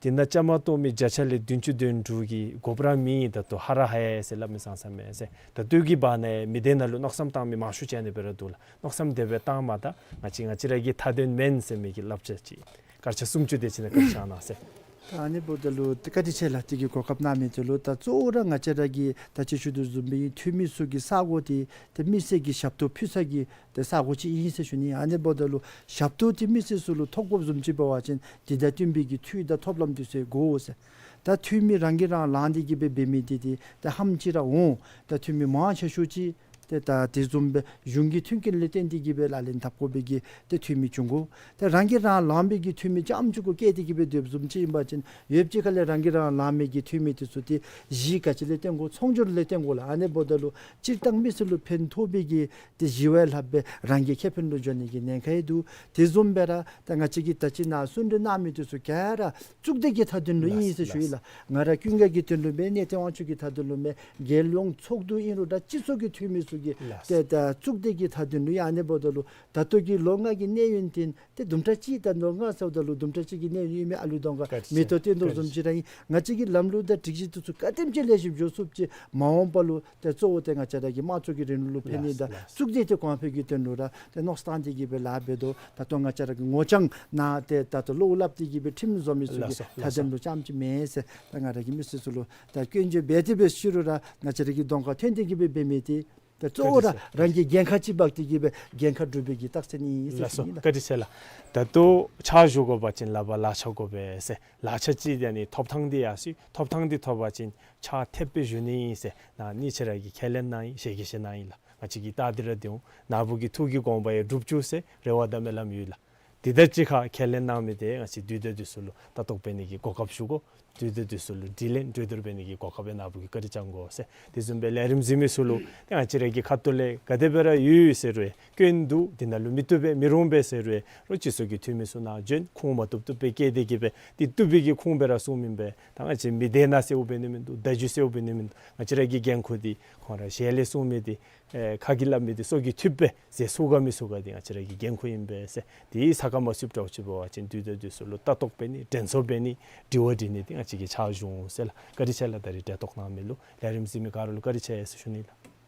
དེ་ནང་བཅའ་མར་གཏོགས་མི་བརྒྱ་ཆ་ལས་བདུན་ཅུ་དོན་དྲུག་གིས་དགོཔ་ར་མེད། ད་ལྟོ་ཧ་ར་ཧ་ཡ་ཟེར་སླབ་མི་ཙང་ཙ་མས་ཟེར། ད་ལྟོ་གི་བར་ན་མི་སྡེ་ནང་ལུ་མནོ་བསམ་བཏང་མི་མང་ཤོས་ཅིག་ཨ་ནི་སྦེ་ར་འདུག་ལགས། མནོ་བསམ་དེ་སྦེ་བཏངམ་ད་ང་བཅས་ང་བཅས་ར་གི་མཐའ་དོན་མེན་ཟེར་མི་གི་བསླབ་བྱ་ཅིག་སྐར་ཆ་སུམ་ཅུ་དེ་ཅིག་ནང་བཀའ་དྲིན་བསྐྱང་གནང་ཟེར། ད་ཨ་ནི་འབདཝ་ད་ལུ་ཏེ་བཀའ་དྲིན་ཆེ་ལགས། དེ་གི་གོ་སྐབས་གནང་མི་དེ་ལུ། ད་གཙོ་བོ་ར་ང་བཅས་ར་གི་ད་ཅི་ཞུ་དོ་བཟུམ་སྦེ་འཐུས་མི་ཚུ་གི་ས་གོ་དེ་ཏེ་མི་སེར་གྱི་ཞབས་ཏོག་ཕུལ་ས་གི་ཏེ་ས་གོ་ཅིག་ཨིན་ཟེར་ཞུ་ནི། ཨ་ནི་འབདཝ་ད་ལུ་ཞབས་ཏོག་དེ་མི་སེར་ཚུ་ལུ་ཐོབ་དགོཔ་བཟུམ་ཅིག་འབད་བ་ཅིན་དེ་དང་བསྟུན་པའི་གི་འཐུས་དང་ཐོབ་ལམ་དེ་ཚུ་དགོ་ཟེར། ད་འཐུས་མི་རང་གིས་རང་ལངས་ཏེ་གི་སྦེ་འབད་མི་དེ་དེ་ད་ཧ་ལམ་ཅིག་ར་འོང་། ད་འཐུས་མི་མང་ཆེ་ཤོས་ཅིག་ཏེ་ད་དེ་བཟུམ་སྦེ་གཞུང་གི་མཐུན་རྐྱེན་ལས་བརྟེན་ཏེ་གི་སྦེ་ལག་ལེན་འཐབ་དགོ་པའི་གི་ཏེ་འཐུས་མི་བྱུང་དགོ། ཏེ་རང་གིས་རང་ལངས་པའི་གི་འཐུས་མི་རྐྱངམ་ཅིག་གུ་བཀལ་ཏེ་གི་སྦེ་སྡོདཔ་བཟུམ་ཅིག་ཨིན་པ་ཅིན་ཡོདཔ་ཅིག་ཁ་ལས་རང་གིས་རང་ལངས་མི་གི་འཐུས་མི་དེ་ཚུ་ཏེ་གཞི་ག་ཅི་ལས་བརྟེན་དགོ། ཚོང་སྒྱུར་ལས་བརྟེན་དགོ་ལགས། ཨ་ནི་འབདཝ་ད་ལུ་སྤྱིར་བཏང་མི་སེར་ལུ་ཕན་ཐོགས་པའི་གི་ཏེ་གཞི་བ་ལྷག་སྦེ་རང་གི་ཁེ་ཕན་ལུ་འགྱོ་ནི་གི་ཉེན་ཁ་ཡང་འདུག། དེ་བཟུམ་སྦེ་ར་ད་ང་བཅས་ཀྱིས་ད་ཅི་ནཱ་གསུང་གྲོས་གནང་མི་དེ་ཚུ་ག་ར་གཙུག་སྡེ་གི་མཐའ་དོན་ལུ་ཨིན་ཟེར་ཞུ་ཡི་ལགས། ང་ར་ཀུན་དགའ་གི་དོན་ལུ་མེན། གནས་བརྟན་དབང་ཕྱུག་གི་མཐའ་དོན་ལུ་མེན། རྒྱལ་ཡོངས་ཚོགས་འདུ་ཨིན་རུང་ད་སྤྱི་ཚོགས་ཀྱི་འཐུས་མི་ཚུ་གི་ཏེ་ད་གཙུག་སྡེ་གི་མཐའ་དོན་ལུ་ཨིན། ཨ་ནི་འབདཝ་ད་ལུ་ད་ལྟོ་གི་ལོ་ལྔ་གི་གནས་ཡུན་དེ་ཏེ་དུམ་གྲ་ཅིག་ད་ལོ་ལྔ་ཟེརཝ་ད་ལུ་དུམ་གྲ་ཅིག་གི་གནས་ཡུན་ཨིན་མས། ཨ་ལུ་གདོང་ཁར་མེ་ཏོག་སྟོན་དོ་བཟུམ་ཅིག་ར་ཨིན། ང་བཅས་ཀྱི་ལམ་ལུགས་དང་སྒྲིག་གཞི་དེ་ཚུ་ག་དེམ་ཅིག་ལེགས་ཤོམ་འགྱོ་ཚུགསཔ་ཅིག་མ་འོངས་པ་ལུ་ཏེ་གཙོ་བོ་ཏེ་ང་བཅས་ར་གི་དམངས་གཙོ་གི་རིང་ལུགས་ལུ་ཕན་ནི་དང་གཙུག་སྡེ་ཏེ་གོང་འཕེལ་གྱི་དོན་ལུ་ར་ཏེ་མནོ་བསམ་བཏང་སྟེ་གི་སྦེ་ལཱ་འབད་དོ། ད་ལྟོ་ང་བཅས་ར་གི་ངོ་རྐྱང་ནང་ཏེ་ད་ལྟོ་བློ་སླབ་སྟེ་གི་སྦེ་ཁྲིམས་བཟོ་མི་ཚུ་གི་མཐའ་དོན་ལུ་རྐྱངམ་ཅིག་མེན་ཟེར། ད་ང་ར་གིས་མི་སེར་ཚུ་ལུ་ད་སྐྱོན་བརྗོད་འབད་དེ་སྦེ་ཞུ་རུང་ར་ང་བཅས་ར་གི་གདོང་ཁར་ཐོན་ཏེ་གི་སྦེ་འབད་མི་དེ་ད་གཙོ་བོ་ར་རང་གི་འགན་ཁག་ཅིག་འབག་སྟེ་གི་སྦེ་འགན་ཁག་སྒྲུབ་པའི་གི་རྟགས་མཚན་ཨིན་ཟེར་ཞུ་ནི་ལགས། བཀའ་དྲིན་ཆེ་ལགས། ད་ལྟོ་ཕྱག་ཞུ་དགོ་པ་ཅིན་ལག་པར་ལག་ཆ་དགོ་པས་ཟེར། ལག་ཆ་ཅིག་ཡང་ནི་ཐོབ་ཐང་དེ་ཡང་སྲིད། ཐོབ་ཐང་དེ་ཐོབ་པ་ཅིན་ཕྱག་ཐེབས་སྦེ་ཞུ་ནི་ཨིན་ཟེར་ནཱ་ཨ་ནི་ཁྱེད་ར་གིས་ཁས་ལེན་གནང་ཡི། ཞལ་གྱིས་བཞེས་གནང་ཡི་ལགས། ང་བཅས་ཀྱིས་བལྟ་སྟེ་ར་སྡོད་འོང་། ནཱ་བུ་གི་ཐུགས་ཀྱི་དགོངས་པ་ཡང་འགྲུབ་བཅུག་ཟེར་རེ་བ་དང་སྨོན་ལམ་ཡོད་ལགས། དེ་དང་གཅིག་ཁར་ཁས་ལེན་གནང་མི་དེ་ང་བཅས་འདུས་སྡོད་འདི་ཚུ་ལུ་ལྟ་རྟོག་འབད་ནི་གི་གོ་སྐབས་ཞུ་དགོ། འདུས་སྡོད་འདི་ཚུ་ལུ་དྲིས་ལན་གྲོས་བསྡུར་འབད་ནི་གི་གོ་སྐབས་ཡང་ནཱ་བུ་གིས་བཀའ་དྲིན་བསྐྱང་དགོ་ཟེར། དེ་བཟུམ་སྦེ་ལས་རིམ་གཟིགས་མི་ཚུ་ལུ་ཏེ་ང་བཅས་ར་གི་ཁ་ཐུག་ལས་ག་དེ་སྦེ་ར་ཡོད་ཟེར་རུང་སྐྱོན་འདུག། དེ་ནང་ལུ་མི་བཏུབ་པས་མི་རུང་པས་ཟེར་རུང་རོགས་སྤྱི་ཚོགས་ཀྱི་འཐུས་མི་ཚུ་ནང་འབྱོན། ཁུངས་མ་བཏུབ་བཏུབ་སྦེ་བཀལ་ཏེ་གི་སྦེ་དེ་བཏུབ་པའི་གི་ཁུངས་སྦེ་ར་གསུངམ་ཨིན་པས། ད་ང་བཅས་མི་སྡེ་ནང་ཟེརཝ་འབད་ནི་མིན་འདུག། བརྡ་བརྒྱུད་ཟེརཝ་འབད་ནི་མིན་འདུག། ང་བཅས་ར་གི་འགན་ཁུར་འདི་ཁོང་ར་ཞལ་ལས་གསུང་མི་འདི་ཨེ་ཁ་གིས་སླབ་མི་འདི་སོ་གིས་ཐུབ་པས་ཟེར་ཚུགས་ག་མི་ཚུགས་ག་འདི་ང་བཅས་ར་གི་འགན་ཁུར་ཨིན་པས་ཟེར། དེ་ས་ཁར་མ་ཚུདཔ་འདྲཝ་ཅིག་འབད་བ་ཅིན་འདུས་སྡོད་འདི་ཚུ་ལུ་ལྟ་རྟོག་འབད་ནི་དྲན་གསོ་འབད་ནི་དྲི་བ་དྲི་ནི་འདི་ང་བཅས་ཀྱིས་ཕྱག་ཞུ་འོང་ཟེར་ལགས། བཀའ་དྲིན་ཆེ་ལགས། ད་རིས་གྲལ་གཏོགས་གནང་མི་ལུ་ལས་རིམ་གཟིགས་མི་ག་ར་ལུ་བཀའ་དྲིན་ཆེ་ཟེར་ཞུ་ནི་ལགས།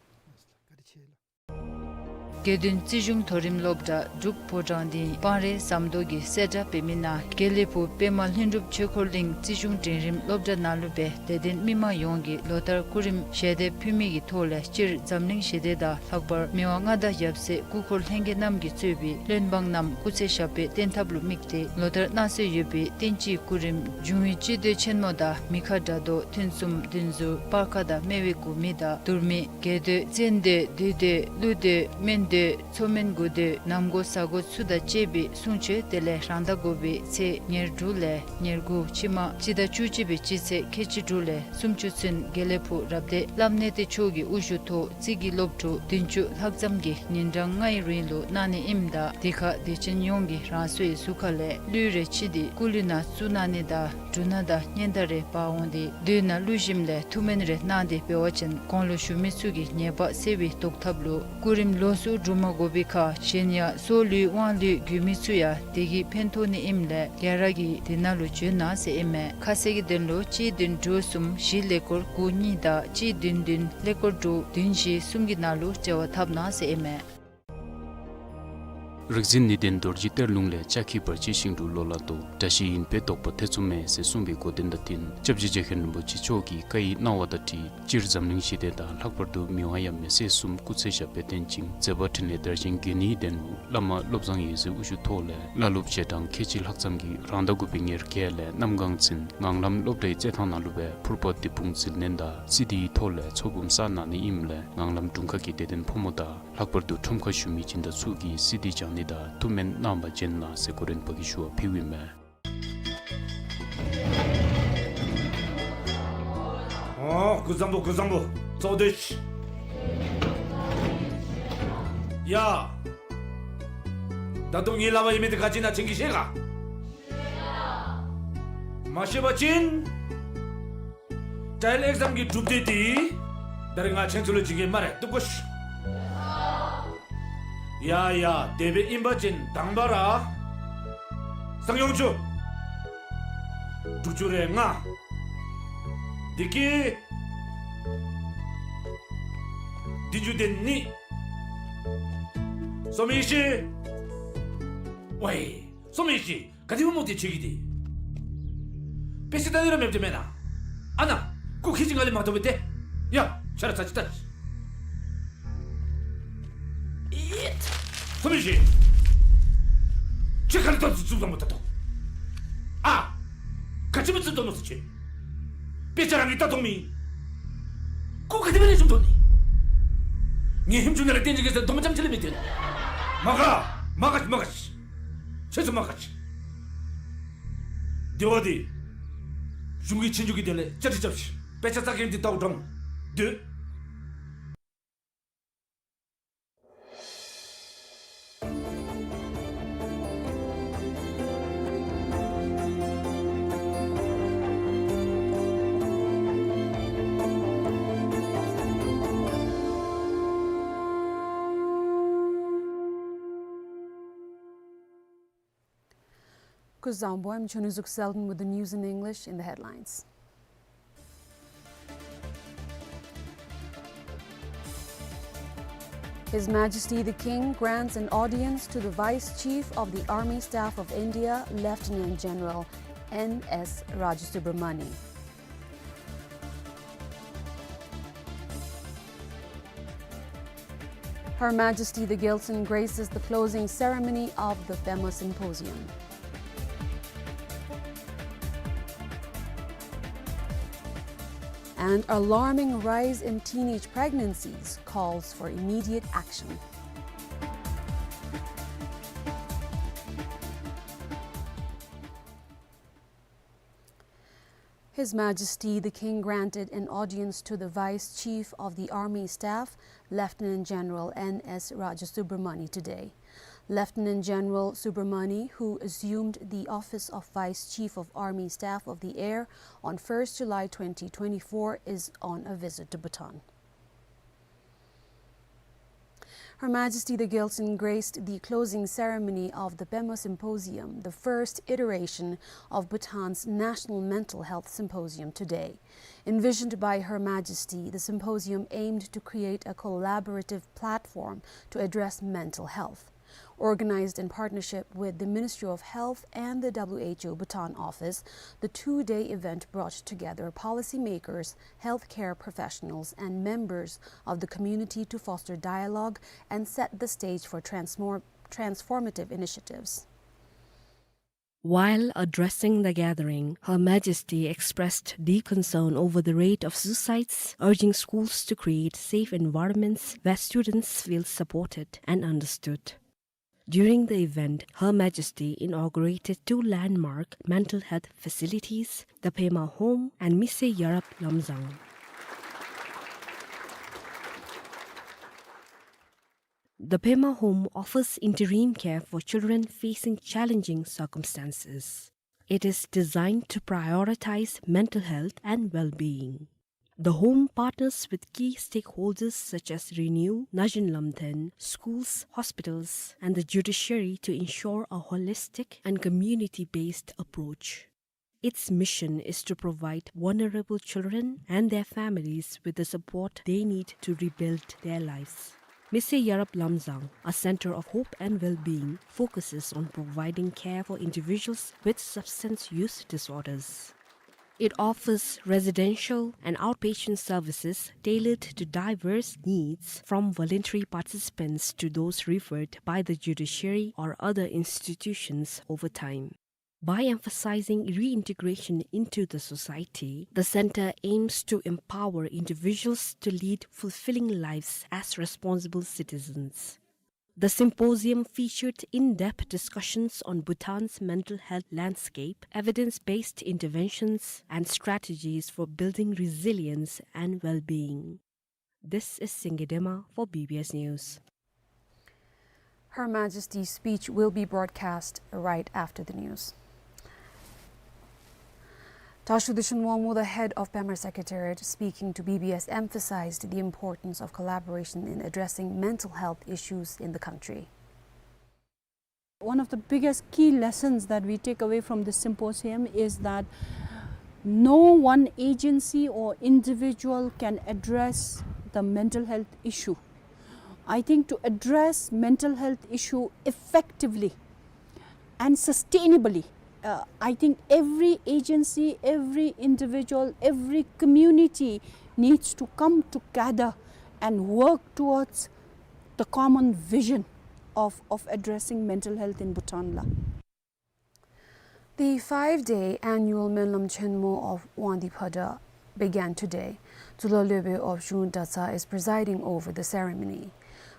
དགེ་འདུན་རྩིས་གཞུང་མཐོ་རིམ་སློབ་གྲྭ་འབྲུག་ཕོ་བྲང་ལྡིང་སྤང་རི་ཟམ་རྡོ་གིས་གསལ་བསྒྲགས་འབད་མི་ནང་དགེ་ལེགས་ཕུག་པདྨ་ལྷུན་གྲུབ་ཆོས་འཁོར་གླིང་རྩིས་གཞུང་འབྲིང་རིམ་སློབ་གྲྭ་ནང་ལུ་སྦེ་དད་ལྡན་མི་མང་ཡོངས་ཀྱིས་ལོ་ལྟར་སྐུ་རིམ་ཞལ་འདེབས་ཕུལ་མི་གི་ཐོག་ལས་སྤྱིར་འཛམ་གླིང་ཞི་བདེ་དང་ལྷག་པར་མི་དབང་མངའ་བདག་ཡབ་སྲས་སྐུ་འཁོར་ལྷན་རྒྱས་རྣམས་ཀྱིས་གཙོས་པའི་བློན་འབངས་རྣམས་སྐུ་ཚེ་ཞབས་པད་བརྟན་ཐབས་ལུ་དམིགས་ཏེ་ལོ་ལྟར་གནང་སྲོལ་ཡོད་པའི་བསྟན་སྤྱིའི་སྐུ་རིམ་འབྱུང་བའི་སྤྱི་མདོས་ཆེན་མོ་དང་མི་ཁ་དགྲ་བཟློག་ཐུན་གསུམ་བདུན་ཟུར་སྤར་ཁ་དང་སྨེ་བའི་དགུ་མི་དང་དུར་མི་རྒྱལ་མདོས་བཙན་མདོས་བདུད་མདོས་ཀླུ་མདོས་སྨན་མདོས་མཚོ་སྨན་དགུ་མདོས་གནམ་སྒོ་ས་སྒོ་ཚུ་དང་བཅས་པའི་གསུང་ཆོག་དེ་ལས་རང་ཟླ་དགུ་པའི་ཚེས་ཉེར་དྲུག་ལས་ཉེར་དགུ་ཕྱི་མ་སྤྱི་ཟླ་བཅུ་གཅིག་པའི་སྤྱི་ཚེས་ཁལ་གཅིག་དྲུག་ལས་སུམ་ཅུ་ཚུན་དགེ་ལེགས་ཕུག་རབ་སྡེ་བླམ་གནས་བརྟན་མཆོག་གི་དབུ་བཞུགས་ཐོག་རྩིས་ཀྱི་སློབ་ཕྲུག་བདུན་ཅུ་ལྷག་ཙམ་གྱིས་ཉིན་གྲངས་ལྔའི་རིང་ལུ་གནང་ནི་ཨིནམ་ད་དེ་ཁར་དད་ཅན་ཡོངས་ཀྱིས་རང་སོའི་གཟུགས་ཁ་ལས་གླུད་རེ་ཕྱིས་ཏེ་སྐུ་གླུད་ནང་བཙུགས་གནང་ནི་དང་འབྲུ་སྣ་དང་སྙན་དར་རེ་འབག་འོང་སྟེ་མདོས་ནང་གླུད་ཞིམ་ལས་ཐུགས་སྨོན་རེ་གནང་སྟེ་འབད་བ་ཅིན་གོང་ལུ་ཞུ་མི་ཚུ་གི་ཉེས་པ་སེལ་བའི་བཟློག་ཐབས་ལུ་སྐུ་རིམ་ལོགས་སུ་སྒྲུབ་མ་དགོ་པའི་ཁར་གཞན་ཡང་སྲོག་གླུད་དབང་གླུད་དགོ་མི་ཚུ་ཡང་དེ་གིས་ཕན་ཐོགས་ནི་ཨིནམ་ལས་ག་ར་གིས་དེ་ནང་ལུ་འབྱོན་གནང་ཟེར་ཨིན་མས། ཁ་གསལ་གྱི་དོན་ལུ་གཅིག་བདུན་དྲུག་གསུམ་བཞི་ཀླད་ཀོར་དགུ་གཉིས་དང་གཅིག་བདུན་བདུན་ཀླད་ཀོར་དྲུག་བདུན་བཞི་གསུམ་གྱི་ནང་ལུ་འབྲེལ་བ་འཐབ་གནང་ཟེར་ཨིན་མས། རིག་འཛིན་ནུས་ལྡན་རྡོ་རྗེ་གཏེར་ལུང་ལས། ལྕགས་ཀྱུས་བར་ཆད་ཞིང་དུ་ལོག་ལ་ལྟོས། དགྲ་ཞི་ཡིན་པས་བཟློག་པ་ཐེ་ཚོམ་མེད་ཟེར་གསུངས་པའི་གོ་དོན་དང་བསྟུན་སྐྱབས་རྗེ་རྗེ་མཁན་རིན་པོ་ཆེ་མཆོག་གི་བཀའ་ཡི་གནང་བ་དང་འཁྲིལ་སྤྱིར་འཛམ་གླིང་ཞི་བདེ་དང་ལྷག་པར་དུ་མི་དབང་ཡབ་མེས་སྲས་གསུམ་སྐུ་ཚེ་ཞབས་པད་བརྟན་ཅིང་མཛད་པ་འཕྲིན་ལས་དར་ཞིང་རྒྱས་ནིའི་དོན་ལུ་བླ་མ་བློ་བཟང་ཡེ་ཤེས་དབུ་བཞུགས་ཐོག་ལས་བླ་སློབ་རྗེས་འབྲང་ཁལ་གཅིག་ལྷག་ཙམ་གྱིས་རང་ཟླ་དགུ་པའི་ཉེར་བརྒྱད་ལས་གནམ་སྒང་འཛིན་ངང་ལམ་སློབ་གྲྭའི་རྩེད་ཐང་ནང་ལུ་སྦེ་ཕུར་པ་དེད་དཔུང་འཛིན་ལེན་དང་སི་ཌི་ཡི་ཐོག་ལས་ཚོགས་འབུམ་བསགས་གནང་ནི་ཨིནམ་ལས་ངང་ལམ་དྲུང་ཁག་གི་དད་ལྡན་ཕོ་མོ་དང་ལྷག་པར་དུ་ཁྲོམ་ཁར་བཞུགས་མི་སྦྱིན་བདག་ཚུ་གིས་སི་ཌི་སྦྱང་ནི་དང་ཐུགས་སྨོན་གནང་བར་འབྱོན་གནང་ཟེར་གོ་རིམ་པ་གིས་ཞུ་བ་ཕུལཝ་ཨིན་མས། ཨོ་སྐུ་གཟུགས་བཟང་པོ། སྐུ་གཟུགས་བཟང་པོ། ཚོགས་སྡེ་ཡ། ད་དུང་ངེའི་བླ་མ་ཨིན་མི་འདི་ག་ཅི་ཨིན་ན་ཁྱེད་ཀྱིས་ཤེས་ག། མ་ཤེས་པ་ཅིན་ཊ་ཡལ་ཨེག་ཛམ་གྱི་གྲུབ་འབྲས་འདི་ད་རིས་ང་ཁྱེད་ཚུ་ལུ་བྱིན་གེ་སྨ་རེ། བཏུབ་གོ་ཤིག། ཡ་ཡ། དེ་སྦེ་ཨིན་པ་ཅིན་དང་པ་ར་སང་ཡོང་ཅུ་ དྲུག་ཅུ་རེ་ལྔ། བདེ་སྐྱིད། བདུན་ཅུ་དོན་གཉིས། བསོད་མི་ཤེས། ཝའི། བསོད་མི་ཤེས། ག་དེ་སྦེ་མོ་དེ་ཆེ་གི་དེ། དཔེ་ཆ་ལྟ་ནི་ར་མེདཔ་དེ་མེན་ན། ཨ་ན། སྐུ་ཁྱི་ཅིག་ང་ལས་མ་ཐོབ་པས་ཏེ། ཡ། ཆ་ར་ཚ་ཅིག་ལྟ། ཨིད། བསོད་མི་ཤེས། ཁྱོད་ག་ལས་ཐོབ་ཙུག་ཙུག་ལ་མོ་ད་དོ། ཨ། ག་ཅི་མི་ཙུག་དོ་མོ་ཟེར་ཁྱོད། དཔེ་ཆ་རང་གིས་ལྟ་མཐོང་མི། སྐུ་ག་དེ་སྦེ་ལེགས་ཤོམ་ཐོབ་ནི། ངེའི་ཧེམ་ཆུང་ནང་ལས་བསྟན་ཅིག་གེ་ཟེར་སྡོམ་རྐྱངམ་ཅིག་ལས་མི་སྟོན། མ་དགའ། མ་དགའ། མ་དགའ། ཁྱེད་ཚུ་མ་དགའ། སྡེ་བ་འདི་གཞུང་གི་ཆོས་རྒྱུགས་ཀྱི་དོན་ལས་བཅའ་སྒྲིག་རྐྱབ་ཤིག། དཔེ་ཆ་ལྟ་མཁན་འདི་ལྟཝ་འགྲངས། སྡོད། སྐུ་གཟུགས་བཟང་པོ། I'm Chonuzuk Selden with the news in English in the headlines. His Majesty the King grants an audience to the Vice Chief of the Army Staff of India, Lieutenant General N S Rajasubramani. Her Majesty the Gyaltsuen graces the closing ceremony of the Pema Symposium. An alarming rise in teenage pregnancies calls for immediate action. His Majesty the King granted an audience to the Vice Chief of the Army Staff, Lieutenant General N S Rajasubramani, today. Lieutenant General Subramani, who assumed the office of Vice Chief of Army Staff of the Air on first July twenty twenty-four, is on a visit to Bhutan. Her Majesty the Gyaltsuen graced the closing ceremony of the Pema Symposium, the first iteration of Bhutan's National Mental Health Symposium, today. Envisioned by Her Majesty, the symposium aimed to create a collaborative platform to address mental health. Organized in partnership with the Ministry of Health and the W H O Bhutan office, the two-day event brought together policymakers, healthcare professionals, and members of the community to foster dialogue and set the stage for transmor-, transformative initiatives. While addressing the gathering, Her Majesty expressed deep concern over the rate of suicides, urging schools to create safe environments where students feel supported and understood. During the event, Her Majesty inaugurated two landmark mental health facilities, the Pema Home and Mise Yarap Lamzang. The Pema Home offers interim care for children facing challenging circumstances. It is designed to prioritize mental health and well-being. The home partners with key stakeholders such as RENEW, Naxin Lamthen, schools, hospitals, and the judiciary to ensure a holistic and community-based approach. Its mission is to provide vulnerable children and their families with the support they need to rebuild their lives. Mise Yarap Lamzang, a center of hope and well-being, focuses on providing care for individuals with substance use disorders. It offers residential and outpatient services tailored to diverse needs, from voluntary participants to those referred by the judiciary or other institutions over time. By emphasizing reintegration into the society, the center aims to empower individuals to lead fulfilling lives as responsible citizens. The symposium featured in-depth discussions on Bhutan's mental health landscape, evidence-based interventions, and strategies for building resilience and well-being. This is Singye Dema for B B S News. Her Majesty's speech will be broadcast right after the news. Tashu Dushan Wangmo, the head of Pema Secretariat, speaking to B B S, emphasized the importance of collaboration in addressing mental health issues in the country. One of the biggest key lessons that we take away from this symposium is that no one agency or individual can address the mental health issue. I think to address mental health issue effectively and sustainably, uh, I think every agency, every individual, every community needs to come together and work towards the common vision of, of addressing mental health in Bhutan la. The five-day annual Menlam Chenmo of Wangdi Phada began today. Tsulha Leupoi of Shung Datsa is presiding over the ceremony.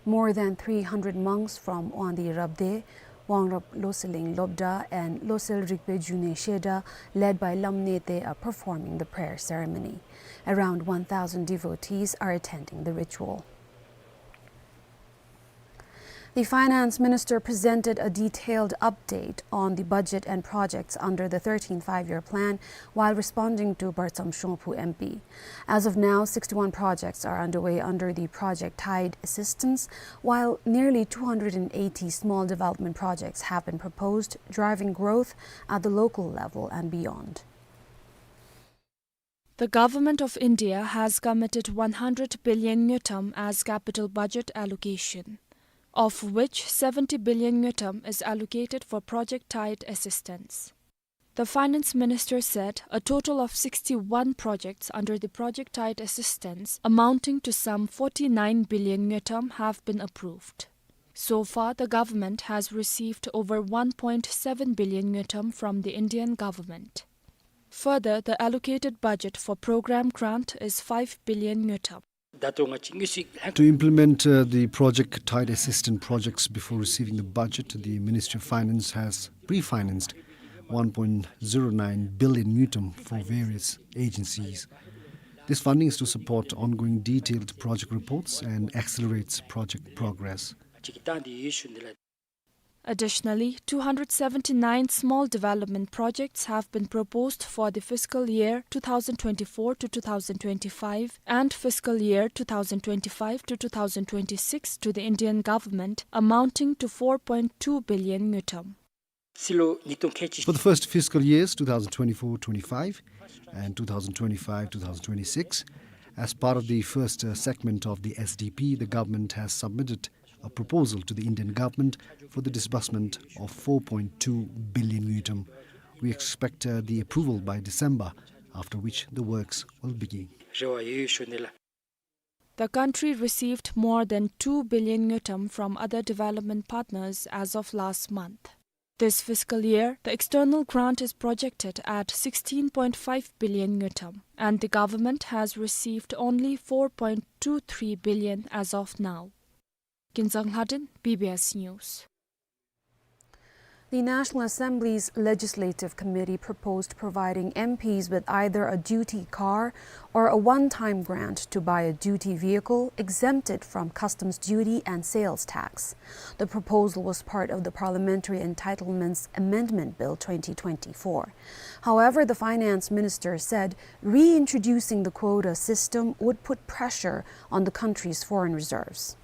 More than three hundred monks from Wangdi Rabde, Wangrab Loseleng Lobda, and Losel Rigpe June Sheda, led by Lam Nete, are performing the prayer ceremony. Around one thousand devotees are attending the ritual. The finance minister presented a detailed update on the budget and projects under the thirteenth Five-Year Plan while responding to Bartsam Shongphu M P. As of now, sixty-one projects are underway under the Project Tide assistance, while nearly two hundred and eighty small development projects have been proposed, driving growth at the local level and beyond. The Government of India has committed one hundred billion ngultrum as capital budget allocation, of which seventy billion ngultrum is allocated for Project Tide assistance. The finance minister said a total of sixty-one projects under the Project Tide assistance, amounting to some forty-nine billion ngultrum, have been approved. So far, the government has received over one point seven billion ngultrum from the Indian government. Further, the allocated budget for program grant is five billion ngultrum. To implement, uh, the Project Tide assistance projects before receiving the budget, the Ministry of Finance has pre-financed one point zero nine billion ngultrum for various agencies. This funding is to support ongoing detailed project reports and accelerates project progress. Additionally, two hundred seventy-nine small development projects have been proposed for the fiscal year two thousand twenty-four to two thousand twenty-five and fiscal year two thousand twenty-five to two thousand twenty-six to the Indian government, amounting to four point two billion ngultrum. For the first fiscal years, two thousand twenty-four twenty-five and two thousand twenty-five two thousand twenty-six, as part of the first, uh, segment of the S D P, the government has submitted a proposal to the Indian government for the disbursement of four point two billion ngultrum. We expect, uh, the approval by December, after which the works will begin. The country received more than two billion ngultrum from other development partners as of last month. This fiscal year, the external grant is projected at sixteen point five billion ngultrum, and the government has received only four point two three billion as of now. Kinzang Lhaden, B B S News. The National Assembly's Legislative Committee proposed providing M Ps with either a duty car or a one-time grant to buy a duty vehicle exempted from customs duty and sales tax. The proposal was part of the Parliamentary Entitlements Amendment Bill twenty twenty-four. However, the finance minister said reintroducing the quota system would put pressure on the country's foreign reserves.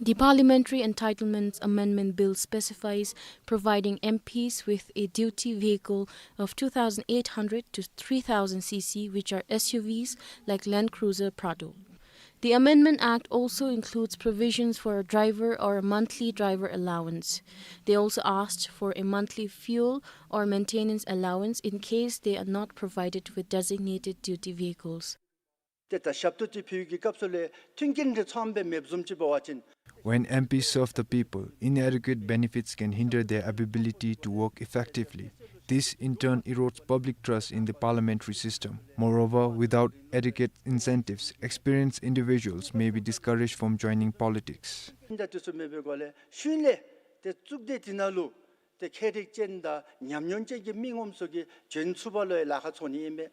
The Parliamentary Entitlements Amendment Bill specifies providing M Ps with a duty vehicle of two thousand eight hundred to three thousand C C, which are S U Vs like Land Cruiser Prado. The Amendment Act also includes provisions for a driver or a monthly driver allowance. They also asked for a monthly fuel or maintenance allowance in case they are not provided with designated duty vehicles. ཏེ་ད་ཞབས་ཏོག་ཅིག་ཕུལ་བའི་གི་སྐབས་སུ་ལས་མཐུན་རྐྱེན་དེ་ཚང་པའི་མེདཔ་བཟུམ་ཅིག་འབད་བ་ཅིན། When M Ps serve the people, inadequate benefits can hinder their ability to work effectively. This in turn erodes public trust in the parliamentary system. Moreover, without adequate incentives, experienced individuals may be discouraged from joining politics. ཨིན་ད་དེ་ཚུ་མེད་པའི་སྒོ་ལས་ཤུལ་ལས་ཏེ་གཙུག་སྡེ་དེ་ནང་ལུ་ཏེ་ཁྱད་རིག་ཅན་དང་ཉམས་མྱོང་ཅན་གྱི་མི་ངོམ་ཚུ་གིས་བྱོན་ཚུགས་པ་ལུ་ཡང་ལཱ་ཁག་ཚོར་ནི་ཨིན་མས།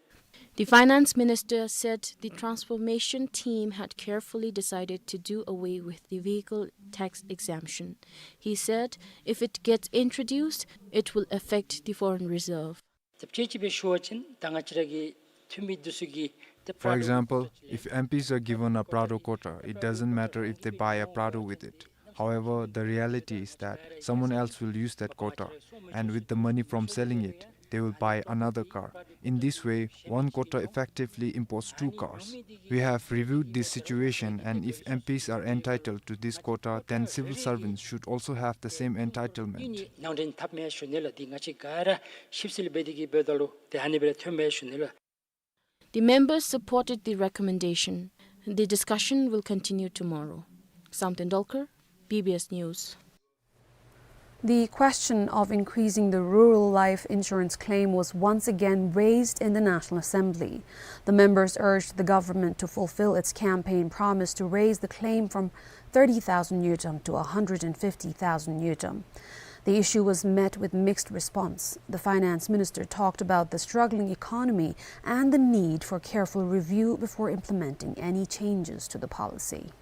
The finance minister said the transformation team had carefully decided to do away with the vehicle tax exemption. He said if it gets introduced, it will affect the foreign reserve. ད་དཔྱེ་ཅིག་སྦེ་ཞུ་བ་ཅིན་ད་ང་བཅས་ར་གི་འཐུས་མི་འདི་ཚུ་གིས་ཏེ་For example, if M Ps are given a Prado quota, it doesn't matter if they buy a Prado with it. However, the reality is that someone else will use that quota, and with the money from selling it, they will buy another car. In this way, one quota effectively imports two cars. We have reviewed this situation, and if M Ps are entitled to this quota, then civil servants should also have the same entitlement. ནང་འདྲེན་འཐབ་མེད་ཞུ་ནི་ལགས། འདི་ང་བཅས་ག་ར་ཞིབ་འཚོལ་འབད་དེ་གི་འབདཝ་ད་ལུ་ཏེ་ཨ་ནི་སྦེ་ར་ཐོནམ་མས་ཞུ་ནི་ལགས། The members supported the recommendation. The discussion will continue tomorrow. Samten Dolkar, B B S News. The question of increasing the rural life insurance claim was once again raised in the National Assembly. The members urged the government to fulfill its campaign promise to raise the claim from thirty thousand ngultrum to a hundred and fifty thousand ngultrum. The issue was met with mixed response. The finance minister talked about the struggling economy and the need for careful review before implementing any changes to the policy.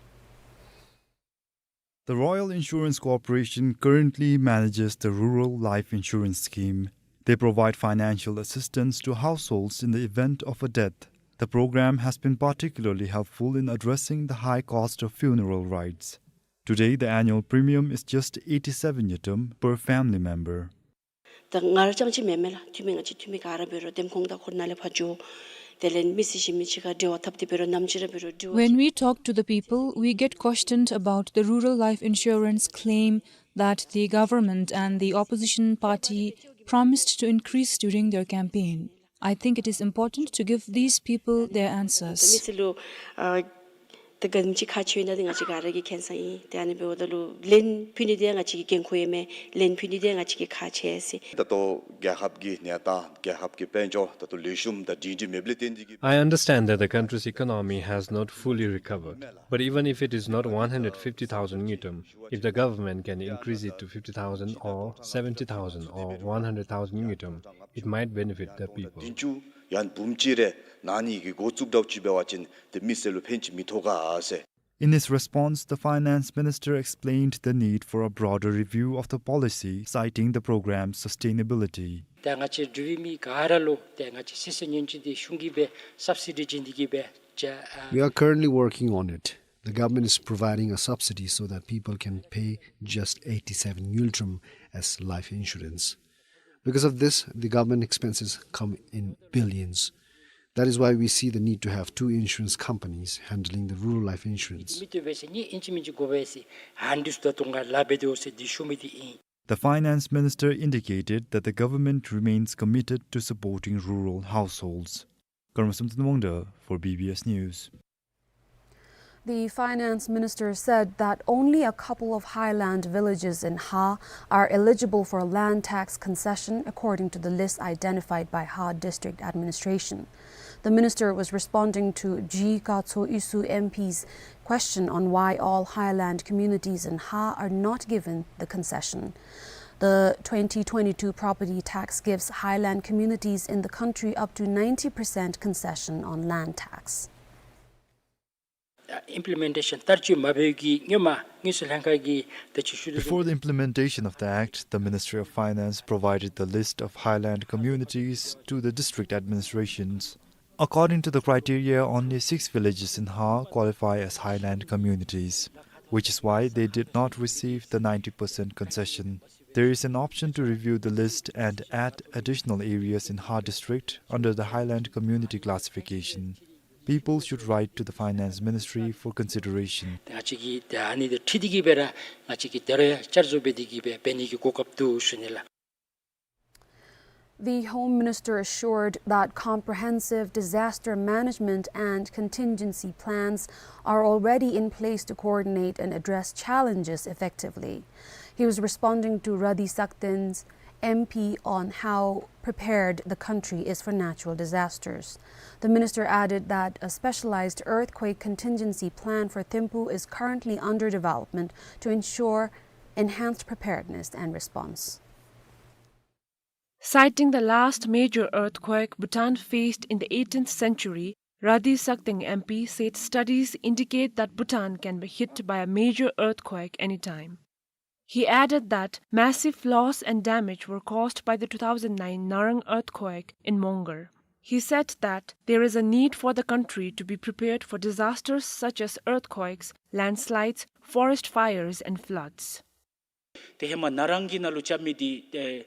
The Royal Insurance Corporation currently manages the Rural Life Insurance Scheme. They provide financial assistance to households in the event of a death. The program has been particularly helpful in addressing the high cost of funeral rites. Today, the annual premium is just eighty-seven ngultrum per family member. ད་ང་ར་རྐྱངམ་ཅིག་མེན་མས་ལགས། འཐུས་མི་ང་བཅས་འཐུས་མི་ག་ར་འབད་རུང་འདེམས་ཁོངས་དང་འཁོར་ནང་ལས་ཕར་འགྱོ། དེ་ལས་མི་སེར་གཞན་མི་ཅིག་ཁར་འབྲེལ་བ་འཐབ་སྟེ་འབད་རུང་ནམ་ཅིག་ར་འབད་རུང་འབྲེལ་བ། When we talk to the people, we get questioned about the Rural Life Insurance claim that the government and the opposition party promised to increase during their campaign. I think it is important to give these people their answers. ད་མི་སེར་ལུ་ཨ་ད་ག་དེམ་ཅིག་ཁག་ཆེ་ཡོད་ན་འདི་ང་བཅས་ག་ར་གིས་མཁྱེན་ས་ཨིན། ཏེ་ཨ་ནི་འབདཝ་ད་ལུ་ལན་ཕུལ་ནི་འདི་ཡང་ང་བཅས་ཀྱི་འགན་ཁུར་ཡོད་མས། ལན་ཕུལ་ནི་འདི་ཡང་ང་བཅས་ཀྱི་ཁག་ཆེ་ཟེར། ད་ལྟོ་རྒྱལ་ཁབ་ཀྱི་གནས་སྟངས་རྒྱལ་ཁབ་ཀྱི་དཔལ་འབྱོར་ད་ལྟོ་ལེགས་ཤོམ་དང་སྒྲིང་སྒྲིང་མེདཔ་ལས་བརྟེན་ཏེ་གིས། I understand that the country's economy has not fully recovered, but even if it is not one hundred fifty thousand ngultrum, if the government can increase it to fifty thousand or seventy thousand or one hundred thousand ngultrum, it might benefit the people. བདུན་ཅུ་ཡང་འབུམ་གཅིག་རེ་ནང་ནི་གི་འགོ་བཙུགས་འདྲཝ་ཅིག་འབད་བ་ཅིན་ཏེ་མི་སེར་ལུ་ཕན་ཅིག་མི་ཐོགས་ག་ཟེར། In his response, the finance minister explained the need for a broader review of the policy, citing the program's sustainability. ད་ང་བཅས་འབྲུག་པའི་མི་ག་ར་ལུ་ཏེ་ང་བཅས་སེམས་ཅན་ཉེན་བཅོལ་འདི་གཞུང་གིས་སྦེ་སབ་སི་ཌི་བྱིན་ཏེ་གིས་སྦེ་ཅ་ཨ། We are currently working on it. The government is providing a subsidy so that people can pay just eighty-seven ngultrum as life insurance. Because of this, the government expenses come in billions. That is why we see the need to have two insurance companies handling the rural life insurance. མི་ཏེ་འབད་ཟེར་ནི་ཨིན་ཅི་མིན་ཅི་དགོ་པས་ཟེར། ཨ་ནི་ཚུ་ད་ལྟོ་ང་ལཱ་འབད་དོ་ཟེར་འདི་ཞུ་མི་འདི་ཨིན། The finance minister indicated that the government remains committed to supporting rural households. Karma Samten Wangda for B B S News. The finance minister said that only a couple of highland villages in Ha are eligible for a land tax concession, according to the list identified by Ha District Administration. The minister was responding to G. Katso Isu M P's question on why all highland communities in Ha are not given the concession. The twenty twenty-two property tax gives highland communities in the country up to ninety percent concession on land tax. ཨིམ་པི་ལི་མེན་ཊེ་ཤཱན་བསྟར་སྤྱོད་མ་འབད་བའི་གི་སྔོན་མ་དངུལ་རྩིས་ལྷན་ཁག་གིས་ད་ཅི་ཞུ་དོ། Before the implementation of the Act, the Ministry of Finance provided the list of highland communities to the district administrations. According to the criteria, only six villages in Ha qualify as highland communities, which is why they did not receive the ninety percent concession. There is an option to review the list and add additional areas in Ha district under the highland community classification. People should write to the finance ministry for consideration. ང་བཅས་ཀྱིས་ད་ཨ་ནི་དང་འཁྲིལ་ཏེ་གིས་སྦེ་ར་ང་བཅས་ཀྱིས་ད་རུང་བསྐྱར་བཟོ་འབད་དེ་གིས་སྦེ་འབད་ནི་གི་གོ་སྐབས་འདུག་ཞུ་ནི་ལགས། The Home Minister assured that comprehensive disaster management and contingency plans are already in place to coordinate and address challenges effectively. He was responding to Radhi Sakten's M P on how prepared the country is for natural disasters. The minister added that a specialized earthquake contingency plan for Thimphu is currently under development to ensure enhanced preparedness and response. Citing the last major earthquake Bhutan faced in the eighteenth century, Radhi Sakteng M P said studies indicate that Bhutan can be hit by a major earthquake anytime. He added that massive loss and damage were caused by the two thousand nine Narang earthquake in Mongar. He said that there is a need for the country to be prepared for disasters such as earthquakes, landslides, forest fires, and floods. ཏེ་ཧེ་མ་ན་རང་གི་ནང་ལུ་རྐྱབ་མི་འདི་ཨེ་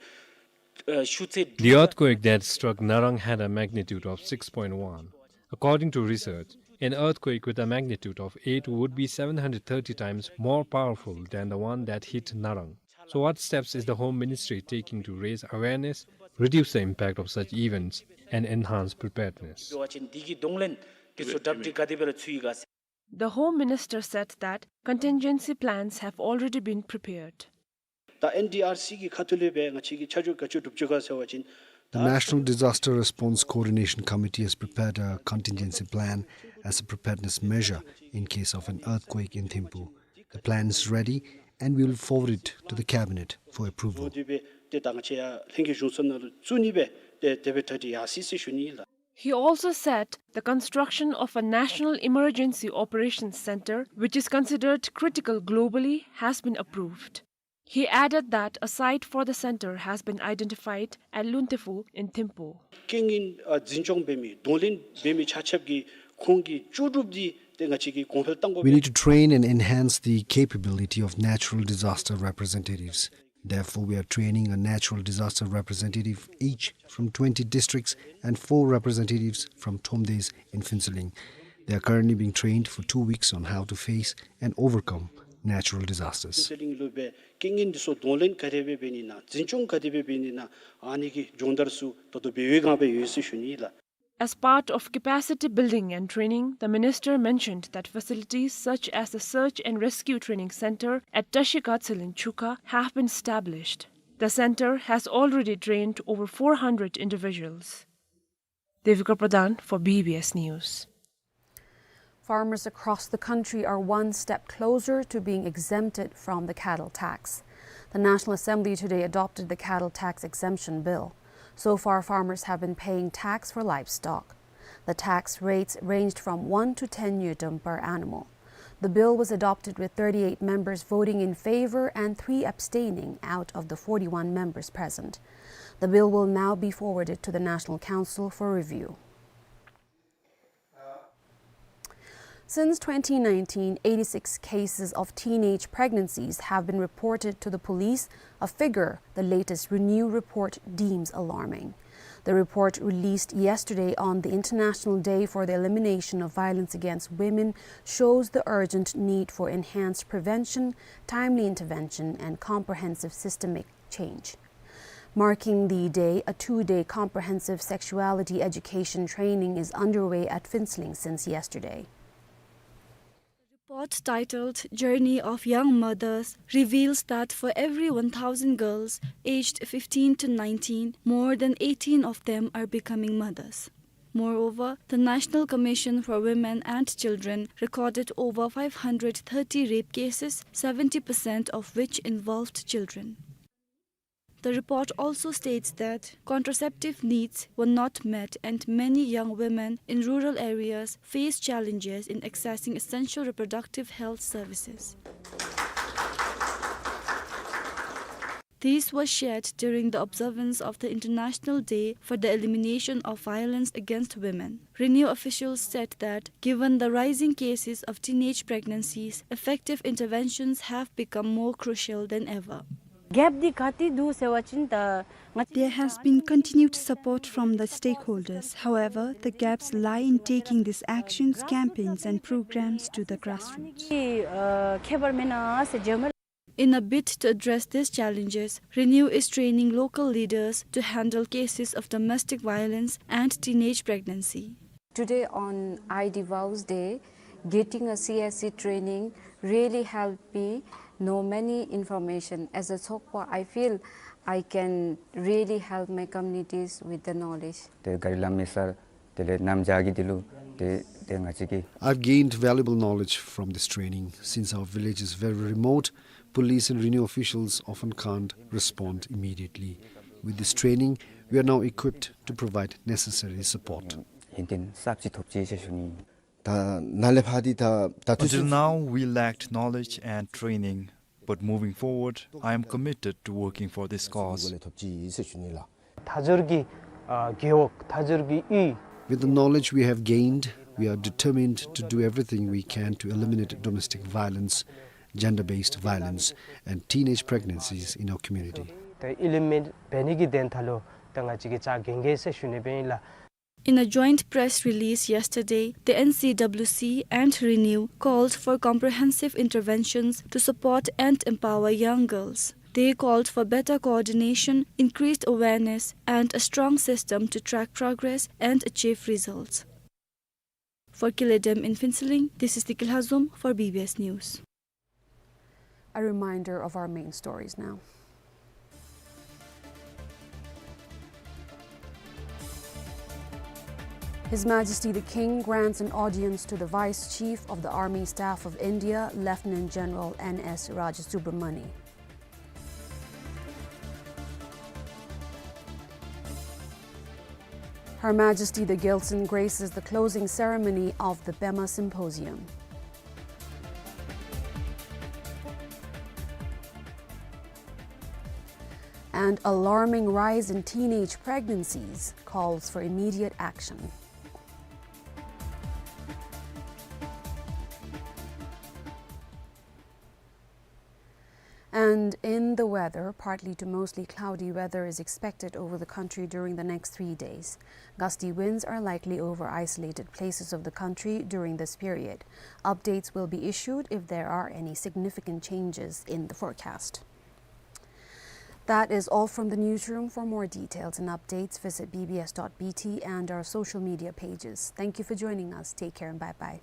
ཨེ་ཤུགས་ཚད། The earthquake that struck Narang had a magnitude of six point one. According to research, an earthquake with a magnitude of eight would be seven hundred thirty times more powerful than the one that hit Narang. So what steps is the Home Ministry taking to raise awareness, reduce the impact of such events, and enhance preparedness? འབད་བ་ཅིན་འདི་གི་གདོང་ལེན་འདི་ཚུ་གྲ་སྒྲིག་ག་དེ་སྦེ་ར་ཚུད་ཡི་ག་ཟེར། The Home Minister said that contingency plans have already been prepared. ད་ཨེན་ཌི་ཨར་སི་གི་ཁ་ཐུག་ལས་སྦེ་ང་བཅས་ཀྱིས་ཆ་འཇོག་ག་ཅི་སྒྲུབ་ཅི་ག་ཟེར་བ་ཅིན། The National Disaster Response Coordination Committee has prepared a contingency plan as a preparedness measure in case of an earthquake in Thimphu. The plan is ready and we will forward it to the cabinet for approval. འདི་སྦེ་ཏེ་ད་ང་བཅས་ཡར་ལྷན་རྒྱས་གཞུང་ཚབ་ནང་ལུ་བཙུགས་ནི་སྦེ་ཏེ་དེ་སྦེ་གྲ་སྒྲིག་ཡར་སོ་ཡི་ཟེར་ཞུ་ནི་ཨིན་ལགས། He also said the construction of a National Emergency Operations Center, which is considered critical globally, has been approved. He added that a site for the center has been identified at Luntephu in Thimphu. རྐྱེན་ངན་ཨ་འཛིན་སྐྱོང་འབད་མི་གདོང་ལེན་འབད་མི་ཆ་ཁྱབ་ཀྱི་ཁོང་གི་ལྕོགས་གྲུབ་འདི་ཏེ་ང་བཅས་ཀྱིས་གོང་འཕེལ་གཏང་དགོ་པས། We need to train and enhance the capability of natural disaster representatives. Therefore, we are training a natural disaster representative each from twenty districts and four representatives from Thromdesh in Phuentsholing. They are currently being trained for two weeks on how to face and overcome natural disasters. ཕུན་ཚོགས་གླིང་ལུ་སྦེ་རྐྱེན་ངན་འདི་ཚུ་གདོང་ལེན་ག་དེ་སྦེ་འབད་ནི་ཨིན་ན་འཛིན་སྐྱོང་ག་དེ་སྦེ་འབད་ནི་ཨིན་ན་ཨ་ནི་གི་སྦྱོང་བརྡར་ཚུ་ད་ལྟོ་འབད་བའི་སྒང་སྦེ་ཡོད་ཟེར་ཞུ་ནི་ཨིན་ལགས། As part of capacity building and training, the minister mentioned that facilities such as the Search and Rescue Training Center at Tashikatshil in Chukha have been established. The center has already trained over four hundred individuals. Devika Pradhan for B B S News. Farmers across the country are one step closer to being exempted from the cattle tax. The National Assembly today adopted the cattle tax exemption bill. So far, farmers have been paying tax for livestock. The tax rates ranged from one to ten ngultrum per animal. The bill was adopted with thirty-eight members voting in favor and three abstaining out of the forty-one members present. The bill will now be forwarded to the National Council for review. Since twenty nineteen, eighty-six cases of teenage pregnancies have been reported to the police, a figure the latest RENEW report deems alarming. The report, released yesterday on the International Day for the Elimination of Violence Against Women, shows the urgent need for enhanced prevention, timely intervention, and comprehensive systemic change. Marking the day, a two-day comprehensive sexuality education training is underway at Phuentsholing since yesterday. The report, titled Journey of Young Mothers, reveals that for every one thousand girls aged fifteen to nineteen, more than eighteen of them are becoming mothers. Moreover, the National Commission for Women and Children recorded over five hundred thirty rape cases, seventy percent of which involved children. The report also states that contraceptive needs were not met and many young women in rural areas face challenges in accessing essential reproductive health services. These were shared during the observance of the International Day for the Elimination of Violence Against Women. RENEW officials said that, given the rising cases of teenage pregnancies, effective interventions have become more crucial than ever. གེཔ་འདི་ག་ཏེ་འདུག་ཟེར་བ་ཅིན་ད་ང་བཅས། There has been continued support from the stakeholders. However, the gaps lie in taking these actions, campaigns and programs to the grassroots. ཨ་ཁྱད་པར་མེད་ན་ཟེར་བརྗོད་མི། In a bid to address these challenges, RENEW is training local leaders to handle cases of domestic violence and teenage pregnancy. Today on I D Vows Day, getting a C S C training really helped me know many information. As a Tsokpa, I feel I can really help my communities with the knowledge. ཏེ་གཱ་རི་ལམ་མེད་སར་དེ་ལས་གནམ་བྱཱར་གྱི་འདི་ལུ་ཏེ་ཏེ་ང་བཅས་ཀྱིས། I've gained valuable knowledge from this training. Since our village is very remote, police and RENEW officials often can't respond immediately. With this training, we are now equipped to provide necessary support. ཡོན་ཏན་གསརཔ་ཅིག་ཐོབ་ཅི་ཟེར་ཞུ་ནི། ད་ནཱ་ལས་ཕར་འདི་ད་ད་ལྟོ་ཚུན་ཚོད། Until now, we lacked knowledge and training, but moving forward, I am committed to working for this cause. ཐོབ་ཅི་ཟེར་ཞུ་ནི་ལགས། མཐའ་སྦྱོར་གྱི་ ཨ་རྒེད་འོག་མཐའ་འཁོར་གྱི་ཨུད། With the knowledge we have gained, we are determined to do everything we can to eliminate domestic violence, gender-based violence, and teenage pregnancies in our community. ཏེ་ཨི་ལི་མེནཊ་འབད་ནི་གི་དོན་དག་ལུ་ཏེ་ང་བཅས་ཀྱིས་རྩ་འགེངས་གེ་ཟེར་ཞུ་ནི་སྦེ་ཨིན་ལགས། In a joint press release yesterday, the N C W C and Renew called for comprehensive interventions to support and empower young girls. They called for better coordination, increased awareness, and a strong system to track progress and achieve results. For Kile Dem in Phuentsholing, this is Tikil Hazoem for B B S News. A reminder of our main stories now. His Majesty the King grants an audience to the Vice Chief of the Army Staff of India, Lieutenant General N S Rajasubramani. Her Majesty the Gyaltsuen graces the closing ceremony of the Pema Symposium. And alarming rise in teenage pregnancies calls for immediate action. And in the weather, partly to mostly cloudy weather is expected over the country during the next three days. Gusty winds are likely over isolated places of the country during this period. Updates will be issued if there are any significant changes in the forecast. That is all from the newsroom. For more details and updates, visit B B S dot B T and our social media pages. Thank you for joining us. Take care and bye-bye.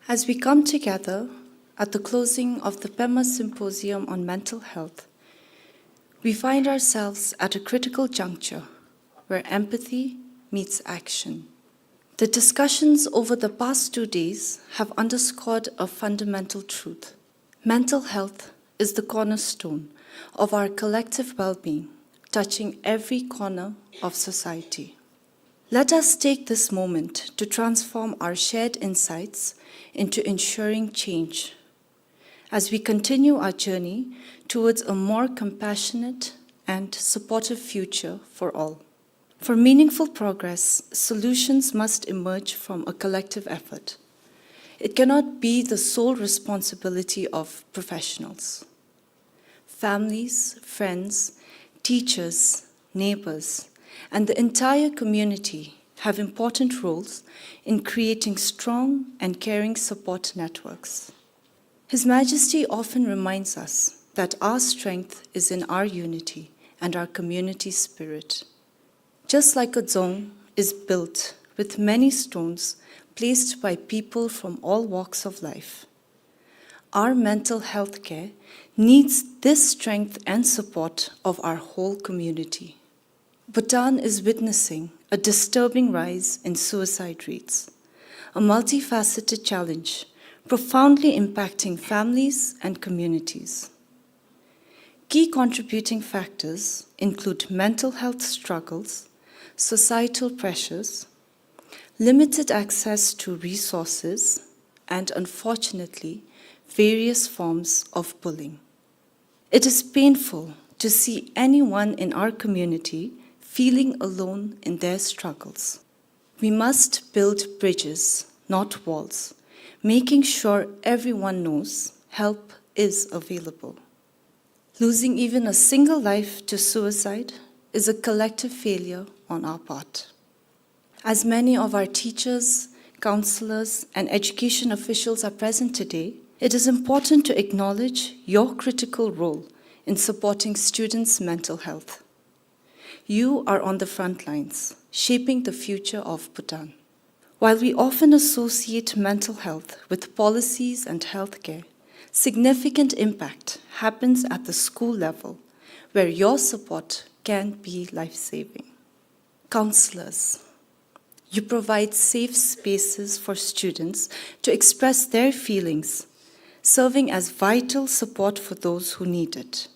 As we come together at the closing of the Pema Symposium on Mental Health, we find ourselves at a critical juncture where empathy meets action. The discussions over the past two days have underscored a fundamental truth. Mental health is the cornerstone of our collective well-being, touching every corner of society. Let us take this moment to transform our shared insights into ensuring change as we continue our journey towards a more compassionate and supportive future for all. For meaningful progress, solutions must emerge from a collective effort. It cannot be the sole responsibility of professionals. Families, friends, teachers, neighbors, and the entire community have important roles in creating strong and caring support networks. His Majesty often reminds us that our strength is in our unity and our community spirit. Just like a dzong is built with many stones placed by people from all walks of life, our mental health care needs this strength and support of our whole community. Bhutan is witnessing a disturbing rise in suicide rates, a multifaceted challenge profoundly impacting families and communities. Key contributing factors include mental health struggles, societal pressures, limited access to resources, and unfortunately, various forms of bullying. It is painful to see anyone in our community feeling alone in their struggles. We must build bridges, not walls, making sure everyone knows help is available. Losing even a single life to suicide is a collective failure on our part. As many of our teachers, counselors, and education officials are present today, it is important to acknowledge your critical role in supporting students' mental health. You are on the front lines, shaping the future of Bhutan. While we often associate mental health with policies and healthcare, significant impact happens at the school level, where your support can be life-saving. Counselors, you provide safe spaces for students to express their feelings, serving as vital support for those who need it.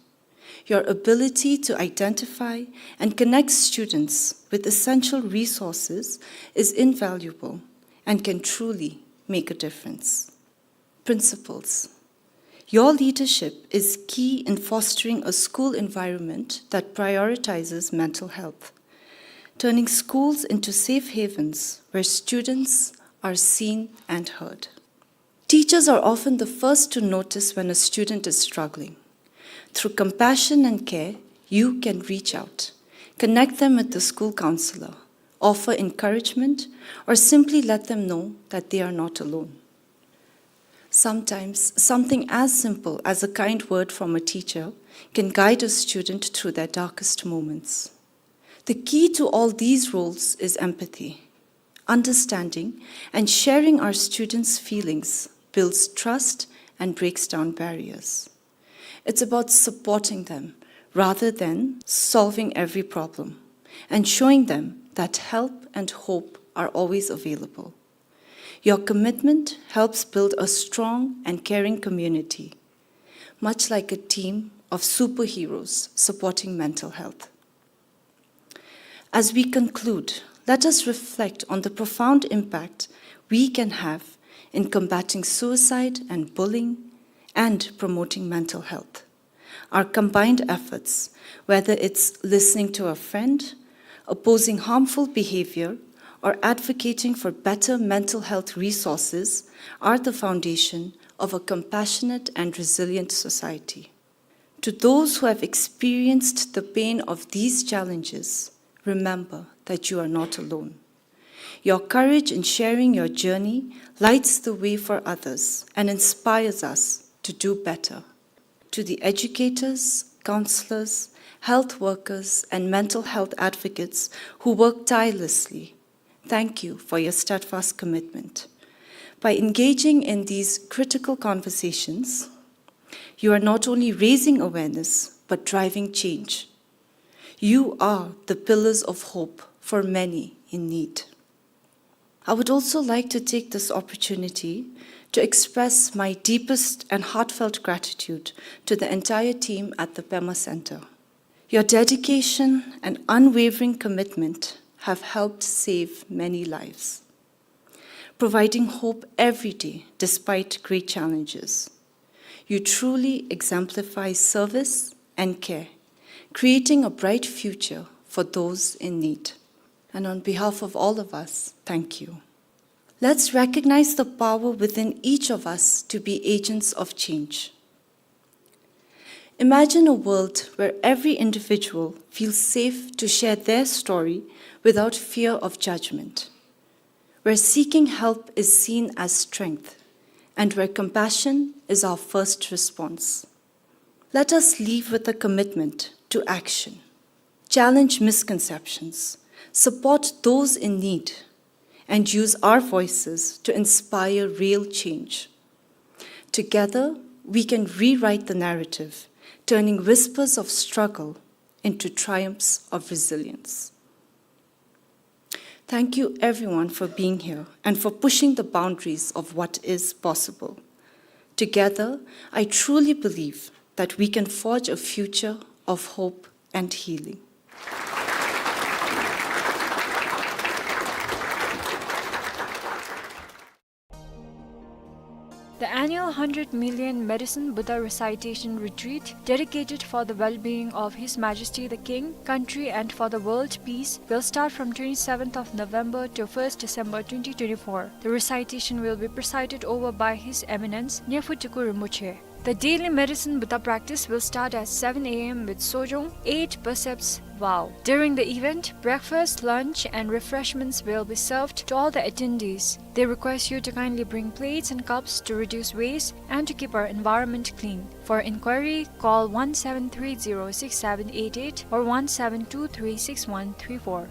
Your ability to identify and connect students with essential resources is invaluable and can truly make a difference. Principals, your leadership is key in fostering a school environment that prioritizes mental health, turning schools into safe havens where students are seen and heard. Teachers are often the first to notice when a student is struggling. Through compassion and care, you can reach out, connect them with the school counselor, offer encouragement, or simply let them know that they are not alone. Sometimes, something as simple as a kind word from a teacher can guide a student through their darkest moments. The key to all these roles is empathy. Understanding and sharing our students' feelings builds trust and breaks down barriers. It's about supporting them rather than solving every problem and showing them that help and hope are always available. Your commitment helps build a strong and caring community, much like a team of superheroes supporting mental health. As we conclude, let us reflect on the profound impact we can have in combating suicide and bullying and promoting mental health. Our combined efforts, whether it's listening to a friend, opposing harmful behavior, or advocating for better mental health resources, are the foundation of a compassionate and resilient society. To those who have experienced the pain of these challenges, remember that you are not alone. Your courage in sharing your journey lights the way for others and inspires us to do better. To the educators, counselors, health workers, and mental health advocates who work tirelessly, thank you for your steadfast commitment. By engaging in these critical conversations, you are not only raising awareness, but driving change. You are the pillars of hope for many in need. I would also like to take this opportunity to express my deepest and heartfelt gratitude to the entire team at the Pema Center. Your dedication and unwavering commitment have helped save many lives, providing hope every day despite great challenges. You truly exemplify service and care, creating a bright future for those in need. And on behalf of all of us, thank you. Let's recognize the power within each of us to be agents of change. Imagine a world where every individual feels safe to share their story without fear of judgment, where seeking help is seen as strength, and where compassion is our first response. Let us leave with a commitment to action, challenge misconceptions, support those in need, and use our voices to inspire real change. Together, we can rewrite the narrative, turning whispers of struggle into triumphs of resilience. Thank you everyone for being here and for pushing the boundaries of what is possible. Together, I truly believe that we can forge a future of hope and healing. The annual hundred million Medicine Buddha Recitation Retreat, dedicated for the well-being of His Majesty the King, country, and for the world peace, will start from twenty-seventh of November to first December twenty twenty-four. The recitation will be presided over by His Eminence Nyirphyu Tiku Rinpoche. The daily medicine Buddha practice will start at seven A M with Sojong, eight precepts vow. During the event, breakfast, lunch, and refreshments will be served to all the attendees. They request you to kindly bring plates and cups to reduce waste and to keep our environment clean. For inquiry, call one seven three zero six seven eight eight or one seven two three six one three four.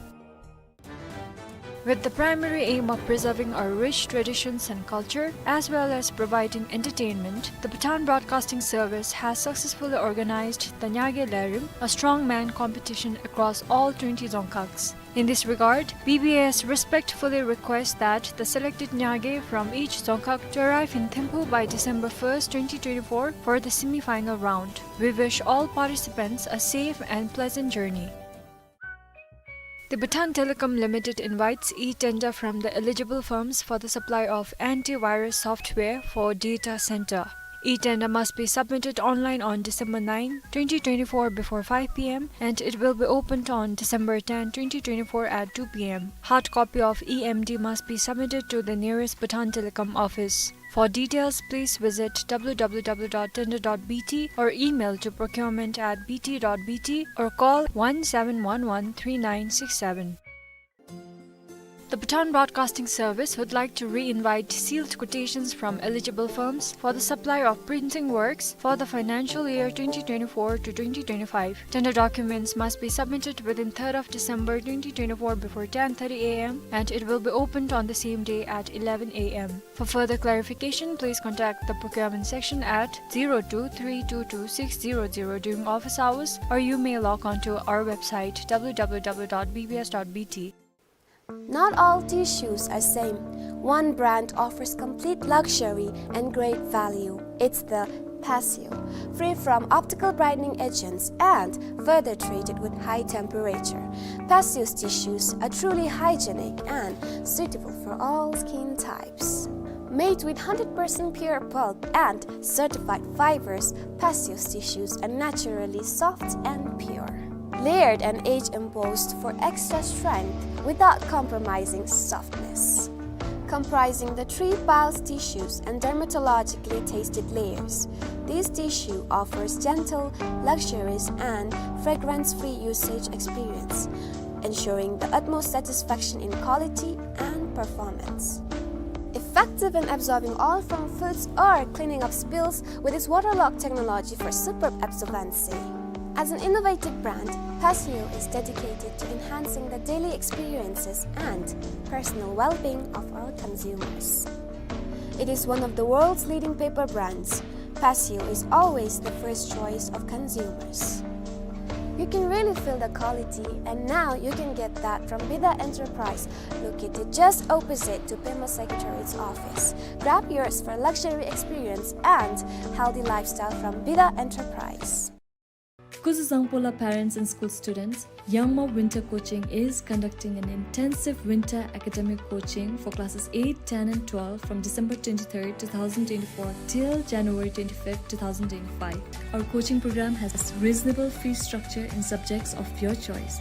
With the primary aim of preserving our rich traditions and culture, as well as providing entertainment, the Bhutan Broadcasting Service has successfully organized the Nyage Lerim, a strongman competition across all twenty dzongkhags. In this regard, B B S respectfully requests that the selected Nyage from each dzongkhag to arrive in Thimphu by December first, twenty twenty-four for the semi-final round. We wish all participants a safe and pleasant journey. The Bhutan Telecom Limited invites e-tender from the eligible firms for the supply of antivirus software for data center. E-tender must be submitted online on December ninth, twenty twenty-four before five P M and it will be opened on December tenth, twenty twenty-four at two P M. Hard copy of E M D must be submitted to the nearest Bhutan Telecom office. For details, please visit W W W dot tender dot B T or email to procurement at B T dot B T or call one seven one one three nine six seven. The Bhutan Broadcasting Service would like to re-invite sealed quotations from eligible firms for the supply of printing works for the financial year twenty twenty-four to twenty twenty-five. Tender documents must be submitted within third of December twenty twenty-four before ten thirty A M and it will be opened on the same day at eleven A M. For further clarification, please contact the procurement section at zero two three two two six zero zero during office hours, or you may log on to our website W W W dot B B S dot B T. Not all tissues are same. One brand offers complete luxury and great value. It's the Passio, free from optical brightening agents and further treated with high temperature. Passio's tissues are truly hygienic and suitable for all skin types. Made with hundred percent pure pulp and certified fibers, Passio's tissues are naturally soft and pure. Layered and age embossed for extra strength without compromising softness. Comprising the three piles tissues and dermatologically tested layers, this tissue offers gentle, luxurious, and fragrance-free usage experience, ensuring the utmost satisfaction in quality and performance. Effective in absorbing oil from foods or cleaning up spills with its waterlock technology for superb absorbency. As an innovative brand, Passio is dedicated to enhancing the daily experiences and personal well-being of our consumers. It is one of the world's leading paper brands. Passio is always the first choice of consumers. You can really feel the quality, and now you can get that from Bida Enterprise, located just opposite to Pema Secretariat's office. Grab yours for luxury experience and healthy lifestyle from Bida Enterprise. Kuzuzangpo la parents and school students, Yangma Winter Coaching is conducting an intensive winter academic coaching for classes eight, ten and twelve from December twenty-third, two thousand twenty-four till January twenty-fifth, two thousand twenty-five. Our coaching program has reasonable fee structure in subjects of your choice.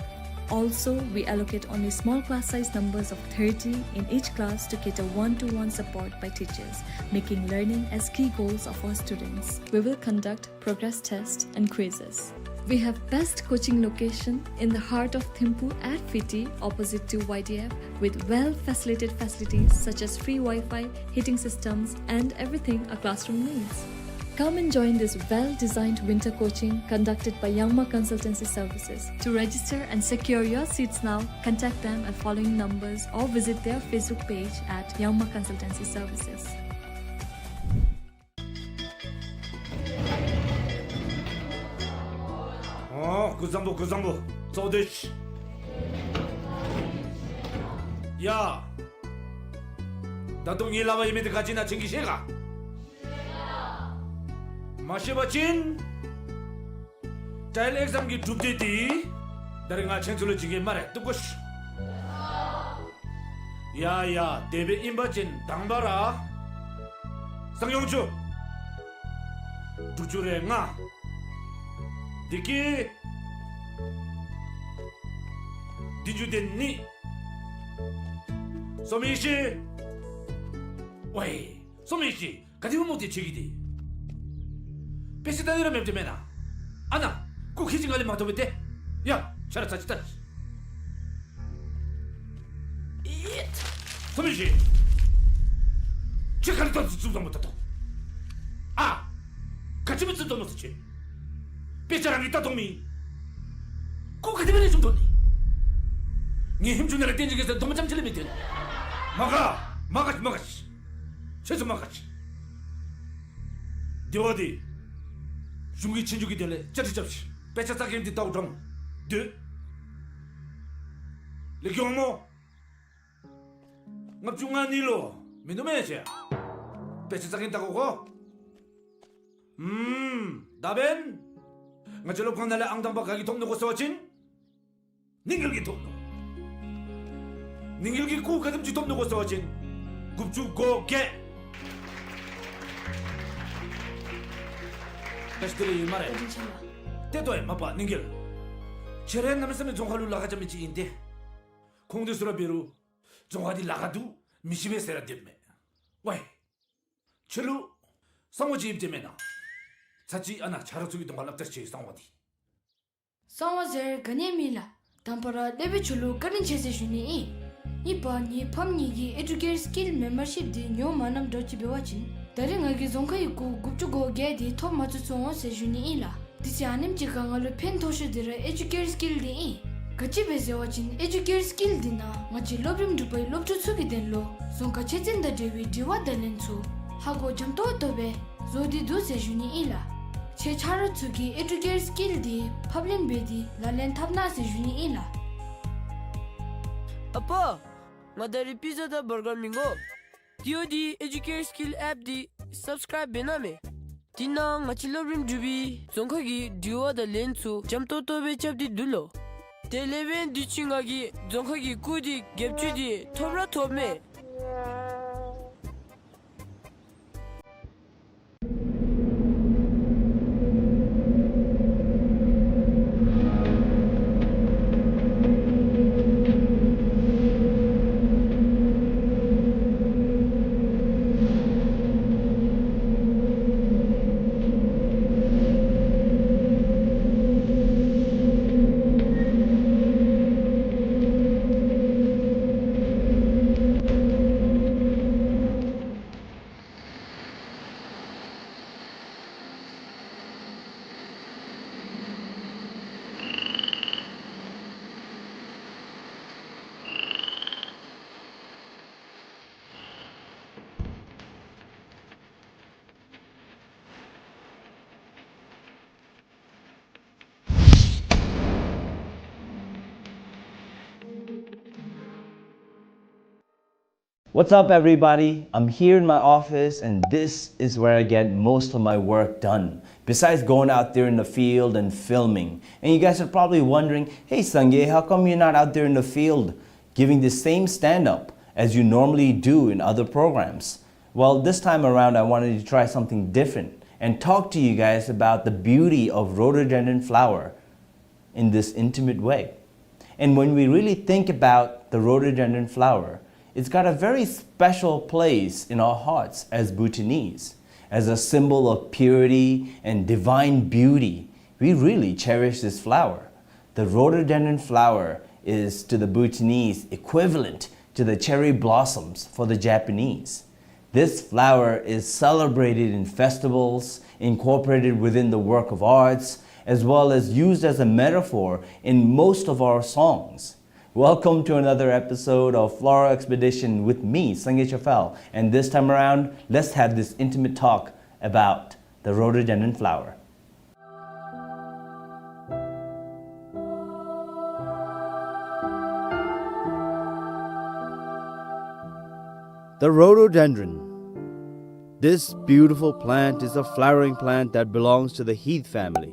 Also, we allocate only small class size numbers of thirty in each class to cater one-to-one support by teachers, making learning as key goals of our students. We will conduct progress tests and quizzes. We have best coaching location in the heart of Thimphu at Fiti, opposite to Y D F, with well-facilitated facilities such as free Wi-Fi, heating systems, and everything a classroom needs. Come and join this well-designed winter coaching conducted by Yangma Consultancy Services. To register and secure your seats now, contact them at following numbers or visit their Facebook page at Yangma Consultancy Services. ཨོ། སྐུ་གཟུགས་བཟང་པོ། སྐུ་གཟུགས་བཟང་པོ། ཚོགས་སྡེ། ཡ། ད་དུང་ངེའི་ལག་པར་ཡོད་མི་དེ་ག་ཅི་ཨིན་ན་ཁྱེད་ཀྱིས་ཤེས་ག། མ་ཤེས་པ་ཅིན་ཊའེལ་ཨེག་ཛམ་གྱི་གྲུབ་འབྲས་དེ་ད་རིས་ང་ཁྱེད་ཚུ་ལུ་བྱིན་གེ་སྨ་རེ། བཏུབ་གོ་ཤིག། ཡ་ཡ། དེ་སྦེ་ཨིན་པ་ཅིན་དང་པ་ར་སང་ཡོང་ཆུ། དྲུག་ཅུ་རེ་ལྔ། དེ་གི་བདུན་ཅུ་དོན་གཉིས། སོ་མི་ཤི། ཝའི། སོ་མི་ཤི། ག་དེ་སྦེ་མོ་དེ་ཆེ་གི་དེ། དཔེ་ཆ་ལྟ་ནི་ར་མེདཔ་འདི་མེན་ན། ཨ་ནཱ་སྐུ་ཁྱེད་ཀྱིས་ང་ལས་མ་ཐོབ་པས་ཏེ། ཡ་ཤ་ར་ཚ་ཅིག་ལྟ། ཐོབ་མི་ཤེས། ཁྱེད་ག་རེ་ལྟ་ཙུམ་ཙུམ་མོ་ལྟ་དོ། ཨ་ག་ཅི་སྦེ་ཙུམ་ཙུམ་མོ་ཟེར་ཅི། དཔེ་ཆ་རང་གིས་ལྟ་དོ་མི། སྐུ་ག་དེ་སྦེ་ལེགས་ཤོམ་མཐོང་ནི། ངེའི་ཧེམ་ཆུང་ནང་ལས་བསྟན་ཅི་གེ་ཟེར་སྡོམ་ཙམ་ཅིག་ལས་མི་སྟོན། མ་དགའ་མ་དགའ་མ་དགའ། ཁྱེད་ཚུ་མ་དགའ། དེ་བ་དེ་གཞུང་གི་ཆོས་རྒྱུགས་ཀྱི་དོན་ལས་བཅའ་སྒྲིག་རྐྱབ་ཤིག། དཔེ་ཆ་ལྟ་མཁན་འདི་ལྟཝ་དྲང་སྡོད། ལེགས་ཤོམ་མོ། ལྔ་བཅུ་ང་གཉིས་ལུ་མིན་འདུག་མེན་ན་ཁྱེད། དཔེ་ཆ་ལྟ་མཁན་ལྟ་དགོ་གོ། ཨུམ། ད་འབདན་ང་བཅས་སློབ་ཁང་ནང་ལས་ཨང་དང་པ་ག་གིས་ཐོབ་ནུག་གོ་ཟེར་བ་ཅིན་ནིང་འགེལ་གྱིས་ཐོབ་ནུག། ནིང་འགེལ་གྱིས་སྐུ་ག་དེམ་ཅིག་ཐོབ་ནུག་གོ་ཟེར་བ་ཅིན་དགུ་བཅུ་གོ་བརྒྱད། ད་ཅི་དེ་རེ་ཡོད་སྨ་རེ། བཀའ་དྲིན་ཆེ་ལགས། ཏེ་ལྟོ་ཡ་མ་པ་ནིང་འགེལ། ཁྱེད་ར་གནམ་མེད་ས་མེད་རྫོང་ཁ་ལུ་ལཱ་ཁག་རྐྱབ་མི་ཅིག་ཨིན་ཏེ། ཁོང་དེ་ཚུ་ར་འབད་རུང་རྫོང་ཁ་འདི་ལཱ་ཁག་འདུག་མི་ཤེས་པས་ཟེར་ར་སྡོདཔ་མས། ཝའི། ཁྱོད་ལུ་གསང་བ་ཅིག་ཡོདཔ་འདི་མེན་ན། ཚར་ཅིག་ཨ་ནཱ་ཆ་རོགས་ཚུ་གི་གདོང་ཁར་སླབ་ད་ཅིག་གསང་བ་འདི། གསང་བ་ཟེར་ག་ནི་ཡང་མེད་ལགས། དང་པ་ར་སློབ་དཔོན་ཁྱོད་ལུ་བཀའ་དྲིན་ཆེ་ཟེར་ཞུ་ནི་ཨིན། གཉིས་པ་ངེའི་ཕམ་གཉིས་ཀྱི་ཨེ་ཌུ་ཀེར་སི་ཀིལ་མེམ་བར་ཤིཔ་འདི་ཉོ་མ་གནངམ་འདྲཝ་ཅིག་འབད་བ་ཅིན་ད་རེས་ང་གིས་རྫོང་ཁའི་སྐུ་དགུ་བཅུ་གོ་བརྒྱད་འདི་ཐོབ་མ་ཚུགས་སོང་ཟེར་ཞུ་ནི་ཨིན་ལགས། དེ་ཚེ་ཨ་ནེམ་ཅིག་ཁར་ང་ལུ་ཕན་ཐོགས་ཤོས་འདི་ར་ཨེ་ཌུ་ཀེར་སི་ཀིལ་འདི་ཨིན། ག་ཅི་སྦེ་ཟེར་བ་ཅིན་ཨེ་ཌུ་ཀེར་སི་ཀིལ་འདི་ནང་ང་བཅས་སློབ་རིམ་དྲུག་པའི་སློབ་ཕྲུག་ཚུ་གི་དོན་ལུ་རྫོང་ཁ་ཆེ་འཛིན་དང་འབྲེལ་བའི་དྲི་བ་དང་ལན་ཚུ་ཧ་གོ་འཇམ་ཏོང་ཏོ་སྦེ་བཟོ་སྟེ་འདུག་ཟེར་ཞུ་ནི་ཨིན་ལགས། ཁྱེད་ཆ་རོགས་ཚུ་གིས་ཨེ་ཌུ་ཀེར་སི་ཀིལ་འདི་ཕབ་ལེན་འབད་དེ་ལག་ལེན་འཐབ་གནང་ཟེར་ཞུ་ནི་ཨིན་ལགས། ཨ་པ། ང་ད་རེས་པི་ཛ་དང་བར་གར་མི་དགོ། དེ་འོ་དེ་ཨེ་ཌུ་ཀེར་སི་ཀིལ་ཨེཔ་འདི་སབ་སི་ཀརའིབ་འབད་གནང་མས། དེ་ནང་ང་བཅས་སློབ་རིམ་དྲུག་པའི་རྫོང་ཁ་གི་དྲི་བ་དང་ལན་ཚུ་འཇམ་ཏོང་ཏོ་སྦེ་རྐྱབ་སྟེ་འདུག་ལོ། དེ་ལས་འབདན་དུས་ཅི་ང་གིས་རྫོང་ཁ་གི་སྐུ་འདི་བརྒྱད་ཅུ་འདི་ཐོབ་ར་ཐོབ་མས། What's up, everybody? I'm here in my office, and this is where I get most of my work done, besides going out there in the field and filming. And you guys are probably wondering, "Hey, Sangay, how come you're not out there in the field giving the same stand-up as you normally do in other programs?" Well, this time around, I wanted to try something different and talk to you guys about the beauty of rhododendron flower in this intimate way. And when we really think about the rhododendron flower, it's got a very special place in our hearts as Bhutanese. As a symbol of purity and divine beauty, we really cherish this flower. The rhododendron flower is, to the Bhutanese, equivalent to the cherry blossoms for the Japanese. This flower is celebrated in festivals, incorporated within the work of arts, as well as used as a metaphor in most of our songs. Welcome to another episode of Floral Expedition with me, Sangay Chafal, and this time around, let's have this intimate talk about the rhododendron flower. The rhododendron. This beautiful plant is a flowering plant that belongs to the heath family.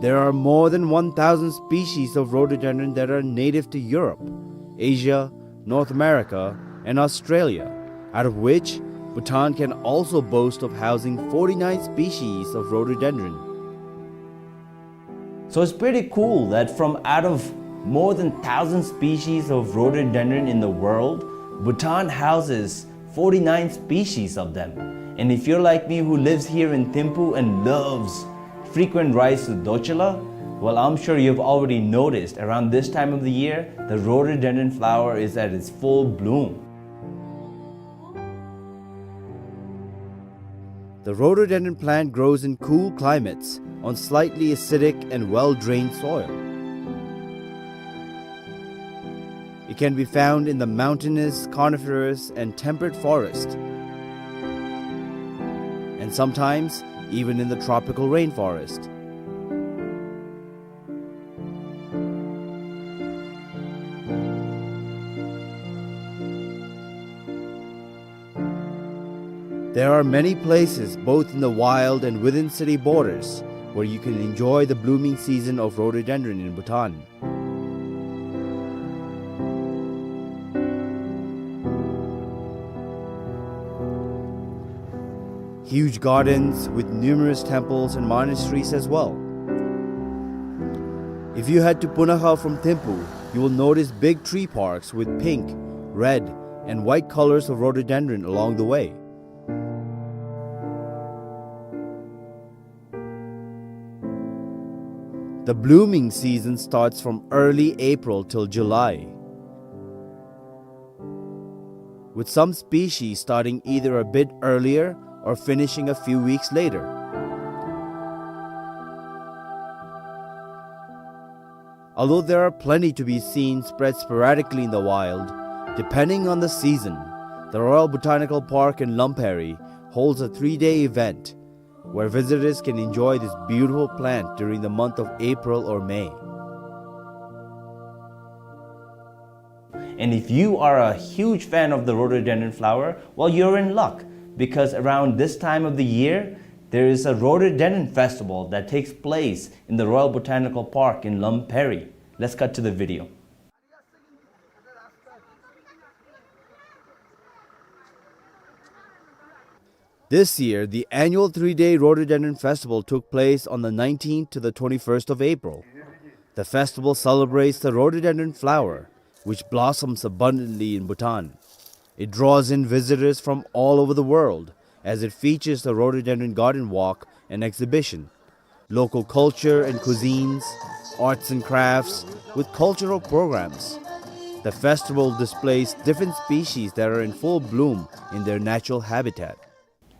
There are more than one thousand species of rhododendron that are native to Europe, Asia, North America, and Australia, out of which Bhutan can also boast of housing forty-nine species of rhododendron. So it's pretty cool that from out of More than thousand species of rhododendron in the world, Bhutan houses forty-nine species of them. And if you're like me, who lives here in Thimphu and loves frequent rides to Dorcula, well, I'm sure you've already noticed around this time of the year, the rhododendron flower is at its full bloom. The rhododendron plant grows in cool climates on slightly acidic and well-drained soil. It can be found in the mountainous, coniferous, and temperate forest, and sometimes even in the tropical rainforest. There are many places, both in the wild and within city borders, where you can enjoy the blooming season of rhododendron in Bhutan. Huge gardens with numerous temples and monasteries as well. If you head to Punakha from Thimphu, you will notice big tree parks with pink, red, and white colors of rhododendron along the way. The blooming season starts from early April till July, with some species starting either a bit earlier or finishing a few weeks later. Although there are plenty to be seen spread sporadically in the wild, depending on the season, the Royal Botanical Park in Lamperi holds a three-day event where visitors can enjoy this beautiful plant during the month of April or May. And if you are a huge fan of the rhododendron flower, well, you're in luck, because around this time of the year, there is a rhododendron festival that takes place in the Royal Botanical Park in Lamperi. Let's cut to the video. This year, the annual three-day Rhododendron Festival took place on the nineteenth to the twenty-first of April. The festival celebrates the rhododendron flower, which blossoms abundantly in Bhutan. It draws in visitors from all over the world, as it features the Rhododendron Garden Walk and exhibition, local culture and cuisines, arts and crafts, with cultural programs. The festival displays different species that are in full bloom in their natural habitat.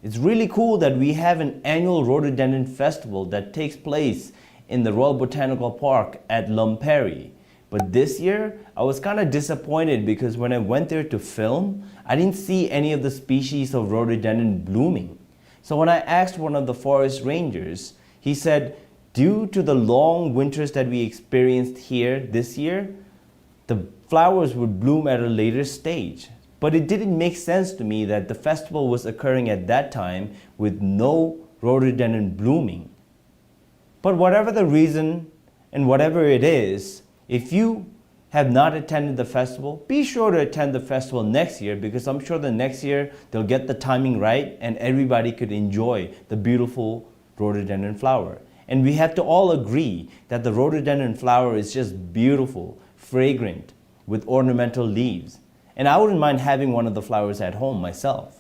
It's really cool that we have an annual rhododendron festival that takes place in the Royal Botanical Park at Lamperi. But this year, I was kinda disappointed because when I went there to film, I didn't see any of the species of rhododendron blooming. So when I asked one of the forest rangers, he said, due to the long winters that we experienced here this year, the flowers would bloom at a later stage. But it didn't make sense to me that the festival was occurring at that time with no rhododendron blooming. But whatever the reason and whatever it is, if you have not attended the festival, be sure to attend the festival next year, because I'm sure the next year they'll get the timing right and everybody could enjoy the beautiful rhododendron flower. And we have to all agree that the rhododendron flower is just beautiful, fragrant, with ornamental leaves. And I wouldn't mind having one of the flowers at home myself.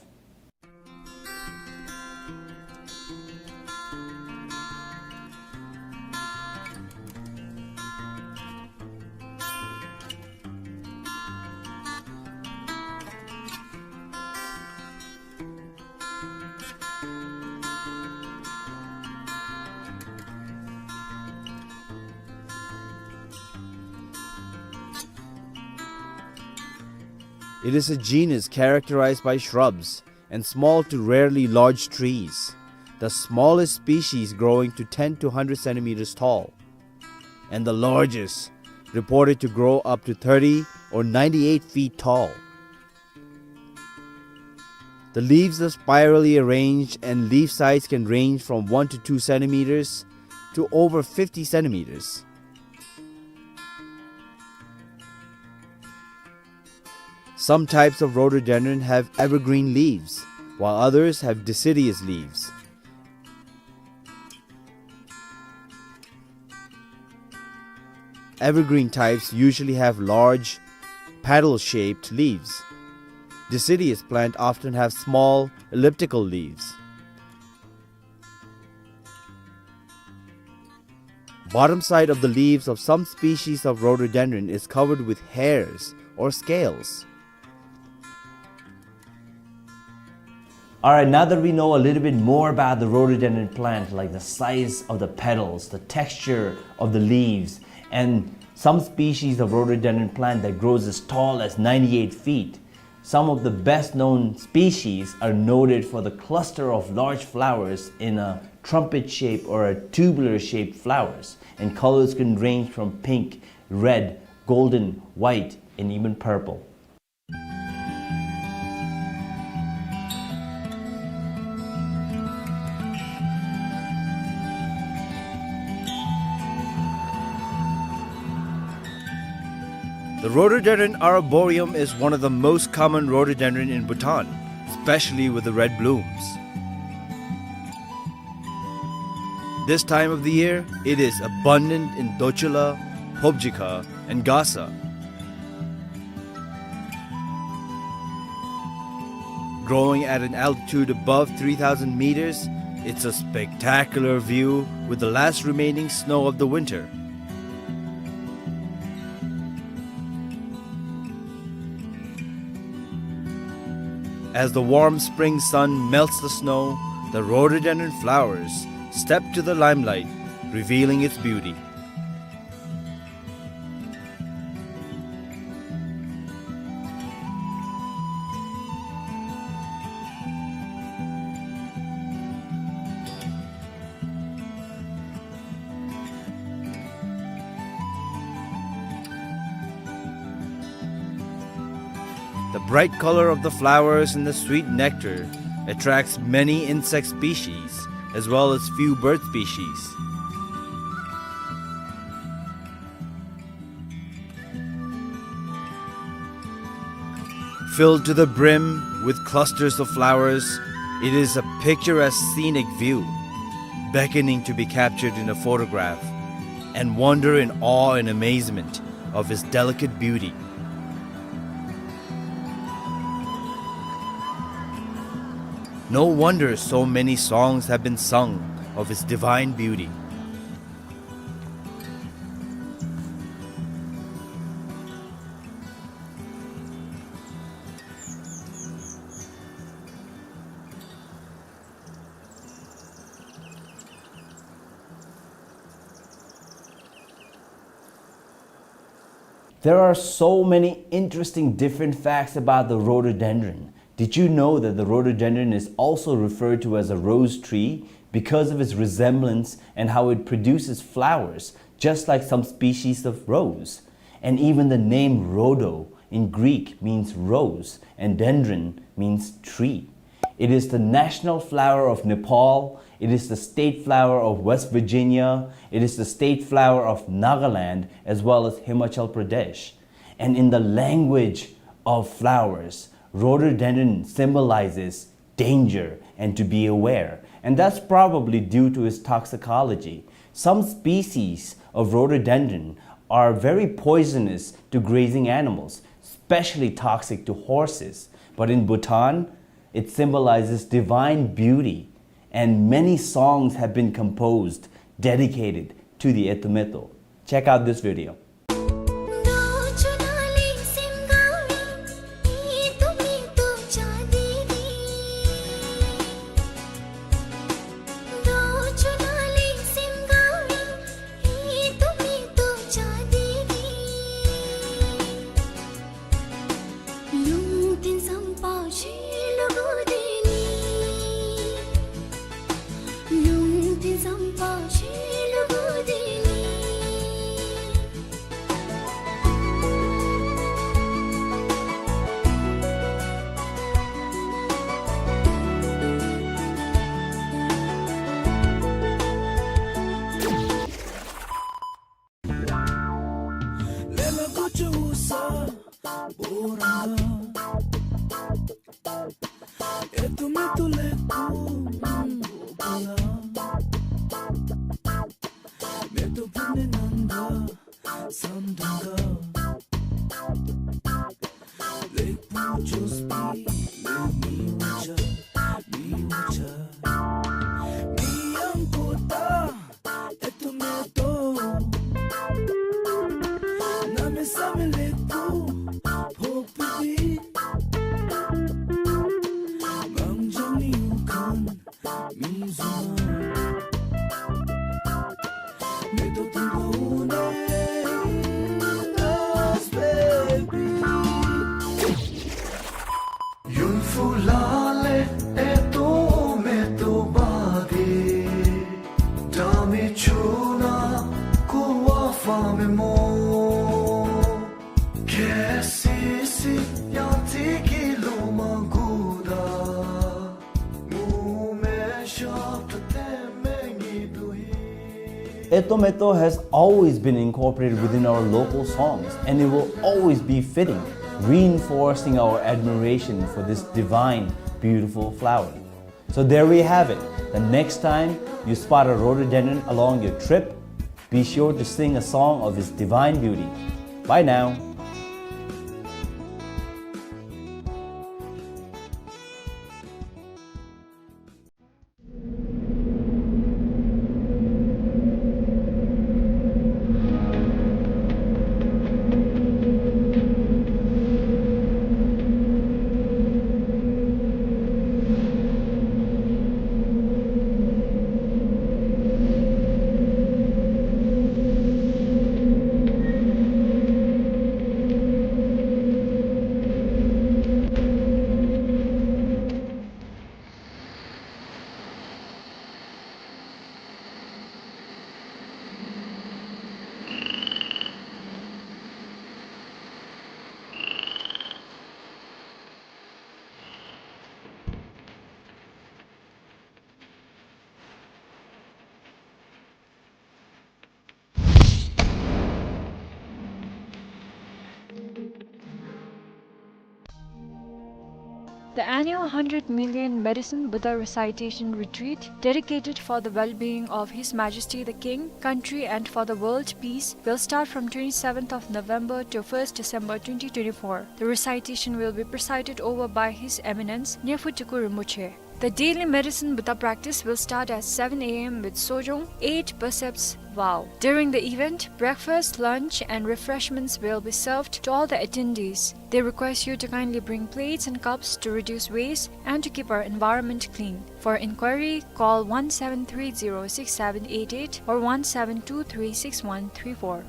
It is a genus characterized by shrubs and small to rarely large trees, the smallest species growing to ten to hundred centimeters tall, and the largest reported to grow up to thirty or ninety-eight feet tall. The leaves are spirally arranged and leaf size can range from one to two centimeters to over fifty centimeters. Some types of rhododendron have evergreen leaves, while others have deciduous leaves. Evergreen types usually have large, petal-shaped leaves. Deciduous plants often have small, elliptical leaves. Bottom side of the leaves of some species of rhododendron is covered with hairs or scales. All right, now that we know a little bit more about the rhododendron plant, like the size of the petals, the texture of the leaves, and some species of rhododendron plant that grows as tall as ninety-eight feet, some of the best known species are noted for the cluster of large flowers in a trumpet shape or a tubular shaped flowers, and colors can range from pink, red, golden, white, and even purple. The rhododendron arboreum is one of the most common rhododendron in Bhutan, especially with the red blooms. This time of the year, it is abundant in Dochula, Phobjikha, and Gasa. Growing at an altitude above three thousand meters, it's a spectacular view with the last remaining snow of the winter. As the warm spring sun melts the snow, the rhododendron flowers step to the limelight, revealing its beauty. The bright color of the flowers and the sweet nectar attracts many insect species as well as few bird species. Filled to the brim with clusters of flowers, it is a picturesque scenic view, beckoning to be captured in a photograph, and wonder in awe and amazement of its delicate beauty. No wonder so many songs have been sung of its divine beauty. There are so many interesting different facts about the rhododendron. Did you know that the rhododendron is also referred to as a rose tree because of its resemblance and how it produces flowers, just like some species of rose? And even the name rhodo in Greek means rose, and dendron means tree. It is the national flower of Nepal. It is the state flower of West Virginia. It is the state flower of Nagaland, as well as Himachal Pradesh. And in the language of flowers, rhododendron symbolizes danger and to be aware. And that's probably due to its toxicology. Some species of rhododendron are very poisonous to grazing animals, especially toxic to horses. But in Bhutan, it symbolizes divine beauty, and many songs have been composed dedicated to the Etumeto. Check out this video. Just be with me, watch out, be watch out. Mi yang kota, eto meto. Name same leku, pok pipi. Bang jang yu kan. Eto Meto has always been incorporated within our local songs, and it will always be fitting, reinforcing our admiration for this divine, beautiful flower. So there we have it. The next time you spot a rhododendron along your trip, be sure to sing a song of its divine beauty. Bye now. The annual hundred million Medicine Buddha Recitation Retreat, dedicated for the well-being of His Majesty the King, country, and for the world peace, will start from twenty-seventh of November to first December twenty twenty-four. The recitation will be presided over by His Eminence Nyirphu Tiku Rinpoche. The daily Medicine Buddha practice will start at seven A M with Sojong, eight precepts vow. During the event, breakfast, lunch, and refreshments will be served to all the attendees. They request you to kindly bring plates and cups to reduce waste and to keep our environment clean. For inquiry, call one seven three zero six seven eight eight or one seven two three six one three four.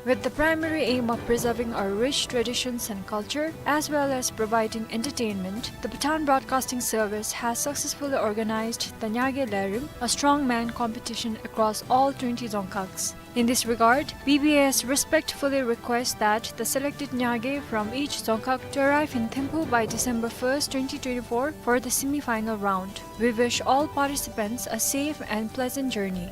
With the primary aim of preserving our rich traditions and culture, as well as providing entertainment, the Bhutan Broadcasting Service has successfully organized the Nyage Lerim, a strongman competition across all twenty dzongkhags. In this regard, B B S respectfully requests that the selected Nyage from each dzongkhag to arrive in Thimphu by December first, twenty twenty-four for the semi-final round. We wish all participants a safe and pleasant journey.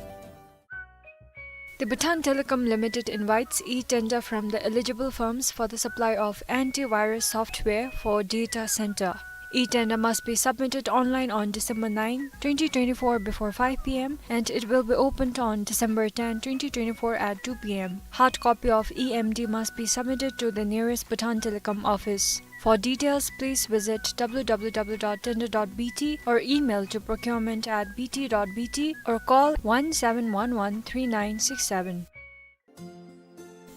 The Bhutan Telecom Limited invites e-tender from the eligible firms for the supply of antivirus software for data center. E-tender must be submitted online on December nine, twenty twenty-four before five P M, and it will be opened on December ten, twenty twenty-four at two P M. Hard copy of E M D must be submitted to the nearest Bhutan Telecom office. For details, please visit W W W dot tender dot B T or email to procurement at B T dot B T or call one seven one one three nine six seven.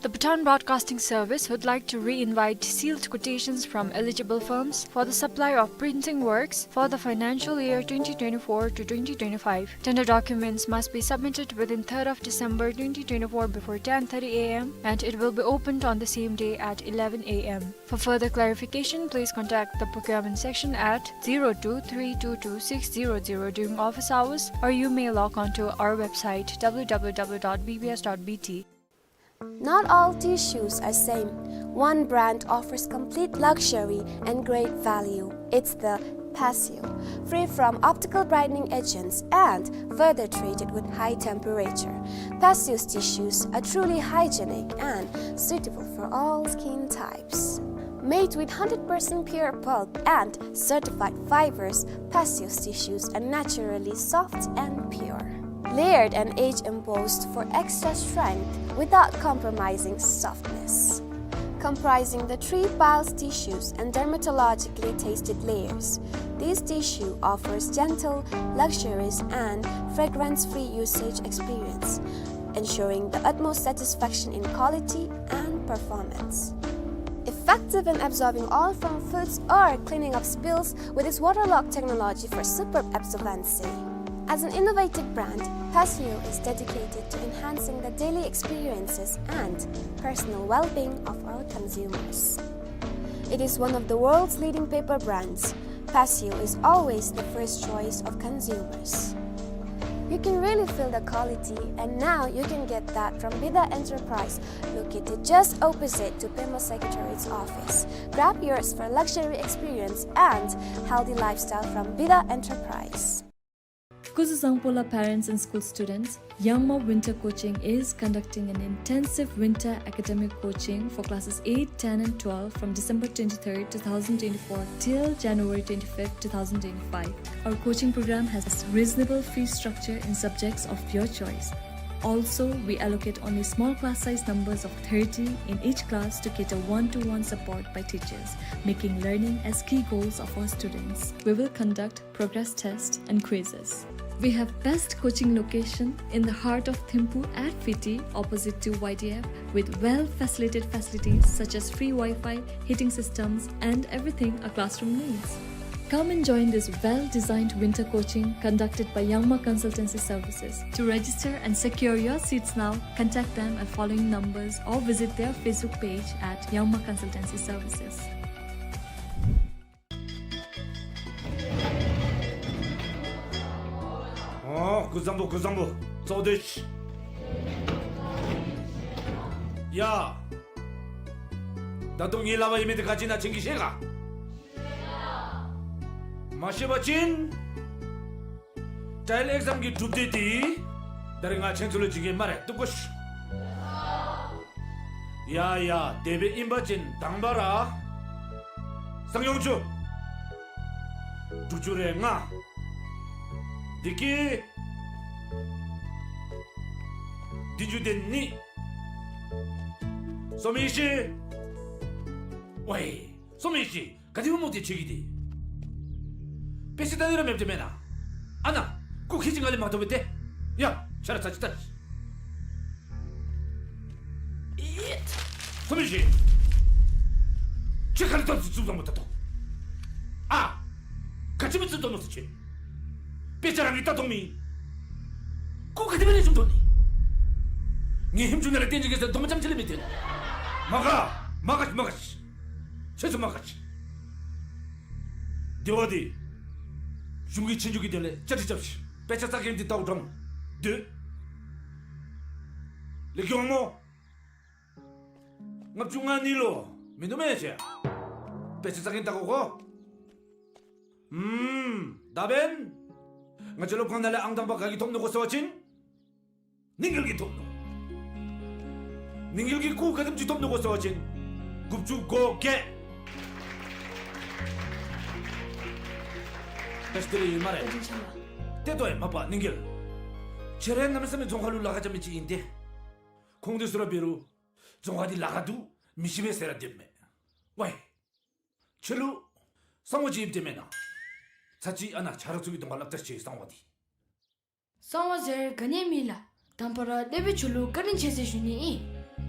The Bhutan Broadcasting Service would like to re-invite sealed quotations from eligible firms for the supply of printing works for the financial year twenty twenty-four to twenty twenty-five. Tender documents must be submitted within third of December twenty twenty-four before ten thirty A M, and it will be opened on the same day at eleven A M. For further clarification, please contact the procurement section at zero two three two two six zero zero during office hours, or you may log on to our website W W W dot B B S dot B T. Not all tissues are same. One brand offers complete luxury and great value. It's the Passio, free from optical brightening agents and further treated with high temperature. Passio's tissues are truly hygienic and suitable for all skin types. Made with hundred percent pure pulp and certified fibers, Passio's tissues are naturally soft and pure. Layered and age embossed for extra strength without compromising softness. comprising the three piles tissues and dermatologically tested layers. This tissue offers gentle, luxurious, and fragrance-free usage experience, ensuring the utmost satisfaction in quality and performance. Effective in absorbing oil from foods or cleaning up spills with its waterlock technology for superb absorbency. As an innovative brand, Passio is dedicated to enhancing the daily experiences and personal well-being of our consumers. It is one of the world's leading paper brands. Passio is always the first choice of consumers. You can really feel the quality, and now you can get that from Bida Enterprise, located just opposite to Pema Secretariat's office. Grab yours for luxury experience and healthy lifestyle from Bida Enterprise. Kuzuzangpola parents and school students, Yangma Winter Coaching is conducting an intensive winter academic coaching for classes eight, ten and twelve from December twenty-third, two thousand twenty-four till January twenty-fifth, two thousand twenty-five. Our coaching program has reasonable fee structure in subjects of your choice. Also, we allocate only small class size numbers of thirty in each class to cater one-to-one support by teachers, making learning as key goals of our students. We will conduct progress tests and quizzes. We have best coaching location in the heart of Thimphu at Fiti, opposite to Y D F, with well-facilitated facilities such as free Wi-Fi, heating systems, and everything a classroom needs. Come and join this well-designed winter coaching conducted by Yangma Consultancy Services. To register and secure your seats now, contact them at following numbers or visit their Facebook page at Yangma Consultancy Services. ཨོ། ཀུན་བཟང་པོ། ཀུན་བཟང་པོ། ཚོགས་སྡེ། ཡ། ད་དུང་ངེའི་ལག་པར་ཡོད་མི་དེ་ག་ཅི་ཨིན་ན་ཁྱེད་ཀྱིས་ཤེས་ག། མ་ཤེས་པ་ཅིན་ཊའིལ་ཨེག་ཛམ་གྱི་གྲུབ་འབྲས་དེ་ད་རིས་ང་ཁྱེད་ཚུ་ལུ་བྱིན་གེ་སྨ་རེ། བཏུབ་གོ་ཤིག། ཡ་ཡ། དེ་སྦེ་ཨིན་པ་ཅིན་དང་པ་ར་སང་ཡོང་ཅུ། དྲུག་ཅུ་རེ་ལྔ། དེ་གི་བདུན་ཅུ་དེ་གཉིས། སོ་མི་ཤི། ཝའི། སོ་མི་ཤི། ག་དེ་སྦེ་མོ་དེ་ཆེ་གི་དེ། དཔེ་ཆ་ལྟ་ནི་ར་མེདཔ་དེ་མེན་ན། ཨ་ན། སྐུ་ཁྱེད་ཀྱིས་ང་ལས་མ་མཐོ་བས་ཏེ། ཡ། ཆ་ར་ཚ་ཅིག་ལྟ། ཨིད། སོ་མི་ཤི། ཁྱེད་ག་ལས་ལྟ་ཚུ་ཚུ་བཟང་པོ་ལྟ་དོ། ཨ། ག་ཅི་སྦེ་ཚུ་མཐོ་ནུག་ཟེར་ཅི། དཔེ་ཆ་རང་གིས་ལྟ་མཐོང་མི། སྐུ་ག་དེ་སྦེ་ལེགས་ཤོམ་མཐོ་ནི། ངེའི་ཧེམ་ཆུང་ནང་ལས་བསྟན་ཅིག་གེ་ཟེར་དོ་མ་ཙམ་ཅིག་ལས་མི་བཏོན། མ་དགའ། མ་དགའ་མ་དགའ། ཁྱེད་ཚུ་མ་དགའ། དེ་བ་དེ། གཞུང་གི་ཆོས་རྒྱུགས་ཀྱི་དོན་ལས་བཅའ་སྒྲིག་རྐྱབ་ཤིག། དཔེ་ཆ་ཚ་གྱང་འདི་ལྟ་བུ་འགྲམ་སྡོད། ལེགས་ཤོམ་སྨོ། ལྔ་བཅུ་ང་གཉིས་ལུ་མིན་འདུག་མེན་ན་ཁྱེད། དཔེ་ཆ་ཚ་གྱང་ལྟ་དགོ་གོ། ཨུམ། ད་འབདན་ང་བཅས་སློབ་ཁང་ནང་ལས་ཨང་དང་པ་ག་གིས་ཐོབ་ནུག་གོ་ཟེར་བ་ཅིན། ནིང་གེལ་གྱིས་ཐོབ་ནུག། ནིང་གེལ་གྱིས་སྐུ་ག་དེམ་ཅིག་ཐོབ་ནུག་གོ་ཟེར་བ་ཅིན། དགུ་བཅུ་གོ་བརྒྱད། བཀྲ་ཤིས་བདེ་ལེགས་ཡོད་སྨ་རེ། བཀའ་དྲིན་ཆེ་ལགས། ཏེ་ལྟོས་ཡ་མ་པ་ནིང་གེལ། ཁྱེད་ར་གནམ་མེད་ས་མེད་རྫོང་ཁ་ལུ་ལཱ་ཁག་རྐྱབ་མི་ཅིག་ཨིན་ཏེ། ཁོང་དེ་ཚུ་ར་འབད་རུང་རྫོང་ཁ་འདི་ལཱ་ཁག་འདུག་མི་ཤེས་པས་ཟེར་ར་སྡོདཔ་མས། ཝའི། ཁྱོད་ལུ་གསང་བ་ཅིག་ཡོདཔ་འདི་མེན་ན། ཚར་གཅིག་ཨ་ནཱ་ཆ་རོགས་ཚུ་གི་གདོང་ཁར་སླབ་ད་ཤིག་གསང་བ་འདི། གསང་བ་ཟེར་ག་ནི་ཡང་མེད་ལགས། དང་པ་ར་སློབ་དཔོན་ཁྱོད་ལུ་བཀའ་དྲིན་ཆེ་ཟེར་ཞུ་ནི་ཨིན།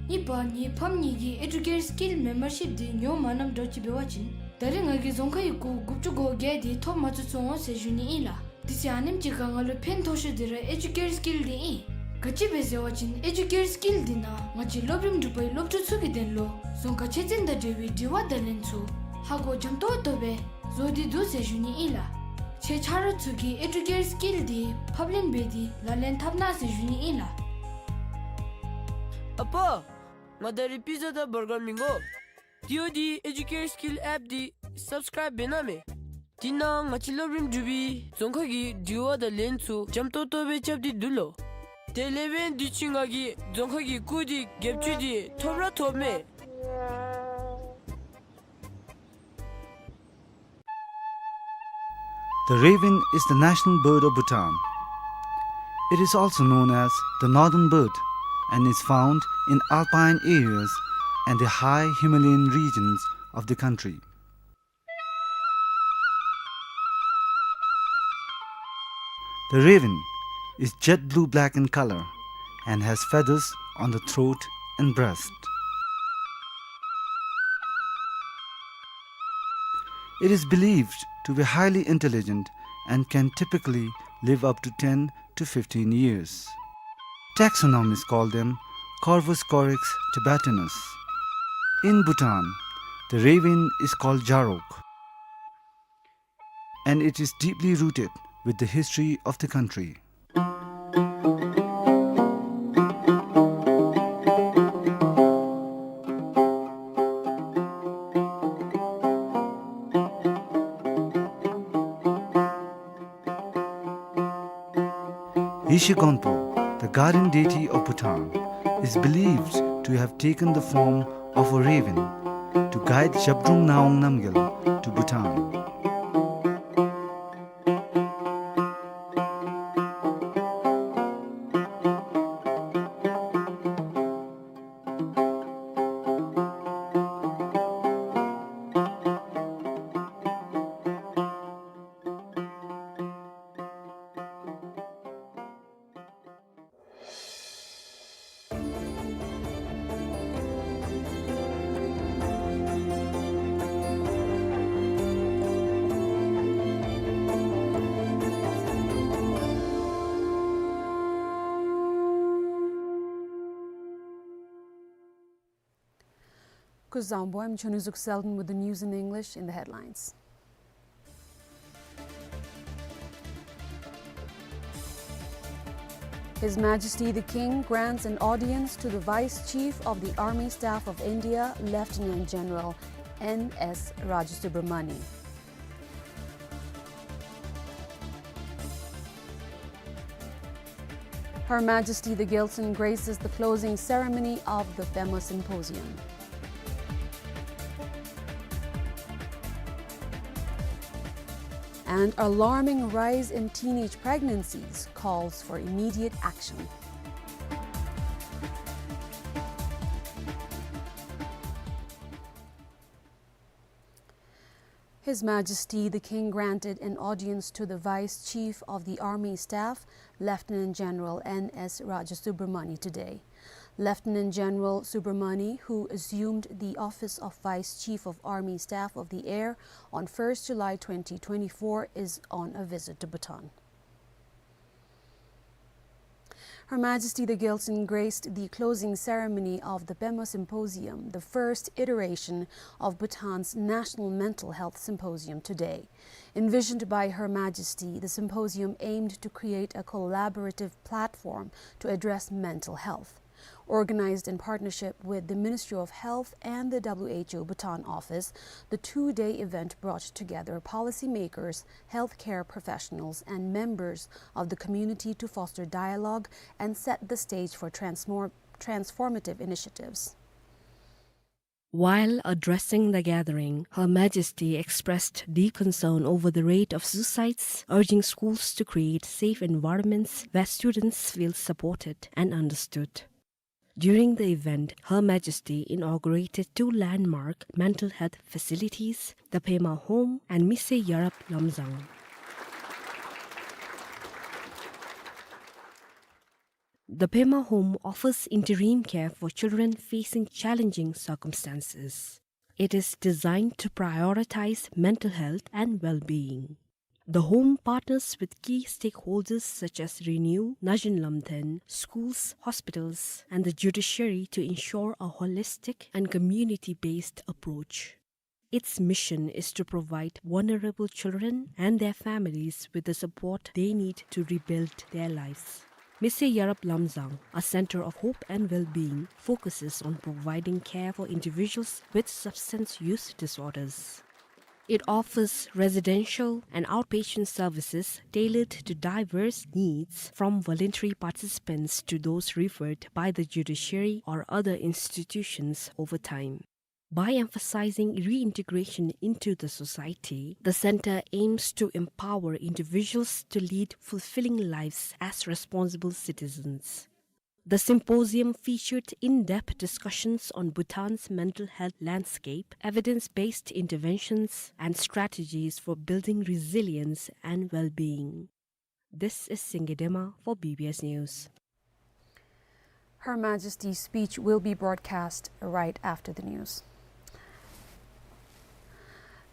གཉིས་པ་ངེའི་ཕམ་གཉིས་ཀྱི་ཨེ་ཌུ་ཀེར་སི་ཀིལ་མེམ་བར་ཤིཔ་འདི་ཉོ་མ་གནངམ་འདྲཝ་ཅིག་འབད་བ་ཅིན་ད་རིས་ང་གིས་རྫོང་ཁ་གི་སྐུ་དགུ་བཅུ་གོ་བརྒྱད་འདི་ཐོབ་མ་ཚུགས་ཚུགས་འོང་ཟེར་ཞུ་ནི་ཨིན་ལགས། དེ་ཚེ་ཨ་ནེམ་ཅིག་ཁར་ང་ལུ་ཕན་ཐོགས་ཤོས་འདི་ར་ཨེ་ཌུ་ཀེར་སི་ཀིལ་འདི་ཨིན། ག་ཅི་སྦེ་ཟེར་བ་ཅིན་ཨེ་ཌུ་ཀེར་སི་ཀིལ་འདི་ནང་ང་བཅས་སློབ་རིམ་དྲུག་པའི་སློབ་ཕྲུག་ཚུ་གི་དོན་ལུ་རྫོང་ཁ་ཆོས་ཚན་དང་འབྲེལ་བའི་དྲི་བ་དང་ལན་ཚུ་ཧ་གོ་འཇམ་ཏོང་ཏོ་སྦེ་བཟོ་སྟེ་འདུག་ཟེར་ཞུ་ནི་ཨིན་ལགས། ཁྱེད་ཆ་རོགས་ཚུ་གིས་ཨེ་ཌུ་ཀེར་སི་ཀིལ་འདི་ཕབ་ལེན་འབད་དེ་ལག་ལེན་འཐབ་གནང་ཟེར་ཞུ་ནི་ཨིན་ལགས། ཨ་པ། ང་ད་རིས་པི་ཛ་དང་བར་གར་མི་དགོ། དེ་འབདཝ་ད་ཨེ་ཌུ་ཀེར་སི་ཀིལ་ཨེཔ་འདི་སབ་སི་ཀརའིབ་འབད་གནང་མས། དེ་ནང་ང་བཅས་སློབ་རིམ་དྲུག་པའི་རྫོང་ཁ་གི་དྲི་བ་དང་ལན་ཚུ་འཇམ་ཏོང་ཏོ་སྦེ་རྐྱབ་སྟེ་འདུག་ལོ། དེ་ལས་འབདན་དུས་ཅི་ང་གིས་རྫོང་ཁ་གི་སྐུ་འདི་བརྒྱད་ཅུ་འདི་ཐོབ་ར་ཐོབ་མས། The raven is the national bird of Bhutan. It is also known as the northern bird and is found in alpine areas and the high Himalayan regions of the country. The raven is jet blue-black in color and has feathers on the throat and breast. It is believed to be highly intelligent and can typically live up to ten to fifteen years. Taxonomists call them Corvus corax tibetanus. In Bhutan, the raven is called Jarok, and it is deeply rooted with the history of the country. Yeshe Gonpo, the guardian deity of Bhutan, is believed to have taken the form of a raven to guide Zhabdrung Ngawang Namgyal to Bhutan. Kuzuzangpo, I'm Chonizuk Selden with the news in English in the headlines. His Majesty the King grants an audience to the Vice Chief of the Army Staff of India, Lieutenant General N S Rajasubramani. Her Majesty the Gyaltsuen graces the closing ceremony of the Pema Symposium. And alarming rise in teenage pregnancies calls for immediate action. His Majesty the King granted an audience to the Vice Chief of the Army Staff, Lieutenant General N S Rajasubramani, today. Lieutenant General Subramani, who assumed the office of Vice Chief of Army Staff of the Air on first July twenty twenty-four, is on a visit to Bhutan. Her Majesty the Gyaltsuen graced the closing ceremony of the Pema Symposium, the first iteration of Bhutan's National Mental Health Symposium, today. Envisioned by Her Majesty, the symposium aimed to create a collaborative platform to address mental health. Organized in partnership with the Ministry of Health and the W H O Bhutan office, the two-day event brought together policymakers, healthcare professionals, and members of the community to foster dialogue and set the stage for transmor-, transformative initiatives. While addressing the gathering, Her Majesty expressed deep concern over the rate of suicides, urging schools to create safe environments where students feel supported and understood. During the event, Her Majesty inaugurated two landmark mental health facilities, the Pema Home and Misey Yarap Lamzang. The Pema Home offers interim care for children facing challenging circumstances. It is designed to prioritize mental health and well-being. The home partners with key stakeholders such as RENEW, Najen Lamthen, schools, hospitals, and the judiciary to ensure a holistic and community-based approach. Its mission is to provide vulnerable children and their families with the support they need to rebuild their lives. Misey Yarap Lamzang, a center of hope and well-being, focuses on providing care for individuals with substance use disorders. It offers residential and outpatient services tailored to diverse needs, from voluntary participants to those referred by the judiciary or other institutions over time. By emphasizing reintegration into the society, the center aims to empower individuals to lead fulfilling lives as responsible citizens. The symposium featured in-depth discussions on Bhutan's mental health landscape, evidence-based interventions, and strategies for building resilience and well-being. This is Singye Dema for B B S News. Her Majesty's speech will be broadcast right after the news.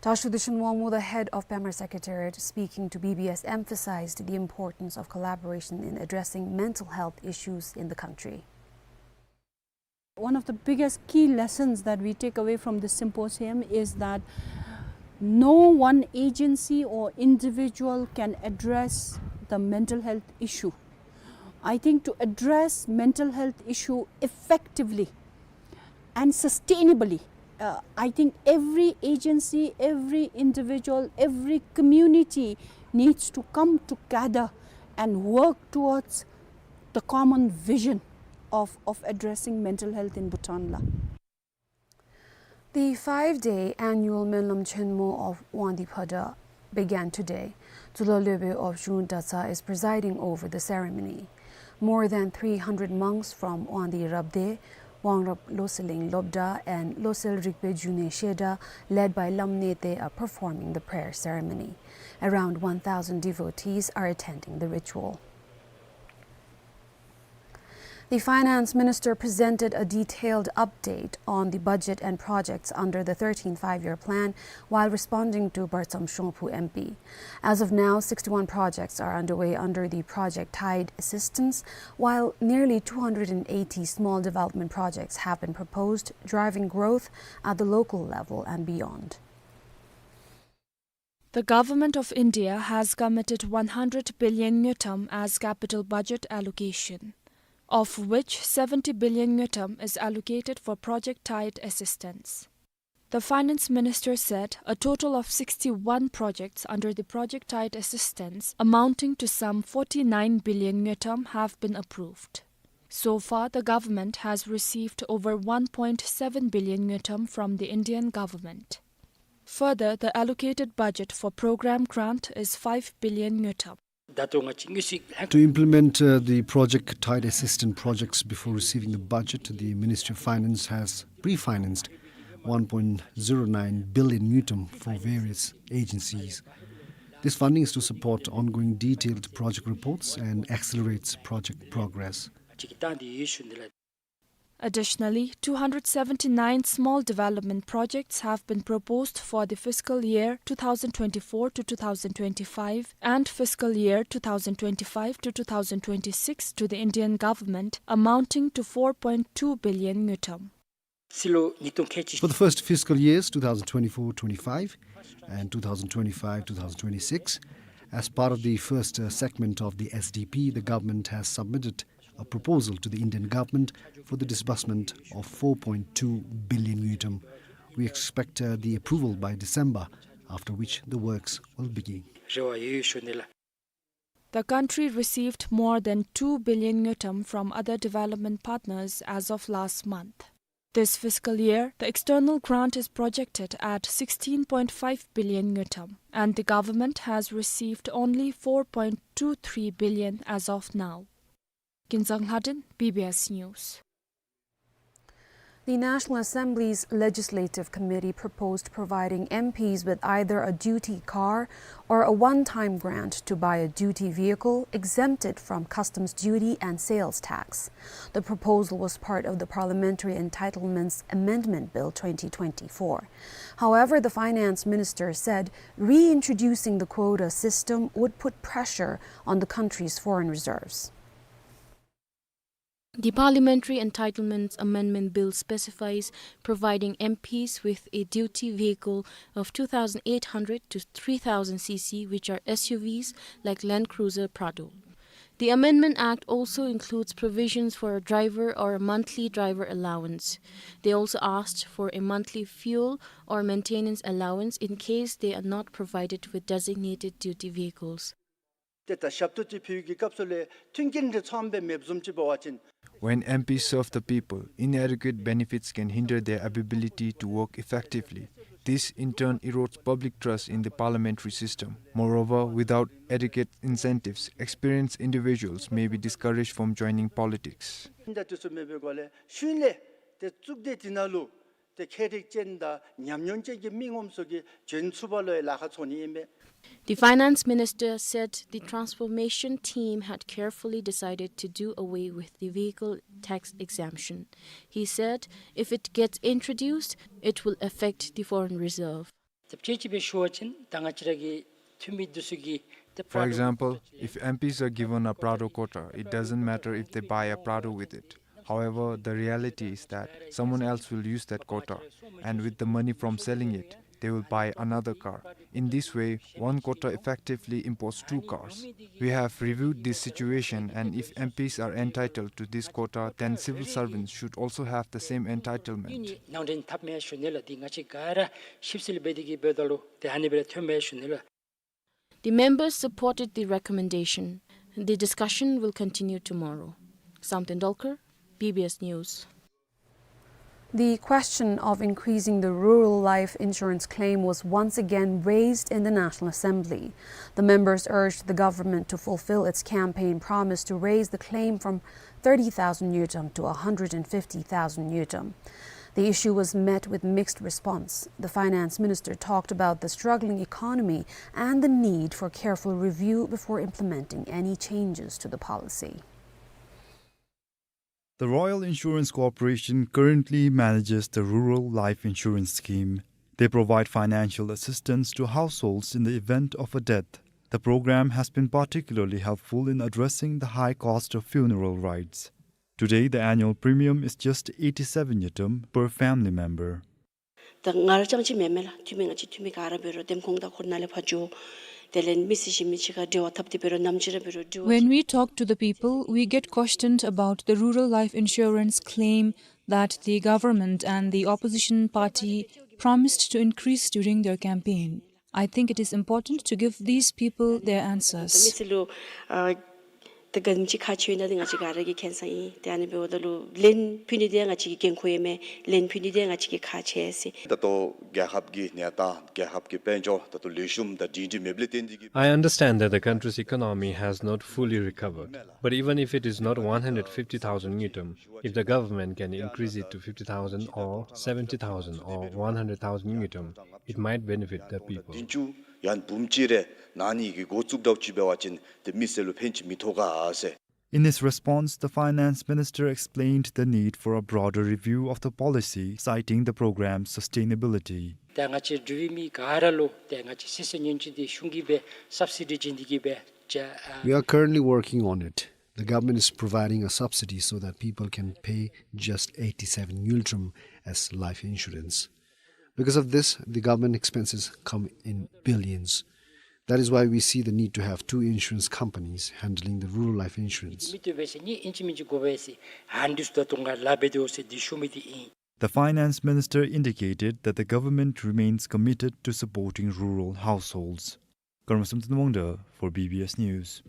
Tashi Dushen Wangmo, the head of Pema Secretariat, speaking to B B S, emphasized the importance of collaboration in addressing mental health issues in the country. One of the biggest key lessons that we take away from this symposium is that no one agency or individual can address the mental health issue. I think to address mental health issue effectively and sustainably, uh, I think every agency, every individual, every community needs to come together and work towards the common vision of, of addressing mental health in Bhutan la. The five-day annual Menlam Chenmo of Wangdi Phada began today. Tsulha Lopen of Jun Datsa is presiding over the ceremony. More than three hundred monks from Wangdi Rabde, Wangrab Loseling Lobda, and Losel Rigpe June Sheda, led by Lam Nete, are performing the prayer ceremony. Around one thousand devotees are attending the ritual. The finance minister presented a detailed update on the budget and projects under the thirteenth Five-Year Plan while responding to Bartsam Shongphu M P. As of now, sixty-one projects are underway under the Project Tide assistance, while nearly two hundred and eighty small development projects have been proposed, driving growth at the local level and beyond. The Government of India has committed one hundred billion ngultrum as capital budget allocation, of which seventy billion ngultrum is allocated for Project Tide assistance. The Finance Minister said a total of sixty-one projects under the Project Tide assistance, amounting to some forty-nine billion ngultrum, have been approved. So far, the government has received over one point seven billion ngultrum from the Indian government. Further, the allocated budget for program grant is five billion ngultrum. To implement, uh, the Project Tide assistance projects before receiving the budget, the Ministry of Finance has pre-financed one point zero nine billion ngultrum for various agencies. This funding is to support ongoing detailed project reports and accelerates project progress. Additionally, two hundred seventy-nine small development projects have been proposed for the fiscal year two thousand twenty-four to two thousand twenty-five and fiscal year two thousand twenty-five to two thousand twenty-six to the Indian government, amounting to four point two billion ngultrum. For the first fiscal years, two thousand twenty-four twenty-five and two thousand twenty-five two thousand twenty-six, as part of the first, uh, segment of the S D P, the government has submitted a proposal to the Indian government for the disbursement of four point two billion ngultrum. We expect, uh, the approval by December, after which the works will begin. The country received more than two billion ngultrum from other development partners as of last month. This fiscal year, the external grant is projected at sixteen point five billion ngultrum, and the government has received only four point two three billion as of now. Kinzang Lhaden, B B S News. The National Assembly's Legislative Committee proposed providing M Ps with either a duty car or a one-time grant to buy a duty vehicle exempted from customs duty and sales tax. The proposal was part of the Parliamentary Entitlements Amendment Bill twenty twenty-four. However, the finance minister said reintroducing the quota system would put pressure on the country's foreign reserves. The Parliamentary Entitlements Amendment Bill specifies providing M Ps with a duty vehicle of two thousand eight hundred to three thousand C C, which are S U Vs like Land Cruiser Prado. The Amendment Act also includes provisions for a driver or a monthly driver allowance. They also asked for a monthly fuel or maintenance allowance in case they are not provided with designated duty vehicles. ཏེ་ད་ཞབས་ཏོག་ཅིག་ཕུལ་བའི་སྐབས་སུ་ལས་མཐུན་རྐྱེན་དེ་ཚང་བའི་མེདཔ་བཟུམ་ཅིག་འབད་བ་ཅིན། When M Ps serve the people, inadequate benefits can hinder their ability to work effectively. This, in turn, erodes public trust in the parliamentary system. Moreover, without adequate incentives, experienced individuals may be discouraged from joining politics. ད་དེ་ཚུ་མེད་པའི་སྒོ་ལས་ཤུལ་ལས་ཏེ་གཙུག་སྡེ་དེ་ནང་ལུ་ཏེ་མཁས་རིག་ཅན་དང་ཉམས་མྱོང་ཅན་གྱི་མི་ངོམ་ཚུ་གིས་བྱོན་ཚུགས་པ་ལུ་ཡང་ལཱ་ཁག་ཚོར་ནི་ཨིན་པས། The finance minister said the transformation team had carefully decided to do away with the vehicle tax exemption. He said if it gets introduced, it will affect the foreign reserve. ཏེ་དཔྱེ་ཅིག་སྦེ་ཞུ་བ་ཅིན་ད་ང་བཅས་ར་གི་འཐུས་མི་འདི་ཚུ་གིས་ཏེ་For example, if M Ps are given a Prado quota, it doesn't matter if they buy a Prado with it. However, the reality is that someone else will use that quota, and with the money from selling it, they will buy another car. In this way, one quota effectively imports two cars. We have reviewed this situation, and if M Ps are entitled to this quota, then civil servants should also have the same entitlement. ནང་འདྲེན་འཐབ་མས་ཞུ་ནི་ལགས། འདི་ང་བཅས་ག་ར་ཞིབ་འཚོལ་འབད་དེ་གིས་འབདཝ་ད་ལུ་ཏེ་ཨ་ནི་སྦེ་ར་ཐོན་མས་ཞུ་ནི་ལགས། The members supported the recommendation. The discussion will continue tomorrow. Samten Dolkar, B B S News. The question of increasing the rural life insurance claim was once again raised in the National Assembly. The members urged the government to fulfill its campaign promise to raise the claim from thirty thousand ngultrum to a hundred and fifty thousand ngultrum. The issue was met with mixed response. The finance minister talked about the struggling economy and the need for careful review before implementing any changes to the policy. The Royal Insurance Corporation currently manages the Rural Life Insurance Scheme. They provide financial assistance to households in the event of a death. The program has been particularly helpful in addressing the high cost of funeral rites. Today, the annual premium is just eighty-seven ngultrum per family member. ད་ང་ར་རྐྱངམ་ཅིག་མེན་མས་ལགས། འཐུས་མི་ང་བཅས་འཐུས་མི་ག་ར་འབད་རུང་འདེམས་ཁོངས་དང་འཁོར་ནང་ལས་ཕར་འགྱོ། དེ་ལས་མི་སེར་གཞན་མི་ཅིག་ཁར་འབྲེལ་བ་འཐབ་སྟེ་འབད་རུང་ནམ་ཅིག་ར་འབད་རུང་འབྲེལ་བ། When we talk to the people, we get questioned about the Rural Life Insurance claim that the government and the opposition party promised to increase during their campaign. I think it is important to give these people their answers. ད་མི་སེར་ལུ་ཨ་ད་ག་དེམ་ཅིག་ཁག་ཆེ་ཡོད་ན་འདི་ང་བཅས་ག་ར་གིས་མཁྱེན་གསལ་ཨིན། ཏེ་ཨ་ནི་འབདཝ་ད་ལུ་ལན་ཕུལ་ནི་འདི་ང་བཅས་ཀྱི་འགན་ཁུར་ཡོད་མས། ལན་ཕུལ་ནི་འདི་ང་བཅས་ཀྱི་ཁག་ཆེ་ཟེར། ད་ལྟོ་རྒྱལ་ཁབ་ཀྱི་གནས་སྟངས་རྒྱལ་ཁབ་ཀྱི་དཔལ་འབྱོར་ད་ལྟོ་ལེགས་ཤོམ་དང་སྒྲིང་སྒྲི་མེདཔ་ལས་བརྟེན་ཏེ་གིས། I understand that the country's economy has not fully recovered, but even if it is not one hundred fifty thousand ngultrum, if the government can increase it to fifty thousand or seventy thousand or one hundred thousand ngultrum, it might benefit the people. བདུན་ཅུ་ཡང་འབུམ་གཅིག་རེ་ནང་ནི་གི་འགོ་བཙུགས་འདྲཝ་ཅིག་འབད་བ་ཅིན་ཏེ་མི་སེར་ལུ་ཕན་ཅིག་མི་ཐོགས་ག་ཟེར། In his response, the finance minister explained the need for a broader review of the policy, citing the program's sustainability. ད་ང་བཅས་འབྲུག་པའི་མི་ག་ར་ལུ་ཏེ་ང་བཅས་སེམས་ཅན་ཉེན་བཅོལ་འདི་གཞུང་གིས་སྦེ་སབ་སི་ཌི་བྱིན་ཏེ་གིས་སྦེ་ཅ་ཨ། We are currently working on it. The government is providing a subsidy so that people can pay just eighty-seven ngultrum as life insurance. Because of this, the government expenses come in billions. That is why we see the need to have two insurance companies handling the rural life insurance. མི་ཏེ་འབད་ཟེར་ནི་ཨིན་ཅི་མིན་ཅི་དགོ་པས་ཟེར། ཨ་ནི་ཚུ་ད་ལྟོ་ང་ལཱ་འབད་དོ་ཟེར་འདི་ཞུ་མི་འདི་ཨིན། The finance minister indicated that the government remains committed to supporting rural households. Karma Samten Wangda for B B S News.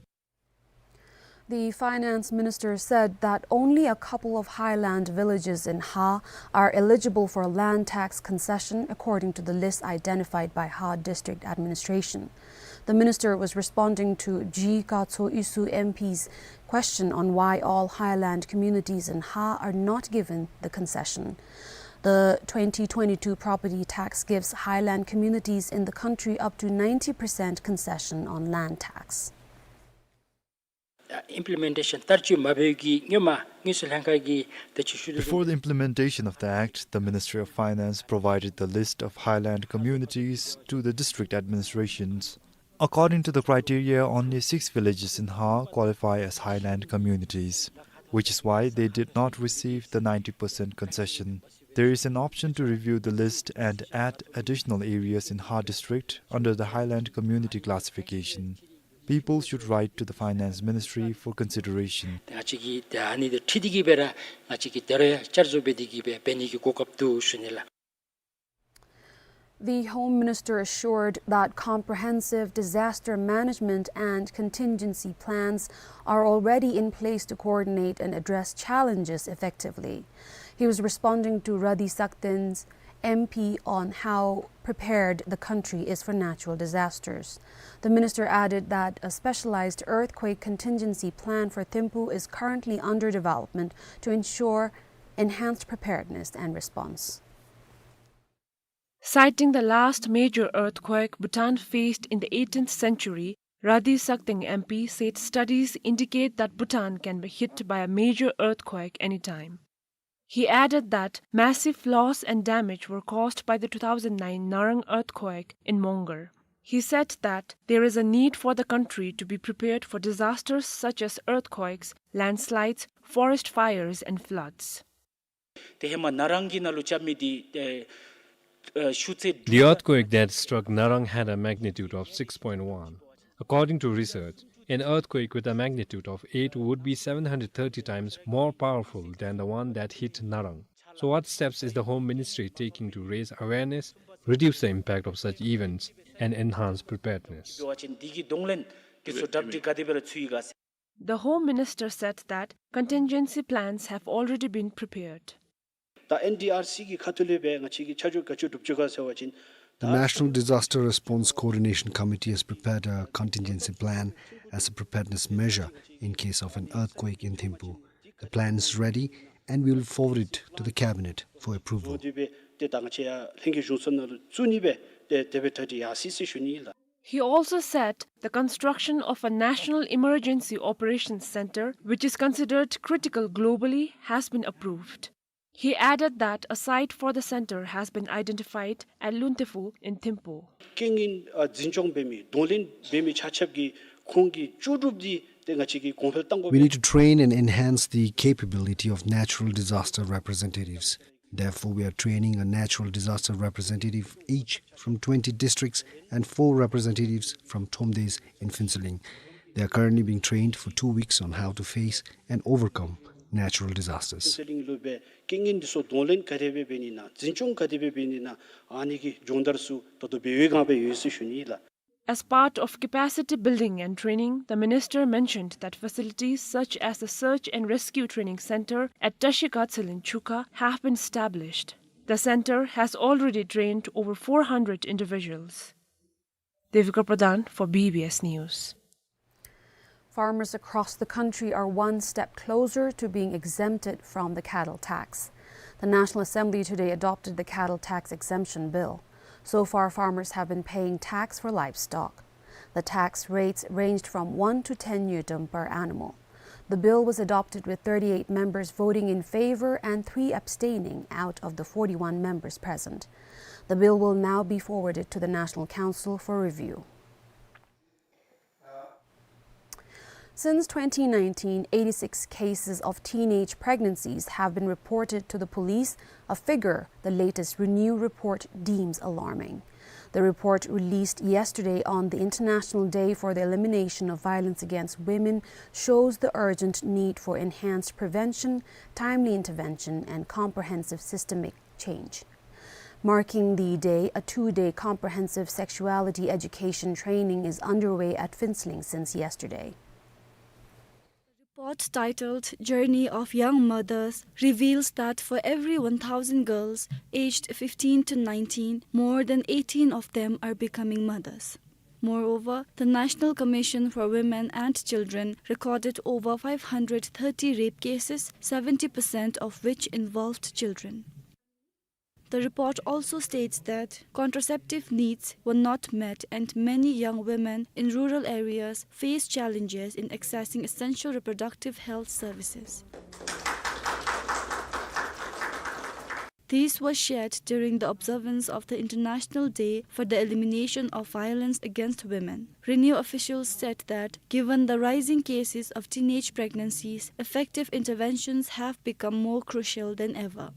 The finance minister said that only a couple of highland villages in Ha are eligible for land tax concession, according to the list identified by Ha District Administration. The minister was responding to G. Katso Isu M P's question on why all highland communities in Ha are not given the concession. The twenty twenty-two property tax gives highland communities in the country up to ninety percent concession on land tax. ཨ་ཨིམ་པི་ལི་མེན་ཊེ་ཤཱན་བསྟར་སྤྱོད་མ་འབད་བའི་གི་སྔོན་མ་དངུལ་རྩིས་ལྷན་ཁག་གིས་ད་ཅི་ཞུ་དོ། Before the implementation of the Act, the Ministry of Finance provided the list of highland communities to the district administrations. According to the criteria, only six villages in Ha qualify as highland communities, which is why they did not receive the ninety percent concession. There is an option to review the list and add additional areas in Ha district under the highland community classification. People should write to the finance ministry for consideration. ང་བཅས་ཀྱིས་ད་ཨ་ནི་དང་འཁྲིལ་ཏེ་གིས་སྦེ་ར་ང་བཅས་ཀྱིས་ད་རུང་བསྐྱར་བཟོ་འབད་དེ་གིས་སྦེ་འབད་ནི་གི་གོ་སྐབས་འདུག་ཞུ་ནི་ལགས། The Home Minister assured that comprehensive disaster management and contingency plans are already in place to coordinate and address challenges effectively. He was responding to Radi Sakden's M P on how prepared the country is for natural disasters. The minister added that a specialized earthquake contingency plan for Thimphu is currently under development to ensure enhanced preparedness and response. Citing the last major earthquake Bhutan faced in the eighteenth century, Radi Sakteng M P said studies indicate that Bhutan can be hit by a major earthquake anytime. He added that massive loss and damage were caused by the two thousand nine Narang earthquake in Mongar. He said that there is a need for the country to be prepared for disasters such as earthquakes, landslides, forest fires, and floods. ཏེ་ཧེ་མ་ན་རང་གི་ནང་ལུ་རྐྱབ་མི་འདི་ཨེ་ཨེ་ཤུགས་ཚད། The earthquake that struck Narang had a magnitude of six point one. According to research, an earthquake with a magnitude of eight would be seven hundred thirty times more powerful than the one that hit Narang. So what steps is the Home Ministry taking to raise awareness, reduce the impact of such events, and enhance preparedness? འབད་བ་ཅིན་འདི་གི་གདོང་ལེན་འདི་ཚུ་གྲ་སྒྲིག་ག་དེ་སྦེ་ར་ཚུད་ཡི་ག་ཟེར། The Home Minister said that contingency plans have already been prepared. ད་ཨེན་ཌི་ཨར་སི་གི་ཁ་ཐུག་ལས་སྦེ་ང་བཅས་ཀྱིས་ཆ་འཇོག་ག་ཅི་སྒྲུབ་ཅི་ག་ཟེར་བ་ཅིན། The National Disaster Response Coordination Committee has prepared a contingency plan as a preparedness measure in case of an earthquake in Thimphu. The plan is ready and we will forward it to the cabinet for approval. འདི་སྦེ་ཏེ་ད་ང་བཅས་ཡར་ལྷན་རྒྱས་གཞུང་ཚབ་ནང་ལུ་བཙུགས་ནི་སྦེ་ཏེ་དེ་སྦེ་གྲ་སྒྲིག་ཡར་སོ་ཡི་ཟེར་ཞུ་ནི་ལགས། He also said the construction of a National Emergency Operations Center, which is considered critical globally, has been approved. He added that a site for the center has been identified at Luntephu in Thimphu. རྐྱེན་ངན་ཨ་འཛིན་སྐྱོང་འབད་མི་གདོང་ལེན་འབད་མི་ཆ་ཁྱབ་ཀྱི་ཁོང་གི་ལྕོགས་གྲུབ་འདི་ཏེ་ང་བཅས་ཀྱིས་གོང་འཕེལ་གཏང་དགོ་པས། We need to train and enhance the capability of natural disaster representatives. Therefore, we are training a natural disaster representative each from twenty districts and four representatives from Thromdesh in Phuentsholing. They are currently being trained for two weeks on how to face and overcome natural disasters. ཕུན་ཚོགས་གླིང་ལུ་སྦེ་རྐྱེན་ངན་འདི་ཚུ་གདོང་ལེན་ག་དེ་སྦེ་འབད་ནི་ན་འཛིན་སྐྱོང་ག་དེ་སྦེ་འབད་ནི་ན་ཨ་ནི་གི་སྦྱོང་བརྡར་ཚུ་ད་ལྟོ་འབད་བའི་སྒང་སྦེ་ཡོད་ཟེར་ཞུ་ནི་ལགས། As part of capacity building and training, the minister mentioned that facilities such as the Search and Rescue Training Center at Tashi Gatsal in Chukha have been established. The center has already trained over four hundred individuals. Devika Pradhan for B B S News. Farmers across the country are one step closer to being exempted from the cattle tax. The National Assembly today adopted the cattle tax exemption bill. So far, farmers have been paying tax for livestock. The tax rates ranged from one to ten ngultrum per animal. The bill was adopted with thirty-eight members voting in favor and three abstaining out of the forty-one members present. The bill will now be forwarded to the National Council for review. Since twenty nineteen, eighty-six cases of teenage pregnancies have been reported to the police, a figure the latest RENEW report deems alarming. The report, released yesterday on the International Day for the Elimination of Violence Against Women, shows the urgent need for enhanced prevention, timely intervention, and comprehensive systemic change. Marking the day, a two-day comprehensive sexuality education training is underway at Phuentsholing since yesterday. The report, titled Journey of Young Mothers, reveals that for every one thousand girls aged fifteen to nineteen, more than eighteen of them are becoming mothers. Moreover, the National Commission for Women and Children recorded over five hundred thirty rape cases, seventy percent of which involved children. The report also states that contraceptive needs were not met and many young women in rural areas face challenges in accessing essential reproductive health services. These were shared during the observance of the International Day for the Elimination of Violence Against Women. RENEW officials said that, given the rising cases of teenage pregnancies, effective interventions have become more crucial than ever.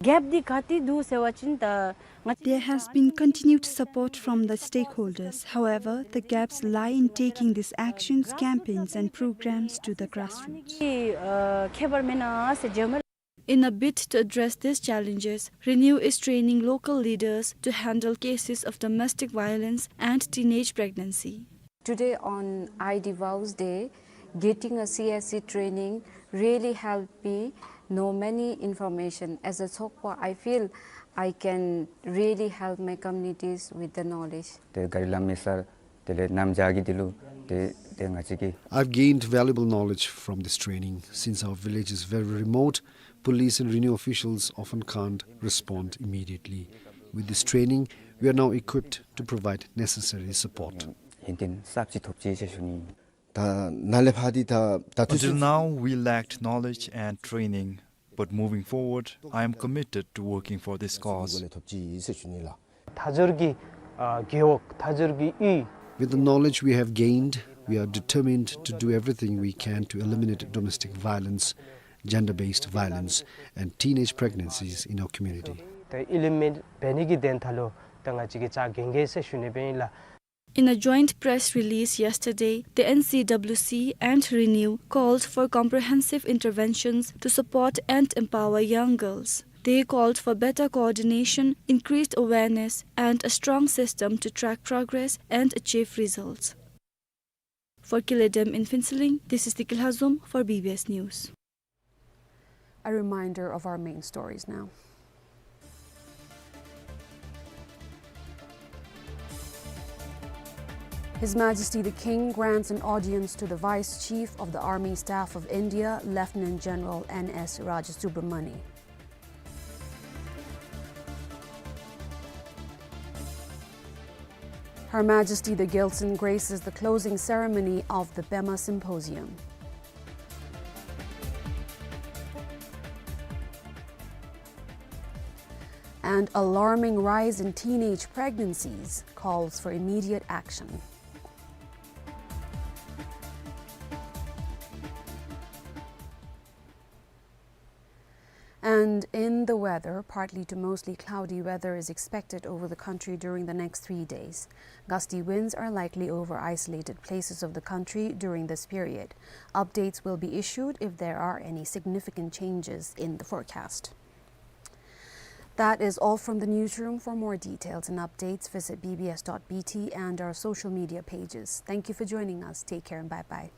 Gap འདི་ག་ཏེ་འདུག་ཟེར་བ་ཅིན་ད་ང་བཅས། There has been continued support from the stakeholders. However, the gaps lie in taking these actions, campaigns and programs to the grassroots. ཨ་ཁྱད་པར་མེན་ན་ཟེར་རྗེས་མ། In a bid to address these challenges, RENEW is training local leaders to handle cases of domestic violence and teenage pregnancy. Today on I D Vows Day, getting a C S C training really helped me know many information. As a ཚོགས་པ, I feel I can really help my communities with the knowledge. ཏེ་གཱ་རི་ལམ་མེད་སར་དེ་ལས་གནམ་བྱཱར་གྱི་དེ་ལུ་ཏེ་ཏེ་ང་བཅས་ཀྱིས། I've gained valuable knowledge from this training. Since our village is very remote, police and renew officials often can't respond immediately. With this training, we are now equipped to provide necessary support. ཡོན་ཏན་གསརཔ་ཅིག་ཐོབ་ཅི་ཟེར་ཞུ་ནི། ད་ནཱ་ལས་ཕར་འདི་ད་ད་དུས། Until now, we lacked knowledge and training, but moving forward, I am committed to working for this cause. ཐོབ་ཅི་ཟེར་ཞུ་ནི་ལགས། མཐའ་སྦྱོར་གྱི་ཨ་རྒེད་འོག་མཐའ་སྦྱོར་གྱི་ཨུད། With the knowledge we have gained, we are determined to do everything we can to eliminate domestic violence, gender-based violence, and teenage pregnancies in our community. ཏེ་ཨི་ལི་མེནཊ་འབད་ནི་གི་དོན་དག་ལུ་ད་ང་བཅས་ཀྱིས་བྱ་གན་གེ་ཟེར་ཞུ་ནི་སྦེ་ཨིན་ལགས། In a joint press release yesterday, the N C W C and Renew called for comprehensive interventions to support and empower young girls. They called for better coordination, increased awareness, and a strong system to track progress and achieve results. For Kile Dem in Phuentsholing, this is Tiki Lhazom for B B S News. A reminder of our main stories now. His Majesty the King grants an audience to the Vice Chief of the Army Staff of India, Lieutenant General N S Rajasubramani. Her Majesty the Gyaltsuen graces the closing ceremony of the Pema Symposium. And alarming rise in teenage pregnancies calls for immediate action. And in the weather, partly to mostly cloudy weather is expected over the country during the next three days. Gusty winds are likely over isolated places of the country during this period. Updates will be issued if there are any significant changes in the forecast. That is all from the newsroom. For more details and updates, visit B B S dot B T and our social media pages. Thank you for joining us. Take care and bye-bye.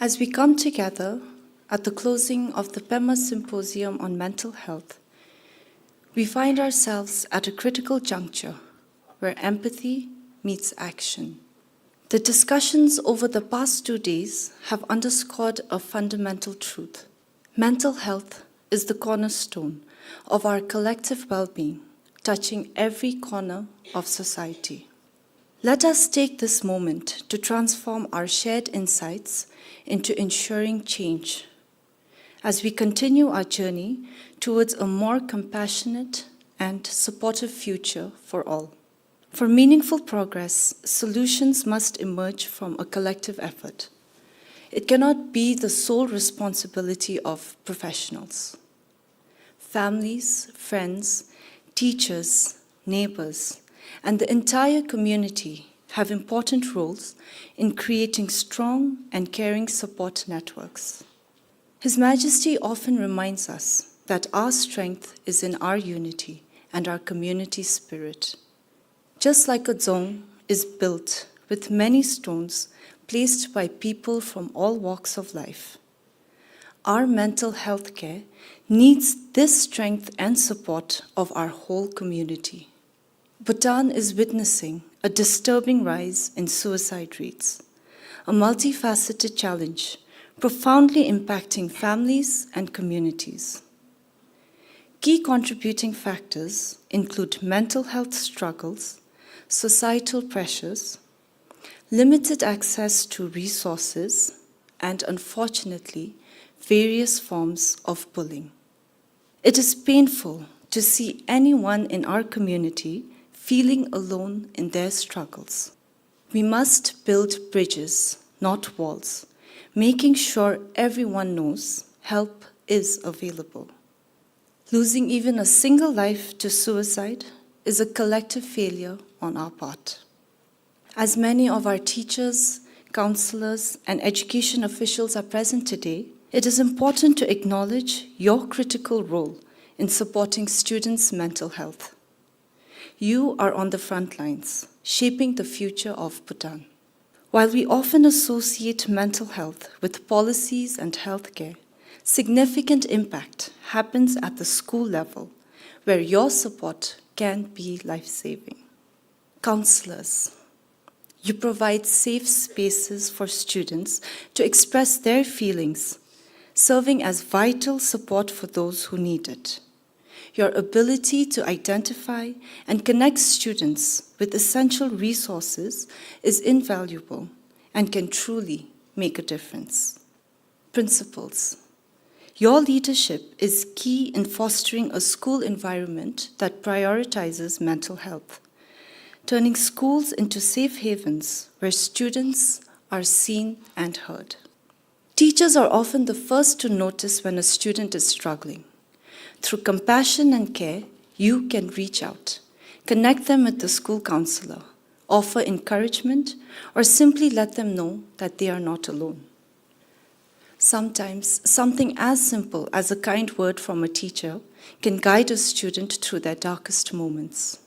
As we come together at the closing of the Pema Symposium on Mental Health, we find ourselves at a critical juncture where empathy meets action. The discussions over the past two days have underscored a fundamental truth. Mental health is the cornerstone of our collective well-being, touching every corner of society. Let us take this moment to transform our shared insights into ensuring change as we continue our journey towards a more compassionate and supportive future for all. For meaningful progress, solutions must emerge from a collective effort. It cannot be the sole responsibility of professionals. Families, friends, teachers, neighbors, and the entire community have important roles in creating strong and caring support networks. His Majesty often reminds us that our strength is in our unity and our community spirit. Just like a dzong is built with many stones placed by people from all walks of life, our mental health care needs this strength and support of our whole community. Bhutan is witnessing a disturbing rise in suicide rates, a multifaceted challenge profoundly impacting families and communities. Key contributing factors include mental health struggles, societal pressures, limited access to resources, and unfortunately, various forms of bullying. It is painful to see anyone in our community feeling alone in their struggles. We must build bridges, not walls, making sure everyone knows help is available. Losing even a single life to suicide is a collective failure on our part. As many of our teachers, counselors, and education officials are present today, it is important to acknowledge your critical role in supporting students' mental health. You are on the front lines, shaping the future of Bhutan. While we often associate mental health with policies and healthcare, significant impact happens at the school level, where your support can be life-saving. Counselors, you provide safe spaces for students to express their feelings, serving as vital support for those who need it. Your ability to identify and connect students with essential resources is invaluable and can truly make a difference. Principals, your leadership is key in fostering a school environment that prioritizes mental health, turning schools into safe havens where students are seen and heard. Teachers are often the first to notice when a student is struggling. Through compassion and care, you can reach out, connect them with the school counselor, offer encouragement, or simply let them know that they are not alone. Sometimes, something as simple as a kind word from a teacher can guide a student through their darkest moments.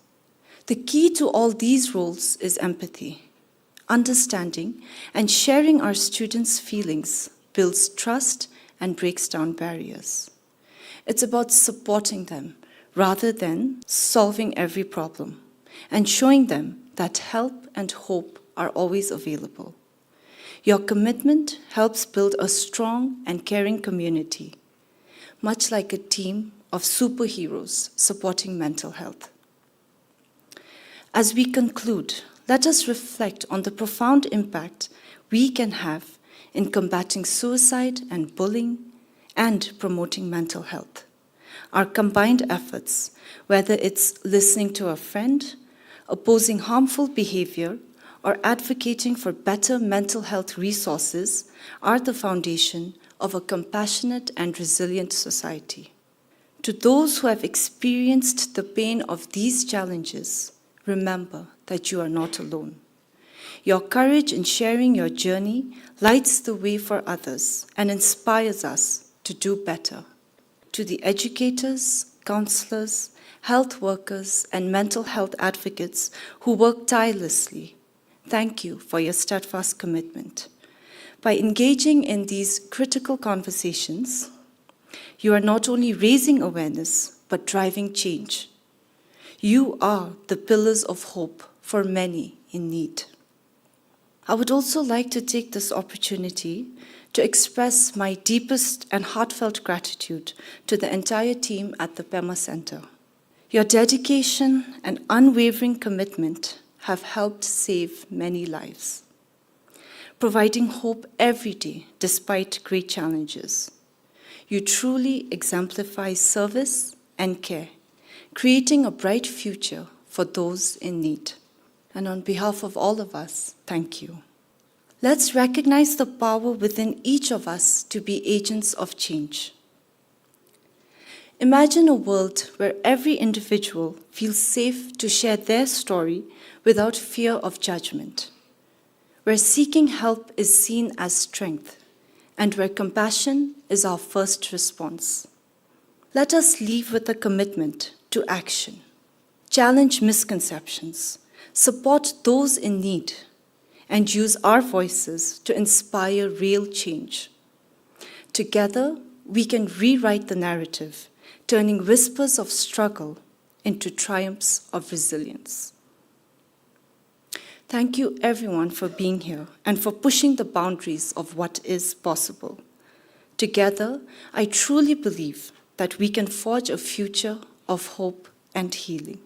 The key to all these roles is empathy. Understanding and sharing our students' feelings builds trust and breaks down barriers. It's about supporting them rather than solving every problem and showing them that help and hope are always available. Your commitment helps build a strong and caring community, much like a team of superheroes supporting mental health. As we conclude, let us reflect on the profound impact we can have in combating suicide and bullying and promoting mental health. Our combined efforts, whether it's listening to a friend, opposing harmful behavior, or advocating for better mental health resources, are the foundation of a compassionate and resilient society. To those who have experienced the pain of these challenges, remember that you are not alone. Your courage in sharing your journey lights the way for others and inspires us to do better. To the educators, counselors, health workers, and mental health advocates who work tirelessly, thank you for your steadfast commitment. By engaging in these critical conversations, you are not only raising awareness, but driving change. You are the pillars of hope for many in need. I would also like to take this opportunity to express my deepest and heartfelt gratitude to the entire team at the Pema Center. Your dedication and unwavering commitment have helped save many lives, providing hope every day despite great challenges. You truly exemplify service and care, creating a bright future for those in need. And on behalf of all of us, thank you. Let's recognize the power within each of us to be agents of change. Imagine a world where every individual feels safe to share their story without fear of judgment, where seeking help is seen as strength, and where compassion is our first response. Let us leave with a commitment to action, challenge misconceptions, support those in need, and use our voices to inspire real change. Together, we can rewrite the narrative, turning whispers of struggle into triumphs of resilience. Thank you everyone for being here and for pushing the boundaries of what is possible. Together, I truly believe that we can forge a future of hope and healing.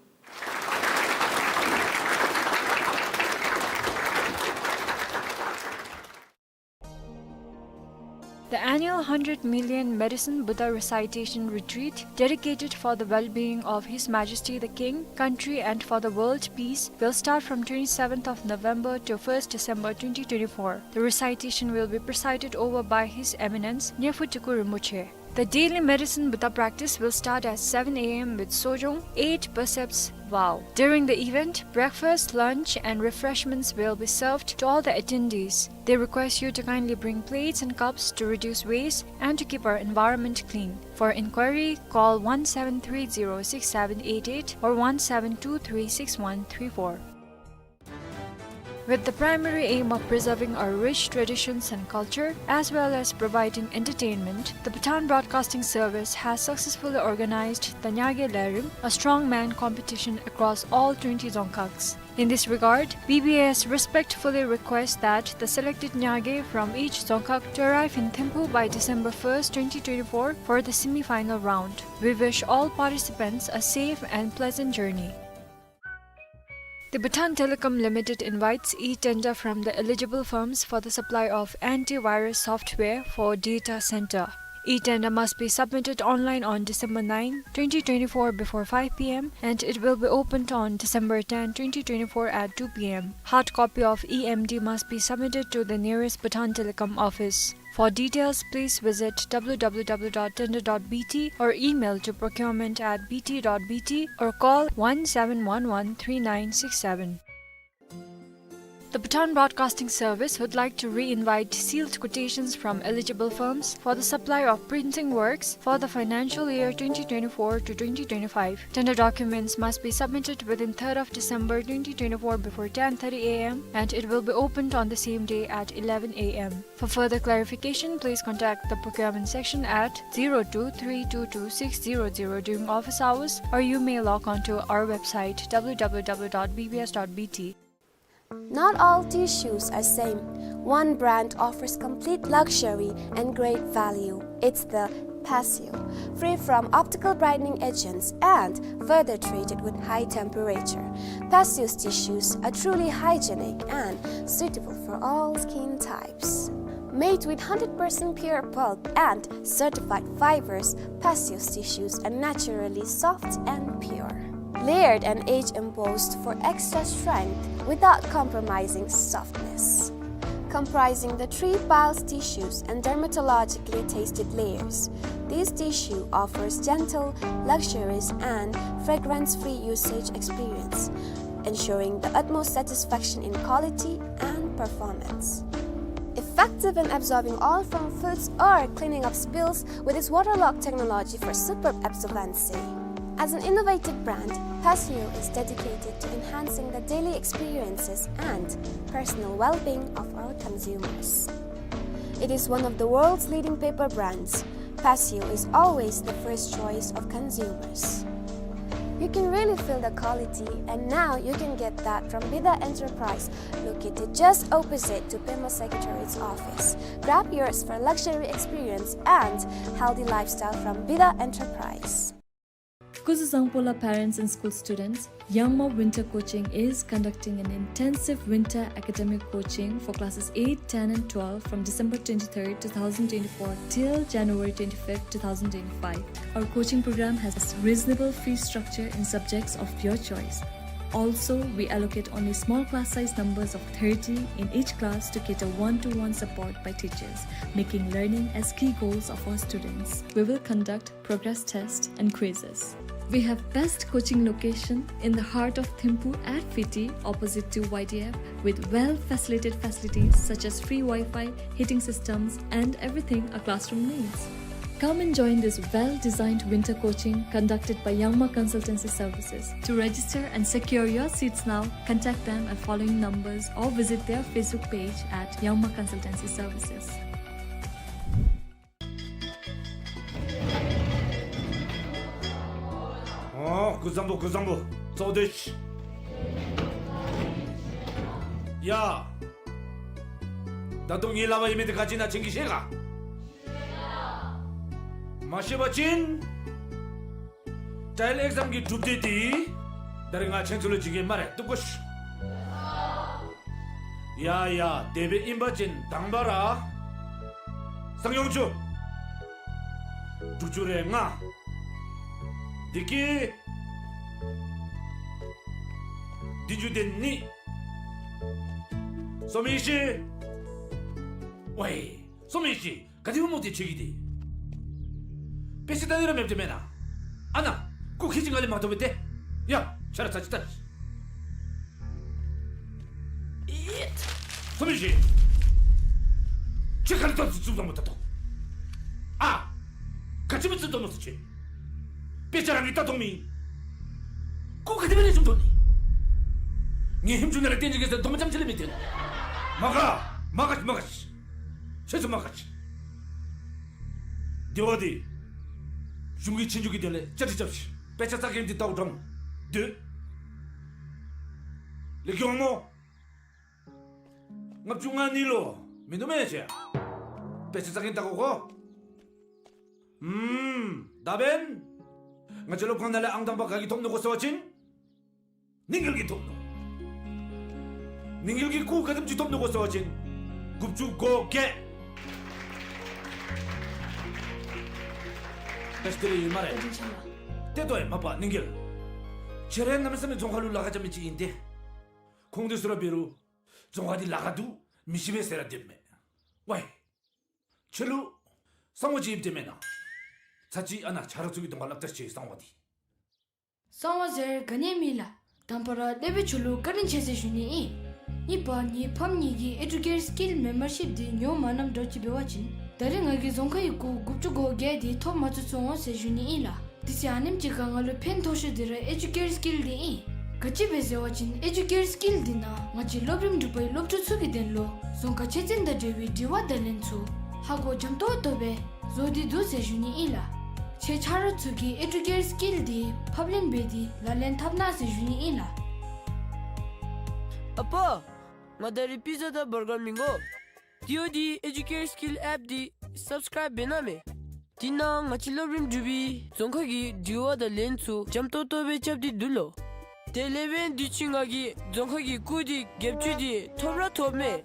The annual hundred million Medicine Buddha Recitation Retreat, dedicated for the well-being of His Majesty the King, country, and for the world peace, will start from twenty-seventh of November to first December twenty twenty-four. The recitation will be presided over by His Eminence Nyirphu Teku Rinpoche. The daily Medicine Buddha practice will start at seven A M with Sojong, eight precepts, vow. During the event, breakfast, lunch, and refreshments will be served to all the attendees. They request you to kindly bring plates and cups to reduce waste and to keep our environment clean. For inquiry, call one seven three zero six seven eight eight or one seven two three six one three four. With the primary aim of preserving our rich traditions and culture, as well as providing entertainment, the Bhutan Broadcasting Service has successfully organized the Nyage Lerem, a strongman competition across all twenty Dzongkhags. In this regard, B B S respectfully requests that the selected Nyage from each Dzongkhag to arrive in Thimphu by December first, twenty twenty-four for the semi-final round. We wish all participants a safe and pleasant journey. The Bhutan Telecom Limited invites e-tender from the eligible firms for the supply of antivirus software for data center. E-tender must be submitted online on December ninth, twenty twenty-four before five P M, and it will be opened on December tenth, twenty twenty-four at two P M. Hard copy of E M D must be submitted to the nearest Bhutan Telecom office. For details, please visit W W W dot tender dot B T or email to procurement at B T dot B T or call one seven one one three nine six seven. The Bhutan Broadcasting Service would like to re-invite sealed quotations from eligible firms for the supply of printing works for the financial year twenty twenty-four to twenty twenty-five. Tender documents must be submitted within third of December twenty twenty-four before ten thirty A M, and it will be opened on the same day at eleven A M. For further clarification, please contact the procurement section at zero two three two two six zero zero during office hours, or you may log on to our website, W W W dot B B S dot B T. Not all tissues are same. One brand offers complete luxury and great value. It's the Passio, free from optical brightening agents and further treated with high temperature. Passio's tissues are truly hygienic and suitable for all skin types. Made with hundred percent pure pulp and certified fibers, Passio's tissues are naturally soft and pure. Layered and age embossed for extra strength without compromising softness. Comprising the three piles tissues and dermatologically tested layers, this tissue offers gentle, luxurious, and fragrance-free usage experience, ensuring the utmost satisfaction in quality and performance. Effective in absorbing oil from foods or cleaning up spills with its waterlock technology for superb absorbency. As an innovative brand, Passio is dedicated to enhancing the daily experiences and personal well-being of our consumers. It is one of the world's leading paper brands. Passio is always the first choice of consumers. You can really feel the quality, and now you can get that from Bida Enterprise, located just opposite to Pema Secretariat's office. Grab yours for luxury experience and healthy lifestyle from Bida Enterprise. Kuzuzangpo la parents and school students, Yangma Winter Coaching is conducting an intensive winter academic coaching for classes eight, ten and twelve from December twenty-third, two thousand twenty-four till January twenty-fifth, two thousand twenty-five. Our coaching program has reasonable fee structure in subjects of your choice. Also, we allocate only small class size numbers of thirty in each class to cater one-to-one support by teachers, making learning as key goals of our students. We will conduct progress test and quizzes. We have best coaching location in the heart of Thimphu at Fiti, opposite to Y D F, with well-facilitated facilities such as free Wi-Fi, heating systems, and everything a classroom needs. Come and join this well-designed winter coaching conducted by Yangma Consultancy Services. To register and secure your seats now, contact them at following numbers or visit their Facebook page at Yangma Consultancy Services. ཨོ། སྐུ་གཟུགས་བཟང་པོ། སྐུ་གཟུགས་བཟང་པོ། གཙོ་བོ་དེ་ཅིག། ཡ། ད་ལྟོ་ངེའི་ལག་པར་ཡོད་མི་འདི་ག་ཅི་ཨིན་ན་ཁྱེད་ཀྱིས་ཤེས་ག། མ་ཤེས་པ་ཅིན་ཊའིལ་ཨེག་ཛམ་གྱི་གྲུབ་འབྲས་འདི་ད་རེས་ང་ཁྱེད་ཚུ་ལུ་བྱིན་གེ་སྨ་རེ། བཏུབ་གོ་ཤིག། ཡ་ཡ། དེ་སྦེ་ཨིན་པ་ཅིན་དང་པ་ར་སངས་ཡོང་ཆུ། དྲུག་ཅུ་རེ་ལྔ། བདེ་སྐྱིད། བདུན་ཅུ་དོན་གཉིས། སོ་མི་ཤི། ཝའི། སོ་མི་ཤི། ག་དེ་སྦེ་མོ་དེ་ཆེ་གི་དེ། དཔེ་ཆ་ལྟ་ནི་ར་མེདཔ་དེ་མེན་ན། ཨ་ནཱ། སྐུ་ཁྱེད་ཀྱིས་ང་ལས་མ་མཐོ་བས་ཏེ། ཡ། ཆ་ར་ཚར་ཅིག་ལྟ། ཨིད། སོ་མི་ཤི། ཁྱོད་ག་ནི་ཐོབ་ཅིག་བཙུགས་དོ་མོ་ད་ལྟོ། ཨ། ག་ཅི་སྦེ་བཙུགས་དོ་མོ་ཟེར་ཁྱོད། དཔེ་ཆ་རང་གིས་ལྟ་མཐོང་མི། སྐུ་ག་དེ་སྦེ་ལེགས་ཤོམ་མཐོང་ནི། ངེའི་ཧེམ་ཆུང་ནང་ལས་བཏོན་ཅི་གེ་ཟེར་དོ་མ་ཙམ་ཅིག་ལས་མི་བཏོན། མ་དགའ། མ་དགའ་མ་དགའ། ཁྱེད་ཚུ་མ་དགའ། དེ་བ་དེ། གཞུང་གི་ཆོས་རྒྱུགས་ཀྱི་དོན་ལས་བཅའ་སྒྲིག་རྐྱབ་ཤིག། དཔེ་ཆ་རྩ་འགེངས་འདི་བལྟ་དགོཔ་འདྲཝ་མས། སྡོད། ལེགས་ཤོམ་སྨོ། ལྔ་བཅུ་ང་གཉིས་ལུ་མིན་འདུག་མེན་ན་ཁྱེད། དཔེ་ཆ་རྩ་འགེངས་བལྟ་དགོ་གོ། ཨུམ། ད་འབདན་ང་བཅས་སློབ་ཁང་ནང་ལས་ཨང་དང་པ་ག་གིས་ཐོབ་ནུག་གོ་ཟེར་བ་ཅིན་ནིང་འགེལ་གྱིས་ཐོབ་ནུག། ནིང་འགེལ་གྱིས་སྐུ་ག་དེམ་ཅིག་ཐོབ་ནུག་གོ་ཟེར་བ་ཅིན་དགུ་བཅུ་གོ་བརྒྱད། བཀྲ་ཤིས་བདེ་ལེགས་ཡོད་སྨ་རེ། བཀའ་དྲིན་ཆེ་ལགས། ཏེ་ལྟོ་ཡ་མ་པ་ནིང་འགེལ། ཁྱེད་ར་གནམ་མེད་ས་མེད་རྫོང་ཁ་ལུ་ལཱ་ཁག་རྐྱབ་མི་ཅིག་ཨིན་ཏེ། ཁོང་དེ་ཚུ་ར་འབད་རུང་རྫོང་ཁ་འདི་ལཱ་ཁག་འདུག་མི་ཤེས་པས་ཟེར་ར་སྡོདཔ་མས། ཝའི། ཁྱོད་ལུ་གསང་བ་ཅིག་ཡོདཔ་དེ་མེན་ན། ཚར་ཅིག་ཨ་ནཱ་ཆ་རོགས་ཚུ་གི་གདོང་ཁར་སླབ་ད་ཤིག་གསང་བ་འདི། གསང་བ་ཟེར་ག་ནི་ཡང་མེད་ལགས། དང་པ་ར་སློབ་དཔོན་ཁྱོད་ལུ་བཀའ་དྲིན་ཆེ་ཟེར་ཞུ་ནི་ཨིན། གཉིས་པ་ངེའི་ཕམ་གཉིས་ཀྱིས་ཨེ་ཌུ་ཀེར་སི་ཀིལ་མེམ་བར་ཤིཔ་འདི་ཉོ་མ་གནངམ་འདྲཝ་ཅིག་འབད་བ་ཅིན་ད་རེས་ང་གིས་རྫོང་ཁ་གི་སྐུ་དགུ་བཅུ་གོ་བརྒྱད་འདི་ཐོབ་མ་ཚུགས་སོང་ཟེར་ཞུ་ནི་ཨིན་ལགས། དེ་ཚེ་ཨ་ནེམ་ཅིག་ཁར་ང་ལུ་ཕན་ཐོགས་ཤོས་འདི་ར་ཨེ་ཌུ་ཀེར་སི་ཀིལ་འདི་ཨིན། ག་ཅི་སྦེ་ཟེར་བ་ཅིན་ཨེ་ཌུ་ཀེར་སི་ཀིལ་འདི་ནང་ང་བཅས་སློབ་རིམ་དྲུག་པའི་སློབ་ཕྲུག་ཚུ་གི་དོན་ལུ་རྫོང་ཁ་ཆོས་ཚན་དང་འབྲེལ་བའི་དྲི་བ་དང་ལན་ཚུ་ཧ་གོ་འཇམ་ཏོང་ཏོ་སྦེ་བཟོ་སྟེ་འདུག་ཟེར་ཞུ་ནི་ཨིན་ལགས། ཁྱེད་ཆ་རོགས་ཚུ་གིས་ཨེ་ཌུ་ཀེར་སི་ཀིལ་འདི་ཕབ་ལེན་འབད་དེ་ལག་ལེན་འཐབ་གནང་ཟེར་ཞུ་ནི་ཨིན་ལགས། ཨ་པ། ང་ད་རིས་པི་ཛ་དང་བར་གར་མི་དགོ། དེ་འབདཝ་ད་ཨེ་ཌུ་ཀེར་སི་ཀིལ་ཨེཔ་འདི་སབ་སི་ཀརའིབ་འབད་གནང་མས། དེ་ནང་ང་བཅས་སློབ་རིམ་དྲུག་པའི་རྫོང་ཁ་གི་དྲི་བ་དང་ལན་ཚུ་འཇམ་ཏོང་ཏོ་སྦེ་རྐྱབ་སྟེ་འདུག་ལོ། དེ་ལས་འབདན་དུས་ཅི་ང་གིས་རྫོང་ཁ་གི་སྐུ་འདི་བརྒྱད་ཅུ་འདི་ཐོབ་ར་ཐོབ་མས།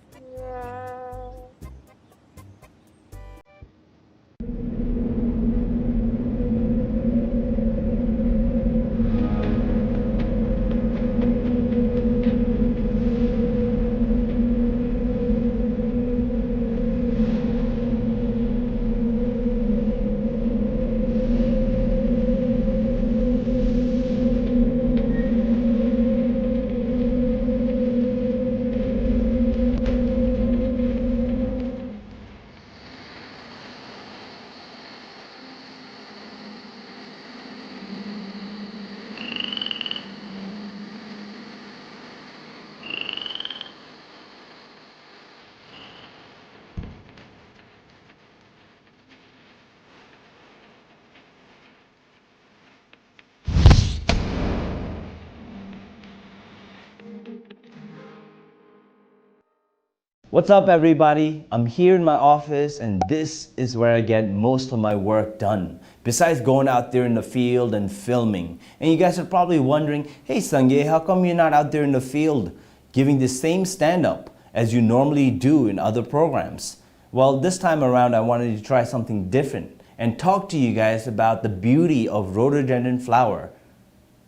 What's up, everybody? I'm here in my office, and this is where I get most of my work done, besides going out there in the field and filming. And you guys are probably wondering, "Hey, Sangay, how come you're not out there in the field giving the same stand-up as you normally do in other programs?" Well, this time around, I wanted to try something different and talk to you guys about the beauty of rhododendron flower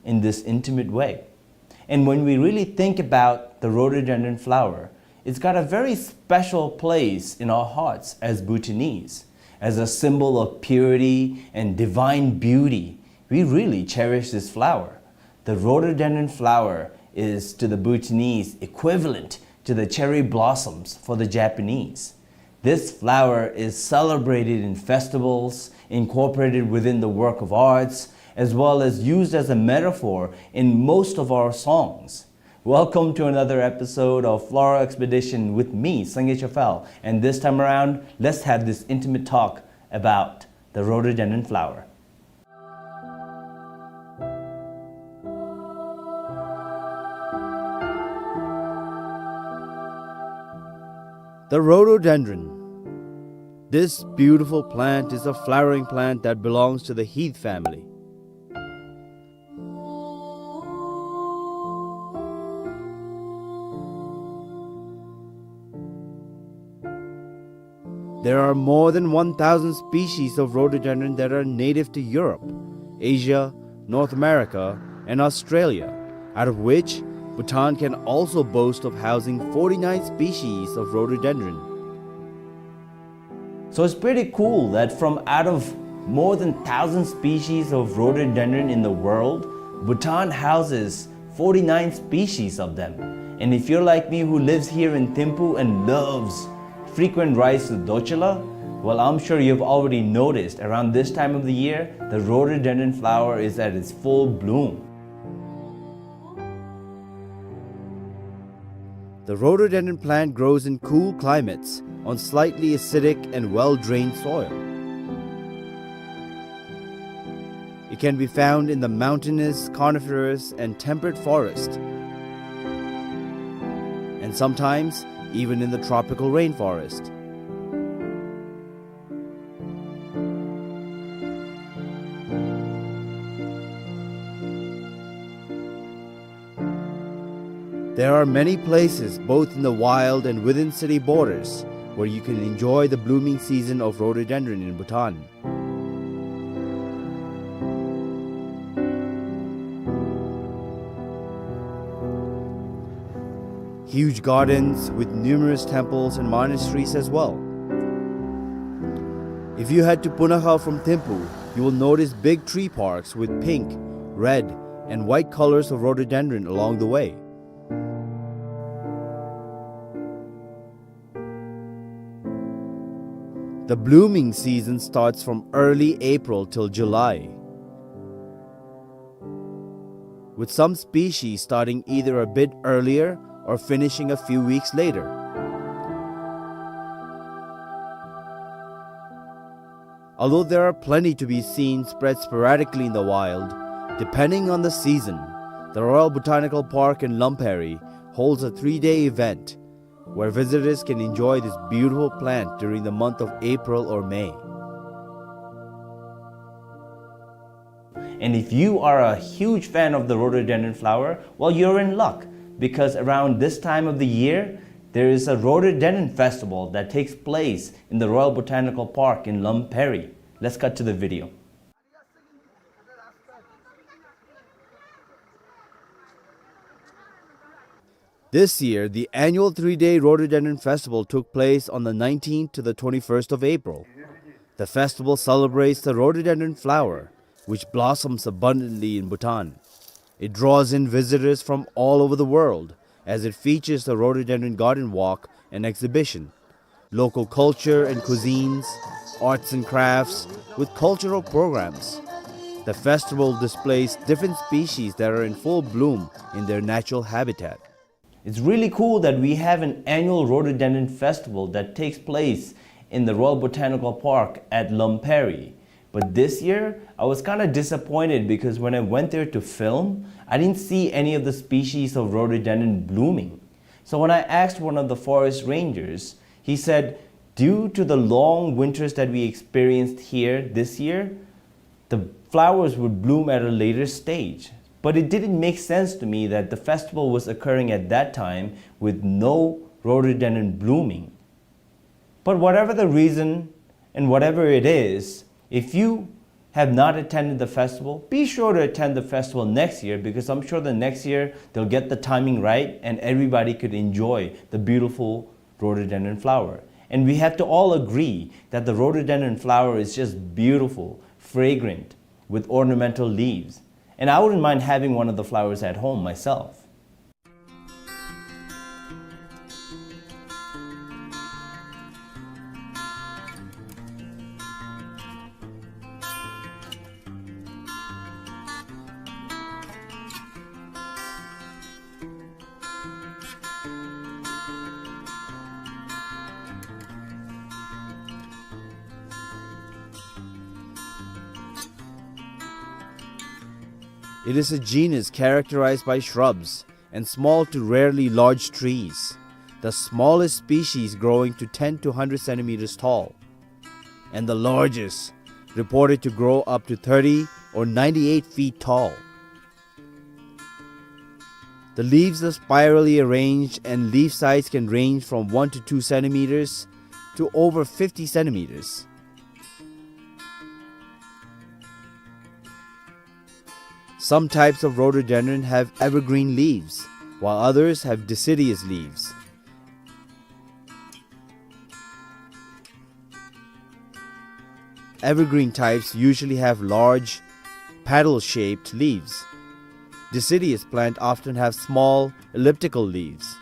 in this intimate way. And when we really think about the rhododendron flower, it's got a very special place in our hearts as Bhutanese. As a symbol of purity and divine beauty, we really cherish this flower. The rhododendron flower is to the Bhutanese equivalent to the cherry blossoms for the Japanese. This flower is celebrated in festivals, incorporated within the work of arts, as well as used as a metaphor in most of our songs. Welcome to another episode of Floral Expedition with me, Sangay Chafal, and this time around, let's have this intimate talk about the rhododendron flower. The rhododendron. This beautiful plant is a flowering plant that belongs to the heath family. There are more than one thousand species of rhododendron that are native to Europe, Asia, North America, and Australia, out of which Bhutan can also boast of housing forty-nine species of rhododendron. So it's pretty cool that from out of more than thousand species of rhododendron in the world, Bhutan houses forty-nine species of them. And if you're like me, who lives here in Thimphu and loves frequent rides to Dorcula, well, I'm sure you've already noticed around this time of the year, the rhododendron flower is at its full bloom. The rhododendron plant grows in cool climates on slightly acidic and well-drained soil. It can be found in the mountainous, coniferous, and temperate forest, and sometimes even in the tropical rainforest. There are many places, both in the wild and within city borders, where you can enjoy the blooming season of rhododendron in Bhutan. Huge gardens with numerous temples and monasteries as well. If you head to Punakha from Thimphu, you will notice big tree parks with pink, red, and white colors of rhododendron along the way. The blooming season starts from early April till July, with some species starting either a bit earlier or finishing a few weeks later. Although there are plenty to be seen spread sporadically in the wild, depending on the season, the Royal Botanical Park in Lamperi holds a three-day event where visitors can enjoy this beautiful plant during the month of April or May. And if you are a huge fan of the rhododendron flower, well, you're in luck, because around this time of the year, there is a rhododendron festival that takes place in the Royal Botanical Park in Lamperi. Let's cut to the video. This year, the annual three-day Rhododendron Festival took place on the nineteenth to the twenty-first of April. The festival celebrates the rhododendron flower, which blossoms abundantly in Bhutan. It draws in visitors from all over the world, as it features the rhododendron garden walk and exhibition, local culture and cuisines, arts and crafts, with cultural programs. The festival displays different species that are in full bloom in their natural habitat. It's really cool that we have an annual rhododendron festival that takes place in the Royal Botanical Park at Lamperi. But this year, I was kinda disappointed because when I went there to film, I didn't see any of the species of rhododendron blooming. So when I asked one of the forest rangers, he said, "Due to the long winters that we experienced here this year, the flowers would bloom at a later stage." But it didn't make sense to me that the festival was occurring at that time with no rhododendron blooming. But whatever the reason and whatever it is, if you have not attended the festival, be sure to attend the festival next year, because I'm sure the next year they'll get the timing right and everybody could enjoy the beautiful rhododendron flower. And we have to all agree that the rhododendron flower is just beautiful, fragrant, with ornamental leaves. And I wouldn't mind having one of the flowers at home myself. It is a genus characterized by shrubs and small to rarely large trees. the smallest species growing to ten to hundred centimeters tall, and the largest, reported to grow up to thirty or ninety-eight feet tall. The leaves are spirally arranged, and leaf size can range from one to two centimeters to over fifty centimeters. Some types of rhododendron have evergreen leaves, while others have deciduous leaves. Evergreen types usually have large, petal-shaped leaves. Deciduous plant often have small, elliptical leaves.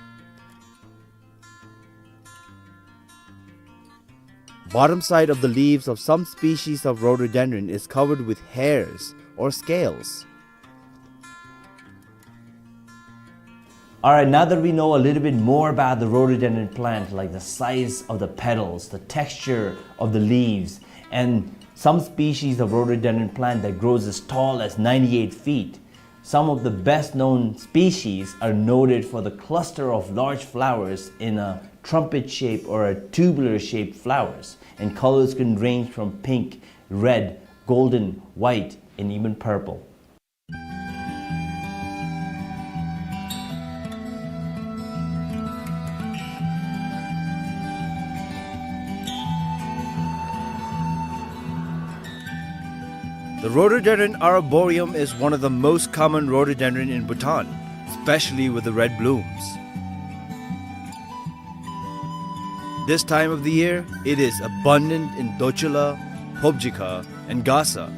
Bottom side of the leaves of some species of rhododendron is covered with hairs or scales. All right, now that we know a little bit more about the rhododendron plant, like the size of the petals, the texture of the leaves, and some species of rhododendron plant that grows as tall as ninety-eight feet, some of the best known species are noted for the cluster of large flowers in a trumpet shape or a tubular shaped flowers, and colors can range from pink, red, golden, white, and even purple. The rhododendron arboreum is one of the most common rhododendron in Bhutan, especially with the red blooms. This time of the year, it is abundant in Dochula, Phobjikha, and Gasa.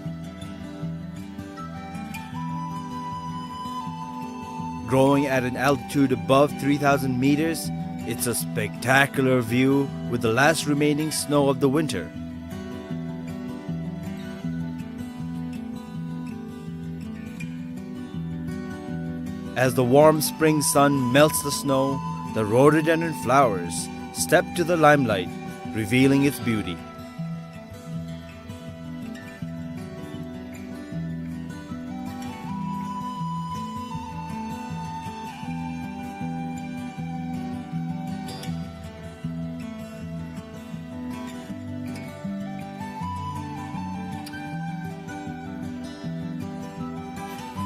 Growing at an altitude above three thousand meters, it's a spectacular view with the last remaining snow of the winter. As the warm spring sun melts the snow, the rhododendron flowers step to the limelight, revealing its beauty.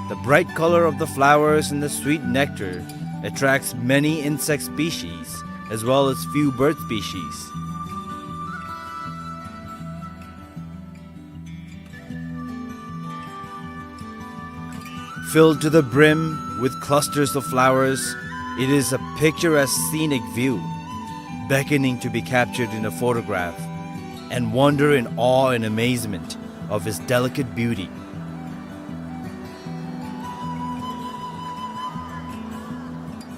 The bright color of the flowers and the sweet nectar attracts many insect species, as well as few bird species. Filled to the brim with clusters of flowers, it is a picturesque scenic view, beckoning to be captured in a photograph, and wonder in awe and amazement of its delicate beauty.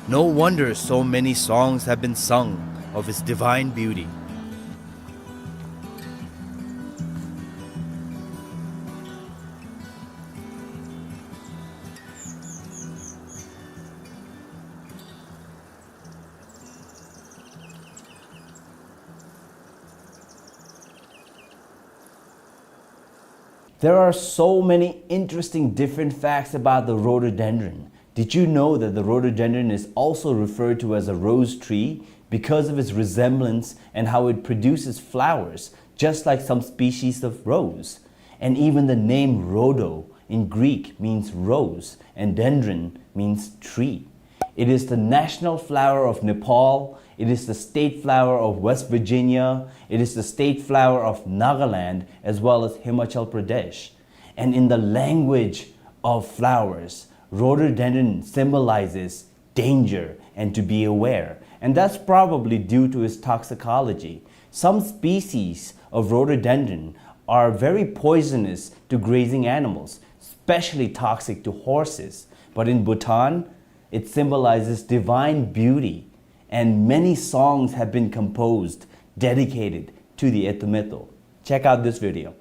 No wonder so many songs have been sung of its divine beauty. There are so many interesting different facts about the rhododendron. Did you know that the rhododendron is also referred to as a rose tree because of its resemblance and how it produces flowers, just like some species of rose? And even the name rhodo in Greek means rose, and dendron means tree. It is the national flower of Nepal. It is the state flower of West Virginia. It is the state flower of Nagaland, as well as Himachal Pradesh. And in the language of flowers, rhododendron symbolizes danger and to be aware. And that's probably due to its toxicology. Some species of rhododendron are very poisonous to grazing animals, especially toxic to horses. But in Bhutan, it symbolizes divine beauty, and many songs have been composed dedicated to the Ethymitho. Check out this video.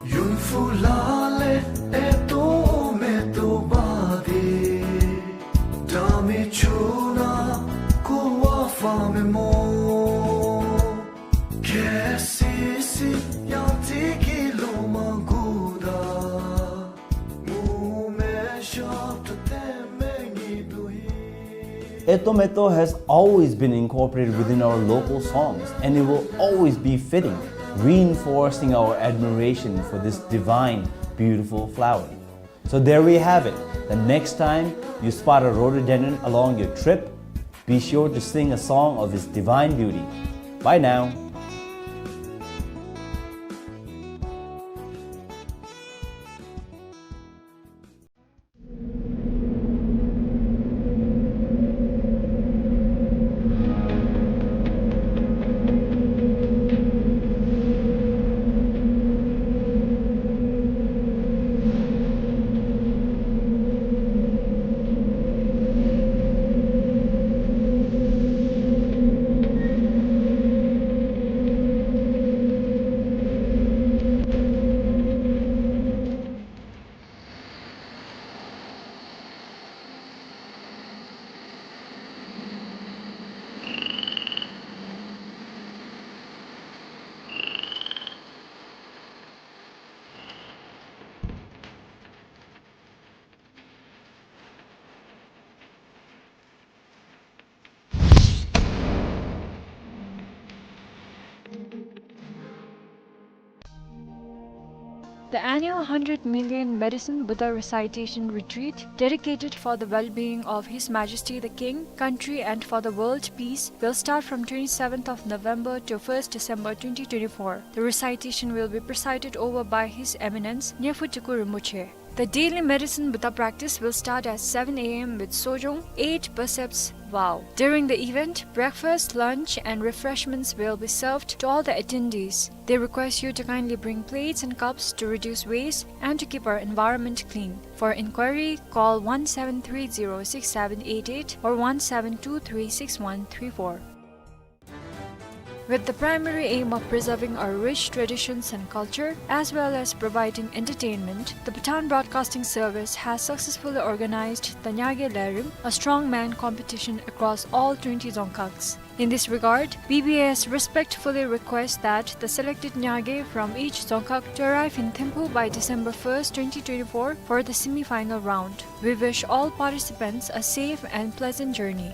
ཡུན་ཧྥུ་ལ་ལས་ཨེ་ཏོ་མེ་ཏོག་བ་དེ། ད་མི་ཆུ་ན་ཀོ་བ་ཧྥ་མེ་མོ། ཁེ་སི་སི་ཡང་ཏི་གི་ལོ་མ་གུ་ད། མུ་མེ་ཤ་ཏོ་ཏེ་མེ་ངི་དུ་ཧི། Etometo has always been incorporated within our local songs, and it will always be fitting, reinforcing our admiration for this divine, beautiful flower. So there we have it. The next time you spot a rhododendron along your trip, be sure to sing a song of its divine beauty. Bye now. The annual hundred million Medicine Buddha Recitation Retreat, dedicated for the well-being of His Majesty the King, country, and for the world peace, will start from twenty-seventh of November to first December twenty twenty-four. The recitation will be presided over by His Eminence Nyirphu Tiku Rinpoche. The daily Medicine Buddha practice will start at seven A M with Sojong, eight precepts vow. During the event, breakfast, lunch, and refreshments will be served to all the attendees. They request you to kindly bring plates and cups to reduce waste and to keep our environment clean. For inquiry, call one seven three zero six seven eight eight or one seven two three six one three four. With the primary aim of preserving our rich traditions and culture, as well as providing entertainment, the Bhutan Broadcasting Service has successfully organized the Nyage Lerim, a strongman competition across all twenty Dzongkhags. In this regard, B B S respectfully requests that the selected Nyage from each Dzongkhag to arrive in Thimphu by December first, twenty twenty-four for the semi-final round. We wish all participants a safe and pleasant journey.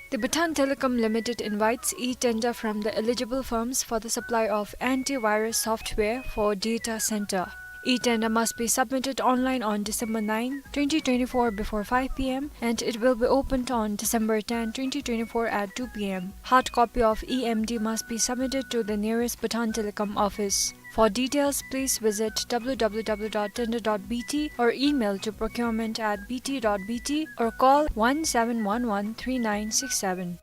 The Bhutan Telecom Limited invites e-tender from the eligible firms for the supply of antivirus software for data center. E-tender must be submitted online on December ninth, twenty twenty-four before five P M, and it will be opened on December tenth, twenty twenty-four at two P M. Hard copy of E M D must be submitted to the nearest Bhutan Telecom office. For details, please visit W W W dot tender dot B T or email to procurement at B T dot B T or call one seven one one three nine six seven.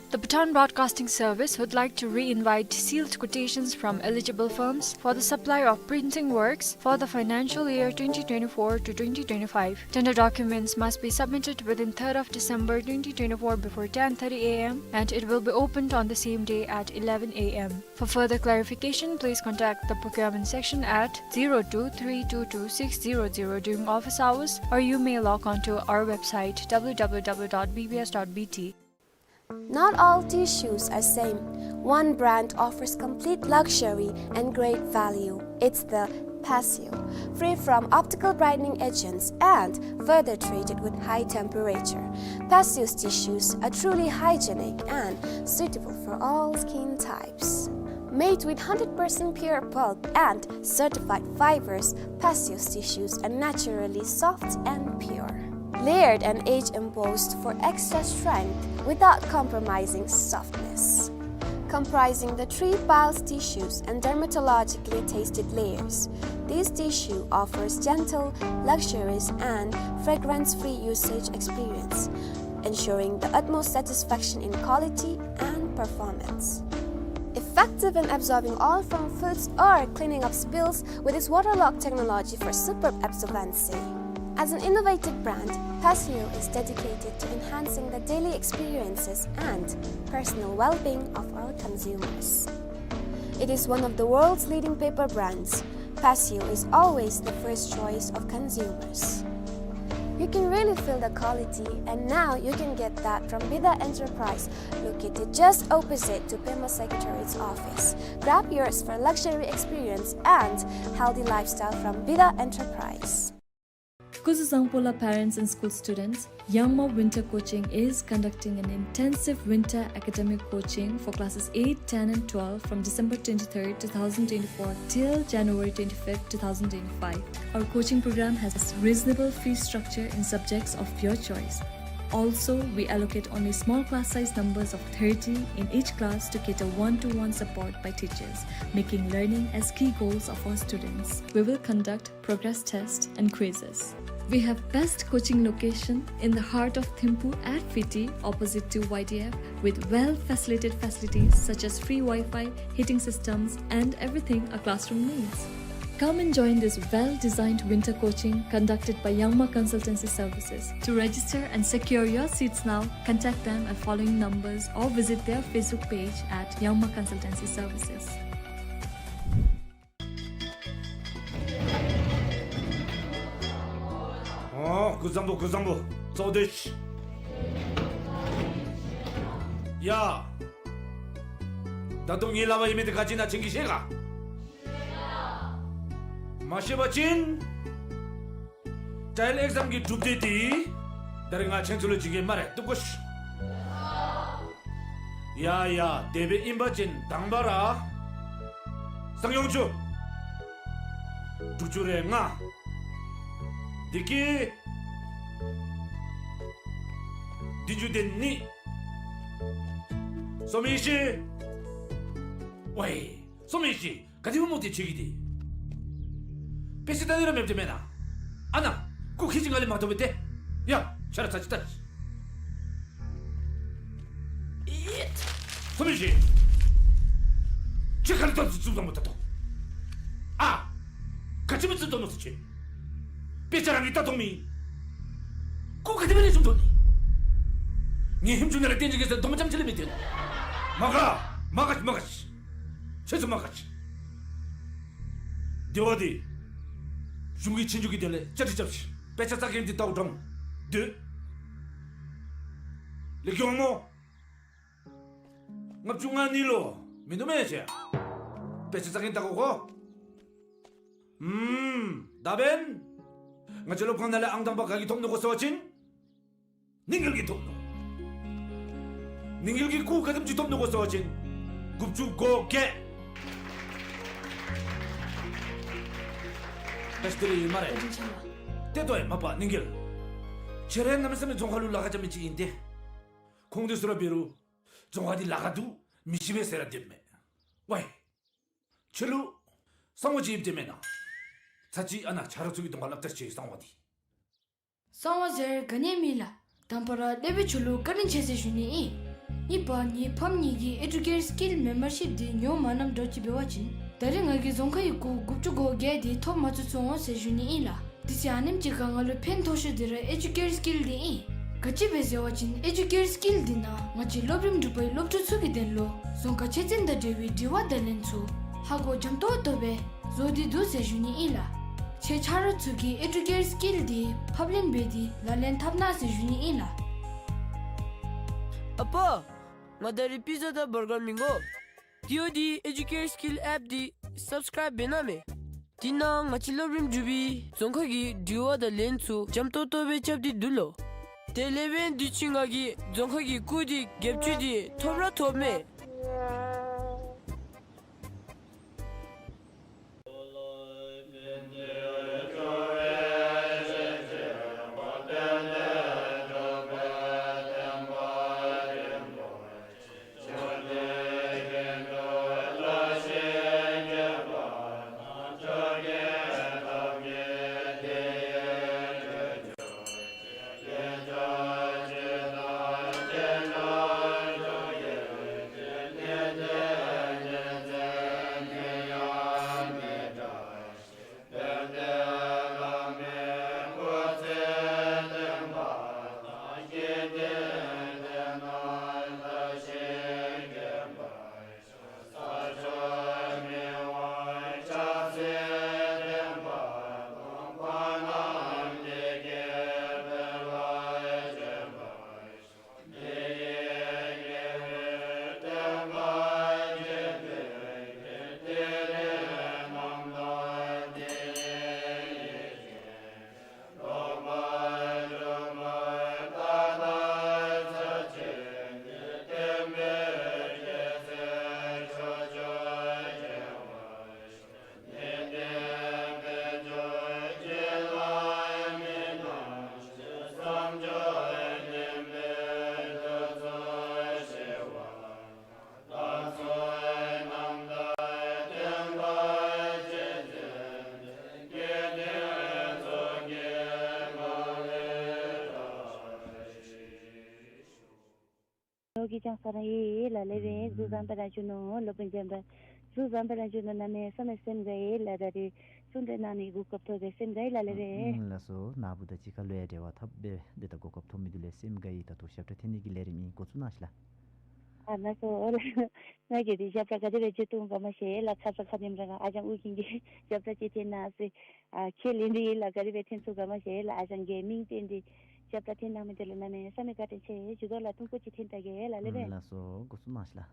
The Bhutan Broadcasting Service would like to re-invite sealed quotations from eligible firms for the supply of printing works for the financial year twenty twenty-four to twenty twenty-five. Tender documents must be submitted within third of December twenty twenty-four before ten thirty A M, and it will be opened on the same day at eleven A M. For further clarification, please contact the procurement section at zero two three two two six zero zero during office hours, or you may log on to our website, W W W dot B B S dot B T. Not all tissues are same. One brand offers complete luxury and great value. It's the Paseo, free from optical brightening agents and further treated with high temperature. Paseo's tissues are truly hygienic and suitable for all skin types. Made with hundred percent pure pulp and certified fibers, Paseo's tissues are naturally soft and pure. Layered and age embossed for extra strength without compromising softness. Comprising the three piles tissues and dermatologically tested layers, this tissue offers gentle, luxurious, and fragrance-free usage experience, ensuring the utmost satisfaction in quality and performance. Effective in absorbing oil from foods or cleaning up spills with its waterlock technology for superb absorbency. As an innovative brand, Paseo is dedicated to enhancing the daily experiences and personal well-being of our consumers. It is one of the world's leading paper brands. Paseo is always the first choice of consumers. You can really feel the quality, and now you can get that from Bida Enterprise, located just opposite to Pema Secretariat's office. Grab yours for luxury experience and healthy lifestyle from Bida Enterprise. Scusi zangpo la parents and school students, Yangma Winter Coaching is conducting an intensive winter academic coaching for classes eight, ten and twelve from December twenty-third, two thousand twenty-four till January twenty-fifth, two thousand twenty-five. Our coaching program has reasonable fee structure in subjects of your choice. Also, we allocate only small class size numbers of thirty in each class to cater one-to-one support by teachers, making learning as key goals of our students. We will conduct progress test and quizzes. We have best coaching location in the heart of Thimphu at Fiti, opposite to Y D F, with well-facilitated facilities such as free Wi-Fi, heating systems, and everything a classroom needs. Come and join this well-designed winter coaching conducted by Yangma Consultancy Services. To register and secure your seats now, contact them at following numbers or visit their Facebook page at Yangma Consultancy Services. ཨོ། སྐུ་གཟུགས་བཟང་པོ། སྐུ་གཟུགས་བཟང་པོ། ཚོགས་སྡེ། ཡ། ད་དུང་ངེའི་ལག་པར་ཡོད་མི་དེ་ག་ཅི་ཨིན་ན་ཁྱེད་ཀྱིས་ཤེས་ག། མ་ཤེས་པ་ཅིན། ཊའེལ་ཨེག་ཛམ་གྱི་གྲུབ་འབྲས་དེ་ད་རེས་ང་ཁྱེད་ཚུ་ལུ་བྱིན་གེ་སྨ་རེ། བཏུབ་གོ་ཤིག། ཡ་ཡ། དེ་སྦེ་ཨིན་པ་ཅིན་དང་པ་ར་གསང་ཡོངས་བཅུ། དྲུག་ཅུ་རེ་ལྔ། བདེ་སྐྱིད་བདུན་ཅུ་དོན་གཉིས། སོ་མི་ཤི། ཝའི། སོ་མི་ཤི། ག་དེ་སྦེ་མོ་དེ་ཁྱེད་ཀྱིས་དེ། དཔེ་ཆ་ལྟ་ནི་ར་མེདཔ་དེ་མེན་ན། ཨ་ན། སྐུ་ཁྱེད་ཀྱིས་ང་ལས་མ་མཐོ་བས་ཏེ། ཡ། ཆ་ར་ཚ་ཅིག་ལྟ། ཨིད། སོ་མི་ཤི། ཁྱེད་ག་ལས་ད་རྩུབ་བཟང་པོ་ལྟ་དོ། ཨ། ག་ཅི་སྦེ་རྩུབ་དོ་མནོ་ཟེར་ཁྱེད། དཔེ་ཆ་རང་གིས་ལྟ་དོ་མི། སྐུ་ག་དེ་སྦེ་ལས་རྩུབ་དོ་ནི། ངེའི་ཧིང་ཆུ་ནང་ལས་བཏོན་ཅིག་གེ་ཟེར་རྡོག་མ་རྐྱངམ་ཅིག་ལས་མི་བཏོན། མ་དགའ། མ་དགའ་མ་དགའ། ཁྱེད་ཚུ་མ་དགའ། དེ་བ་དེ། གཞུང་གི་ཆོས་རྒྱུགས་ཀྱི་དོན་ལས་བཅའ་སྒྲིག་རྐྱབ་ཤིག། དཔེ་ཆ་རྩ་འགེངས་ཏེ་ལྟཝ་དྲངམ་སྡོད། ལེགས་ཀྱི་འོང་མོ། ལྔ་བཅུ་ང་གཉིས་ལུ་མིན་འདུག་མེན་ན་ཁྱེད། དཔེ་ཆ་རྩ་འགེངས་ལྟ་དགོ་གོ། ཨུམ། ད་འབདན། ང་བཅས་སློབ་ཁང་ནང་ལས་ཨང་དང་པ་ག་གིས་ཐོབ་ནུག་གོ་ཟེར་བ་ཅིན། ནིང་གེལ་གྱིས་ཐོབ་ནུག། ནིང་གེལ་གྱིས་སྐུ་ག་དེམ་ཅིག་ཐོབ་ནུག་གོ་ཟེར་བ་ཅིན། དགུ་བཅུ་གོ་བརྒྱད། ད་ཅི་དེ་རེ་ཡོད་སྨ་རེ། བཀའ་དྲིན་ཆེ་ལགས། ཏེ་ལྟོས་ཨེ་མ་པ་ནིང་གེལ། ཁྱེད་ར་གནམ་མེད་ས་མེད་རྫོང་ཁ་ལུ་ལཱ་ཁག་རྐྱབ་མི་ཅིག་ཨིན་ཏེ། ཁོང་དེ་ཚུ་ར་འབད་རུང་རྫོང་ཁ་འདི་ལཱ་ཁག་འདུག་མི་ཤེས་པས་ཟེར་ར་སྡོདཔ་མས། ཝའི། ཁྱོད་ལུ་གསང་བ་ཅིག་ཡོདཔ་དེ་མེན་ན། ཚར་ཅིག་ཨ་ན་ཆ་རོགས་ཚུ་གི་གདོང་ཁར་སླབ་ད་ཁྱོད་གསང་བ་འདི། གསང་བ་ཟེར་ག་ནི་མེད་ལགས། དང་པ་ར་སློབ་དཔོན་ཁྱོད་ལུ་བཀའ་དྲིན་ཆེ་ཟེར་ཞུ་ནི་ཨིན། གཉིས་པ་ངེའི་ཕམ་གཉིས་ཀྱིས་ཨེ་ཌུ་ཀེར་སི་ཀིལ་མེམ་བར་ཤིབ་འདི་ཉོ་མ་གནངམ་འདྲཝ་ཅིག་འབད་བ་ཅིན་ད་རེས་ང་གིས་རྫོང་ཁའི་སྐུ་དགུ་བཅུ་གོ་བརྒྱད་འདི་ཐོབ་མ་ཚུགས་སོང་ཟེར་ཞུ་ནི་ཨིན་ལགས། དེ་ཚེ་ཨ་ནེམ་ཅིག་ཁར་ང་ལུ་ཕན་ཐོགས་ཤོས་འདི་ར་ཨེ་ཌུ་ཀེར་སི་ཀིལ་འདི་ཨིན། ག་ཅི་སྦེ་ཟེར་བ་ཅིན་ཨེ་ཌུ་ཀེར་སི་ཀིལ་འདི་ནང་ང་བཅས་སློབ་རིམ་དྲུག་པའི་སློབ་ཕྲུག་ཚུ་གི་དོན་ལུ་རྫོང་ཁ་ཆེ་འཛིན་དང་འབྲེལ་བའི་དྲི་བ་དང་ལན་ཚུ་ཧ་གོ་འཇམ་ཏོང་ཏོ་སྦེ་བཟོ་སྟེ་འདུག་ཟེར་ཞུ་ནི་ཨིན་ལགས། ཁྱེད་ཆ་རོགས་ཚུ་གིས་ཨེ་ཌུ་ཀེར་སི་ཀིལ་འདི་ཕབ་ལེན་འབད་དེ་ལག་ལེན་འཐབ་གནང་ཟེར་ཞུ་ནི་ཨིན་ལགས། ཨ་པ། ང་ད་རིས་པི་ཛ་དང་བར་གར་མི་དགོ། དེ་འོ་དེ་ཨེ་ཌུ་ཀེར་སི་ཀིལ་ཨེཔ་འདི་སབ་སི་ཀརའིབ་འབད་གནང་མས། དེ་ནང་ང་བཅས་སློབ་རིམ་དྲུག་པའི་རྫོང་ཁ་གི་དྲི་བ་དང་ལན་ཚུ་འཇམ་ཏོང་ཏོ་སྦེ་རྐྱབ་སྟེ་འདུག་ལོ། དེ་ལས་འབདན་དུས་ཅི་ང་གིས་རྫོང་ཁ་གི་སྐུ་དེ་རྒྱབ་ཅུ་དེ་ཐོབ་ར་ཐོབ་མས། ལོ་གི་ཅང་ས་ར་ཡེ་ལ་ལེ་བེ་ཟུ་ཟམ་པ་ར་ཇུ་ནོ་ལོ་པིན་ཇམ་པ་ཟུ་ཟམ་པ་ར་ཇུ་ནོ་ན་མེ་ས་མེ་སེམས་ག་ཡེ་ལ་ད་རེ་སུན་དེ་ན་ནི་གུ་སྐབས་ཐོ་ག་སེམས་ག་ཡེ་ལ་ལེ་བེ། ལགས་སོ། ན་བུ་ད་ཅི་ཁ་ལོ་ཡ་དྲེ་བ་ཐབ་བེ་དེ་ད་གོ་སྐབས་ཐོ་མི་དུ་ལེ་སེམས་ག་ཡེ་ད་ཐོ་ཞབས་ཁྲ་ཐེན་ནི་གི་ལེ་རེ་མི་གོ་ཚུ་ན་ཤི་ལ། ཨ་ལགས་སོ། ང་གི་དེ་ཞབས་ཁྲ་ག་དེ་བེ་ཇེ་ཏུང་ག་མ་ཤེ་ལ་ཁ་ས་ཁ་དེམ་ར་ཨ་ཅང་ཨུ་ཁིན་གི་ཞབས་ཁྲ་ཅི་ཐེན་ན་སེ། ཨ་ཁེ་ལེན་དེ་ཡེ་ལ་ག་རི་བེ་ཐེན་ཚུ་ག་མ་ཤེ་ལ་ཨ་ཞང་གི་མིང་བཏོན་ཏེ་ཞབས་ཁྲ་ཐེན་གནང་མི་དེ་ལུ་གནམ་མེད་ས་མེད་བཀའ་དྲིན་ཆེ། ཇུ་དོ་ལ་ཐུང་ཀུ་ཅིག་ཐེན་ད་གེ་ལ་ལེ་བེ། ལགས་སོ། གོ་སོང་ན་ཤི་ལ།